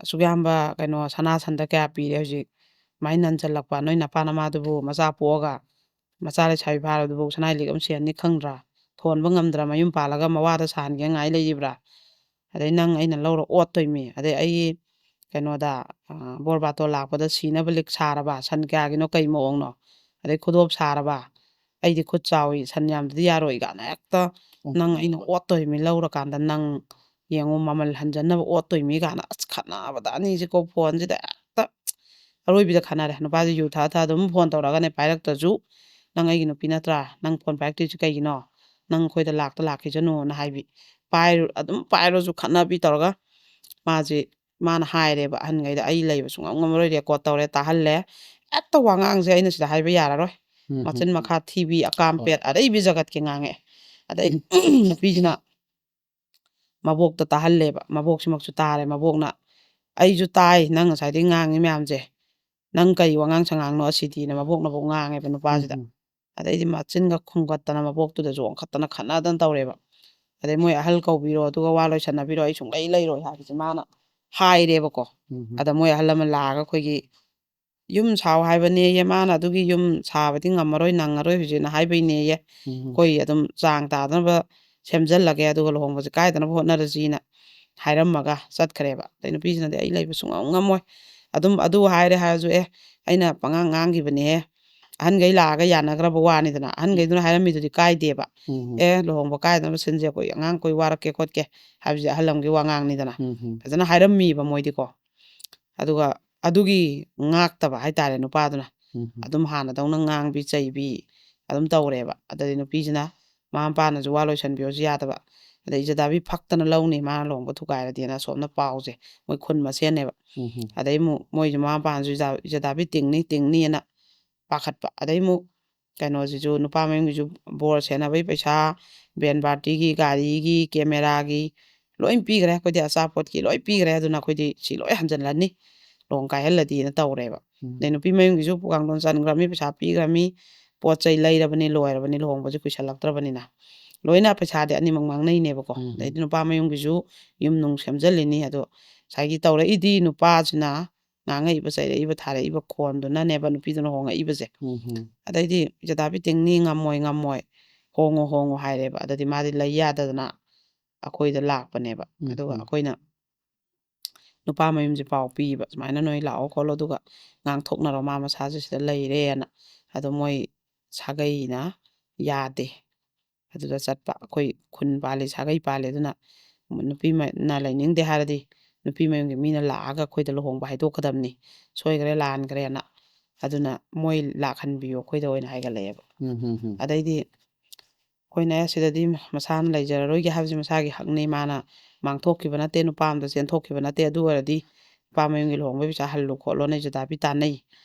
"ꯑꯁꯨꯛ ꯌꯥꯝꯕ ꯀꯩꯅꯣ ꯁꯅꯥ ꯁꯟꯗ ꯀꯌꯥ ꯄꯤꯔꯦ ꯍꯧꯖꯤꯛ? ꯁꯨꯃꯥꯏꯅ ꯅꯟꯁꯤꯜꯂꯛꯄ, ꯅꯣꯏ ꯅꯄꯥ ꯅꯃꯥꯗꯨꯕꯨ ꯃꯆꯥ ꯄꯣꯛꯑꯒ ꯃꯆꯥ ꯂꯩꯁꯥꯕꯤ ꯐꯥꯔꯕꯗꯨꯕꯨ ꯁꯅꯥꯏ ꯂꯤꯛ ꯑꯃ ꯁꯦꯟꯅꯤ ꯈꯪꯗ꯭ꯔꯥ? ꯊꯣꯟꯕ ꯉꯝꯗ꯭ꯔꯥ? ꯃꯌꯨꯝ ꯄꯥꯜꯂꯒ ꯃꯋꯥꯗ ꯁꯥꯍꯟꯒꯦ ꯉꯥꯏ ꯂꯩꯔꯤꯕ꯭ꯔꯥ? ꯑꯗꯩ ꯅꯪ ꯑꯩꯅ ꯂꯧꯔ ꯑꯣꯠꯇꯣꯏꯃꯤ꯫ ꯑꯗꯩ ꯑꯩꯒꯤ ꯀꯩꯅꯣꯗ, ꯑ, ꯕꯣꯔ ꯕꯥꯇꯣꯟ ꯂꯥꯛꯄꯗ ꯁꯤꯅꯕ ꯂꯤꯛ ꯁꯥꯔꯕ? ꯁꯟ ꯀꯌꯥꯒꯤꯅꯣ? ꯀꯩ ꯃꯑꯣꯡꯅꯣ? ꯑꯗꯩ ꯈꯨꯗꯣꯞ ꯁꯥꯔꯕ? ꯑꯩꯗꯤ ꯈꯨꯠ ꯆꯥꯎꯏ, ꯁꯟ ꯌꯥꯝꯗꯗꯤ ꯌꯥꯔꯣꯏ" ꯀꯥꯏꯅ ꯍꯦꯛꯇ, ꯎꯝ꯫ "ꯅꯪ ꯑꯩꯅ ꯑꯣꯠꯇꯣꯏꯃꯤ, ꯂꯧꯔꯀꯥꯟꯗ ꯅꯪ ꯌꯦꯡꯉꯨ, ꯃꯃꯜ ꯍꯟꯖꯟꯅꯕ ꯑꯣꯠꯇꯣꯏꯃꯤ" ꯀꯥꯏꯅ ꯑꯁ ꯈꯠꯅꯕꯗ ꯑꯅꯤꯁꯦꯀꯣ ꯐꯣꯟꯁꯤꯗ ꯍꯦꯛꯇ ꯑꯔꯣꯏꯕꯤꯗ ꯈꯠꯅꯔꯦ꯫ ꯅꯨꯄꯥꯁꯦ ꯌꯨ ꯊꯛꯑ ꯊꯛꯑ ꯑꯗꯨꯝ ꯐꯣꯟ ꯇꯧꯔꯛꯑꯒꯅꯦ, ꯄꯥꯏꯔꯛꯇ꯭ꯔꯁꯨ, "ꯅꯪ ꯑꯩꯒꯤ ꯅꯨꯄꯤ ꯅꯠꯇ꯭ꯔꯥ? ꯅꯪ ꯐꯣꯟ ꯄꯥꯏꯔꯛꯇ꯭ꯔꯤꯁꯦ ꯀꯩꯒꯤꯅꯣ? ꯅꯪ ꯑꯩꯈꯣꯏꯗ ꯂꯥꯛꯇ ꯂꯥꯛꯈꯤꯁꯅꯨꯅ" ꯍꯥꯏꯕꯤ꯫ ꯄꯥꯏꯔꯨ-, ꯑꯗꯨꯝ ꯄꯥꯏꯔꯁꯨ ꯈꯠꯅꯕꯤ ꯇꯧꯔꯒ ꯃꯥꯁꯦ, ꯃꯥꯅ ꯍꯥꯏꯔꯦꯕ ꯑꯍꯟꯈꯩꯗ, "ꯑꯩ ꯂꯩꯕ ꯁꯨꯡꯉꯝ ꯉꯝꯃꯔꯣꯏ", ꯔꯦꯀꯣꯔꯠ ꯇꯧꯔꯦ, ꯇꯥꯍꯜꯂꯦ꯫ ꯍꯦꯛꯇ ꯋꯥꯉꯥꯡꯁꯦ ꯑꯩꯅ ꯁꯤꯗ ꯍꯥꯏꯕ ꯌꯥꯔꯔꯣꯏ꯫ ꯎꯝ, ꯎꯝ, ꯃꯆꯤꯟ ꯎꯝ꯫ ꯃꯈꯥ ꯊꯤꯕꯤ, ꯑꯀꯥꯝ ꯍꯣꯏ꯫ ꯄꯦꯠ, ꯑꯔꯩꯕꯤ ꯖꯒꯠꯀꯤ ꯉꯥꯡꯉꯛꯑꯦ꯫ ꯑꯗꯩ ꯎꯝ꯫ ꯅꯨꯄꯤꯁꯤꯅ ꯃꯕꯣꯛꯇ ꯇꯥꯍꯜꯂꯦꯕ, ꯃꯕꯣꯛꯁꯤꯃꯛꯁꯨ ꯇꯥꯔꯦ꯫ ꯃꯕꯣꯛꯅ, "ꯑꯩꯁꯨ ꯇꯥꯏ ꯅꯪ ꯉꯁꯥꯏꯗꯒꯤ ꯉꯥꯡꯉꯤ ꯃꯌꯥꯝꯁꯦ, ꯅꯪ ꯀꯔꯤ ꯋꯥꯉꯥꯡ ꯁꯉꯥꯡꯅꯣ ꯑꯁꯤꯗꯤꯅ?" ꯃꯕꯣꯛꯅꯕꯨ ꯉꯥꯡꯉꯦꯕ ꯎꯝ, ꯅꯨꯄꯥꯁꯤꯗ꯫ ꯎꯝ꯫ ꯑꯗꯩꯗꯤ ꯃꯆꯤꯟꯒ ꯈꯨꯝꯒꯠꯇꯅ ꯃꯕꯣꯛꯇꯨꯗꯁꯨ ꯑꯣꯟꯈꯠꯇꯅ ꯈꯠꯅꯗꯅ ꯇꯧꯔꯦꯕ꯫ ꯑꯗꯩ, "ꯃꯣꯏ ꯑꯍꯜ ꯀꯧꯕꯤꯔꯣ, ꯑꯗꯨꯒ ꯋꯥ ꯂꯣꯏꯁꯟꯅꯕꯤꯔꯣ, ꯑꯩ ꯁꯨꯡꯂꯩ ꯂꯩꯔꯣꯏ" ꯍꯥꯏꯕꯁꯦ ꯃꯥꯅ ꯍꯥꯏꯔꯦꯕꯀꯣ꯫ ꯎꯝ, ꯎꯝ꯫ ꯑꯗ ꯃꯣꯏ ꯑꯍꯜ ꯑꯃ ꯂꯥꯛꯑꯒ ꯑꯩꯈꯣꯏꯒꯤ ꯌꯨꯝ ꯁꯥꯎ ꯍꯥꯏꯕꯅꯦꯌꯦ꯫ ꯃꯥꯅ ꯑꯗꯨꯒꯤ ꯌꯨꯝ ꯁꯥꯕꯗꯤ ꯉꯝꯃꯔꯣꯏ, ꯅꯪꯉꯔꯣꯏ ꯍꯧꯖꯤꯛꯅ ꯍꯥꯏꯕꯩꯅꯦꯌꯦ꯫ ꯎꯝ꯫ "ꯑꯩꯈꯣꯏ ꯑꯗꯨꯝ ꯆꯥꯡ ꯇꯥꯗꯅꯕ ꯁꯦꯝꯖꯜꯂꯒꯦ, ꯑꯗꯨꯒ ꯂꯨꯍꯣꯡꯕꯁꯦ ꯀꯥꯏꯗꯅꯕ ꯍꯣꯠꯅꯔꯁꯤꯅ" ꯍꯥꯏꯔꯝꯃꯒ ꯆꯠꯈ꯭ꯔꯦꯕ꯫ ꯑꯗꯩ ꯅꯨꯄꯤꯁꯤꯅꯗꯤ, "ꯑꯩ ꯂꯩꯕ ꯁꯨꯡꯉꯝ ꯉꯝꯃꯣꯏ꯫ ꯑꯗꯨꯝ ꯑꯗꯨ ꯍꯥꯏꯔꯦ ꯍꯥꯏꯔꯁꯨ, ꯑꯦ, ꯑꯩꯅ ꯄꯉꯥꯡ ꯉꯥꯡꯈꯤꯕꯅꯦꯍꯦ꯫ ꯑꯍꯟꯈꯩ ꯂꯥꯛꯑꯒ ꯌꯥꯅꯈ꯭ꯔꯕ ꯋꯥꯅꯤꯗꯅ꯫ ꯎꯝ꯫ ꯑꯍꯟꯈꯩꯗꯨꯅ ꯍꯥꯏꯔꯝꯃꯤꯗꯨꯗꯤ ꯀꯥꯏꯗꯦꯕ꯫ ꯎꯝ꯫ ꯑꯦ, ꯂꯨꯍꯣꯡꯕ ꯀꯥꯏꯗꯅꯕ ꯁꯤꯟꯁꯦ, ꯑꯩꯈꯣꯏ ꯑꯉꯥꯡ, ꯑꯩꯈꯣꯏ ꯋꯥꯔꯛꯀꯦ ꯈꯣꯠꯀꯦ ꯍꯥꯏꯕꯁꯦ ꯑꯍꯜ ꯑꯃꯒꯤ ꯋꯥꯉꯥꯡꯅꯤꯗꯅ"꯫ ꯎꯝ꯫ ꯐꯖꯅ ꯍꯥꯏꯔꯝꯃꯤꯕ ꯃꯣꯏꯗꯤꯀꯣ꯫ ꯑꯗꯨꯒ ꯑꯗꯨꯒꯤ ꯉꯥꯛꯇꯕ ꯍꯥꯏꯇꯥꯔꯦ ꯅꯨꯄꯥꯗꯨꯅ꯫ ꯎꯝ꯫ ꯑꯗꯨꯝ ꯍꯥꯟꯅꯗꯧꯅ ꯉꯥꯡꯕꯤ ꯆꯩꯕꯤ ꯑꯗꯨꯝ ꯇꯧꯔꯦꯕ꯫ ꯑꯗꯩꯗꯤ ꯅꯨꯄꯤꯁꯤꯅ ꯃꯃꯥ ꯃꯄꯥꯅꯁꯨ ꯋꯥ ꯂꯣꯏꯁꯟꯕꯤꯌꯣꯁꯨ ꯌꯥꯗꯕ꯫ ꯑꯗꯩ ꯏꯖꯗꯥꯕꯤ ꯐꯛꯇꯅ ꯂꯧꯅꯤ, ꯃꯥꯅ ꯂꯨꯍꯣꯡꯕ ꯊꯨꯒꯥꯏꯔꯗꯤꯅ ꯑꯁꯣꯝꯅ ꯄꯥꯎꯁꯦ, ꯃꯣꯏ ꯈꯨꯟ ꯃꯁꯦꯟꯅꯦꯕ꯫ ꯎꯝ꯫ ꯑꯗꯩ ꯑꯃꯨꯛ ꯃꯣꯏꯁꯨ ꯃꯃꯥ ꯃꯄꯥꯅꯁꯨ ꯏꯖꯥ-, ꯏꯖꯗꯥꯕꯤ ꯇꯤꯡꯅꯤ, ꯇꯤꯡꯅꯤꯅ ꯄꯥꯈꯠꯄ꯫ ꯑꯗꯩ ꯑꯃꯨꯛ ꯀꯩꯅꯣꯁꯤꯁꯨ, ꯅꯨꯄꯥ ꯃꯌꯨꯝꯒꯤꯁꯨ ꯕꯣꯔ ꯁꯦꯟꯅꯕꯒꯤ ꯄꯩꯁꯥ, ꯕꯦꯟ ꯕꯥꯔꯇꯤꯒꯤ, ꯒꯥꯔꯤꯒꯤ, ꯀꯦꯃꯦꯔꯥꯒꯤ ꯂꯣꯏ ꯄꯤꯈ꯭ꯔꯦ꯫ ꯑꯩꯈꯣꯏꯗꯤ ꯑꯆꯥꯄꯣꯠꯀꯤ ꯂꯣꯏ ꯄꯤꯈ꯭ꯔꯦ꯫ ꯑꯗꯨꯅ ꯑꯩꯈꯣꯏꯗꯤ ꯁꯤ ꯂꯣꯏ ꯍꯟꯖꯜꯂꯅꯤ, ꯂꯨꯍꯣꯡ ꯀꯥꯏꯍꯜꯂꯗꯤꯅ ꯇꯧꯔꯦꯕ꯫ ꯎꯝ꯫ ꯑꯗꯩ ꯅꯨꯄꯤ ꯃꯌꯨꯝꯒꯤꯁꯨ ꯀꯥꯡꯂꯣꯟ ꯆꯟꯈ꯭ꯔꯕꯅꯤ, ꯄꯩꯁꯥ ꯄꯤꯈ꯭ꯔꯕꯅꯤ, ꯄꯣꯠ ꯆꯩ ꯂꯩꯔꯕꯅꯤ, ꯂꯣꯏꯔꯕꯅꯤ, ꯂꯨꯍꯣꯡꯕꯁꯦ ꯀꯨꯏꯁꯜꯂꯛꯇ꯭ꯔꯕꯅꯤꯅ꯫ ꯂꯣꯏꯅ ꯄꯩꯁꯥꯗꯤ ꯑꯅꯤꯃꯛ ꯃꯥꯡꯅꯩꯅꯦꯕꯀꯣ꯫ ꯎꯝ꯫ ꯑꯗꯩꯗꯤ ꯅꯨꯄꯥ ꯃꯌꯨꯝꯒꯤꯁꯨ ꯌꯨꯝ ꯅꯨꯡ ꯁꯦꯝꯖꯜꯂꯤꯅꯤ꯫ ꯑꯗꯣ ꯉꯁꯥꯏꯒꯤ ꯇꯧꯔꯛꯏꯗꯤ ꯅꯨꯄꯥꯁꯤꯅ ꯉꯥꯡꯉꯛꯏꯕ, ꯆꯩꯔꯛꯏꯕ, ꯊꯥꯔꯛꯏꯕ ꯈꯣꯟꯗꯨꯅꯅꯦꯕ ꯅꯨꯄꯤꯗꯨꯅ ꯍꯣꯡꯉꯛꯏꯕꯁꯦ꯫ ꯎꯝ, ꯎꯝ꯫ ꯑꯗꯩꯗꯤ, "ꯏꯖꯗꯥꯕꯤ ꯇꯤꯡꯅꯤ, ꯉꯝꯃꯣꯏ, ꯉꯝꯃꯣꯏ, ꯍꯣꯡꯉꯣ, ꯍꯣꯡꯉꯣ" ꯍꯥꯏꯔꯦꯕ꯫ ꯑꯗꯨꯗꯤ ꯃꯥꯗꯤ ꯂꯩ ꯌꯥꯗꯗꯅ ꯑꯩꯈꯣꯏꯗ ꯂꯥꯛꯄꯅꯦꯕ꯫ ꯎꯝ, ꯑꯗꯨꯒ ꯎꯝ꯫ ꯑꯩꯈꯣꯏꯅ ꯅꯨꯄꯥ ꯃꯌꯨꯝꯁꯦ ꯄꯥꯎ ꯄꯤꯕ, "ꯁꯨꯃꯥꯏꯅ ꯅꯣꯏ ꯂꯥꯛꯑꯣ ꯈꯣꯠꯂꯣ, ꯑꯗꯨꯒ ꯉꯥꯡꯊꯣꯛꯅꯔꯣ, ꯃꯥ ꯃꯁꯥꯁꯦ ꯁꯤꯗ ꯂꯩꯔꯦꯅ"꯫ ꯑꯗꯣ ꯃꯣꯏ ꯁꯥꯒꯩꯅ ꯌꯥꯗꯦ꯫ ꯑꯗꯨꯗ ꯆꯠꯄ, ꯑꯩꯈꯣꯏ ꯈꯨꯟ ꯄꯥꯜꯂꯤ, ꯁꯥꯒꯩ ꯄꯥꯜꯂꯤ, ꯑꯗꯨꯅ ꯅꯨꯄꯤ ꯃ-, ꯅ ꯂꯩꯅꯤꯡꯗꯦ ꯍꯥꯏꯔꯗꯤ ꯅꯨꯄꯤ ꯃꯌꯨꯝꯒꯤ ꯃꯤꯅ ꯂꯥꯛꯑꯒ ꯑꯩꯈꯣꯏꯗ ꯂꯨꯍꯣꯡꯕ ꯍꯥꯏꯗꯣꯛꯀꯗꯕꯅꯤ, ꯁꯣꯏꯈ꯭ꯔꯦ ꯂꯥꯟꯈ꯭ꯔꯦꯅ꯫ ꯑꯗꯨꯅ ꯃꯣꯏ ꯂꯥꯛꯍꯟꯕꯤꯌꯣ ꯑꯩꯈꯣꯏꯗ ꯑꯣꯏꯅ ꯍꯥꯏꯒꯠꯂꯛꯑꯦꯕ꯫ ꯎꯝ, ꯎꯝ, ꯎꯝ꯫ ꯑꯗꯩꯗꯤ ꯑꯩꯈꯣꯏꯅ, "ꯑꯦ, ꯁꯤꯗꯗꯤ ꯃꯁꯥꯅ ꯂꯩꯖꯔꯔꯣꯏꯒꯦ ꯍꯥꯏꯕꯁꯤ ꯃꯁꯥꯒꯤ ꯍꯛꯅꯤ, ꯃꯥꯅ ꯃꯥꯡꯊꯣꯛꯈꯤꯕ ꯅꯠꯇꯦ, ꯅꯨꯄꯥ ꯑꯃꯗ ꯆꯦꯟꯊꯣꯛꯈꯤꯕ ꯅꯠꯇꯦ, ꯑꯗꯨ ꯑꯣꯏꯔꯗꯤ ꯅꯨꯄꯥ ꯃꯌꯨꯝꯒꯤ ꯂꯨꯍꯣꯡꯕꯒꯤ ꯄꯩꯁꯥ ꯍꯜꯂꯨ ꯈꯣꯠꯂꯣꯅ ꯏꯖꯗꯥꯕꯤ ꯇꯥꯟꯅꯩ,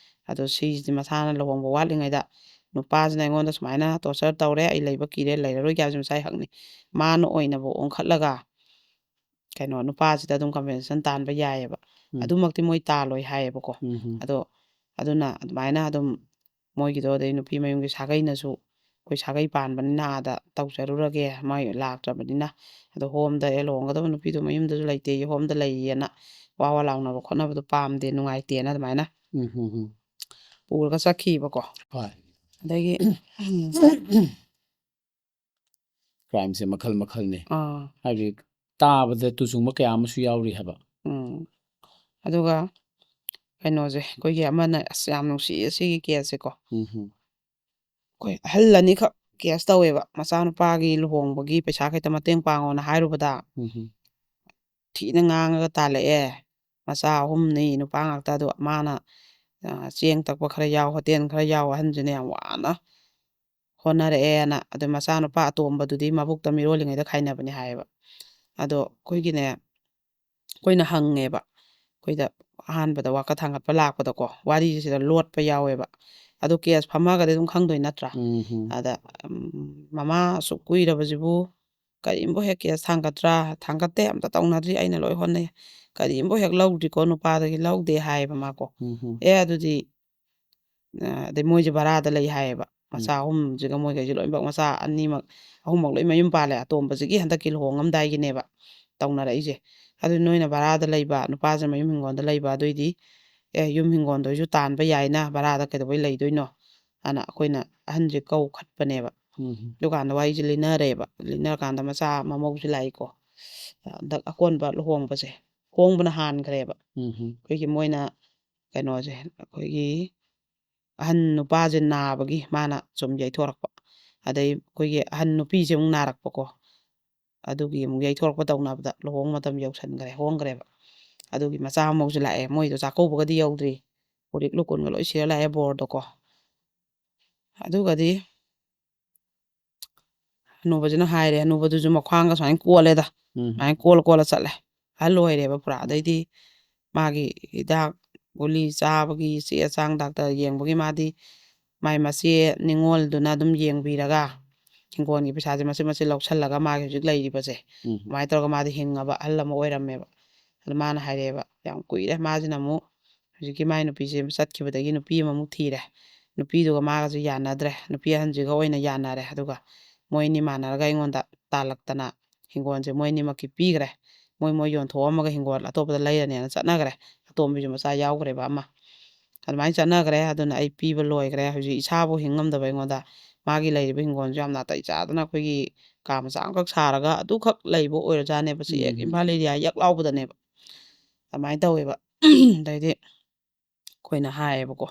ꯑꯗꯣ ꯁꯤꯁꯤꯗꯤ ꯃꯁꯥꯅ ꯂꯨꯍꯣꯡꯕ ꯋꯥꯠꯂꯤꯉꯩꯗ ꯅꯨꯄꯥꯁꯤꯅ ꯑꯩꯉꯣꯟꯗ ꯁꯨꯃꯥꯏꯅ ꯇꯣꯔꯆꯔ ꯇꯧꯔꯦ, ꯑꯩ ꯂꯩꯕ ꯀꯤꯔꯦ, ꯂꯩꯔꯔꯣꯏꯒꯦ ꯍꯥꯏꯕꯁꯤ ꯃꯁꯥꯒꯤ ꯍꯛꯅꯤ꯫ ꯃꯥꯅ ꯑꯣꯏꯅꯕꯨ ꯑꯣꯟꯈꯠꯂꯒ ꯀꯩꯅꯣ ꯅꯨꯄꯥꯁꯤꯗ ꯑꯗꯨꯝ ꯀꯝꯄꯦꯟꯁꯦꯁꯟ ꯇꯥꯟꯕ ꯌꯥꯏꯑꯕ꯫ ꯎꯝ. ꯑꯗꯨꯃꯛꯇꯤ ꯃꯣꯏ ꯇꯥꯜꯂꯣꯏ ꯍꯥꯏꯌꯦꯕꯀꯣ꯫ ꯎꯝ. ꯑꯗꯣ ꯑꯗꯨꯅ ꯑꯗꯨꯃꯥꯏꯅ ꯑꯗꯨꯝ ꯃꯣꯏꯒꯤꯗꯣ, ꯑꯗꯩ ꯅꯨꯄꯤ ꯃꯌꯨꯝꯒꯤ ꯁꯥꯒꯩꯅꯁꯨ, ꯑꯩꯈꯣꯏ ꯁꯥꯒꯩ ꯄꯥꯟꯕꯅꯤꯅ ꯑꯥꯗ ꯇꯧꯖꯔꯨꯔꯒꯦ, ꯃꯣꯏ ꯂꯥꯛꯇ꯭ꯔꯕꯅꯤꯅ꯫ ꯑꯗꯣ ꯍꯣꯝꯗ ꯑꯦ ꯂꯨꯍꯣꯡꯒꯗꯕ ꯅꯨꯄꯤꯗꯣ ꯃꯌꯨꯝꯗꯁꯨ ꯂꯩꯇꯦ, ꯍꯣꯝꯗ ꯂꯩꯌꯦꯅ ꯋꯥ ꯋꯥ ꯂꯥꯎꯅꯕ ꯈꯣꯠꯅꯕꯗꯣ ꯄꯥꯝꯗꯦ, ꯅꯨꯡꯉꯥꯏꯇꯦꯅ ꯑꯗꯨꯃꯥꯏꯅ ꯎꯝ. ꯎꯝ. ꯎꯝ. ꯄꯨꯔꯒ ꯆꯠꯈꯤꯕꯀꯣ꯫ ꯍꯣꯏ. ꯑꯗꯒꯤ ꯀ꯭ꯔꯥꯏꯝꯁꯦ ꯃꯈꯜ ꯃꯈꯜꯅꯤ꯫ ꯑꯥ, ꯍꯥꯏꯕꯗꯤ ꯇꯥꯕꯗ ꯇꯨꯆꯨꯡꯕ ꯀꯌꯥ ꯑꯃꯁꯨ ꯌꯥꯎꯔꯤ ꯍꯥꯏꯕ꯫ ꯎꯝ꯫ ꯑꯗꯨꯒ ꯀꯩꯅꯣꯁꯦ, ꯑꯩꯈꯣꯏꯒꯤ ꯑꯃꯅ, ꯑꯁ, ꯌꯥꯝ ꯅꯨꯡꯁꯤꯌꯦ ꯁꯤꯒꯤ ꯀꯦꯁꯁꯦꯀꯣ꯫ ꯎꯝ. ꯑꯩꯈꯣꯏ ꯑꯍꯜ ꯑꯅꯤꯈꯛ ꯀꯦꯁ ꯇꯧꯋꯦꯕ, ꯃꯆꯥꯅꯨꯄꯥꯒꯤ ꯂꯨꯍꯣꯡꯕꯒꯤ ꯄꯩꯁꯥ ꯈꯤꯇ ꯃꯇꯦꯡ ꯄꯥꯡꯉꯣꯅ ꯍꯥꯏꯔꯨꯕꯗ ꯎꯝ. ꯊꯤꯅ ꯉꯥꯡꯉꯒ ꯇꯥꯜꯂꯛꯑꯦ꯫ ꯃꯆꯥ ꯑꯍꯨꯝꯅꯤ, ꯅꯨꯄꯥ ꯉꯥꯛꯇ꯫ ꯑꯗꯣ ꯃꯥꯅ, ꯑ, ꯆꯦꯡ ꯇꯛꯄ ꯈꯔ ꯌꯥꯎ, ꯍꯣꯇꯦꯜ ꯈꯔ ꯌꯥꯎ, ꯑꯍꯟꯁꯤꯅ ꯌꯥꯝ ꯋꯥꯅ ꯍꯣꯠꯅꯔꯛꯑꯦꯅ꯫ ꯑꯗꯣ ꯃꯆꯥꯅꯨꯄꯥ ꯑꯇꯣꯝꯕꯗꯨꯗꯤ ꯃꯕꯨꯛꯇ ꯃꯤꯔꯣꯜꯂꯤꯉꯩꯗ ꯈꯥꯏꯅꯕꯅꯦ ꯍꯥꯏꯌꯦꯕ꯫ ꯑꯗꯣ ꯑꯩꯈꯣꯏꯒꯤꯅꯦ, ꯑꯩꯈꯣꯏꯅ ꯍꯪꯉꯦꯕ, ꯑꯩꯈꯣꯏꯗ ꯑꯍꯥꯟꯕꯗ ꯋꯥꯀꯠ ꯊꯥꯡꯒꯠꯄ ꯂꯥꯛꯄꯗꯀꯣ, ꯋꯥꯔꯤꯁꯤꯗ ꯂꯣꯠꯄ ꯌꯥꯎꯋꯦꯕ꯫ ꯑꯗꯣ ꯀꯦꯁ ꯐꯝꯃꯒꯗꯤ ꯑꯗꯨꯝ ꯈꯪꯗꯣꯏ ꯅꯠꯇ꯭ꯔꯥ? ꯎꯝ. ꯑꯗ, ꯎꯝ, "ꯃꯃꯥ, ꯑꯁꯨꯛ ꯀꯨꯏꯔꯕꯁꯤꯕꯨ ꯀꯔꯤꯝꯐꯥꯎ ꯍꯦꯛ ꯀꯦꯁ ꯊꯥꯡꯒꯠꯇ꯭ꯔꯥ?" "ꯊꯥꯡꯒꯠꯇꯦ, ꯑꯝꯇ ꯇꯧꯅꯗ꯭ꯔꯤ, ꯑꯩꯅ ꯂꯣꯏ ꯍꯣꯠꯅꯩ꯫ ꯀꯔꯤꯝꯐꯥꯎ ꯍꯦꯛ ꯂꯧꯗ꯭ꯔꯤꯀꯣ ꯅꯨꯄꯥꯗꯒꯤ?" "ꯂꯧꯗꯦ" ꯍꯥꯏꯌꯦꯕ ꯃꯥꯀꯣ꯫ ꯎꯝ. "ꯑꯦ, ꯑꯗꯨꯗꯤ, ꯑ, ꯑꯗꯩ ꯃꯣꯏꯁꯦ ꯚꯔꯥꯗ ꯂꯩ ꯍꯥꯏꯌꯦꯕ꯫ ꯃꯆꯥ ꯑꯍꯨꯝꯁꯤꯒ ꯃꯣꯏꯈꯩꯁꯦ ꯂꯣꯏꯅꯃꯛ, ꯃꯆꯥ ꯑꯅꯤꯃꯛ, ꯑꯍꯨꯝꯃꯛ ꯂꯣꯏ ꯃꯌꯨꯝ ꯄꯥꯜꯂꯦ꯫ ꯑꯇꯣꯝꯕꯁꯤꯒꯤ ꯍꯟꯗꯛꯀꯤ ꯂꯨꯍꯣꯡꯉꯝꯗꯥꯏꯒꯤꯅꯦꯕ ꯇꯧꯅꯔꯛꯏꯁꯦ꯫ "ꯑꯗꯨ ꯅꯣꯏꯅ ꯚꯔꯥꯗ ꯂꯩꯕ, ꯅꯨꯄꯥꯁꯦ ꯃꯌꯨꯝ ꯍꯤꯡꯒꯣꯜꯗ ꯂꯩꯕ, ꯑꯗꯨꯏꯗꯤ, ꯑꯦ, ꯌꯨꯝ ꯍꯤꯡꯒꯣꯜꯗꯣ ꯑꯩꯁꯨ ꯇꯥꯟꯕ ꯌꯥꯏꯅ, ꯚꯔꯥꯗ ꯀꯩꯗꯧꯕꯩ ꯂꯩꯗꯣꯏꯅꯣ?" ꯑꯅ ꯑꯩꯈꯣꯏꯅ ꯑꯍꯟꯁꯦ ꯀꯧꯈꯠꯄꯅꯦꯕ꯫ ꯎꯝ. ꯑꯗꯨꯀꯥꯟꯗ ꯋꯥꯔꯤꯁꯦ ꯂꯤꯅꯔꯦꯕ꯫ ꯂꯤꯅꯔꯀꯥꯟꯗ ꯃꯆꯥ ꯃꯃꯧꯁꯨ ꯂꯥꯛꯏꯀꯣ꯫ ꯍꯟꯗꯛ ꯑꯀꯣꯟꯕ ꯂꯨꯍꯣꯡꯕꯁꯦ, ꯍꯣꯡꯕꯅ ꯍꯥꯟꯈ꯭ꯔꯦꯕ꯫ ꯎꯝ. ꯑꯩꯈꯣꯏꯒꯤ ꯃꯣꯏꯅ ꯀꯩꯅꯣꯁꯦ, ꯑꯩꯈꯣꯏꯒꯤ ꯑꯍꯟ ꯅꯨꯄꯥꯁꯦ ꯅꯥꯕꯒꯤ ꯃꯥꯅ ꯁꯨꯝ ꯌꯩꯊꯣꯔꯛꯄ, ꯑꯗꯩ ꯑꯩꯈꯣꯏꯒꯤ ꯑꯍꯟ ꯅꯨꯄꯤꯁꯦ ꯑꯃꯨꯛ ꯅꯥꯔꯛꯄꯀꯣ, ꯑꯗꯨꯒꯤ ꯑꯃꯨꯛ ꯌꯩꯊꯣꯔꯛꯄ ꯇꯧꯅꯕꯗ ꯂꯨꯍꯣꯡ ꯃꯇꯝ ꯌꯧꯁꯟꯈ꯭ꯔꯦ, ꯍꯣꯡꯈ꯭ꯔꯦꯕ꯫ ꯑꯗꯨꯒꯤ ꯃꯆꯥ ꯑꯃꯁꯨ ꯂꯥꯛꯑꯦ, ꯃꯣꯏꯗꯣ ꯆꯥꯛꯀꯧꯕꯒꯗꯤ ꯌꯧꯗ꯭ꯔꯤ, ꯎꯔꯤꯛ ꯂꯨꯀꯨꯟꯒ ꯂꯣꯏ ꯁꯤꯔ ꯂꯥꯛꯑꯦ ꯕꯣꯔꯗꯣꯀꯣ꯫ ꯑꯗꯨꯒꯗꯤ ꯍꯅꯨꯕꯁꯤꯅ ꯍꯥꯏꯔꯦ, ꯍꯅꯨꯕꯗꯨꯁꯨ ꯃꯈ꯭ꯋꯥꯡꯒ ꯁꯨꯃꯥꯏꯅ ꯀꯣꯜꯂꯦꯗ, ꯎꯝ. ꯁꯨꯃꯥꯏꯅ ꯀꯣꯜ ꯀꯣꯜꯂ ꯆꯠꯂꯦ, ꯑꯍꯜ ꯑꯣꯏꯔꯦꯕ ꯄꯨꯔꯥ꯫ ꯑꯗꯩꯗꯤ ꯃꯥꯒꯤ ꯍꯤꯗꯥꯛ ꯒꯨꯂꯤ ꯆꯥꯕꯒꯤ ꯆꯦ ꯑꯆꯥꯡ ꯗꯥꯛꯇꯔ ꯌꯦꯡꯕꯒꯤ ꯃꯥꯗꯤ ꯃꯥꯏ ꯃꯆꯦ ꯅꯤꯉꯣꯜꯗꯨꯅ ꯑꯗꯨꯝ ꯌꯦꯡꯕꯤꯔꯒ ꯍꯤꯡꯒꯣꯜꯒꯤ ꯄꯩꯁꯥꯁꯦ ꯃꯆꯦꯠ ꯃꯆꯦꯠ ꯂꯧꯁꯜꯂꯒ ꯃꯥꯒꯤ ꯍꯧꯖꯤꯛ ꯂꯩꯔꯤꯕꯁꯦ ꯎꯝ ꯑꯗꯨꯃꯥꯏꯅ ꯇꯧꯔꯒ ꯃꯥꯗꯤ ꯍꯤꯡꯉꯕ ꯑꯍꯜ ꯑꯃ ꯑꯣꯏꯔꯝꯃꯦꯕ꯫ ꯑꯗꯨ ꯃꯥꯅ ꯍꯥꯏꯔꯛꯑꯦꯕ, ꯌꯥꯝ ꯀꯨꯏꯔꯦ꯫ ꯃꯥꯁꯤꯅ ꯑꯃꯨꯛ ꯍꯧꯖꯤꯛꯀꯤ ꯃꯥꯏ ꯅꯨꯄꯤꯁꯦ ꯆꯠꯈꯤꯕꯗꯒꯤ ꯅꯨꯄꯤ ꯑꯃꯃꯨꯛ ꯊꯤꯔꯦ꯫ ꯅꯨꯄꯤꯗꯨꯒ ꯃꯥꯒꯁꯨ ꯌꯥꯅꯗ꯭ꯔꯦ꯫ ꯅꯨꯄꯤ ꯑꯍꯟꯁꯤꯒ ꯑꯣꯏꯅ ꯌꯥꯅꯔꯦ꯫ ꯑꯗꯨꯒ ꯃꯣꯏ ꯑꯅꯤ ꯃꯥꯟꯅꯔꯒ ꯑꯩꯉꯣꯟꯗ ꯇꯥꯜꯂꯛꯇꯅ ꯍꯤꯡꯒꯣꯜꯁꯦ ꯃꯣꯏ ꯑꯅꯤꯃꯛꯀꯤ ꯄꯤꯈ꯭ꯔꯦ꯫ ꯃꯣꯏ ꯃꯣꯏ ꯌꯣꯟꯊꯣꯛꯑꯝꯃꯒ ꯍꯤꯡꯒꯣꯜ ꯑꯇꯣꯞꯄꯗ ꯂꯩꯔꯅꯦꯅ ꯆꯠꯅꯈ꯭ꯔꯦ꯫ ꯑꯇꯣꯝꯕꯤꯁꯨ ꯃꯆꯥ ꯌꯥꯎꯈ꯭ꯔꯦꯕ ꯑꯃ꯫ ꯑꯗꯨꯃꯥꯏꯅ ꯆꯠꯅꯈ꯭ꯔꯦ꯫ ꯑꯗꯨꯅ ꯑꯩ ꯄꯤꯕ ꯂꯣꯏꯈ꯭ꯔꯦ꯫ ꯍꯧꯖꯤꯛ ꯏꯁꯥꯕꯨ ꯍꯤꯡ ꯉꯝꯗꯕ ꯑꯩꯉꯣꯟꯗ ꯃꯥꯒꯤ ꯂꯩꯔꯤꯕ ꯍꯤꯡꯒꯣꯜꯁꯨ ꯌꯥꯝ ꯅꯥꯇꯩ ꯆꯥꯗꯅ ꯑꯩꯈꯣꯏꯒꯤ ꯀꯥ ꯃꯆꯥ ꯑꯃꯈꯛ ꯁꯥꯔꯒ ꯑꯗꯨꯈꯛ ꯂꯩꯕ ꯑꯣꯏꯔꯖꯥꯠꯅꯦꯕ꯫ ꯁꯤ ꯍꯦꯛ ꯎꯝ ꯏꯝꯐꯥꯜ ꯑꯦꯔꯤꯌꯥ ꯌꯛ ꯂꯥꯎꯕꯗꯅꯦꯕ꯫ ꯑꯗꯨꯃꯥꯏꯅ ꯇꯧꯋꯦꯕ꯫ ꯑꯗꯩꯗꯤ ꯑꯩꯈꯣꯏꯅ ꯍꯥꯏꯌꯦꯕꯀꯣ,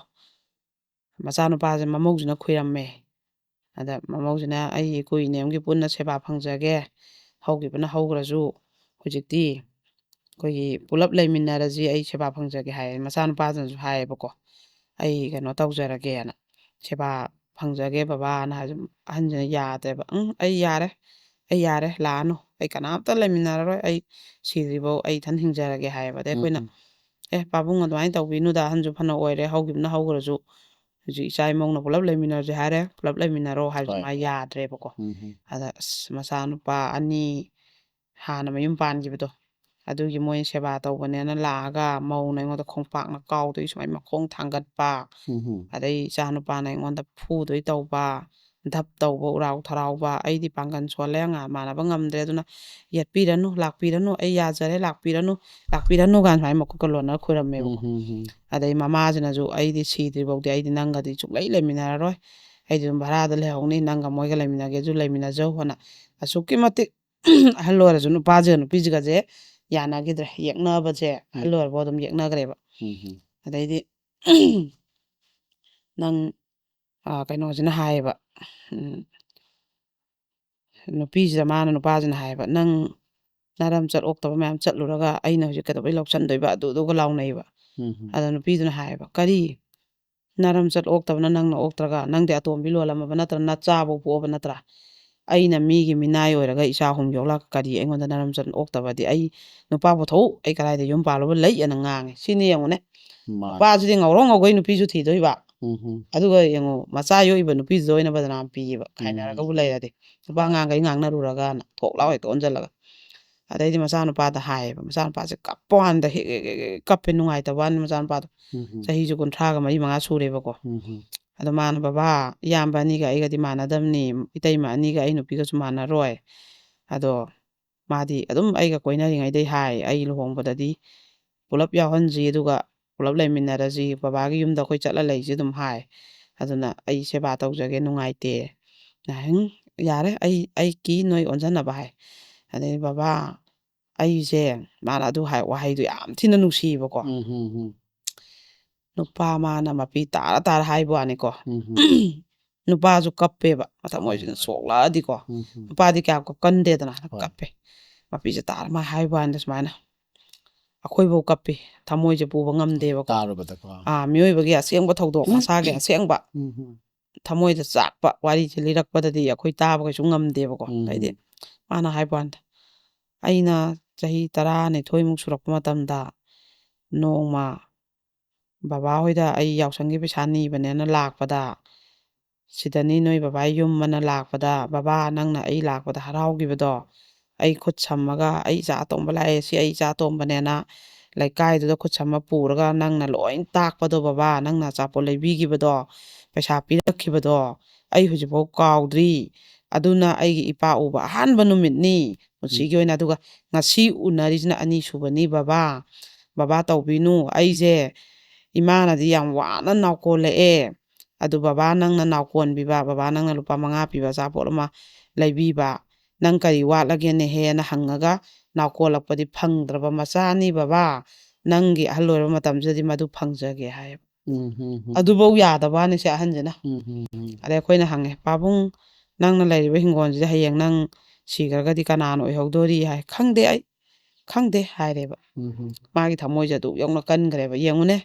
ꯃꯆꯥꯅꯨꯄꯥꯁꯦ ꯃꯃꯧꯁꯤꯅ ꯈꯨꯏꯔꯝꯃꯦ꯫ ꯑꯗ ꯃꯃꯧꯁꯤꯅ, "ꯑꯩ ꯏꯀꯨꯏ ꯏꯅꯦꯝꯒꯤ ꯄꯨꯟꯅ ꯁꯦꯕꯥ ꯐꯪꯖꯒꯦ, ꯍꯧꯈꯤꯕꯅ ꯍꯧꯈ꯭ꯔꯁꯨ, ꯍꯧꯖꯤꯛꯇꯤ ꯑꯩꯈꯣꯏꯒꯤ ꯄꯨꯂꯞ ꯂꯩꯃꯤꯟꯅꯔꯁꯤ, ꯑꯩ ꯁꯦꯕꯥ ꯐꯪꯖꯒꯦ" ꯍꯥꯏꯌꯦ꯫ ꯃꯆꯥꯅꯨꯄꯥꯗꯨꯅꯁꯨ ꯍꯥꯏꯌꯦꯕꯀꯣ, "ꯑꯩ ꯀꯩꯅꯣ ꯇꯧꯖꯔꯒꯦꯅ, ꯁꯦꯕꯥ ꯐꯪꯖꯒꯦ ꯕꯕꯥꯅ" ꯍꯥꯏꯁꯨ ꯑꯍꯟꯁꯤꯅ ꯌꯥꯗꯦꯕ꯫ "ꯎꯝ, ꯑꯩ ꯌꯥꯔꯦ, ꯑꯩ ꯌꯥꯔꯦ, ꯂꯥꯛꯑꯅꯨ, ꯑꯩ ꯀꯅꯥꯝꯇ ꯂꯩꯃꯤꯟꯅꯔꯔꯣꯏ, ꯑꯩ ꯁꯤꯗ꯭ꯔꯤꯐꯥꯎ ꯑꯩ ꯏꯊꯟ ꯍꯤꯡꯖꯔꯒꯦ" ꯍꯥꯏꯌꯦꯕ꯫ ꯑꯗꯩ ꯎꯝ ꯑꯩꯈꯣꯏꯅ, ꯎꯝ "ꯑꯦ ꯄꯥꯕꯨꯡ, ꯑꯗꯨꯃꯥꯏꯅ ꯇꯧꯕꯤꯅꯨꯗ, ꯑꯍꯟꯁꯨ ꯐꯅ ꯑꯣꯏꯔꯦ, ꯍꯧꯈꯤꯕꯅ ꯍꯧꯈ꯭ꯔꯁꯨ, ꯍꯧꯖꯤꯛ ꯏꯆꯥ ꯏꯃꯧꯅ ꯄꯨꯂꯞ ꯂꯩꯃꯤꯟꯅꯔꯁꯦ ꯍꯥꯏꯔꯦ, ꯄꯨꯂꯞ ꯂꯩꯃꯤꯟꯅꯔꯣ" ꯍꯥꯏꯕꯁꯨ ꯍꯣꯏ ꯃꯥ ꯌꯥꯗ꯭ꯔꯦꯕꯀꯣ꯫ ꯎꯝ ꯎꯝ ꯑꯗ ꯑꯁ, ꯃꯆꯥꯅꯨꯄꯥ ꯑꯅꯤ ꯍꯥꯟꯅ ꯃꯌꯨꯝ ꯄꯥꯟꯈꯤꯕꯗꯣ, ꯑꯗꯨꯒꯤ ꯃꯣꯏ ꯁꯦꯕꯥ ꯇꯧꯕꯅꯦꯅ ꯂꯥꯛꯑꯒ ꯃꯧꯅ ꯑꯩꯉꯣꯟꯗ ꯈꯣꯡꯄꯥꯛꯅ ꯀꯥꯎꯗꯣꯏ ꯁꯨꯃꯥꯏꯅ ꯃꯈꯣꯡ ꯊꯥꯡꯒꯠꯄ, ꯎꯝ ꯎꯝ ꯑꯗꯩ ꯏꯆꯥꯅꯨꯄꯥꯅ ꯑꯩꯉꯣꯟꯗ ꯐꯨꯗꯣꯏ ꯇꯧꯕ, ꯙꯞ ꯇꯧꯕ, ꯎꯔꯥꯎ ꯊꯔꯥꯎꯕ, ꯑꯩꯗꯤ ꯄꯥꯡꯒꯜ ꯁꯣꯜꯂꯦ, ꯉꯥ ꯃꯥꯟꯅꯕ ꯉꯝꯗ꯭ꯔꯦ, ꯑꯗꯨꯅ "ꯌꯦꯠꯄꯤꯔꯅꯨ, ꯂꯥꯛꯄꯤꯔꯅꯨ, ꯑꯩ ꯌꯥꯖꯔꯦ, ꯂꯥꯛꯄꯤꯔꯅꯨ, ꯂꯥꯛꯄꯤꯔꯅꯨ" ꯀꯥꯏꯅ ꯁꯨꯃꯥꯏꯅ ꯃꯈꯨꯠꯀ ꯂꯣꯟꯅ ꯈꯨꯔꯝꯃꯦꯕꯀꯣ꯫ ꯎꯝ ꯎꯝ ꯑꯗꯩ ꯃꯃꯥꯁꯤꯅꯁꯨ, "ꯑꯩꯗꯤ ꯁꯤꯗ꯭ꯔꯤꯐꯥꯎꯗꯤ ꯑꯩꯗꯤ ꯅꯪꯒꯗꯤ ꯁꯨꯡꯂꯩ ꯂꯩꯃꯤꯟꯅꯔꯔꯣꯏ, ꯑꯩꯗꯤ ꯑꯗꯨꯝ ꯚꯔꯥꯗ ꯂꯩꯍꯧꯅꯤ, ꯅꯪꯒ ꯃꯣꯏꯒ ꯂꯩꯃꯤꯟꯅꯒꯦꯁꯨ ꯂꯩꯃꯤꯟꯅꯖꯧ" ꯍꯥꯏꯅ ꯑꯁꯨꯛꯀꯤ ꯃꯇꯤꯛ ꯑꯍꯜ ꯑꯣꯏꯔꯁꯨ ꯅꯨꯄꯥꯁꯤꯒ ꯅꯨꯄꯤꯁꯤꯒꯁꯦ ꯌꯥꯅꯈꯤꯗ꯭ꯔꯦ, ꯌꯦꯛꯅꯕꯁꯦ ꯑꯍꯜ ꯑꯣꯏꯔꯐꯥꯎ ꯑꯗꯨꯝ ꯌꯦꯛꯅꯈ꯭ꯔꯦꯕ꯫ ꯎꯝ ꯎꯝ ꯑꯗꯩꯗꯤ ꯅꯪ, ꯑ, ꯀꯩꯅꯣꯁꯤꯅ ꯍꯥꯏꯌꯦꯕ, ꯎꯝ, ꯅꯨꯄꯤꯁꯤꯗ ꯃꯥꯅ, ꯅꯨꯄꯥꯁꯤꯅ ꯍꯥꯏꯌꯦꯕ, "ꯅꯪ ꯅꯔꯝ ꯆꯠ ꯑꯣꯛꯇꯕ ꯃꯌꯥꯝ ꯆꯠꯂꯨꯔꯒ ꯑꯩꯅ ꯍꯧꯖꯤꯛ ꯀꯩꯗꯧꯕꯩ ꯂꯧꯁꯟꯗꯣꯏꯕ?" ꯑꯗꯨꯗꯨꯒ ꯂꯥꯎꯅꯩꯕ꯫ ꯎꯝ ꯎꯝ ꯑꯗ ꯅꯨꯄꯤꯗꯨꯅ ꯍꯥꯏꯌꯦꯕ, "ꯀꯔꯤ? ꯅꯔꯝ ꯆꯠ ꯑꯣꯛꯇꯕꯅ ꯅꯪꯅ ꯑꯣꯛꯇ꯭ꯔꯒ? ꯅꯪꯗꯤ ꯑꯇꯣꯝꯕꯤ ꯂꯣꯜꯂꯝꯃꯕ ꯅꯠꯇ꯭ꯔꯥ? ꯅꯆꯥꯕꯨ ꯄꯣꯛꯑꯕ ꯅꯠꯇ꯭ꯔꯥ? ꯑꯩꯅ ꯃꯤꯒꯤ ꯃꯤꯅꯥꯏ ꯑꯣꯏꯔꯒ ꯏꯆꯥ ꯑꯍꯨꯝ ꯌꯣꯛꯂꯛ, ꯀꯔꯤ ꯑꯩꯉꯣꯟꯗ ꯅꯔꯝ ꯆꯠ ꯑꯣꯛꯇꯕꯗꯤ? ꯑꯩ ꯅꯨꯄꯥ ꯄꯨꯊꯣꯛꯎ, ꯑꯩ ꯀꯗꯥꯏꯗ ꯌꯨꯝ ꯄꯥꯜꯂꯨꯕ ꯂꯩ?" ꯑꯅ ꯉꯥꯡꯉꯦ꯫ ꯁꯤꯅꯤ ꯌꯦꯡꯉꯨꯅꯦ, ꯃꯥꯅꯤ꯫ ꯅꯨꯄꯥꯁꯤꯗꯤ ꯉꯧꯔꯣꯛ ꯉꯧꯒꯩ ꯅꯨꯄꯤꯁꯨ ꯊꯤꯗꯣꯏꯕ꯫ ꯎꯝ ꯍꯝ꯫ ꯑꯗꯨꯒ ꯌꯦꯡꯉꯣ, ꯃꯆꯥ ꯌꯣꯛꯏꯕ ꯅꯨꯄꯤꯗꯨꯗ ꯑꯣꯏꯅ ꯕꯗꯅꯥꯝ ꯄꯤꯌꯦꯕ, ꯎꯝ꯫ ꯈꯥꯏꯅꯔꯒꯕꯨ ꯂꯩꯔꯗꯤ꯫ ꯅꯨꯄꯥ ꯑꯉꯥꯡꯈꯩ ꯉꯥꯡꯅꯔꯨꯔꯒꯅ ꯊꯣꯛ ꯂꯥꯎ ꯍꯦꯛꯇ ꯑꯣꯟꯁꯤꯜꯂꯒ꯫ ꯑꯗꯩꯗꯤ ꯃꯆꯥꯅꯨꯄꯥꯗ ꯍꯥꯏꯌꯦꯕ, ꯃꯆꯥꯅꯨꯄꯥꯁꯦ ꯀꯞꯄ ꯋꯥꯅꯤꯗ, ꯍꯦꯛ ꯍꯦꯛ ꯍꯦꯛ ꯍꯦꯛ ꯀꯞꯄꯦ, ꯅꯨꯡꯉꯥꯏꯇꯕ ꯋꯥꯅꯤ ꯃꯆꯥꯅꯨꯄꯥꯗꯣ꯫ ꯎꯝ ꯍꯝ꯫ ꯆꯍꯤꯁꯨ ꯀꯨꯟꯊ꯭ꯔꯥꯒ ꯃꯔꯤ ꯃꯉꯥ ꯁꯨꯔꯦꯕꯀꯣ꯫ ꯎꯝ ꯍꯝ꯫ ꯑꯗꯣ ꯃꯥꯅ, "ꯕꯕꯥ, ꯏꯌꯥꯝꯕ ꯑꯅꯤꯒ ꯑꯩꯒꯗꯤ ꯃꯥꯟꯅꯗꯕꯅꯤ, ꯏꯇꯩꯃ ꯑꯅꯤꯒ ꯑꯩ ꯅꯨꯄꯤꯒꯁꯨ ꯃꯥꯟꯅꯔꯣꯏ꯫ ꯑꯗꯣ ꯃꯥꯗꯤ ꯑꯗꯨꯝ ꯑꯩꯒ ꯀꯣꯏꯅꯔꯤꯉꯩꯗꯩ ꯍꯥꯏ, ꯑꯩ ꯂꯨꯍꯣꯡꯕꯗꯗꯤ ꯄꯨꯂꯞ ꯌꯥꯎꯍꯟꯁꯤ, ꯑꯗꯨꯒ ꯄꯨꯂꯞ ꯂꯩꯃꯤꯟꯅꯔꯁꯤ, ꯕꯕꯥꯒꯤ ꯌꯨꯝꯗ ꯑꯩꯈꯣꯏ ꯆꯠꯂ ꯂꯩꯁꯤ ꯑꯗꯨꯝ ꯍꯥꯏ꯫ ꯑꯗꯨꯅ ꯑꯩ ꯁꯦꯕꯥ ꯇꯧꯖꯒꯦ, ꯅꯨꯡꯉꯥꯏꯇꯦ꯫ ꯅ, "ꯍꯪ, ꯌꯥꯔꯦ, ꯑꯩ, ꯑꯩ ꯀꯤ ꯅꯣꯏ ꯑꯣꯟꯁꯤꯟꯅꯕ" ꯍꯥꯏ꯫ ꯑꯗꯩ, "ꯕꯕꯥ, ꯑꯩꯁꯦ"꯫ ꯃꯥꯅ ꯑꯗꯨ ꯍꯥꯏ, ꯋꯥꯍꯩꯗꯣ ꯌꯥꯝ ꯊꯤꯅ ꯅꯨꯡꯁꯤꯕꯀꯣ꯫ ꯎꯝ ꯍꯝ ꯍꯝ꯫ ꯅꯨꯄꯥ ꯃꯥꯅ ꯃꯄꯤ ꯇꯥꯔ ꯇꯥꯔ ꯍꯥꯏꯕ ꯋꯥꯅꯤꯀꯣ꯫ ꯎꯝ ꯍꯝ꯫ ꯅꯨꯄꯥꯁꯨ ꯀꯞꯄꯦꯕ, ꯃꯊꯃꯣꯏꯁꯤꯅ ꯍꯣꯏ꯫ ꯁꯣꯛꯂꯛꯑꯗꯤꯀꯣ꯫ ꯎꯝ ꯍꯝ꯫ ꯅꯨꯄꯥꯗꯤ ꯀꯌꯥ ꯀꯞꯀꯟꯗꯦꯗꯅ, ꯍꯣꯏ꯫ ꯀꯞꯄꯦ꯫ ꯃꯄꯤꯁꯦ ꯇꯥꯔ ꯃꯥ ꯍꯥꯏꯕ ꯋꯥꯅꯤꯗ ꯁꯨꯃꯥꯏꯅ꯫ ꯑꯩꯈꯣꯏꯐꯧ ꯀꯞꯄꯤ, ꯊꯃꯣꯏꯁꯦ ꯄꯨꯕ ꯉꯝꯗꯦꯕꯀꯣ꯫ ꯇꯥꯔꯨꯕꯗꯀꯣ꯫ ꯑꯥ, ꯃꯤꯑꯣꯏꯕꯒꯤ ꯑꯁꯦꯡꯕ ꯊꯧꯗꯣꯛ ꯃꯁꯥꯒꯤ ꯑꯁꯦꯡꯕ ꯎꯝ ꯍꯝ꯫ ꯊꯃꯣꯏꯗ ꯆꯥꯛꯄ ꯋꯥꯔꯤꯁꯦ ꯂꯤꯔꯛꯄꯗꯗꯤ ꯑꯩꯈꯣꯏ ꯇꯥꯕ ꯀꯩꯁꯨ ꯉꯝꯗꯦꯕꯀꯣ꯫ ꯎꯝ ꯑꯗꯩꯗꯤ ꯍꯝ꯫ ꯃꯥꯅ ꯍꯥꯏꯕ ꯋꯥꯅꯤꯗ, "ꯑꯩꯅ ꯆꯍꯤ ꯇꯔꯥꯅꯤꯊꯣꯏꯃꯨꯛ ꯁꯨꯔꯛꯄ ꯃꯇꯝꯗ ꯅꯣꯡꯃ ꯕꯕꯥ ꯍꯣꯏꯗ ꯑꯩ ꯌꯥꯎꯁꯪꯒꯤ ꯄꯩꯁꯥ ꯅꯤꯕꯅꯦꯅ ꯂꯥꯛꯄꯗ, ꯁꯤꯗꯅꯤ ꯅꯣꯏ ꯕꯕꯥ ꯌꯨꯝ ꯑꯅ ꯂꯥꯛꯄꯗ, ꯕꯕꯥ ꯅꯪꯅ ꯑꯩ ꯂꯥꯛꯄꯗ ꯍꯔꯥꯎꯈꯤꯕꯗꯣ, ꯑꯩ ꯈꯨꯠ ꯁꯝꯃꯒ 'ꯑꯩ ꯏꯆꯥ ꯑꯇꯣꯝꯕ ꯂꯥꯛꯑꯦ, ꯁꯤ ꯑꯩ ꯏꯆꯥ ꯑꯇꯣꯝꯕꯅꯦꯅ' ꯂꯩꯀꯥꯏꯗꯨꯗ ꯈꯨꯠ ꯁꯝꯃ ꯄꯨꯔꯒ ꯅꯪꯅ ꯂꯣꯏ ꯇꯥꯛꯄꯗꯣ ꯕꯕꯥ, ꯅꯪꯅ ꯑꯆꯥꯄꯣꯠ ꯂꯩꯕꯤꯈꯤꯕꯗꯣ, ꯄꯩꯁꯥ ꯄꯤꯔꯛꯈꯤꯕꯗꯣ ꯑꯩ ꯍꯧꯖꯤꯛꯐꯥꯎ ꯀꯥꯎꯗ꯭ꯔꯤ꯫ ꯑꯗꯨꯅ ꯑꯩꯒꯤ ꯏꯄꯥ ꯎꯕ ꯑꯍꯥꯟꯕ ꯅꯨꯃꯤꯠꯅꯤ ꯎꯝ꯫ ꯄꯨꯟꯁꯤꯒꯤ ꯑꯣꯏꯅ꯫ ꯑꯗꯨꯒ ꯉꯁꯤ ꯎꯅꯔꯤꯁꯤꯅ ꯑꯅꯤꯁꯨꯕꯅꯤ ꯕꯕꯥ꯫ ꯕꯕꯥ ꯇꯧꯕꯤꯅꯨ, ꯑꯩꯁꯦ ꯏꯃꯥꯅꯗꯤ ꯌꯥꯝ ꯋꯥꯅ ꯅꯥꯎꯀꯣꯜꯂꯛꯑꯦ꯫ ꯑꯗꯨ ꯕꯕꯥ ꯅꯪꯅ ꯅꯥꯎꯀꯣꯟꯕꯤꯕ, ꯕꯕꯥ ꯅꯪꯅ ꯂꯨꯄꯥ ꯃꯉꯥ ꯄꯤꯕ ꯑꯆꯥꯄꯣꯠ ꯑꯃ ꯂꯩꯕꯤꯕ, ꯅꯪ ꯀꯔꯤ ꯋꯥꯠꯂꯒꯦꯅꯦꯍꯦꯅ ꯍꯪꯉꯒ ꯅꯥꯎꯀꯣꯜꯂꯛꯄꯗꯤ ꯐꯪꯗ꯭ꯔꯕ ꯃꯆꯥꯅꯤ ꯕꯕꯥ꯫ ꯅꯪꯒꯤ ꯑꯍꯜ ꯑꯣꯏꯔꯕ ꯃꯇꯝꯁꯤꯗꯗꯤ ꯃꯗꯨ ꯐꯪꯖꯒꯦ" ꯍꯥꯏꯌꯦꯕ꯫ ꯎꯝ ꯍꯝ ꯍꯝ꯫ ꯑꯗꯨꯐꯧ ꯌꯥꯗꯕ ꯋꯥꯅꯤ ꯁꯤ ꯑꯍꯟꯁꯤꯅ꯫ ꯎꯝ ꯍꯝ ꯍꯝ꯫ ꯑꯗꯩ ꯑꯩꯈꯣꯏꯅ ꯍꯪꯉꯦ, "ꯄꯥꯕꯨꯡ, ꯅꯪꯅ ꯂꯩꯔꯤꯕ ꯍꯤꯡꯒꯣꯜꯁꯤꯗ ꯍꯌꯦꯡ ꯅꯪ ꯁꯤꯈ꯭ꯔꯒꯗꯤ ꯀꯅꯥꯅ ꯑꯣꯏꯍꯧꯗꯣꯔꯤ?" ꯍꯥꯏ꯫ "ꯈꯪꯗꯦ ꯑꯩ, ꯈꯪꯗꯦ" ꯍꯥꯏꯔꯦꯕ꯫ ꯎꯝ ꯍꯝ꯫ ꯃꯥꯒꯤ ꯊꯃꯣꯏꯁꯦ ꯑꯗꯨꯛ ꯌꯧꯅ ꯀꯟꯈ꯭ꯔꯦꯕ꯫ ꯌꯦꯡꯉꯨꯅꯦ,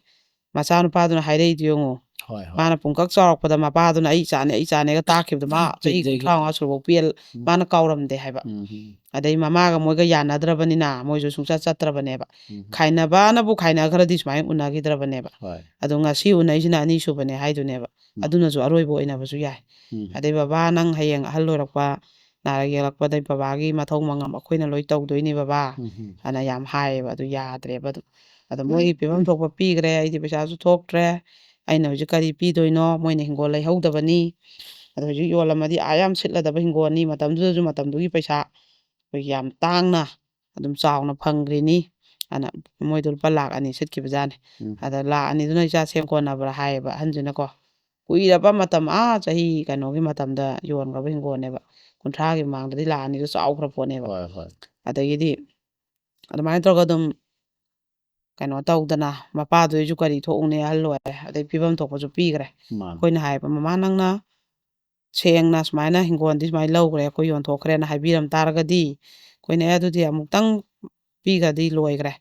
ꯃꯆꯥꯅꯨꯄꯥꯗꯨꯅ ꯍꯥꯏꯔꯛꯏꯗꯨ ꯌꯦꯡꯉꯨ꯫ ꯍꯣꯏ ꯍꯣꯏ ꯃꯥꯅ ꯄꯨꯡꯀꯛ ꯆꯥꯎꯔꯛꯄꯗ ꯃꯄꯥꯗꯨꯅ "ꯑꯩ ꯏꯆꯥꯅꯦ, ꯑꯩ ꯏꯆꯥꯅꯦꯒ" ꯇꯥꯛꯈꯤꯕꯗꯣ, ꯃꯥ ꯆꯍꯤ ꯄꯤꯛꯇꯒꯤ꯫ ꯀꯨꯟꯊ꯭ꯔꯥ ꯃꯉꯥ ꯁꯨꯔꯐꯥꯎ ꯄꯦꯜ ꯎꯝ꯫ ꯃꯥꯅ ꯀꯥꯎꯔꯝꯗꯦ ꯍꯥꯏꯕ꯫ ꯎꯝ ꯎꯝ ꯑꯗꯩ ꯃꯃꯥꯒ ꯃꯣꯏꯒ ꯌꯥꯅꯗ꯭ꯔꯕꯅꯤꯅ ꯃꯣꯏꯁꯨ ꯁꯨꯡꯆꯠ ꯆꯠꯇ꯭ꯔꯕꯅꯦꯕ꯫ ꯎꯝ ꯈꯥꯏꯅꯕꯅꯕꯨ ꯈꯥꯏꯅꯈ꯭ꯔꯗꯤ ꯁꯨꯃꯥꯏꯅ ꯎꯅꯈꯤꯗ꯭ꯔꯕꯅꯦꯕ꯫ ꯍꯣꯏ ꯑꯗꯣ ꯉꯁꯤ ꯎꯅꯩꯁꯤꯅ ꯑꯅꯤꯁꯨꯕꯅꯦ ꯍꯥꯏꯗꯨꯅꯦꯕ꯫ ꯎꯝ꯫ ꯑꯗꯨꯅꯁꯨ ꯑꯔꯣꯏꯕ ꯑꯣꯏꯅꯕꯁꯨ ꯌꯥꯏ꯫ ꯎꯝ ꯑꯗꯩ "ꯕꯕꯥ, ꯅꯪ ꯍꯌꯦꯡ ꯑꯍꯜ ꯑꯣꯏꯔꯛꯄ, ꯅꯥꯔꯛ ꯌꯦꯛꯂꯛꯄꯗꯩ ꯕꯕꯥꯒꯤ ꯃꯊꯧ ꯃꯉꯝ ꯑꯩꯈꯣꯏꯅ ꯂꯣꯏ ꯇꯧꯗꯣꯏꯅꯤ ꯕꯕꯥ" ꯎꯝ ꯎꯝ ꯑꯅ ꯌꯥꯝ ꯍꯥꯏꯌꯦꯕ꯫ ꯑꯗꯨ ꯌꯥꯗ꯭ꯔꯦꯕ꯫ ꯑꯗꯨꯝ ꯑꯗꯣ ꯃꯣꯏꯒꯤ ꯄꯤꯐꯝ ꯊꯣꯛꯄ ꯄꯤꯈ꯭ꯔꯦ, ꯑꯩꯗꯤ ꯄꯩꯁꯥꯁꯨ ꯊꯣꯛꯇ꯭ꯔꯦ, ꯑꯩꯅ ꯍꯧꯖꯤꯛ ꯀꯔꯤ ꯄꯤꯗꯣꯏꯅꯣ? ꯃꯣꯏꯅ ꯍꯤꯡꯒꯣꯜ ꯂꯩꯍꯧꯗꯕꯅꯤ, ꯑꯗꯣ ꯍꯧꯖꯤꯛ ꯌꯣꯜꯂꯝꯃꯗꯤ ꯑꯥ ꯌꯥꯝ ꯁꯤꯠꯂꯗꯕ ꯍꯤꯡꯒꯣꯜꯅꯤ, ꯃꯇꯝꯗꯨꯗꯁꯨ ꯃꯇꯝꯗꯨꯒꯤ ꯄꯩꯁꯥ ꯑꯩꯈꯣꯏꯒꯤ ꯌꯥꯝ ꯇꯥꯡꯅ ꯑꯗꯨꯝ ꯆꯥꯎꯅ ꯐꯪꯈ꯭ꯔꯤꯅꯤ꯫ ꯑꯅ ꯃꯣꯏꯗꯣ ꯂꯨꯄꯥ ꯂꯥꯛ ꯑꯅꯤ ꯁꯤꯠꯈꯤꯕꯖꯥꯠꯅꯤ꯫ ꯎꯝ ꯑꯗ ꯂꯥꯛ ꯑꯅꯤꯗꯨꯅ ꯏꯆꯥ ꯁꯦꯝ ꯀꯣꯟꯅꯕ꯭ꯔꯥ ꯍꯥꯏꯌꯦꯕ ꯑꯍꯟꯁꯤꯅꯀꯣ꯫ ꯀꯨꯏꯔꯕ ꯃꯇꯝ, ꯑꯥ ꯆꯍꯤ ꯀꯩꯅꯣꯒꯤ ꯃꯇꯝꯗ ꯌꯣꯟꯈ꯭ꯔꯕ ꯍꯤꯡꯒꯣꯜꯅꯦꯕ꯫ ꯀꯨꯟꯊ꯭ꯔꯥꯒꯤ ꯃꯃꯥꯡꯗꯗꯤ ꯂꯥꯛ ꯑꯅꯤꯗꯣ ꯆꯥꯎꯈ꯭ꯔ ꯄꯣꯠꯅꯦꯕ꯫ ꯍꯣꯏ ꯍꯣꯏ ꯑꯗꯒꯤꯗꯤ ꯑꯗꯨꯃꯥꯏꯅ ꯇꯧꯔꯒ ꯑꯗꯨꯝ ꯀꯩꯅꯣ ꯇꯧꯗꯅ, ꯃꯄꯥꯗꯨꯗꯩꯁꯨ ꯀꯔꯤ ꯊꯣꯛꯎꯅꯤ, ꯑꯍꯜ ꯑꯣꯏꯔꯦ, ꯑꯗꯩ ꯄꯤꯐꯝ ꯊꯣꯛꯄꯁꯨ ꯄꯤꯈ꯭ꯔꯦ꯫ ꯃꯥꯅꯤ ꯑꯩꯈꯣꯏꯅ ꯍꯥꯏꯕ, "ꯃꯃꯥ, ꯅꯪꯅ ꯁꯦꯡꯅ ꯁꯨꯃꯥꯏꯅ ꯍꯤꯡꯒꯣꯜꯗꯤ ꯁꯨꯃꯥꯏꯅ ꯂꯧꯈ꯭ꯔꯦ, ꯑꯩꯈꯣꯏ ꯌꯣꯟꯊꯣꯛꯈ꯭ꯔꯦꯅ" ꯍꯥꯏꯕꯤꯔꯝ ꯇꯥꯔꯒꯗꯤ, ꯑꯩꯈꯣꯏꯅ "ꯑꯦ, ꯑꯗꯨꯗꯤ ꯑꯃꯨꯛꯇꯪ ꯄꯤꯈ꯭ꯔꯗꯤ ꯂꯣꯏꯈ꯭ꯔꯦ,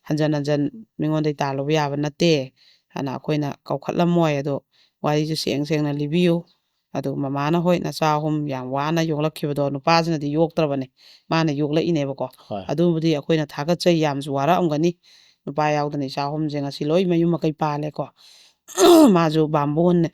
ꯍꯟꯖꯟ ꯍꯟꯖꯟ ꯃꯤꯉꯣꯟꯗꯒꯤ ꯇꯥꯜꯂꯨꯕ ꯌꯥꯕ ꯅꯠꯇꯦ" ꯍꯥꯏꯅ ꯑꯩꯈꯣꯏꯅ ꯀꯧꯈꯠꯂꯝꯃꯣꯏ꯫ ꯑꯗꯣ ꯋꯥꯔꯤꯁꯦ ꯁꯦꯡ ꯁꯦꯡꯅ ꯂꯤꯕꯤꯌꯨ꯫ ꯑꯗꯨ ꯃꯃꯥꯅ, ꯍꯣꯏ, ꯅꯆꯥ ꯑꯍꯨꯝ ꯌꯥꯝ ꯋꯥꯅ ꯌꯣꯛꯂꯛꯈꯤꯕꯗꯣ, ꯅꯨꯄꯥꯁꯤꯅꯗꯤ ꯌꯣꯛꯇ꯭ꯔꯕꯅꯦ, ꯃꯥꯅ ꯌꯣꯛꯂꯛꯏꯅꯦꯕꯀꯣ꯫ ꯍꯣꯏ ꯑꯗꯨꯕꯨꯗꯤ ꯑꯩꯈꯣꯏꯅ ꯊꯥꯒꯠꯆꯩ, ꯌꯥꯝꯁꯨ ꯋꯥꯔꯛꯑꯝꯒꯅꯤ꯫ ꯅꯨꯄꯥ ꯌꯥꯎꯗꯅ ꯏꯆꯥ ꯑꯍꯨꯝꯁꯦ ꯉꯁꯤ ꯂꯣꯏ ꯃꯌꯨꯝ ꯃꯀꯩ ꯄꯥꯜꯂꯦꯀꯣ꯫ ꯃꯥꯁꯨ ꯕꯥꯝꯕꯣꯟꯅꯦ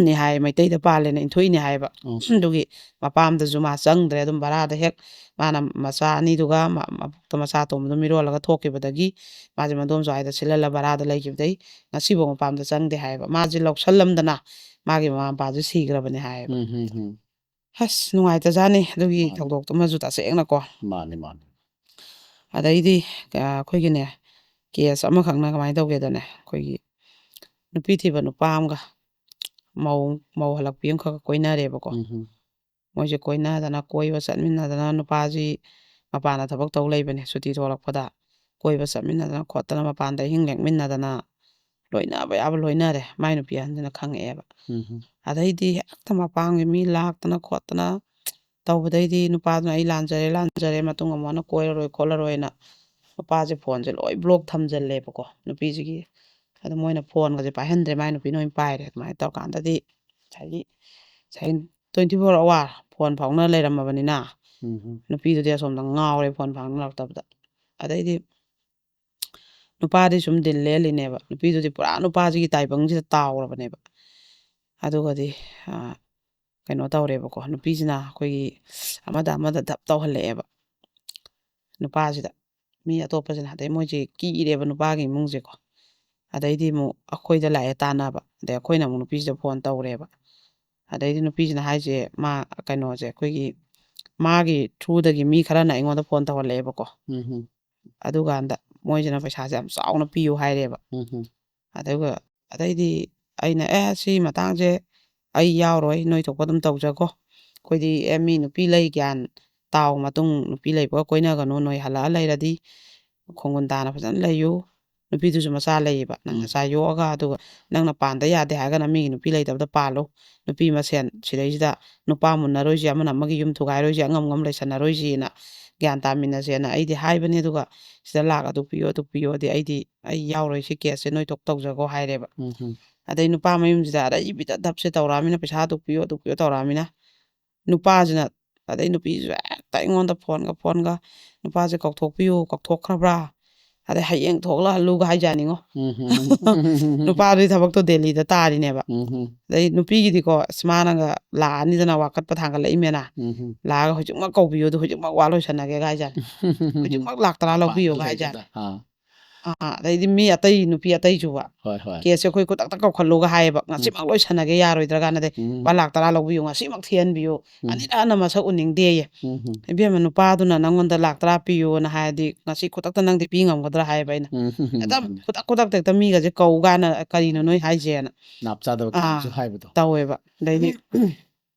ꯅꯦ ꯍꯥꯏ, ꯃꯩꯇꯩꯗ ꯄꯥꯜꯂꯦꯅ ꯏꯟꯊꯣꯛꯏꯅꯦ ꯍꯥꯏꯕ꯫ ꯎꯝ ꯑꯗꯨꯒꯤ ꯃꯄꯥꯝꯗꯁꯨ ꯃꯥ ꯆꯪꯗ꯭ꯔꯦ꯫ ꯑꯗꯨꯝ ꯚꯔꯥꯗ ꯍꯦꯛ, ꯃꯥꯅ ꯃꯆꯥ ꯑꯅꯤꯗꯨꯒ ꯃ- ꯃꯕꯨꯛꯇ ꯃꯆꯥ ꯑꯇꯣꯝꯕꯗꯨ ꯃꯤꯔꯣꯜꯂꯒ ꯊꯣꯛꯈꯤꯕꯗꯒꯤ ꯃꯥꯁꯦ ꯃꯗꯣꯝꯆꯥ ꯍꯣꯏꯗ ꯁꯤꯜꯍꯜꯂ ꯚꯔꯥꯗ ꯂꯩꯈꯤꯕꯗꯩ ꯉꯁꯤꯐꯥꯎ ꯃꯄꯥꯝꯗ ꯆꯪꯗꯦ ꯍꯥꯏꯕ꯫ ꯃꯥꯁꯦ ꯂꯧꯁꯜꯂꯝꯗꯅ ꯃꯥꯒꯤ ꯃꯃꯥ ꯃꯄꯥꯁꯦ ꯁꯤꯈ꯭ꯔꯕꯅꯦ ꯍꯥꯏꯌꯦꯕ꯫ ꯎꯝ ꯎꯝ ꯎꯝ ꯑꯁ, ꯅꯨꯡꯉꯥꯏꯇꯖꯥꯠꯅꯤ ꯑꯗꯨꯒꯤ ꯃꯥꯅꯤ ꯊꯧꯗꯣꯛꯇꯨꯃꯁꯨ ꯇꯁꯦꯡꯅꯀꯣ꯫ ꯃꯥꯅꯤ ꯃꯥꯅꯤ ꯑꯗꯩꯗꯤ ꯑ, ꯑꯩꯈꯣꯏꯒꯤꯅꯦ, ꯀꯦꯁ ꯑꯃꯈꯛꯅ ꯀꯃꯥꯏꯅ ꯇꯧꯒꯦꯗꯅꯦ, ꯑꯩꯈꯣꯏꯒꯤ ꯅꯨꯄꯤ ꯊꯤꯕ ꯅꯨꯄꯥ ꯑꯃꯒ ꯃꯧ ꯃꯧ ꯍꯜꯂꯛꯄꯤ ꯑꯃꯈꯛ ꯀꯣꯏꯅꯔꯦꯕꯀꯣ꯫ ꯎꯝ ꯎꯝ ꯃꯣꯏꯁꯦ ꯀꯣꯏꯅꯗꯅ, ꯀꯣꯏꯕ ꯆꯠꯃꯤꯟꯅꯗꯅ, ꯅꯨꯄꯥꯁꯤ ꯃꯄꯥꯟꯗ ꯊꯕꯛ ꯇꯧ ꯂꯩꯕꯅꯦ, ꯁꯨꯇꯤ ꯊꯣꯛꯂꯛꯄꯗ ꯀꯣꯏꯕ ꯆꯠꯃꯤꯟꯅꯗꯅ ꯈꯣꯠꯇꯅ, ꯃꯄꯥꯟꯗ ꯑꯍꯤꯡ ꯂꯦꯛꯃꯤꯟꯅꯗꯅ, ꯂꯣꯏꯅꯕ ꯌꯥꯕ ꯂꯣꯏꯅꯔꯦ꯫ ꯃꯥꯏ ꯅꯨꯄꯤ ꯑꯍꯟꯁꯤꯅ ꯈꯪꯉꯛꯑꯦꯕ꯫ ꯎꯝ ꯎꯝ ꯑꯗꯩꯗꯤ ꯍꯦꯛꯇ ꯃꯄꯥꯝꯒꯤ ꯃꯤ ꯂꯥꯛꯇꯅ ꯈꯣꯠꯇꯅ ꯇꯧꯕꯗꯩꯗꯤ ꯅꯨꯄꯥꯗꯨꯅ "ꯑꯩ ꯂꯥꯟꯖꯔꯦ, ꯂꯥꯟꯖꯔꯦ, ꯃꯇꯨꯡ ꯑꯃꯨꯛ ꯍꯟꯅ ꯀꯣꯏꯔꯔꯣꯏ ꯈꯣꯠꯂꯔꯣꯏꯅ" ꯅꯨꯄꯥꯁꯦ ꯐꯣꯟꯁꯦ ꯂꯣꯏ ꯕ꯭ꯂꯣꯛ ꯊꯝꯖꯜꯂꯦꯕꯀꯣ꯫ ꯅꯨꯄꯤꯁꯤꯒꯤ ꯑꯗꯨ ꯃꯣꯏꯅ ꯐꯣꯟꯒꯁꯦ ꯄꯥꯏꯍꯟꯗ꯭ꯔꯦ, ꯃꯥꯏ ꯅꯨꯄꯤꯅ ꯑꯣꯏꯅ ꯄꯥꯏꯔꯦ꯫ ꯑꯗꯨꯃꯥꯏꯅ ꯇꯧꯔꯀꯥꯟꯗꯗꯤ ꯉꯁꯥꯏꯒꯤ, ꯉꯁꯥꯏꯒꯤ twenty four hour ꯐꯣꯟ ꯐꯥꯎꯅ ꯂꯩꯔꯝꯃꯕꯅꯤꯅ, ꯎꯝ ꯎꯝ ꯅꯨꯄꯤꯗꯨꯗꯤ ꯑꯁꯣꯝꯗ ꯉꯥꯎꯔꯦ, ꯐꯣꯟ ꯐꯥꯎꯅꯔꯛꯇꯕꯗ꯫ ꯑꯗꯩꯗꯤ ꯅꯨꯄꯥꯗꯤ ꯁꯨꯝ ꯗꯤꯜ ꯂꯦꯜꯂꯤꯅꯦꯕ꯫ ꯅꯨꯄꯤꯗꯨꯗꯤ ꯄꯨꯔꯥ ꯅꯨꯄꯥꯁꯤꯒꯤ ꯇꯥꯏꯕꯪꯁꯤꯗ ꯇꯥꯎꯔꯕꯅꯦꯕ꯫ ꯑꯗꯨꯒꯗꯤ, ꯑ, ꯀꯩꯅꯣ ꯇꯧꯔꯦꯕꯀꯣ, ꯅꯨꯄꯤꯁꯤꯅ ꯑꯩꯈꯣꯏꯒꯤ ꯑꯃꯗ ꯑꯃꯗ ꯙꯞ ꯇꯧꯍꯜꯂꯛꯑꯦꯕ ꯅꯨꯄꯥꯁꯤꯗ, ꯃꯤ ꯑꯇꯣꯞꯄꯁꯤꯅ꯫ ꯑꯗꯩ ꯃꯣꯏꯁꯦ ꯀꯤꯔꯦꯕ, ꯅꯨꯄꯥꯒꯤ ꯏꯃꯨꯡꯁꯦꯀꯣ꯫ ꯑꯗꯩꯗꯤ ꯑꯃꯨꯛ ꯑꯩꯈꯣꯏꯗ ꯂꯥꯛꯑꯦ ꯇꯥꯟꯅꯕ꯫ ꯑꯗꯩ ꯑꯩꯈꯣꯏꯅ ꯑꯃꯨꯛ ꯅꯨꯄꯤꯁꯤꯗ ꯐꯣꯟ ꯇꯧꯔꯦꯕ꯫ ꯑꯗꯩꯗꯤ ꯅꯨꯄꯤꯁꯤꯅ ꯍꯥꯏꯁꯦ, ꯃꯥ, ꯀꯩꯅꯣꯁꯦ, ꯑꯩꯈꯣꯏꯒꯤ ꯃꯥꯒꯤ through ꯗꯒꯤ ꯃꯤ ꯈꯔꯅ ꯑꯩꯉꯣꯟꯗ ꯐꯣꯟ ꯇꯧꯍꯜꯂꯛꯑꯦꯕꯀꯣ꯫ ꯎꯝ ꯎꯝ ꯑꯗꯨꯀꯥꯟꯗ ꯃꯣꯏꯁꯤꯅ ꯄꯩꯁꯥꯁꯦ ꯌꯥꯝ ꯆꯥꯎꯅ ꯄꯤꯌꯨ ꯍꯥꯏꯔꯦꯕ꯫ ꯎꯝ ꯎꯝ ꯑꯗꯨꯒ ꯑꯗꯩꯗꯤ ꯑꯩꯅ, "ꯑꯦ, ꯁꯤ ꯃꯇꯥꯡꯁꯦ ꯑꯩ ꯌꯥꯎꯔꯣꯏ, ꯅꯣꯏ ꯊꯣꯛꯄ ꯑꯗꯨꯝ ꯇꯧꯖꯈꯣ꯫ ꯑꯩꯈꯣꯏꯗꯤ, ꯑꯦ, ꯃꯤ ꯅꯨꯄꯤ ꯂꯩ ꯒ꯭ꯌꯥꯟ ꯇꯥꯎ, ꯃꯇꯨꯡ ꯅꯨꯄꯤ ꯂꯩꯕꯒ ꯀꯣꯏꯅꯒꯅꯨ, ꯅꯣꯏ ꯍꯜꯂꯛꯑ ꯂꯩꯔꯗꯤ ꯈꯣꯡꯒꯨꯟ ꯇꯥꯅ ꯐꯖꯅ ꯂꯩꯌꯨ꯫ ꯅꯨꯄꯤꯗꯨꯁꯨ ꯃꯆꯥ ꯂꯩꯌꯦꯕ, ꯅꯪ ꯎꯝ ꯅꯆꯥ ꯌꯣꯛꯑꯒ, ꯑꯗꯨꯒ ꯅꯪꯅ ꯄꯥꯟꯗ ꯌꯥꯗꯦ ꯍꯥꯏꯔꯒꯅ ꯃꯤꯒꯤ ꯅꯨꯄꯤ ꯂꯩꯇꯕꯗ ꯄꯥꯜꯂꯨ꯫ ꯅꯨꯄꯤ ꯃꯁꯦꯟ ꯁꯤꯗꯩꯁꯤꯗ ꯅꯨꯄꯥ ꯃꯨꯟꯅꯔꯣꯏꯁꯤ, ꯑꯃꯅ ꯑꯃꯒꯤ ꯌꯨꯝ ꯊꯨꯒꯥꯏꯔꯣꯏꯁꯤ, ꯑꯉꯝ ꯑꯉꯝ ꯂꯩꯁꯟꯅꯔꯣꯏꯁꯤꯅ ꯒ꯭ꯌꯥꯟ ꯇꯥꯃꯤꯟꯅꯁꯦꯅ ꯑꯩꯗꯤ ꯍꯥꯏꯕꯅꯤ꯫ ꯑꯗꯨꯒ ꯁꯤꯗ ꯂꯥꯛ ꯑꯗꯨ ꯄꯤꯌꯣ, ꯑꯗꯨ ꯄꯤꯌꯣꯗꯤ ꯑꯩꯗꯤ, ꯑꯩ ꯌꯥꯎꯔꯣꯏ, ꯁꯤ ꯀꯦꯁꯁꯦ ꯅꯣꯏ ꯊꯣꯛ ꯇꯧꯖꯈꯣ" ꯍꯥꯏꯔꯦꯕ꯫ ꯎꯝ ꯎꯝ ꯑꯗꯩ ꯅꯨꯄꯥ ꯃꯌꯨꯝꯁꯤꯗ ꯑꯔꯩꯕꯤꯗ ꯙꯞꯁꯦ ꯇꯧꯔꯛꯑꯃꯤꯅ, "ꯄꯩꯁꯥ ꯑꯗꯨ ꯄꯤꯌꯣ, ꯑꯗꯨ ꯄꯤꯌꯣ" ꯇꯧꯔꯛꯑꯃꯤꯅ, ꯅꯨꯄꯥꯁꯤꯅ, ꯑꯗꯩ ꯅꯨꯄꯤꯁꯨ ꯍꯦꯛꯇ ꯑꯩꯉꯣꯟꯗ ꯐꯣꯟꯒ ꯐꯣꯟꯒ, "ꯅꯨꯄꯥꯁꯦ ꯀꯧꯊꯣꯛꯄꯤꯌꯨ, ꯀꯧꯊꯣꯛꯈ꯭ꯔꯕ꯭ꯔꯥ? ꯑꯗꯩ ꯍꯌꯦꯡ ꯊꯣꯛꯂꯛꯍꯜꯂꯨꯒ" ꯍꯥꯏꯖꯥꯅꯤꯉꯣ꯫ ꯎꯝ ꯎꯝ ꯅꯨꯄꯥꯗꯨꯒꯤ ꯊꯕꯛꯇꯣ ꯗꯦꯜꯂꯤꯗ ꯇꯥꯔꯤꯅꯦꯕ꯫ ꯎꯝ ꯎꯝ ꯑꯗꯩ ꯅꯨꯄꯤꯒꯤꯗꯤꯀꯣ, ꯑꯁ, ꯃꯥꯅꯒ ꯂꯥꯛꯑꯅꯤꯗꯅ, ꯋꯥꯀꯠꯄ ꯊꯥꯡꯒꯠꯂꯛꯏꯃꯦꯅ, ꯎꯝ ꯎꯝ ꯂꯥꯛꯑꯒ "ꯍꯧꯖꯤꯛꯃꯛ ꯀꯧꯕꯤꯌꯨ, ꯑꯗꯨ ꯍꯧꯖꯤꯛꯃꯛ ꯋꯥ ꯂꯣꯏꯁꯟꯅꯒꯦꯒ" ꯍꯥꯏꯖꯥꯅꯤ, "ꯍꯧꯖꯤꯛꯃꯛ ꯂꯥꯛ ꯇꯔꯥ ꯂꯧꯕꯤꯌꯨꯒ" ꯍꯥꯏꯖꯥꯅꯤ꯫ ꯑꯥ ꯑꯥ, ꯑꯗꯩꯗꯤ ꯃꯤ ꯑꯇꯩ, ꯅꯨꯄꯤ ꯑꯇꯩꯁꯨꯕ, ꯍꯣꯏ ꯍꯣꯏ "ꯀꯦꯁꯁꯦ ꯑꯩꯈꯣꯏ ꯈꯨꯗꯛꯇ ꯀꯧꯈꯠꯂꯨꯒ" ꯍꯥꯏꯌꯦꯕ, ꯎꯝ "ꯉꯁꯤꯃꯛ ꯂꯣꯏꯁꯟꯅꯒꯦ, ꯌꯥꯔꯣꯏꯗ꯭ꯔꯒꯅꯗꯤ ꯎꯝ ꯂꯨꯄꯥ ꯂꯥꯛ ꯇꯔꯥ ꯂꯧꯕꯤꯌꯨ, ꯉꯁꯤꯃꯛ ꯊꯤꯍꯟꯕꯤꯌꯨ, ꯎꯝ ꯑꯅꯤꯔꯛ ꯍꯟꯅ ꯃꯁꯛ ꯎꯅꯤꯡꯗꯦꯌꯦ꯫ ꯎꯝ ꯎꯝ ꯏꯕꯦꯝꯃ, ꯅꯨꯄꯥꯗꯨꯅ ꯅꯪꯉꯣꯟꯗ ꯂꯥꯛ ꯇꯔꯥ ꯄꯤꯌꯣꯅ ꯍꯥꯏꯔꯗꯤ ꯉꯁꯤ ꯈꯨꯗꯛꯇ ꯅꯪꯗꯤ ꯄꯤ ꯉꯝꯒꯗ꯭ꯔꯥ?" ꯍꯥꯏꯌꯦꯕ ꯑꯩꯅ꯫ ꯎꯝ ꯎꯝ ꯍꯦꯛꯇ ꯎꯝ ꯈꯨꯗꯛ ꯈꯨꯗꯛꯇ ꯍꯦꯛꯇ ꯃꯤꯒꯁꯦ ꯀꯧ ꯀꯥꯏꯅ, "ꯀꯔꯤꯅꯣ ꯅꯣꯏ ꯍꯥꯏꯁꯦꯅ?" ꯅꯥꯞ ꯆꯥꯗꯕ ꯑꯥ, ꯀꯩꯁꯨ ꯍꯥꯏꯕꯗꯣ꯫ ꯇꯧꯋꯦꯕ꯫ ꯑꯗꯩꯗꯤ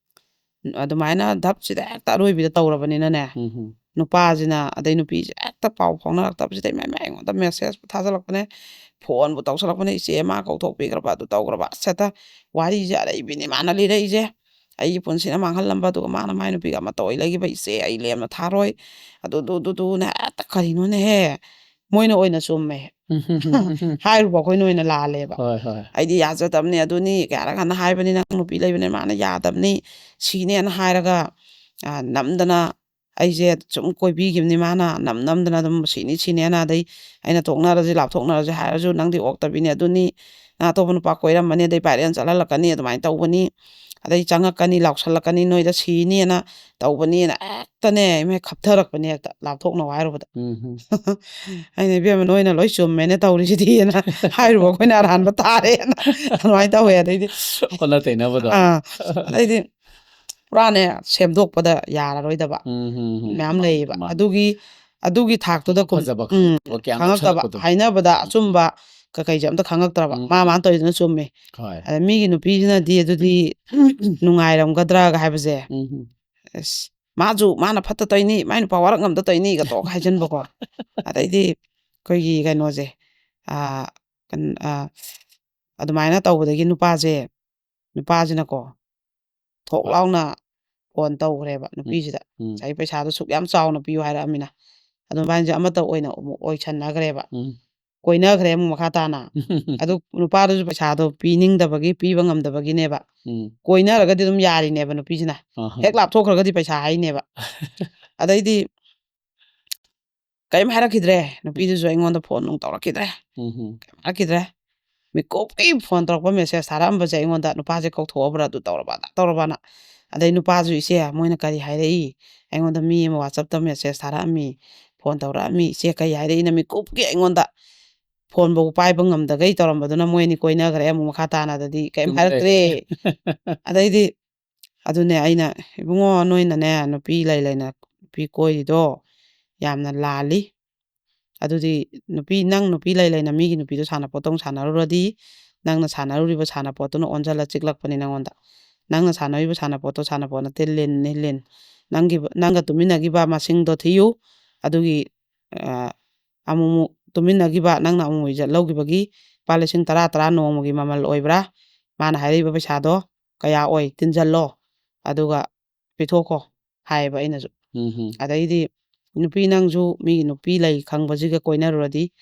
ꯑꯗꯨꯃꯥꯏꯅ ꯙꯞꯁꯤꯗ ꯍꯦꯛꯇ ꯑꯔꯣꯏꯕꯤꯗ ꯇꯧꯔꯕꯅꯤꯅꯅꯦ, ꯎꯝ ꯎꯝ ꯅꯨꯄꯥꯁꯤꯅ, ꯑꯗꯩ ꯅꯨꯄꯤꯁꯦ ꯍꯦꯛꯇ ꯄꯥꯎ ꯐꯥꯎꯅꯔꯛꯇꯕꯁꯤꯗ, ꯏꯃꯥ, ꯏꯃꯥ, ꯑꯩꯉꯣꯟꯗ ꯃꯦꯁꯦꯖ ꯊꯥꯖꯤꯜꯂꯛꯄꯅꯦ, ꯐꯣꯟꯕꯨ ꯇꯧꯁꯜꯂꯛꯄꯅꯦ, "ꯏꯆꯦ, ꯃꯥ ꯀꯧꯊꯣꯛꯄꯤꯈ꯭ꯔꯕ, ꯑꯗꯨ ꯇꯧꯈ꯭ꯔꯕ?" ꯑꯁ, ꯍꯦꯛꯇ ꯋꯥꯔꯤꯁꯦ ꯑꯔꯩꯕꯤꯅꯤ ꯃꯥꯅ ꯂꯤꯔꯛꯏꯁꯦ꯫ ꯑꯩꯒꯤ ꯄꯨꯟꯁꯤꯅ ꯃꯥꯡꯍꯜꯂꯝꯕ, ꯑꯗꯨꯒ ꯃꯥꯅ ꯃꯥꯏ ꯅꯨꯄꯤꯒ ꯑꯃ ꯇꯧ ꯂꯩꯈꯤꯕ, "ꯏꯆꯦ, ꯑꯩ ꯂꯦꯝꯅ ꯊꯥꯔꯣꯏ", ꯑꯗꯨ, ꯑꯗꯨ, ꯑꯗꯨ, ꯑꯗꯨꯅ ꯍꯦꯛꯇ, ꯀꯔꯤꯅꯣꯅꯦꯍꯦ? ꯃꯣꯏꯅ ꯑꯣꯏꯅ ꯆꯨꯝꯃꯦ꯫ ꯍꯥꯏꯔꯨꯕ ꯑꯩꯈꯣꯏꯅ ꯑꯣꯏꯅ ꯂꯥꯜꯂꯦꯕ꯫ ꯍꯣꯏ ꯍꯣꯏ ꯑꯩꯗꯤ ꯌꯥꯖꯗꯕꯅꯤ ꯑꯗꯨꯅꯤ ꯀꯌꯥꯔꯛ ꯍꯟꯅ ꯍꯥꯏꯕꯅꯤ, ꯅꯪ ꯅꯨꯄꯤ ꯂꯩꯕꯅꯤ, ꯃꯥꯅ ꯌꯥꯗꯕꯅꯤ, ꯁꯤꯅꯦꯅ ꯍꯥꯏꯔꯒ ꯑ, ꯅꯝꯗꯅ ꯑꯩꯁꯦ ꯁꯨꯝ ꯀꯣꯏꯕꯤꯈꯤꯕꯅꯤ ꯃꯥꯅ ꯅꯝ ꯅꯝꯗꯅ ꯑꯗꯨꯝ, ꯁꯤꯅꯤ ꯁꯤꯅꯦꯅ꯫ ꯑꯗꯩ ꯑꯩꯅ ꯇꯣꯛꯅꯔꯁꯤ, ꯂꯥꯞꯊꯣꯛꯅꯔꯁꯤ ꯍꯥꯏꯔꯁꯨ, ꯅꯪꯗꯤ ꯑꯣꯛꯇꯕꯤꯅꯤ ꯑꯗꯨꯅꯤ, ꯅꯪ ꯑꯇꯣꯞꯄ ꯅꯨꯄꯥ ꯀꯣꯏꯔꯝꯃꯅꯤ, ꯑꯗꯩ ꯚꯥꯏꯔꯦꯜ ꯆꯠꯍꯜꯂꯛꯀꯅꯤ, ꯑꯗꯨꯃꯥꯏꯅ ꯇꯧꯕꯅꯤ, ꯑꯗꯩ ꯆꯪꯉꯛꯀꯅꯤ, ꯂꯥꯎꯁꯜꯂꯛꯀꯅꯤ, ꯅꯣꯏꯗ ꯁꯤꯅꯦꯅ ꯇꯧꯕꯅꯤꯅ ꯍꯦꯛꯇꯅꯦ ꯏꯃꯥ ꯈꯞꯊꯔꯛꯄꯅꯦ ꯍꯦꯛꯇ ꯂꯥꯞꯊꯣꯛꯅꯧ ꯍꯥꯏꯔꯨꯕꯗ꯫ ꯎꯝ ꯍꯝ. ꯑꯩꯅ, "ꯏꯕꯦꯝꯃ, ꯅꯣꯏꯅ ꯂꯣꯏ ꯆꯨꯝꯃꯦꯅ ꯇꯧꯔꯤꯁꯤꯗꯤꯅ" ꯍꯥꯏꯔꯨꯕ ꯑꯩꯈꯣꯏꯅ ꯑꯔꯥꯟꯕ ꯇꯥꯔꯦꯅ ꯑꯗꯨꯃꯥꯏꯅ ꯇꯧꯋꯦ꯫ ꯑꯗꯩꯗꯤ ꯑꯣꯟꯅ ꯇꯩꯅꯕꯗꯣ. ꯑꯥ, ꯑꯗꯩꯗꯤ ꯄꯨꯔꯥꯅꯦ ꯁꯦꯝꯗꯣꯛꯄꯗ ꯌꯥꯔꯔꯣꯏꯗꯕ ꯎꯝ ꯍꯝ ꯍꯝ. ꯃꯌꯥꯝ ꯂꯩꯌꯦꯕ꯫ ꯃꯥꯅꯤ. ꯑꯗꯨꯒꯤ ꯑꯗꯨꯒꯤ ꯊꯥꯛꯇꯨꯗ ꯀꯨꯝ- ꯐꯖꯕ ꯎꯝ, ꯈꯪꯕ ꯀꯌꯥꯝ ꯈꯪꯉꯛꯇꯕ, ꯂꯧꯁꯜꯂꯛꯄꯗꯣ. ꯍꯥꯏꯅꯕꯗ ꯑꯆꯨꯝꯕ ꯀꯩꯀꯩꯁꯦ ꯑꯝꯇ ꯈꯪꯉꯛꯇ꯭ꯔꯕ꯫ ꯎꯝ. ꯃꯥ ꯃꯥꯅ ꯇꯧꯔꯤꯗꯨꯅ ꯆꯨꯝꯃꯦ꯫ ꯍꯣꯏ. ꯑꯗ ꯃꯤꯒꯤ ꯅꯨꯄꯤꯁꯤꯅꯗꯤ ꯑꯗꯨꯗꯤ ꯅꯨꯡꯉꯥꯏꯔꯝꯒꯗ꯭ꯔꯥꯒ ꯍꯥꯏꯕꯁꯦ, ꯎꯝ ꯍꯝ. ꯑꯁ, ꯃꯥꯁꯨ ꯃꯥꯅ ꯐꯠꯇ ꯇꯧꯏꯅꯤ, ꯃꯥꯏ ꯅꯨꯄꯥ ꯋꯥꯔꯛ ꯉꯝꯗ ꯇꯧꯏꯅꯤꯒ ꯇꯣꯛ ꯍꯥꯏꯖꯤꯟꯕꯀꯣ꯫ ꯑꯗꯩꯗꯤ ꯑꯩꯈꯣꯏꯒꯤ ꯀꯩꯅꯣꯁꯦ, ꯑꯥ, ꯀꯟ- ꯑꯥ, ꯑꯗꯨꯃꯥꯏꯅ ꯇꯧꯕꯗꯒꯤ ꯅꯨꯄꯥꯁꯦ, ꯅꯨꯄꯥꯁꯤꯅꯀꯣ ꯊꯣꯛ ꯂꯥꯎꯅ ꯐꯣꯟ ꯇꯧꯈ꯭ꯔꯦꯕ ꯅꯨꯄꯤꯁꯤꯗ꯫ ꯎꯝ. "ꯉꯁꯥꯏ ꯄꯩꯁꯥꯗꯣ ꯁꯨꯛ ꯌꯥꯝ ꯆꯥꯎꯅ ꯄꯤꯌꯨ" ꯍꯥꯏꯔꯛꯑꯃꯤꯅ꯫ ꯑꯗꯨ ꯃꯕꯥꯅꯤꯁꯦ ꯑꯃꯠꯇ ꯑꯣꯏꯅ ꯑꯃꯨꯛ ꯑꯣꯏꯁꯟꯅꯈ꯭ꯔꯦꯕ꯫ ꯎꯝ. ꯀꯣꯏꯅꯈ꯭ꯔꯦ ꯑꯃꯨꯛ ꯃꯈꯥ ꯇꯥꯅ꯫ ꯑꯗꯨ ꯅꯨꯄꯥꯗꯨꯁꯨ ꯄꯩꯁꯥꯗꯣ ꯄꯤꯅꯤꯡꯗꯕꯒꯤ, ꯄꯤꯕ ꯉꯝꯗꯕꯒꯤꯅꯦꯕ꯫ ꯎꯝ. ꯀꯣꯏꯅꯔꯒꯗꯤ ꯑꯗꯨꯝ ꯌꯥꯔꯤꯅꯦꯕ ꯅꯨꯄꯤꯁꯤꯅ꯫ ꯑꯍ. ꯍꯦꯛ ꯂꯥꯞꯊꯣꯛꯈ꯭ꯔꯒꯗꯤ ꯄꯩꯁꯥ ꯍꯥꯏꯅꯦꯕ꯫ ꯑꯗꯩꯗꯤ ꯀꯔꯤꯝ ꯍꯥꯏꯔꯛꯈꯤꯗ꯭ꯔꯦ꯫ ꯅꯨꯄꯤꯗꯨꯁꯨ ꯑꯩꯉꯣꯟꯗ ꯐꯣꯟ ꯅꯨꯡ ꯇꯧꯔꯛꯈꯤꯗ꯭ꯔꯦ꯫ ꯎꯝ ꯍꯝ. ꯀꯔꯤꯝ ꯍꯥꯏꯔꯛꯈꯤꯗ꯭ꯔꯦ꯫ ꯃꯤꯀꯨꯞꯀꯤ ꯐꯣꯟ ꯇꯧꯔꯛꯄ, ꯃꯦꯁꯦꯖ ꯊꯥꯔꯛꯑꯝꯕꯁꯦ ꯑꯩꯉꯣꯟꯗ, "ꯅꯨꯄꯥꯁꯦ ꯀꯧꯊꯣꯛꯑꯕ꯭ꯔꯥ, ꯑꯗꯨ ꯇꯧꯔꯕ, ꯑꯗꯥ ꯇꯧꯔꯕꯅ?" ꯑꯗꯩ ꯅꯨꯄꯥꯁꯨ, "ꯏꯆꯦ, ꯃꯣꯏꯅ ꯀꯔꯤ ꯍꯥꯏꯔꯛꯏ? ꯑꯩꯉꯣꯟꯗ ꯃꯤ ꯑꯃ WhatsApp-ꯇ ꯃꯦꯁꯦꯖ ꯊꯥꯔꯛꯑꯝꯃꯤ, ꯐꯣꯟ ꯇꯧꯔꯛꯑꯝꯃꯤ, ꯏꯆꯦ, ꯀꯔꯤ ꯍꯥꯏꯔꯛꯏꯅ?" ꯃꯤꯀꯨꯞꯀꯤ ꯑꯩꯉꯣꯟꯗ ꯐꯣꯟꯐꯧ ꯄꯥꯏꯕ ꯉꯝꯗꯈꯩ ꯇꯧꯔꯝꯕꯗꯨꯅ ꯃꯣꯏ ꯑꯅꯤ ꯀꯣꯏꯅꯈ꯭ꯔꯦ ꯑꯃꯨꯛ ꯃꯈꯥ ꯇꯥꯅ꯫ ꯑꯗꯨꯗꯤ ꯀꯔꯤꯝ ꯆꯨꯝꯃꯦ. ꯍꯥꯏꯔꯛꯇ꯭ꯔꯦ꯫ ꯑꯗꯩꯗꯤ ꯑꯗꯨꯅꯦ ꯑꯩꯅ, "ꯏꯕꯨꯡꯉꯣ, ꯅꯣꯏꯅꯅꯦ ꯅꯨꯄꯤ ꯂꯩ ꯂꯩꯅ ꯅꯨꯄꯤ ꯀꯣꯏꯔꯤꯗꯣ ꯌꯥꯝꯅ ꯂꯥꯜꯂꯤ꯫ ꯑꯗꯨꯗꯤ ꯅꯨꯄꯤ, ꯅꯪ ꯅꯨꯄꯤ ꯂꯩ ꯂꯩꯅ ꯃꯤꯒꯤ ꯅꯨꯄꯤꯗꯣ ꯁꯥꯟꯅꯄꯣꯠꯇꯧ ꯁꯥꯟꯅꯔꯨꯔꯗꯤ ꯅꯪꯅ ꯁꯥꯟꯅꯔꯨꯔꯤꯕ ꯁꯥꯟꯅꯄꯣꯠꯇꯨꯅ ꯑꯣꯟꯁꯤꯜꯂ ꯆꯤꯛꯂꯛꯄꯅꯤ ꯅꯪꯉꯣꯟꯗ꯫ ꯅꯪꯅ ꯁꯥꯟꯅꯔꯤꯕ ꯁꯥꯟꯅꯄꯣꯠꯇꯣ ꯁꯥꯟꯅꯄꯣꯠ ꯅꯠꯇꯦ, ꯂꯤꯟꯅꯤ, ꯂꯤꯟ꯫ ꯅꯪꯒꯤ, ꯅꯪꯒ ꯇꯨꯃꯤꯟꯅꯈꯤꯕ ꯃꯁꯤꯡꯗꯣ ꯊꯤꯌꯨ꯫ ꯑꯗꯨꯒꯤ, ꯑ, ꯑꯃꯨꯛꯃꯨꯛ ꯇꯨꯃꯤꯟꯅꯈꯤꯕ, ꯅꯪꯅ ꯑꯃꯨꯛꯃꯨꯛ ꯏꯖꯠ ꯂꯧꯈꯤꯕꯒꯤ ꯂꯨꯄꯥ ꯂꯤꯁꯤꯡ ꯇꯔꯥ, ꯇꯔꯥ ꯅꯣꯡꯃꯒꯤ ꯃꯃꯜ ꯑꯣꯏꯕ꯭ꯔꯥ? ꯃꯥꯅ ꯍꯥꯏꯔꯛꯏꯕ ꯄꯩꯁꯥꯗꯣ ꯀꯌꯥ ꯑꯣꯏ? ꯇꯤꯟꯖꯜꯂꯣ꯫ ꯑꯗꯨꯒ ꯄꯤꯊꯣꯛꯈꯣ" ꯍꯥꯏꯌꯦꯕ ꯑꯩꯅꯁꯨ꯫ ꯎꯝ ꯍꯝ. ꯑꯗꯩꯗꯤ ꯅꯨꯄꯤ ꯅꯪꯁꯨ ꯃꯤꯒꯤ ꯅꯨꯄꯤ ꯂꯩ ꯈꯪꯕꯁꯤꯒ ꯀꯣꯏꯅꯔꯨꯔꯗꯤ,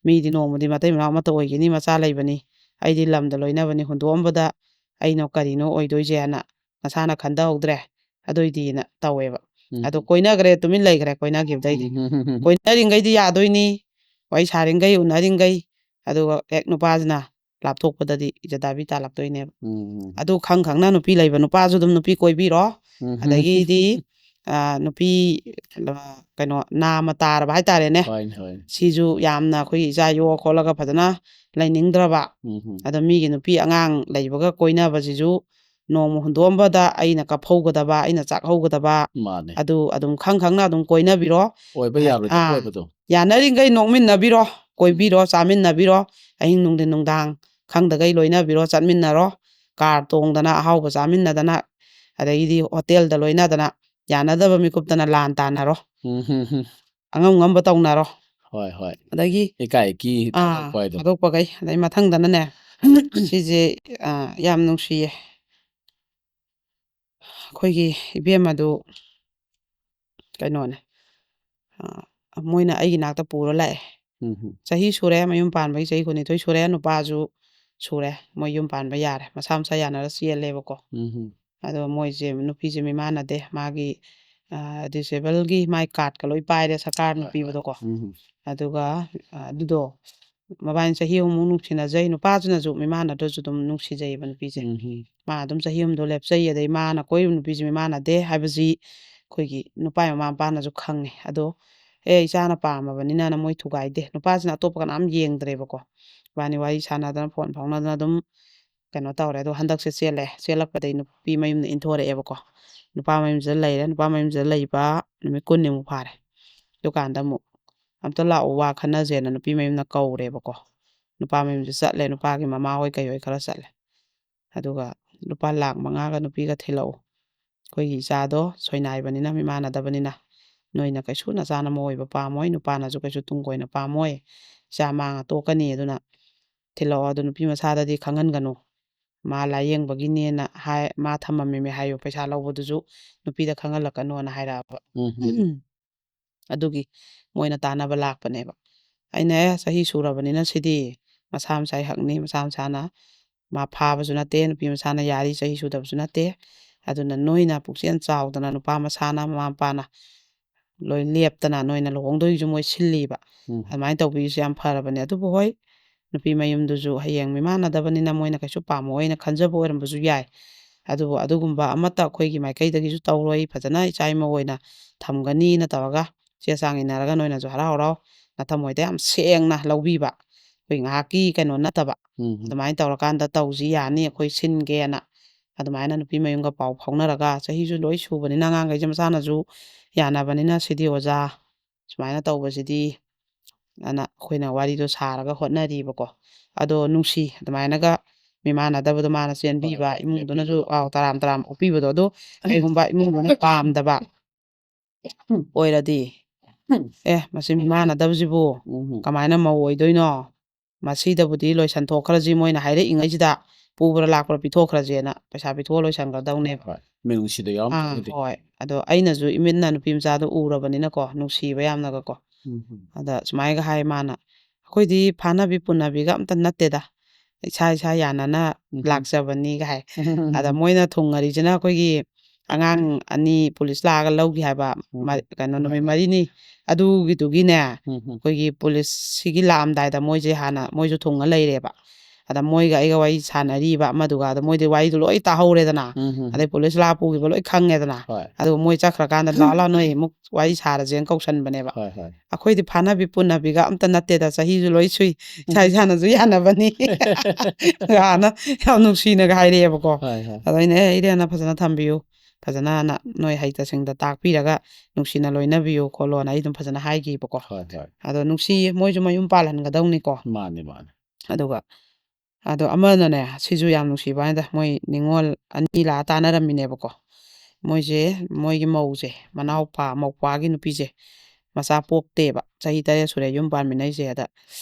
ꯃꯤꯗꯤ ꯅꯣꯡꯃꯗꯤ ꯃꯇꯩ ꯃꯅꯥꯎ ꯑꯃꯠꯇ ꯑꯣꯏꯒꯅꯤ, ꯃꯆꯥ ꯂꯩꯕꯅꯤ, ꯑꯩꯗꯤ ꯂꯝꯗ ꯂꯣꯏꯅꯕꯅꯤ, ꯍꯨꯟꯗꯣꯛꯑꯝꯕꯗ ꯑꯩꯅ ꯀꯔꯤꯅꯣ ꯑꯣꯏꯗꯣꯏꯁꯦꯅ ꯅꯁꯥꯅ ꯈꯟꯊꯍꯧꯗ꯭ꯔꯦ, ꯑꯗꯨꯏꯗꯤꯅ ꯇꯧꯋꯦꯕ꯫ ꯑꯗꯨ ꯎꯝ꯫ ꯀꯣꯏꯅꯈ꯭ꯔꯦ, ꯇꯨꯃꯤꯟ ꯂꯩꯈ꯭ꯔꯦ ꯀꯣꯏꯅꯈꯤꯕꯗꯩꯗꯤ꯫ ꯎꯝ, ꯎꯝ, ꯎꯝ, ꯎꯝ꯫ ꯀꯣꯏꯅꯔꯤꯉꯩꯗꯤ ꯌꯥꯗꯣꯏꯅꯤ, ꯋꯥꯔꯤ ꯁꯥꯔꯤꯉꯩ, ꯎꯅꯔꯤꯉꯩ, ꯑꯗꯨꯒ ꯍꯦꯛ ꯅꯨꯄꯥꯁꯤꯅ ꯂꯥꯞꯊꯣꯛꯄꯗꯗꯤ ꯏꯖꯗꯥꯕꯤ ꯇꯥꯜꯂꯛꯇꯣꯏꯅꯦꯕ꯫ ꯎꯝ, ꯎꯝ꯫ ꯑꯗꯨ ꯈꯪ ꯈꯪꯅ ꯅꯨꯄꯤ ꯂꯩꯕ ꯅꯨꯄꯥꯁꯨ ꯑꯗꯨꯝ ꯅꯨꯄꯤ ꯀꯣꯏꯕꯤꯔꯣ꯫ ꯎꯝ, ꯎꯝ꯫ ꯑꯗꯒꯤꯗꯤ, ꯑ, ꯅꯨꯄꯤ, ꯑ, ꯀꯩꯅꯣ, ꯅꯥꯃ ꯇꯥꯔꯕ ꯍꯥꯏꯇꯥꯔꯦꯅꯦ꯫ ꯍꯣꯏꯅꯦ, ꯍꯣꯏꯅꯦ꯫ ꯁꯤꯁꯨ ꯌꯥꯝꯅ ꯑꯩꯈꯣꯏꯒꯤ ꯏꯆꯥ ꯌꯣꯛꯑ ꯈꯣꯠꯂꯒ ꯐꯖꯅ ꯂꯩꯅꯤꯡꯗ꯭ꯔꯕ꯫ ꯎꯝ, ꯎꯝ꯫ ꯑꯗꯣ ꯃꯤꯒꯤ ꯅꯨꯄꯤ ꯑꯉꯥꯡ ꯂꯩꯕꯒ ꯀꯣꯏꯅꯕꯁꯤꯁꯨ ꯅꯣꯡꯃ ꯍꯨꯟꯗꯣꯛꯑꯝꯕꯗ ꯑꯩꯅ ꯀꯞꯍꯧꯒꯗꯕ, ꯑꯩꯅ ꯆꯥꯛꯍꯧꯒꯗꯕ, ꯃꯥꯅꯦ꯫ ꯑꯗꯨ ꯑꯗꯨꯝ ꯈꯪ ꯈꯪꯅ ꯑꯗꯨꯝ ꯀꯣꯏꯅꯕꯤꯔꯣ꯫ ꯑꯣꯏꯕ ꯍꯥꯏ-, ꯌꯥꯔꯣꯏꯗꯕ ꯑꯥ, ꯑꯣꯏꯕꯗꯣ꯫ ꯌꯥꯅꯔꯤꯈꯩ ꯅꯣꯛꯃꯤꯟꯅꯕꯤꯔꯣ, ꯎꯝ꯫ ꯀꯣꯏꯕꯤꯔꯣ, ꯆꯥꯃꯤꯟꯅꯕꯤꯔꯣ, ꯑꯍꯤꯡ ꯅꯨꯡꯊꯤꯟ ꯅꯨꯡꯗꯥꯡ ꯈꯪꯗꯈꯩ ꯂꯣꯏꯅꯕꯤꯔꯣ, ꯆꯠꯃꯤꯟꯅꯔꯣ, ꯀꯥꯔ ꯇꯣꯡꯗꯅ, ꯑꯍꯥꯎꯕ ꯆꯥꯃꯤꯟꯅꯗꯅ, ꯑꯗꯒꯤꯗꯤ ꯍꯣꯇꯦꯜꯗ ꯂꯣꯏꯅꯗꯅ, ꯌꯥꯅꯗꯕ ꯃꯤꯀꯨꯞꯇꯅ ꯂꯥꯟ ꯇꯥꯟꯅꯔꯣ꯫ ꯎꯝ, ꯍꯝ, ꯍꯝ꯫ ꯑꯉꯝ ꯉꯝꯕ ꯇꯧꯅꯔꯣ꯫ ꯍꯣꯏ, ꯍꯣꯏ꯫ ꯑꯗꯒꯤ, ꯏꯀꯥꯏ ꯏꯀꯤ ꯑꯥ, ꯊꯥꯗꯣꯛꯄ ꯍꯥꯏꯗꯣ꯫ ꯊꯥꯗꯣꯛꯄꯈꯩ꯫ ꯑꯗꯩ ꯃꯊꯪꯗꯅꯅꯦ, ꯁꯤꯁꯦ, ꯑꯥ, ꯌꯥꯝ ꯅꯨꯡꯁꯤꯌꯦ꯫ ꯑꯩꯈꯣꯏꯒꯤ ꯏꯕꯦꯝꯃꯗꯨ ꯀꯩꯅꯣꯅꯦ, ꯑꯥ, ꯃꯣꯏꯅ ꯑꯩꯒꯤ ꯅꯥꯛꯇ ꯄꯨꯔ ꯂꯥꯛꯑꯦ꯫ ꯎꯝ, ꯍꯝ꯫ ꯆꯍꯤ ꯁꯨꯔꯦ, ꯃꯌꯨꯝ ꯄꯥꯟꯕꯒꯤ ꯆꯍꯤ ꯀꯨꯟꯅꯤꯊꯣꯏ ꯁꯨꯔꯦ, ꯅꯨꯄꯥꯁꯨ ꯁꯨꯔꯦ, ꯃꯣꯏ ꯌꯨꯝ ꯄꯥꯟꯕ ꯌꯥꯔꯦ, ꯃꯁꯥ ꯃꯁꯥ ꯌꯥꯅꯔ ꯆꯦꯜꯂꯦꯕꯀꯣ꯫ ꯎꯝ, ꯍꯝ꯫ ꯑꯗꯣ ꯃꯣꯏꯁꯦ, ꯅꯨꯄꯤꯁꯦ ꯃꯤꯃꯥꯟꯅꯗꯦ, ꯃꯥꯒꯤ, ꯑꯥ, ꯗꯤꯁꯦꯕꯜꯒꯤ ꯃꯥꯏ ꯀꯥꯔꯠꯀ ꯂꯣꯏ ꯄꯥꯏꯔꯦ, ꯁꯔꯀꯥꯔꯅ ꯍꯣꯏ, ꯍꯣꯏ꯫ ꯄꯤꯕꯗꯣꯀꯣ꯫ ꯎꯝ, ꯍꯝ꯫ ꯑꯗꯨꯒ, ꯑꯥ, ꯑꯗꯨꯗꯣ ꯃꯕꯥꯅꯤ ꯆꯍꯤ ꯑꯍꯨꯝꯃꯨꯛ ꯅꯨꯡꯁꯤꯅꯖꯩ, ꯅꯨꯄꯥꯁꯤꯅꯁꯨ ꯃꯤꯃꯥꯟꯅꯗ꯭ꯔꯁꯨ ꯑꯗꯨꯝ ꯅꯨꯡꯁꯤꯖꯩꯌꯦꯕ ꯅꯨꯄꯤꯁꯦ꯫ ꯎꯝ, ꯍꯝ꯫ ꯃꯥ ꯑꯗꯨꯝ ꯆꯍꯤ ꯑꯍꯨꯝꯗꯣ ꯂꯦꯞꯆꯩ, ꯑꯗꯩ ꯃꯥꯅ ꯀꯣꯏꯔꯤꯕ ꯅꯨꯄꯤꯁꯦ ꯃꯤꯃꯥꯟꯅꯗꯦ ꯍꯥꯏꯕꯁꯤ ꯑꯩꯈꯣꯏꯒꯤ ꯅꯨꯄꯥꯒꯤ ꯃꯃꯥ ꯃꯄꯥꯅꯁꯨ ꯈꯪꯉꯦ꯫ ꯑꯗꯣ, "ꯑꯦ, ꯏꯆꯥꯅ ꯄꯥꯝꯃꯕꯅꯤꯅꯅ" ꯃꯣꯏ ꯊꯨꯒꯥꯏꯗꯦ꯫ ꯅꯨꯄꯥꯁꯤꯅ ꯑꯇꯣꯞꯄ ꯀꯅꯥꯝ ꯌꯦꯡꯗ꯭ꯔꯦꯕꯀꯣ꯫ ꯏꯕꯥꯅꯤ ꯋꯥꯔꯤ ꯁꯥꯟꯅꯗꯅ, ꯐꯣꯟ ꯐꯥꯎꯅꯗꯅ ꯑꯗꯨꯝ ꯀꯩꯅꯣ ꯇꯧꯔꯦ꯫ ꯑꯗꯣ ꯍꯟꯗꯛꯁꯦ ꯆꯦꯜꯂꯦ꯫ ꯆꯦꯜꯂꯛꯄꯗꯒꯤ ꯅꯨꯄꯤ ꯃꯌꯨꯝꯗ ꯏꯟꯊꯣꯔꯛꯑꯦꯕꯀꯣ꯫ ꯅꯨꯄꯥ ꯃꯌꯨꯝꯁꯤꯗ ꯂꯩꯔꯦ꯫ ꯅꯨꯄꯥ ꯃꯌꯨꯝꯁꯤꯗ ꯂꯩꯕ ꯅꯨꯃꯤꯠ ꯀꯨꯟꯅꯤꯃꯨꯛ ꯐꯥꯔꯦ꯫ ꯑꯗꯨꯀꯥꯟꯗ ꯑꯃꯨꯛ, "ꯑꯝꯇ ꯂꯥꯛꯑꯣ, ꯋꯥ ꯈꯟꯅꯁꯦꯅ" ꯅꯨꯄꯤ ꯃꯌꯨꯝꯅ ꯀꯧꯔꯦꯕꯀꯣ꯫ ꯅꯨꯄꯥ ꯃꯌꯨꯝꯁꯦ ꯆꯠꯂꯦ꯫ ꯅꯨꯄꯥꯒꯤ ꯃꯃꯥ ꯍꯣꯏ ꯀꯩ ꯍꯣꯏ ꯈꯔ ꯆꯠꯂꯦ꯫ ꯑꯗꯨꯒ ꯂꯨꯄꯥ ꯂꯥꯈ ꯃꯉꯥꯒ ꯅꯨꯄꯤꯒ ꯊꯤꯜꯂꯛꯎ꯫ "ꯑꯩꯈꯣꯏꯒꯤ ꯏꯆꯥꯗꯣ ꯁꯣꯏꯅꯥꯏꯕꯅꯤꯅ, ꯃꯤꯃꯥꯟꯅꯗꯕꯅꯤꯅ, ꯅꯣꯏꯅ ꯀꯩꯁꯨ ꯅꯆꯥꯅ ꯃꯣꯏ ꯑꯣꯏꯕ ꯄꯥꯝꯃꯣꯏ, ꯅꯨꯄꯥꯅꯁꯨ ꯀꯩꯁꯨ ꯇꯨꯡ ꯀꯣꯏꯅ ꯄꯥꯝꯃꯣꯏ, ꯏꯆꯥ ꯃꯥꯡꯉ ꯇꯣꯛꯀꯅꯤ, ꯑꯗꯨꯅ ꯊꯤꯜꯂꯛꯑꯣ꯫ ꯑꯗꯨ ꯅꯨꯄꯤ ꯃꯁꯥꯗꯗꯤ ꯈꯪꯍꯟꯒꯅꯨ, ꯃꯥ ꯂꯥꯏꯌꯦꯡꯕꯒꯤꯅꯦꯅ ꯍꯥꯏ, ꯃꯥ ꯊꯝꯃꯝꯃꯤꯃꯦ ꯍꯥꯏꯌꯨ, ꯄꯩꯁꯥ ꯂꯧꯕꯗꯨꯁꯨ ꯅꯨꯄꯤꯗ ꯈꯪꯍꯜꯂꯛꯀꯅꯣꯅ" ꯍꯥꯏꯔꯛꯑꯕ꯫ ꯎꯝ, ꯎꯝ꯫ ꯑꯗꯨꯒꯤ ꯃꯣꯏꯅ ꯇꯥꯟꯅꯕ ꯂꯥꯛꯄꯅꯦꯕ꯫ ꯑꯩꯅ, "ꯑꯦ, ꯆꯍꯤ ꯁꯨꯔꯕꯅꯤꯅ ꯁꯤꯗꯤ ꯃꯁꯥ ꯃꯁꯥꯒꯤ ꯍꯛꯅꯤ, ꯃꯁꯥ ꯃꯁꯥꯅ ꯃꯥ ꯐꯥꯕꯁꯨ ꯅꯠꯇꯦ, ꯅꯨꯄꯤ ꯃꯁꯥꯅ ꯌꯥꯔꯤ, ꯆꯍꯤ ꯁꯨꯗꯕꯁꯨ ꯅꯠꯇꯦ꯫ ꯑꯗꯨꯅ ꯅꯣꯏꯅ ꯄꯨꯛꯆꯦꯜ ꯆꯥꯎꯗꯅ ꯅꯨꯄꯥ ꯃꯁꯥꯅ, ꯃꯃꯥ ꯃꯄꯥꯅ ꯂꯣꯏ ꯂꯦꯞꯇꯅ ꯅꯣꯏꯅ ꯂꯨꯍꯣꯡꯗꯣꯏꯁꯨ ꯃꯣꯏ ꯁꯤꯜꯂꯤꯕ꯫ ꯎꯝ꯫ ꯑꯗꯨꯃꯥꯏꯅ ꯇꯧꯕꯤꯔꯤꯁꯨ ꯌꯥꯝ ꯐꯔꯕꯅꯦ꯫ ꯑꯗꯨꯕꯨ ꯍꯣꯏ, ꯅꯨꯄꯤ ꯃꯌꯨꯝꯗꯨꯁꯨ ꯍꯌꯦꯡ ꯃꯤꯃꯥꯟꯅꯗꯕꯅꯤꯅ ꯃꯣꯏꯅ ꯀꯩꯁꯨ ꯄꯥꯝꯃꯛꯑꯣꯏꯅ ꯈꯟꯖꯕ ꯑꯣꯏꯔꯝꯕꯁꯨ ꯌꯥꯏ꯫ ꯑꯗꯨꯕꯨ ꯑꯗꯨꯒꯨꯝꯕ ꯑꯃꯠꯇ ꯑꯩꯈꯣꯏꯒꯤ ꯃꯥꯏꯀꯩꯗꯒꯤꯁꯨ ꯇꯧꯔꯣꯏ, ꯐꯖꯅ ꯏꯆꯥ ꯏꯃꯧ ꯑꯣꯏꯅ ꯊꯝꯒꯅꯤꯅ ꯇꯧꯔꯒ ꯆꯦ ꯆꯥꯡ ꯏꯟꯅꯔꯒ ꯅꯣꯏꯅꯁꯨ ꯍꯔꯥꯎ ꯍꯔꯥꯎ ꯅꯊꯃꯣꯏꯗ ꯌꯥꯝ ꯁꯦꯡꯅ ꯂꯧꯕꯤꯕ, ꯑꯩꯈꯣꯏ ꯉꯥꯏꯍꯥꯛꯀꯤ ꯀꯩꯅꯣ ꯅꯠꯇꯕ, ꯎꯝ꯫ ꯑꯗꯨꯃꯥꯏꯅ ꯇꯧꯔꯀꯥꯟꯗ ꯇꯧꯁꯤ, ꯌꯥꯅꯤ, ꯑꯩꯈꯣꯏ ꯁꯤꯟꯒꯦꯅ ꯑꯗꯨꯃꯥꯏꯅ ꯅꯨꯄꯤ ꯃꯌꯨꯝꯒ ꯄꯥꯎ ꯐꯥꯎꯅꯔꯒ, ꯆꯍꯤꯁꯨ ꯂꯣꯏ ꯁꯨꯕꯅꯤꯅ ꯑꯉꯥꯡꯈꯩꯁꯦ ꯃꯁꯥꯅꯁꯨ ꯌꯥꯅꯕꯅꯤꯅ, "ꯁꯤꯗꯤ ꯑꯣꯖꯥ ꯁꯨꯃꯥꯏꯅ ꯇꯧꯕꯁꯤꯗꯤ" ꯑꯅ ꯑꯩꯈꯣꯏꯅ ꯋꯥꯔꯤꯗꯣ ꯁꯥꯔꯒ ꯍꯣꯠꯅꯔꯤꯕꯀꯣ꯫ ꯑꯗꯣ ꯅꯨꯡꯁꯤ, ꯑꯗꯨꯃꯥꯏꯅꯒ ꯃꯤꯃꯥꯟꯅꯗꯕꯗꯣ ꯃꯥꯅ ꯆꯦꯟꯕꯤꯕ, ꯍꯣꯏ, ꯍꯣꯏ, ꯏꯃꯨꯡꯗꯨꯅꯁꯨ, ꯌꯥꯕꯤꯕꯗꯣ꯫ ꯑꯥꯎ, ꯇꯔꯥꯝ ꯇꯔꯥꯝ ꯑꯣꯛꯄꯤꯕꯗꯣ꯫ ꯑꯗꯣ ꯀꯩꯒꯨꯝꯕ ꯏꯃꯨꯡꯗꯨꯅ ꯄꯥꯝꯗꯕ ꯑꯣꯏꯔꯗꯤ, "ꯑꯦ, ꯃꯁꯤ ꯃꯤꯃꯥꯟꯅꯗꯕꯁꯤꯕꯨ ꯎꯝ꯫ ꯀꯃꯥꯏꯅ ꯃꯧ ꯑꯣꯏꯗꯣꯏꯅꯣ? ꯃꯁꯤꯗꯕꯨꯗꯤ ꯂꯣꯏꯁꯟ ꯊꯣꯛꯈ꯭ꯔꯁꯤ, ꯃꯣꯏꯅ ꯍꯥꯏꯔꯛꯏꯉꯩꯁꯤꯗ ꯄꯨꯕ꯭ꯔꯥ ꯂꯥꯛꯄ꯭ꯔꯥ ꯄꯤꯊꯣꯛꯈ꯭ꯔꯁꯦꯅ" ꯄꯩꯁꯥ ꯄꯤꯊꯣꯛꯑ ꯂꯣꯏꯁꯟꯒꯗꯧꯅꯦꯕ꯫ ꯍꯣꯏ, ꯃꯤꯅꯨꯡꯁꯤꯗꯣ ꯑꯥ, ꯌꯥꯎꯔꯝꯗ꯭ꯔꯒꯗꯤ꯫ ꯍꯣꯏ꯫ ꯑꯗꯣ ꯑꯩꯅꯁꯨ ꯏꯃꯤꯠꯅ ꯅꯨꯄꯤ ꯃꯆꯥꯗꯣ ꯎꯔꯕꯅꯤꯅꯀꯣ, ꯅꯨꯡꯁꯤꯕ ꯌꯥꯝꯅꯒꯀꯣ꯫ ꯎꯝ, ꯎꯝ꯫ ꯑꯗ ꯁꯨꯃꯥꯏꯒ ꯍꯥꯏ ꯃꯥꯅ, "ꯑꯩꯈꯣꯏꯗꯤ ꯐꯥꯅꯕꯤ ꯄꯨꯅꯕꯤꯒ ꯑꯝꯇ ꯅꯠꯇꯦꯗ, ꯏꯁꯥ ꯏꯁꯥ ꯌꯥꯅꯅ ꯎꯝ, ꯎꯝ꯫ ꯂꯥꯛꯆꯕꯅꯤꯒ" ꯍꯥꯏ꯫ ꯑꯗ ꯃꯣꯏꯅ ꯊꯨꯡꯉꯔꯤꯁꯤꯅ ꯑꯩꯈꯣꯏꯒꯤ ꯑꯉꯥꯡ ꯑꯅꯤ ꯄꯨꯂꯤꯁ ꯂꯥꯛꯑꯒ ꯂꯧꯈꯤ ꯍꯥꯏꯕ, ꯎꯝ꯫ ꯃ-, ꯀꯩꯅꯣ, ꯅꯨꯃꯤꯠ ꯃꯔꯤꯅꯤ ꯑꯗꯨꯒꯤꯗꯨꯒꯤꯅꯦ, ꯎꯝ, ꯎꯝ꯫ ꯑꯩꯈꯣꯏꯒꯤ ꯄꯨꯂꯤꯁꯁꯤꯒꯤ ꯂꯥꯛꯑꯝꯗꯥꯏꯗ ꯃꯣꯏꯁꯦ ꯍꯥꯟꯅ, ꯃꯣꯏꯁꯨ ꯊꯨꯡꯉ ꯂꯩꯔꯦꯕ꯫ ꯑꯗ ꯃꯣꯏꯒ ꯑꯩꯒ ꯋꯥꯔꯤ ꯁꯥꯟꯅꯔꯤꯕ ꯑꯃꯗꯨꯒ, ꯑꯗ ꯃꯣꯏꯗꯤ ꯋꯥꯔꯤꯗꯨ ꯂꯣꯏ ꯇꯥꯍꯧꯔꯦꯗꯅ꯫ ꯎꯝ, ꯎꯝ꯫ ꯑꯗꯩ ꯄꯨꯂꯤꯁ ꯂꯥꯛꯑ ꯄꯨꯈꯤꯕ ꯂꯣꯏ ꯈꯪꯉꯦꯗꯅ꯫ ꯍꯣꯏ꯫ ꯑꯗꯨꯒ ꯃꯣꯏ ꯆꯠꯈ꯭ꯔꯀꯥꯟꯗ, "ꯂꯥꯛꯑꯣ, ꯂꯥꯛꯑꯣ, ꯅꯣꯏ ꯑꯃꯨꯛ ꯋꯥꯔꯤ ꯁꯥꯔꯁꯦꯅ" ꯀꯧꯁꯟꯕꯅꯦꯕ꯫ ꯍꯣꯏ, ꯍꯣꯏ꯫ ꯑꯩꯈꯣꯏꯗꯤ ꯐꯥꯅꯕꯤ ꯄꯨꯅꯕꯤꯒ ꯑꯝꯇ ꯅꯠꯇꯦꯗ, ꯆꯍꯤꯁꯨ ꯂꯣꯏ ꯁꯨꯏ, ꯏꯁꯥ ꯎꯝ꯫ ꯏꯁꯥꯅꯁꯨ ꯌꯥꯅꯕꯅꯤ ꯒꯥꯅ ꯌꯥꯝ ꯅꯨꯡꯁꯤꯅꯒ ꯍꯥꯏꯔꯛꯑꯦꯕꯀꯣ꯫ ꯍꯣꯏ, ꯍꯣꯏ꯫ ꯑꯗ ꯑꯩꯅ, "ꯑꯦ, ꯏꯔꯦꯟꯅ ꯐꯖꯅ ꯊꯝꯕꯤꯌꯨ, ꯐꯖꯅ ꯅ-, ꯅꯣꯏ ꯍꯩꯇ ꯁꯤꯡꯗ ꯇꯥꯛꯄꯤꯔꯒ ꯅꯨꯡꯁꯤꯅ ꯂꯣꯏꯅꯕꯤꯌꯨ" ꯈꯣꯠꯂꯣꯅ ꯑꯩ ꯑꯗꯨꯝ ꯐꯖꯅ ꯍꯥꯏꯈꯤꯕꯀꯣ꯫ ꯍꯣꯏ, ꯍꯣꯏ꯫ ꯑꯗꯣ ꯅꯨꯡꯁꯤꯌꯦ, ꯃꯣꯏꯁꯨ ꯃꯌꯨꯝ ꯄꯥꯜꯍꯟꯒꯗꯧꯅꯤꯀꯣ꯫ ꯃꯥꯅꯤ, ꯃꯥꯅꯤ꯫ ꯑꯗꯨꯒ ꯑꯗꯣ ꯑꯃꯅꯅꯦ, ꯁꯤꯁꯨ ꯌꯥꯝ ꯅꯨꯡꯁꯤꯕ ꯍꯥꯏꯗ, ꯃꯣꯏ ꯅꯤꯉꯣꯜ ꯑꯅꯤ ꯂꯥꯛꯑ ꯇꯥꯟꯅꯔꯝꯃꯤꯅꯦꯕꯀꯣ꯫ ꯃꯣꯏꯁꯦ, ꯃꯣꯏꯒꯤ ꯃꯧꯁꯦ, ꯃꯅꯥꯎꯄꯥ, ꯃꯧꯄ꯭ꯋꯥꯒꯤ ꯅꯨꯄꯤꯁꯦ, ꯃꯆꯥ ꯄꯣꯛꯇꯦꯕ꯫ ꯆꯍꯤ ꯇꯔꯦꯠ ꯁꯨꯔꯦ ꯌꯨꯝ ꯄꯥꯟꯃꯤꯟꯅꯩꯁꯦ꯫ ꯑꯗ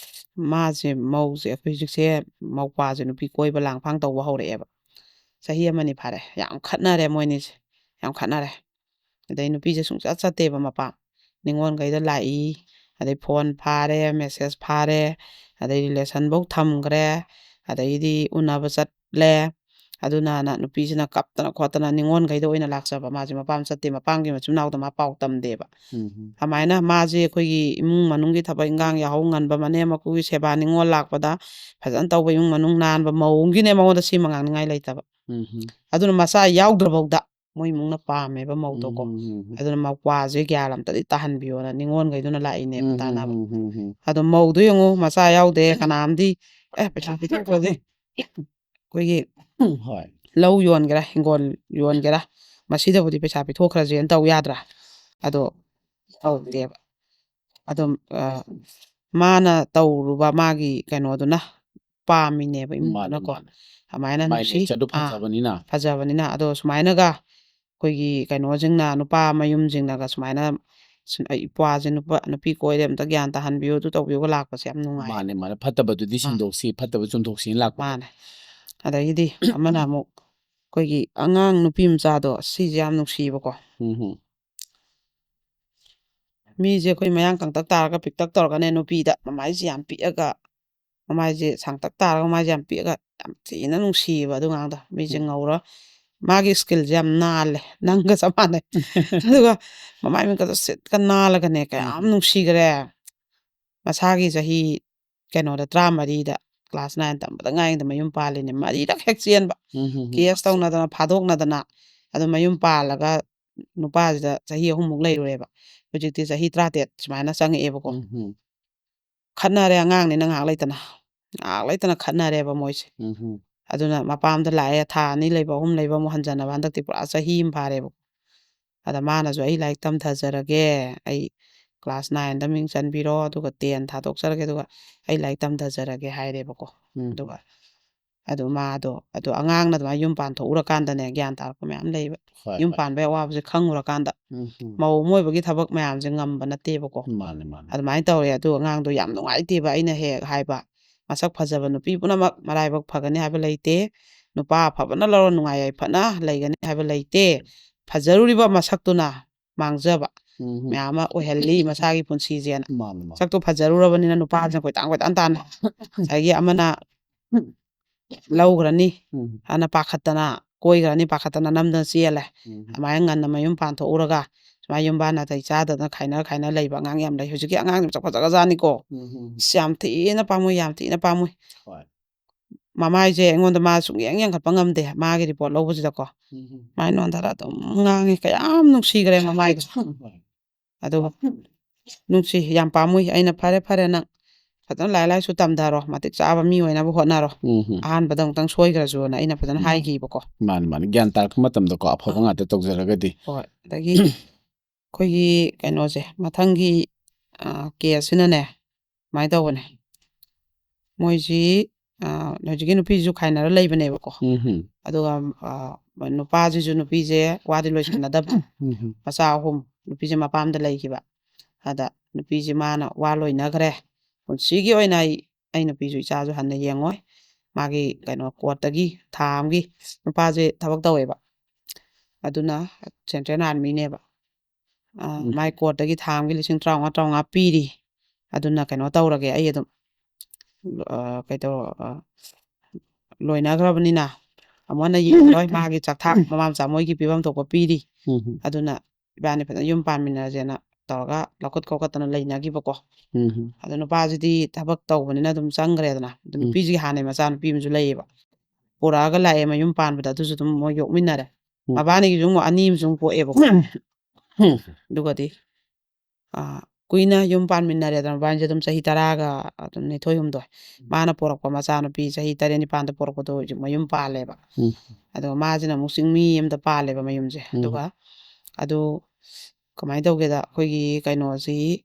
ꯃꯥꯁꯦ, ꯃꯧꯁꯦ, ꯑꯩꯈꯣꯏ ꯍꯧꯖꯤꯛꯁꯦ ꯃꯧꯄ꯭ꯋꯥꯁꯦ ꯅꯨꯄꯤ ꯀꯣꯏꯕ ꯂꯥꯡꯐꯥꯡ ꯇꯧꯕ ꯍꯧꯔꯛꯑꯦꯕ꯫ ꯆꯍꯤ ꯑꯃꯅꯤ ꯐꯥꯔꯦ꯫ ꯌꯥꯝ ꯈꯠꯅꯔꯦ ꯃꯣꯏꯅꯤꯁꯦ꯫ ꯌꯥꯝ ꯈꯠꯅꯔꯦ꯫ ꯑꯗꯩ ꯅꯨꯄꯤꯁꯦ ꯁꯨꯡꯆꯠ ꯆꯠꯇꯦꯕ ꯃꯄꯥꯝ꯫ ꯅꯤꯉꯣꯜꯈꯩꯗ ꯂꯥꯛꯏ, ꯑꯗꯩ ꯐꯣꯟ ꯐꯥꯔꯦ, ꯃꯦꯁꯦꯖ ꯐꯥꯔꯦ, ꯑꯗꯩ ꯔꯤꯂꯦꯁꯟꯐꯧ ꯊꯝꯈ꯭ꯔꯦ, ꯑꯗꯩꯗꯤ ꯎꯅꯕ ꯆꯠꯂꯦ꯫ ꯑꯗꯨꯅꯅ ꯅꯨꯄꯤꯁꯤꯅ ꯀꯞꯇꯅ ꯈꯣꯠꯇꯅ ꯅꯤꯉꯣꯜꯈꯩꯗ ꯑꯣꯏꯅ ꯂꯥꯛꯆꯕ꯫ ꯃꯥꯁꯦ ꯃꯄꯥꯝ ꯆꯠꯇꯦ, ꯃꯄꯥꯝꯒꯤ ꯃꯆꯤꯟ ꯃꯅꯥꯎꯗ ꯃꯥ ꯄꯥꯎ ꯇꯝꯗꯦꯕ꯫ ꯎꯝ꯫ ꯑꯗꯨꯃꯥꯏꯅ ꯃꯥꯁꯦ ꯑꯩꯈꯣꯏꯒꯤ ꯏꯃꯨꯡ ꯃꯅꯨꯡꯒꯤ ꯊꯕꯛ ꯏꯟꯈꯥꯡ ꯌꯥꯍꯧ ꯉꯟꯕ, ꯃꯅꯦꯝ ꯃꯀꯨꯒꯤ ꯁꯦꯕꯥ ꯅꯤꯉꯣꯜ ꯂꯥꯛꯄꯗ ꯐꯖꯅ ꯇꯧꯕ, ꯏꯃꯨꯡ ꯃꯅꯨꯡ ꯅꯥꯟꯕ ꯃꯧ ꯑꯃꯒꯤꯅꯦ ꯃꯉꯣꯟꯗ ꯁꯤꯃ ꯉꯥꯡꯅꯤꯡꯉꯥꯏ ꯂꯩꯇꯕ꯫ ꯎꯝ꯫ ꯑꯗꯨꯅ ꯃꯆꯥ ꯌꯥꯎꯗ꯭ꯔꯐꯥꯎꯗ ꯃꯣꯏ ꯏꯃꯨꯡꯅ ꯄꯥꯝꯃꯦꯕ ꯃꯧꯗꯣꯀꯣ꯫ ꯎꯝ꯫ ꯑꯗꯨꯅ ꯃꯧꯄ꯭ꯋꯥꯁꯦ ꯒ꯭ꯌꯥꯟ ꯑꯝꯇꯗꯤ ꯇꯥꯍꯟꯕꯤꯌꯣꯅ ꯅꯤꯉꯣꯜꯈꯩꯗꯨꯅ ꯂꯥꯛꯏꯅꯦꯕ ꯎꯝ, ꯇꯥꯟꯅꯕ꯫ ꯎꯝ, ꯎꯝ, ꯎꯝ꯫ ꯑꯗꯣ ꯃꯧꯗꯣ ꯌꯦꯡꯉꯨ, ꯃꯆꯥ ꯌꯥꯎꯗꯦ, ꯀꯅꯥꯝꯗꯤ ꯑꯦ ꯄꯩꯁꯥ ꯄꯤꯊꯣꯛꯈ꯭ꯔꯗꯤ ꯑꯩꯈꯣꯏꯒꯤ ꯍꯣꯏ꯫ ꯂꯧ ꯌꯣꯟꯒꯦꯔꯥ, ꯍꯤꯡꯒꯣꯜ ꯌꯣꯟꯒꯦꯔꯥ, ꯃꯁꯤꯗꯕꯨꯗꯤ ꯄꯩꯁꯥ ꯄꯤꯊꯣꯛꯈ꯭ꯔꯁꯦꯅ ꯇꯧ ꯌꯥꯗ꯭ꯔꯥ? ꯑꯗꯣ ꯇꯧꯗꯦꯕ꯫ ꯑꯗꯨꯝ ꯑ, ꯃꯥꯅ ꯇꯧꯔꯨꯕ ꯃꯥꯒꯤ ꯀꯩꯅꯣꯗꯨꯅ ꯄꯥꯝꯃꯤꯅꯦꯕ ꯃꯥꯅꯦ, ꯏꯃꯨꯡꯗꯨꯅꯀꯣ꯫ ꯃꯥꯅꯦ꯫ ꯑꯗꯨꯃꯥꯏꯅ ꯃꯥꯏ ꯅꯨꯡꯁꯤ ꯅꯦꯆꯔꯗꯨ ꯑꯥ, ꯐꯖꯕꯅꯤꯅ꯫ ꯐꯖꯕꯅꯤꯅ꯫ ꯑꯗꯣ ꯁꯨꯃꯥꯏꯅꯒ ꯑꯩꯈꯣꯏꯒꯤ ꯀꯩꯅꯣꯁꯤꯡꯅ, ꯅꯨꯄꯥ ꯃꯌꯨꯝꯁꯤꯡꯅꯒ ꯁꯨꯃꯥꯏꯅ ꯁꯨꯝ, "ꯑꯩ ꯏꯄ꯭ꯋꯥꯁꯦ ꯅꯨꯄꯥ, ꯅꯨꯄꯤ ꯀꯣꯏꯔꯦ, ꯑꯝꯇ ꯒ꯭ꯌꯥꯟ ꯇꯥꯍꯟꯕꯤꯌꯨ, ꯑꯗꯨ ꯇꯧꯕꯤꯌꯨꯒ" ꯂꯥꯛꯄꯁꯦ ꯌꯥꯝ ꯅꯨꯡꯉꯥꯏ꯫ ꯃꯥꯅꯦ, ꯃꯥꯅꯦ꯫ ꯐꯠꯇꯕꯗꯨꯗꯤ ꯑꯥ꯫ ꯁꯦꯡꯗꯣꯛꯁꯤ, ꯐꯠꯇꯕ ꯆꯨꯝꯊꯣꯛꯁꯤꯅ ꯂꯥꯛꯄ꯫ ꯃꯥꯅꯦ꯫ ꯑꯗꯒꯤꯗꯤ ꯑꯃꯅ ꯑꯃꯨꯛ ꯑꯩꯈꯣꯏꯒꯤ ꯑꯉꯥꯡ ꯅꯨꯄꯤ ꯃꯆꯥꯗꯣ, ꯁꯤꯁꯦ ꯌꯥꯝ ꯅꯨꯡꯁꯤꯕꯀꯣ꯫ ꯎꯝ ꯍꯨꯝ꯫ ꯃꯤꯁꯦ ꯑꯩꯈꯣꯏ ꯃꯌꯥꯡ ꯀꯪꯇꯛ ꯇꯥꯔꯒ ꯄꯤꯛꯇꯛ ꯇꯧꯔꯒꯅꯦ, ꯅꯨꯄꯤꯗ ꯃꯃꯥꯏꯁꯦ ꯌꯥꯝ ꯄꯤꯛꯑꯒ, ꯃꯃꯥꯏꯁꯦ ꯁꯥꯡꯇꯛ ꯇꯥꯔꯒ, ꯃꯃꯥꯏꯁꯦ ꯌꯥꯝ ꯄꯤꯛꯑꯒ, ꯌꯥꯝ ꯊꯤꯅ ꯅꯨꯡꯁꯤꯌꯦꯕ ꯑꯗꯨ ꯑꯉꯥꯡꯗꯣ꯫ ꯃꯤꯁꯦ ꯎꯝ꯫ ꯉꯧꯔ, ꯃꯥꯒꯤ ꯁ꯭ꯀꯤꯜꯁꯦ ꯌꯥꯝ ꯅꯥꯜꯂꯦ, ꯅꯪꯒ ꯆꯞ ꯃꯥꯟꯅꯩ꯫ ꯑꯗꯨꯒ ꯃꯃꯥꯏ ꯃꯤꯠꯀꯗꯣ ꯁꯤꯠꯀ ꯅꯥꯜꯂꯒꯅꯦ, ꯀꯌꯥꯝ ꯎꯝ꯫ ꯅꯨꯡꯁꯤꯈ꯭ꯔꯦ꯫ ꯃꯁꯥꯒꯤ ꯆꯍꯤ ꯀꯩꯅꯣꯗ, ꯇꯔꯥꯃꯔꯤꯗ, ꯀ꯭ꯂꯥꯁ ꯅꯥꯏꯟ ꯇꯝꯕꯗ ꯉꯥꯏꯔꯤꯉꯩꯗ ꯃꯌꯨꯝ ꯄꯥꯜꯂꯤꯅꯦ꯫ ꯃꯔꯤꯔꯛ ꯍꯦꯛ ꯆꯦꯟꯕ꯫ ꯎꯝ ꯍꯨꯝ ꯍꯨꯝ꯫ ꯀꯦꯁ ꯇꯧꯅꯗꯅ, ꯐꯥꯗꯣꯛꯅꯗꯅ, ꯑꯗꯨ ꯃꯌꯨꯝ ꯄꯥꯜꯂꯒ ꯅꯨꯄꯥꯁꯤꯗ ꯆꯍꯤ ꯑꯍꯨꯝꯃꯨꯛ ꯂꯩꯔꯨꯔꯦꯕ꯫ ꯍꯧꯖꯤꯛꯇꯤ ꯆꯍꯤ ꯇꯔꯥꯇꯔꯦꯠ ꯁꯨꯃꯥꯏꯅ ꯆꯪꯉꯛꯑꯦꯕꯀꯣ꯫ ꯎꯝ ꯍꯨꯝ꯫ ꯈꯠꯅꯔꯦ ꯑꯉꯥꯡꯅꯤꯅ ꯉꯥꯏꯍꯥꯛ ꯂꯩꯇꯅ꯫ ꯉꯥꯏꯍꯥꯛ ꯂꯩꯇꯅ ꯈꯠꯅꯔꯦꯕ ꯃꯣꯏꯁꯦ꯫ ꯎꯝ ꯍꯨꯝ꯫ ꯑꯗꯨꯅ ꯃꯄꯥꯝꯗ ꯂꯥꯛꯑꯦ, ꯊꯥ ꯑꯅꯤ ꯂꯩꯕ, ꯑꯍꯨꯝ ꯂꯩꯕ ꯑꯃꯨꯛ ꯍꯟꯖꯟꯅꯕ, ꯍꯟꯗꯛꯇꯤ ꯄꯨꯔꯥ ꯆꯍꯤ ꯑꯃ ꯐꯥꯔꯦꯕ꯫ ꯑꯗ ꯃꯥꯅꯁꯨ "ꯑꯩ ꯂꯥꯏꯔꯤꯛ ꯇꯝꯊꯖꯔꯒꯦ, ꯑꯩ ꯀ꯭ꯂꯥꯁ ꯅꯥꯏꯟꯗ ꯃꯤꯡ ꯆꯟꯕꯤꯔꯣ, ꯑꯗꯨꯒ ꯇꯦꯟ ꯊꯥꯗꯣꯛꯆꯔꯒꯦ, ꯑꯗꯨꯒ ꯑꯩ ꯂꯥꯏꯔꯤꯛ ꯇꯝꯊꯖꯔꯒꯦ" ꯍꯥꯏꯔꯦꯕꯀꯣ꯫ ꯎꯝ꯫ ꯑꯗꯨꯒ ꯑꯗꯨ ꯃꯥꯗꯣ, ꯑꯗꯨ ꯑꯉꯥꯡꯅ ꯑꯗꯨꯃꯥꯏꯅ ꯌꯨꯝ ꯄꯥꯟꯊꯣꯛꯎꯔꯀꯥꯟꯗꯅꯦ ꯒ꯭ꯌꯥꯟ ꯇꯥꯔꯛꯄ ꯃꯌꯥꯝ ꯂꯩꯕ꯫ ꯍꯣꯏ, ꯌꯨꯝ ꯍꯣꯏ꯫ ꯄꯥꯟꯕꯩ ꯑꯋꯥꯕꯁꯦ ꯈꯪꯉꯨꯔꯀꯥꯟꯗ꯫ ꯎꯝ ꯍꯨꯝ꯫ ꯃꯧ ꯑꯃ ꯑꯣꯏꯕꯒꯤ ꯊꯕꯛ ꯃꯌꯥꯝꯁꯦ ꯉꯝꯕ ꯅꯠꯇꯦꯕꯀꯣ꯫ ꯃꯥꯅꯦ, ꯃꯥꯅꯦ꯫ ꯑꯗꯨꯃꯥꯏꯅ ꯇꯧꯔꯦ꯫ ꯑꯗꯨ ꯑꯉꯥꯡꯗꯣ ꯌꯥꯝ ꯅꯨꯡꯉꯥꯏꯇꯦꯕ꯫ ꯑꯩꯅ ꯍꯦꯛ ꯍꯥꯏꯕ, "ꯃꯁꯛ ꯐꯖꯕ ꯅꯨꯄꯤ ꯄꯨꯝꯅꯃꯛ ꯃꯔꯥꯏꯕꯛ ꯐꯒꯅꯤ ꯍꯥꯏꯕ ꯂꯩꯇꯦ꯫ ꯅꯨꯄꯥ ꯑꯐꯕꯅ ꯂꯧꯔ ꯅꯨꯡꯉꯥꯏ ꯌꯥꯏꯐꯅ ꯂꯩꯒꯅꯤ ꯍꯥꯏꯕ ꯂꯩꯇꯦ꯫ ꯐꯖꯔꯨꯔꯤꯕ ꯃꯁꯛꯇꯨꯅ ꯃꯥꯡꯖꯕ, ꯎꯝ꯫ ꯃꯌꯥꯝ ꯑꯃ ꯑꯣꯏꯍꯜꯂꯤ ꯃꯁꯥꯒꯤ ꯄꯨꯟꯁꯤꯁꯦꯅ꯫ ꯃꯥꯅꯤ, ꯃꯥꯅꯤ꯫ ꯁꯛꯇꯣ ꯐꯖꯔꯨꯔꯕꯅꯤꯅ ꯅꯨꯄꯥꯁꯤꯅ ꯀꯣꯏꯇꯥꯟ ꯀꯣꯏꯇꯥꯟ ꯇꯥꯟꯅ ꯉꯁꯥꯏꯒꯤ ꯑꯃꯅ ꯂꯧꯈ꯭ꯔꯅꯤ ꯎꯝ꯫ ꯍꯥꯏꯅ ꯄꯥꯈꯠꯇꯅ, ꯀꯣꯏꯈ꯭ꯔꯅꯤ ꯄꯥꯈꯠꯇꯅ ꯅꯝꯗꯅ ꯆꯦꯜꯂꯦ꯫ ꯎꯝ꯫ ꯑꯗꯨꯃꯥꯏꯅ ꯉꯟꯅ ꯃꯌꯨꯝ ꯄꯥꯟꯊꯣꯛꯎꯔꯒ ꯁꯨꯃꯥꯏꯅ ꯌꯨꯝ ꯚꯥꯟ ꯅꯥꯇꯩ ꯆꯥꯗꯗꯅ ꯈꯥꯏꯅꯔ ꯈꯥꯏꯅꯔ ꯂꯩꯕ ꯑꯉꯥꯡ ꯌꯥꯝ ꯂꯩ꯫ ꯍꯧꯖꯤꯛꯀꯤ ꯑꯉꯥꯡꯁꯦ ꯃꯁꯛ ꯐꯖꯈ꯭ꯔꯖꯥꯠꯅꯤꯀꯣ꯫ ꯎꯝ꯫ ꯑꯁ, ꯌꯥꯝ ꯊꯤꯅ ꯄꯥꯝꯃꯨꯏ, ꯌꯥꯝ ꯊꯤꯅ ꯄꯥꯝꯃꯨꯏ꯫ ꯍꯣꯏ꯫ ꯃꯃꯥꯏꯁꯦ ꯑꯩꯉꯣꯟꯗ ꯃꯥ ꯁꯨꯡꯌꯦꯡ ꯌꯦꯡꯈꯠꯄ ꯉꯝꯗꯦ ꯃꯥꯒꯤ ꯔꯤꯄꯣꯔꯠ ꯂꯧꯕꯁꯤꯗꯀꯣ꯫ ꯎꯝ꯫ ꯃꯥꯏ ꯅꯣꯟꯊꯔ ꯑꯗꯨꯝ ꯉꯥꯡꯉꯤ꯫ ꯀꯌꯥꯝ ꯅꯨꯡꯁꯤꯈ꯭ꯔꯦ ꯃꯃꯥꯏꯗꯣ꯫ ꯍꯣꯏ꯫ ꯑꯗꯨꯒ ꯅꯨꯡꯁꯤ, ꯌꯥꯝ ꯄꯥꯝꯃꯨꯏ꯫ ꯑꯩꯅ "ꯐꯔꯦ, ꯐꯔꯦ, ꯅꯪ ꯐꯖꯅ ꯂꯥꯏꯔꯤꯛ ꯂꯥꯏꯁꯨ ꯇꯝꯊꯔꯣ, ꯃꯇꯤꯛ ꯆꯥꯕ ꯃꯤ ꯑꯣꯏꯅꯕ ꯍꯣꯠꯅꯔꯣ꯫ ꯎꯝ꯫ ꯑꯍꯥꯟꯕꯗ ꯑꯃꯨꯛꯇꯪ ꯁꯣꯏꯈ꯭ꯔꯁꯨꯅ" ꯑꯩꯅ ꯐꯖꯅ ꯎꯝ꯫ ꯍꯥꯏꯈꯤꯕꯀꯣ꯫ ꯃꯥꯅꯤ, ꯃꯥꯅꯤ꯫ ꯒ꯭ꯌꯥꯟ ꯇꯥꯔꯛꯄ ꯃꯇꯝꯗꯀꯣ ꯑꯐꯕ ꯑꯥ꯫ ꯉꯥꯛꯇ ꯇꯧꯖꯔꯒꯗꯤ꯫ ꯍꯣꯏ꯫ ꯑꯗꯒꯤ ꯑꯩꯈꯣꯏꯒꯤ ꯀꯩꯅꯣꯁꯦ, ꯃꯊꯪꯒꯤ, ꯑ, ꯀꯦꯁꯁꯤꯅꯅꯦ, ꯁꯨꯃꯥꯏꯅ ꯇꯧꯕꯅꯦ꯫ ꯃꯣꯏꯁꯤ, ꯑ, ꯍꯧꯖꯤꯛꯀꯤ ꯅꯨꯄꯤꯁꯤꯁꯨ ꯈꯥꯏꯅꯔ ꯂꯩꯕꯅꯦꯕꯀꯣ꯫ ꯎꯝ꯫ ꯑꯗꯨꯒ, ꯑ, ꯅꯨꯄꯥꯁꯤꯁꯨ ꯅꯨꯄꯤꯁꯦ ꯋꯥꯗꯤ ꯂꯣꯏꯁꯟꯅꯗꯕ꯫ ꯎꯝ꯫ ꯃꯆꯥ ꯑꯍꯨꯝ, ꯅꯨꯄꯤꯁꯦ ꯃꯄꯥꯝꯗ ꯂꯩꯈꯤꯕ꯫ ꯑꯗ ꯅꯨꯄꯤꯁꯦ ꯃꯥꯅ ꯋꯥ ꯂꯣꯏꯅꯈ꯭ꯔꯦ꯫ ꯄꯨꯟꯁꯤꯒꯤ ꯑꯣꯏꯅ ꯑꯩ, ꯑꯩ ꯅꯨꯄꯤꯁꯨ ꯏꯆꯥꯁꯨ ꯍꯟꯅ ꯌꯦꯡꯉꯣꯏ꯫ ꯃꯥꯒꯤ ꯀꯩꯅꯣ ꯀꯣꯔꯠꯇꯒꯤ ꯊꯥ ꯑꯃꯒꯤ, ꯅꯨꯄꯥꯁꯦ ꯊꯕꯛ ꯇꯧꯋꯦꯕ꯫ ꯑꯗꯨꯅ ꯁꯦꯟꯇ꯭ꯔꯦꯜ ꯑꯥꯔꯃꯤꯅꯦꯕ꯫ ꯑ, ꯎꯝ꯫ ꯃꯥꯏ ꯀꯣꯔꯠꯇꯒꯤ ꯊꯥ ꯑꯃꯒꯤ ꯂꯤꯁꯤꯡ ꯇꯔꯥꯃꯉꯥ, ꯇꯔꯥꯃꯉꯥ ꯄꯤꯔꯤ꯫ ꯑꯗꯨꯅ ꯀꯩꯅꯣ ꯇꯧꯔꯒꯦ, ꯑꯩ ꯑꯗꯨꯝ, ꯑ, ꯀꯩꯗꯧ-, ꯑ, ꯂꯣꯏꯅꯈ꯭ꯔꯕꯅꯤꯅ ꯑꯃꯨꯛ ꯍꯟꯅ ꯌꯦꯡꯉꯔꯣꯏ꯫ ꯃꯥꯒꯤ ꯆꯥꯛꯊꯥꯛ ꯃꯃꯥ ꯃꯆꯥ ꯃꯣꯏꯒꯤ ꯄꯤꯐꯝ ꯊꯣꯛꯄ ꯄꯤꯔꯤ꯫ ꯎꯝ꯫ ꯑꯗꯨꯅ ꯏꯕꯥꯅꯤ ꯐꯖꯅ ꯌꯨꯝ ꯄꯥꯟꯃꯤꯟꯅꯔꯁꯦꯅ ꯇꯧꯔꯒ ꯂꯧꯈꯠ ꯈꯣꯠꯈꯠꯇꯅ ꯂꯩꯅꯈꯤꯕꯀꯣ꯫ ꯎꯝ꯫ ꯑꯗꯣ ꯅꯨꯄꯥꯁꯤꯗꯤ ꯊꯕꯛ ꯇꯧꯕꯅꯤꯅ ꯑꯗꯨꯝ ꯆꯪꯈ꯭ꯔꯦꯗꯅ꯫ ꯑꯗꯨ ꯎꯝ꯫ ꯅꯨꯄꯤꯁꯤꯒꯤ ꯍꯥꯟꯅꯩ ꯃꯆꯥꯅꯨꯄꯤ ꯑꯃꯁꯨ ꯂꯩꯌꯦꯕ꯫ ꯄꯨꯔꯛꯑꯒ ꯂꯥꯛꯑꯦ ꯃꯌꯨꯝ ꯄꯥꯟꯕꯗ, ꯑꯗꯨꯁꯨ ꯑꯗꯨꯝ ꯃꯣꯏ ꯌꯣꯛꯃꯤꯟꯅꯔꯦ꯫ ꯎꯝ꯫ ꯃꯕꯥꯅꯤꯒꯤꯁꯨ ꯑꯃꯨꯛ ꯑꯅꯤ ꯑꯃꯁꯨ ꯑꯃꯨꯛ ꯄꯣꯛꯑꯦꯕꯀꯣ꯫ ꯎꯝ꯫ ꯑꯗꯨꯒꯗꯤ, ꯑ, ꯀꯨꯏꯅ ꯌꯨꯝ ꯄꯥꯟꯃꯤꯟꯅꯔꯦꯗꯅ ꯃꯕꯥꯅꯤꯁꯦ ꯑꯗꯨꯝ ꯆꯍꯤ ꯇꯔꯥꯒ ꯑꯗꯨꯝ ꯅꯤꯊꯣꯏ ꯍꯨꯝꯗꯣꯏ꯫ ꯃꯥꯅ ꯄꯣꯔꯛꯄ ꯃꯆꯥꯅꯨꯄꯤ ꯆꯍꯤ ꯇꯔꯦꯠ ꯅꯤꯄꯥꯟꯗ ꯄꯣꯔꯛꯄꯗꯣ ꯍꯧꯖꯤꯛ ꯃꯌꯨꯝ ꯄꯥꯜꯂꯦꯕ꯫ ꯎꯝ꯫ ꯑꯗꯨꯒ ꯃꯥꯁꯤꯅ ꯑꯃꯨꯛ ꯆꯤꯡꯃꯤ ꯑꯃꯗ ꯄꯥꯜꯂꯦꯕ ꯃꯌꯨꯝꯁꯦ꯫ ꯎꯝ꯫ ꯑꯗꯨꯒ ꯑꯗꯨ ꯀꯃꯥꯏꯅ ꯇꯧꯒꯦꯗ ꯑꯩꯈꯣꯏꯒꯤ ꯀꯩꯅꯣꯁꯤ,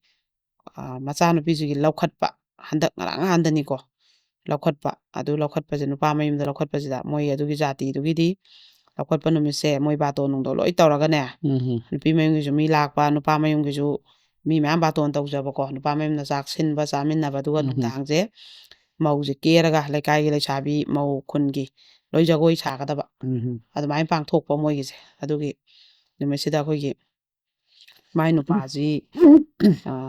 ꯑ, ꯃꯆꯥꯅꯨꯄꯤꯁꯤꯒꯤ ꯂꯧꯈꯠꯄ, ꯍꯟꯗꯛ ꯉꯔꯥꯡ ꯅꯍꯥꯟꯗꯅꯤꯀꯣ, ꯂꯧꯈꯠꯄ꯫ ꯑꯗꯨ ꯂꯧꯈꯠꯄꯁꯦ ꯅꯨꯄꯥ ꯃꯌꯨꯝꯗ ꯂꯧꯈꯠꯄꯁꯤꯗ ꯃꯣꯏ ꯑꯗꯨꯒꯤ ꯖꯥꯇꯤꯗꯨꯒꯤꯗꯤ ꯂꯧꯈꯠꯄ ꯅꯨꯃꯤꯠꯁꯦ ꯃꯣꯏ ꯕꯥꯇꯣꯟ ꯅꯨꯡꯗꯣ ꯂꯣꯏ ꯇꯧꯔꯒꯅꯦ, ꯎꯝ꯫ ꯅꯨꯄꯤ ꯃꯌꯨꯝꯒꯤꯁꯨ ꯃꯤ ꯂꯥꯛꯄ, ꯅꯨꯄꯥ ꯃꯌꯨꯝꯒꯤꯁꯨ ꯃꯤ ꯃꯌꯥꯝ ꯕꯥꯇꯣꯟ ꯇꯧꯖꯕꯀꯣ, ꯅꯨꯄꯥ ꯃꯌꯨꯝꯅ ꯆꯥꯛ ꯁꯤꯟꯕ ꯆꯥꯃꯤꯟꯅꯕ, ꯑꯗꯨꯒ ꯎꯝ꯫ ꯅꯨꯡꯗꯥꯡꯁꯦ ꯃꯧꯁꯦ ꯀꯦꯔꯒ ꯂꯩꯀꯥꯏꯒꯤ ꯂꯩꯁꯥꯕꯤ ꯃꯧ ꯈꯨꯟꯒꯤ ꯂꯣꯏ ꯖꯒꯣꯏ ꯁꯥꯒꯗꯕ꯫ ꯎꯝ꯫ ꯑꯗꯨꯃꯥꯏꯅ ꯄꯥꯡꯊꯣꯛꯄ ꯃꯣꯏꯒꯤꯁꯦ꯫ ꯑꯗꯨꯒꯤ ꯅꯨꯃꯤꯠꯁꯤꯗ ꯑꯩꯈꯣꯏꯒꯤ ꯃꯥꯏ ꯅꯨꯄꯥꯁꯤ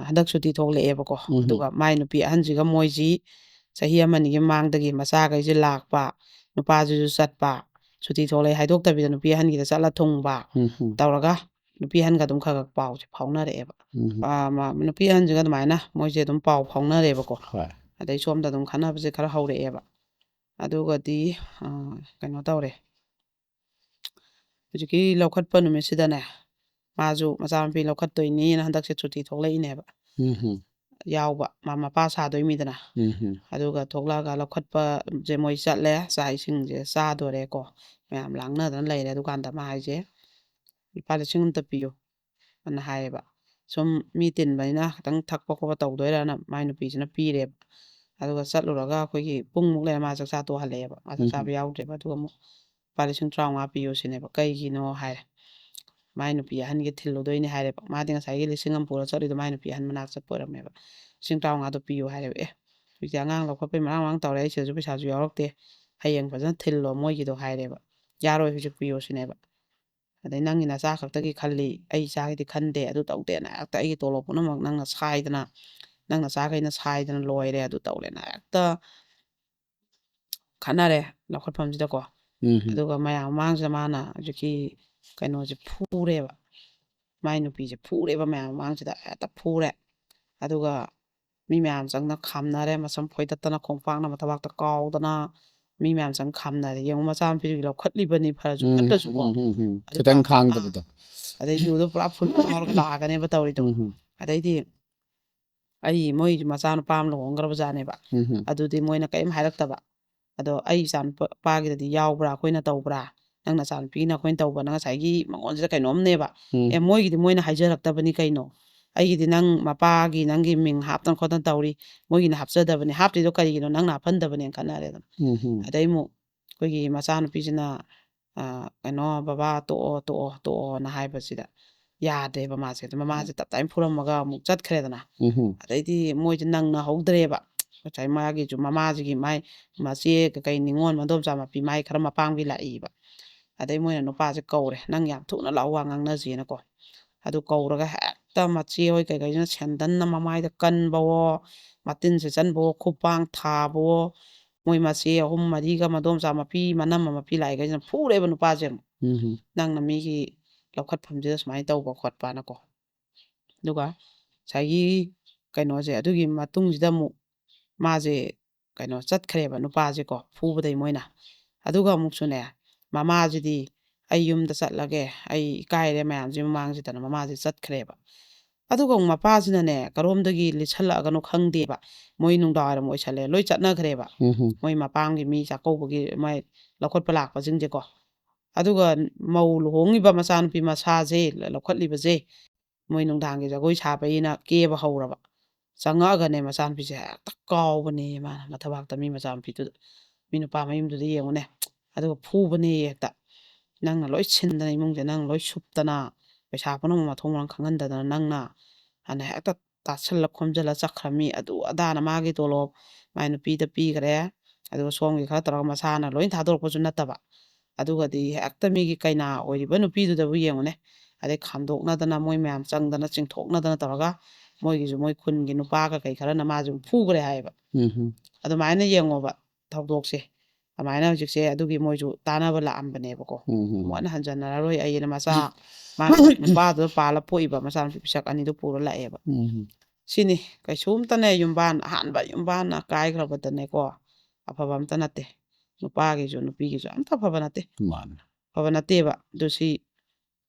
ꯍꯟꯗꯛ ꯁꯨꯇꯤ ꯊꯣꯛꯂꯛꯑꯦꯕꯀꯣ꯫ ꯑꯗꯨꯒ ꯃꯥꯏ ꯅꯨꯄꯤ ꯑꯍꯟꯁꯤꯒ ꯃꯣꯏꯁꯤ ꯆꯍꯤ ꯑꯃꯅꯤꯒꯤ ꯃꯃꯥꯡꯗꯒꯤ ꯃꯆꯥꯈꯩꯁꯦ ꯂꯥꯛꯄ, ꯅꯨꯄꯥꯁꯤꯁꯨ ꯆꯠꯄ, ꯁꯨꯇꯤ ꯊꯣꯛꯂꯛꯑꯦ ꯍꯥꯏꯗꯣꯛꯇꯕꯤꯗ ꯅꯨꯄꯤ ꯑꯍꯟꯒꯤꯗ ꯆꯠꯂ ꯊꯨꯡꯕ ꯎꯝ ꯍꯝ꯫ ꯇꯧꯔꯒ ꯅꯨꯄꯤ ꯑꯍꯟꯒ ꯑꯗꯨꯝ ꯈꯔ ꯈꯔ ꯄꯥꯎꯁꯦ ꯐꯥꯎꯅꯔꯛꯑꯦꯕ꯫ ꯎꯝ ꯍꯝ꯫ ꯑ, ꯃ-, ꯅꯨꯄꯤ ꯑꯍꯟꯁꯤꯒ ꯑꯗꯨꯃꯥꯏꯅ ꯃꯣꯏꯁꯦ ꯑꯗꯨꯝ ꯄꯥꯎ ꯐꯥꯎꯅꯔꯦꯕꯀꯣ꯫ ꯍꯣꯏ꯫ ꯑꯗꯩ ꯁꯣꯝꯗ ꯑꯗꯨꯝ ꯈꯠꯅꯕꯁꯦ ꯈꯔ ꯍꯧꯔꯛꯑꯦꯕ꯫ ꯑꯗꯨꯒꯗꯤ ꯑ, ꯀꯩꯅꯣ ꯇꯧꯔꯦ, ꯍꯧꯖꯤꯛꯀꯤ ꯂꯧꯈꯠꯄ ꯅꯨꯃꯤꯠꯁꯤꯗꯅꯦ, ꯃꯥꯁꯨ ꯃꯆꯥꯅꯨꯄꯤ ꯂꯧꯈꯠꯇꯣꯏꯅꯤꯅ ꯍꯟꯗꯛꯁꯦ ꯁꯨꯇꯤ ꯊꯣꯛꯂꯛꯏꯅꯦꯕ꯫ ꯎꯝ ꯍꯝ꯫ ꯌꯥꯎꯕ ꯃꯥ ꯃꯄꯥ ꯁꯥꯗꯣꯏ ꯃꯤꯗꯅ꯫ ꯎꯝ ꯍꯝ꯫ ꯑꯗꯨꯒ ꯊꯣꯛꯂꯛꯑꯒ ꯂꯧꯈꯠꯄꯁꯦ ꯃꯣꯏ ꯆꯠꯂꯦ, ꯆꯥꯛ ꯏꯁꯤꯡꯁꯦ ꯆꯥꯗꯣꯔꯦꯀꯣ꯫ ꯃꯌꯥꯝ ꯂꯥꯡꯅꯗꯅ ꯂꯩꯔꯦ꯫ ꯑꯗꯨꯀꯥꯟꯗ ꯃꯥ ꯍꯥꯏꯁꯦ, "ꯂꯨꯄꯥ ꯂꯤꯁꯤꯡ ꯑꯃꯇ ꯄꯤꯌꯨ" ꯑꯅ ꯍꯥꯏꯌꯦꯕ꯫ ꯁꯨꯝ ꯃꯤ ꯇꯤꯟꯕꯅꯤꯅ ꯈꯤꯇꯪ ꯊꯛꯄ ꯈꯣꯠꯄ ꯇꯧꯗꯣꯏꯔꯅ ꯃꯥꯏ ꯅꯨꯄꯤꯁꯤꯅ ꯄꯤꯔꯦꯕ꯫ ꯑꯗꯨꯒ ꯆꯠꯂꯨꯔꯒ ꯑꯩꯈꯣꯏꯒꯤ ꯄꯨꯡꯃꯨꯛ ꯂꯩꯔ ꯃꯥ ꯆꯥꯛꯆꯥ ꯇꯣꯛꯍꯜꯂꯛꯑꯦꯕ꯫ ꯃꯥ ꯆꯥꯛ ꯎꯝ꯫ ꯆꯥꯕ ꯌꯥꯎꯗ꯭ꯔꯦꯕ꯫ ꯑꯗꯨꯒ ꯑꯃꯨꯛ "ꯂꯨꯄꯥ ꯂꯤꯁꯤꯡ ꯇꯔꯥꯃꯉꯥ ꯄꯤꯌꯨ" ꯁꯤꯅꯦꯕ꯫ "ꯀꯩꯒꯤꯅꯣ?" ꯍꯥꯏꯔꯦ꯫ "ꯃꯥꯏ ꯅꯨꯄꯤ ꯑꯍꯟꯒꯤ ꯊꯤꯜꯂꯨꯗꯣꯏꯅꯦ" ꯍꯥꯏꯔꯦꯕ꯫ ꯃꯥꯗꯤ ꯉꯁꯥꯏꯒꯤ ꯂꯤꯁꯤꯡ ꯑꯃ ꯄꯨꯔ ꯆꯠꯂꯤꯗꯣ ꯃꯥꯏ ꯅꯨꯄꯤ ꯑꯍꯟ ꯃꯅꯥꯛ ꯆꯠꯄ ꯑꯣꯏꯔꯝꯃꯦꯕ꯫ "ꯂꯤꯁꯤꯡ ꯇꯔꯥꯃꯉꯥꯗꯣ ꯄꯤꯌꯨ" ꯍꯥꯏꯔꯦꯕ꯫ "ꯑꯦ, ꯍꯧꯖꯤꯛꯇꯤ ꯑꯉꯥꯡ ꯂꯧꯈꯠꯄꯩ ꯃꯔꯥꯡ ꯃꯔꯥꯡ ꯇꯧꯔꯦ, ꯑꯩ ꯁꯤꯗꯁꯨ ꯄꯩꯁꯥꯁꯨ ꯌꯥꯎꯔꯛꯇꯦ, ꯍꯌꯦꯡ ꯐꯖꯅ ꯊꯤꯜꯂꯣ ꯃꯣꯏꯒꯤꯗꯣ" ꯍꯥꯏꯔꯦꯕ꯫ "ꯌꯥꯔꯣꯏ, ꯍꯧꯖꯤꯛ ꯄꯤꯌꯣ" ꯁꯤꯅꯦꯕ꯫ "ꯑꯗꯩ ꯅꯪꯒꯤ ꯅꯆꯥ ꯈꯛꯇꯒꯤ ꯈꯜꯂꯤ, ꯑꯩ ꯏꯆꯥꯒꯤꯗꯤ ꯈꯟꯗꯦ, ꯑꯗꯨ ꯇꯧꯗꯦꯅ ꯍꯦꯛꯇ ꯑꯩꯒꯤ ꯇꯣꯂꯣꯞ ꯄꯨꯝꯅꯃꯛ ꯅꯪꯅ ꯁꯥꯏꯗꯅ, ꯅꯪ ꯅꯆꯥꯈꯩꯅ ꯁꯥꯏꯗꯅ ꯂꯣꯏꯔꯦ, ꯑꯗꯨ ꯇꯧꯔꯦꯅ" ꯍꯦꯛꯇ ꯈꯠꯅꯔꯦ ꯂꯧꯈꯠꯐꯝꯁꯤꯗꯀꯣ꯫ ꯎꯝ꯫ ꯑꯗꯨꯒ ꯃꯌꯥꯝ ꯃꯃꯥꯡꯁꯤꯗ ꯃꯥꯅ ꯍꯧꯖꯤꯛꯀꯤ ꯀꯩꯅꯣꯁꯦ ꯐꯨꯔꯦꯕ, ꯃꯥꯏ ꯅꯨꯄꯤꯁꯦ ꯐꯨꯔꯦꯕ ꯃꯌꯥꯝ ꯃꯃꯥꯡꯁꯤꯗ ꯍꯦꯛꯇ ꯐꯨꯔꯦ꯫ ꯑꯗꯨꯒ ꯃꯤ ꯃꯌꯥꯝ ꯆꯪꯅ ꯈꯥꯝꯅꯔꯦ, ꯃꯁꯝ ꯐꯣꯏꯗꯠꯇꯅ ꯈꯣꯡꯄꯥꯛꯅ ꯃꯊꯕꯥꯛꯇ ꯀꯥꯎꯗꯅ ꯃꯤ ꯃꯌꯥꯝ ꯆꯪ ꯈꯥꯝꯅꯔꯦ꯫ ꯌꯦꯡꯉꯨ, ꯃꯆꯥꯅꯨꯄꯤꯗꯨꯒꯤ ꯂꯧꯈꯠꯂꯤꯕꯅꯤ ꯐꯔꯁꯨ ꯎꯝ, ꯐꯠꯇ꯭ꯔꯁꯨꯀꯣ꯫ ꯎꯝ, ꯎꯝ, ꯎꯝ꯫ ꯑꯗꯨ ꯈꯤꯇꯪ ꯇꯧꯗꯅ ꯈꯥꯡꯗꯕꯗꯣ꯫ ꯑꯗꯩ ꯌꯨꯗꯣ ꯄꯨꯔꯥ ꯐꯨꯜ ꯉꯥꯎꯔꯒ ꯂꯥꯛꯑꯒꯅꯦꯕ ꯇꯧꯔꯤꯗꯣ꯫ ꯎꯝ, ꯎꯝ꯫ ꯑꯗꯩꯗꯤ ꯑꯩ ꯃꯣꯏ ꯃꯆꯥꯅꯨꯄꯥ ꯑꯃ ꯂꯨꯍꯣꯡꯈ꯭ꯔꯕꯖꯥꯠꯅꯦꯕ꯫ ꯎꯝ, ꯎꯝ꯫ ꯑꯗꯨꯗꯤ ꯃꯣꯏꯅ ꯀꯔꯤꯝ ꯍꯥꯏꯔꯛꯇꯕ꯫ ꯑꯗꯣ ꯑꯩ ꯏꯆꯥꯅꯨꯄꯥꯒꯤꯗꯗꯤ ꯌꯥꯎꯕ꯭ꯔꯥ, ꯑꯩꯈꯣꯏꯅ ꯇꯧꯕ꯭ꯔꯥ, ꯅꯪ ꯅꯆꯥꯅꯨꯄꯤꯅ ꯑꯩꯈꯣꯏꯅ ꯇꯧꯕ꯭ꯔꯥ, ꯅꯪ ꯉꯁꯥꯏꯒꯤ ꯃꯉꯣꯟꯁꯤꯗ ꯀꯩꯅꯣꯝꯅꯦꯕ꯫ ꯎꯝ꯫ ꯑꯦ, ꯃꯣꯏꯒꯤꯗꯤ ꯃꯣꯏꯅ ꯍꯥꯏꯖꯔꯛꯇꯕꯅꯤ ꯀꯩꯅꯣ꯫ ꯑꯩꯒꯤꯗꯤ ꯅꯪ ꯃꯄꯥꯒꯤ ꯅꯪꯒꯤ ꯃꯤꯡ ꯍꯥꯞꯇꯅ ꯈꯣꯠꯇꯅ ꯇꯧꯔꯤ, ꯃꯣꯏꯒꯤꯅ ꯍꯥꯞꯆꯗꯕꯅꯤ, ꯍꯥꯞꯇ꯭ꯔꯤꯗꯣ ꯀꯔꯤꯒꯤꯅꯣ, ꯅꯪꯅ ꯍꯥꯞꯍꯟꯗꯕꯅꯦꯅ ꯈꯠꯅꯔꯦꯗꯅ꯫ ꯎꯝ, ꯎꯝ꯫ ꯑꯗꯩ ꯑꯃꯨꯛ ꯑꯩꯈꯣꯏꯒꯤ ꯃꯆꯥꯅꯨꯄꯤꯁꯤꯅ, ꯑ, ꯀꯩꯅꯣ, "ꯕꯕꯥ, ꯇꯣꯛꯑꯣ, ꯇꯣꯛꯑꯣ, ꯇꯣꯛꯑꯣꯅ" ꯍꯥꯏꯕꯁꯤꯗ ꯌꯥꯗꯦꯕ ꯃꯥꯁꯦ꯫ ꯑꯗꯨ ꯃꯃꯥꯁꯦ ꯇꯞ ꯇꯥꯏꯅ ꯐꯨꯔꯝꯃꯒ ꯑꯃꯨꯛ ꯆꯠꯈ꯭ꯔꯦꯗꯅ꯫ ꯎꯝ꯫ ꯑꯗꯩꯗꯤ ꯃꯣꯏꯁꯦ ꯅꯪꯅ ꯍꯧꯗ꯭ꯔꯦꯕ꯫ ꯉꯁꯥꯏ ꯃꯥꯒꯤꯁꯨ ꯃꯃꯥꯁꯤꯒꯤ ꯃꯥꯏ ꯃꯆꯦ ꯀꯩꯀꯩ ꯅꯤꯉꯣꯜ ꯃꯗꯣꯝꯆꯥ ꯃꯄꯤ ꯃꯥꯏ ꯈꯔ ꯃꯄꯥꯝꯒꯤ ꯂꯥꯛꯏꯕ꯫ ꯑꯗꯩ ꯃꯣꯏꯅ ꯅꯨꯄꯥꯁꯦ ꯀꯧꯔꯦ, "ꯅꯪ ꯌꯥꯝ ꯊꯨꯅ ꯂꯥꯛꯑꯣ, ꯋꯥ ꯉꯥꯡꯅꯁꯦꯅꯀꯣ"꯫ ꯑꯗꯨ ꯀꯧꯔꯒ ꯍꯦꯛꯇ ꯃꯆꯦ ꯍꯣꯏ ꯀꯩꯀꯩꯁꯤꯅ ꯁꯦꯟꯗꯟꯅ ꯃꯃꯥꯏꯗ ꯀꯟꯕꯋꯣ, ꯃꯇꯤꯟ ꯁꯦꯠꯆꯟꯕꯋꯣ, ꯈꯨꯄꯥꯡ ꯊꯥꯕꯋꯣ, ꯃꯣꯏ ꯃꯆꯦ ꯑꯍꯨꯝ ꯃꯔꯤꯒ ꯃꯗꯣꯝꯆꯥ ꯃꯄꯤ ꯃꯅꯝꯃ ꯃꯄꯤ ꯂꯥꯛꯏꯈꯩꯁꯤꯅ ꯐꯨꯔꯦꯕ ꯅꯨꯄꯥꯁꯦ ꯑꯃꯨꯛ꯫ ꯎꯝ "ꯅꯪꯅ ꯃꯤꯒꯤ ꯂꯧꯈꯠꯐꯝꯁꯤꯗ ꯁꯨꯃꯥꯏꯅ ꯇꯧꯕ ꯈꯣꯠꯄꯅꯀꯣ"꯫ ꯑꯗꯨꯒ ꯉꯁꯥꯏꯒꯤ ꯀꯩꯅꯣꯁꯦ, ꯑꯗꯨꯒꯤ ꯃꯇꯨꯡꯁꯤꯗ ꯑꯃꯨꯛ ꯃꯥꯁꯦ ꯀꯩꯅꯣ ꯆꯠꯈ꯭ꯔꯦꯕ ꯅꯨꯄꯥꯁꯦꯀꯣ, ꯐꯨꯕꯗꯩ ꯃꯣꯏꯅ꯫ ꯑꯗꯨꯒ ꯑꯃꯨꯛꯁꯨꯅꯦ, ꯃꯃꯥꯁꯤꯗꯤ "ꯑꯩ ꯌꯨꯝꯗ ꯆꯠꯂꯒꯦ, ꯑꯩ ꯏꯀꯥꯏꯔꯦ ꯃꯌꯥꯝꯁꯤ ꯃꯃꯥꯡꯁꯤꯗꯅ" ꯃꯃꯥꯁꯦ ꯆꯠꯈ꯭ꯔꯦꯕ꯫ ꯑꯗꯨꯒ ꯑꯃꯨꯛ ꯃꯄꯥꯁꯤꯅꯅꯦ, ꯀꯔꯣꯝꯗꯒꯤ ꯂꯤꯠꯁꯜꯂꯛꯑꯒꯅꯣ ꯈꯪꯗꯦꯕ, ꯃꯣꯏ ꯅꯨꯡꯗꯥꯡꯋꯥꯏꯔꯝ ꯑꯣꯏꯁꯜꯂꯦ, ꯂꯣꯏ ꯆꯠꯅꯈ꯭ꯔꯦꯕ꯫ ꯎꯝ ꯃꯣꯏ ꯃꯄꯥꯝꯒꯤ ꯃꯤ ꯆꯥꯛꯀꯧꯕꯒꯤ ꯃꯣꯏ ꯂꯧꯈꯠꯄ ꯂꯥꯛꯄꯁꯤꯡꯁꯦꯀꯣ꯫ ꯑꯗꯨꯒ ꯃꯧ ꯂꯨꯍꯣꯡꯉꯤꯕ ꯃꯆꯥꯅꯨꯄꯤ ꯃꯁꯥꯁꯦ ꯂ-, ꯂꯧꯈꯠꯂꯤꯕꯁꯦ, ꯃꯣꯏ ꯅꯨꯡꯗꯥꯡꯒꯤ ꯖꯒꯣꯏ ꯁꯥꯕꯩꯅ ꯀꯦꯕ ꯍꯧꯔꯕ꯫ ꯆꯪꯉꯛꯑꯒꯅꯦ ꯃꯆꯥꯅꯨꯄꯤꯁꯦ ꯍꯦꯛꯇ ꯀꯥꯎꯕꯅꯦ ꯃꯥꯅ ꯃꯊꯕꯥꯛꯇ, ꯃꯤ ꯃꯆꯥꯅꯨꯄꯤꯗꯨꯗ, ꯃꯤ ꯅꯨꯄꯥ ꯃꯌꯨꯝꯗꯨꯗ ꯌꯦꯡꯉꯨꯅꯦ꯫ ꯑꯗꯨꯒ ꯐꯨꯕꯅꯦ ꯍꯦꯛꯇ, "ꯅꯪꯅ ꯂꯣꯏ ꯁꯤꯟꯗꯅ, ꯏꯃꯨꯡꯁꯦ ꯅꯪ ꯂꯣꯏ ꯁꯨꯞꯇꯅ, ꯄꯩꯁꯥ ꯄꯨꯝꯅꯃꯛ ꯃꯊꯣꯡ ꯃꯔꯝ ꯈꯪꯍꯟꯗꯗꯅ ꯅꯪꯅ" ꯑꯅ ꯍꯦꯛꯇ ꯇꯥꯁꯜꯂ ꯈꯣꯝꯖꯜꯂ ꯆꯠꯈ꯭ꯔꯃꯤ꯫ ꯑꯗꯨ ꯑꯗꯥꯅ ꯃꯥꯒꯤ ꯇꯣꯂꯣꯞ ꯃꯥꯏ ꯅꯨꯄꯤꯗ ꯄꯤꯈ꯭ꯔꯦ, ꯑꯗꯨꯒ ꯁꯣꯝꯒꯤ ꯈꯔ ꯇꯧꯔꯒ ꯃꯁꯥꯅ ꯂꯣꯏ ꯊꯥꯗꯣꯔꯛꯄꯁꯨ ꯅꯠꯇꯕ꯫ ꯑꯗꯨꯒꯗꯤ ꯍꯦꯛꯇ ꯃꯤꯒꯤ ꯀꯩꯅꯥ ꯑꯣꯏꯔꯤꯕ ꯅꯨꯄꯤꯗꯨꯗꯕꯨ ꯌꯦꯡꯉꯨꯅꯦ, ꯑꯗꯩ ꯈꯥꯝꯗꯣꯛꯅꯗꯅ, ꯃꯣꯏ ꯃꯌꯥꯝ ꯆꯪꯗꯅ ꯆꯤꯡꯊꯣꯛꯅꯗꯅ ꯇꯧꯔꯒ, ꯃꯣꯏꯒꯤꯁꯨ ꯃꯣꯏ ꯈꯨꯟꯒꯤ ꯅꯨꯄꯥ ꯀꯩꯀꯩ ꯈꯔꯅ ꯃꯥꯁꯨ ꯐꯨꯈ꯭ꯔꯦ ꯍꯥꯏꯌꯦꯕ꯫ ꯎꯝ ꯑꯗꯨꯃꯥꯏꯅ ꯌꯦꯡꯉꯣꯕ ꯊꯧꯗꯣꯛꯁꯦ꯫ ꯑꯗꯨꯃꯥꯏꯅ ꯍꯧꯖꯤꯛꯁꯦ ꯑꯗꯨꯒꯤ ꯃꯣꯏꯁꯨ ꯇꯥꯟꯅꯕ ꯂꯥꯛꯑꯝꯕꯅꯦꯕꯀꯣ꯫ ꯎꯝ ꯑꯃꯨꯛ ꯍꯟꯅ ꯍꯟꯖꯟꯅꯔꯔꯣꯏ ꯑꯩꯅ ꯃꯆꯥ, ꯃꯥ ꯅꯨꯄꯥꯗꯨꯗ ꯄꯥꯜꯂ ꯄꯣꯛꯏꯕ ꯃꯆꯥꯅꯨꯄꯤ ꯄꯤꯁꯛ ꯑꯅꯤꯗꯨ ꯄꯨꯔ ꯂꯥꯛꯑꯦꯕ꯫ ꯎꯝ ꯁꯤꯅꯤ, ꯀꯩꯁꯨꯝꯇꯅꯦ ꯌꯨꯝꯕꯥꯟ, ꯑꯍꯥꯟꯕ ꯌꯨꯝꯕꯥꯟꯅ ꯀꯥꯏꯈ꯭ꯔꯕꯗꯅꯦꯀꯣ, ꯑꯐꯕ ꯑꯝꯇ ꯅꯠꯇꯦ꯫ ꯅꯨꯄꯥꯒꯤꯁꯨ ꯅꯨꯄꯤꯒꯤꯁꯨ ꯑꯝꯇ ꯑꯐꯕ ꯅꯠꯇꯦ꯫ ꯃꯥꯅꯦ꯫ ꯑꯐꯕ ꯅꯠꯇꯦꯕ꯫ ꯑꯗꯨ ꯁꯤ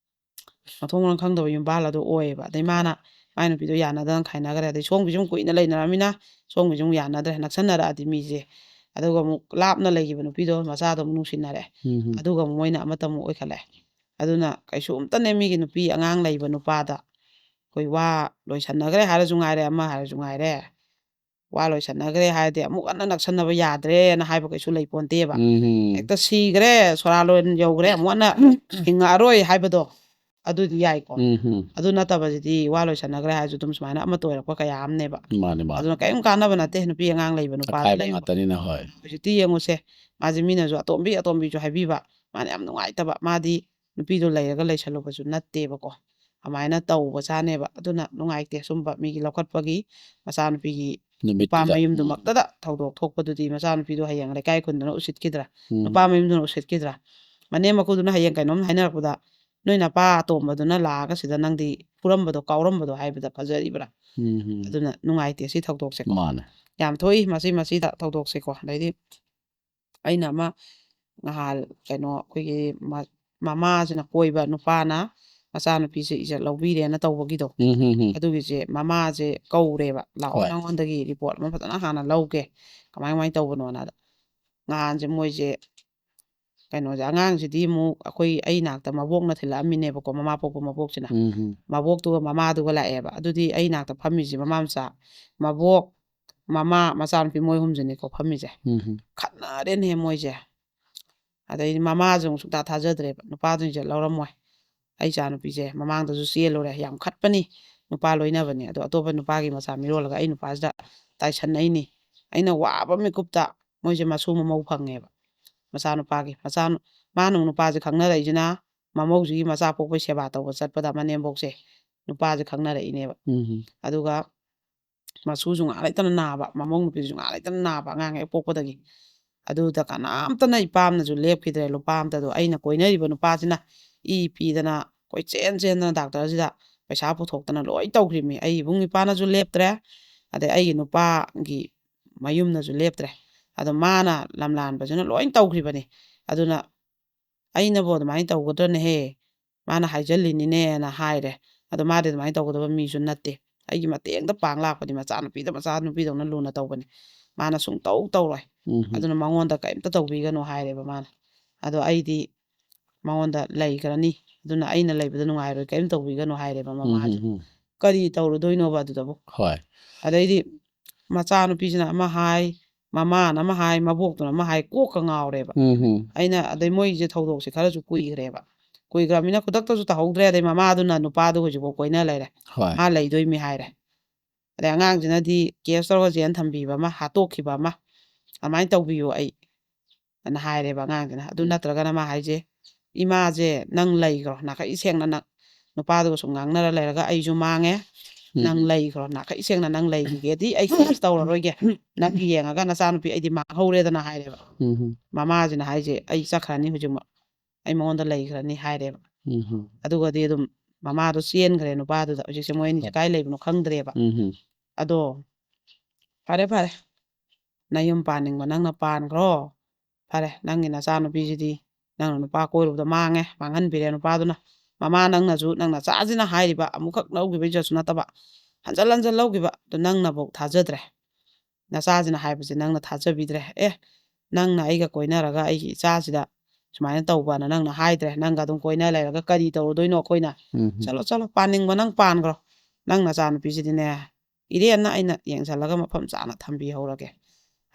ꯃꯊꯣꯡ ꯃꯔꯝ ꯈꯪꯗꯕ ꯌꯨꯝꯕꯥꯜ ꯑꯗꯨ ꯑꯣꯏꯌꯦꯕ꯫ ꯑꯗꯩ ꯃꯥꯅ ꯃꯥꯏ ꯅꯨꯄꯤꯗꯣ ꯌꯥꯅꯗꯅ ꯈꯥꯏꯅꯈ꯭ꯔꯦ꯫ ꯑꯗꯩ ꯁꯣꯝꯒꯤꯁꯨ ꯑꯃꯨꯛ ꯀꯨꯏꯅ ꯂꯩꯅꯔꯃꯤꯅ ꯁꯣꯝꯒꯤꯁꯨ ꯑꯃꯨꯛ ꯌꯥꯅꯗ꯭ꯔꯦ꯫ ꯅꯛꯁꯟꯅꯔꯛꯑꯗꯤ ꯃꯤꯁꯦ꯫ ꯑꯗꯨꯒ ꯑꯃꯨꯛ ꯂꯥꯞꯅ ꯂꯩꯈꯤꯕ ꯅꯨꯄꯤꯗꯣ ꯃꯆꯥꯗꯣ ꯑꯃꯨꯛ ꯅꯨꯡꯁꯤꯅꯔꯦ꯫ ꯎꯝ ꯑꯗꯨꯒ ꯑꯃꯨꯛ ꯃꯣꯏꯅ ꯑꯃꯠꯇ ꯑꯃꯨꯛ ꯑꯣꯏꯈꯠꯂꯦ꯫ ꯑꯗꯨꯅ ꯀꯩꯁꯨ ꯑꯝꯇꯅꯦ ꯃꯤꯒꯤ ꯅꯨꯄꯤ ꯑꯉꯥꯡ ꯂꯩꯕ ꯅꯨꯄꯥꯗ ꯑꯩꯈꯣꯏ ꯋꯥ ꯂꯣꯏꯁꯟꯅꯈ꯭ꯔꯦ ꯍꯥꯏꯔꯁꯨ ꯉꯥꯏꯔꯦ, ꯑꯃ ꯍꯥꯏꯔꯁꯨ ꯉꯥꯏꯔꯦ, ꯋꯥ ꯂꯣꯏꯁꯟꯅꯈ꯭ꯔꯦ ꯍꯥꯏꯔꯗꯤ ꯑꯃꯨꯛ ꯍꯟꯅ ꯅꯛꯁꯟꯅꯕ ꯌꯥꯗ꯭ꯔꯦꯅ ꯍꯥꯏꯕ ꯀꯩꯁꯨ ꯂꯩꯄꯣꯟꯇꯦꯕ꯫ ꯎꯝ ꯍꯦꯛꯇ "ꯁꯤꯈ꯭ꯔꯦ, ꯁꯣꯔꯥꯂꯣꯏ ꯌꯧꯈ꯭ꯔꯦ, ꯑꯃꯨꯛ ꯍꯟꯅ ꯍꯤꯡꯉꯛꯑꯔꯣꯏ" ꯍꯥꯏꯕꯗꯣ, ꯑꯗꯨꯗꯤ ꯌꯥꯏꯀꯣ꯫ ꯎꯝ ꯑꯗꯨ ꯅꯠꯇꯕꯁꯤꯗꯤ ꯋꯥ ꯂꯣꯏꯁꯟꯅꯈ꯭ꯔꯦ ꯍꯥꯏꯔꯁꯨ ꯑꯗꯨꯝ ꯁꯨꯃꯥꯏꯅ ꯑꯃꯠꯇ ꯑꯣꯏꯔꯛꯄ ꯀꯌꯥ ꯑꯃꯅꯦꯕ꯫ ꯃꯥꯅꯦ ꯃꯥꯅꯦ꯫ ꯑꯗꯨꯅ ꯀꯔꯤꯝ ꯀꯥꯟꯅꯕ ꯅꯠꯇꯦ ꯅꯨꯄꯤ ꯑꯉꯥꯡ ꯂꯩꯕ ꯅꯨꯄꯥꯗ ꯑꯈꯥꯏꯕ ꯂꯩꯕ꯫ ꯉꯥꯛꯇꯅꯤꯅ꯫ ꯍꯣꯏ꯫ ꯍꯧꯖꯤꯛꯇꯤ ꯌꯦꯡꯉꯨꯁꯦ, ꯃꯥꯁꯦ ꯃꯤꯅꯁꯨ "ꯑꯇꯣꯝꯕꯤ, ꯑꯇꯣꯝꯕꯤꯁꯨ" ꯍꯥꯏꯕꯤꯕ, ꯃꯥꯅ ꯌꯥꯝ ꯅꯨꯡꯉꯥꯏꯇꯕ꯫ ꯃꯥꯗꯤ ꯅꯨꯄꯤꯗꯣ ꯂꯩꯔꯒ ꯂꯩꯁꯜꯂꯨꯕꯁꯨ ꯅꯠꯇꯦꯕꯀꯣ꯫ ꯑꯗꯨꯃꯥꯏꯅ ꯇꯧꯕ ꯁꯥꯅꯦꯕ꯫ ꯑꯗꯨꯅ ꯅꯨꯡꯉꯥꯏꯇꯦ ꯁꯨꯝꯕ ꯃꯤꯒꯤ ꯂꯧꯈꯠꯄꯒꯤ, ꯃꯆꯥꯅꯨꯄꯤꯒꯤ ꯅꯨꯄꯥ ꯅꯨꯃꯤꯠꯇꯨꯗ ꯎꯝ. ꯃꯌꯨꯝꯗꯨꯃꯛꯇꯗ ꯊꯧꯗꯣꯛ ꯊꯣꯛꯄꯗꯨꯗꯤ ꯃꯆꯥꯅꯨꯄꯤꯗꯣ ꯍꯌꯦꯡ ꯂꯩꯀꯥꯏ ꯈꯨꯟꯗꯅ ꯎꯁꯤꯠꯈꯤꯗ꯭ꯔꯥ? ꯎꯝ. ꯅꯨꯄꯥ ꯃꯌꯨꯝꯗꯨꯅ ꯎꯁꯤꯠꯈꯤꯗ꯭ꯔꯥ? ꯃꯅꯦꯝ ꯃꯀꯨꯗꯨꯅ ꯍꯌꯦꯡ ꯀꯩꯅꯣꯝ ꯍꯥꯏꯅꯔꯛꯄꯗ ꯅꯣꯏ ꯅꯄꯥ ꯑꯇꯣꯝꯕꯗꯨꯅ ꯂꯥꯛꯑꯒ ꯁꯤꯗ ꯅꯪꯗꯤ ꯐꯨꯔꯝꯕꯗꯣ ꯀꯥꯎꯔꯝꯕꯗꯣ ꯍꯥꯏꯕꯗ ꯐꯖꯔꯤꯕ꯭ꯔꯥ? ꯎꯝ. ꯑꯗꯨꯅ ꯅꯨꯡꯉꯥꯏꯇꯦ ꯁꯤ ꯊꯧꯗꯣꯛꯁꯦꯀꯣ꯫ ꯃꯥꯅꯦ. ꯌꯥꯝ ꯊꯣꯛꯏ ꯃꯁꯤ ꯃꯁꯤꯗ ꯊꯧꯗꯣꯛꯁꯦꯀꯣ꯫ ꯑꯗꯩꯗꯤ ꯑꯩꯅ ꯑꯃ ꯉꯍꯥꯟ ꯀꯩꯅꯣ ꯑꯩꯈꯣꯏꯒꯤ ꯃ- ꯃꯃꯥꯁꯤꯅ ꯀꯣꯏꯕ ꯅꯨꯄꯥꯅ ꯃꯆꯥꯅꯨꯄꯤꯁꯦ ꯏꯖꯠ ꯂꯧꯕꯤꯔꯦꯅ ꯇꯧꯕꯒꯤꯗꯣ, ꯎꯝ, ꯎꯝ, ꯎꯝ. ꯑꯗꯨꯒꯤꯁꯦ ꯃꯃꯥꯁꯦ ꯀꯧꯔꯦꯕ, "ꯂꯥꯛꯑꯣ, ꯍꯣꯏ. ꯅꯉꯣꯟꯗꯒꯤ ꯔꯤꯄꯣꯔꯠ ꯑꯃ ꯐꯖꯅ ꯍꯥꯟꯅ ꯂꯧꯒꯦ, ꯀꯃꯥꯏ ꯀꯃꯥꯏꯅ ꯇꯧꯕꯅꯣꯅ"꯫ ꯑꯗ ꯉꯍꯥꯟꯁꯦ ꯃꯣꯏꯁꯦ ꯀꯩꯅꯣꯁꯦ, ꯑꯉꯥꯡꯁꯤꯗꯤ ꯑꯃꯨꯛ ꯑꯩꯈꯣꯏ, ꯑꯩ ꯅꯥꯛꯇ ꯃꯕꯣꯛꯅ ꯊꯤꯜꯂꯛꯑꯝꯃꯤꯅꯦꯕꯀꯣ, ꯃꯃꯥ ꯄꯣꯛꯄ ꯃꯕꯣꯛꯁꯤꯅ꯫ ꯎꯝ, ꯎꯝ. ꯃꯕꯣꯛꯇꯨꯒ ꯃꯃꯥꯗꯨꯒ ꯂꯥꯛꯑꯦꯕ꯫ ꯑꯗꯨꯗꯤ ꯑꯩ ꯅꯥꯛꯇ ꯐꯝꯃꯤꯁꯦ ꯃꯃꯥ ꯃꯆꯥ, ꯃꯕꯣꯛ, ꯃꯃꯥ, ꯃꯆꯥꯅꯨꯄꯤ, ꯃꯣꯏ ꯑꯍꯨꯝꯁꯤꯅꯦꯀꯣ ꯐꯝꯃꯤꯁꯦ꯫ ꯎꯝ, ꯎꯝ. ꯈꯠꯅꯔꯦꯅꯦ ꯃꯣꯏꯁꯦ꯫ ꯑꯗꯩꯗꯤ ꯃꯃꯥꯁꯨ ꯑꯃꯨꯛ ꯁꯨꯡꯊꯥ ꯊꯥꯖꯗ꯭ꯔꯦꯕ, ꯅꯨꯄꯥꯗꯨꯅꯁꯦ ꯂꯧꯔꯝꯃꯣꯏ, ꯑꯩ ꯏꯆꯥꯅꯨꯄꯤꯁꯦ ꯃꯃꯥꯡꯗꯁꯨ ꯆꯦꯜꯂꯨꯔꯦ, ꯌꯥꯝ ꯈꯠꯄꯅꯤ, ꯅꯨꯄꯥ ꯂꯣꯏꯅꯕꯅꯤ, ꯑꯗꯣ ꯑꯇꯣꯞꯄ ꯅꯨꯄꯥꯒꯤ ꯃꯆꯥ ꯃꯤꯔꯣꯜꯂꯒ ꯑꯩ ꯅꯨꯄꯥꯁꯤꯗ ꯇꯥꯏꯁꯟꯅꯩꯅꯤ꯫ ꯑꯩꯅ ꯋꯥꯕ ꯃꯤꯀꯨꯞꯇ ꯃꯣꯏꯁꯦ ꯃꯁꯨ ꯃꯃꯧ ꯐꯪꯉꯦꯕ, ꯃꯆꯥꯅꯨꯄꯥꯒꯤ ꯃꯆꯥ, ꯃꯥꯅ ꯑꯃꯨꯛ ꯅꯨꯄꯥꯁꯦ ꯈꯪꯅꯔꯛꯏꯁꯤꯅ ꯃꯃꯧꯁꯤꯒꯤ ꯃꯆꯥ ꯄꯣꯛꯄꯩ ꯁꯦꯕꯥ ꯇꯧꯕ ꯆꯠꯄꯗ ꯃꯅꯦꯝꯕꯣꯛꯁꯦ ꯅꯨꯄꯥꯁꯦ ꯈꯪꯅꯔꯛꯏꯅꯦꯕ꯫ ꯎꯝ, ꯎꯝ. ꯑꯗꯨꯒ ꯃꯁꯨꯁꯨ ꯉꯥꯏꯍꯥꯛ ꯂꯩꯇꯅ ꯅꯥꯕ, ꯃꯃꯧ ꯅꯨꯄꯤꯁꯨ ꯉꯥꯏꯍꯥꯛ ꯂꯩꯇꯅ ꯅꯥꯕ, ꯑꯉꯥꯡ ꯍꯦꯛ ꯄꯣꯛꯄꯗꯒꯤ꯫ ꯑꯗꯨꯗ ꯀꯅꯥꯝꯇꯅ ꯏꯄꯥꯝꯅꯁꯨ ꯂꯦꯞꯈꯤꯗ꯭ꯔꯦ, ꯂꯨꯄꯥ ꯑꯝꯇꯗꯣ꯫ ꯑꯩꯅ ꯀꯣꯏꯅꯔꯤꯕ ꯅꯨꯄꯥꯁꯤꯅ ꯏ ꯄꯤꯗꯅ ꯀꯣꯏꯆꯦꯟ ꯆꯦꯟꯗꯅ ꯗꯥꯛꯇꯔꯁꯤꯗ ꯄꯩꯁꯥ ꯄꯨꯊꯣꯛꯇꯅ ꯂꯣꯏ ꯇꯧꯈ꯭ꯔꯤꯕꯅꯤ꯫ ꯑꯩ ꯏꯕꯨꯡ ꯏꯄꯥꯅꯁꯨ ꯂꯦꯞꯇ꯭ꯔꯦ, ꯑꯗꯩ ꯑꯩꯒꯤ ꯅꯨꯄꯥꯒꯤ ꯃꯌꯨꯝꯅꯁꯨ ꯂꯦꯞꯇ꯭ꯔꯦ꯫ ꯑꯗꯣ ꯃꯥꯅ ꯂꯝꯂꯥꯟꯕꯁꯤꯅ ꯂꯣꯏ ꯇꯧꯈ꯭ꯔꯤꯕꯅꯤ꯫ ꯑꯗꯨꯅ ꯑꯩꯅꯕꯨ ꯑꯗꯨꯃꯥꯏꯅ ꯇꯧꯒꯗ꯭ꯔꯅꯦꯍꯦ, ꯃꯥꯅ ꯍꯥꯏꯖꯜꯂꯤꯅꯤꯅꯦꯅ ꯍꯥꯏꯔꯦ꯫ ꯑꯗꯣ ꯃꯥꯗꯤ ꯑꯗꯨꯃꯥꯏꯅ ꯇꯧꯒꯗꯕ ꯃꯤꯁꯨ ꯅꯠꯇꯦ, ꯑꯩꯒꯤ ꯃꯇꯦꯡꯗ ꯄꯥꯡ ꯂꯥꯛꯄꯅꯤ, ꯃꯆꯥꯅꯨꯄꯤꯗ ꯃꯆꯥꯅꯨꯄꯤꯗꯧꯅ ꯂꯨꯅ ꯇꯧꯕꯅꯤ, ꯃꯥꯅ ꯁꯨꯡꯇꯧ ꯇꯧꯔꯣꯏ, ꯎꯝ, ꯎꯝ. ꯑꯗꯨꯅ ꯃꯉꯣꯟꯗ ꯀꯔꯤꯝꯇ ꯇꯧꯕꯤꯒꯅꯨ ꯍꯥꯏꯔꯦꯕ ꯃꯥꯅ꯫ ꯑꯗꯣ ꯑꯩꯗꯤ ꯃꯉꯣꯟꯗ ꯂꯩꯈ꯭ꯔꯅꯤ, ꯑꯗꯨꯅ ꯑꯩꯅ ꯂꯩꯕꯗ ꯅꯨꯡꯉꯥꯏꯔꯣꯏ, ꯀꯔꯤꯝ ꯇꯧꯕꯤꯒꯅꯨ ꯍꯥꯏꯔꯦꯕ ꯎꯝ, ꯃꯃꯥꯁꯦ꯫ ꯎꯝ, ꯎꯝ. ꯀꯔꯤ ꯇꯧꯔꯨꯗꯣꯏꯅꯣꯕ ꯑꯗꯨꯗꯕꯨ? ꯍꯣꯏ. ꯑꯗꯩꯗꯤ ꯃꯆꯥꯅꯨꯄꯤꯁꯤꯅ ꯑꯃ ꯍꯥꯏ, ꯃꯃꯥꯅ ꯑꯃ ꯍꯥꯏ, ꯃꯕꯣꯛꯇꯨꯅ ꯑꯃ ꯍꯥꯏ, ꯀꯣꯛꯀ ꯉꯥꯎꯔꯦꯕ꯫ ꯎꯝ, ꯎꯝ. ꯑꯩꯅ, ꯑꯗꯩ ꯃꯣꯏꯁꯦ ꯊꯧꯗꯣꯛꯁꯦ ꯈꯔꯁꯨ ꯀꯨꯏꯈ꯭ꯔꯦꯕ, ꯀꯨꯏꯈ꯭ꯔꯕꯅꯤꯅ ꯈꯨꯗꯛꯇꯁꯨ ꯇꯧꯍꯧꯗ꯭ꯔꯦ꯫ ꯑꯗꯩ ꯃꯃꯥꯗꯨꯅ ꯅꯨꯄꯥꯗꯨ ꯍꯧꯖꯤꯛꯐꯥꯎ ꯀꯣꯏꯅ ꯂꯩꯔꯦ, ꯍꯣꯏ. ꯃꯥ ꯂꯩꯗꯣꯏꯃꯤ ꯍꯥꯏꯔꯦ꯫ ꯑꯗꯩ ꯑꯉꯥꯡꯁꯤꯅꯗꯤ ꯀꯦꯁ ꯇꯧꯔꯒ ꯖꯦꯜ ꯊꯝꯕꯤꯕ ꯑꯃ, ꯍꯥꯠꯇꯣꯛꯈꯤꯕ ꯑꯃ, ꯑꯗꯨꯃꯥꯏꯅ ꯇꯧꯕꯤꯌꯨ ꯑꯩ, ꯑꯅ ꯍꯥꯏꯔꯦꯕ ꯑꯉꯥꯡꯁꯤꯅ꯫ ꯑꯗꯨ ꯎꯝ. ꯅꯠꯇ꯭ꯔꯒꯅ ꯃꯥ ꯍꯥꯏꯁꯦ, "ꯏꯃꯥꯁꯦ ꯅꯪ ꯂꯩꯈ꯭ꯔꯣ, ꯅꯥꯈꯩ ꯁꯦꯡꯅ ꯅꯪ ꯅꯨꯄꯥꯗꯨꯒ ꯁꯨꯝ ꯉꯥꯡꯅꯔ ꯂꯩꯔꯒ ꯑꯩꯁꯨ ꯃꯥꯡꯉꯦ, ꯅꯪ ꯎꯝ ꯂꯩꯈ꯭ꯔꯣ, ꯅꯥꯈꯩ ꯁꯦꯡꯅ ꯅꯪ ꯂꯩꯈꯤꯒꯦꯗꯤ ꯑꯩ ꯀꯩꯁꯨ ꯇꯧꯔꯔꯣꯏꯒꯦ, ꯅꯪ ꯌꯦꯡꯉꯒ ꯅꯆꯥꯅꯨꯄꯤ ꯑꯩꯗꯤ ꯃꯥꯡꯍꯧꯔꯦꯗꯅ ꯍꯥꯏꯔꯦꯕ꯫ ꯎꯝ ꯃꯃꯥꯁꯤꯅ ꯍꯥꯏꯁꯦ ꯑꯩ ꯆꯠꯈ꯭ꯔꯅꯤ ꯍꯧꯖꯤꯛꯃꯛ, ꯑꯩ ꯃꯉꯣꯟꯗ ꯂꯩꯈ꯭ꯔꯅꯤ ꯍꯥꯏꯔꯦꯕ꯫ ꯎꯝ ꯑꯗꯨꯒꯗꯤ ꯑꯗꯨꯝ ꯃꯃꯥꯗꯣ ꯆꯦꯟꯈ꯭ꯔꯦ ꯅꯨꯄꯥꯗꯨꯗ꯫ ꯍꯧꯖꯤꯛꯁꯦ ꯃꯣꯏ ꯑꯅꯤꯁꯦ ꯀꯥꯏ ꯂꯩꯕꯅꯣ ꯈꯪꯗ꯭ꯔꯦꯕ꯫ ꯎꯝ ꯑꯗꯣ ꯐꯔꯦ ꯐꯔꯦ, ꯅꯌꯨꯝ ꯄꯥꯟꯅꯤꯡꯕ ꯅꯪꯅ ꯄꯥꯟꯈ꯭ꯔꯣ꯫ ꯐꯔꯦ, ꯅꯪꯒꯤ ꯅꯆꯥꯅꯨꯄꯤꯁꯤꯗꯤ ꯅꯪꯅ ꯅꯨꯄꯥ ꯀꯣꯏꯔꯨꯕꯗ ꯃꯥꯡꯉꯦ, ꯃꯥꯡꯍꯟꯕꯤꯔꯦ ꯅꯨꯄꯥꯗꯨꯅ꯫ ꯃꯃꯥ ꯅꯪꯅꯁꯨ, ꯅꯪ ꯅꯆꯥꯁꯤꯅ ꯍꯥꯏꯔꯤꯕ, ꯑꯃꯨꯛꯈꯛ ꯂꯧꯈꯤꯕꯩꯁꯨ ꯅꯠꯇꯕ, ꯍꯟꯖꯜ ꯍꯟꯖꯜ ꯂꯧꯈꯤꯕ, ꯑꯗꯨ ꯅꯪꯅꯐꯧ ꯊꯥꯖꯗ꯭ꯔꯦ꯫ ꯅꯆꯥꯁꯤꯅ ꯍꯥꯏꯕꯁꯦ ꯅꯪꯅ ꯊꯥꯖꯕꯤꯗ꯭ꯔꯦ꯫ ꯑꯦ, ꯅꯪꯅ ꯑꯩꯒ ꯀꯣꯏꯅꯔꯒ ꯑꯩꯒꯤ ꯏꯆꯥꯁꯤꯗ ꯁꯨꯃꯥꯏꯅ ꯇꯧꯕꯅ ꯅꯪꯅ ꯍꯥꯏꯗ꯭ꯔꯦ꯫ ꯅꯪꯒ ꯑꯗꯨꯝ ꯀꯣꯏꯅ ꯂꯩꯔꯒ ꯀꯔꯤ ꯇꯧꯔꯨꯗꯣꯏꯅꯣ ꯑꯩꯈꯣꯏꯅ? ꯎꯝ ꯆꯠꯂꯣ, ꯆꯠꯂꯣ, ꯄꯥꯅꯤꯡꯕ ꯅꯪ ꯄꯥꯟꯈ꯭ꯔꯣ꯫ ꯅꯪ ꯅꯆꯥꯅꯨꯄꯤꯁꯤꯗꯤꯅꯦ, ꯏꯔꯦꯟꯅ ꯑꯩꯅ ꯌꯦꯡꯁꯜꯂꯒ ꯃꯐꯝ ꯆꯥꯅ ꯊꯝꯕꯤꯍꯧꯔꯒꯦ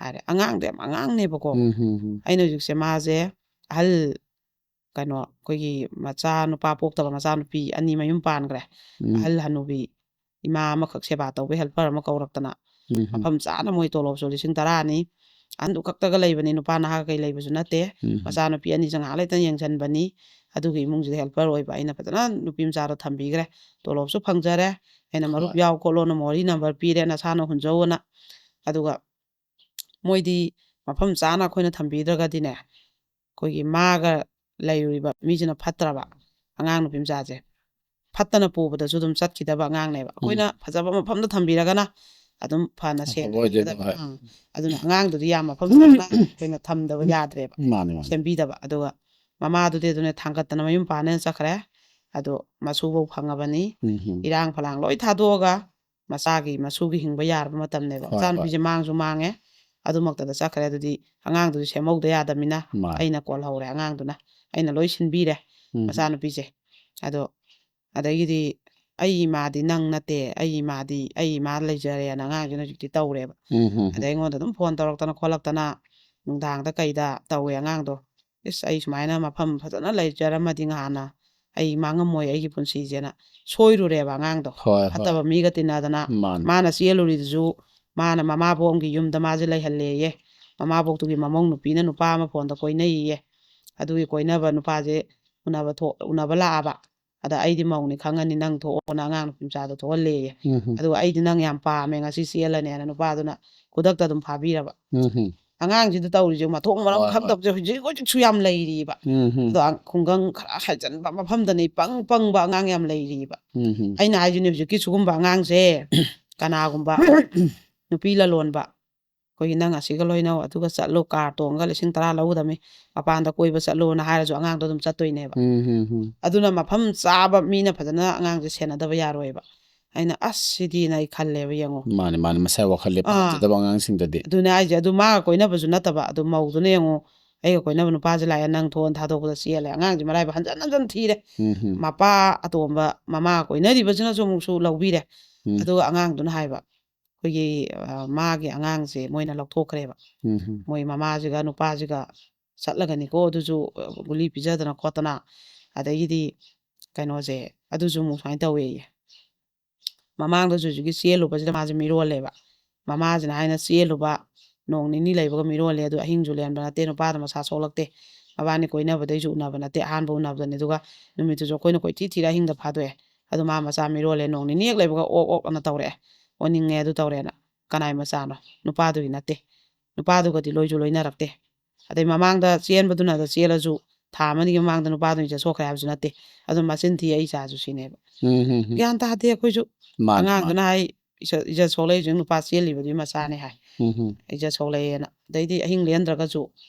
ꯍꯥꯏꯔꯦ꯫ ꯑꯉꯥꯡꯗꯣ ꯌꯥꯝ ꯑꯉꯥꯡꯅꯦꯕꯀꯣ꯫ ꯎꯝ ꯎꯝ ꯎꯝ ꯑꯩꯅ ꯍꯧꯖꯤꯛꯁꯦ ꯃꯥꯁꯦ ꯑꯍꯜ, ꯀꯩꯅꯣ, ꯑꯩꯈꯣꯏꯒꯤ ꯃꯆꯥ ꯅꯨꯄꯥ ꯄꯣꯛꯇꯕ ꯃꯆꯥꯅꯨꯄꯤ ꯑꯅꯤ ꯃꯌꯨꯝ ꯄꯥꯟꯈ꯭ꯔꯦ꯫ ꯎꯝ ꯑꯍꯜ ꯍꯅꯨꯕꯤ, ꯏꯃꯥ ꯑꯃꯈꯛ ꯁꯦꯕꯥ ꯇꯧꯕ helper ꯑꯃ ꯀꯧꯔꯛꯇꯅ, ꯎꯝ ꯎꯝ ꯃꯐꯝ ꯆꯥꯅ ꯃꯣꯏ ꯇꯣꯂꯣꯞꯁꯨ ꯂꯤꯁꯤꯡ ꯇꯔꯥꯅꯤ꯫ ꯑꯍꯟꯗꯨ ꯈꯛꯇꯒ ꯂꯩꯕꯅꯤ, ꯅꯨꯄꯥ ꯅꯍꯥ ꯀꯩ ꯂꯩꯕꯁꯨ ꯅꯠꯇꯦ꯫ ꯎꯝ ꯎꯝ ꯃꯆꯥꯅꯨꯄꯤ ꯑꯅꯤꯁꯦ ꯉꯥꯏꯍꯥꯛ ꯂꯩꯇꯅ ꯌꯦꯡꯁꯤꯟꯕꯅꯤ꯫ ꯑꯗꯨꯒꯤ ꯏꯃꯨꯡꯁꯤꯗ helper ꯑꯣꯏꯕ ꯑꯩꯅ ꯐꯖꯅ ꯅꯨꯄꯤ ꯃꯆꯥꯗꯣ ꯊꯝꯕꯤꯈ꯭ꯔꯦ꯫ ꯇꯣꯂꯣꯞꯁꯨ ꯐꯪꯖꯔꯦ꯫ ꯑꯩꯅ ꯃꯔꯨꯞ ꯍꯣꯏ ꯌꯥꯎ ꯈꯣꯠꯂꯣꯅ ꯃꯣꯔꯤ number ꯄꯤꯔꯦ, ꯅꯁꯥꯅ ꯍꯨꯟꯖꯧꯑꯅ꯫ ꯑꯗꯨꯒ ꯃꯣꯏꯗꯤ ꯃꯐꯝ ꯆꯥꯅ ꯑꯩꯈꯣꯏꯅ ꯊꯝꯕꯤꯗ꯭ꯔꯒꯗꯤꯅꯦ, ꯑꯩꯈꯣꯏꯒꯤ ꯃꯥꯒ ꯂꯩꯔꯨꯔꯤꯕ ꯃꯤꯁꯤꯅ ꯐꯠꯇ꯭ꯔꯕ, ꯑꯉꯥꯡ ꯅꯨꯄꯤ ꯃꯆꯥꯁꯦ ꯐꯠꯇꯅ ꯄꯨꯕꯗꯁꯨ ꯑꯗꯨꯝ ꯆꯠꯈꯤꯗꯕ ꯑꯉꯥꯡꯅꯦꯕ꯫ ꯎꯝ ꯑꯩꯈꯣꯏꯅ ꯐꯖꯕ ꯃꯐꯝꯗ ꯊꯝꯕꯤꯔꯒꯅ ꯑꯗꯨꯝ ꯐꯅ ꯑꯐꯕ ꯑꯣꯏꯗꯣꯏꯅꯦ, ꯁꯦꯝꯕꯤꯒꯗꯕ꯫ ꯍꯣꯏ꯫ ꯑꯪ꯫ ꯑꯗꯨꯅ ꯑꯉꯥꯡꯗꯨꯗꯤ ꯌꯥꯝ ꯃꯐꯝ ꯆꯥꯅ ꯑꯩꯈꯣꯏꯅ ꯊꯝꯗꯕ ꯌꯥꯗ꯭ꯔꯦꯕ, ꯃꯥꯅꯦ ꯃꯥꯅꯦ꯫ ꯁꯦꯝꯕꯤꯗꯕ꯫ ꯑꯗꯨꯒ ꯃꯃꯥꯗꯨꯗꯤ ꯑꯗꯨꯅ ꯊꯥꯡꯒꯠꯇꯅ ꯃꯌꯨꯝ ꯄꯥꯟꯅꯦꯅ ꯆꯠꯈ꯭ꯔꯦ꯫ ꯑꯗꯣ ꯃꯁꯨꯐꯧ ꯐꯪꯉꯕꯅꯤ꯫ ꯎꯝ ꯎꯝ ꯏꯔꯥꯡ ꯐꯂꯥꯡ ꯂꯣꯏ ꯊꯥꯗꯣꯛꯑꯒ ꯃꯆꯥꯒꯤ, ꯃꯁꯨꯒꯤ ꯍꯤꯡꯕ ꯌꯥꯔꯕ ꯃꯇꯝꯅꯦꯕ꯫ ꯍꯣꯏ ꯍꯣꯏ꯫ ꯃꯆꯥꯅꯨꯄꯤꯁꯦ ꯃꯥꯡꯁꯨ ꯃꯥꯡꯉꯦ, ꯑꯗꯨꯃꯛꯇꯗ ꯆꯠꯈ꯭ꯔꯦ꯫ ꯑꯗꯨꯗꯤ ꯑꯉꯥꯡꯗꯨꯗꯤ ꯁꯦꯝꯍꯧꯗ ꯌꯥꯗꯕꯅꯤꯅ ꯃꯥꯅꯦ꯫ ꯑꯩꯅ ꯀꯣꯜꯍꯧꯔꯦ ꯑꯉꯥꯡꯗꯨꯅ, ꯑꯩꯅ ꯂꯣꯏ ꯁꯤꯟꯕꯤꯔꯦ ꯎꯝ ꯎꯝ ꯃꯆꯥꯅꯨꯄꯤꯁꯦ꯫ ꯑꯗꯣ ꯑꯗꯒꯤꯗꯤ ꯑꯩ ꯏꯃꯥꯗꯤ ꯅꯪ ꯅꯠꯇꯦ, ꯑꯩ ꯏꯃꯥꯗꯤ, ꯑꯩ ꯏꯃꯥ ꯂꯩꯖꯔꯦꯅ ꯑꯉꯥꯡꯁꯤꯅ ꯍꯧꯖꯤꯛꯇꯤ ꯇꯧꯔꯦꯕ꯫ ꯎꯝ ꯎꯝ ꯑꯗꯩ ꯎꯝ ꯑꯩꯉꯣꯟꯗ ꯑꯗꯨꯝ phone ꯇꯧꯔꯛꯇꯅ ꯈꯣꯠꯂꯛꯇꯅ ꯅꯨꯡꯗꯥꯡꯗ ꯀꯩꯗ ꯇꯧꯋꯦ ꯑꯉꯥꯡꯗꯣ꯫ ꯏꯁ, ꯑꯩ ꯁꯨꯃꯥꯏꯅ ꯃꯐꯝ ꯐꯖꯅ ꯂꯩꯖꯔꯝꯃꯗꯤ ꯉꯍꯥꯟꯅ ꯑꯩ ꯃꯥꯡꯉꯝꯃꯣꯏ ꯑꯩꯒꯤ ꯄꯨꯟꯁꯤꯁꯦꯅ ꯁꯣꯏꯔꯨꯔꯦꯕ ꯑꯉꯥꯡꯗꯣ꯫ ꯍꯣꯏ ꯍꯣꯏ꯫ ꯐꯠꯇꯕ ꯃꯤꯒ ꯇꯤꯟꯅꯗꯅ ꯃꯥꯅꯦ꯫ ꯃꯥꯅ ꯆꯦꯜꯂꯨꯔꯤꯗꯨꯁꯨ ꯃꯥꯅ ꯃꯃꯥꯕꯣꯛ ꯑꯃꯒꯤ ꯌꯨꯝꯗ ꯃꯥꯁꯦ ꯂꯩꯍꯜꯂꯦꯌꯦ꯫ ꯃꯃꯥꯕꯣꯛꯇꯨꯒꯤ ꯃꯃꯧ ꯅꯨꯄꯤꯅ ꯅꯨꯄꯥ ꯑꯃ phoneꯗ ꯀꯣꯏꯅꯩꯌꯦ꯫ ꯑꯗꯨꯒꯤ ꯀꯣꯏꯅꯕ ꯅꯨꯄꯥꯁꯦ ꯎꯅꯕ ꯊꯣꯛ-, ꯎꯅꯕ ꯂꯥꯛꯑꯕ꯫ ꯑꯗ ꯑꯩꯗꯤ ꯃꯧꯅꯤ ꯈꯪꯉꯅꯤ, ꯅꯪ ꯊꯣꯛꯑꯣꯅ ꯑꯉꯥꯡ ꯅꯨꯄꯤ ꯃꯆꯥꯗꯣ ꯊꯣꯛꯍꯜꯂꯦꯌꯦ꯫ ꯎꯝ ꯍꯝ꯫ ꯑꯗꯨꯒ ꯑꯩꯗꯤ ꯅꯪ ꯌꯥꯝ ꯄꯥꯝꯃꯦ, ꯉꯁꯤ ꯆꯦꯜꯂꯅꯦꯅ ꯅꯨꯄꯥꯗꯨꯅ ꯈꯨꯗꯛꯇ ꯑꯗꯨꯝ ꯐꯥꯕꯤꯔꯕ꯫ ꯎꯝ ꯍꯝ꯫ ꯑꯉꯥꯡꯁꯤꯗ ꯇꯧꯔꯤꯁꯦ ꯃꯊꯣꯡ ꯃꯔꯝ ꯍꯣꯏ, ꯍꯣꯏ꯫ ꯈꯪꯗꯕꯁꯦ ꯍꯧꯖꯤꯛ ꯍꯧꯖꯤꯛꯁꯨ ꯌꯥꯝ ꯂꯩꯔꯤꯕ꯫ ꯎꯝ ꯍꯝ꯫ ꯑꯗꯣ ꯑ- ꯈꯨꯡꯒꯪ ꯈꯔ ꯍꯥꯏꯖꯟꯕ ꯃꯐꯝꯗꯅꯦ ꯄꯪ ꯄꯪꯕ ꯑꯉꯥꯡ ꯌꯥꯝ ꯂꯩꯔꯤꯕ꯫ ꯎꯝ ꯍꯝ꯫ ꯑꯩꯅ ꯍꯥꯏꯁꯤꯅꯦ, ꯍꯧꯖꯤꯛꯀꯤ ꯁꯤꯒꯨꯝꯕ ꯑꯉꯥꯡꯁꯦ ꯀꯅꯥꯒꯨꯝꯕ ꯅꯨꯄꯤ ꯂꯂꯣꯟꯕ, ꯑꯩꯈꯣꯏꯒꯤ ꯅꯪ ꯑꯁꯤꯒ ꯂꯣꯏꯅꯧ, ꯑꯗꯨꯒ ꯆꯠꯂꯨ, ꯀꯥꯔ ꯇꯣꯡꯉꯒ ꯂꯤꯁꯤꯡ ꯇꯔꯥ ꯂꯧꯒꯗꯕꯅꯤ, ꯃꯄꯥꯟꯗ ꯀꯣꯏꯕ ꯆꯠꯂꯨꯅ ꯍꯥꯏꯔꯁꯨ ꯑꯉꯥꯡꯗꯣ ꯑꯗꯨꯝ ꯆꯠꯇꯣꯏꯅꯦꯕ꯫ ꯎꯝ ꯍꯝ ꯍꯝ꯫ ꯑꯗꯨꯅ ꯃꯐꯝ ꯆꯥꯕ ꯃꯤꯅ ꯐꯖꯅ ꯑꯉꯥꯡꯁꯦ ꯁꯦꯟꯅꯗꯕ ꯌꯥꯔꯣꯏꯕ꯫ ꯑꯩꯅ ꯑꯁ ꯁꯤꯗꯤꯅ ꯑꯩ ꯈꯜꯂꯦꯕ, ꯌꯦꯡꯉꯣ꯫ ꯃꯥꯅꯦ ꯃꯥꯅꯦ, ꯃꯁꯥ ꯋꯥꯈꯜ ꯂꯦꯞꯄ ꯑꯥ꯫ ꯉꯝꯖꯗꯕ ꯑꯉꯥꯡꯁꯤꯡꯗꯗꯤ꯫ ꯑꯗꯨꯅꯦ ꯍꯥꯏꯁꯦ꯫ ꯑꯗꯨ ꯃꯥꯒ ꯀꯣꯏꯅꯕꯁꯨ ꯅꯠꯇꯕ, ꯑꯗꯨ ꯃꯧꯗꯨꯅ ꯌꯦꯡꯉꯣ, ꯑꯩꯒ ꯀꯣꯏꯅꯕ ꯅꯨꯄꯥꯁꯦ ꯂꯥꯛꯑꯦ, ꯅꯪ ꯊꯣꯛꯑꯣꯅ ꯊꯥꯗꯣꯛꯄꯗ ꯆꯦꯜꯂꯦ꯫ ꯑꯉꯥꯡꯁꯦ ꯃꯔꯥꯏꯕꯛ ꯍꯟꯖꯟ ꯍꯟꯖꯟ ꯊꯤꯔꯦ꯫ ꯎꯝ ꯍꯝ꯫ ꯃꯄꯥ ꯑꯇꯣꯝꯕ, ꯃꯃꯥ ꯀꯣꯏꯅꯔꯤꯕꯁꯤꯅꯁꯨ ꯑꯃꯨꯛꯁꯨ ꯂꯧꯕꯤꯔꯦ꯫ ꯎꯝ꯫ ꯑꯗꯨꯒ ꯑꯉꯥꯡꯗꯨꯅ ꯍꯥꯏꯕ, ꯑꯩꯈꯣꯏꯒꯤ ꯑ, ꯃꯥꯒꯤ ꯑꯉꯥꯡꯁꯦ ꯃꯣꯏꯅ ꯂꯧꯊꯣꯛꯈ꯭ꯔꯦꯕ꯫ ꯎꯝ ꯍꯝ꯫ ꯃꯣꯏ ꯃꯃꯥꯁꯤꯒ ꯅꯨꯄꯥꯁꯤꯒ ꯆꯠꯂꯒꯅꯤꯀꯣ, ꯑꯗꯨꯁꯨ ꯑ, ꯒꯨꯂꯤ ꯄꯤꯖꯗꯅ ꯈꯣꯠꯇꯅ, ꯑꯗꯒꯤꯗꯤ ꯀꯩꯅꯣꯁꯦ, ꯑꯗꯨꯁꯨ ꯑꯃꯨꯛ ꯁꯨꯃꯥꯏꯅ ꯇꯧꯋꯦꯌꯦ꯫ ꯃꯃꯥꯡꯗꯁꯨ ꯍꯧꯖꯤꯛꯀꯤ ꯆꯦꯜꯂꯨꯕꯁꯤꯗ ꯃꯥꯁꯦ ꯃꯤꯔꯣꯜꯂꯦꯕ꯫ ꯃꯃꯥꯁꯤꯅ ꯍꯥꯏꯅ ꯆꯦꯜꯂꯨꯕ ꯅꯣꯡ ꯅꯤꯅꯤ ꯂꯩꯕꯒ ꯃꯤꯔꯣꯜꯂꯦ꯫ ꯑꯗꯨ ꯑꯍꯤꯡꯁꯨ ꯂꯦꯟꯕ ꯅꯠꯇꯦ, ꯅꯨꯄꯥꯗꯣ ꯃꯁꯥ ꯁꯣꯛꯂꯛꯇꯦ, ꯃꯕꯥꯅꯤ ꯀꯣꯏꯅꯕꯗꯩꯁꯨ ꯎꯅꯕ ꯅꯠꯇꯦ, ꯑꯍꯥꯟꯕ ꯎꯅꯕꯗꯅꯤ꯫ ꯑꯗꯨꯒ ꯅꯨꯃꯤꯠꯇꯨꯁꯨ ꯑꯩꯈꯣꯏꯅ ꯀꯣꯏꯊꯤ ꯊꯤꯔ ꯑꯍꯤꯡꯗ ꯐꯥꯗꯣꯛꯑꯦ꯫ ꯑꯗꯨ ꯃꯥ ꯃꯆꯥ ꯃꯤꯔꯣꯜꯂꯦ, ꯅꯣꯡ ꯅꯤꯅꯤ ꯍꯦꯛ ꯂꯩꯕꯒ ꯑꯣꯛ ꯑꯣꯛ ꯑꯅ ꯇꯧꯔꯛꯑꯦ, ꯑꯣꯟꯅꯤꯡꯉꯦ, ꯑꯗꯨ ꯇꯧꯔꯦꯅ꯫ ꯀꯅꯥꯏ ꯃꯆꯥꯅꯣ? ꯅꯨꯄꯥꯗꯨꯒꯤ ꯅꯠꯇꯦ꯫ ꯅꯨꯄꯥꯗꯨꯒꯗꯤ ꯂꯣꯏꯁꯨ ꯂꯣꯏꯅꯔꯛꯇꯦ꯫ ꯑꯗꯩ ꯃꯃꯥꯡꯗ ꯆꯦꯟꯕꯗꯨꯅ ꯑꯗ ꯆꯦꯜꯂꯁꯨ ꯊꯥ ꯑꯃꯅꯤꯒꯤ ꯃꯃꯥꯡꯗ ꯅꯨꯄꯥꯗꯨꯅ ꯏꯖꯠ ꯁꯣꯛꯈ꯭ꯔꯦ ꯍꯥꯏꯕꯁꯨ ꯅꯠꯇꯦ꯫ ꯑꯗꯨ ꯃꯆꯤꯟ ꯊꯤ, ꯑꯩ ꯏꯆꯥꯁꯨ ꯁꯤꯅꯦꯕ꯫ ꯎꯝ ꯍꯝ ꯍꯝ꯫ ꯒ꯭ꯌꯥꯟ ꯇꯥꯗꯦ ꯑꯩꯈꯣꯏꯁꯨ꯫ ꯃꯥꯅꯦ ꯃꯥꯅꯦ꯫ ꯑꯉꯥꯡꯗꯨꯅ ꯍꯥꯏ, "ꯏꯖꯠ ꯏꯖꯠ ꯁꯣꯛꯂꯛꯏꯁꯦ ꯅꯨꯄꯥ ꯆꯦꯜꯂꯤꯕꯗꯨꯒꯤ ꯃꯆꯥꯅꯦ" ꯍꯥꯏ꯫ ꯎꯝ ꯍꯝ꯫ ꯏꯖꯠ ꯁꯣꯛꯂꯛꯑꯦꯅ꯫ ꯑꯗꯩꯗꯤ ꯑꯍꯤꯡ ꯂꯦꯟꯗ꯭ꯔꯒꯁꯨ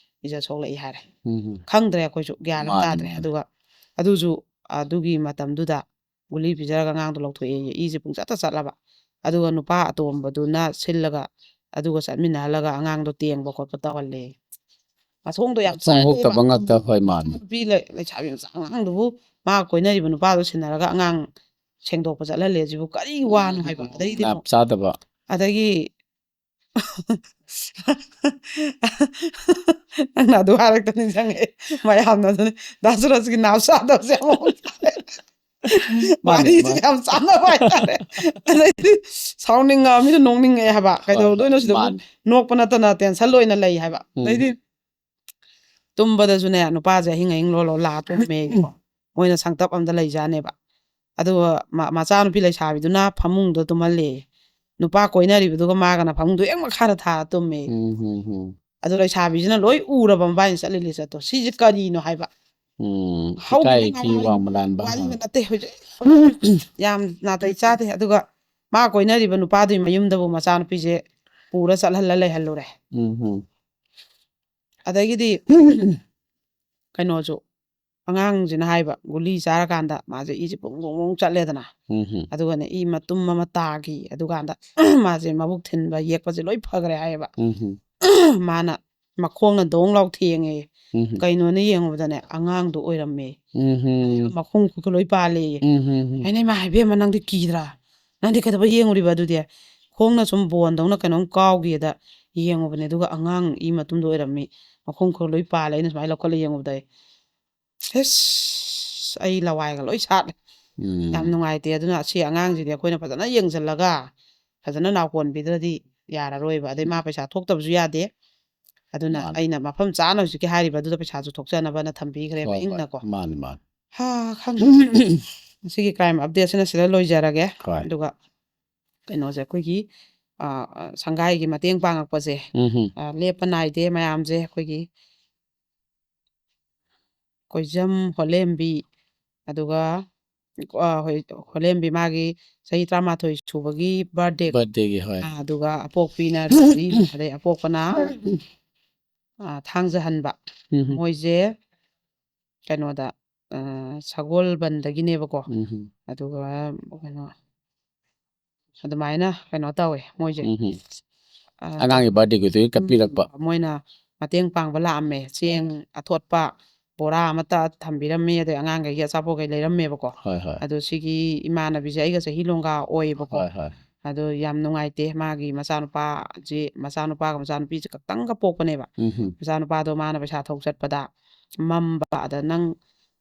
ꯏꯖꯠ ꯁꯣꯛꯂꯛꯏ ꯍꯥꯏꯔꯦ꯫ ꯎꯝ ꯍꯝ꯫ ꯈꯪꯗ꯭ꯔꯦ ꯑꯩꯈꯣꯏꯁꯨ, ꯒ꯭ꯌꯥꯟ ꯑꯃ ꯃꯥꯅꯦ ꯇꯥꯗ꯭ꯔꯦ꯫ ꯃꯥꯅꯦ꯫ ꯑꯗꯨꯒ ꯑꯗꯨꯁꯨ ꯑꯗꯨꯒꯤ ꯃꯇꯝꯗꯨꯗ ꯒꯨꯂꯤ ꯄꯤꯖꯔꯒ ꯑꯉꯥꯡꯗꯣ ꯂꯧꯊꯣꯛꯑꯦꯌꯦ, ꯏꯁꯦ ꯄꯨꯡꯆꯠꯇ ꯆꯠꯂꯕ꯫ ꯑꯗꯨꯒ ꯅꯨꯄꯥ ꯑꯇꯣꯝꯕꯗꯨꯅ ꯁꯤꯜꯂꯒ ꯑꯗꯨꯒ ꯆꯠꯃꯤꯟꯅꯍꯜꯂꯒ ꯑꯉꯥꯡꯗꯣ ꯇꯦꯡꯕ ꯈꯣꯠꯄ ꯇꯧꯍꯜꯂꯦ꯫ ꯃꯊꯣꯡꯗꯣ ꯌꯥꯝ ꯃꯊꯣꯡ ꯍꯨꯛꯇꯕ ꯆꯥꯗꯦꯕ꯫ ꯉꯥꯛꯇ, ꯍꯣꯏ ꯃꯥꯅꯦ꯫ ꯅꯨꯄꯤ ꯂꯩ-, ꯂꯩꯁꯥꯕꯤ ꯃꯆꯥ ꯑꯉꯥꯡꯗꯨꯕꯨ ꯃꯥ ꯀꯣꯏꯅꯔꯤꯕ ꯅꯨꯄꯥꯗꯣ ꯁꯤꯟꯅꯔꯒ ꯑꯉꯥꯡ ꯁꯦꯡꯗꯣꯛꯄ ꯆꯠꯍꯜꯂꯦ ꯁꯤꯕꯨ ꯀꯔꯤ ꯋꯥꯅꯣ ꯍꯥꯏꯕ? ꯑꯗꯩꯗꯤ ꯅꯥꯞ ꯑꯃꯨꯛ ꯆꯥꯗꯕ꯫ ꯑꯗꯒꯤ ꯅꯪꯅ ꯑꯗꯨ ꯍꯥꯏꯔꯛꯇ ꯅꯤꯡꯁꯤꯡꯉꯛꯑꯦ꯫ ꯃꯌꯥꯝꯅ ꯑꯗꯨꯅꯦ, ꯗꯥ ꯁꯨꯔꯖꯀꯤ ꯅꯥꯞ ꯆꯥꯗꯕꯁꯦ ꯑꯃꯨꯛ ꯇꯥꯔꯦ꯫ ꯃꯥꯅꯦ, ꯋꯥꯔꯤꯁꯦ ꯃꯥꯅꯦ꯫ ꯌꯥꯝ ꯆꯥꯟꯅꯕ ꯍꯥꯏꯇꯥꯔꯦ꯫ ꯑꯗꯩꯗꯤ ꯁꯥꯎꯅꯤꯡꯉ ꯃꯤꯅ ꯅꯣꯛꯅꯤꯡꯉꯛꯑꯦ ꯍꯥꯏꯕ꯫ ꯍꯣꯏ, ꯍꯣꯏ, ꯀꯩꯗꯧꯗꯣꯏꯅꯣ ꯁꯤꯗꯕꯨ? ꯃꯥꯅꯦ꯫ ꯅꯣꯛꯄ ꯅꯠꯇꯅ ꯇꯦꯟꯁꯟ ꯂꯣꯏꯅ ꯂꯩ ꯍꯥꯏꯕ꯫ ꯎꯝ꯫ ꯑꯗꯩꯗꯤ ꯇꯨꯝꯕꯗꯁꯨꯅꯦ, ꯅꯨꯄꯥꯁꯦ ꯑꯍꯤꯡ ꯑꯍꯤꯡ ꯂꯣꯜꯂꯣ ꯂꯥꯛꯑ ꯇꯨꯝꯃꯦ꯫ ꯃꯣꯏꯅ ꯁꯪꯇꯞ ꯑꯝꯗ ꯂꯩꯖꯥꯅꯦꯕ꯫ ꯑꯗꯨꯒ ꯃ- ꯃꯆꯥꯅꯨꯄꯤ ꯂꯩꯁꯥꯕꯤꯗꯨꯅ ꯐꯃꯨꯡꯗ ꯇꯨꯝꯍꯜꯂꯦ꯫ ꯅꯨꯄꯥ ꯀꯣꯏꯅꯔꯤꯕꯗꯨꯒ ꯃꯥꯒꯅ ꯐꯃꯨꯡꯗꯣ ꯍꯦꯛ ꯃꯈꯥꯗ ꯊꯥꯔ ꯇꯨꯝꯃꯦ꯫ ꯎꯝ, ꯎꯝ, ꯎꯝ. ꯑꯗꯨ ꯂꯩꯁꯥꯕꯤꯁꯤꯅ ꯂꯣꯏ ꯎꯔꯕ ꯃꯕꯥꯅꯤ ꯆꯠꯂꯤ ꯂꯤꯆꯠꯇꯣ꯫ ꯁꯤꯁꯦ ꯀꯔꯤꯅꯣ ꯍꯥꯏꯕ? ꯎꯝ. ꯍꯧꯈꯤꯕ ꯏꯀꯥꯏ ꯏꯊꯤ ꯉꯥꯡꯅꯔꯤꯕ ꯋꯥꯡꯃ ꯂꯥꯟꯕ. ꯋꯥꯔꯤꯒ ꯍꯣꯏ. ꯅꯠꯇꯦ ꯍꯧꯖꯤꯛ꯫ ꯌꯥꯝ ꯅꯥꯇꯩ ꯆꯥꯗꯦ꯫ ꯑꯗꯨꯒ ꯃꯥ ꯀꯣꯏꯅꯔꯤꯕ ꯅꯨꯄꯥꯗꯨꯒꯤ ꯃꯌꯨꯝꯗꯕꯨ ꯃꯆꯥꯅꯨꯄꯤꯁꯦ ꯄꯨꯔ ꯆꯠꯍꯜꯂ ꯂꯩꯍꯜꯂꯨꯔꯦ꯫ ꯎꯝ, ꯎꯝ. ꯑꯗꯒꯤꯗꯤ ꯀꯩꯅꯣꯁꯨ, ꯑꯉꯥꯡꯁꯤꯅ ꯍꯥꯏꯕ, ꯒꯨꯂꯤ ꯆꯥꯔꯀꯥꯟꯗ ꯃꯥꯁꯦ ꯏꯁꯦ ꯄꯨꯡ ꯄꯨꯡ ꯄꯨꯡ ꯆꯠꯂꯦꯗꯅ꯫ ꯎꯝ, ꯎꯝ. ꯑꯗꯨꯒꯅꯦ ꯏ ꯃꯇꯨꯝ ꯑꯃ ꯇꯥꯈꯤ꯫ ꯑꯗꯨꯀꯥꯟꯗ ꯃꯥꯁꯦ ꯃꯕꯨꯛ ꯊꯤꯟꯕ ꯌꯦꯛꯄꯁꯦ ꯂꯣꯏ ꯐꯈ꯭ꯔꯦ ꯍꯥꯏꯌꯦꯕ꯫ ꯎꯝ, ꯎꯝ. ꯃꯥꯅ ꯃꯈꯣꯡꯅ ꯗꯣꯡ ꯂꯥꯎ ꯊꯦꯡꯉꯦ꯫ ꯎꯝ, ꯎꯝ. ꯀꯩꯅꯣꯅ ꯌꯦꯡꯉꯨꯕꯗꯅꯦ ꯑꯉꯥꯡꯗꯣ ꯑꯣꯏꯔꯝꯃꯦ꯫ ꯎꯝ, ꯎꯝ. ꯃꯈꯣꯡ ꯈꯨꯠꯀ ꯂꯣꯏ ꯄꯥꯜꯂꯦꯌꯦ꯫ ꯎꯝ, ꯎꯝ, ꯎꯝ. ꯑꯩꯅ, "ꯏꯃꯥ, ꯏꯕꯦꯝꯃ, ꯅꯪꯗꯤ ꯀꯤꯗ꯭ꯔꯥ? ꯅꯪꯗꯤ ꯀꯩꯗꯧꯕ ꯌꯦꯡꯉꯨꯔꯤꯕ ꯑꯗꯨꯗꯤ?" ꯈꯣꯡꯅ ꯁꯨꯝ ꯕꯣꯟꯗꯧꯅ ꯀꯩꯅꯣꯝ ꯀꯥꯎꯒꯦꯗ ꯌꯦꯡꯉꯨꯕꯅꯦ, ꯑꯗꯨꯒ ꯑꯉꯥꯡ ꯏ ꯃꯇꯨꯝꯗꯣ ꯑꯣꯏꯔꯝꯃꯤ꯫ ꯃꯈꯣꯡ ꯈꯨꯠ ꯂꯣꯏ ꯄꯥꯜꯂꯦ꯫ ꯑꯩꯅ ꯁꯨꯃꯥꯏꯅ ꯂꯧꯈꯠꯂ ꯌꯦꯡꯉꯨꯕꯗ ꯑꯩ, ꯑꯁ, ꯑꯩ ꯂꯋꯥꯏꯒ ꯂꯣꯏ ꯁꯥꯠꯂꯦ꯫ ꯌꯥꯝ ꯎꯝ. ꯅꯨꯡꯉꯥꯏꯇꯦ꯫ ꯑꯗꯨꯅ ꯑꯁꯤ ꯑꯉꯥꯡꯁꯤꯗꯤ ꯑꯩꯈꯣꯏꯅ ꯐꯖꯅ ꯌꯦꯡꯁꯤꯜꯂꯒ ꯐꯖꯅ ꯅꯥꯎꯀꯣꯟꯕꯤꯗ꯭ꯔꯗꯤ ꯌꯥꯔꯔꯣꯏꯕ꯫ ꯑꯗꯩ ꯃꯥ ꯄꯩꯁꯥ ꯊꯣꯛꯇꯕꯁꯨ ꯌꯥꯗꯦ꯫ ꯑꯗꯨꯅ ꯃꯥꯅꯤ. ꯑꯩꯅ ꯃꯐꯝ ꯆꯥꯅ ꯍꯧꯖꯤꯛꯀꯤ ꯍꯥꯏꯔꯤꯕ ꯑꯗꯨꯗ ꯄꯩꯁꯥꯁꯨ ꯊꯣꯛꯆꯅꯕꯅ ꯊꯝꯕꯤꯈ꯭ꯔꯦꯕ ꯍꯣꯏ, ꯍꯣꯏ. ꯏꯪꯅꯀꯣ꯫ ꯃꯥꯅꯤ, ꯃꯥꯅꯤ. ꯍꯥ, ꯈꯪꯗꯦ꯫ ꯉꯁꯤꯒꯤ crime updateꯁꯤꯅ ꯁꯤꯗ ꯂꯣꯏꯖꯔꯒꯦ꯫ ꯍꯣꯏ. ꯑꯗꯨꯒ ꯀꯩꯅꯣꯁꯦ, ꯑꯩꯈꯣꯏꯒꯤ, ꯑ, ꯑ, ꯁꯪꯒꯥꯏꯒꯤ ꯃꯇꯦꯡ ꯄꯥꯡꯉꯛꯄꯁꯦ, ꯎꯝ, ꯎꯝ. ꯑ, ꯂꯦꯞꯄ ꯅꯥꯏꯗꯦ ꯃꯌꯥꯝꯁꯦ꯫ ꯑꯩꯈꯣꯏꯒꯤ ꯀꯣꯏꯖꯝ ꯍꯣꯂꯦꯝꯕꯤ, ꯑꯗꯨꯒ, ꯑ, ꯍꯣꯏ, ꯍꯣꯂꯦꯝꯕꯤ ꯃꯥꯒꯤ ꯆꯍꯤ ꯇꯔꯥꯃꯥꯊꯣꯏ ꯁꯨꯕꯒꯤ birthday, Birthdayꯒꯤ, ꯍꯣꯏ. ꯑ, ꯑꯗꯨꯒ ꯑꯄꯣꯛꯄꯤꯅ ꯔꯣꯖꯤ, ꯑꯗꯩ ꯑꯄꯣꯛꯄꯅ, ꯑ, ꯊꯥꯡꯖꯍꯟꯕ꯫ ꯎꯝ, ꯎꯝ. ꯃꯣꯏꯁꯦ ꯀꯩꯅꯣꯗ, ꯑ, ꯁꯒꯣꯜꯕꯟꯗꯒꯤꯅꯦꯕꯀꯣ꯫ ꯎꯝ, ꯎꯝ. ꯑꯗꯨꯒ ꯀꯩꯅꯣ, ꯑꯗꯨꯃꯥꯏꯅ ꯀꯩꯅꯣ ꯇꯧꯋꯦ ꯃꯣꯏꯁꯦ꯫ ꯎꯝ, ꯎꯝ. ꯑ, ꯑꯉꯥꯡꯒꯤ birthdayꯒꯤꯗꯨꯒꯤ ꯀꯠꯄꯤꯔꯛꯄ. ꯃꯣꯏꯅ ꯃꯇꯦꯡ ꯄꯥꯡꯕ ꯂꯥꯛꯑꯝꯃꯦ꯫ ꯆꯦꯡ ꯑꯊꯣꯠꯄ ꯕꯣꯔꯥ ꯑꯃꯠꯇ ꯊꯝꯕꯤꯔꯝꯃꯤ, ꯑꯗꯩ ꯑꯉꯥꯡꯈꯩꯒꯤ ꯑꯆꯥꯄꯣꯠꯈꯩ ꯂꯩꯔꯝꯃꯦꯕꯀꯣ꯫ ꯍꯣꯏ, ꯍꯣꯏ. ꯑꯗꯣ ꯁꯤꯒꯤ ꯏꯃꯥꯟꯅꯕꯤꯁꯦ ꯑꯩꯒ ꯆꯍꯤ ꯂꯣꯡꯒꯥ ꯑꯣꯏꯌꯦꯕꯀꯣ꯫ ꯍꯣꯏ, ꯍꯣꯏ. ꯑꯗꯣ ꯌꯥꯝ ꯅꯨꯡꯉꯥꯏꯇꯦ, ꯃꯥꯒꯤ ꯃꯆꯥꯅꯨꯄꯥꯁꯤ, ꯃꯆꯥꯅꯨꯄꯥꯒ ꯃꯆꯥꯅꯨꯄꯤꯁꯦ ꯈꯛꯇꯪꯒ ꯄꯣꯛꯄꯅꯦꯕ꯫ ꯎꯝ, ꯎꯝ. ꯃꯆꯥꯅꯨꯄꯥꯗꯣ ꯃꯥꯅ ꯄꯩꯁꯥ ꯊꯧ ꯆꯠꯄꯗ ꯃꯝꯕ, ꯑꯗ ꯅꯪ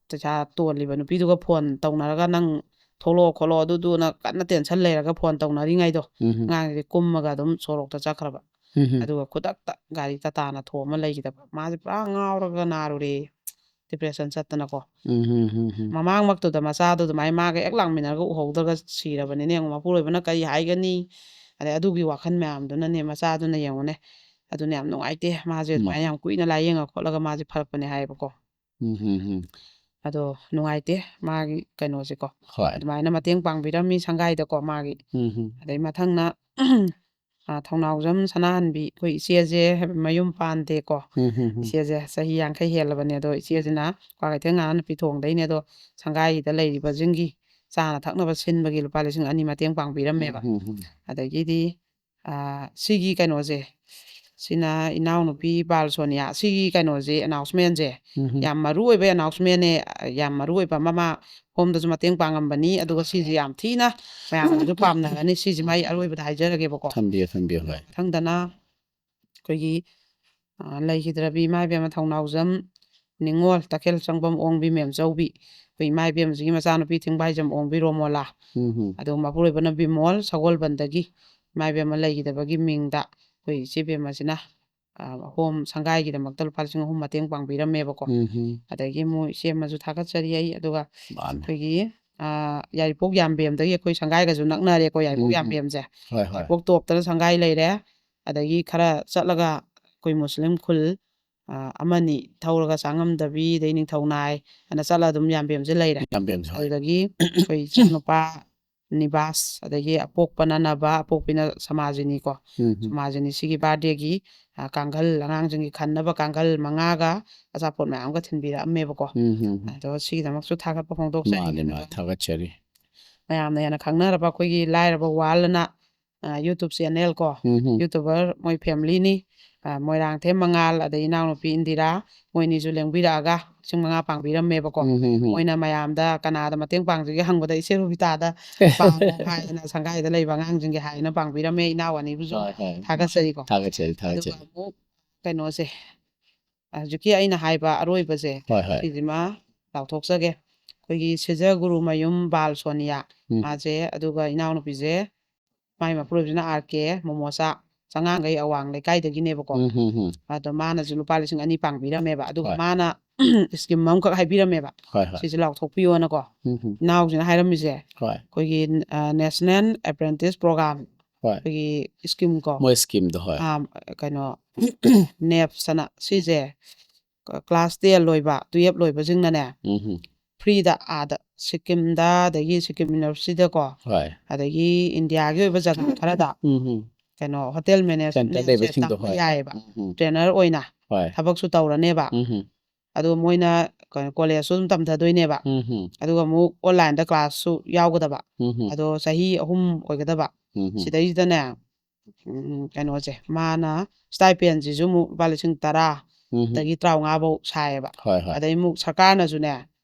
ꯄꯩꯁꯥ ꯇꯣꯜꯂꯤꯕ ꯅꯨꯄꯤꯗꯨꯒ phone ꯇꯧꯅꯔꯒ ꯅꯪ ꯊꯣꯛꯂꯛꯑꯣ ꯈꯣꯠꯂꯣ ꯑꯗꯨꯗꯨꯅ ꯀꯟꯅ tension ꯂꯩꯔꯒ phone ꯇꯧꯅꯔꯤꯉꯩꯗꯣ, ꯎꯝ, ꯎꯝ. ꯑꯉꯥꯡꯁꯦ ꯀꯨꯝꯃꯒ ꯑꯗꯨꯝ ꯁꯣꯔꯣꯛꯇ ꯆꯠꯈ꯭ꯔꯕ꯫ ꯎꯝ, ꯎꯝ. ꯑꯗꯨꯒ ꯈꯨꯗꯛꯇ ꯒꯥꯔꯤ ꯇꯥꯇꯥꯅ ꯊꯣꯝꯃ ꯂꯩꯈꯤꯗꯕ꯫ ꯃꯥꯁꯦ ꯄꯨꯔꯥ ꯉꯥꯎꯔꯒ ꯅꯥꯔꯨꯔꯦ꯫ ꯗꯤꯄ꯭ꯔꯦꯁꯟ ꯆꯠꯇꯅꯀꯣ꯫ ꯎꯝ, ꯎꯝ, ꯎꯝ, ꯎꯝ. ꯃꯃꯥꯡꯃꯛꯇꯨꯗ ꯃꯆꯥꯗꯣ ꯑꯗꯨꯃꯥꯏꯅ ꯃꯥꯒ ꯍꯦꯛ ꯂꯥꯛꯃꯤꯟꯅꯔꯒ ꯎꯍꯧꯗ꯭ꯔꯒ ꯁꯤꯔꯕꯅꯤꯅ ꯌꯦꯡꯉꯣ, ꯃꯄꯨꯔꯣꯏꯕꯅ ꯀꯔꯤ ꯍꯥꯏꯒꯅꯤ? ꯑꯗꯩ ꯑꯗꯨꯒꯤ ꯋꯥꯈꯜ ꯃꯌꯥꯝꯗꯨꯅꯅꯦ, ꯃꯆꯥꯗꯨꯅ ꯌꯦꯡꯉꯨꯅꯦ꯫ ꯑꯗꯨꯅ ꯌꯥꯝ ꯅꯨꯡꯉꯥꯏꯇꯦ, ꯃꯥꯁꯦ ꯃꯥ- ꯑꯗꯨꯃꯥꯏꯅ ꯌꯥꯝ ꯀꯨꯏꯅ ꯂꯥꯏꯌꯦꯡꯉ ꯈꯣꯠꯂꯒ ꯃꯥꯁꯦ ꯐꯔꯛꯄꯅꯦ ꯍꯥꯏꯌꯦꯕꯀꯣ꯫ ꯎꯝ, ꯎꯝ, ꯎꯝ. ꯑꯗꯣ ꯅꯨꯡꯉꯥꯏꯇꯦ ꯃꯥꯒꯤ ꯀꯩꯅꯣꯁꯦꯀꯣ꯫ ꯍꯣꯏ. ꯑꯗꯨꯃꯥꯏꯅ ꯃꯇꯦꯡ ꯄꯥꯡꯕꯤꯔꯝꯃꯤ ꯁꯪꯒꯥꯏꯗꯀꯣ ꯃꯥꯒꯤ꯫ ꯎꯝ, ꯎꯝ. ꯑꯗꯩ ꯃꯊꯪꯅ ꯑ, ꯊꯧꯅꯥꯎꯖꯝ ꯁꯅꯥꯍꯟꯕꯤ, ꯑꯩꯈꯣꯏ ꯏꯆꯦꯁꯦ ꯃꯌꯨꯝ ꯄꯥꯟꯗꯦꯀꯣ꯫ ꯎꯝ, ꯎꯝ, ꯎꯝ. ꯏꯆꯦꯁꯦ ꯆꯍꯤ ꯌꯥꯡꯈꯩ ꯍꯦꯜꯂꯕꯅꯦ꯫ ꯑꯗꯣ ꯏꯆꯦꯁꯤꯅ ꯀ꯭ꯋꯥꯀꯩꯊꯦꯜ ꯉꯥꯅ ꯅꯨꯄꯤ ꯊꯣꯡꯗꯩꯅꯦ꯫ ꯑꯗꯣ ꯁꯪꯒꯥꯏꯒꯤꯗ ꯂꯩꯔꯤꯕꯁꯤꯡꯒꯤ ꯆꯥꯅ ꯊꯛꯅꯕ ꯁꯤꯟꯕꯒꯤ ꯂꯨꯄꯥ ꯂꯤꯁꯤꯡ ꯑꯅꯤ ꯃꯇꯦꯡ ꯄꯥꯡꯕꯤꯔꯝꯃꯦꯕ꯫ ꯎꯝ, ꯎꯝ, ꯎꯝ. ꯑꯗꯒꯤꯗꯤ ꯑ, ꯁꯤꯒꯤ ꯀꯩꯅꯣꯁꯦ, ꯁꯤꯅ ꯏꯅꯥꯎꯅꯨꯄꯤ ꯕꯥꯜ ꯁꯣꯅꯤꯌꯥ꯫ ꯁꯤꯒꯤ ꯀꯩꯅꯣꯁꯦ, ꯑꯦꯅꯥꯎꯟꯁꯃꯦꯟꯁꯦ ꯎꯝ, ꯎꯝ. ꯌꯥꯝ ꯃꯔꯨ ꯑꯣꯏꯕ ꯑꯦꯅꯥꯎꯟꯁꯃꯦꯟꯅꯦ꯫ ꯌꯥꯝ ꯃꯔꯨ ꯑꯣꯏꯕ ꯑꯃ, ꯃꯥ ꯍꯣꯝꯗꯁꯨ ꯃꯇꯦꯡ ꯄꯥꯡꯉꯝꯕꯅꯤ꯫ ꯑꯗꯨꯒ ꯁꯤꯁꯦ ꯌꯥꯝ ꯊꯤꯅ ꯃꯌꯥꯝꯅꯁꯨ ꯄꯥꯝꯅꯔꯅꯤ꯫ ꯁꯤꯁꯤꯃ ꯑꯩ ꯑꯔꯣꯏꯕꯗ ꯍꯥꯏꯖꯔꯒꯦꯕꯀꯣ꯫ ꯊꯝꯕꯤꯌꯨ, ꯊꯝꯕꯤꯌꯨ, ꯍꯣꯏ. ꯃꯊꯪꯗꯅ ꯑꯩꯈꯣꯏꯒꯤ ꯑ, ꯂꯩꯈꯤꯗ꯭ꯔꯕꯤ ꯏꯃꯥ ꯏꯕꯦꯝꯃ ꯊꯧꯅꯥꯎꯖꯝ ꯅꯤꯉꯣꯜ ꯇꯈꯦꯜ ꯆꯪꯕꯝ ꯑꯣꯡꯕꯤ ꯃꯦꯝꯆꯧꯕꯤ, ꯑꯩꯈꯣꯏ ꯏꯃꯥ ꯏꯕꯦꯝꯃꯁꯤꯒꯤ ꯃꯆꯥꯅꯨꯄꯤ ꯊꯤꯡꯕꯥꯏꯖꯝ ꯑꯣꯡꯕꯤ ꯔꯣꯃꯣꯂꯥ꯫ ꯎꯝ, ꯎꯝ. ꯑꯗꯨꯒ ꯃꯄꯨꯔꯣꯏꯕꯅ ꯕꯤꯃꯣꯜ, ꯁꯒꯣꯜꯕꯟꯗꯒꯤ ꯏꯃꯥ ꯏꯕꯦꯝꯃ ꯂꯩꯈꯤꯗꯕꯒꯤ ꯃꯤꯡꯗ ꯑꯩꯈꯣꯏ ꯏꯆꯦ ꯕꯦꯝꯃꯁꯤꯅ ꯑ, ꯍꯣꯝ ꯁꯪꯒꯥꯏꯒꯤꯗꯃꯛꯇ ꯂꯨꯄꯥ ꯂꯤꯁꯤꯡ ꯑꯍꯨꯝ ꯃꯇꯦꯡ ꯄꯥꯡꯕꯤꯔꯝꯃꯦꯕꯀꯣ꯫ ꯎꯝ, ꯎꯝ. ꯑꯗꯒꯤ ꯃꯣꯏ ꯏꯆꯦ ꯑꯃꯁꯨ ꯊꯥꯒꯠꯆꯔꯤ ꯑꯩ꯫ ꯑꯗꯨꯒ ꯃꯥꯅꯦ. ꯑꯩꯈꯣꯏꯒꯤ ꯑ, ꯌꯥꯏꯔꯤꯄꯣꯛ ꯌꯥꯝꯕꯦꯝꯗꯒꯤ, ꯑꯩꯈꯣꯏ ꯁꯪꯒꯥꯏꯒꯁꯨ ꯅꯛꯅꯔꯦꯀꯣ, ꯌꯥꯏꯔꯤꯄꯣꯛ ꯎꯝ, ꯎꯝ. ꯌꯥꯝꯕꯦꯝꯁꯦ꯫ ꯍꯣꯏ, ꯍꯣꯏ. ꯌꯥꯏꯔꯤꯄꯣꯛ ꯇꯣꯞꯇꯅ ꯁꯪꯒꯥꯏ ꯂꯩꯔꯦ꯫ ꯑꯗꯒꯤ ꯈꯔ ꯆꯠꯂꯒ ꯑꯩꯈꯣꯏ ꯃꯨꯁꯂꯤꯝ ꯈꯨꯜ ꯑ, ꯑꯃꯅꯤ ꯊꯧꯔꯒ ꯆꯥꯉꯝꯗꯕꯤꯗꯩ ꯅꯤꯡꯊꯧ ꯅꯥꯏ ꯑꯅ ꯆꯠꯂ ꯑꯗꯨꯝ ꯌꯥꯝꯕꯦꯝꯁꯦ ꯂꯩꯔꯦ꯫ ꯌꯥꯝꯕꯦꯝꯁꯦ, ꯍꯣꯏ. ꯑꯗꯨꯗꯒꯤ ꯑꯩꯈꯣꯏ ꯏꯆꯥꯅꯨꯄꯥ ꯅꯤꯕꯥꯁ, ꯑꯗꯒꯤ ꯑꯄꯣꯛꯄꯅ ꯅꯕ, ꯑꯄꯣꯛꯄꯤꯅ ꯁꯃꯥꯖꯤꯅꯤꯀꯣ꯫ ꯎꯝ, ꯎꯝ. ꯁꯃꯥꯖꯤꯅꯤ ꯁꯤꯒꯤ ꯕꯥꯔꯗꯦꯒꯤ ꯑ, ꯀꯥꯡꯈꯜ, ꯑꯉꯥꯡꯁꯤꯡꯒꯤ ꯈꯟꯅꯕ ꯀꯥꯡꯈꯜ ꯃꯉꯥꯒ ꯑꯆꯥꯄꯣꯠ ꯃꯌꯥꯝꯒ ꯊꯤꯟꯕꯤꯔꯛꯑꯝꯃꯦꯕꯀꯣ꯫ ꯎꯝ, ꯎꯝ, ꯎꯝ. ꯑꯗꯣ ꯁꯤꯒꯤꯗꯃꯛꯁꯨ ꯊꯥꯒꯠꯄ ꯐꯣꯡꯗꯣꯛꯆꯔꯤ꯫ ꯃꯥꯅꯦ, ꯃꯥꯅꯦ. ꯑꯗꯣ ꯊꯥꯒꯠꯆꯔꯤ. ꯃꯌꯥꯝꯅ ꯍꯦꯟꯅ ꯈꯪꯅꯔꯕ ꯑꯩꯈꯣꯏꯒꯤ ꯂꯥꯏꯔꯕ ꯋꯥꯔꯜ ꯑꯅ, ꯑ, YouTube ꯆꯦꯅꯦꯜ ꯀꯣ, ꯎꯝ, ꯎꯝ. ꯌꯨꯇꯨꯕꯔ ꯃꯣꯏ ꯐꯦꯃꯤꯂꯤꯅꯤ꯫ ꯑ, ꯃꯣꯏꯔꯥꯡꯊꯦꯝ ꯃꯉꯥꯜ, ꯑꯗꯩ ꯏꯅꯥꯎꯅꯨꯄꯤ ꯏꯟꯗꯤꯔꯥ, ꯃꯣꯏꯅꯤꯁꯨ ꯂꯦꯡꯕꯤꯔꯛꯑꯒ ꯂꯤꯁꯤꯡ ꯃꯉꯥ ꯄꯥꯡꯕꯤꯔꯝꯃꯦꯕꯀꯣ꯫ ꯎꯝ, ꯎꯝ, ꯎꯝ. ꯃꯣꯏꯅ ꯃꯌꯥꯝꯗ ꯀꯅꯥꯗ ꯃꯇꯦꯡ ꯄꯥꯡꯁꯤꯒꯦ ꯍꯪꯕꯗ ꯏꯆꯦ ꯔꯨꯕꯤꯇꯥꯗ ꯄꯥꯡꯉꯣ ꯍꯥꯏꯗꯅ ꯁꯪꯒꯥꯏꯗ ꯂꯩꯕ ꯑꯉꯥꯡꯁꯤꯡꯒꯤ ꯍꯥꯏꯅ ꯄꯥꯡꯕꯤꯔꯝꯃꯦ꯫ ꯏꯅꯥꯎ ꯑꯅꯤꯕꯨꯁꯨ ꯍꯣꯏ, ꯍꯣꯏ. ꯊꯥꯒꯠꯆꯔꯤꯀꯣ꯫ ꯊꯥꯒꯠꯆꯔꯤ, ꯑꯗꯨꯒ ꯊꯥꯒꯠꯆꯔꯤ. ꯑꯃꯨꯛ ꯀꯩꯅꯣꯁꯦ, ꯍꯧꯖꯤꯛꯀꯤ ꯑꯩꯅ ꯍꯥꯏꯕ ꯑꯔꯣꯏꯕꯁꯦ, ꯍꯣꯏ, ꯍꯣꯏ. ꯁꯤꯁꯤꯃ ꯂꯥꯎꯊꯣꯛꯆꯒꯦ꯫ ꯑꯩꯈꯣꯏꯒꯤ ꯁꯤꯖ ꯒꯨꯔꯨꯃꯌꯨꯝ ꯕꯥꯜ ꯁꯣꯅꯤꯌꯥ, ꯎꯝ. ꯃꯥꯁꯦ, ꯑꯗꯨꯒ ꯏꯅꯥꯎꯅꯨꯄꯤꯁꯦ, ꯃꯥꯏ ꯃꯄꯨꯔꯣꯏꯕꯁꯤꯅ ꯑꯥꯔ ꯀꯦ ꯃꯣꯃꯣꯆꯥ, ꯆꯉꯥꯡꯒꯩ ꯑꯋꯥꯡ ꯂꯩꯀꯥꯏꯗꯒꯤꯅꯦꯕꯀꯣ꯫ ꯎꯝ, ꯎꯝ, ꯎꯝ. ꯑꯗꯣ ꯃꯥꯅꯁꯨ ꯂꯨꯄꯥ ꯂꯤꯁꯤꯡ ꯑꯅꯤ ꯄꯥꯡꯕꯤꯔꯝꯃꯦꯕ꯫ ꯑꯗꯨꯒ ꯍꯣꯏ. ꯃꯥꯅ ꯁ꯭ꯀꯤꯝ ꯑꯃꯈꯛ ꯍꯥꯏꯕꯤꯔꯝꯃꯦꯕ, ꯍꯣꯏ ꯍꯣꯏ ꯁꯤꯁꯦ ꯂꯥꯎꯊꯣꯛꯄꯤꯌꯣꯅꯀꯣ꯫ ꯎꯝ ꯍꯝ. ꯏꯅꯥꯎꯁꯤꯅ ꯍꯥꯏꯔꯝꯃꯤꯁꯦ ꯍꯣꯏ ꯑꯩꯈꯣꯏꯒꯤ ꯅꯦꯁꯅꯦꯜ ꯑꯦꯄ꯭ꯔꯦꯟꯇꯤꯁ ꯄ꯭ꯔꯣꯒ꯭ꯔꯥꯝ, ꯍꯣꯏ ꯑꯩꯈꯣꯏꯒꯤ ꯁ꯭ꯀꯤꯝ ꯀꯣ, ꯃꯣꯏ ꯁ꯭ꯀꯤꯝꯗꯣ ꯍꯣꯏ ꯑꯥꯝ, ꯀꯩꯅꯣ, ꯅꯦꯞꯁ ꯑꯅ ꯁꯤꯁꯦ, ꯀ꯭ꯂꯥꯁ ꯇꯦꯟ ꯂꯣꯏꯕ, ꯇꯨꯌꯦꯜꯞ ꯂꯣꯏꯕꯁꯤꯡꯅꯅꯦ, ꯎꯝ ꯍꯝ. ꯐ꯭ꯔꯤꯗ ꯑꯥꯗ ꯁꯤꯛꯀꯤꯝꯗ, ꯑꯗꯒꯤ ꯁꯤꯛꯀꯤꯝ ꯌꯨꯅꯤꯚꯔꯁꯤꯇꯤꯗꯀꯣ, ꯍꯣꯏ ꯑꯗꯒꯤ ꯏꯟꯗꯤꯌꯥꯒꯤ ꯑꯣꯏꯕ ꯖꯒꯥ ꯈꯔꯗ ꯎꯝ ꯍꯝ. ꯀꯩꯅꯣ, ꯍꯣꯇꯦꯜ ꯁꯦꯟꯇꯔ ꯃꯦꯅꯦꯖꯃꯦꯟꯁꯦ ꯂꯩꯕꯁꯤꯡꯗꯣ ꯇꯝꯕ ꯍꯣꯏ ꯌꯥꯏꯑꯕ, ꯎꯝ ꯍꯝ. ꯇ꯭ꯔꯦꯅꯔ ꯑꯣꯏꯅ ꯍꯣꯏ ꯊꯕꯛꯁꯨ ꯇꯧꯔꯅꯦꯕ꯫ ꯎꯝ ꯍꯝ. ꯑꯗꯨꯒ ꯃꯣꯏꯅ ꯀꯩꯅꯣ, ꯀꯣꯂꯦꯖꯁꯨ ꯑꯗꯨꯝ ꯇꯝꯊꯗꯣꯏꯅꯦꯕ, ꯎꯝ ꯍꯝ. ꯑꯗꯨꯒ ꯑꯃꯨꯛ ꯑꯣꯟꯂꯥꯏꯟꯗ ꯀ꯭ꯂꯥꯁꯁꯨ ꯌꯥꯎꯒꯗꯕ꯫ ꯎꯝ ꯍꯝ. ꯑꯗꯣ ꯆꯍꯤ ꯑꯍꯨꯝ ꯑꯣꯏꯒꯗꯕ꯫ ꯎꯝ ꯍꯝ. ꯁꯤꯗꯩꯁꯤꯗꯅꯦ, ꯎꯝ, ꯀꯩꯅꯣꯁꯦ, ꯃꯥꯅ ꯁ꯭ꯇꯥꯏꯄꯦꯟꯁꯤꯁꯨ ꯑꯃꯨꯛ ꯂꯨꯄꯥ ꯂꯤꯁꯤꯡ ꯇꯔꯥ ꯎꯝ ꯍꯝ. ꯗꯒꯤ ꯇꯔꯥꯃꯉꯥ ꯐꯧ ꯁꯥꯏꯌꯦꯕ꯫ ꯍꯣꯏ ꯍꯣꯏ ꯑꯗꯩ ꯑꯃꯨꯛ ꯁꯔꯀꯥꯔꯅꯁꯨꯅꯦ,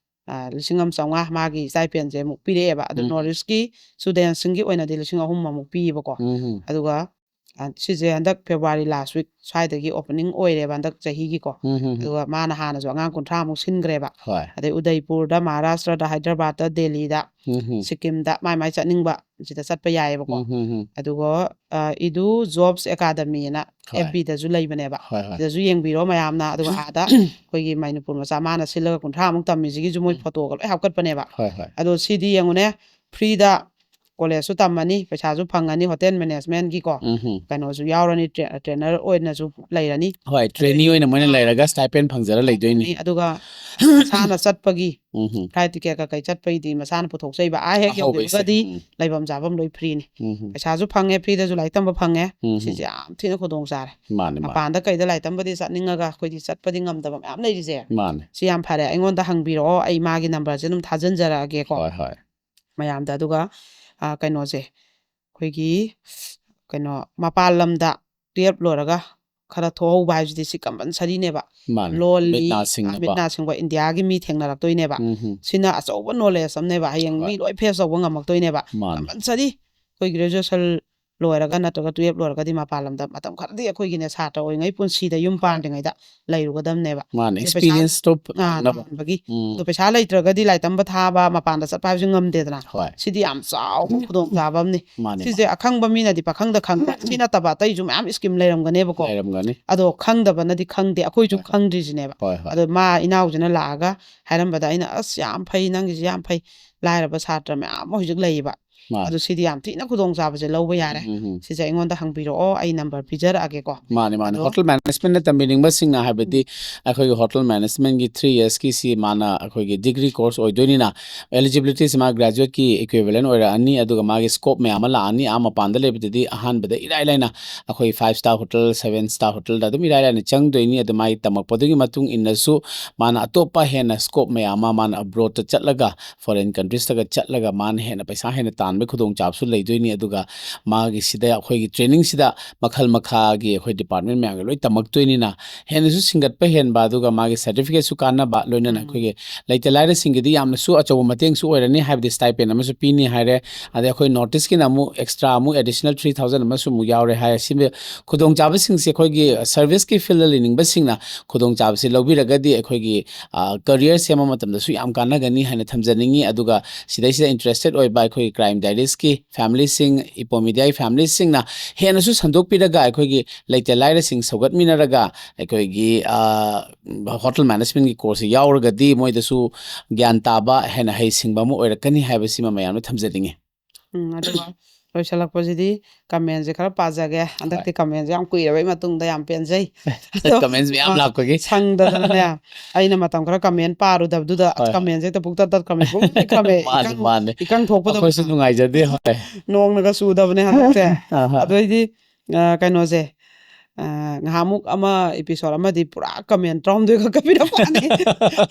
ꯑ, ꯂꯤꯁꯤꯡ ꯑꯃ ꯆꯥꯝꯃꯉꯥ ꯃꯥꯒꯤ ꯁ꯭ꯇꯥꯏꯄꯦꯟꯁꯦ ꯑꯃꯨꯛ ꯄꯤꯔꯛꯑꯦꯕ꯫ ꯑꯗꯣ ꯎꯝ. ꯅꯣꯔꯠ ꯏꯁꯀꯤ ꯁ꯭ꯇꯨꯗꯦꯟꯁꯤꯡꯒꯤ ꯑꯣꯏꯅꯗꯤ ꯂꯤꯁꯤꯡ ꯑꯍꯨꯝ ꯑꯃꯨꯛ ꯄꯤꯌꯦꯕꯀꯣ꯫ ꯎꯝ ꯍꯝ. ꯑꯗꯨꯒ, ꯑ, ꯁꯤꯁꯦ ꯍꯟꯗꯛ ꯐꯦꯕ꯭ꯔꯨꯋꯥꯔꯤ ꯂꯥꯁ ꯋꯤꯛ ꯁ꯭ꯋꯥꯏꯗꯒꯤ ꯑꯣꯄꯅꯤꯡ ꯑꯣꯏꯔꯦꯕ, ꯍꯟꯗꯛ ꯆꯍꯤꯒꯤꯀꯣ꯫ ꯎꯝ ꯍꯝ. ꯑꯗꯨꯒ ꯃꯥꯅ ꯍꯥꯟꯅꯁꯨ ꯑꯉꯥꯡ ꯀꯨꯟꯊ꯭ꯔꯥꯃꯨꯛ ꯁꯤꯟꯈ꯭ꯔꯦꯕ꯫ ꯍꯣꯏ ꯑꯗꯩ ꯎꯗꯩꯄꯨꯔꯗ, ꯃꯍꯥꯔꯥꯁꯇ꯭ꯔꯗ, ꯍꯥꯏꯗ꯭ꯔꯕꯥꯗꯇ, ꯗꯦꯜꯂꯤꯗ, ꯎꯝ ꯍꯝ. ꯁꯤꯛꯀꯤꯝꯗ, ꯃꯥꯏ ꯃꯥꯏ ꯆꯠꯅꯤꯡꯕ ꯁꯤꯗ ꯆꯠꯄ ꯌꯥꯏꯑꯕꯀꯣ꯫ ꯎꯝ ꯍꯝ ꯍꯝ. ꯑꯗꯨꯒ, ꯑ, ꯏꯗꯨ ꯖꯣꯕꯁ ꯑꯦꯀꯥꯗꯃꯤ ꯑꯅ ꯍꯣꯏ ꯑꯦꯐ ꯕꯤꯗꯁꯨ ꯂꯩꯕꯅꯦꯕ꯫ ꯍꯣꯏ ꯍꯣꯏ ꯁꯤꯗꯁꯨ ꯌꯦꯡꯕꯤꯔꯣ ꯃꯌꯥꯝꯅ꯫ ꯑꯗꯨꯒ ꯑꯥꯗ ꯑꯩꯈꯣꯏꯒꯤ ꯃꯅꯤꯄꯨꯔ ꯃꯆꯥ ꯃꯥꯅ ꯁꯤꯜꯂꯒ ꯀꯨꯟꯊ꯭ꯔꯥꯃꯨꯛ ꯇꯝꯃꯤꯁꯤꯒꯤꯁꯨ ꯃꯣꯏ ꯎꯝ. ꯐꯣꯇꯣꯒ ꯂꯣꯏ ꯍꯥꯞꯀꯠꯄꯅꯦꯕ꯫ ꯍꯣꯏ ꯍꯣꯏ ꯑꯗꯣ ꯁꯤꯗꯤ ꯌꯦꯡꯉꯨꯅꯦ, ꯐ꯭ꯔꯤꯗ ꯀꯣꯂꯦꯖꯁꯨ ꯇꯝꯃꯅꯤ, ꯄꯩꯁꯥꯁꯨ ꯐꯪꯉꯅꯤ, ꯍꯣꯇꯦꯜ ꯃꯦꯅꯦꯖꯃꯦꯟꯒꯤꯀꯣ ꯎꯝ ꯍꯝ. ꯀꯩꯅꯣꯁꯨ ꯌꯥꯎꯔꯅꯤ, ꯇ꯭ꯔꯦ-, ꯇ꯭ꯔꯦꯅꯔ ꯑꯣꯏꯅꯁꯨ ꯂꯩꯔꯅꯤ꯫ ꯍꯣꯏ, ꯇ꯭ꯔꯦꯅꯤ ꯑꯣꯏꯅ ꯃꯣꯏꯅ ꯂꯩꯔꯒ ꯁ꯭ꯇꯥꯏꯄꯦꯟ ꯐꯪꯖꯔ ꯂꯩꯗꯣꯏꯅꯤ꯫ ꯑꯗꯨꯒ ꯃꯁꯥꯅ ꯆꯠꯄꯒꯤ ꯎꯝ ꯍꯝ. ꯐ꯭ꯂꯥꯏꯠ ꯇꯤꯀꯦꯠ ꯀꯩꯀꯩ ꯆꯠꯄꯒꯤꯗꯤ ꯃꯁꯥꯅ ꯄꯨꯊꯣꯛꯆꯩꯕ꯫ ꯑꯥ ꯍꯦꯛ ꯑꯍꯧꯕꯩꯁꯦ. ꯌꯧꯈꯤꯕꯒꯗꯤ ꯎꯝ. ꯂꯩꯐꯝ ꯆꯥꯐꯝ ꯂꯣꯏ ꯐ꯭ꯔꯤꯅꯤ꯫ ꯎꯝ ꯍꯝ. ꯄꯩꯁꯥꯁꯨ ꯐꯪꯉꯦ, ꯐ꯭ꯔꯤꯗꯁꯨ ꯂꯥꯏꯔꯤꯛ ꯇꯝꯕ ꯐꯪꯉꯦ꯫ ꯎꯝ ꯍꯝ. ꯁꯤꯁꯦ ꯌꯥꯝ ꯊꯤꯅ ꯈꯨꯗꯣꯡ ꯆꯥꯔꯦ꯫ ꯃꯥꯅꯦ ꯃꯥꯅꯦ ꯃꯄꯥꯟꯗ ꯀꯩꯗ ꯂꯥꯏꯔꯤꯛ ꯇꯝꯕꯗꯤ ꯆꯠꯅꯤꯡꯉꯒ ꯑꯩꯈꯣꯏꯗꯤ ꯆꯠꯄꯗꯤ ꯉꯝꯗꯕ ꯃꯌꯥꯝ ꯂꯩꯔꯤꯁꯦ꯫ ꯃꯥꯅꯦ. ꯁꯤ ꯌꯥꯝ ꯐꯔꯦ꯫ ꯑꯩꯉꯣꯟꯗ ꯍꯪꯕꯤꯔꯛꯑꯣ, ꯑꯩ ꯃꯥꯒꯤ ꯅꯝꯕꯔꯁꯦ ꯑꯗꯨꯝ ꯊꯥꯖꯤꯟꯖꯔꯛꯑꯒꯦꯀꯣ ꯍꯣꯏ ꯍꯣꯏ. ꯃꯌꯥꯝꯗ꯫ ꯑꯗꯨꯒ, ꯑ, ꯀꯩꯅꯣꯁꯦ, ꯑꯩꯈꯣꯏꯒꯤ ꯀꯩꯅꯣ, ꯃꯄꯥꯟ ꯂꯝꯗ ꯇꯨꯌꯦꯜꯞ ꯂꯣꯏꯔꯒ ꯈꯔ ꯊꯣꯛꯍꯧꯕ ꯍꯥꯏꯕꯁꯤꯗꯤ ꯁꯤ ꯀꯝꯄꯜꯁꯔꯤꯅꯦꯕ꯫ ꯃꯥꯅꯦ. ꯂꯣꯜꯂꯤ, ꯃꯤꯠ ꯅꯥ ꯑ, ꯁꯤꯡꯅꯕ. ꯃꯤꯠ ꯅꯥ ꯁꯤꯡꯕ ꯏꯟꯗꯤꯌꯥꯒꯤ ꯃꯤ ꯊꯦꯡꯅꯔꯛꯇꯣꯏꯅꯦꯕ꯫ ꯎꯝ ꯍꯝ. ꯁꯤꯅ ꯑꯆꯧꯕ ꯅꯣꯂꯦꯖ ꯑꯃꯅꯦꯕ, ꯍꯌꯦꯡ ꯍꯣꯏ. ꯃꯤ ꯂꯣꯏ ꯐꯦꯁ ꯇꯧꯕ ꯉꯝꯃꯛꯇꯣꯏꯅꯦꯕ꯫ ꯃꯥꯅꯦ. ꯀꯝꯄꯜꯁꯔꯤ ꯑꯩꯈꯣꯏ ꯒ꯭ꯔꯦꯖꯨꯑꯦꯁꯟ ꯂꯣꯏꯔꯒ ꯅꯠꯇ꯭ꯔꯒ ꯇꯨꯌꯦꯜꯞ ꯂꯣꯏꯔꯒꯗꯤ ꯃꯄꯥꯟ ꯂꯝꯗ ꯃꯇꯝ ꯈꯔꯗꯤ ꯑꯩꯈꯣꯏꯒꯤꯅꯦ ꯁꯥꯇ꯭ꯔ ꯑꯣꯏꯔꯤꯉꯩ ꯄꯨꯟꯁꯤꯗ ꯌꯨꯝ ꯄꯥꯟꯗ꯭ꯔꯤꯉꯩꯗ ꯂꯩꯔꯨꯒꯗꯕꯅꯦꯕ꯫ ꯃꯥꯅꯦ, ꯑꯗꯣ ꯄꯩꯁꯥ ꯑꯦꯛꯁꯄꯤꯔꯤꯌꯦꯟꯁꯇꯣ ꯑꯥ, ꯐꯪꯅꯕ꯫ ꯇꯥꯟꯕꯒꯤ꯫ ꯎꯝ꯫ ꯑꯗꯣ ꯄꯩꯁꯥ ꯂꯩꯇ꯭ꯔꯒꯗꯤ ꯂꯥꯏꯔꯤꯛ ꯇꯝꯕ ꯊꯥꯕ, ꯃꯄꯥꯟꯗ ꯆꯠꯄ ꯍꯥꯏꯕꯁꯨ ꯉꯝꯗꯦꯗꯅ꯫ ꯍꯣꯏ꯫ ꯁꯤꯗꯤ ꯌꯥꯝ ꯆꯥꯎꯕ ꯈꯨꯗꯣꯡꯆꯥꯕ ꯑꯃꯅꯤ꯫ ꯃꯥꯅꯦ, ꯁꯤꯁꯦ ꯑꯈꯪꯕ ꯃꯤꯅꯗꯤ ꯄꯥꯈꯪꯗ ꯈꯪꯕ, ꯁꯤ ꯅꯠꯇꯕ ꯑꯇꯩꯁꯨ ꯃꯌꯥꯝ ꯁ꯭ꯀꯤꯝ ꯂꯩꯔꯝꯒꯅꯦꯕꯀꯣ꯫ ꯂꯩꯔꯝꯒꯅꯤ꯫ ꯑꯗꯣ ꯈꯪꯗꯕꯅꯗꯤ ꯈꯪꯗꯦ, ꯑꯩꯈꯣꯏꯁꯨ ꯍꯣꯏ, ꯍꯣꯏ꯫ ꯈꯪꯗ꯭ꯔꯤꯁꯤꯅꯦꯕ꯫ ꯍꯣꯏ, ꯍꯣꯏ꯫ ꯑꯗꯣ ꯃꯥ ꯏꯅꯥꯎꯁꯤꯅ ꯂꯥꯛꯑꯒ ꯍꯥꯏꯔꯝꯕꯗ ꯑꯩꯅ, "ꯑꯁ, ꯌꯥꯝ ꯐꯩ, ꯅꯪꯒꯤꯁꯤ ꯌꯥꯝ ꯐꯩ, ꯂꯥꯏꯔꯕ ꯁꯥꯇ꯭ꯔ ꯃꯌꯥꯝ ꯑꯃ ꯍꯧꯖꯤꯛ ꯂꯩꯌꯦꯕ꯫ ꯃꯥꯅꯦ꯫ ꯑꯗꯨ ꯁꯤꯗꯤ ꯌꯥꯝ ꯊꯤꯅ ꯈꯨꯗꯣꯡꯆꯥꯕꯁꯦ ꯂꯧꯕ ꯌꯥꯔꯦ꯫ ꯎꯝ, ꯎꯝ꯫ ꯁꯤꯁꯦ ꯑꯩꯉꯣꯟꯗ ꯍꯪꯕꯤꯔꯛꯑꯣ, ꯑꯩ ꯅꯝꯕꯔ ꯄꯤꯖꯔꯛꯑꯒꯦꯀꯣ"꯫ ꯃꯥꯅꯦ, ꯃꯥꯅꯦ꯫ ꯑꯗꯣ ꯍꯣꯇꯦꯜ ꯃꯦꯅꯦꯖꯃꯦꯟꯠꯅ ꯇꯝꯕꯤꯅꯤꯡꯕꯁꯤꯡꯅ, ꯍꯥꯏꯕꯗꯤ ꯑꯩꯈꯣꯏꯒꯤ ꯍꯣꯇꯦꯜ ꯃꯦꯅꯦꯖꯃꯦꯟꯠꯀꯤ ꯊ꯭ꯔꯤ ꯌꯔꯁꯀꯤꯁꯤ ꯃꯥꯅ ꯑꯩꯈꯣꯏꯒꯤ ꯗꯤꯒ꯭ꯔꯤ ꯀꯣꯔꯁ ꯑꯣꯏꯗꯣꯏꯅꯤꯅ, ꯑꯦꯂꯤꯖꯤꯕꯤꯂꯤꯇꯤꯁꯤ ꯃꯥ ꯒ꯭ꯔꯦꯖꯨꯋꯦꯠꯀꯤ ꯏꯀ꯭ꯋꯤꯕꯦꯂꯦꯟ ꯑꯣꯏꯔꯛꯑꯅꯤ꯫ ꯑꯗꯨꯒ ꯃꯥꯒꯤ ꯁ꯭ꯀꯣꯞ ꯃꯌꯥꯝ ꯑꯃ ꯂꯥꯛꯑꯅꯤ꯫ ꯑꯥ ꯃꯄꯥꯟꯗ ꯂꯩꯕꯗꯗꯤ ꯑꯍꯥꯟꯕꯗ ꯏꯔꯥꯏ ꯂꯥꯏꯅ ꯑꯩꯈꯣꯏ five star hotel, seven star ꯍꯣꯇꯦꯜꯗ ꯑꯗꯨꯝ ꯏꯔꯥꯏ ꯂꯥꯏꯅ ꯆꯪꯗꯣꯏꯅꯤ꯫ ꯑꯗꯨ ꯃꯥꯒꯤ ꯇꯝꯃꯛꯄꯗꯨꯒꯤ ꯃꯇꯨꯡ ꯏꯟꯅꯁꯨ ꯃꯥꯅ ꯑꯇꯣꯞꯄ ꯍꯦꯟꯅ ꯁ꯭ꯀꯣꯞ ꯃꯌꯥꯝ ꯑꯃ ꯃꯥꯅ ꯑꯕ꯭ꯔꯣꯗꯇ ꯆꯠꯂꯒ, ꯐꯣꯔꯦꯟ ꯀꯟꯇ꯭ꯔꯤꯁꯇꯒ ꯆꯠꯂꯒ ꯃꯥꯅ ꯍꯦꯟꯅ ꯄꯩꯁꯥ ꯍꯦꯟꯅ ꯇꯥꯟꯕꯒꯤ ꯈꯨꯗꯣꯡꯆꯥꯕꯁꯨ ꯂꯩꯗꯣꯏꯅꯤ꯫ ꯑꯗꯨꯒ ꯃꯥꯒꯤ ꯁꯤꯗ ꯑꯩꯈꯣꯏꯒꯤ ꯇ꯭ꯔꯦꯅꯤꯡꯁꯤꯗ ꯃꯈꯜ ꯃꯈꯥꯒꯤ ꯑꯩꯈꯣꯏ ꯗꯤꯄꯥꯔꯠꯃꯦꯟ ꯃꯌꯥꯝꯒꯤ ꯂꯣꯏ ꯇꯝꯃꯛꯇꯣꯏꯅꯤꯅ ꯍꯦꯟꯅꯁꯨ ꯁꯤꯡꯒꯠꯄ ꯍꯦꯟꯕ, ꯑꯗꯨꯒ ꯃꯥꯒꯤ ꯁꯔꯇꯤꯐꯤꯀꯦꯠꯁꯨ ꯀꯥꯟꯅꯕ, ꯂꯣꯏꯅꯅ ꯎꯝ꯫ ꯑꯩꯈꯣꯏꯒꯤ ꯂꯩꯇ ꯂꯥꯏꯔꯁꯤꯡꯒꯤꯗꯤ ꯌꯥꯝꯅꯁꯨ ꯑꯆꯧꯕ ꯃꯇꯦꯡꯁꯨ ꯑꯣꯏꯔꯅꯤ, ꯍꯥꯏꯕꯗꯤ ꯁ꯭ꯇꯥꯏꯄꯦꯟ ꯑꯃꯁꯨ ꯄꯤꯅꯤ ꯍꯥꯏꯔꯦ꯫ ꯑꯗꯩ ꯑꯩꯈꯣꯏ ꯅꯣꯔꯠ ꯏꯁꯀꯤꯅ ꯑꯃꯨꯛ ꯑꯦꯛꯁꯇ꯭ꯔꯥ ꯑꯃꯨꯛ ꯑꯦꯗꯤꯁꯅꯦꯜ ꯊ꯭ꯔꯤ ꯊꯥꯎꯖꯟ ꯑꯃꯁꯨ ꯑꯃꯨꯛ ꯌꯥꯎꯔꯦ ꯍꯥꯏ꯫ ꯁꯤꯕ ꯈꯨꯗꯣꯡꯆꯥꯕꯁꯤꯡꯁꯦ ꯑꯩꯈꯣꯏꯒꯤ ꯁꯔꯚꯤꯁꯀꯤ ꯐꯤꯜꯗ ꯂꯩꯅꯤꯡꯕꯁꯤꯡꯅ ꯈꯨꯗꯣꯡꯆꯥꯕꯁꯤ ꯂꯧꯕꯤꯔꯒꯗꯤ ꯑꯩꯈꯣꯏꯒꯤ, ꯑ, ꯀꯔꯤꯌꯔ ꯁꯦꯝꯕ ꯃꯇꯝꯗꯁꯨ ꯌꯥꯝ ꯀꯥꯟꯅꯒꯅꯤ ꯍꯥꯏꯅ ꯊꯝꯖꯅꯤꯡꯉꯤ꯫ ꯑꯗꯨꯒ ꯁꯤꯗꯩꯁꯤꯗ ꯏꯟꯇꯔꯦꯁꯇꯦꯠ ꯑꯣꯏꯕ ꯑꯩꯈꯣꯏꯒꯤ ꯀ꯭ꯔꯥꯏꯝ ꯗꯥꯏꯔꯤꯁꯀꯤ ꯐꯦꯃꯤꯂꯤꯁꯤꯡ, ꯏꯄꯣ ꯃꯤꯗꯤꯌꯥꯒꯤ ꯐꯦꯃꯤꯂꯤꯁꯤꯡꯅ ꯍꯦꯟꯅꯁꯨ ꯁꯟꯗꯣꯛꯄꯤꯔꯒ ꯑꯩꯈꯣꯏꯒꯤ ꯂꯩꯇ ꯂꯥꯏꯔꯁꯤꯡ ꯁꯧꯒꯠꯃꯤꯟꯅꯔꯒ ꯑꯩꯈꯣꯏꯒꯤ, ꯑ, ꯍꯣꯇꯦꯜ ꯃꯦꯅꯦꯖꯃꯦꯟꯠꯀꯤ ꯀꯣꯔꯁꯁꯤ ꯌꯥꯎꯔꯒꯗꯤ ꯃꯣꯏꯗꯁꯨ ꯒ꯭ꯌꯥꯟ ꯇꯥꯕ, ꯍꯦꯟꯅ ꯍꯩꯁꯤꯡꯕ ꯑꯃ ꯑꯣꯏꯔꯛꯀꯅꯤ ꯍꯥꯏꯕꯁꯤꯃ ꯃꯌꯥꯝꯅ ꯊꯝꯖꯅꯤꯡꯉꯤ꯫ ꯎꯝ, ꯑꯗꯨꯒ ꯂꯣꯏꯁꯤꯜꯂꯛꯄꯁꯤꯗꯤ ꯀꯃꯦꯟꯁꯦ ꯈꯔ ꯄꯥꯖꯒꯦ꯫ ꯍꯟꯗꯛꯇꯤ ꯀꯃꯦꯟꯁꯦ ꯌꯥꯝ ꯀꯨꯏꯔꯕꯩ ꯃꯇꯨꯡꯗ ꯌꯥꯝ ꯄꯦꯟꯖꯩ꯫ ꯑꯗꯣ, ꯀꯃꯦꯟꯁ ꯃꯌꯥꯝ ꯑ, ꯂꯥꯛꯄꯒꯤ꯫ ꯁꯪꯗꯗꯅꯅꯦ, ꯑꯩꯅ ꯃꯇꯝ ꯈꯔ ꯀꯃꯦꯟ ꯄꯥꯔꯨꯗꯕꯗꯨꯗ ꯍꯣꯏ꯫ ꯀꯃꯦꯟꯁꯦ ꯍꯦꯛꯇ ꯄꯨꯡꯇꯠ ꯇꯠꯈ꯭ꯔꯃꯦ, ꯄꯨꯡ ꯄꯤꯛꯈ꯭ꯔꯃꯦ꯫ ꯃꯥꯅꯦ, ꯏꯀꯪ, ꯃꯥꯅꯦ꯫ ꯏꯀꯪ ꯊꯣꯛꯄꯗꯧꯅ꯫ ꯑꯩꯈꯣꯏꯁꯨ ꯅꯨꯡꯉꯥꯏꯖꯗꯦ, ꯍꯣꯏ꯫ ꯅꯣꯡꯅꯒ ꯆꯨꯗꯕꯅꯦ ꯍꯟꯗꯛꯁꯦ꯫ ꯑꯍꯥ꯫ ꯑꯗꯩꯗꯤ, ꯑ, ꯀꯩꯅꯣꯁꯦ, ꯑ, ꯉꯍꯥꯟꯃꯨꯛ ꯑꯃ ꯏꯄꯤꯁꯣꯗ ꯑꯃꯗꯤ ꯄꯨꯔꯥ ꯀꯃꯦꯟ ꯇꯔꯥꯍꯨꯝꯗꯣꯏ ꯈꯛꯀ ꯄꯤꯔꯛꯄꯅꯤ꯫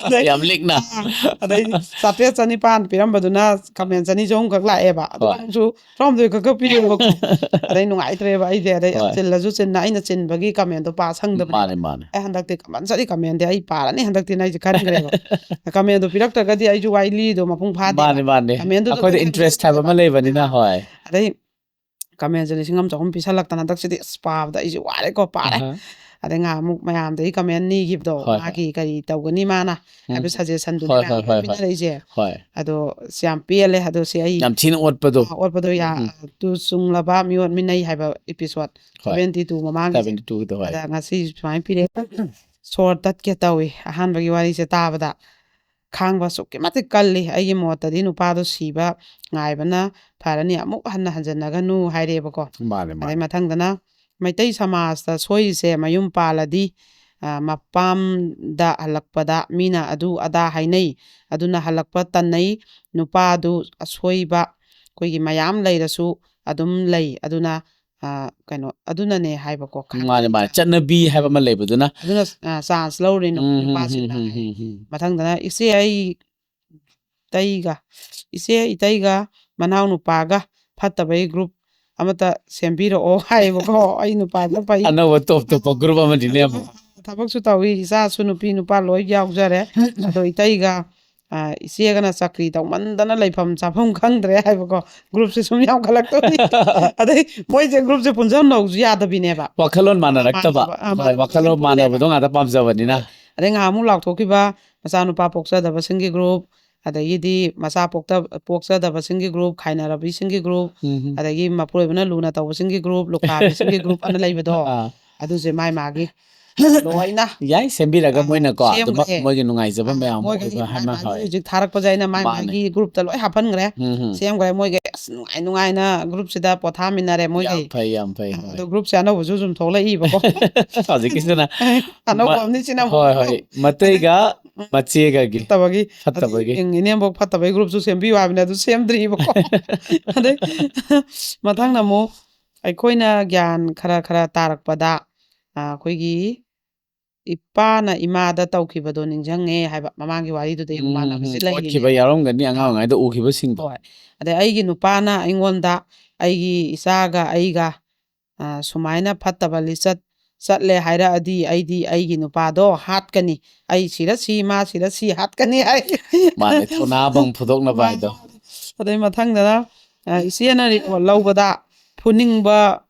ꯑꯗꯩ, ꯌꯥꯝ ꯂꯤꯛꯅ꯫ ꯑ, ꯑꯗꯩ ꯆꯥꯇ꯭ꯔꯦꯠ ꯆꯅꯤꯄꯥꯟ ꯄꯤꯔꯝꯕꯗꯨꯅ ꯀꯃꯦꯟ ꯆꯅꯤ ꯆꯍꯨꯝ ꯈꯛ ꯂꯥꯛꯑꯦꯕ꯫ ꯑꯗꯨ ꯍꯣꯏ꯫ ꯅꯪꯁꯨ ꯇꯔꯥꯍꯨꯝꯗꯣꯏ ꯈꯛꯀ ꯄꯤꯔꯛꯑꯦꯕꯀꯣ꯫ ꯑꯗꯩ ꯅꯨꯡꯉꯥꯏꯇ꯭ꯔꯦꯕ ꯑꯩꯁꯦ꯫ ꯑꯗꯩ ꯍꯣꯏ꯫ ꯆꯤꯜꯂꯁꯨ ꯆꯤꯟꯅ ꯑꯩꯅ ꯆꯤꯟꯕꯒꯤ ꯀꯃꯦꯟꯗꯣ ꯄꯥ ꯁꯪꯗꯕꯅꯦꯕ꯫ ꯃꯥꯅꯦ, ꯃꯥꯅꯦ꯫ ꯑꯦ, ꯍꯟꯗꯛꯇꯤ ꯀꯝꯄꯜꯁꯔꯤ ꯀꯃꯦꯟꯗꯤ ꯑꯩ ꯄꯥꯔꯅꯤ ꯍꯟꯗꯛꯇꯤ ꯅ ꯑꯩꯁꯦ ꯈꯟꯈ꯭ꯔꯦꯕ꯫ ꯀꯃꯦꯟꯗꯣ ꯄꯤꯔꯛꯇ꯭ꯔꯒꯗꯤ ꯑꯩꯁꯨ ꯋꯥꯔꯤꯗꯣ ꯃꯄꯨꯡ ꯐꯥꯗꯦꯕ꯫ ꯃꯥꯅꯦ, ꯃꯥꯅꯦ꯫ ꯀꯃꯦꯟꯗꯨꯗ ꯑꯩꯈꯣꯏꯗ ꯈꯛꯇꯪ ꯏꯟꯇꯔꯦꯁ ꯍꯥꯏꯕ ꯑꯃ ꯈꯟꯈ꯭ꯔꯦꯕ꯫ ꯂꯩꯕꯅꯤꯅ, ꯍꯣꯏ꯫ ꯑꯗꯩ ꯀꯃꯦꯟꯁꯦ ꯂꯤꯁꯤꯡ ꯑꯃ ꯆꯍꯨꯝ ꯄꯤꯁꯜꯂꯛꯇꯅ ꯍꯟꯗꯛꯁꯤꯗꯤ ꯑꯁ ꯄꯥꯕꯗ ꯑꯩꯁꯦ ꯋꯥꯔꯦꯀꯣ, ꯄꯥꯔꯦ꯫ ꯑꯍꯥ꯫ ꯑꯗꯩ ꯉꯍꯥꯟ ꯑꯃꯨꯛ ꯃꯌꯥꯝꯗꯒꯤ ꯀꯃꯦꯟ ꯅꯤꯈꯤꯕꯗꯣ, ꯍꯣꯏ, ꯍꯣꯏ꯫ ꯃꯥꯒꯤ ꯀꯔꯤ ꯇꯧꯒꯅꯤ ꯃꯥꯅ ꯎꯝ꯫ ꯍꯥꯏꯕ ꯁꯖꯦꯁꯟꯗꯨꯗꯤ ꯍꯣꯏ, ꯃꯌꯥꯝ ꯍꯣꯏ, ꯍꯣꯏ, ꯍꯣꯏ꯫ ꯄꯤꯅꯔꯛꯏꯁꯦ꯫ ꯍꯣꯏ꯫ ꯑꯗꯣ ꯁꯤ ꯌꯥꯝ ꯄꯦꯜꯂꯦ꯫ ꯑꯗꯣ ꯁꯤ ꯑꯩ ꯌꯥꯝ ꯊꯤꯅ ꯑꯣꯠꯄꯗꯣ꯫ ꯑꯣꯠꯄꯗꯣ ꯌꯥ-, ꯎꯝ꯫ ꯇꯨ ꯆꯨꯡꯂꯕ ꯃꯤꯑꯣꯠ ꯃꯤꯅꯩ ꯍꯥꯏꯕ ꯏꯄꯤꯁꯣꯠ ꯍꯣꯏ꯫ ꯁꯚꯦꯟꯇꯤ ꯇꯨ ꯃꯃꯥꯡꯒꯤꯁꯦ꯫ ꯁꯚꯦꯟꯇꯤ ꯇꯨꯒꯤꯗꯣ, ꯍꯣꯏ꯫ ꯑꯗ ꯉꯁꯤ ꯁꯨꯃꯥꯏꯅ ꯄꯤꯔꯛꯑꯦ꯫ ꯁꯣꯔ ꯇꯠꯀꯦ ꯇꯧꯏ ꯑꯍꯥꯟꯕꯒꯤ ꯋꯥꯔꯤꯁꯦ ꯇꯥꯕꯗ꯫ ꯈꯥꯡꯕ ꯑꯁꯨꯛꯀꯤ ꯃꯇꯤꯛ ꯀꯜꯂꯤ꯫ ꯑꯩꯒꯤ ꯃꯣꯠꯇꯗꯤ ꯅꯨꯄꯥꯗꯣ ꯁꯤꯕ ꯉꯥꯏꯕꯅ ꯐꯔꯅꯤ, ꯑꯃꯨꯛ ꯍꯟꯅ ꯍꯟꯖꯟꯅꯒꯅꯨ ꯍꯥꯏꯔꯦꯕꯀꯣ꯫ ꯃꯥꯅꯦ, ꯑꯗꯩ ꯃꯥꯅꯦ꯫ ꯃꯊꯪꯗꯅ ꯃꯩꯇꯩ ꯁꯃꯥꯖꯇ ꯁꯣꯏꯔꯤꯁꯦ ꯃꯌꯨꯝ ꯄꯥꯜꯂꯗꯤ, ꯑ, ꯃꯄꯥꯝꯗ ꯍꯜꯂꯛꯄꯗ ꯃꯤꯅ ꯑꯗꯨ ꯑꯗꯥ ꯍꯥꯏꯅꯩ, ꯑꯗꯨꯅ ꯍꯜꯂꯛꯄ ꯇꯟꯅꯩ꯫ ꯅꯨꯄꯥꯗꯨ ꯑꯁꯣꯏꯕ ꯑꯩꯈꯣꯏꯒꯤ ꯃꯌꯥꯝ ꯂꯩꯔꯁꯨ ꯑꯗꯨꯝ ꯂꯩ꯫ ꯑꯗꯨꯅ, ꯑ, ꯀꯩꯅꯣ, ꯑꯗꯨꯅꯅꯦ ꯍꯥꯏꯕꯀꯣ꯫ ꯃꯥꯅꯦ, ꯃꯥꯅꯦ꯫ ꯆꯠꯅꯕꯤ ꯍꯥꯏꯕ ꯑꯃ ꯂꯩꯕꯗꯨꯅ꯫ ꯑꯗꯨꯅ, ꯑ, ꯆꯥꯟꯁ ꯂꯧꯔꯤꯅꯣ ꯎꯝ, ꯍꯝ, ꯅꯨꯄꯥꯁꯤꯡꯅ ꯍꯝ, ꯍꯥꯏ꯫ ꯍꯝ, ꯍꯝ꯫ ꯃꯊꯪꯗꯅ ꯏꯆꯦ ꯑꯩ ꯏꯇꯩꯒ, ꯏꯆꯦ ꯏꯇꯩꯒ ꯃꯅꯥꯎ ꯅꯨꯄꯥꯒ ꯐꯠꯇꯕꯩ ꯒ꯭ꯔꯨꯞ ꯑꯃꯇ ꯁꯦꯝꯕꯤꯔꯛꯑꯣ ꯍꯥꯏꯌꯦꯕꯀꯣ꯫ ꯑꯩ ꯅꯨꯄꯥꯗꯣ ꯐꯩ꯫ ꯑꯅꯧꯕ ꯇꯣꯞ ꯇꯣꯞꯄ ꯒ꯭ꯔꯨꯞ ꯑꯃꯅꯤꯅꯦ ꯑꯃꯨꯛ꯫ ꯊꯕꯛꯁꯨ ꯇꯧꯏ, ꯏꯆꯥꯁꯨ ꯅꯨꯄꯤ ꯅꯨꯄꯥ ꯂꯣꯏ ꯌꯥꯎꯖꯔꯦ꯫ ꯑꯗꯣ ꯏꯇꯩꯒ, ꯑ, ꯏꯆꯦꯒꯅ ꯆꯀ꯭ꯔꯤ ꯇꯧꯃꯟꯗꯅ ꯂꯩꯐꯝ ꯆꯥꯐꯝ ꯈꯪꯗ꯭ꯔꯦ ꯍꯥꯏꯕꯀꯣ꯫ ꯒ꯭ꯔꯨꯞꯁꯦ ꯁꯨꯝ ꯌꯥꯝꯈꯠꯂꯛꯇꯣꯏꯅꯤ꯫ ꯑꯗꯩ ꯃꯣꯏꯁꯦ ꯒ꯭ꯔꯨꯞꯁꯦ ꯄꯨꯟꯁꯤꯟꯅꯧꯁꯨ ꯌꯥꯗꯕꯤꯅꯦꯕ꯫ ꯋꯥꯈꯜꯂꯣꯟ ꯃꯥꯟꯅꯔꯛꯇꯕ꯫ ꯃꯥꯟꯅꯕ, ꯑ, ꯍꯣꯏ, ꯃꯥꯟꯅꯕ ꯋꯥꯈꯜꯂꯣꯟ ꯁꯨꯝ ꯄꯨꯜꯂꯦꯕ꯫ ꯃꯥꯟꯅꯕꯗꯣ ꯉꯥꯛꯇ ꯄꯥꯝꯖꯕꯅꯤꯅ꯫ ꯑꯗꯩ ꯉꯥꯏꯍꯥꯛꯃꯨꯛ ꯂꯥꯎꯊꯣꯛꯈꯤꯕ ꯃꯆꯥꯅꯨꯄꯥ ꯄꯣꯛꯆꯗꯕꯁꯤꯡꯒꯤ ꯒ꯭ꯔꯨꯞ, ꯑꯗꯒꯤꯗꯤ ꯃꯆꯥ ꯄꯣꯛꯇ-, ꯄꯣꯛꯆꯗꯕꯁꯤꯡꯒꯤ ꯒ꯭ꯔꯨꯞ, ꯈꯥꯏꯅꯔꯕꯤꯁꯤꯡꯒꯤ ꯒ꯭ꯔꯨꯞ, ꯎꯝ, ꯎꯝ꯫ ꯑꯗꯒꯤ ꯃꯄꯨꯔꯣꯏꯕꯅ ꯂꯨꯅ ꯇꯧꯕꯁꯤꯡꯒꯤ ꯒ꯭ꯔꯨꯞ, ꯂꯨꯈ꯭ꯔꯥꯕꯤꯁꯤꯡꯒꯤ ꯒ꯭ꯔꯨꯞ ꯑꯅ ꯂꯩꯕꯗꯣ, ꯑꯥ꯫ ꯑꯗꯨꯁꯦ ꯃꯥꯏ ꯃꯥꯒꯤ ꯂꯣꯏꯅ ꯌꯥꯏ, ꯁꯦꯝꯕꯤꯔꯒ ꯑꯥ, ꯃꯣꯏꯅꯀꯣ ꯑꯗꯨꯃꯛ ꯁꯦꯝꯈ꯭ꯔꯦ꯫ ꯃꯣꯏꯒꯤ ꯅꯨꯡꯉꯥꯏꯖꯕ ꯑꯥ, ꯃꯌꯥꯝ ꯃꯣꯏꯒꯤ ꯑꯣꯏꯕ ꯃꯥꯏ ꯍꯥꯏꯅ, ꯃꯥꯒꯤ ꯍꯣꯏ꯫ ꯍꯧꯖꯤꯛ ꯊꯥꯔꯛꯄꯁꯦ ꯑꯩꯅ ꯃꯥꯏ ꯃꯥꯅꯦ꯫ ꯃꯥꯒꯤ ꯒ꯭ꯔꯨꯞꯇ ꯂꯣꯏ ꯍꯥꯞꯍꯟꯈ꯭ꯔꯦ꯫ ꯎꯝ, ꯎꯝ꯫ ꯁꯦꯝꯈ꯭ꯔꯦ꯫ ꯃꯣꯏꯒꯤ ꯑꯁ ꯅꯨꯡꯉꯥꯏ ꯅꯨꯡꯉꯥꯏꯅ ꯒ꯭ꯔꯨꯞꯁꯤꯗ ꯄꯣꯊꯥꯃꯤꯟꯅꯔꯦ ꯃꯣꯏꯒꯤ꯫ ꯌꯥꯝ ꯐꯩ, ꯌꯥꯝ ꯐꯩ, ꯍꯣꯏ꯫ ꯑꯗꯣ ꯒ꯭ꯔꯨꯞꯁꯦ ꯑꯅꯧꯕꯁꯨ ꯁꯨꯝ ꯊꯣꯛꯂꯛꯏꯕꯀꯣ꯫ ꯍꯧꯖꯤꯛꯀꯤꯁꯤꯅ ꯑꯅꯧꯕ ꯃ-, ꯑꯃꯅꯤ ꯁꯤꯅ ꯑꯃꯨꯛ꯫ ꯍꯣꯏ, ꯍꯣꯏ꯫ ꯃꯇꯩꯒ ꯃꯆꯦꯒꯒꯤ ꯐꯠꯇꯕꯒꯤ꯫ ꯐꯠꯇꯕꯒꯤ꯫ ꯑꯗꯩ ꯏꯅꯦꯝꯕꯣꯛ ꯐꯠꯇꯕꯒꯤ ꯒ꯭ꯔꯨꯞꯁꯨ ꯁꯦꯝꯕꯤꯌꯨ ꯍꯥꯏꯕꯅꯦ, ꯑꯗꯨ ꯁꯦꯝꯗ꯭ꯔꯤꯕꯀꯣ꯫ ꯑꯗꯩ ꯃꯊꯪꯅ ꯑꯃꯨꯛ ꯑꯩꯈꯣꯏꯅ ꯒ꯭ꯌꯥꯟ ꯈꯔ ꯈꯔ ꯇꯥꯔꯛꯄꯗ, ꯑ, ꯑꯩꯈꯣꯏꯒꯤ ꯏꯄꯥꯅ ꯏꯃꯥꯗ ꯇꯧꯈꯤꯕꯗꯣ ꯅꯤꯡꯁꯤꯡꯉꯦ ꯍꯥꯏꯕ, ꯃꯃꯥꯡꯒꯤ ꯋꯥꯔꯤꯗꯨꯗ ꯑꯃꯨꯛ ꯃꯥꯟꯅꯕꯁꯤ ꯎꯝ, ꯂꯩꯔꯤꯅꯦ꯫ ꯑꯣꯠꯈꯤꯕ ꯌꯥꯎꯔꯝꯒꯅꯤ, ꯑꯉꯥꯡ ꯑꯣꯏꯔꯤꯉꯩꯗ ꯎꯈꯤꯕꯁꯤꯡꯗꯣ꯫ ꯍꯣꯏ꯫ ꯑꯗꯩ ꯑꯩꯒꯤ ꯅꯨꯄꯥꯅ ꯑꯩꯉꯣꯟꯗ, ꯑꯩꯒꯤ ꯏꯆꯥꯒ ꯑꯩꯒ, ꯑ, ꯁꯨꯃꯥꯏꯅ ꯐꯠꯇꯕ ꯂꯤꯆꯠ ꯆꯠꯂꯦ ꯍꯥꯏꯔꯛꯑꯗꯤ, ꯑꯩꯗꯤ ꯑꯩꯒꯤ ꯅꯨꯄꯥꯗꯣ ꯍꯥꯠꯀꯅꯤ, ꯑꯩ ꯁꯤꯔ ꯁꯤ, ꯃꯥ ꯁꯤꯔ ꯁꯤ ꯍꯥꯠꯀꯅꯤ ꯍꯥꯏ꯫ ꯃꯥꯅꯦ, ꯊꯧꯅꯥ ꯕꯪ ꯐꯨꯗꯣꯛꯅꯕ ꯍꯥꯏꯗꯣ꯫ ꯑꯗꯩ ꯃꯊꯪꯗꯅ, ꯑ, ꯏꯆꯦꯅ ꯔꯤꯄꯣꯔꯠ ꯂꯧꯕꯗ ꯐꯨꯅꯤꯡꯕ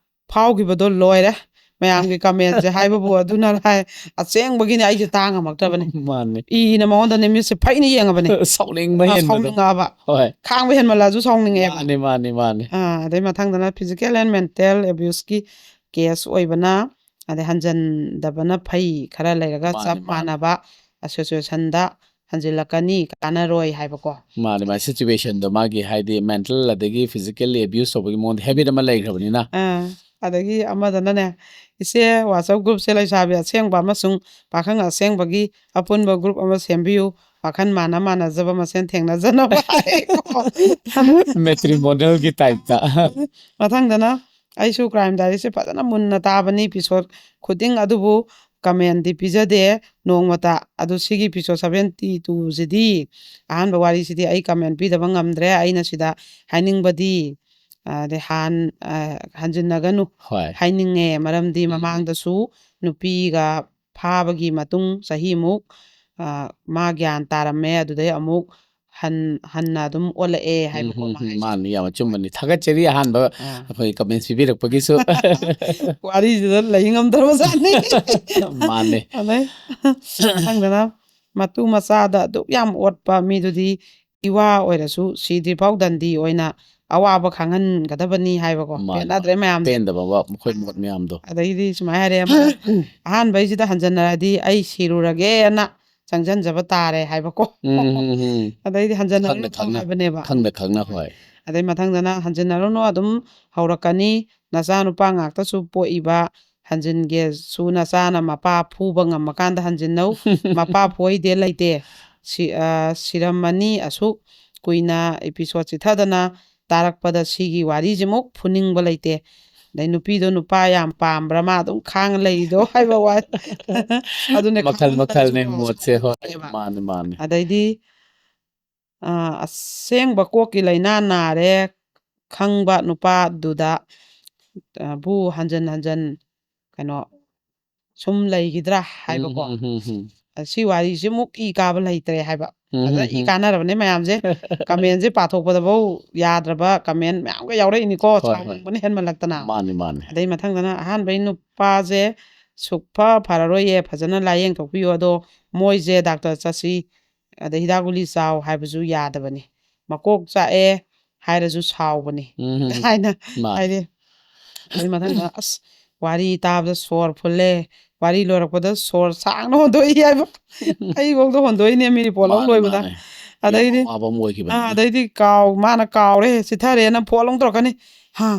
ꯐꯥꯎꯈꯤꯕꯗꯣ ꯂꯣꯏꯔꯦ꯫ ꯃꯌꯥꯝꯒꯤ ꯀꯃꯦꯟꯁꯦ ꯍꯥꯏꯕꯕꯨ ꯑꯗꯨꯅ ꯍꯥꯏ, ꯑꯁꯦꯡꯕꯒꯤꯅꯦ, ꯑꯩꯁꯦ ꯇꯥꯡ ꯉꯝꯃꯛꯇ꯭ꯔꯕꯅꯦ꯫ ꯃꯥꯅꯤ꯫ ꯏꯅ ꯃꯉꯣꯟꯗꯅꯦ ꯃꯤꯠꯁꯦ ꯐꯩꯅ ꯌꯦꯡꯉꯕꯅꯦ꯫ ꯁꯥꯎꯅꯤꯡꯕ ꯑ, ꯍꯦꯟꯕꯗꯣ꯫ ꯁꯥꯎꯅꯤꯡꯉꯛꯑꯕ꯫ ꯍꯣꯏ꯫ ꯈꯥꯡꯕ ꯍꯦꯟꯃꯜꯂꯁꯨ ꯁꯥꯎꯅꯤꯡꯉꯦꯕ꯫ ꯃꯥꯅꯤ, ꯃꯥꯅꯤ, ꯃꯥꯅꯤ꯫ ꯑꯥ, ꯑꯗꯩ ꯃꯊꯪꯗꯅ physical and mental abuse ꯀꯤ case ꯑꯣꯏꯕꯅ, ꯑꯗꯩ ꯍꯟꯖꯟꯗꯕꯅ ꯐꯩ, ꯈꯔ ꯂꯩꯔꯒ ꯃꯥꯅꯤ, ꯆꯞ ꯃꯥꯅꯤ꯫ ꯃꯥꯟꯅꯕ association ꯗ ꯍꯟꯖꯤꯜꯂꯛꯀꯅꯤ, ꯀꯥꯟꯅꯔꯣꯏ ꯍꯥꯏꯕꯀꯣ꯫ ꯃꯥꯅꯤ, ꯃꯥꯅꯤ꯫ Situation ꯗꯣ ꯃꯥꯒꯤ, ꯍꯥꯏꯗꯤ, mental ꯑꯗꯒꯤ physically abuse ꯇꯧꯕꯒꯤ ꯃꯑꯣꯡꯗ habit ꯑꯃ ꯂꯩꯈ꯭ꯔꯕꯅꯤꯅ꯫ ꯑꯥ, ꯑꯗꯒꯤ ꯑꯃꯗꯅꯅꯦ, "ꯏꯆꯦ, WhatsApp group ꯁꯦ ꯂꯩꯁꯥꯕꯤ ꯑꯁꯦꯡꯕ ꯑꯃꯁꯨꯡ ꯄꯥꯈꯪ ꯑꯁꯦꯡꯕꯒꯤ ꯑꯄꯨꯟꯕ group ꯑꯃ ꯁꯦꯝꯕꯤꯌꯨ, ꯋꯥꯈꯜ ꯃꯥꯟꯅ ꯃꯥꯟꯅꯖꯕ ꯃꯁꯦꯟ ꯊꯦꯡꯅꯖꯅꯕ" ꯍꯥꯏꯀꯣ꯫ Matrimonial ꯒꯤ type ꯇ꯫ ꯃꯊꯪꯗꯅ, "ꯑꯩꯁꯨ Crime Diary ꯁꯦ ꯐꯖꯅ ꯃꯨꯟꯅ ꯇꯥꯕꯅꯤ, episode ꯈꯨꯗꯤꯡ, ꯑꯗꯨꯕꯨ comment ꯗꯤ ꯄꯤꯖꯗꯦ ꯅꯣꯡꯃꯇ꯫ ꯑꯗꯨ ꯁꯤꯒꯤ episode seventy two ꯁꯤꯗꯤ, ꯑꯍꯥꯟꯕ ꯋꯥꯔꯤꯁꯤꯗꯤ ꯑꯩ comment ꯄꯤꯗꯕ ꯉꯝꯗ꯭ꯔꯦ꯫ ꯑꯩꯅ ꯁꯤꯗ ꯍꯥꯏꯅꯤꯡꯕꯗꯤ, ꯑꯗꯩ ꯍꯥꯟ ꯑ, ꯍꯟꯖꯤꯟꯅꯒꯅꯨ ꯍꯣꯏ꯫ ꯍꯥꯏꯅꯤꯡꯉꯦ꯫ ꯃꯔꯝꯗꯤ ꯎꯝ꯫ ꯃꯃꯥꯡꯗꯁꯨ ꯅꯨꯄꯤꯒ ꯐꯥꯕꯒꯤ ꯃꯇꯨꯡ ꯆꯍꯤꯃꯨꯛ, ꯑ, ꯃꯥ ꯒ꯭ꯌꯥꯟ ꯇꯥꯔꯝꯃꯦ꯫ ꯑꯗꯨꯗꯩ ꯑꯃꯨꯛ ꯍꯟ-, ꯍꯟꯅ ꯑꯗꯨꯝ ꯑꯣꯜꯂꯛꯑꯦ ꯎꯝ, ꯍꯥꯏꯕꯀꯣ ꯎꯝ, ꯃꯥ ꯎꯝ, ꯍꯥꯏꯁꯦ꯫ ꯃꯥꯅꯤ, ꯌꯥꯝ ꯑꯆꯨꯝꯕꯅꯤ꯫ ꯊꯥꯒꯠꯆꯔꯤ ꯑꯍꯥꯟꯕ ꯑꯥ꯫ ꯑꯩꯈꯣꯏ comments ꯄꯤꯕꯤꯔꯛꯄꯒꯤꯁꯨ꯫ ꯋꯥꯔꯤꯁꯤꯗ ꯂꯩ ꯉꯝꯗ꯭ꯔꯕꯖꯥꯠꯅꯤ꯫ ꯃꯥꯅꯤ꯫ ꯑꯗꯩ ꯈꯪꯗꯅ ꯃꯇꯨ ꯃꯆꯥꯗ ꯑꯗꯨꯛ ꯌꯥꯝ ꯑꯣꯠꯄ ꯃꯤꯗꯨꯗꯤ ꯏꯋꯥ ꯑꯣꯏꯔꯁꯨ ꯁꯤꯗ꯭ꯔꯤꯐꯥꯎ ꯗꯟꯗꯤ ꯑꯣꯏꯅ ꯑꯋꯥꯕ ꯈꯥꯡꯍꯟꯒꯗꯕꯅꯤ ꯍꯥꯏꯕꯀꯣ꯫ ꯃꯥꯅꯤ, ꯄꯦꯟꯅꯗ꯭ꯔꯦ ꯃꯌꯥꯝ꯫ ꯄꯦꯟꯗꯕ ꯋꯥ-, ꯃꯈꯣꯏ ꯃꯣꯠ ꯃꯌꯥꯝꯗꯣ꯫ ꯑꯗꯩꯗꯤ ꯁꯨꯃꯥꯏꯅ ꯍꯥꯏꯔꯦ ꯑꯃꯅ, "ꯑꯍꯥꯟꯕꯩꯁꯤꯗ ꯍꯟꯖꯟꯅꯔꯗꯤ ꯑꯩ ꯁꯤꯔꯨꯔꯒꯦꯅ ꯆꯪꯁꯤꯟꯖꯕ ꯇꯥꯔꯦ" ꯍꯥꯏꯕꯀꯣ꯫ ꯎꯝ, ꯎꯝ, ꯎꯝ꯫ ꯑꯗꯩꯗꯤ ꯍꯟꯖꯟꯅꯔꯨꯅꯨ ꯈꯪꯅ ꯈꯪꯅ, ꯍꯥꯏꯕꯅꯦꯕ꯫ ꯈꯪꯅ ꯈꯪꯅ, ꯍꯣꯏ꯫ ꯑꯗꯩ ꯃꯊꯪꯗꯅ, "ꯍꯟꯖꯤꯟꯅꯔꯨꯅꯨ, ꯑꯗꯨꯝ ꯍꯧꯔꯛꯀꯅꯤ, ꯅꯆꯥꯅꯨꯄꯥ ꯉꯥꯛꯇꯁꯨ ꯄꯣꯛꯏꯕ, ꯍꯟꯖꯤꯟꯒꯦꯁꯨ ꯅꯆꯥꯅ ꯃꯄꯥ ꯐꯨꯕ ꯉꯝꯃꯀꯥꯟꯗ ꯍꯟꯖꯤꯟꯅꯧ, ꯃꯄꯥ ꯐꯣꯏꯗꯦ ꯂꯩꯇꯦ, ꯁꯤ-, ꯑ, ꯁꯤꯔꯝꯃꯅꯤ, ꯑꯁꯨꯛ ꯀꯨꯏꯅ episode ꯆꯤꯊꯗꯅ ꯇꯥꯔꯛꯄꯗ ꯁꯤꯒꯤ ꯋꯥꯔꯤꯁꯤꯃꯨꯛ ꯐꯨꯅꯤꯡꯕ ꯂꯩꯇꯦ꯫ ꯑꯗꯩ ꯅꯨꯄꯤꯗꯣ ꯅꯨꯄꯥ ꯌꯥꯝ ꯄꯥꯝꯕ꯭ꯔꯥ, ꯃꯥ ꯑꯗꯨꯝ ꯈꯥꯡꯉ ꯂꯩꯔꯤꯗꯣ?" ꯍꯥꯏꯕ ꯋꯥ꯫ ꯑꯗꯨꯅꯦ, ꯃꯈꯜ ꯈꯪꯃꯟꯗꯅꯁꯨ ꯃꯈꯜꯅꯦ ꯀꯣ ꯃꯣꯠꯁꯦ, ꯍꯣꯏ꯫ ꯁꯥꯎꯅꯤꯡꯉꯦꯕ꯫ ꯃꯥꯅꯤ, ꯃꯥꯅꯤ꯫ ꯑꯗꯩꯗꯤ, ꯑ, "ꯑꯁꯦꯡꯕ ꯀꯣꯛꯀꯤ ꯂꯥꯏꯅꯥ ꯅꯥꯔꯦ ꯈꯪꯕ ꯅꯨꯄꯥꯗꯨꯗ, ꯑ, ꯕꯨ ꯍꯟꯖꯟ ꯍꯟꯖꯟ ꯀꯩꯅꯣ ꯁꯨꯝ ꯂꯩꯈꯤꯗ꯭ꯔꯥ?" ꯍꯥꯏꯕꯀꯣ꯫ ꯎꯝ, ꯎꯝ, ꯎꯝ, ꯎꯝ꯫ ꯑ, ꯁꯤ ꯋꯥꯔꯤꯁꯤꯃꯨꯛ ꯏ ꯀꯥꯕ ꯂꯩꯇ꯭ꯔꯦ ꯍꯥꯏꯕ꯫ ꯎꯝ, ꯐꯖꯅ ꯎꯝ, ꯏ ꯎꯝ꯫ ꯀꯥꯟꯅꯔꯕꯅꯦ ꯃꯌꯥꯝꯁꯦ꯫ ꯀꯃꯦꯟꯁꯦ ꯄꯥꯊꯣꯛꯄꯗꯐꯧ ꯌꯥꯗ꯭ꯔꯕ ꯀꯃꯦꯟ ꯃꯌꯥꯝꯒ ꯌꯥꯎꯔꯛꯏꯅꯤꯀꯣ꯫ ꯍꯣꯏ, ꯍꯣꯏ꯫ ꯁꯥꯎꯅꯤꯡꯕꯅ ꯍꯦꯟꯃꯜꯂꯛꯇꯅ꯫ ꯃꯥꯅꯤ, ꯃꯥꯅꯤ꯫ ꯑꯗꯩ ꯃꯊꯪꯗꯅ ꯑꯍꯥꯟꯕꯩ ꯅꯨꯄꯥꯁꯦ ꯁꯨꯛꯐ ꯐꯔꯔꯣꯏꯌꯦ, ꯐꯖꯅ ꯂꯥꯏꯌꯦꯡ ꯊꯣꯛꯄꯤꯌꯨ꯫ ꯑꯗꯣ ꯃꯣꯏꯁꯦ ꯗꯥꯛꯇꯔ ꯆꯠꯁꯤ, ꯑꯗꯩ ꯍꯤꯗꯥꯛ ꯒꯨꯂꯤ ꯆꯥꯎ ꯍꯥꯏꯕꯁꯨ ꯌꯥꯗꯕꯅꯤ꯫ ꯃꯀꯣꯛ ꯆꯥꯛꯑꯦ ꯍꯥꯏꯔꯁꯨ ꯁꯥꯎꯕꯅꯤ꯫ ꯎꯝ, ꯎꯝ, ꯎꯝ꯫ ꯍꯥꯏꯅ ꯃꯥꯅꯤ꯫ ꯍꯥꯏꯗꯤ꯫ ꯑꯗꯩ ꯃꯊꯪꯗ ꯑꯁ ꯋꯥꯔꯤ ꯇꯥꯕꯗ ꯁꯣꯔ ꯐꯨꯜꯂꯦ, ꯋꯥꯔꯤ ꯂꯣꯏꯔꯛꯄꯗ ꯁꯣꯔ ꯁꯥꯡꯅ ꯍꯣꯟꯗꯣꯛꯏ ꯍꯥꯏꯕ꯫ ꯑꯩꯐꯧꯗ ꯍꯣꯟꯗꯣꯛꯏꯅꯦ ꯃꯤ ꯔꯤꯄꯣꯔꯠ ꯑꯃ ꯃꯥꯅꯤ, ꯂꯣꯏꯕꯗ꯫ ꯃꯥꯅꯤ꯫ ꯌꯥꯝ ꯑꯗꯩꯗꯤ ꯑꯋꯥꯕ ꯑꯃ ꯑꯣꯏꯈꯤꯕꯅꯤ꯫ ꯑꯥ, ꯑꯗꯩꯗꯤ ꯀꯥꯎ ꯃꯥꯅ ꯀꯥꯎꯔꯦ ꯆꯤꯊꯔꯦꯅ ꯐꯣꯟ ꯑꯃꯨꯛ ꯇꯧꯔꯛꯀꯅꯤ꯫ ꯍꯥ,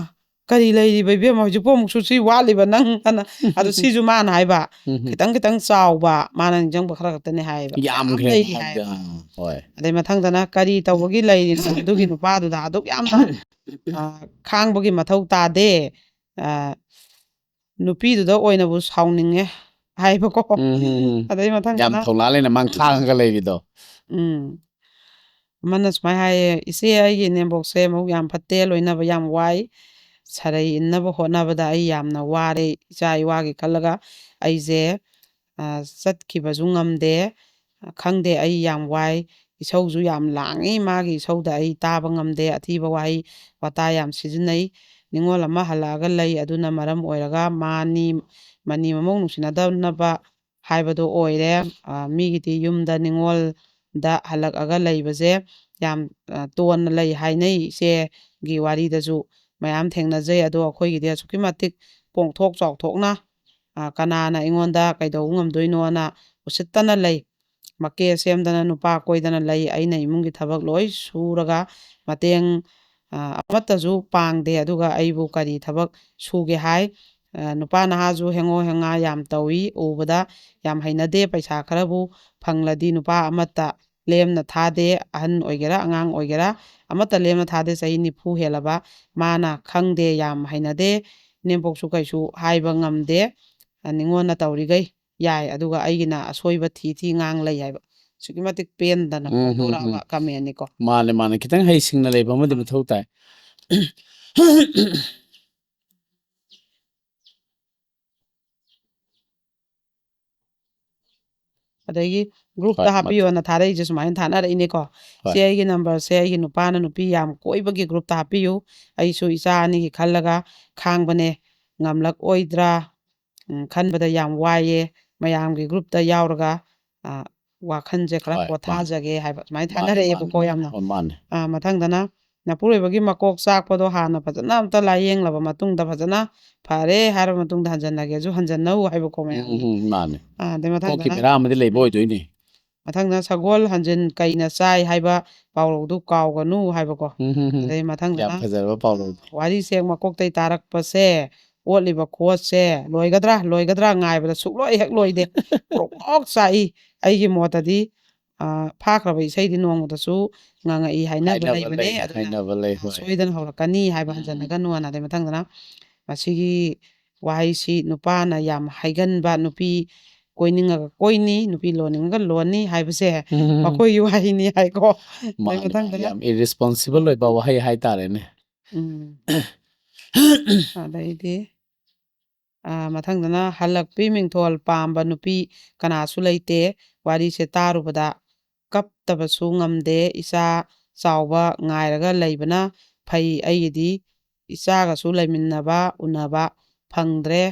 ꯀꯔꯤ ꯂꯩꯔꯤꯕ ꯏꯕꯦꯝꯃ, ꯍꯧꯖꯤꯛꯄꯨ ꯑꯃꯨꯛꯁꯨ ꯁꯤ ꯋꯥꯠꯂꯤꯕ ꯅꯪ ꯑꯅ꯫ ꯑꯗꯨ ꯁꯤꯁꯨ ꯃꯥꯅ ꯍꯥꯏꯕ ꯎꯝ꯫ ꯈꯤꯇꯪ ꯈꯤꯇꯪ ꯆꯥꯎꯕ ꯃꯥꯅ ꯅꯤꯡꯁꯤꯡꯕ ꯈꯔ ꯈꯛꯇꯅꯦ ꯍꯥꯏꯌꯦꯕ꯫ ꯌꯥꯝ ꯌꯥꯝꯈ꯭ꯔꯦ ꯂꯩꯔꯤ ꯍꯥꯏꯕ꯫ ꯍꯥꯏꯕ꯫ ꯍꯣꯏ꯫ ꯑꯗꯩ ꯃꯊꯪꯗꯅ ꯀꯔꯤ ꯇꯧꯕꯒꯤ ꯂꯩꯔꯤꯅꯣ ꯑꯗꯨꯒꯤ ꯅꯨꯄꯥꯗꯨꯗ ꯑꯗꯨꯛ ꯌꯥꯝꯅ ꯑ, ꯈꯥꯡꯕꯒꯤ ꯃꯊꯧ ꯇꯥꯗꯦ꯫ ꯑ, ꯅꯨꯄꯤꯗꯨꯗ ꯑꯣꯏꯅꯕꯨ ꯁꯥꯎꯅꯤꯡꯉꯦ ꯍꯥꯏꯕꯀꯣ꯫ ꯎꯝ, ꯎꯝ, ꯎꯝ꯫ ꯑꯗꯩ ꯌꯥꯝ ꯃꯊꯪꯗꯅ ꯊꯧꯅꯥ ꯂꯩꯅ ꯃꯥꯡ ꯈꯥꯡꯉꯒ ꯂꯩꯔꯤꯗꯣ꯫ ꯎꯝ꯫ ꯑꯃꯅ ꯁꯨꯃꯥꯏꯅ ꯍꯥꯏꯌꯦ, "ꯏꯆꯦ, ꯑꯩꯒꯤ ꯏꯅꯦꯝꯕꯣꯛꯁꯦ ꯃꯕꯨꯛ ꯌꯥꯝ ꯐꯠꯇꯦ, ꯂꯣꯏꯅꯕ ꯌꯥꯝ ꯋꯥꯏ꯫ ꯁꯔꯩ ꯏꯟꯅꯕ ꯍꯣꯠꯅꯕꯗ ꯑꯩ ꯌꯥꯝꯅ ꯋꯥꯔꯦ꯫ ꯏꯆꯥ ꯏꯋꯥꯒꯤ ꯈꯜꯂꯒ ꯑꯩꯁꯦ, ꯑ, ꯆꯠꯈꯤꯕꯁꯨ ꯉꯝꯗꯦ꯫ ꯈꯪꯗꯦ, ꯑꯩ ꯌꯥꯝ ꯋꯥꯏ꯫ ꯏꯁꯧꯁꯨ ꯌꯥꯝ ꯂꯥꯡꯉꯤ꯫ ꯃꯥꯒꯤ ꯏꯁꯧꯗ ꯑꯩ ꯇꯥꯕ ꯉꯝꯗꯦ꯫ ꯑꯊꯤꯕ ꯋꯥꯍꯩ ꯋꯥꯇꯥ ꯌꯥꯝ ꯁꯤꯖꯤꯟꯅꯩ꯫ ꯅꯤꯉꯣꯜ ꯑꯃ ꯍꯜꯂꯛꯑꯒ ꯂꯩ꯫ ꯑꯗꯨꯅ ꯃꯔꯝ ꯑꯣꯏꯔꯒ ꯃꯥꯅꯤ, ꯃꯅꯤ ꯃꯃꯧ ꯅꯨꯡꯁꯤꯅꯗꯅꯕ ꯍꯥꯏꯕꯗꯣ ꯑꯣꯏꯔꯦ꯫ ꯑ, ꯃꯤꯒꯤꯗꯤ ꯌꯨꯝꯗ ꯅꯤꯉꯣꯜꯗ ꯍꯜꯂꯛꯑꯒ ꯂꯩꯕꯁꯦ ꯌꯥꯝ, ꯑ, ꯇꯣꯟꯅ ꯂꯩ ꯍꯥꯏꯅꯩ꯫ ꯏꯆꯦꯒꯤ ꯋꯥꯔꯤꯗꯁꯨ ꯃꯌꯥꯝ ꯊꯦꯡꯅꯖꯩ꯫ ꯑꯗꯣ ꯑꯩꯈꯣꯏꯒꯤꯗꯤ ꯑꯁꯨꯛꯀꯤ ꯃꯇꯤꯛ ꯄꯣꯡꯊꯣꯛ ꯆꯥꯎꯊꯣꯛꯅ, ꯑ, ꯀꯅꯥꯅ ꯑꯩꯉꯣꯟꯗ ꯀꯩꯗꯧꯕ ꯉꯝꯗꯣꯏꯅꯣꯅ ꯎꯁꯤꯠꯇꯅ ꯂꯩ꯫ ꯃꯀꯦ ꯁꯦꯝꯗꯅ ꯅꯨꯄꯥ ꯀꯣꯏꯗꯅ ꯂꯩ꯫ ꯑꯩꯅ ꯏꯃꯨꯡꯒꯤ ꯊꯕꯛ ꯂꯣꯏ ꯁꯨꯔꯒ ꯃꯇꯦꯡ, ꯑ, ꯑꯃꯠꯇꯁꯨ ꯄꯥꯡꯗꯦ꯫ ꯑꯗꯨꯒ ꯑꯩꯕꯨ ꯀꯔꯤ ꯊꯕꯛ ꯁꯨꯒꯦ ꯍꯥꯏ? ꯑ, ꯅꯨꯄꯥ ꯅꯍꯥꯁꯨ ꯍꯦꯡꯉꯣ ꯍꯦꯡꯉꯥ ꯌꯥꯝ ꯇꯧꯏ꯫ ꯎꯕꯗ ꯌꯥꯝ ꯍꯩꯅꯗꯦ꯫ ꯄꯩꯁꯥ ꯈꯔꯕꯨ ꯐꯪꯂꯗꯤ ꯅꯨꯄꯥ ꯑꯃꯠꯇ ꯂꯦꯝꯅ ꯊꯥꯗꯦ꯫ ꯑꯍꯟ ꯑꯣꯏꯒꯦꯔꯥ, ꯑꯉꯥꯡ ꯑꯣꯏꯒꯦꯔꯥ, ꯑꯃꯠꯇ ꯂꯦꯝꯅ ꯊꯥꯗꯦ꯫ ꯆꯍꯤ ꯅꯤꯐꯨ ꯍꯦꯜꯂꯕ ꯃꯥꯅ ꯈꯪꯗꯦ, ꯌꯥꯝ ꯍꯩꯅꯗꯦ꯫ ꯏꯅꯦꯝꯄꯣꯛꯁꯨ ꯀꯩꯁꯨ ꯍꯥꯏꯕ ꯉꯝꯗꯦ꯫ ꯑ, ꯅꯤꯉꯣꯟꯅ ꯇꯧꯔꯤꯈꯩ ꯌꯥꯏ, ꯑꯗꯨꯒ ꯑꯩꯒꯤꯅ ꯑꯁꯣꯏꯕ ꯊꯤ ꯊꯤ ꯉꯥꯡ ꯂꯩ ꯍꯥꯏꯕ꯫ ꯑꯁꯨꯛꯀꯤ ꯃꯇꯤꯛ ꯄꯦꯟꯗꯅ ꯎꯝ, ꯎꯝ, ꯐꯣꯡꯗꯣꯔꯛꯑꯕ ꯎꯝ꯫ ꯀꯃꯦꯟꯅꯤꯀꯣ꯫ ꯃꯥꯅꯦ, ꯃꯥꯅꯦ꯫ ꯈꯤꯇꯪ ꯍꯩꯁꯤꯡꯅ ꯂꯩꯕ ꯑꯃꯗꯤ ꯃꯊꯧ ꯇꯥꯏ꯫ ꯑꯗꯒꯤ ꯒ꯭ꯔꯨꯞꯇ ꯍꯣꯏ, ꯃꯠ- ꯍꯥꯞꯄꯤꯌꯣꯅ ꯊꯥꯔꯛꯏꯁꯦ ꯁꯨꯃꯥꯏꯅ ꯊꯥꯅꯔꯛꯏꯅꯦꯀꯣ꯫ ꯍꯣꯏ꯫ ꯁꯦ ꯑꯩꯒꯤ ꯅꯝꯕꯔꯁꯦ ꯑꯩꯒꯤ ꯅꯨꯄꯥꯅ ꯅꯨꯄꯤ ꯌꯥꯝ ꯀꯣꯏꯕꯒꯤ ꯒ꯭ꯔꯨꯞꯇ ꯍꯥꯞꯄꯤꯌꯨ꯫ ꯑꯩꯁꯨ ꯏꯆꯥ ꯑꯅꯤꯒꯤ ꯈꯜꯂꯒ ꯈꯥꯡꯕꯅꯦ, ꯉꯝꯂꯛꯑꯣꯏꯗ꯭ꯔꯥ? ꯎꯝ, ꯈꯟꯕꯗ ꯌꯥꯝ ꯋꯥꯏꯌꯦ꯫ ꯃꯌꯥꯝꯒꯤ ꯒ꯭ꯔꯨꯞꯇ ꯌꯥꯎꯔꯒ, ꯑ, ꯋꯥꯈꯜꯁꯦ ꯈꯔ ꯍꯣꯏ, ꯃꯥꯅꯦ꯫ ꯄꯣꯊꯥꯖꯒꯦ ꯍꯥꯏꯕ ꯁꯨꯃꯥꯏꯅ ꯃꯥꯅꯦ, ꯊꯥꯅꯔꯛꯑꯦꯕꯀꯣ ꯃꯥꯅꯦ꯫ ꯌꯥꯝꯅ꯫ ꯍꯣꯏ, ꯃꯥꯅꯦ꯫ ꯑ, ꯃꯊꯪꯗꯅ ꯅꯄꯨꯔꯣꯏꯕꯒꯤ ꯃꯀꯣꯛ ꯆꯥꯛꯄꯗꯣ ꯍꯥꯟꯅ ꯐꯖꯅ ꯑꯝꯇ ꯂꯥꯏꯌꯦꯡꯂꯕ ꯃꯇꯨꯡꯗ ꯐꯖꯅ ꯐꯔꯦ ꯍꯥꯏꯔꯕ ꯃꯇꯨꯡꯗ ꯍꯟꯖꯟꯅꯒꯦꯁꯨ ꯍꯟꯖꯟꯅꯧ ꯍꯥꯏꯕꯀꯣ ꯎꯝ, ꯃꯌꯥꯝꯅ꯫ ꯎꯝ, ꯎꯝ, ꯃꯥꯅꯦ꯫ ꯑ, ꯑꯗꯩ ꯀꯣꯛꯀꯤ ꯃꯊꯪꯗꯅ ꯕꯦꯔꯥ ꯑꯃꯗꯤ ꯂꯩꯕ ꯑꯣꯏꯗꯣꯏꯅꯦ꯫ ꯃꯊꯪꯗ ꯁꯒꯣꯜ ꯍꯟꯖꯤꯟ ꯀꯩꯅ ꯆꯥꯏ ꯍꯥꯏꯕ ꯄꯥꯎꯔꯧꯗꯨ ꯀꯥꯎꯒꯅꯨ ꯍꯥꯏꯕꯀꯣ꯫ ꯎꯝ, ꯍꯝ, ꯍꯝ꯫ ꯑꯗꯩ ꯃꯊꯪꯗꯅ ꯌꯥꯝ ꯐꯖꯔꯕ ꯄꯥꯎꯔꯧ꯫ ꯋꯥꯔꯤꯁꯦ ꯃꯀꯣꯛꯇꯩ ꯇꯥꯔꯛꯄꯁꯦ, ꯑꯣꯠꯂꯤꯕ ꯈꯣꯠꯁꯦ ꯂꯣꯏꯒꯗ꯭ꯔꯥ, ꯂꯣꯏꯒꯗ꯭ꯔꯥ ꯉꯥꯏꯕꯗ ꯁꯨꯛꯂꯣꯏ ꯍꯦꯛ ꯂꯣꯏꯗꯦ꯫ ꯄ꯭ꯔꯣꯛ ꯄ꯭ꯔꯣꯛ ꯆꯥꯛꯏ꯫ ꯑꯩꯒꯤ ꯃꯣꯠꯇꯗꯤ, ꯑ, ꯐꯥꯈ꯭ꯔꯕ ꯏꯁꯩꯗꯤ ꯅꯣꯡꯃꯗꯁꯨ ꯉꯪꯉꯛꯏ ꯍꯥꯏꯅꯕ ꯍꯥꯏꯅꯕ ꯂꯩꯕꯅꯦ꯫ ꯂꯩ, ꯑꯗꯨꯅ, ꯍꯥꯏꯅꯕ ꯂꯩ, ꯑ, ꯍꯣꯏ꯫ ꯁꯣꯏꯗꯅ ꯍꯧꯔꯛꯀꯅꯤ ꯍꯥꯏꯕ ꯎꯝ꯫ ꯍꯟꯖꯟꯅꯒꯅꯨ꯫ ꯑꯗꯩ ꯃꯊꯪꯗꯅ ꯃꯁꯤꯒꯤ ꯋꯥꯍꯩꯁꯤ ꯅꯨꯄꯥꯅ ꯌꯥꯝ ꯍꯥꯏꯒꯟꯕ, ꯅꯨꯄꯤ ꯀꯣꯏꯅꯤꯡꯉꯒ ꯀꯣꯏꯅꯤ, ꯅꯨꯄꯤ ꯂꯣꯟꯅꯤꯡꯉꯒ ꯂꯣꯟꯅꯤ ꯍꯥꯏꯕꯁꯦ ꯎꯝ꯫ ꯃꯈꯣꯏꯒꯤ ꯋꯥꯍꯩꯅꯤ ꯍꯥꯏꯀꯣ꯫ ꯑꯗꯩ ꯃꯥꯅꯦ, ꯃꯊꯪꯗꯅ ꯌꯥꯝ irresponsible ꯑꯣꯏꯕ ꯋꯥꯍꯩ ꯍꯥꯏꯇꯥꯔꯦꯅꯦ꯫ ꯎꯝ꯫ ꯑꯗꯩꯗꯤ, ꯑ, ꯃꯊꯪꯗꯅ ꯍꯜꯂꯛꯄꯤ ꯃꯤꯡꯊꯣꯜ ꯄꯥꯝꯕ ꯅꯨꯄꯤ ꯀꯅꯥꯁꯨ ꯂꯩꯇꯦ꯫ ꯋꯥꯔꯤꯁꯦ ꯇꯥꯔꯨꯕꯗ ꯀꯞꯇꯕꯁꯨ ꯉꯝꯗꯦ꯫ ꯏꯆꯥ ꯆꯥꯎꯕ ꯉꯥꯏꯔꯒ ꯂꯩꯕꯅ ꯐꯩ꯫ ꯑꯩꯒꯤꯗꯤ ꯏꯆꯥꯒꯁꯨ ꯂꯩꯃꯤꯟꯅꯕ, ꯎꯅꯕ ꯐꯪꯗ꯭ꯔꯦ,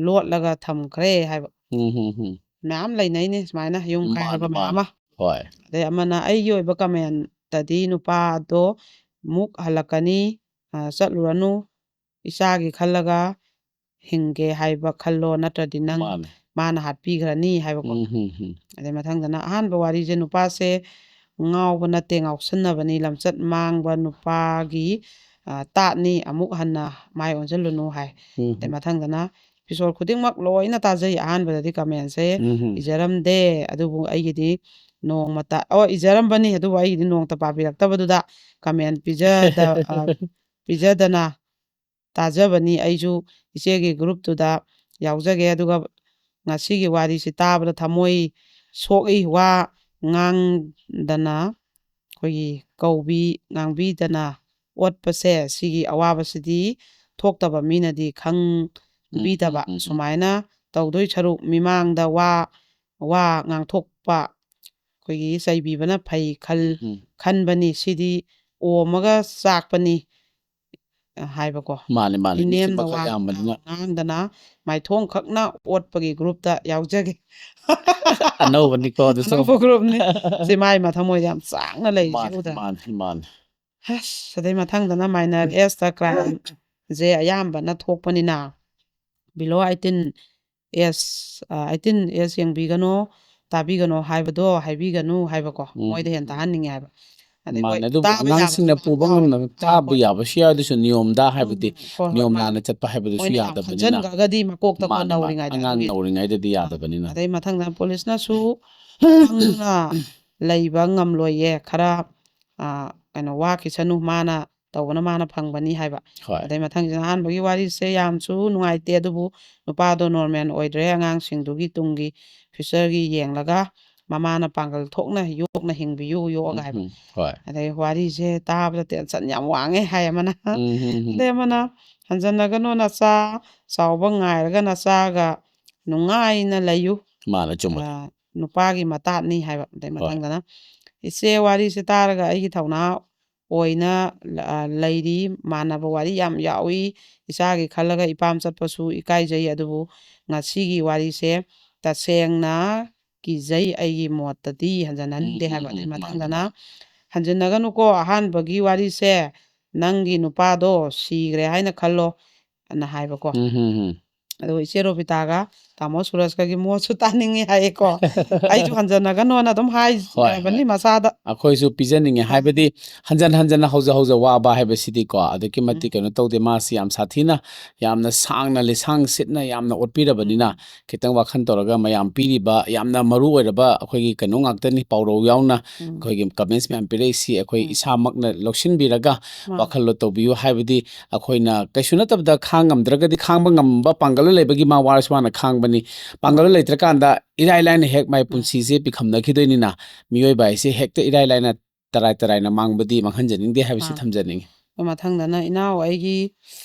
ꯂꯣꯠꯂꯒ ꯊꯝꯈ꯭ꯔꯦ ꯍꯥꯏꯕ꯫ ꯎꯝ, ꯍꯝ, ꯍꯝ꯫ ꯃꯌꯥꯝ ꯂꯩꯅꯩꯅꯦ ꯁꯨꯃꯥꯏꯅ ꯌꯨꯝ ꯃꯥꯅꯦ, ꯀꯥꯏꯔꯕ ꯃꯌꯥꯝ ꯃꯥꯅꯦ꯫ ꯑꯃ꯫ ꯍꯣꯏ꯫ ꯑꯗꯩ ꯑꯃꯅ ꯑꯩꯒꯤ ꯑꯣꯏꯕ ꯀꯃꯦꯟꯇꯗꯤ ꯅꯨꯄꯥꯗꯣ ꯃꯨꯛ ꯍꯜꯂꯛꯀꯅꯤ, ꯑ, ꯆꯠꯂꯨꯔꯅꯨ, ꯏꯆꯥꯒꯤ ꯈꯜꯂꯒ ꯍꯤꯡꯒꯦ ꯍꯥꯏꯕ ꯈꯜꯂꯣ, ꯅꯠꯇ꯭ꯔꯗꯤ ꯅꯪ ꯃꯥꯅꯦ꯫ ꯃꯥꯅ ꯍꯥꯠꯄꯤꯈ꯭ꯔꯅꯤ ꯍꯥꯏꯕꯀꯣ꯫ ꯎꯝ, ꯍꯝ, ꯍꯝ꯫ ꯑꯗꯩ ꯃꯊꯪꯗꯅ ꯑꯍꯥꯟꯕ ꯋꯥꯔꯤꯁꯦ ꯅꯨꯄꯥꯁꯦ ꯉꯥꯎꯕ ꯅꯠꯇꯦ, ꯉꯥꯎꯁꯟꯅꯕꯅꯤ꯫ ꯂꯝꯆꯠ ꯃꯥꯡꯕ ꯅꯨꯄꯥꯒꯤ, ꯑ, ꯇꯥꯠꯅꯤ, ꯑꯃꯨꯛ ꯍꯟꯅ ꯃꯥꯏ ꯑꯣꯟꯁꯤꯜꯂꯨꯅꯨ ꯍꯥꯏ꯫ ꯎꯝ, ꯑꯗꯩ ꯍꯝ꯫ ꯃꯊꯪꯗꯅ episode ꯈꯨꯗꯤꯡꯃꯛ ꯂꯣꯏꯅ ꯇꯥꯖꯩ꯫ ꯑꯍꯥꯟꯕꯗꯗꯤ commentꯁꯦ ꯎꯝ, ꯍꯝ꯫ ꯏꯖꯔꯝꯗꯦ, ꯑꯗꯨꯕꯨ ꯑꯩꯒꯤꯗꯤ ꯅꯣꯡꯃꯇ, ꯑꯣ, ꯏꯖꯔꯝꯕꯅꯤ, ꯑꯗꯨꯕꯨ ꯑꯩꯒꯤꯗꯤ ꯅꯣꯡꯃꯇ ꯄꯥꯕꯤꯔꯛꯇꯕꯗꯨꯗ comment ꯄꯤꯖꯗ-, ꯑ, ꯄꯤꯖꯗꯅ ꯇꯥꯖꯕꯅꯤ꯫ ꯑꯩꯁꯨ ꯏꯆꯦꯒꯤ groupꯇꯨꯗ ꯌꯥꯎꯖꯒꯦ꯫ ꯑꯗꯨꯒ ꯉꯁꯤꯒꯤ ꯋꯥꯔꯤꯁꯤ ꯇꯥꯕꯗ ꯊꯃꯣꯏ ꯁꯣꯛꯏ꯫ ꯋꯥ ꯉꯥꯡꯗꯅ, ꯑꯩꯈꯣꯏꯒꯤ ꯀꯧꯕꯤ ꯉꯥꯡꯕꯤꯗꯅ ꯑꯣꯠꯄꯁꯦ, ꯁꯤꯒꯤ ꯑꯋꯥꯕꯁꯤꯗꯤ ꯊꯣꯛꯇꯕ ꯃꯤꯅꯗꯤ ꯎꯝ, ꯈꯪꯕꯤꯗꯕ꯫ ꯎꯝ, ꯎꯝ, ꯎꯝ꯫ ꯁꯨꯃꯥꯏꯅ ꯇꯧꯗꯣꯏ ꯁꯔꯨꯛ ꯃꯤꯃꯥꯡꯗ ꯋꯥ, ꯋꯥ ꯉꯥꯡꯊꯣꯛꯄ ꯑꯩꯈꯣꯏꯒꯤ ꯆꯩꯕꯤꯕꯅ ꯐꯩ ꯈꯜ ꯎꯝ꯫ ꯈꯟꯕꯅꯤ, ꯁꯤꯗꯤ ꯑꯣꯝꯃꯒ ꯆꯥꯛꯄꯅꯤ, ꯑ, ꯍꯥꯏꯕꯀꯣ꯫ ꯃꯥꯅꯦ, ꯃꯥꯅꯦ꯫ ꯏꯅꯦꯝꯅ ꯃꯤꯁꯤꯡꯃꯛ ꯋꯥ ꯑꯌꯥꯝꯕꯅꯤꯅ꯫ ꯉꯥꯡꯗꯅ ꯃꯥꯏꯊꯣꯡ ꯈꯛꯅ ꯑꯣꯠꯄꯒꯤ ꯒ꯭ꯔꯨꯞꯇ ꯌꯥꯎꯖꯒꯦ꯫ ꯑꯅꯧꯕꯅꯤꯀꯣ ꯑꯗꯨꯁꯨ꯫ ꯑꯅꯧꯕ ꯒ꯭ꯔꯨꯞꯅꯤ꯫ ꯁꯤ ꯃꯥꯏ ꯃꯊꯃꯣꯏꯗ ꯌꯥꯝ ꯆꯥꯡꯅ ꯂꯩꯔꯤꯁꯦ ꯃꯥꯅꯦ, ꯎꯗ꯭ꯔꯥ? ꯃꯥꯅꯦ, ꯃꯥꯅꯦ꯫ ꯑꯁ, ꯑꯗꯩ ꯃꯊꯪꯗꯅ minor age ꯇ crime ꯁꯦ ꯑꯌꯥꯝꯕꯅ ꯊꯣꯛꯄꯅꯤꯅ, below eighteen age, ꯑ, eighteen age ꯌꯦꯡꯕꯤꯒꯅꯣ, ꯇꯥꯕꯤꯒꯅꯣ ꯍꯥꯏꯕꯗꯣ ꯍꯥꯏꯕꯤꯒꯅꯨ ꯍꯥꯏꯕꯀꯣ꯫ ꯎꯝ꯫ ꯃꯣꯏꯗ ꯍꯦꯟꯅ ꯇꯥꯍꯟꯅꯤꯡꯉꯦ ꯍꯥꯏꯕ꯫ ꯑꯗꯩ ꯍꯣꯏ, ꯃꯥꯅꯦ꯫ ꯑꯗꯨꯕꯨ ꯇꯥꯕ ꯌꯥꯕꯁꯨ ꯃꯌꯥꯝ ꯄꯨꯕ ꯌꯥꯎꯋꯦ꯫ ꯉꯝꯅꯕ ꯇꯥꯕ ꯍꯣꯏ꯫ ꯌꯥꯕꯁꯨ ꯌꯥꯎꯏ, ꯑꯗꯨꯁꯨ ꯅꯤꯌꯣꯝꯗ ꯎꯝ, ꯍꯥꯏꯕꯗꯤ ꯍꯣꯏ, ꯍꯣꯏ, ꯅꯤꯌꯣꯝ ꯍꯣꯏ꯫ ꯂꯥꯟꯅ ꯆꯠꯄ ꯍꯥꯏꯕꯗꯨꯁꯨ ꯃꯣꯏꯅ ꯌꯥꯝ ꯌꯥꯗꯕꯅꯤꯅ꯫ ꯈꯟꯖꯟꯈ꯭ꯔꯒꯗꯤ ꯃꯀꯣꯛꯇꯀꯣ ꯃꯥꯅꯦ, ꯃꯥꯅꯦ꯫ ꯅꯧꯔꯤꯉꯩꯗ ꯑꯉꯥꯡ ꯑꯗꯨꯒꯤ꯫ ꯅꯧꯔꯤꯉꯩꯗꯗꯤ ꯑꯥ, ꯌꯥꯗꯕꯅꯤꯅ꯫ ꯑꯗꯩ ꯃꯊꯪꯗ ꯄꯨꯂꯤꯁꯅꯁꯨ ꯈꯪꯗꯨꯅ ꯂꯩꯕ ꯉꯝꯂꯣꯏꯌꯦ꯫ ꯈꯔ, ꯑ, ꯀꯩꯅꯣ, ꯋꯥꯈꯤꯁꯅꯨ, ꯃꯥꯅ ꯇꯧꯕꯅ ꯃꯥꯅ ꯐꯪꯕꯅꯤ ꯍꯥꯏꯕ꯫ ꯍꯣꯏ꯫ ꯑꯗꯩ ꯃꯊꯪꯁꯤꯅ ꯑꯍꯥꯟꯕꯒꯤ ꯋꯥꯔꯤꯁꯦ ꯌꯥꯝꯁꯨ ꯅꯨꯡꯉꯥꯏꯇꯦ, ꯑꯗꯨꯕꯨ ꯅꯨꯄꯥꯗꯣ normal ꯑꯣꯏꯗ꯭ꯔꯦ, ꯑꯉꯥꯡꯁꯤꯡꯗꯨꯒꯤ ꯇꯨꯡꯒꯤ future ꯒꯤ ꯌꯦꯡꯂꯒ ꯃꯃꯥꯅ ꯄꯥꯡꯒꯜ ꯊꯣꯛꯅ ꯌꯣꯛꯅ ꯍꯤꯡꯕꯤꯌꯨ, ꯌꯣꯛꯑꯒ ꯍꯥꯏꯕ꯫ ꯎꯝ, ꯍꯣꯏ꯫ ꯑꯗꯩ ꯋꯥꯔꯤꯁꯦ ꯇꯥꯕꯗ tension ꯌꯥꯝ ꯋꯥꯡꯉꯦ ꯍꯥꯏ ꯑꯃꯅ꯫ ꯎꯝ, ꯎꯝ, ꯎꯝ꯫ ꯑꯗꯩ ꯑꯃꯅ, "ꯍꯟꯖꯟꯅꯒꯅꯣ ꯅꯆꯥ, ꯆꯥꯎꯕ ꯉꯥꯏꯔꯒ ꯅꯆꯥꯒ ꯅꯨꯡꯉꯥꯏꯅ ꯂꯩꯌꯨ꯫ ꯃꯥꯅꯦ, ꯆꯨꯝꯃꯦ꯫ ꯑ, ꯅꯨꯄꯥꯒꯤ ꯃꯇꯥꯠꯅꯤ" ꯍꯥꯏꯕ꯫ ꯑꯗꯩ ꯍꯣꯏ꯫ ꯃꯊꯪꯗꯅ, "ꯏꯆꯦ, ꯋꯥꯔꯤꯁꯦ ꯇꯥꯔꯒ ꯑꯩꯒꯤ ꯊꯧꯅꯥ ꯑꯣꯏꯅ, ꯑ, ꯂꯩꯔꯤ꯫ ꯃꯥꯟꯅꯕ ꯋꯥꯔꯤ ꯌꯥꯝ ꯌꯥꯎꯏ꯫ ꯏꯆꯥꯒꯤ ꯈꯜꯂꯒ ꯏꯄꯥꯝ ꯆꯠꯄꯁꯨ ꯏꯀꯥꯏꯖꯩ꯫ ꯑꯗꯨꯕꯨ ꯉꯁꯤꯒꯤ ꯋꯥꯔꯤꯁꯦ ꯇꯁꯦꯡꯅ ꯀꯤꯖꯩ, ꯑꯩꯒꯤ ꯃꯣꯠꯇꯗꯤ ꯍꯟꯖꯟꯍꯟꯅꯤꯡꯗꯦ" ꯎꯝ, ꯍꯥꯏꯕ꯫ ꯎꯝ, ꯑꯗꯩ ꯎꯝ, ꯃꯥꯅꯦ, ꯃꯊꯪꯗꯅ, ꯃꯥꯅꯦ꯫ "ꯍꯟꯖꯤꯟꯅꯒꯅꯨꯀꯣ, ꯑꯍꯥꯟꯕꯒꯤ ꯋꯥꯔꯤꯁꯦ ꯅꯪꯒꯤ ꯅꯨꯄꯥꯗꯣ ꯁꯤꯈ꯭ꯔꯦ ꯍꯥꯏꯅ ꯈꯜꯂꯣ" ꯑꯅ ꯍꯥꯏꯕꯀꯣ꯫ ꯎꯝ, ꯎꯝ, ꯎꯝ꯫ ꯑꯗꯨꯒ ꯏꯆꯦ ꯔꯣꯕꯤꯇꯥꯒ ꯇꯥꯃꯣ ꯁꯨꯔꯖꯀꯒꯤ ꯃꯣꯠꯁꯨ ꯇꯥꯅꯤꯡꯉꯤ ꯍꯥꯏꯌꯦꯀꯣ꯫ ꯑꯩꯁꯨ ꯍꯟꯖꯟꯅꯒꯅꯣꯅ ꯑꯗꯨꯝ ꯍꯥꯏ-, ꯍꯣꯏ, ꯍꯥꯏꯕꯅꯤ ꯍꯣꯏ꯫ ꯃꯆꯥꯗ꯫ ꯑꯩꯈꯣꯏꯁꯨ ꯄꯤꯖꯅꯤꯡꯉꯦ, ꯑꯥ꯫ ꯍꯥꯏꯕꯗꯤ ꯍꯟꯖꯟ ꯍꯟꯖꯟꯅ ꯍꯧꯖ ꯍꯧꯖ ꯋꯥꯕ ꯍꯥꯏꯕꯁꯤꯗꯤꯀꯣ ꯑꯗꯨꯛꯀꯤ ꯃꯇꯤꯛ ꯎꯝ꯫ ꯀꯩꯅꯣ ꯇꯧꯗꯦ꯫ ꯃꯥꯁꯤ ꯌꯥꯝ ꯁꯥꯊꯤꯅ, ꯌꯥꯝꯅ ꯁꯥꯡꯅ ꯂꯤꯁꯥꯡ ꯁꯤꯠꯅ ꯌꯥꯝꯅ ꯑꯣꯠꯄꯤꯔꯕꯅꯤꯅ, ꯎꯝ꯫ ꯈꯤꯇꯪ ꯋꯥꯈꯜ ꯇꯧꯔꯒ ꯃꯌꯥꯝ ꯄꯤꯔꯤꯕ ꯌꯥꯝꯅ ꯃꯔꯨ ꯑꯣꯏꯔꯕ ꯑꯩꯈꯣꯏꯒꯤ ꯀꯩꯅꯣ ꯉꯥꯛꯇꯅꯤ, ꯄꯥꯎꯔꯧ ꯌꯥꯎꯅ ꯎꯝ꯫ ꯑꯩꯈꯣꯏꯒꯤ comments ꯃꯌꯥꯝ ꯄꯤꯔꯛꯏꯁꯤ ꯑꯩꯈꯣꯏ ꯎꯝ꯫ ꯏꯁꯥꯃꯛꯅ ꯂꯧꯁꯤꯟꯕꯤꯔꯒ ꯃꯥꯅꯦ꯫ ꯋꯥꯈꯜꯂꯣꯟ ꯇꯧꯕꯤꯌꯨ꯫ ꯍꯥꯏꯕꯗꯤ ꯑꯩꯈꯣꯏꯅ ꯀꯩꯁꯨ ꯅꯠꯇꯕꯗ ꯈꯥꯡ ꯉꯝꯗ꯭ꯔꯒꯗꯤ ꯈꯥꯡꯕ ꯉꯝꯕ ꯄꯥꯡꯒꯜ ꯂꯩꯕꯒꯤ ꯃꯥ ꯋꯥꯔꯁꯨ ꯋꯥꯅ ꯈꯥꯡꯕꯅꯤ꯫ ꯄꯥꯡꯒꯜ ꯃꯥꯅꯦ꯫ ꯂꯩꯇ꯭ꯔꯀꯥꯟꯗ ꯏꯔꯥꯏ ꯂꯥꯏꯅ ꯍꯦꯛ ꯃꯥꯏ ꯎꯝ꯫ ꯄꯨꯟꯁꯤꯁꯦ ꯄꯤꯈꯝꯅꯈꯤꯗꯣꯏꯅꯤꯅ ꯃꯤꯑꯣꯏꯕ ꯍꯥꯏꯁꯦ ꯍꯦꯛꯇ ꯏꯔꯥꯏ ꯂꯥꯏꯅ ꯇꯔꯥꯏ ꯇꯔꯥꯏꯅ ꯃꯥꯡꯕꯗꯤ ꯃꯥꯡꯍꯟꯖꯅꯤꯡꯗꯦ ꯍꯥꯏꯕꯁꯤ ꯃꯥꯅꯦ꯫ ꯊꯝꯖꯅꯤꯡꯉꯤ꯫ ꯑꯗꯨ ꯃꯊꯪꯗꯅ, "ꯏꯅꯥꯎ, ꯑꯩꯒꯤ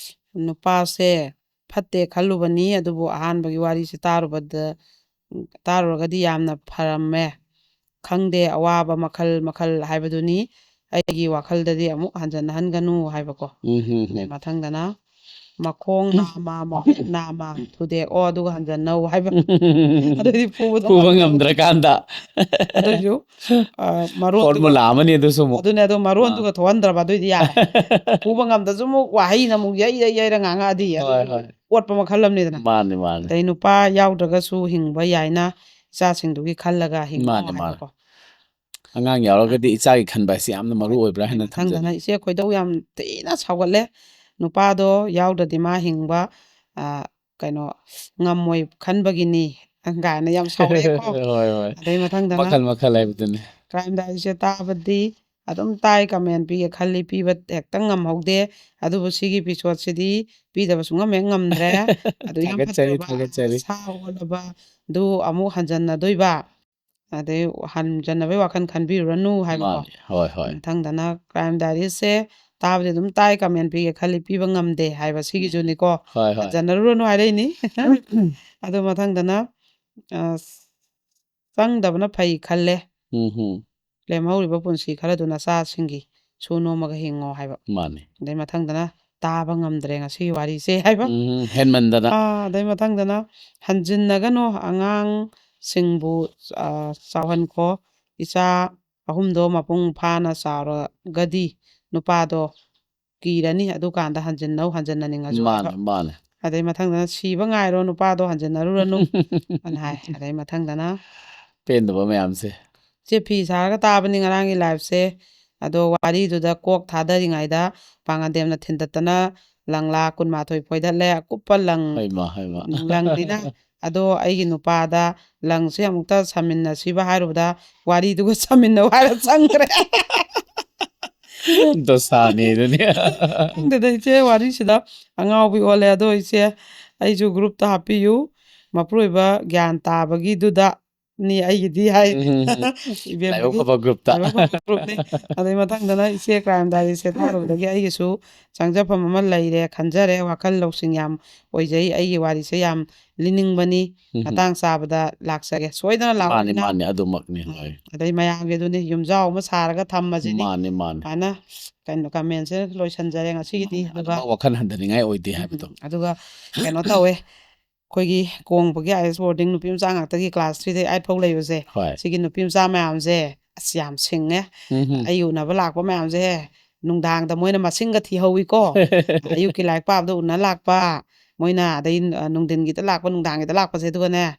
ꯅꯨꯄꯥꯁꯦ ꯐꯠꯇꯦ ꯈꯜꯂꯨꯕꯅꯤ, ꯑꯗꯨꯕꯨ ꯑꯍꯥꯟꯕꯒꯤ ꯋꯥꯔꯤꯁꯦ ꯇꯥꯔꯨꯕꯗ, ꯇꯥꯔꯨꯔꯒꯗꯤ ꯌꯥꯝꯅ ꯐꯔꯝꯃꯦ꯫ ꯈꯪꯗꯦ, ꯑꯋꯥꯕ ꯃꯈꯜ ꯃꯈꯜ ꯍꯥꯏꯕꯗꯨꯅꯤ꯫ ꯑꯩꯒꯤ ꯋꯥꯈꯜꯗꯗꯤ ꯑꯃꯨꯛ ꯍꯟꯖꯟꯍꯟꯒꯅꯨ ꯍꯥꯏꯕꯀꯣ꯫ ꯎꯝ, ꯎꯝ, ꯑꯗꯩ ꯎꯝ꯫ ꯃꯊꯪꯗꯅ ꯃꯈꯣꯡ ꯅꯥꯝꯃ, ꯃꯈꯨꯠ ꯅꯥꯝꯃ, ꯊꯨꯗꯦꯛꯑꯣ ꯑꯗꯨꯒ ꯍꯟꯖꯟꯅꯧ ꯍꯥꯏꯕ꯫ ꯑꯗꯨꯗꯤ ꯐꯨꯕꯗꯣ ꯐꯨꯕ ꯉꯝꯗ꯭ꯔꯦ꯫ ꯉꯝꯗ꯭ꯔꯀꯥꯟꯗ ꯑꯗꯨꯏꯁꯨ ꯑ, ꯃꯔꯣꯟꯗꯨꯒ ꯐꯣꯔꯃꯨꯂꯥ ꯑꯃꯅꯤ ꯑꯗꯨꯁꯨ ꯑꯃꯨꯛ꯫ ꯑꯗꯨꯅꯦ, ꯑꯗꯣ ꯃꯔꯣꯟꯗꯨꯒ ꯊꯣꯛꯍꯟꯗ꯭ꯔꯕ ꯑꯗꯨꯏꯗꯤ ꯌꯥꯔꯦ꯫ ꯐꯨꯕ ꯉꯝꯗꯁꯨ ꯑꯃꯨꯛ ꯋꯥꯍꯩꯅ ꯑꯃꯨꯛ ꯌꯩ ꯌꯩ ꯌꯩꯔ ꯉꯥꯡꯉꯛꯑꯗꯤ ꯍꯣꯏ, ꯑꯗꯨꯁꯨ ꯍꯣꯏ꯫ ꯑꯣꯠꯄ ꯃꯈꯜ ꯑꯃꯅꯤꯗꯅ꯫ ꯃꯥꯅꯤ, ꯃꯥꯅꯤ꯫ ꯑꯗꯩ ꯅꯨꯄꯥ ꯌꯥꯎꯗ꯭ꯔꯒꯁꯨ ꯍꯤꯡꯕ ꯌꯥꯏꯅ ꯏꯆꯥꯁꯤꯡꯗꯨꯒꯤ ꯈꯜꯂꯒ ꯍꯤꯡꯉꯣ ꯃꯥꯅꯤ, ꯃꯥꯅꯤ꯫ ꯍꯥꯏꯕꯀꯣ꯫ ꯑꯉꯥꯡ ꯌꯥꯎꯔꯒꯗꯤ ꯏꯆꯥꯒꯤ ꯈꯟꯕ ꯍꯥꯏꯁꯤ ꯌꯥꯝꯅ ꯃꯔꯨ ꯑꯣꯏꯕ꯭ꯔꯥ ꯍꯥꯏꯅ ꯃꯊꯪꯗꯅ ꯊꯝꯖꯅꯤꯡꯉꯤ꯫ ꯏꯆꯦ ꯈꯣꯏꯗꯧ ꯌꯥꯝ ꯊꯤꯅ ꯁꯥꯎꯒꯠꯂꯦ꯫ ꯅꯨꯄꯥꯗꯣ ꯌꯥꯎꯗ꯭ꯔꯗꯤ ꯃꯥ ꯍꯤꯡꯕ, ꯑ, ꯀꯩꯅꯣ, ꯉꯝꯃꯣꯏ ꯈꯟꯕꯒꯤꯅꯤ ꯀꯥꯏꯅ ꯌꯥꯝ ꯁꯥꯎꯔꯛꯑꯦꯀꯣ꯫ ꯍꯣꯏ, ꯍꯣꯏ꯫ ꯑꯗꯩ ꯃꯊꯪꯗꯅ ꯃꯈꯜ ꯃꯈꯜ ꯍꯥꯏꯕꯗꯨꯅꯤ꯫ ꯀ꯭ꯔꯥꯏꯝ ꯗꯥꯏꯔꯤꯁꯦ ꯇꯥꯕꯗꯤ ꯑꯗꯨꯝ ꯇꯥꯏ, ꯀꯃꯦꯟ ꯄꯤꯒꯦ ꯈꯜꯂꯤ, ꯄꯤꯕ ꯍꯦꯛꯇ ꯉꯝꯍꯧꯗꯦ꯫ ꯑꯗꯨꯕꯨ ꯁꯤꯒꯤ ꯏꯄꯤꯁꯣꯠꯁꯤꯗꯤ ꯄꯤꯗꯕ ꯁꯨꯡꯉꯝ ꯍꯦꯛ ꯉꯝꯗ꯭ꯔꯦ꯫ ꯑꯗꯨ ꯌꯥꯝ ꯊꯥꯒꯠꯆꯔꯤ, ꯐꯠꯇ꯭ꯔꯕ ꯊꯥꯒꯠꯆꯔꯤ꯫ ꯁꯥ ꯑꯣꯜꯂꯕ ꯑꯗꯨ ꯑꯃꯨꯛ ꯍꯟꯖꯟꯅꯗꯣꯏꯕ, ꯑꯗꯩ ꯍꯟꯖꯟꯅꯕꯩ ꯋꯥꯈꯜ ꯈꯟꯕꯤꯔꯨꯔꯅꯨ ꯍꯥꯏꯕꯀꯣ꯫ ꯃꯥꯅꯤ, ꯍꯣꯏ, ꯍꯣꯏ꯫ ꯃꯊꯪꯗꯅ ꯀ꯭ꯔꯥꯏꯝ ꯗꯥꯏꯔꯤꯁꯦ ꯇꯥꯕꯗꯤ ꯑꯗꯨꯝ ꯇꯥꯏ, ꯀꯃꯦꯟ ꯄꯤꯒꯦ ꯈꯜꯂꯤ, ꯄꯤꯕ ꯉꯝꯗꯦ ꯍꯥꯏꯕ ꯁꯤꯒꯤꯁꯨꯅꯤꯀꯣ꯫ ꯍꯣꯏ, ꯍꯣꯏ꯫ ꯍꯟꯖꯟꯅꯔꯨꯔꯅꯨ ꯍꯥꯏꯔꯛꯏꯅꯤ꯫ ꯑꯗꯨ ꯃꯊꯪꯗꯅ, ꯑ, ꯆꯪꯗꯕꯅ ꯐꯩ ꯈꯜꯂꯦ꯫ ꯎꯝ, ꯎꯝ꯫ ꯂꯦꯝꯍꯧꯔꯤꯕ ꯄꯨꯟꯁꯤ ꯈꯔꯗꯨ ꯅꯆꯥꯁꯤꯡꯒꯤ ꯁꯨ ꯅꯣꯝꯃꯒ ꯍꯤꯡꯉꯣ ꯍꯥꯏꯕ꯫ ꯃꯥꯅꯤ꯫ ꯑꯗꯩ ꯃꯊꯪꯗꯅ ꯇꯥꯕ ꯉꯝꯗ꯭ꯔꯦ ꯉꯁꯤꯒꯤ ꯋꯥꯔꯤꯁꯦ ꯍꯥꯏꯕ꯫ ꯎꯝ, ꯍꯦꯟꯃꯟꯗꯅ꯫ ꯑꯥ, ꯑꯗꯩ ꯃꯊꯪꯗꯅ ꯍꯟꯖꯤꯟꯅꯒꯅꯨ, ꯑꯉꯥꯡꯁꯤꯡꯕꯨ, ꯑ, ꯆꯥꯎꯍꯟꯈꯣ, ꯏꯆꯥ ꯑꯍꯨꯝꯗꯣ ꯃꯄꯨꯡ ꯐꯥꯅ ꯆꯥꯎꯔꯒꯗꯤ ꯅꯨꯄꯥꯗꯣ ꯀꯤꯔꯅꯤ, ꯑꯗꯨꯀꯥꯟꯗ ꯍꯟꯖꯤꯟꯅꯧ, ꯍꯟꯖꯤꯟꯅꯅꯤꯡꯉꯁꯨ ꯍꯥꯏꯕ꯫ ꯃꯥꯅꯤ, ꯃꯥꯅꯤ꯫ ꯑꯗꯩ ꯃꯊꯪꯗꯅ ꯁꯤꯕ ꯉꯥꯏꯔꯣ, ꯅꯨꯄꯥꯗꯣ ꯍꯟꯖꯤꯟꯅꯔꯨꯔꯅꯨ ꯑꯅ ꯍꯥꯏ꯫ ꯑꯗꯩ ꯃꯊꯪꯗꯅ ꯄꯦꯟꯗꯕ ꯃꯌꯥꯝꯁꯦ꯫ ꯆꯦ ꯐꯤ ꯁꯥꯔꯒ ꯇꯥꯕꯅꯤ ꯉꯔꯥꯡꯒꯤ ꯂꯥꯏꯐꯁꯦ꯫ ꯑꯗꯣ ꯋꯥꯔꯤꯗꯨꯗ ꯀꯣꯛ ꯊꯥꯗꯔꯤꯉꯩꯗ ꯄꯥꯉꯟꯗꯦꯝꯅ ꯊꯤꯟꯗꯠꯇꯅ ꯂꯪꯂꯥ ꯀꯨꯟꯃꯥꯊꯣꯏ ꯐꯣꯏꯗꯠꯂꯦ꯫ ꯑꯀꯨꯞꯄ ꯂꯪ, ꯍꯩꯃ, ꯍꯩꯃ꯫ ꯂꯪꯅꯤꯅ꯫ ꯑꯗꯣ ꯑꯩꯒꯤ ꯅꯨꯄꯥꯗ ꯂꯪꯁꯦ ꯑꯃꯨꯛꯇ ꯁꯥꯃꯤꯟꯅꯁꯤꯕ ꯍꯥꯏꯔꯨꯕꯗ ꯋꯥꯔꯤꯗꯨꯒ ꯁꯥꯃꯤꯟꯅꯧ ꯍꯥꯏꯔ ꯆꯪꯈ꯭ꯔꯦ꯫ ꯗꯣꯁꯥꯅꯤ ꯑꯗꯨꯅꯤ꯫ ꯈꯪꯗꯦꯗ ꯏꯆꯦ, ꯋꯥꯔꯤꯁꯤꯗ ꯑꯉꯥꯎꯕꯤ ꯑꯣꯜꯂꯦ꯫ ꯑꯗꯣ ꯏꯆꯦ, ꯑꯩꯁꯨ ꯒ꯭ꯔꯨꯞꯇ ꯍꯥꯞꯄꯤꯌꯨ꯫ ꯃꯄꯨꯔꯣꯏꯕ ꯒ꯭ꯌꯥꯟ ꯇꯥꯕꯒꯤꯗꯨꯗ ꯅꯤ ꯑꯩꯒꯤꯗꯤ ꯍꯥꯏ꯫ ꯎꯝ, ꯎꯝ, ꯎꯝ꯫ ꯏꯕꯦꯝꯃꯒꯤ ꯂꯥꯏꯕꯛ ꯐꯕ ꯒ꯭ꯔꯨꯞꯇ꯫ ꯂꯥꯏꯕꯛ ꯐꯕ ꯒ꯭ꯔꯨꯞꯅꯤ꯫ ꯑꯗꯩ ꯃꯊꯪꯗꯅ ꯏꯆꯦ ꯀ꯭ꯔꯥꯏꯝ ꯗꯥꯏꯔꯤꯁꯦ ꯊꯥꯔꯨꯕꯗꯒꯤ ꯑꯩꯒꯤꯁꯨ ꯆꯪꯖꯐꯝ ꯑꯃ ꯂꯩꯔꯦ ꯈꯟꯖꯔꯦ꯫ ꯋꯥꯈꯜ ꯂꯧꯁꯤꯡ ꯌꯥꯝ ꯑꯣꯏꯖꯩ꯫ ꯑꯩꯒꯤ ꯋꯥꯔꯤꯁꯦ ꯌꯥꯝ ꯂꯤꯅꯤꯡꯕꯅꯤ꯫ ꯎꯝ, ꯎꯝ꯫ ꯃꯇꯥꯡ ꯆꯥꯕꯗ ꯂꯥꯛꯆꯒꯦ꯫ ꯁꯣꯏꯗꯅ ꯂꯥꯛꯑꯣ ꯃꯥꯅꯤ, ꯏꯅꯥꯎ꯫ ꯃꯥꯅꯤ, ꯑꯗꯨꯃꯛꯅꯤ꯫ ꯎꯝ꯫ ꯍꯣꯏ꯫ ꯑꯗꯩ ꯃꯌꯥꯝꯒꯤ ꯑꯗꯨꯅꯤ, ꯌꯨꯝꯖꯥꯎ ꯑꯃ ꯁꯥꯔꯒ ꯊꯝꯃꯁꯤꯅꯤ꯫ ꯃꯥꯅꯤ, ꯃꯥꯅꯤ꯫ ꯁꯨꯃꯥꯏꯅ ꯀꯩꯅꯣ ꯀꯃꯦꯟꯁꯦ ꯂꯣꯏꯁꯤꯟꯖꯔꯦ ꯉꯁꯤꯒꯤꯗꯤ꯫ ꯃꯥꯅꯤ, ꯑꯗꯨꯒ ꯑꯗꯨꯃꯛ ꯋꯥꯈꯜ ꯍꯟꯊꯅꯤꯡꯉꯥꯏ ꯑꯣꯏꯗꯦ ꯍꯥꯏꯕꯗꯣ꯫ ꯎꯝ, ꯑꯗꯨꯒ ꯀꯩꯅꯣ ꯇꯧꯋꯦ, ꯑꯩꯈꯣꯏꯒꯤ ꯀꯣꯡꯕꯒꯤ ꯑꯥꯏ ꯑꯦꯁ ꯕꯣꯔꯗꯤꯡ ꯅꯨꯄꯤ ꯃꯆꯥ ꯉꯥꯛꯇꯒꯤ ꯀ꯭ꯂꯥꯁ ꯊ꯭ꯔꯤꯗꯩ ꯑꯥꯏꯠ ꯐꯥꯎ ꯂꯩꯕꯁꯦ, ꯍꯣꯏ꯫ ꯁꯤꯒꯤ ꯅꯨꯄꯤ ꯃꯆꯥ ꯃꯌꯥꯝꯁꯦ ꯑꯁ ꯌꯥꯝ ꯁꯤꯡꯉꯦ꯫ ꯎꯝ, ꯎꯝ꯫ ꯑꯩ ꯎꯅꯕ ꯂꯥꯛꯄ ꯃꯌꯥꯝꯁꯦ ꯅꯨꯡꯗꯥꯡꯗ ꯃꯣꯏꯅ ꯃꯁꯤꯡꯒ ꯊꯤꯍꯧꯋꯤꯀꯣ꯫ ꯑꯌꯨꯛꯀꯤ ꯂꯥꯏꯔꯤꯛ ꯄꯥꯕꯗ ꯎꯅ ꯂꯥꯛꯄ, ꯃꯣꯏꯅ ꯑꯗꯩ, ꯑ, ꯅꯨꯡꯊꯤꯟꯒꯤꯗ ꯂꯥꯛꯄ, ꯅꯨꯡꯗꯥꯡꯒꯤꯗ ꯂꯥꯛꯄꯁꯦ꯫ ꯑꯗꯨꯒꯅꯦ,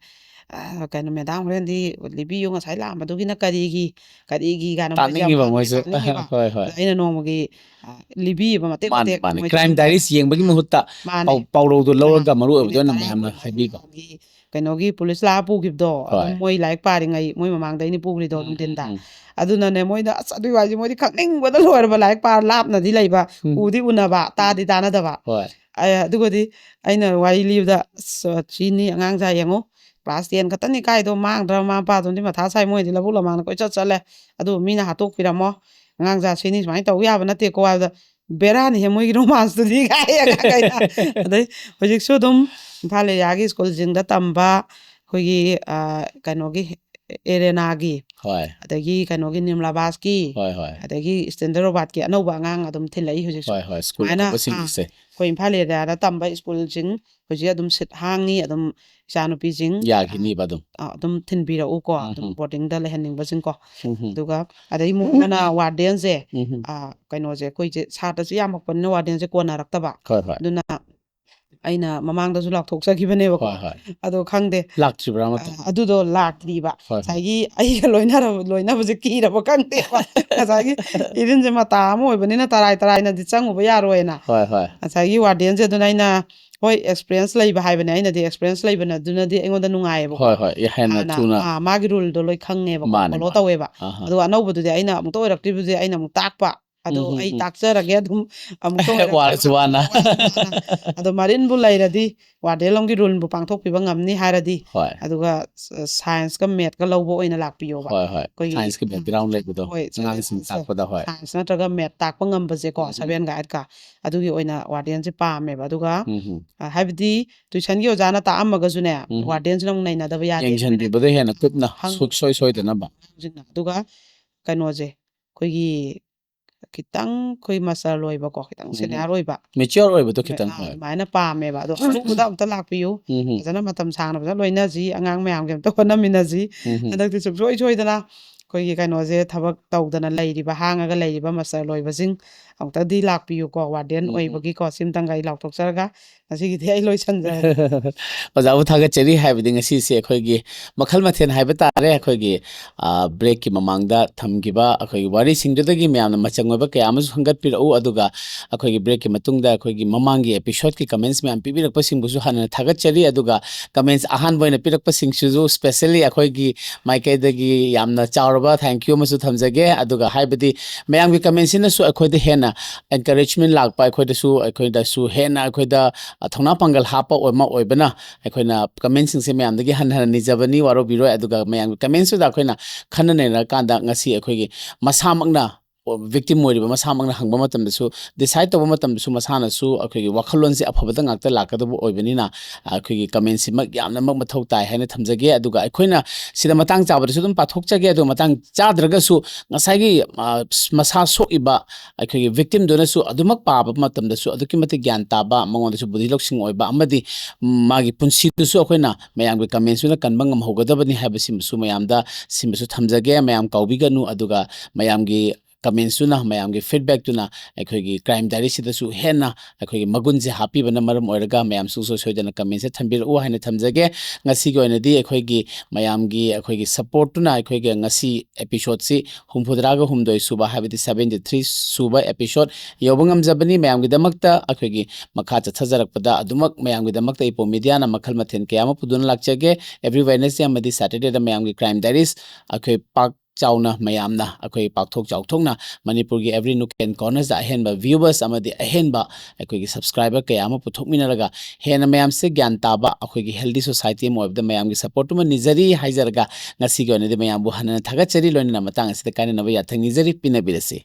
ꯑ, ꯀꯩꯅꯣ, "ꯃꯦꯗꯥꯝ, ꯍꯣꯔꯦꯟꯗꯤ ꯂꯤꯕꯤꯌꯨ, ꯉꯁꯥꯏ ꯂꯥꯛꯑꯝꯕꯗꯨꯒꯤꯅ ꯀꯔꯤꯒꯤ, ꯀꯔꯤꯒꯤ?" ꯀꯥꯏꯅ ꯃꯣꯏꯁꯦ ꯌꯥꯝ ꯇꯥꯅꯤꯡꯉꯤꯕ ꯄꯥꯝꯃꯦ, ꯃꯣꯏꯁꯨ꯫ ꯇꯥꯅꯤꯡꯉꯤꯕ꯫ ꯍꯣꯏ, ꯍꯣꯏ꯫ ꯑꯗ ꯑꯩꯅ ꯅꯣꯡꯃꯒꯤ, ꯑ, ꯂꯤꯕꯤꯌꯦꯕ ꯃꯇꯦꯛ ꯃꯥꯅꯤ, ꯃꯇꯦꯛ ꯃꯥꯅꯤ꯫ ꯃꯣꯏꯁꯦ ꯀ꯭ꯔꯥꯏꯝ ꯍꯥꯏꯇꯥꯔꯦ꯫ ꯗꯥꯏꯔꯤꯁ ꯌꯦꯡꯕꯒꯤ ꯃꯍꯨꯠꯇ ꯃꯥꯅꯦ꯫ ꯄꯥꯎ, ꯄꯥꯎꯔꯧꯗꯣ ꯂꯧꯔꯒ ꯑꯥ, ꯃꯔꯨ ꯑꯣꯏꯕꯗ ꯃꯤꯅꯤꯠ ꯑꯣꯏꯅ ꯇꯔꯥ ꯃꯌꯥꯝꯅ ꯀꯨꯟ ꯍꯥꯏꯕꯤꯕ꯫ ꯃꯃꯥꯡꯒꯤ ꯀꯩꯅꯣꯒꯤ ꯄꯨꯂꯤꯁ ꯂꯥꯛꯑ ꯄꯨꯈꯤꯕꯗꯣ, ꯑꯗꯨꯝ ꯍꯣꯏ꯫ ꯃꯣꯏ ꯂꯥꯏꯔꯤꯛ ꯄꯥꯔꯤꯉꯩ, ꯃꯣꯏ ꯃꯃꯥꯡꯗ ꯑꯩꯅ ꯄꯨꯈ꯭ꯔꯤꯗꯣ ꯎꯝ, ꯎꯝ, ꯅꯨꯡꯊꯤꯟꯗ꯫ ꯎꯝ꯫ ꯑꯗꯨꯅꯅꯦ, ꯃꯣꯏꯗ, ꯑꯁ, ꯑꯗꯨꯒꯤ ꯋꯥꯔꯤꯁꯦ ꯃꯣꯏꯗꯤ ꯈꯪꯅꯤꯡꯕꯗ ꯂꯣꯏꯔꯕ, ꯂꯥꯏꯔꯤꯛ ꯄꯥꯔ ꯂꯥꯞꯅꯗꯤ ꯂꯩꯕ, ꯎꯝ꯫ ꯎꯗꯤ ꯎꯅꯕ, ꯇꯥꯗꯤ ꯇꯥꯅꯗꯕ꯫ ꯍꯣꯏ꯫ ꯑꯦ, ꯑꯗꯨꯒꯗꯤ ꯑꯩꯅ ꯋꯥꯔꯤ ꯂꯤꯕꯗ, "ꯑꯁ, ꯁꯤꯅꯤ ꯑꯉꯥꯡꯁꯦ ꯌꯦꯡꯉꯨ, ꯀ꯭ꯂꯥꯁ ꯇꯦꯟ ꯈꯛꯇꯅꯤ ꯀꯥꯏꯗꯣ, ꯃꯥꯡꯗ꯭ꯔ ꯃꯃꯥ ꯃꯄꯥꯗꯨꯅꯗꯤ ꯃꯊꯥ ꯁꯥꯏ, ꯃꯣꯏꯗꯤ ꯂꯧꯕꯨꯛ ꯂꯃꯥꯡꯗ ꯀꯣꯏꯆꯠ ꯆꯠꯂꯦ, ꯑꯗꯨ ꯃꯤꯅ ꯍꯥꯠꯇꯣꯛꯄꯤꯔꯝꯃꯣ, ꯑꯉꯥꯡꯁꯦ ꯁꯤꯅꯤ, ꯁꯨꯃꯥꯏꯅ ꯇꯧ ꯌꯥꯕ ꯅꯠꯇꯦꯀꯣ" ꯍꯥꯏꯕꯗ, "ꯕꯦꯔꯥꯅꯤꯍꯦ ꯃꯣꯏꯒꯤ ꯔꯣꯃꯥꯟꯁꯇꯨꯗꯤ" ꯀꯥꯏ ꯑꯉꯥꯡꯈꯩꯅ꯫ ꯑꯗꯩ ꯍꯧꯖꯤꯛꯁꯨ ꯑꯗꯨꯝ ꯏꯝꯐꯥꯜ ꯑꯦꯔꯤꯌꯥꯒꯤ ꯁ꯭ꯀꯨꯜꯁꯤꯡꯗ ꯇꯝꯕ ꯑꯩꯈꯣꯏꯒꯤ, ꯑ, ꯀꯩꯅꯣꯒꯤ, ꯑꯦꯔꯦꯅꯥꯒꯤ, ꯍꯣꯏ꯫ ꯑꯗꯒꯤ ꯀꯩꯅꯣꯒꯤ, ꯅꯤꯝꯂꯥꯕꯥꯁꯀꯤ, ꯍꯣꯏ, ꯍꯣꯏ꯫ ꯑꯗꯒꯤ ꯁ꯭ꯇꯦꯟꯗꯔꯠ ꯔꯣꯕꯥꯔꯠꯀꯤ ꯑꯅꯧꯕ ꯑꯉꯥꯡ ꯑꯗꯨꯝ ꯊꯤꯜꯂꯛꯏ ꯍꯧꯖꯤꯛꯁꯨ꯫ ꯍꯣꯏ, ꯍꯣꯏ꯫ ꯁ꯭ꯀꯨꯜ ꯁꯨꯃꯥꯏꯅ, ꯑꯐꯕꯁꯤꯡꯁꯦ꯫ ꯑꯥ, ꯑꯩꯈꯣꯏ ꯏꯝꯐꯥꯜ ꯑꯦꯔꯤꯌꯥꯗ ꯇꯝꯕ ꯁ꯭ꯀꯨꯜꯁꯤꯡ ꯍꯧꯖꯤꯛ ꯑꯗꯨꯝ ꯁꯤꯠ ꯍꯥꯡꯉꯤ, ꯑꯗꯨꯝ ꯏꯆꯥꯅꯨꯄꯤꯁꯤꯡ, ꯌꯥꯈꯤꯅꯤꯕ ꯑꯗꯨꯝ꯫ ꯑꯥ, ꯑꯗꯨꯝ ꯊꯤꯟꯕꯤꯔꯛꯎꯀꯣ, ꯎꯝ, ꯑꯗꯨꯝ ꯎꯝ꯫ ꯕꯣꯔꯗꯤꯡꯗ ꯂꯩꯍꯟꯅꯤꯡꯕꯁꯤꯡꯀꯣ꯫ ꯎꯝ, ꯎꯝ꯫ ꯑꯗꯨꯒ ꯑꯗꯩ ꯑꯃꯨꯛ ꯑꯃꯅ ꯋꯥꯔꯗꯦꯟꯁꯦ, ꯎꯝ, ꯎꯝ꯫ ꯑꯥ, ꯀꯩꯅꯣꯁꯦ, ꯑꯩꯈꯣꯏꯁꯦ ꯁꯥꯇ꯭ꯔꯁꯦ ꯌꯥꯝꯃꯛꯄꯅꯤꯅ ꯋꯥꯔꯗꯦꯟꯁꯦ ꯀꯣꯟꯅꯔꯛꯇꯕ꯫ ꯍꯣꯏ, ꯍꯣꯏ꯫ ꯑꯗꯨꯅ ꯑꯩꯅ ꯃꯃꯥꯡꯗꯁꯨ ꯂꯥꯎꯊꯣꯛꯆꯈꯤꯕꯅꯦꯕꯀꯣ꯫ ꯍꯣꯏ, ꯍꯣꯏ꯫ ꯑꯗꯣ ꯈꯪꯗꯦ꯫ ꯂꯥꯛꯇ꯭ꯔꯤꯕ꯭ꯔꯥ ꯑꯃꯇ? ꯑ, ꯑꯗꯨꯗꯣ ꯂꯥꯛꯇ꯭ꯔꯤꯕ꯫ ꯍꯣꯏ, ꯍꯣꯏ꯫ ꯉꯁꯥꯏꯒꯤ ꯑꯩꯒ ꯂꯣꯏꯅꯔꯕ, ꯂꯣꯏꯅꯕꯁꯦ ꯀꯤꯔꯕ ꯈꯪꯗꯦꯕ꯫ ꯉꯁꯥꯏꯒꯤ ꯏꯔꯤꯟꯁꯦ ꯃꯇꯥ ꯑꯃ ꯑꯣꯏꯕꯅꯤꯅ ꯇꯔꯥꯏ ꯇꯔꯥꯏꯅꯗꯤ ꯆꯪꯉꯨꯕ ꯌꯥꯔꯣꯏꯅ꯫ ꯍꯣꯏ, ꯍꯣꯏ꯫ ꯉꯁꯥꯏꯒꯤ ꯋꯥꯔꯗꯦꯟꯁꯦ ꯑꯗꯨꯅ ꯑꯩꯅ, ꯍꯣꯏ, ꯑꯦꯛꯁꯄꯤꯔꯤꯌꯦꯟꯁ ꯂꯩꯕ ꯍꯥꯏꯕꯅꯦ, ꯑꯩꯅꯗꯤ ꯑꯦꯛꯁꯄꯤꯔꯤꯌꯦꯟꯁ ꯂꯩꯕꯅ ꯑꯗꯨꯅꯗꯤ ꯑꯩꯉꯣꯟꯗ ꯅꯨꯡꯉꯥꯏꯌꯦꯕꯀꯣ꯫ ꯍꯣꯏ, ꯍꯣꯏ꯫ ꯍꯦꯟꯅ ꯍꯥꯟꯅ, ꯊꯨꯅ꯫ ꯑꯥ, ꯃꯥꯒꯤ ꯔꯨꯜꯗꯣ ꯂꯣꯏ ꯈꯪꯉꯦꯕꯀꯣ, ꯃꯥꯅꯦ, ꯐꯣꯂꯣ ꯃꯥꯅꯦ꯫ ꯇꯧꯋꯦꯕ꯫ ꯑꯍꯥ꯫ ꯑꯗꯨꯒ ꯑꯅꯧꯕꯗꯨꯗꯤ ꯑꯩꯅ ꯑꯃꯨꯛꯇ ꯑꯣꯏꯔꯛꯇ꯭ꯔꯤꯕꯗꯨꯗꯤ ꯑꯩꯅ ꯑꯃꯨꯛ ꯇꯥꯛꯄ꯫ ꯑꯗꯣ ꯎꯝ, ꯎꯝ, ꯑꯩ ꯎꯝ꯫ ꯇꯥꯛꯆꯔꯒꯦ ꯑꯗꯨꯝ ꯑꯃꯨꯛꯇ ꯑꯣꯏꯔꯁꯨ ꯋꯥꯔꯁꯨ ꯋꯥꯅ꯫ ꯑꯗꯣ ꯃꯔꯤꯟꯕꯨ ꯂꯩꯔꯗꯤ ꯋꯥꯔꯗꯦꯟ ꯂꯣꯝꯒꯤ ꯔꯨꯜꯕꯨ ꯄꯥꯡꯊꯣꯛꯄꯤꯕ ꯉꯝꯅꯤ ꯍꯥꯏꯔꯗꯤ, ꯍꯣꯏ꯫ ꯑꯗꯨꯒ ꯁꯥꯏꯟꯁꯀ ꯃꯦꯠꯀ ꯂꯧꯕ ꯑꯣꯏꯅ ꯂꯥꯛꯄꯤꯌꯣꯕ꯫ ꯍꯣꯏ, ꯍꯣꯏ꯫ ꯑꯩꯈꯣꯏꯒꯤ, ꯁꯥꯏꯟꯁꯀꯤ ꯎꯝ, ꯕꯦꯛꯒ꯭ꯔꯥꯎꯟ ꯂꯩꯕꯗꯣ ꯍꯣꯏ, ꯑꯉꯥꯡꯁꯤꯡ ꯁꯥꯏꯟꯁ, ꯇꯥꯛꯄꯗ, ꯍꯣꯏ꯫ ꯁꯥꯏꯟꯁ ꯅꯠꯇ꯭ꯔꯒ ꯃꯦꯠ ꯇꯥꯛꯄ ꯉꯝꯕꯁꯦꯀꯣ, ꯎꯝ, ꯎꯝ꯫ ꯁꯚꯦꯟ ꯒꯥꯏꯗꯀ, ꯑꯗꯨꯒꯤ ꯑꯣꯏꯅ ꯋꯥꯔꯗꯦꯟꯁꯦ ꯄꯥꯝꯃꯦꯕ꯫ ꯑꯗꯨꯒ, ꯎꯝ, ꯎꯝ꯫ ꯑ, ꯍꯥꯏꯕꯗꯤ ꯇꯨꯏꯁꯟꯒꯤ ꯑꯣꯖꯥꯅ ꯇꯥꯛꯑꯝꯃꯒꯁꯨꯅꯦ, ꯎꯝ, ꯎꯝ꯫ ꯋꯥꯔꯗꯦꯟꯁꯤꯅ ꯑꯃꯨꯛ ꯅꯩꯅꯗꯕ ꯌꯥꯗꯦ꯫ ꯌꯦꯡꯁꯤꯟꯕꯤꯕꯗ ꯍꯦꯟꯅ ꯀꯨꯞꯅ ꯍꯪ- ꯁꯨꯡꯁꯣꯏ ꯁꯣꯏꯗꯅꯕ꯫ ꯑꯉꯥꯡꯁꯤꯡꯅ꯫ ꯑꯗꯨꯒ ꯀꯩꯅꯣꯁꯦ, ꯑꯩꯈꯣꯏꯒꯤ ꯈꯤꯇꯪ, ꯑꯩꯈꯣꯏ ꯃꯁꯇꯔ ꯂꯣꯏꯕꯀꯣ, ꯈꯤꯇꯪ ꯎꯝ, ꯎꯝ꯫ ꯁꯦꯅꯤꯌꯔ ꯑꯣꯏꯕ, ꯃꯦꯆꯤꯌꯣꯔ ꯑꯣꯏꯕꯗꯣ ꯈꯤꯇꯪ, ꯑꯥ, ꯍꯣꯏ꯫ ꯑꯗꯨꯃꯥꯏꯅ ꯄꯥꯝꯃꯦꯕ꯫ ꯑꯗꯣ ꯑꯊꯨꯕꯗ ꯑꯝꯇ ꯂꯥꯛꯄꯤꯌꯨ, ꯎꯝ, ꯎꯝ꯫ ꯐꯖꯅ ꯃꯇꯝ ꯁꯥꯡꯅ ꯐꯖꯅ ꯂꯣꯏꯅꯁꯤ, ꯑꯉꯥꯡ ꯃꯌꯥꯝꯒꯤ ꯑꯝꯇ ꯍꯣꯠꯅꯃꯤꯟꯅꯁꯤ꯫ ꯎꯝ, ꯎꯝ꯫ ꯍꯟꯗꯛꯇꯤ ꯁꯨꯡꯁꯣꯏ ꯁꯣꯏꯗꯅ ꯑꯩꯈꯣꯏꯒꯤ ꯀꯩꯅꯣꯁꯦ, ꯊꯕꯛ ꯇꯧꯗꯅ ꯂꯩꯔꯤꯕ, ꯍꯥꯡꯉꯒ ꯂꯩꯔꯤꯕ ꯃꯁꯇꯔ ꯂꯣꯏꯕꯁꯤꯡ ꯑꯃꯨꯛꯇꯗꯤ ꯂꯥꯛꯄꯤꯌꯨꯀꯣ, ꯋꯥꯔꯗꯦꯟ ꯎꯝ, ꯎꯝ꯫ ꯑꯣꯏꯕꯒꯤꯀꯣ꯫ ꯁꯤꯝꯇꯪꯒ ꯑꯩ ꯂꯥꯎꯊꯣꯛꯆꯔꯒ ꯉꯁꯤꯒꯤꯗꯤ ꯑꯩ ꯂꯣꯏꯁꯟꯖꯔꯒꯦ꯫ ꯑꯣꯖꯥꯕꯨ ꯊꯥꯒꯠꯆꯔꯤ, ꯍꯥꯏꯕꯗꯤ ꯉꯁꯤꯁꯦ ꯑꯩꯈꯣꯏꯒꯤ ꯃꯈꯜ ꯃꯊꯦꯜ ꯍꯥꯏꯕ ꯇꯥꯔꯦ, ꯑꯩꯈꯣꯏꯒꯤ, ꯑ, ꯕ꯭ꯔꯦꯛꯀꯤ ꯃꯃꯥꯡꯗ ꯊꯝꯈꯤꯕ ꯑꯩꯈꯣꯏꯒꯤ ꯋꯥꯔꯤꯁꯤꯡꯗꯨꯗꯒꯤ ꯃꯌꯥꯝꯅ ꯃꯆꯪ ꯑꯣꯏꯕ ꯀꯌꯥ ꯑꯃꯁꯨ ꯈꯟꯒꯠꯄꯤꯔꯛꯎ, ꯑꯗꯨꯒ ꯑꯩꯈꯣꯏꯒꯤ ꯕ꯭ꯔꯦꯛꯀꯤ ꯃꯇꯨꯡꯗ ꯑꯩꯈꯣꯏꯒꯤ ꯃꯃꯥꯡꯒꯤ ꯑꯦꯄꯤꯁꯣꯗꯀꯤ ꯀꯃꯦꯟꯁ ꯃꯌꯥꯝ ꯄꯤꯕꯤꯔꯛꯄꯁꯤꯡꯕꯨꯁꯨ ꯍꯟꯅ ꯊꯥꯒꯠꯆꯔꯤ, ꯑꯗꯨꯒ ꯀꯃꯦꯟꯁ ꯑꯍꯥꯟꯕ ꯑꯣꯏꯅ ꯄꯤꯔꯛꯄꯁꯤꯡꯁꯤꯁꯨ specially ꯑꯩꯈꯣꯏꯒꯤ ꯃꯥꯏꯀꯩꯗꯒꯤ ꯌꯥꯝꯅ ꯆꯥꯎꯔꯕ thank you ꯑꯃꯁꯨ ꯊꯝꯖꯒꯦ꯫ ꯑꯗꯨꯒ ꯍꯥꯏꯕꯗꯤ ꯃꯌꯥꯝꯒꯤ ꯀꯃꯦꯟꯁꯤꯅꯁꯨ ꯑꯩꯈꯣꯏꯗ ꯍꯦꯟꯅ encouragement ꯂꯥꯛꯄ, ꯑꯩꯈꯣꯏꯗꯁꯨ, ꯑꯩꯈꯣꯏꯗꯁꯨ ꯍꯦꯟꯅ ꯑꯩꯈꯣꯏꯗ, ꯑ, ꯊꯧꯅꯥ ꯄꯥꯡꯒꯜ ꯍꯥꯞꯄ ꯑꯣꯏ-, ꯑꯃ ꯑꯣꯏꯕꯅ ꯑꯩꯈꯣꯏꯅ ꯀꯃꯦꯟꯁꯤꯡꯁꯦ ꯃꯌꯥꯝꯗꯒꯤ ꯍꯟꯅ ꯍꯟꯅ ꯅꯤꯖꯕꯅꯤ, ꯋꯥꯔꯧꯕꯤꯔꯣꯏ꯫ ꯑꯗꯨꯒ ꯃꯌꯥꯝꯒꯤ ꯀꯃꯦꯟꯁꯇꯨꯗ ꯑꯩꯈꯣꯏꯅ ꯈꯟꯅ ꯅꯩꯅꯔꯀꯥꯟꯗ ꯉꯁꯤ ꯑꯩꯈꯣꯏꯒꯤ ꯃꯁꯥꯃꯛꯅ victim ꯑꯣꯏꯔꯤꯕ ꯃꯁꯥꯃꯛꯅ ꯍꯪꯕ ꯃꯇꯝꯗꯁꯨ, decide ꯇꯧꯕ ꯃꯇꯝꯗꯁꯨ ꯃꯁꯥꯅꯁꯨ ꯑꯩꯈꯣꯏꯒꯤ ꯋꯥꯈꯜꯂꯣꯟꯁꯦ ꯑꯐꯕꯗ ꯉꯥꯛꯇ ꯂꯥꯛꯀꯗꯕ ꯑꯣꯏꯕꯅꯤꯅ, ꯑꯩꯈꯣꯏꯒꯤ ꯀꯃꯦꯟꯁꯤꯃꯛ ꯌꯥꯝꯅꯃꯛ ꯃꯊꯧ ꯇꯥꯏ ꯍꯥꯏꯅ ꯊꯝꯖꯒꯦ꯫ ꯑꯗꯨꯒ ꯑꯩꯈꯣꯏꯅ ꯁꯤꯗ ꯃꯇꯥꯡ ꯆꯥꯕꯗꯁꯨ ꯑꯗꯨꯝ ꯄꯥꯊꯣꯛꯆꯒꯦ, ꯑꯗꯨꯒ ꯃꯇꯥꯡ ꯆꯥꯗ꯭ꯔꯒꯁꯨ ꯉꯁꯥꯏꯒꯤ, ꯑ, ꯃꯁꯥ ꯁꯣꯛꯏꯕ ꯑꯩꯈꯣꯏꯒꯤ victimꯗꯨꯅꯁꯨ ꯑꯗꯨꯃꯛ ꯄꯥꯕ ꯃꯇꯝꯗꯁꯨ ꯑꯗꯨꯛꯀꯤ ꯃꯇꯤꯛ ꯒ꯭ꯌꯥꯟ ꯇꯥꯕ, ꯃꯉꯣꯟꯗꯁꯨ ꯕꯨꯙꯤ ꯂꯧꯁꯤꯡ ꯑꯣꯏꯕ ꯑꯃꯗꯤ ꯃꯥꯒꯤ ꯄꯨꯟꯁꯤꯗꯨꯁꯨ ꯑꯩꯈꯣꯏꯅ ꯃꯌꯥꯝꯒꯤ ꯀꯃꯦꯟꯁꯇꯨꯅ ꯀꯟꯕ ꯉꯝꯍꯧꯒꯗꯕꯅꯤ ꯍꯥꯏꯕꯁꯤꯃꯁꯨ ꯃꯌꯥꯝꯗ, ꯁꯤꯃꯁꯨ ꯊꯝꯖꯒꯦ꯫ ꯃꯌꯥꯝ ꯀꯥꯎꯕꯤꯒꯅꯨ, ꯑꯗꯨꯒ ꯃꯌꯥꯝꯒꯤ ꯀꯃꯦꯟꯁꯇꯨꯅ, ꯃꯌꯥꯝꯒꯤ ꯐꯤꯗꯕꯦꯛꯇꯨꯅ ꯑꯩꯈꯣꯏꯒꯤ ꯀ꯭ꯔꯥꯏꯝ ꯗꯥꯏꯔꯤꯁꯤꯗꯁꯨ ꯍꯦꯟꯅ ꯑꯩꯈꯣꯏꯒꯤ ꯃꯒꯨꯟꯁꯦ ꯍꯥꯞꯄꯤꯕꯅ ꯃꯔꯝ ꯑꯣꯏꯔꯒ ꯃꯌꯥꯝ ꯁꯨꯡꯁꯣꯏ ꯁꯣꯏꯗꯅ ꯀꯃꯦꯟꯁꯦ ꯊꯝꯕꯤꯔꯛꯎ ꯍꯥꯏꯅ ꯊꯝꯖꯒꯦ꯫ ꯉꯁꯤꯒꯤ ꯑꯣꯏꯅꯗꯤ ꯑꯩꯈꯣꯏꯒꯤ ꯃꯌꯥꯝꯒꯤ ꯑꯩꯈꯣꯏꯒꯤ ꯁꯞꯄꯣꯔꯠꯇꯨꯅ ꯑꯩꯈꯣꯏꯒꯤ ꯉꯁꯤ ꯑꯦꯄꯤꯁꯣꯗꯁꯤ ꯍꯨꯝꯐꯨꯇꯔꯥꯒ ꯍꯨꯝꯗꯣꯏ ꯁꯨꯕ, ꯍꯥꯏꯕꯗꯤ seventy three ꯁꯨꯕ ꯑꯦꯄꯤꯁꯣꯗ ꯌꯧꯕ ꯉꯝꯖꯕꯅꯤ꯫ ꯃꯌꯥꯝꯒꯤꯗꯃꯛꯇ ꯑꯩꯈꯣꯏꯒꯤ ꯃꯈꯥ ꯆꯠꯊꯖꯔꯛꯄꯗ ꯑꯗꯨꯃꯛ ꯃꯌꯥꯝꯒꯤꯗꯃꯛꯇ ꯏꯄꯣꯝ ꯃꯤꯗꯤꯌꯥꯅ ꯃꯈꯜ ꯃꯊꯦꯜ ꯀꯌꯥ ꯑꯃ ꯄꯨꯗꯨꯅ ꯂꯥꯛꯆꯒꯦ꯫ Every Wednesday ꯑꯃꯗꯤ Saturdayꯗ ꯃꯌꯥꯝꯒꯤ ꯀ꯭ꯔꯥꯏꯝ ꯗꯥꯏꯔꯤꯁ ꯑꯩꯈꯣꯏ ꯄꯥꯛ ꯆꯥꯎꯅ ꯃꯌꯥꯝꯅ ꯑꯩꯈꯣꯏ ꯄꯥꯛꯊꯣꯛ ꯆꯥꯎꯊꯣꯛꯅ ꯃꯅꯤꯄꯨꯔꯒꯤ every nook and corners ꯑꯍꯦꯟꯕ viewers ꯑꯃꯗꯤ ꯑꯍꯦꯟꯕ ꯑꯩꯈꯣꯏꯒꯤ subscriber ꯀꯌꯥ ꯑꯃ ꯄꯨꯊꯣꯛꯃꯤꯟꯅꯔꯒ ꯍꯦꯟꯅ ꯃꯌꯥꯝꯁꯦ ꯒ꯭ꯌꯥꯟ ꯇꯥꯕ ꯑꯩꯈꯣꯏꯒꯤ healthy society ꯑꯃ ꯑꯣꯏꯕꯗ ꯃꯌꯥꯝꯒꯤ supportꯇꯨꯃ ꯅꯤꯖꯔꯤ ꯍꯥꯏꯖꯔꯒ ꯉꯁꯤꯒꯤ ꯑꯣꯏꯅꯗꯤ ꯃꯌꯥꯝꯕꯨ ꯍꯟꯅ ꯊꯥꯒꯠꯆꯔꯤ꯫ ꯂꯣꯏꯅꯅ ꯃꯇꯥꯡ ꯑꯁꯤꯗ ꯀꯥꯏꯅꯅꯕ ꯌꯥꯊꯪ ꯅꯤꯖꯔꯤ꯫ ꯄꯤꯅꯕꯤꯔꯁꯤ꯫